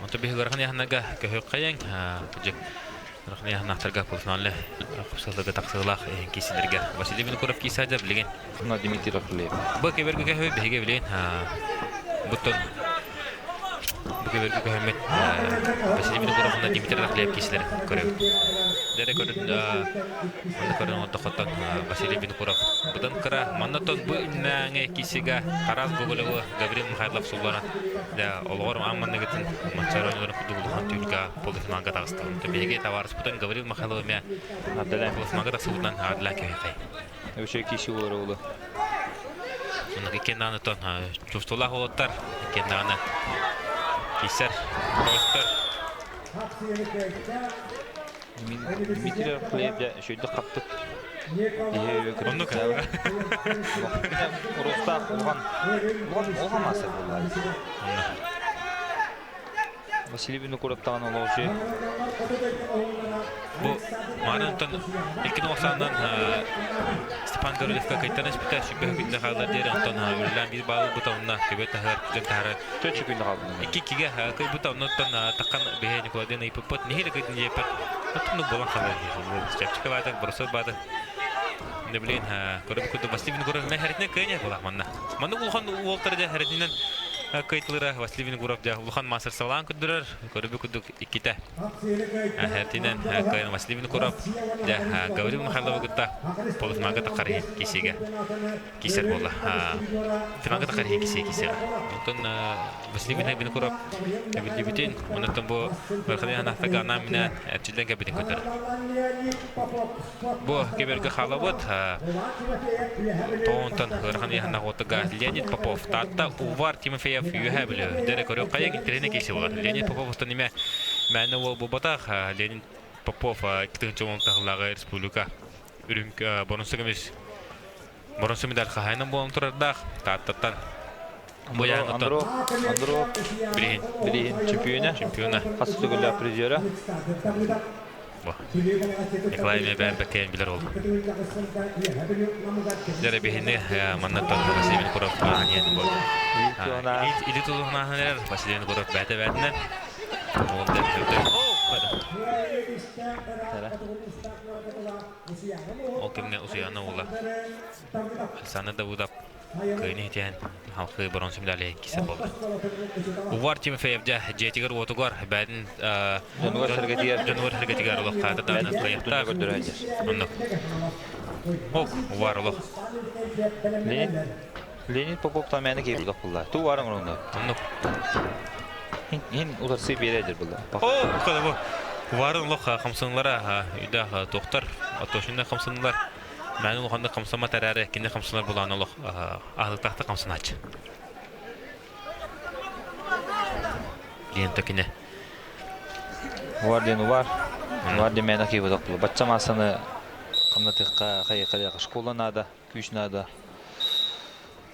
Онто биһи ыарахан ыйаһынарга көһүөххэйэҥ дьэ ыарахан ыйаһыннаахтарга полуфинальнай хапсыһыыларга тахсыылаах киирсилэргэ Василий Винокуров киирсээдэ билигин Дмитрий Рахлеев. Бу кэбэргэ көһү биһиги билигин буттун бу кэбэргэ көһөммүт Василий Винокуров уонна Дмитрий Рахлеев киирсилэрин көрөбүт. Дэрэ көрүн манна көрөн олордохоттон Василий Винокуров быдан кыра. Манна тон бу иннээҥи кисига Тарас Гоголевы Гаврил Михайлов сулларан да олоҕор аамманныгытын Манчаары оонньууларын курдук улахан түүлгэ полуфиналга таҕыста. Онтон биһиги табаарыспытын Гаврил Михайлов эмиэ полуфиналга тахсыбытынан аадылаан кэһэхэй. Өшө киси олар олы. Онно иккиэн тон чувстволаах уолаттар иккиэн даҕаны киссэр көстөр. Дмитрий Архлеев дьэ үчүгэйдик хаптык. Оннук. Урустаах улахан улахан улахан мастер буолла. Василий Винокуровтаҕын олоҕу Бу маанантан икки нуосаанан Степан Горелевка кыйтан испитэ сүбэ күннэ хаалар диэри онтон үлэлээн биир баалы быта онно көбө таһар күтэн таһара Төчү күннэ хаалбыт. Икки иккигэ кыйбыта оннуттан таххан биһэ Николай диэн ыйыппыппыт нэһиилэ кыйдын диэппэт оттон буолан хаалар чэпчэки баата боросой баата не блин көрөбүт курдук Василий Винокуров мэ хэритинэн кыайан буолах манна маннык улахан уолтар дьэ хэритинэн кыйтылыра Василий Винокуров дьэ улахан мастер-салаан көрдөрөр көрөбүт курдук иккитэ Эртинэн кыайан Василий Винокуров дьэ Гаврил Михайловы кытта полуфиналга таххар кисигэ кисер буолла. Финалга таххар кисигэ кисигэ. Онтон Василий Винокуров эбиллибитин, онтон бу Верховный Анахтага анаан минээн эрчиллэн кэлбитин көрдөрөр. Бу кэбэргэ хаалабыт тоонтон ыарахан ыйаһыннаах уоттуга Леонид Попов, Таатта Увар Тимофеев үөһэ бүлүү. Дэрэ көрү хайа интэриэһинэ киирси буолар. Леонид Попов устан име мээнэ уол буолбатах. Леонид Попов 2010 тахылааҕы республика үрүҥ боронсу көмүс боронсу медаль хаһайынан буолан турардаах Тааттаттан Андро, Андро Билиһин. Билиһин чемпиона. Чемпиона. Хас төгүллээх призера. Николай эмиэ бэккэйэн билэр ол. Дьэрэ биһини маннаттан Василий Винокуров ааһан буолла. Или тутуһун ааһан эрэр Василий Винокуров бээтэ бээтинэн. Ол Ол кэмҥэ Усуйаана уола Александр Давыдов кыайыны иһитиһэн халқы бронза медали кисе буолла. Увар Тимофеев дьэ дьиэтигэр-уотугар бэйэтин дьонугар сэргэтигэр дьонугар сэргэтигэр олох хаата даҕаны кыайыахтаах. Оннук. Ок, Увар олох. Леонид Леонид Попов тамяны киирбит булла. Ту варың оруна. Оннук. Хин утарсы биэрэ булла. О, kada bu. Уварын олох хамсынлара үйдә тоқтар, атошында хамсынлар. Мән улаханнык хамсаммат эрээри, кини хамсанар булаан олох аһылыктаахтык хамсанааччы. Лента кини. Увар диэн увар. Увар диэн мээнэ киһи буолар. Бачча массаны хамнатыахха, хайыахха школа надо, күүс надо.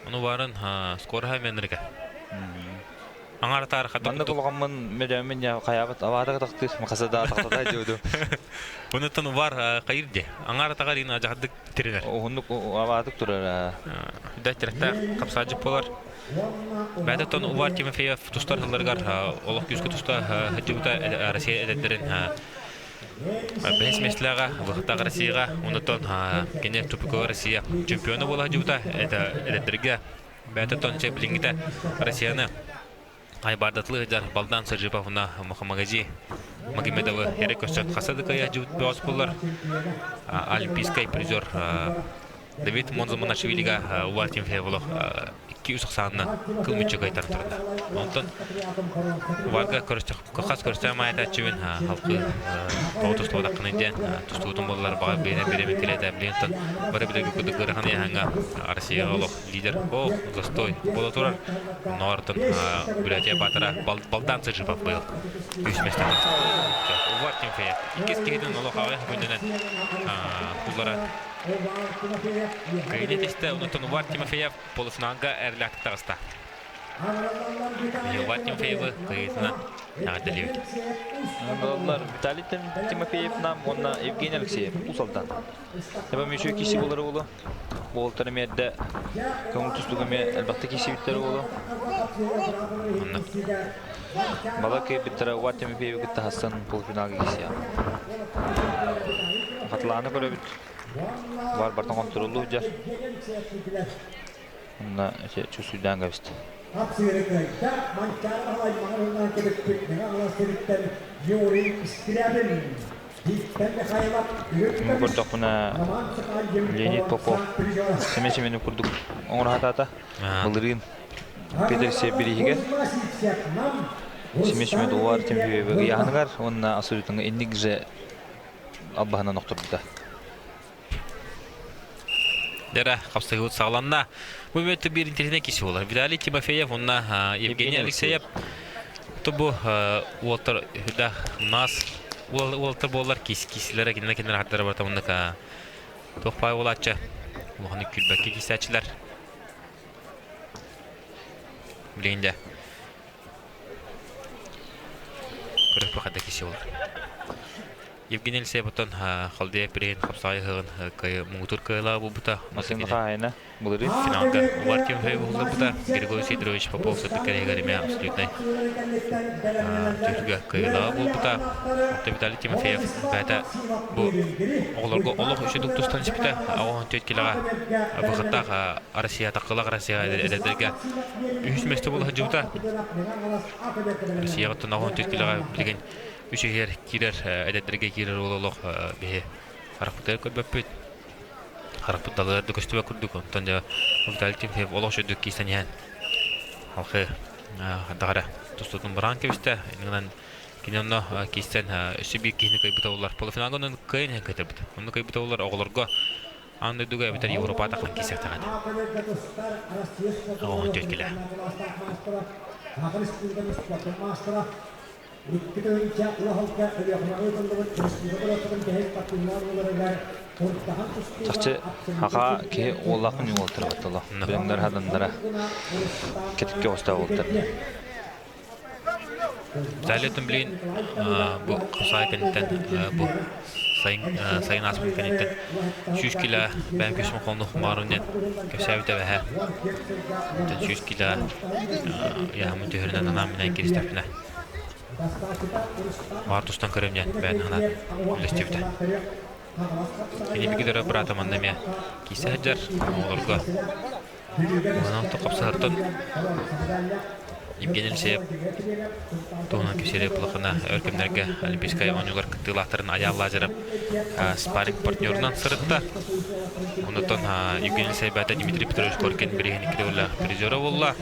Ону баарын скороһа менрика. Аңар таар хата. Маннык улахаммын мөдөммүн я хайаабыт аваата тахтыр махасада тахтата диоду. Онуттан увар кайыр де. Аңар тагар ина жахадык тиренер. Уһуннук аваатык турар. Да тиректе капсажып болар. Бәдәтон Увар Тимофеев тустар хылларыгар олох күүскэ туста хадьыбыта Россия эдэрдэрин бэһис миэстэлээҕэ Вахтаах Россияҕа онтон кини тупиковая Россия чемпиона буола сылдьыбыта эдэрдэргэ бэйэтэ чэ билиҥҥитэ Россияны айбардатылыы сылдьар Балдан Саржиповна Мухаммагази Магомедовы эрэ көрсөн хаса да кыайа бөҕөс буоллар олимпийскай призер Давид Монзаманашвилига Увар Тимофеев олох 200 ахсаанынан кыл мүччү кыайтаран турда. Онтон Уварга хас көрсө маайтааччыбын халқы тоҕо тустубатаххыный диэн тустубутун буоллар баҕар биирэ биирэ килэтэ билигин бары билэргэ курдук ыарахан ыйааһыҥҥа Россияҕа олох лидер о застой буола турар. Оннооҕортон Бурятия баатара Балдан Сыжипов быйыл үс миэстэҕэ. Увар Тимофеев иккис киһитин олох аҕыйах күнүнэн буллара Кыайыны тистэ, онтон Увар Тимофеев полуфиналга эрэлээхтик таҕыста. Увар Тимофеевы кыайыытынан эҕэрдэлиибит. Балалар Виталий Тимофеев нам уонна Евгений Алексеев Усалдан. Эбэм еще киси болары болу. Болтар эмиэрдэ көҥүл тустууга эмиэ элбэхтик киирсибиттэр буолуо. Онно. Бала кыайбыттара Увар Тимофеевы кытта хассан полуфиналга киирсиэҕэ. Хатылааны көрөбүт. Бар бартан хонтуруллуу сылдьар. Онно ити чувствуйдаан кэбистэ. Бу көрдөхпүнэ Леонид Попов Семен Семенов курдук оҥоро сатаата. Былырыын Петр Сибириһигэр Семен Семенов Уар Тимофеевы ыйааһыныгар уонна абсолютно инник же албаһынан охторбута. Дера хапсыһыбыт саҕаланна. Бу мүөттү биир интэриэһинэй киһи буолар. Виталий Тимофеев уонна Евгений Алексеев. Бу уолтар да нас уолтар буоллар киисилэрэ кинилэр кинилэр хардара барыта оннук туох баай буолааччы улаханнык күлбэккэ киисээччилэр. Билигин дьэ көрөккө хадда киси буолар. Евгений Алексеев оттон Халдея Пирин хапсаҕай ыһыаҕын муҥутуур кыайыылааҕа буолбута. Массыына хаһаайына былырыын. Финалга Увар Тимофеев уһулларбыта. Григорий Сидорович Попов сырдык кэриэһигэр эмиэ абсолютнай түһүлгэ кыайыылааҕа буолбута. Оттон Виталий Тимофеев бэйэтэ бу оҕолорго олох үчүгэй тустан испитэ. 84 килоҕа выходтаах Россия таххылаах Россия эдэрдэргэ үһүс миэстэ буола сылдьыбыта. Россияҕа 84 килоҕа билигин үс иһигэр киирэр эдэрдэргэ киирэр уол олох биһи харахпытыгар көрбөппүт харахпыт далыгар да көстүбэт курдук онтон дьэ Виталий Тимофеев олох үчүгдүк киирсэн иһэн халхы хайдах эрэ тустуутун быраҕан кэбистэ иннинэн кини онно киирсэн өссө биир киһини кыайбыта буоллар полуфиналга онон кыайан иһэн кыайтарбыт онно кыайбыта буоллар оҕолорго аан дойдуга эбэтэр Европаҕа тахсан киирсиэхтээх этэ оҕоһун түөрт Чахчы хаха киһи уоллаахпын уолтара баттала. Бөҥнөр хаданнара кэтиккэ оҕустаах уолтар. Виталий блин бу хасаай кэнниттэн бу сайын сайын ааспыт кэнниттэн 100 кило бэйэм көсүм холнух маарун диэн кэпсээбитэ бэһэ. 100 кило яһамын түһэринэн анаан минээн киристэхпинэ Баар тустан көрөм диэн бэйэтин санаатын үллэстибитэ. Кини бигидара быраата манна эмиэ киирсэ сылдьар оҕолорго онон хапсыһартан Евгений Алексеев туһунан кэпсиирэ булахына өр кэмнэргэ Олимпийскай оонньуулар кыттыылаахтарын Айаал Лазарев спарринг партнерунан сырытта. Онтон Евгений Алексеев бэйэтэ Дмитрий Петрович Коркин бирииһин икки төгүллээх призера буолла.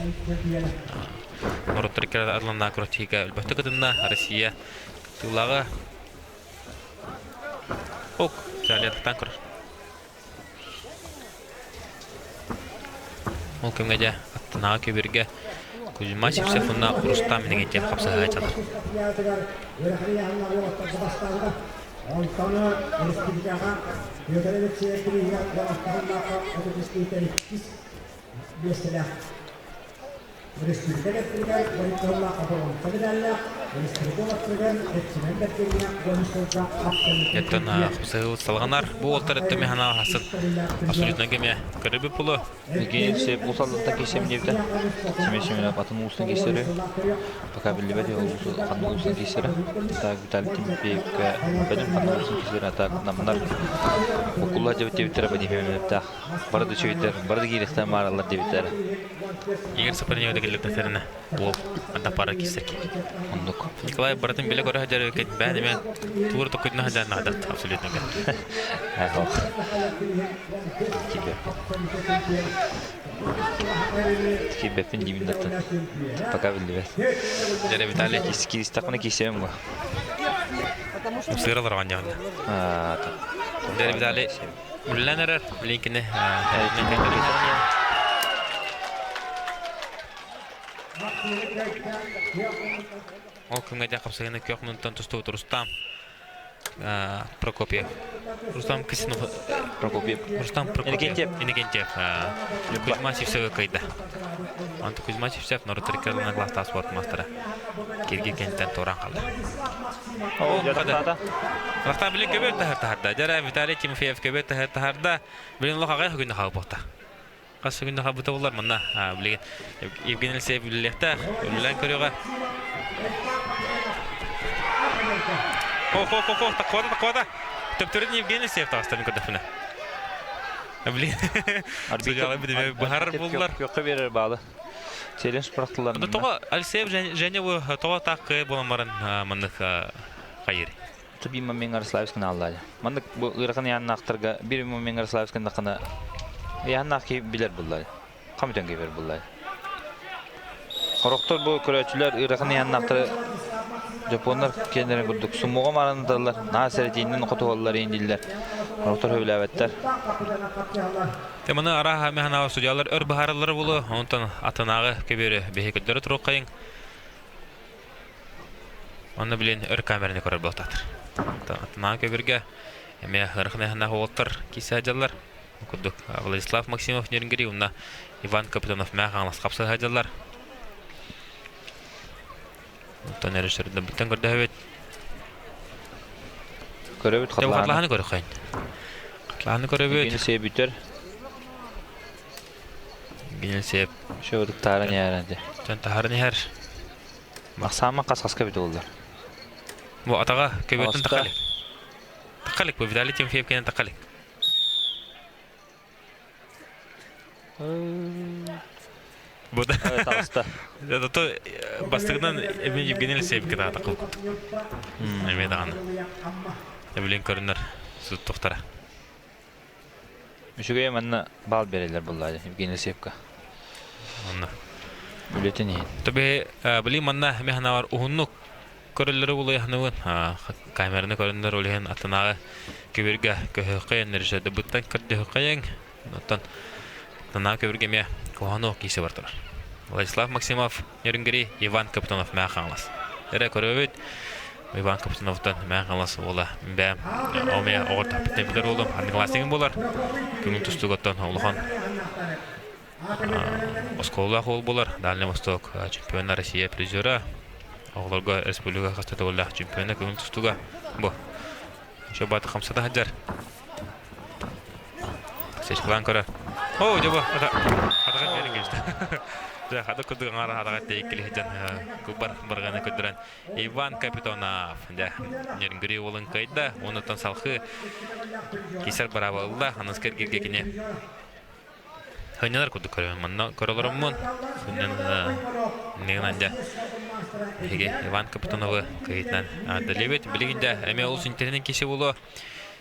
Норуоттар икки ардыларынааҕы күрэхтэһиигэ өлбөхтүк кытынна Россия кыттыылааҕа Ок, Чарлиаттан көрөр. Ол кэмҥэ дьэ аттынааҕы көбүөргэ Кузьма Сивцев уонна Рустам Иннокентьев хапсыһа сылдьаллар. Оттон хапсыһыы салҕанар. Бу уолтар өттө ханаал хасын абсолютно кеме көрөбүт булу. Евгений Алексеев уус аллаттан киирсэм диэбитэ. Семен Семенов атын уустан киирсэрэ. Пока биллибэт ханнык уустан киирсэрэ. Так Виталий Тимофеевка бэдим ханнык уустан киирсэрэ. Так намнар букулла дебит диэбиттэрэ Вадим Бары да үчүгэйдэр, бары да киириэхтэн маараллар диэбиттэрэ. Игорь Сапарнева да кэллэхтэринэ уол анда пара киирсэрки. Оннук. Николай барытын билэ көрө сылдьар эбиккин бээн эмэ тугура токкутуна сылдьан наадат абсолютно Айхал. Киирбэппин. Киирбэппин диибин даттан. Пока биллибэт. Дьэ Виталий. Кииристэхпинэ киирсэбин бу. Сыыралар оонньоон. Дьэ Виталий Үлэлээн эрэр, билигин кини Ол күҥҥэ дьэ хапсыһыыны күөх муннуттан тустубут Рустам Прокопьев. Рустам Кисинов. Прокопьев. Рустам Прокопьев. Иннокентьев. Кузьма Сивцевы кыайда. Онто Кузьма Сивцев норуттар икки главтаах спорт маастара. Кирги кэнниттэн туораан хаалла. Рахтан билин көбөр таһар таһарда. Дьара Виталий Тимофеев көбөр таһар таһарда. Билин олох аҕай күннэ хаалбыта. Хас күннэ хаалбыта болар манна билигин Евгений Алексеев үлэлиэхтээх. Үлэлээн көрүөҕэ. Хо хо хо хо таккота таккота. Төптөрүн Евгений Алексеев таҕыста мин көрдөхпүнэ. Блин. Судьялар быһарар буллар. Күөххэ биэрэр баалы. Челлендж бырахтылар. Тоҕо Алексеев Женя бу тоҕо таах кыай буолан баран маннык хайыр. Биир момент Ярославскин ааллаады. Маннык бу ыарахан ыйааннаахтарга биир момент Ярославскин ыйааннаах киһи билэр буллар. Хамытан киһи буллар. Хорохтор бу көрөөччүлэр ыарахан ыйааннаахтары Жапоннар киэннэрин курдук суммуга мараныталлар, наа сэрэтииннэн хотуһаллар иин дииллэр. Хорохтор сөбүлээбэттэр. Теманы арааһа механаа судьялар өр быһаараллара буолуо, онтон атынааҕы көбүөрү биһи көрдөрө туруоххайыҥ. Онно билин өр камераны көрөр буолтаатыр. Атынааҕы көбүргэ эмиэ ыарахан ыйаһыннаах уолаттар киирсэ сылдьаллар. Курдук Владислав Максимов Нерюнгри уонна Иван Капитонов Мээх Хаҥалас хапса сылдьаллар. Оттон режиссердэрбиттэн көрдөһөбүт. Көрөбүт хатылааны. Көрөхөйүн. Хатылааны көрөбүт. Гини себүтер. Гини сеп. Шөбүтүк тааран иһэр. Тан таһарын иһэр. Махсаама хас хаска бит оллар. Бу атаға көбөтүн тақалик. Тақалик бу Виталий Тимофеев кенен тақалик. Бу да. Таҕыста. Зато бастыгынан эми Евгений Алексеевич кытаата кылкут. Эми даҕаны. Эбилин көрүнөр суттуктара. Үчүгэй манна баал берелер буллаады Евгений Алексеевка. Онно. Үлэтин иһин. Төбе били манна механавар уһуннук көрөллөрү булуйахныбын камераны көрөннөр улиһин атынааҕы көбүргэ көһөхөйөн режиссердыбыттан көрдөһөхөйөн оттон атынааҕы көбүргэ эмиэ куһаҕан киисе бар турар. Владислав Максимов Нерюнгри, Иван Капитонов Мээх Хаҥалас. Эрэ көрөбүт Иван Капитоновтан Мээх Хаҥалас уола бэм омия оҕор таппыттан билэр уолум одноклассникым буолар. Күҥүн тустуугаттан улахан Оскуолалаах уол буолар Дальний Восток чемпиона Россия призера. Оҕолорго республика хаста төгүллээх чемпиона көҥүл тустууга. Бу. Еще баты хамсата сылдьар. Сечкалаан көрөр. О, дьэ бу. Атаҕа берин кэбистэ. Дьэ, хата курдук аҥаара атаҕа тэйиккили сылдьан кубар барганы көрдөрөн Иван Капитонов дьэ Нерюнгри уолун кыайда. Онуттан салхыы кисер быраба ылла. Аныска эргиргэ кини Хынньанар курдук көрөбүн. Манна көрөлөрөммун иннигинэн дьэ биһиги Иван Капитоновы кыйытынан аадалыыбыт. Билигин дьэ эмиэ олус интэриэһинэй киһи буолуо.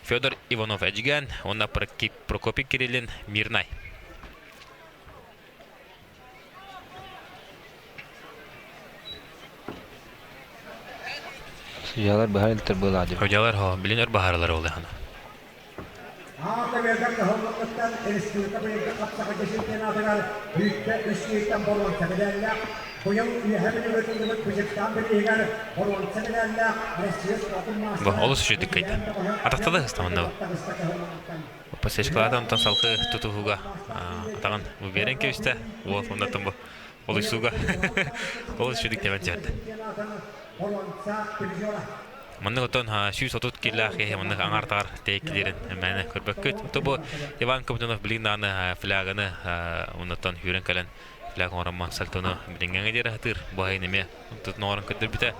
Федор Иванов Эдьигээн уонна Прокопий Кириллин Мирнай. Судьялар быһа илтэр быылаа дип. Судьялар хо билин өр баһаралар ол яхана. Аата кыһыллыттан республика быйылгы хапсаҕайга чемпионатыгар бүттэ үс киһиттэн боруонса медаллаах, быйыл Үөһээ Бүлүүгэ тыллыбыт Бычыктаан бирииһигэр боруонса медаллаах Россия спордун Бу маастара олус үчүгэй кыайда. Атахтала ыстаманна бу. Подсечкалаата онтон салгыы тутуһууга атаҕын бу биэрэн кэбистэ. Уол оннотон бу олуйсууга олус үчүгэй тэбэн түһэрдэ. Маннык отон 130 киллаах киһи маннык аҥаартаҕар тэйиккилиирин мээнэ көрбөккүт. Ото бу Иван Капитонов билигин даҕаны фляганы оннуттан сүүрэн кэлэн фляг оҥороммон сальтону билиҥҥэҥэ диэри сатыыр. Бу айын эмиэ онтон оҥорон көрдөрбүтэ.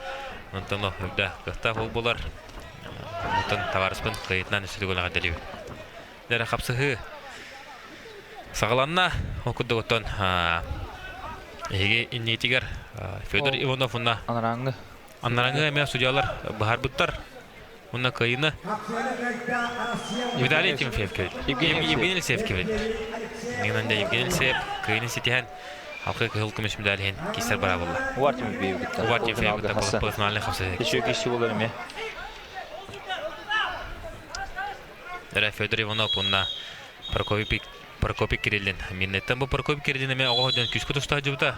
Онтон үрдэ кыахтаах ол буолар. Онтон табаарыспын кыайытынан үсүлүгүлэҕэ дэлибит. Дэрэ хапсыһыы саҕаланна. Ол курдук оттон эһиги инниитигэр Федор Иванов уонна Анарааҥҥы Анарааҥҥы эмиэ судьялар быһаарбыттар. Уонна кыайыыны Виталий Тимофеев кэлбит. Евгений Алексеев кэлбит. Нинан Евгений Алексеев кыайыыны ситиһэн алқы кыһыл көмүс медаль иһин киирсэр быраабылла. Увар Тимофеев кытта. Увар Тимофеев кытта полуфинальный хапсыһыы. Еще киһи болар эмиэ. Эрэ Федор Иванов уонна Прокопий Прокопий Кириллин. Миннеттен бу Прокопий Кириллин эмиэ оҕо дьон күүскэ туста сылдьыбыта.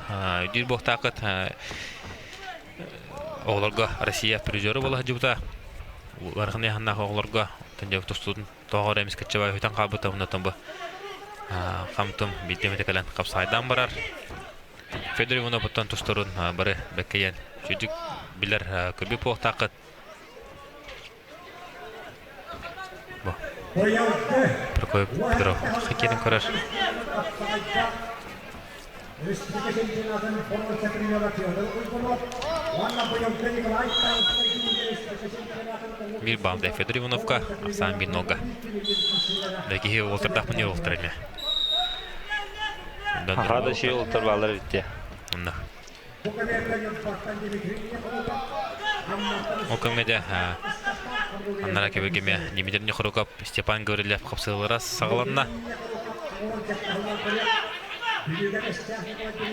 Диир буохтааххыт оҕолорго Россия призеры буола сылдьыбыта. Ыарахан ыйааһыннаах оҕолорго тустуутун тоҕо эрэ эмискэччи үтэн хаалбыта оннотон бу хамтым биирдэ эмитэ кэлэн хапсаайдаан барар. Федор Ивановуттан тустарун бары бэккэйэн сүдүк билэр көрбүт буолуохтааххыт. Бу. Прокопий Петров хоккейын көрөр. Биир балда Федор Ивановка, ахсаан биир нолга. Да киһи уолтардаахпын не уолтар эмиэ. Хада ши уолтар баалар битте. Онно. Ол кэмҥэ дьэ Аннара көбүргеме Дмитрий Нехоруков, Степан Гаврильев хапсыылара саҕаланна.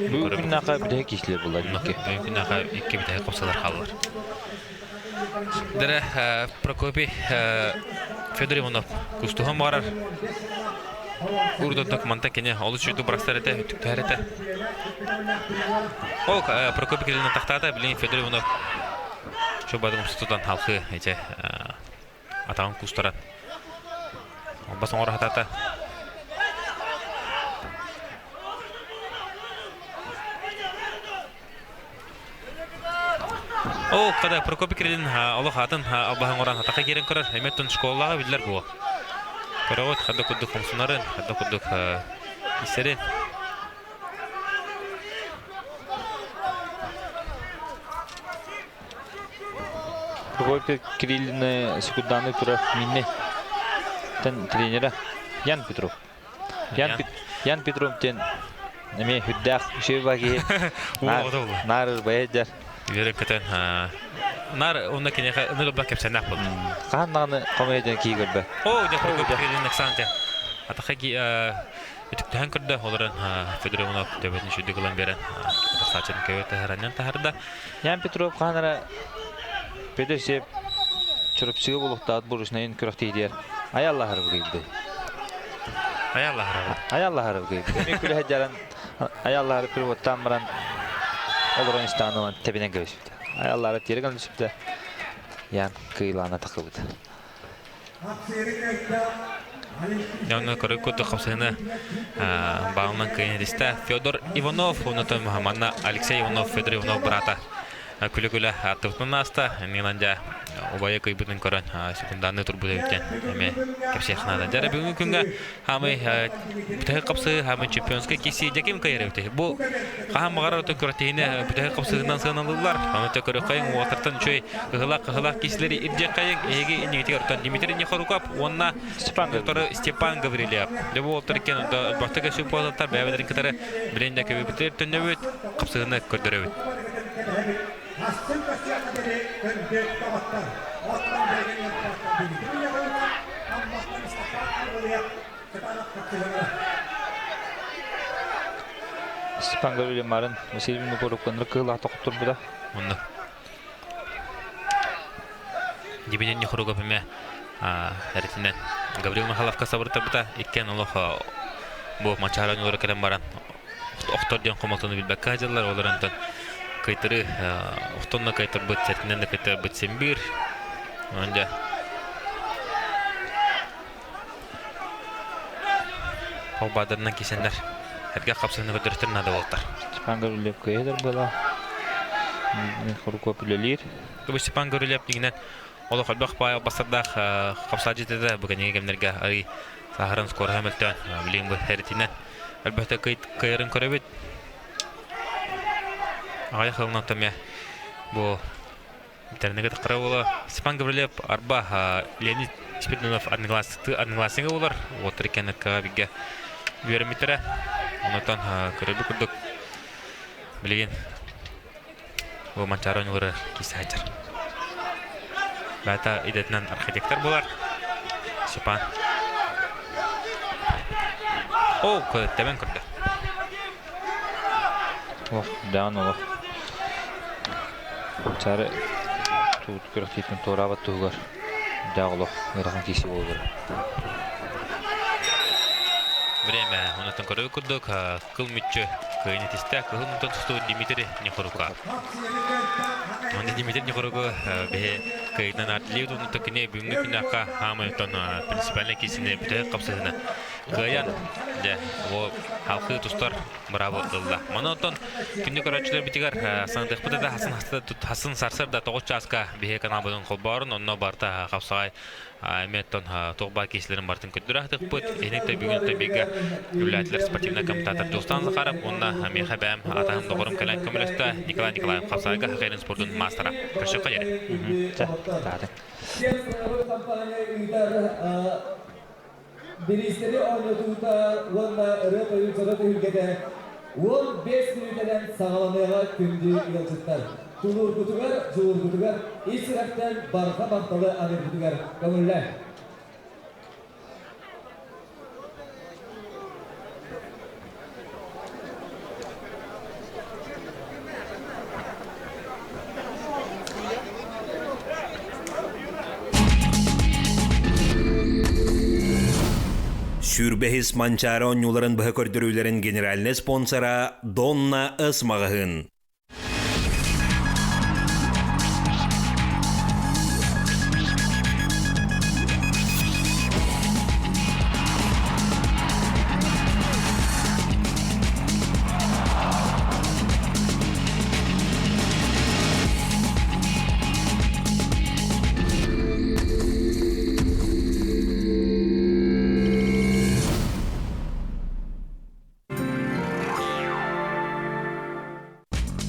Бүгүн күннээхэ бүтэһик киһилэр булар икки. Бүгүн күннээхэ икки бүтэһик хапсыылар хааллар. Дэрэ Прокопий Федор Иванов кустуһан барар. Урдон манта кини олус үчүгэй бырахсар этэ, үтүктэр этэ. Ол Прокопий Кириллин тахтаата, билигин Федор Иванов Чубадым тутан халқы эче атаҕын кустаран бас оҥоро сатаата. Ол когда Прокопий Кириллин олох атын албаһын оҥорон атака киирэн көрөр, эмиэ школаҕа биллэр буо. Көрөҕүт, хадда курдук хомсунарын, хадда курдук иссэрин. Прокопий Кириллины секунданыы турар минне тен тренера Ян Петров. Ян, Ян Петров диэн эмиэ үрдээх үчүгэй киһи. Наар ырбайа Үөрэн көтөн наар онно киниэхэ ынырылбах кэпсэннээх буолла. Хаһан даҕаны хомуйа диэн киһи көрбө. Оо, дьэ Прокопий Кириллин Александр. Атаха Үтүктэһэн көрдө, олорон Федор Иванов төбөтүн үчүгдүк ылан биэрэн тахсааччытын көбө таһараннан таһарда. Ян Петров хаһан эрэ Петр Сеп Чурапчыга булуктаат бурушнайын күрэхтиитигэр аяллаһарып кыйбыты. Аяллаһарып. Аяллаһарып кыйбыты. Мен күлэһэ жаран аяллаһарып пилоттаан баран олорон истаан ылан тэбинэн кэбиспитэ. Аяллаһарып тиэрэ гынан түспүтэ. Ян кыйлаана тахыбыт. Дьоҥҥо көрөр курдук хапсыһыны баалынан кыайан илистэ. Федор Иванов, онтон манна Алексей Иванов, Федор Иванов быраата күлэ-күлэ аттыбытынан ааста. Милан дьэ убайа кыйбытын көрөн секундаанныы турбут эбит диэн эмиэ кэпсиэх наада. Дьэ бүгүҥҥү күҥҥэ хаамый бүтэһик хапсыһыы, хаамый чемпионскай киирсии дьэ ким кыайар эбитий? Бу хаһан баҕарар отон күрэхтэһиини бүтэһик хапсыһыынан сыаналыыллар. Ону көрүөххэйиҥ уолаттартан үчүгэй ыһылаах-ыһылаах киһилэри ирдиэххэйиҥ. Эһиги иннигитигэр оттон Дмитрий Нехоруков уонна Степан Степан Гаврильев. Дьэ бу уолаттар иккиэн бастакы сүүп бэйэбэлэрин кытары билин да көбүбүтүгэр төннөбүт, хапсыһыны көрдөрөбүт. Степан Гаврильев Марын Василий Нукорукканыр кыылаах тохтурбута. Онно. Дибинен Нехоругов эмэ эритинэн Гаврил Михайловка сабыртарбыта иккиэн олох бу Манчаары оонньуулара кэлэн баран охтор диэн хомолтону билбэккэ сылдьаллар. Ол эрэн кыйтыры охтонно кыйтырбыт, сэртинэн да кыйтарбыт син биир. Онон дьэ ол баадарынан кисэннэр эргэ хапсыһыны көрдөрүстэр наада буолтар. Степан Гаврильев кыайдар была. Хорукоп үлэлиир. Степан Гаврильев дигинэн олох элбэх баай албастардаах хапсааччы этэ бу кэнники кэмнэргэ арый саһаран скороһа мөлтөөн билигин бу эритинэн элбэхтэ кыайарын көрөбүт. Аҕыйах сылынан томя бу интернеге тахтара буола Степан Гаврильев арба Леонид Спиридонов однокласснига буолар. Уоттар иккиэн бигге үөрэммиттэрэ. Онтон көрөрбүт курдук билигин бу Манчаары оонньуулары киирсэ сылдьар. Баата идэтинэн архитектор буолар. Степан. О, тэбэн көрдө. Олох, даан олох. Манчаары туут күрэхтиитин туораабат туһугар даах олох ыарахан киирсии буолар. Время. Онтон көрөр курдук кыл мүччү кыайын этистэ. Кыһыл мунтан тустубут Дмитрий Нехорука. Онно Дмитрий Нехоруку биһи кыайынан артилиют оннута кини бүгүҥҥү күннээххэ хаамай оттон принципиальный киисини бүтэһик хапсыһына кыайан дьэ ол халқы тустар быраабы ылла. Маны оттон күндү көрөөччүлэрбитигэр санатыахпыт да хасын хасын сарсыарда 9 чааска биһи каналбытын холбоорун онно барыта хапсаҕай эмиэ оттон туох баар киһилэрин барытын көрдөрө Иһиник да бүгүн бииргэ үлэлээтилэр спортивнай комментатор Дьулустан Захаров уонна миэхэ бэйэм атаһым доҕорум кэлэн көмөлөстө Николай Николаев хапсаҕайга хоккейын спордун маастара. Көрсүөххэ диэри. Чэ, таатын. Бириистэри оонньотуута уонна ырыа-тойук дьоро түһүлгэтэ 15 мүнүүтэнэн саҕаланыаҕа күндү ыалдьыттар. Тулуургутугар, дьулуургутугар ис сүрэхтэн барҕа махталы аныырбытыгар көҥүллээҥ. Сүүрбэһис Манчаары оонньууларын быһа көрдөрүүлэрин генеральнай спонсора Донна С маҕаһыын.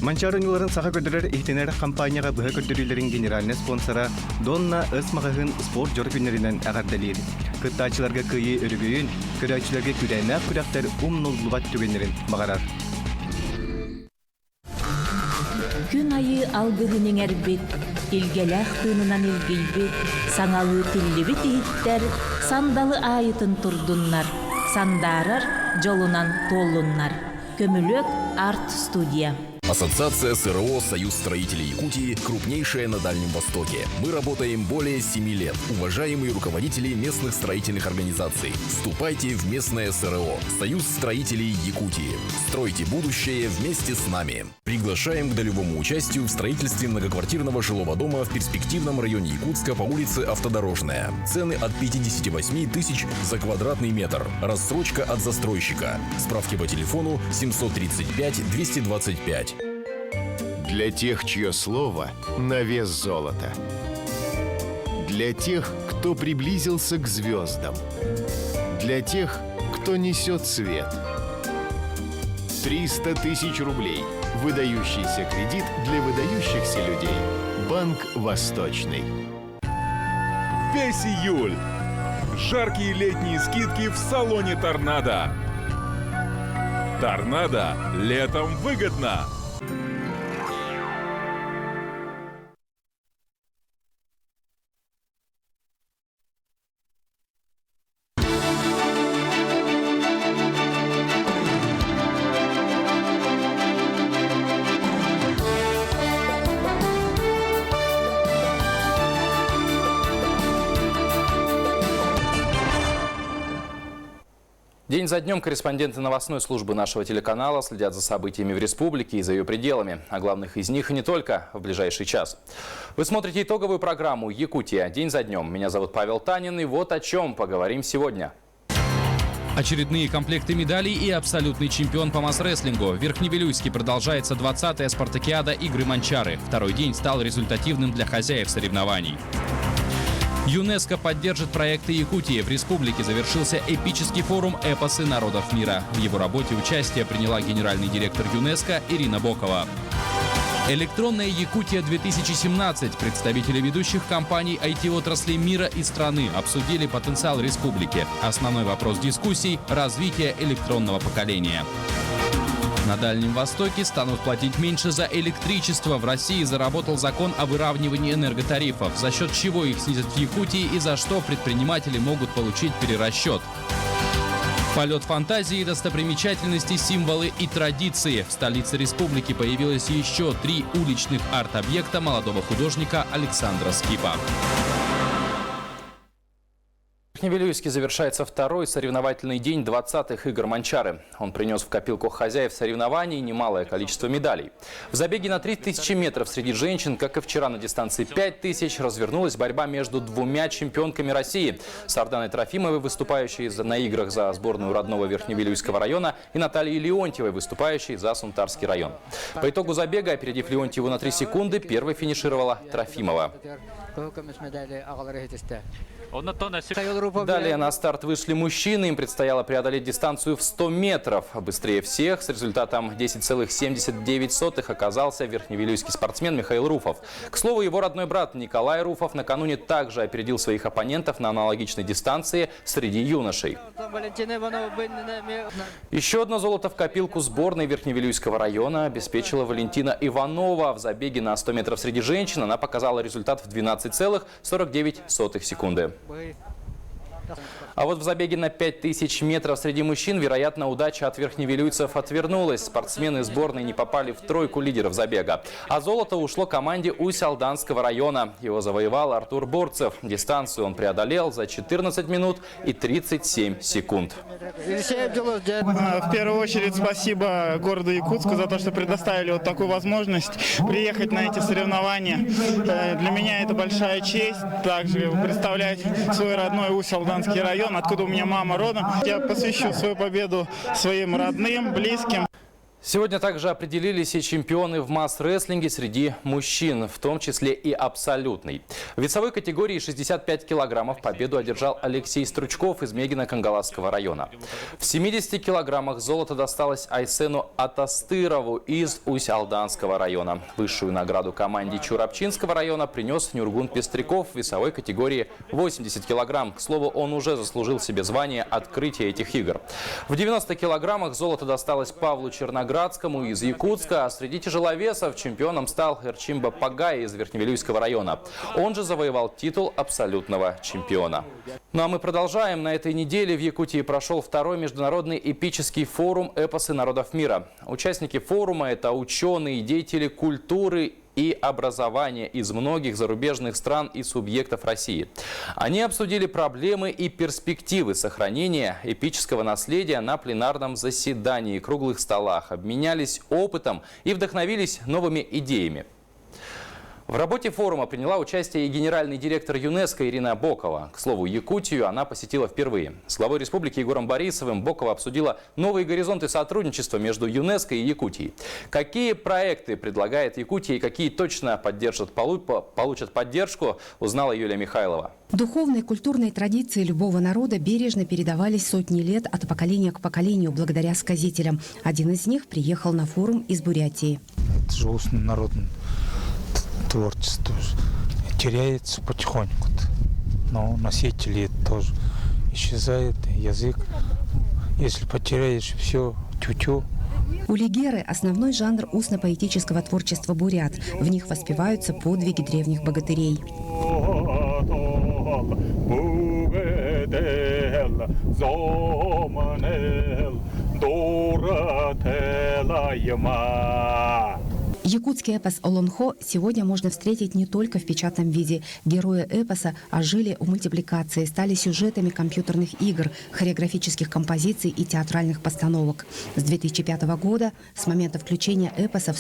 Манчаары оонньууларын саха көрдөрөр иһитинэр хампаанньаҕа быһа көрдөрүүлэрин генеральнай спонсора Донна С маҕаһыын спорт дьоро күннэринэн эҕэрдэлиир. Кыттааччыларга кыайыы өрөгөйүн, көрөөччүлэргэ күүрээннээх күрэхтэр умнуллубат түгэннэрин баҕарар. Күн айыы алгыһын иҥэрбит, илгэлээх тыынынан илгийбит, саҥалыы тиллибит иһиттэр сандалы аайытын турдуннар, сандаарар дьолунан туоллуннар. Көмүлүөк арт-студия. Ассоциация СРО «Союз строителей Якутии» крупнейшая на Дальнем Востоке. Мы работаем более 7 лет. Уважаемые руководители местных строительных организаций, вступайте в местное СРО «Союз строителей Якутии». Стройте будущее вместе с нами. Приглашаем к долевому участию в строительстве многоквартирного жилого дома в перспективном районе Якутска по улице Автодорожная. Цены от 58 тысяч за квадратный метр. Рассрочка от застройщика. Справки по телефону 735 225. Для тех, чье слово на вес золота. Для тех, кто приблизился к звездам. Для тех, кто несет свет. 300 тысяч рублей. Выдающийся кредит для выдающихся людей. Банк «Восточный». Весь июль. Жаркие летние скидки в салоне «Торнадо». «Торнадо» летом выгодно. День за днем корреспонденты новостной службы нашего телеканала следят за событиями в республике и за ее пределами. О главных из них и не только в ближайший час. Вы смотрите итоговую программу «Якутия. День за днем». Меня зовут Павел Танин. И вот о чем поговорим сегодня. Очередные комплекты медалей и абсолютный чемпион по масс-рестлингу. В Верхневилюйске продолжается 20-я спартакиада игры Манчары. Второй день стал результативным для хозяев соревнований. ЮНЕСКО поддержит проекты Якутии. В республике завершился эпический форум «Эпосы народов мира». В его работе участие приняла генеральный директор ЮНЕСКО Ирина Бокова. Электронная Якутия-2017. Представители ведущих компаний IT-отрасли мира и страны обсудили потенциал республики. Основной вопрос дискуссий – развитие электронного поколения. На Дальнем Востоке станут платить меньше за электричество. В России заработал закон о выравнивании энерготарифов, за счет чего их снизят в Якутии и за что предприниматели могут получить перерасчет. Полет фантазии, достопримечательности, символы и традиции. В столице республики появилось еще три уличных арт-объекта молодого художника Александра Скипа. В Верхневилюйске завершается второй соревновательный день 20-х игр Манчары. Он принес в копилку хозяев соревнований немалое количество медалей. В забеге на 3000 метров среди женщин, как и вчера на дистанции 5000, развернулась борьба между двумя чемпионками России. Сарданой Трофимовой, выступающей на играх за сборную родного Верхневилюйского района, и Натальей Леонтьевой, выступающей за Сунтарский район. По итогу забега, опередив Леонтьеву на 3 секунды, первой финишировала Трофимова. Далее на старт вышли мужчины. Им предстояло преодолеть дистанцию в 100 метров. Быстрее всех с результатом 10,79 оказался верхневилюйский спортсмен Михаил Руфов. К слову, его родной брат Николай Руфов накануне также опередил своих оппонентов на аналогичной дистанции среди юношей. Еще одно золото в копилку сборной Верхневилюйского района обеспечила Валентина Иванова. В забеге на 100 метров среди женщин она показала результат в 12,49 секунды. А вот в забеге на 5000 метров среди мужчин, вероятно, удача от верхневилюйцев отвернулась. Спортсмены сборной не попали в тройку лидеров забега. А золото ушло команде Усть-Алданского района. Его завоевал Артур Бурцев. Дистанцию он преодолел за 14 минут и 37 секунд. В первую очередь спасибо городу Якутску за то, что предоставили вот такую возможность приехать на эти соревнования. Для меня это большая честь также представлять свой родной Усть-Алданский район, откуда у меня мама родом. Я посвящу свою победу своим родным, близким. Сегодня также определились и чемпионы в масс-рестлинге среди мужчин, в том числе и абсолютный. В весовой категории 65 килограммов победу одержал Алексей Стручков из Мегино-Кангаласского района. В 70 килограммах золото досталось Айсену Атастырову из Усть-Алданского района. Высшую награду команде Чурапчинского района принес Нюргун Пестряков в весовой категории 80 килограмм. К слову, он уже заслужил себе звание открытия этих игр. В 90 килограммах золото досталось Павлу Черноградскому из Якутска, а среди тяжеловесов чемпионом стал Эрчимба Пагай из Верхневилюйского района. Он же завоевал титул абсолютного чемпиона. Ну а мы продолжаем. На этой неделе в Якутии прошел второй международный эпический форум «Эпосы народов мира». Участники форума – это ученые, деятели культуры и образования из многих зарубежных стран и субъектов России. Они обсудили проблемы и перспективы сохранения эпического наследия на пленарном заседании, круглых столах, обменялись опытом и вдохновились новыми идеями. В работе форума приняла участие и генеральный директор ЮНЕСКО Ирина Бокова. К слову, Якутию она посетила впервые. С главой республики Егором Борисовым Бокова обсудила новые горизонты сотрудничества между ЮНЕСКО и Якутией. Какие проекты предлагает Якутия и какие точно поддержат, получат поддержку, узнала Юлия Михайлова. Духовные и культурные традиции любого народа бережно передавались сотни лет от поколения к поколению благодаря сказителям. Один из них приехал на форум из Бурятии. Это же устный народный творчество теряется потихоньку. Но носители тоже исчезает, язык. Если потеряешь все, тю-тю. Улигеры – основной жанр устно-поэтического творчества бурят. В них воспеваются подвиги древних богатырей. Якутский эпос «Олонхо» сегодня можно встретить не только в печатном виде. Герои эпоса ожили в мультипликации, стали сюжетами компьютерных игр, хореографических композиций и театральных постановок. С 2005 года, с момента включения эпоса в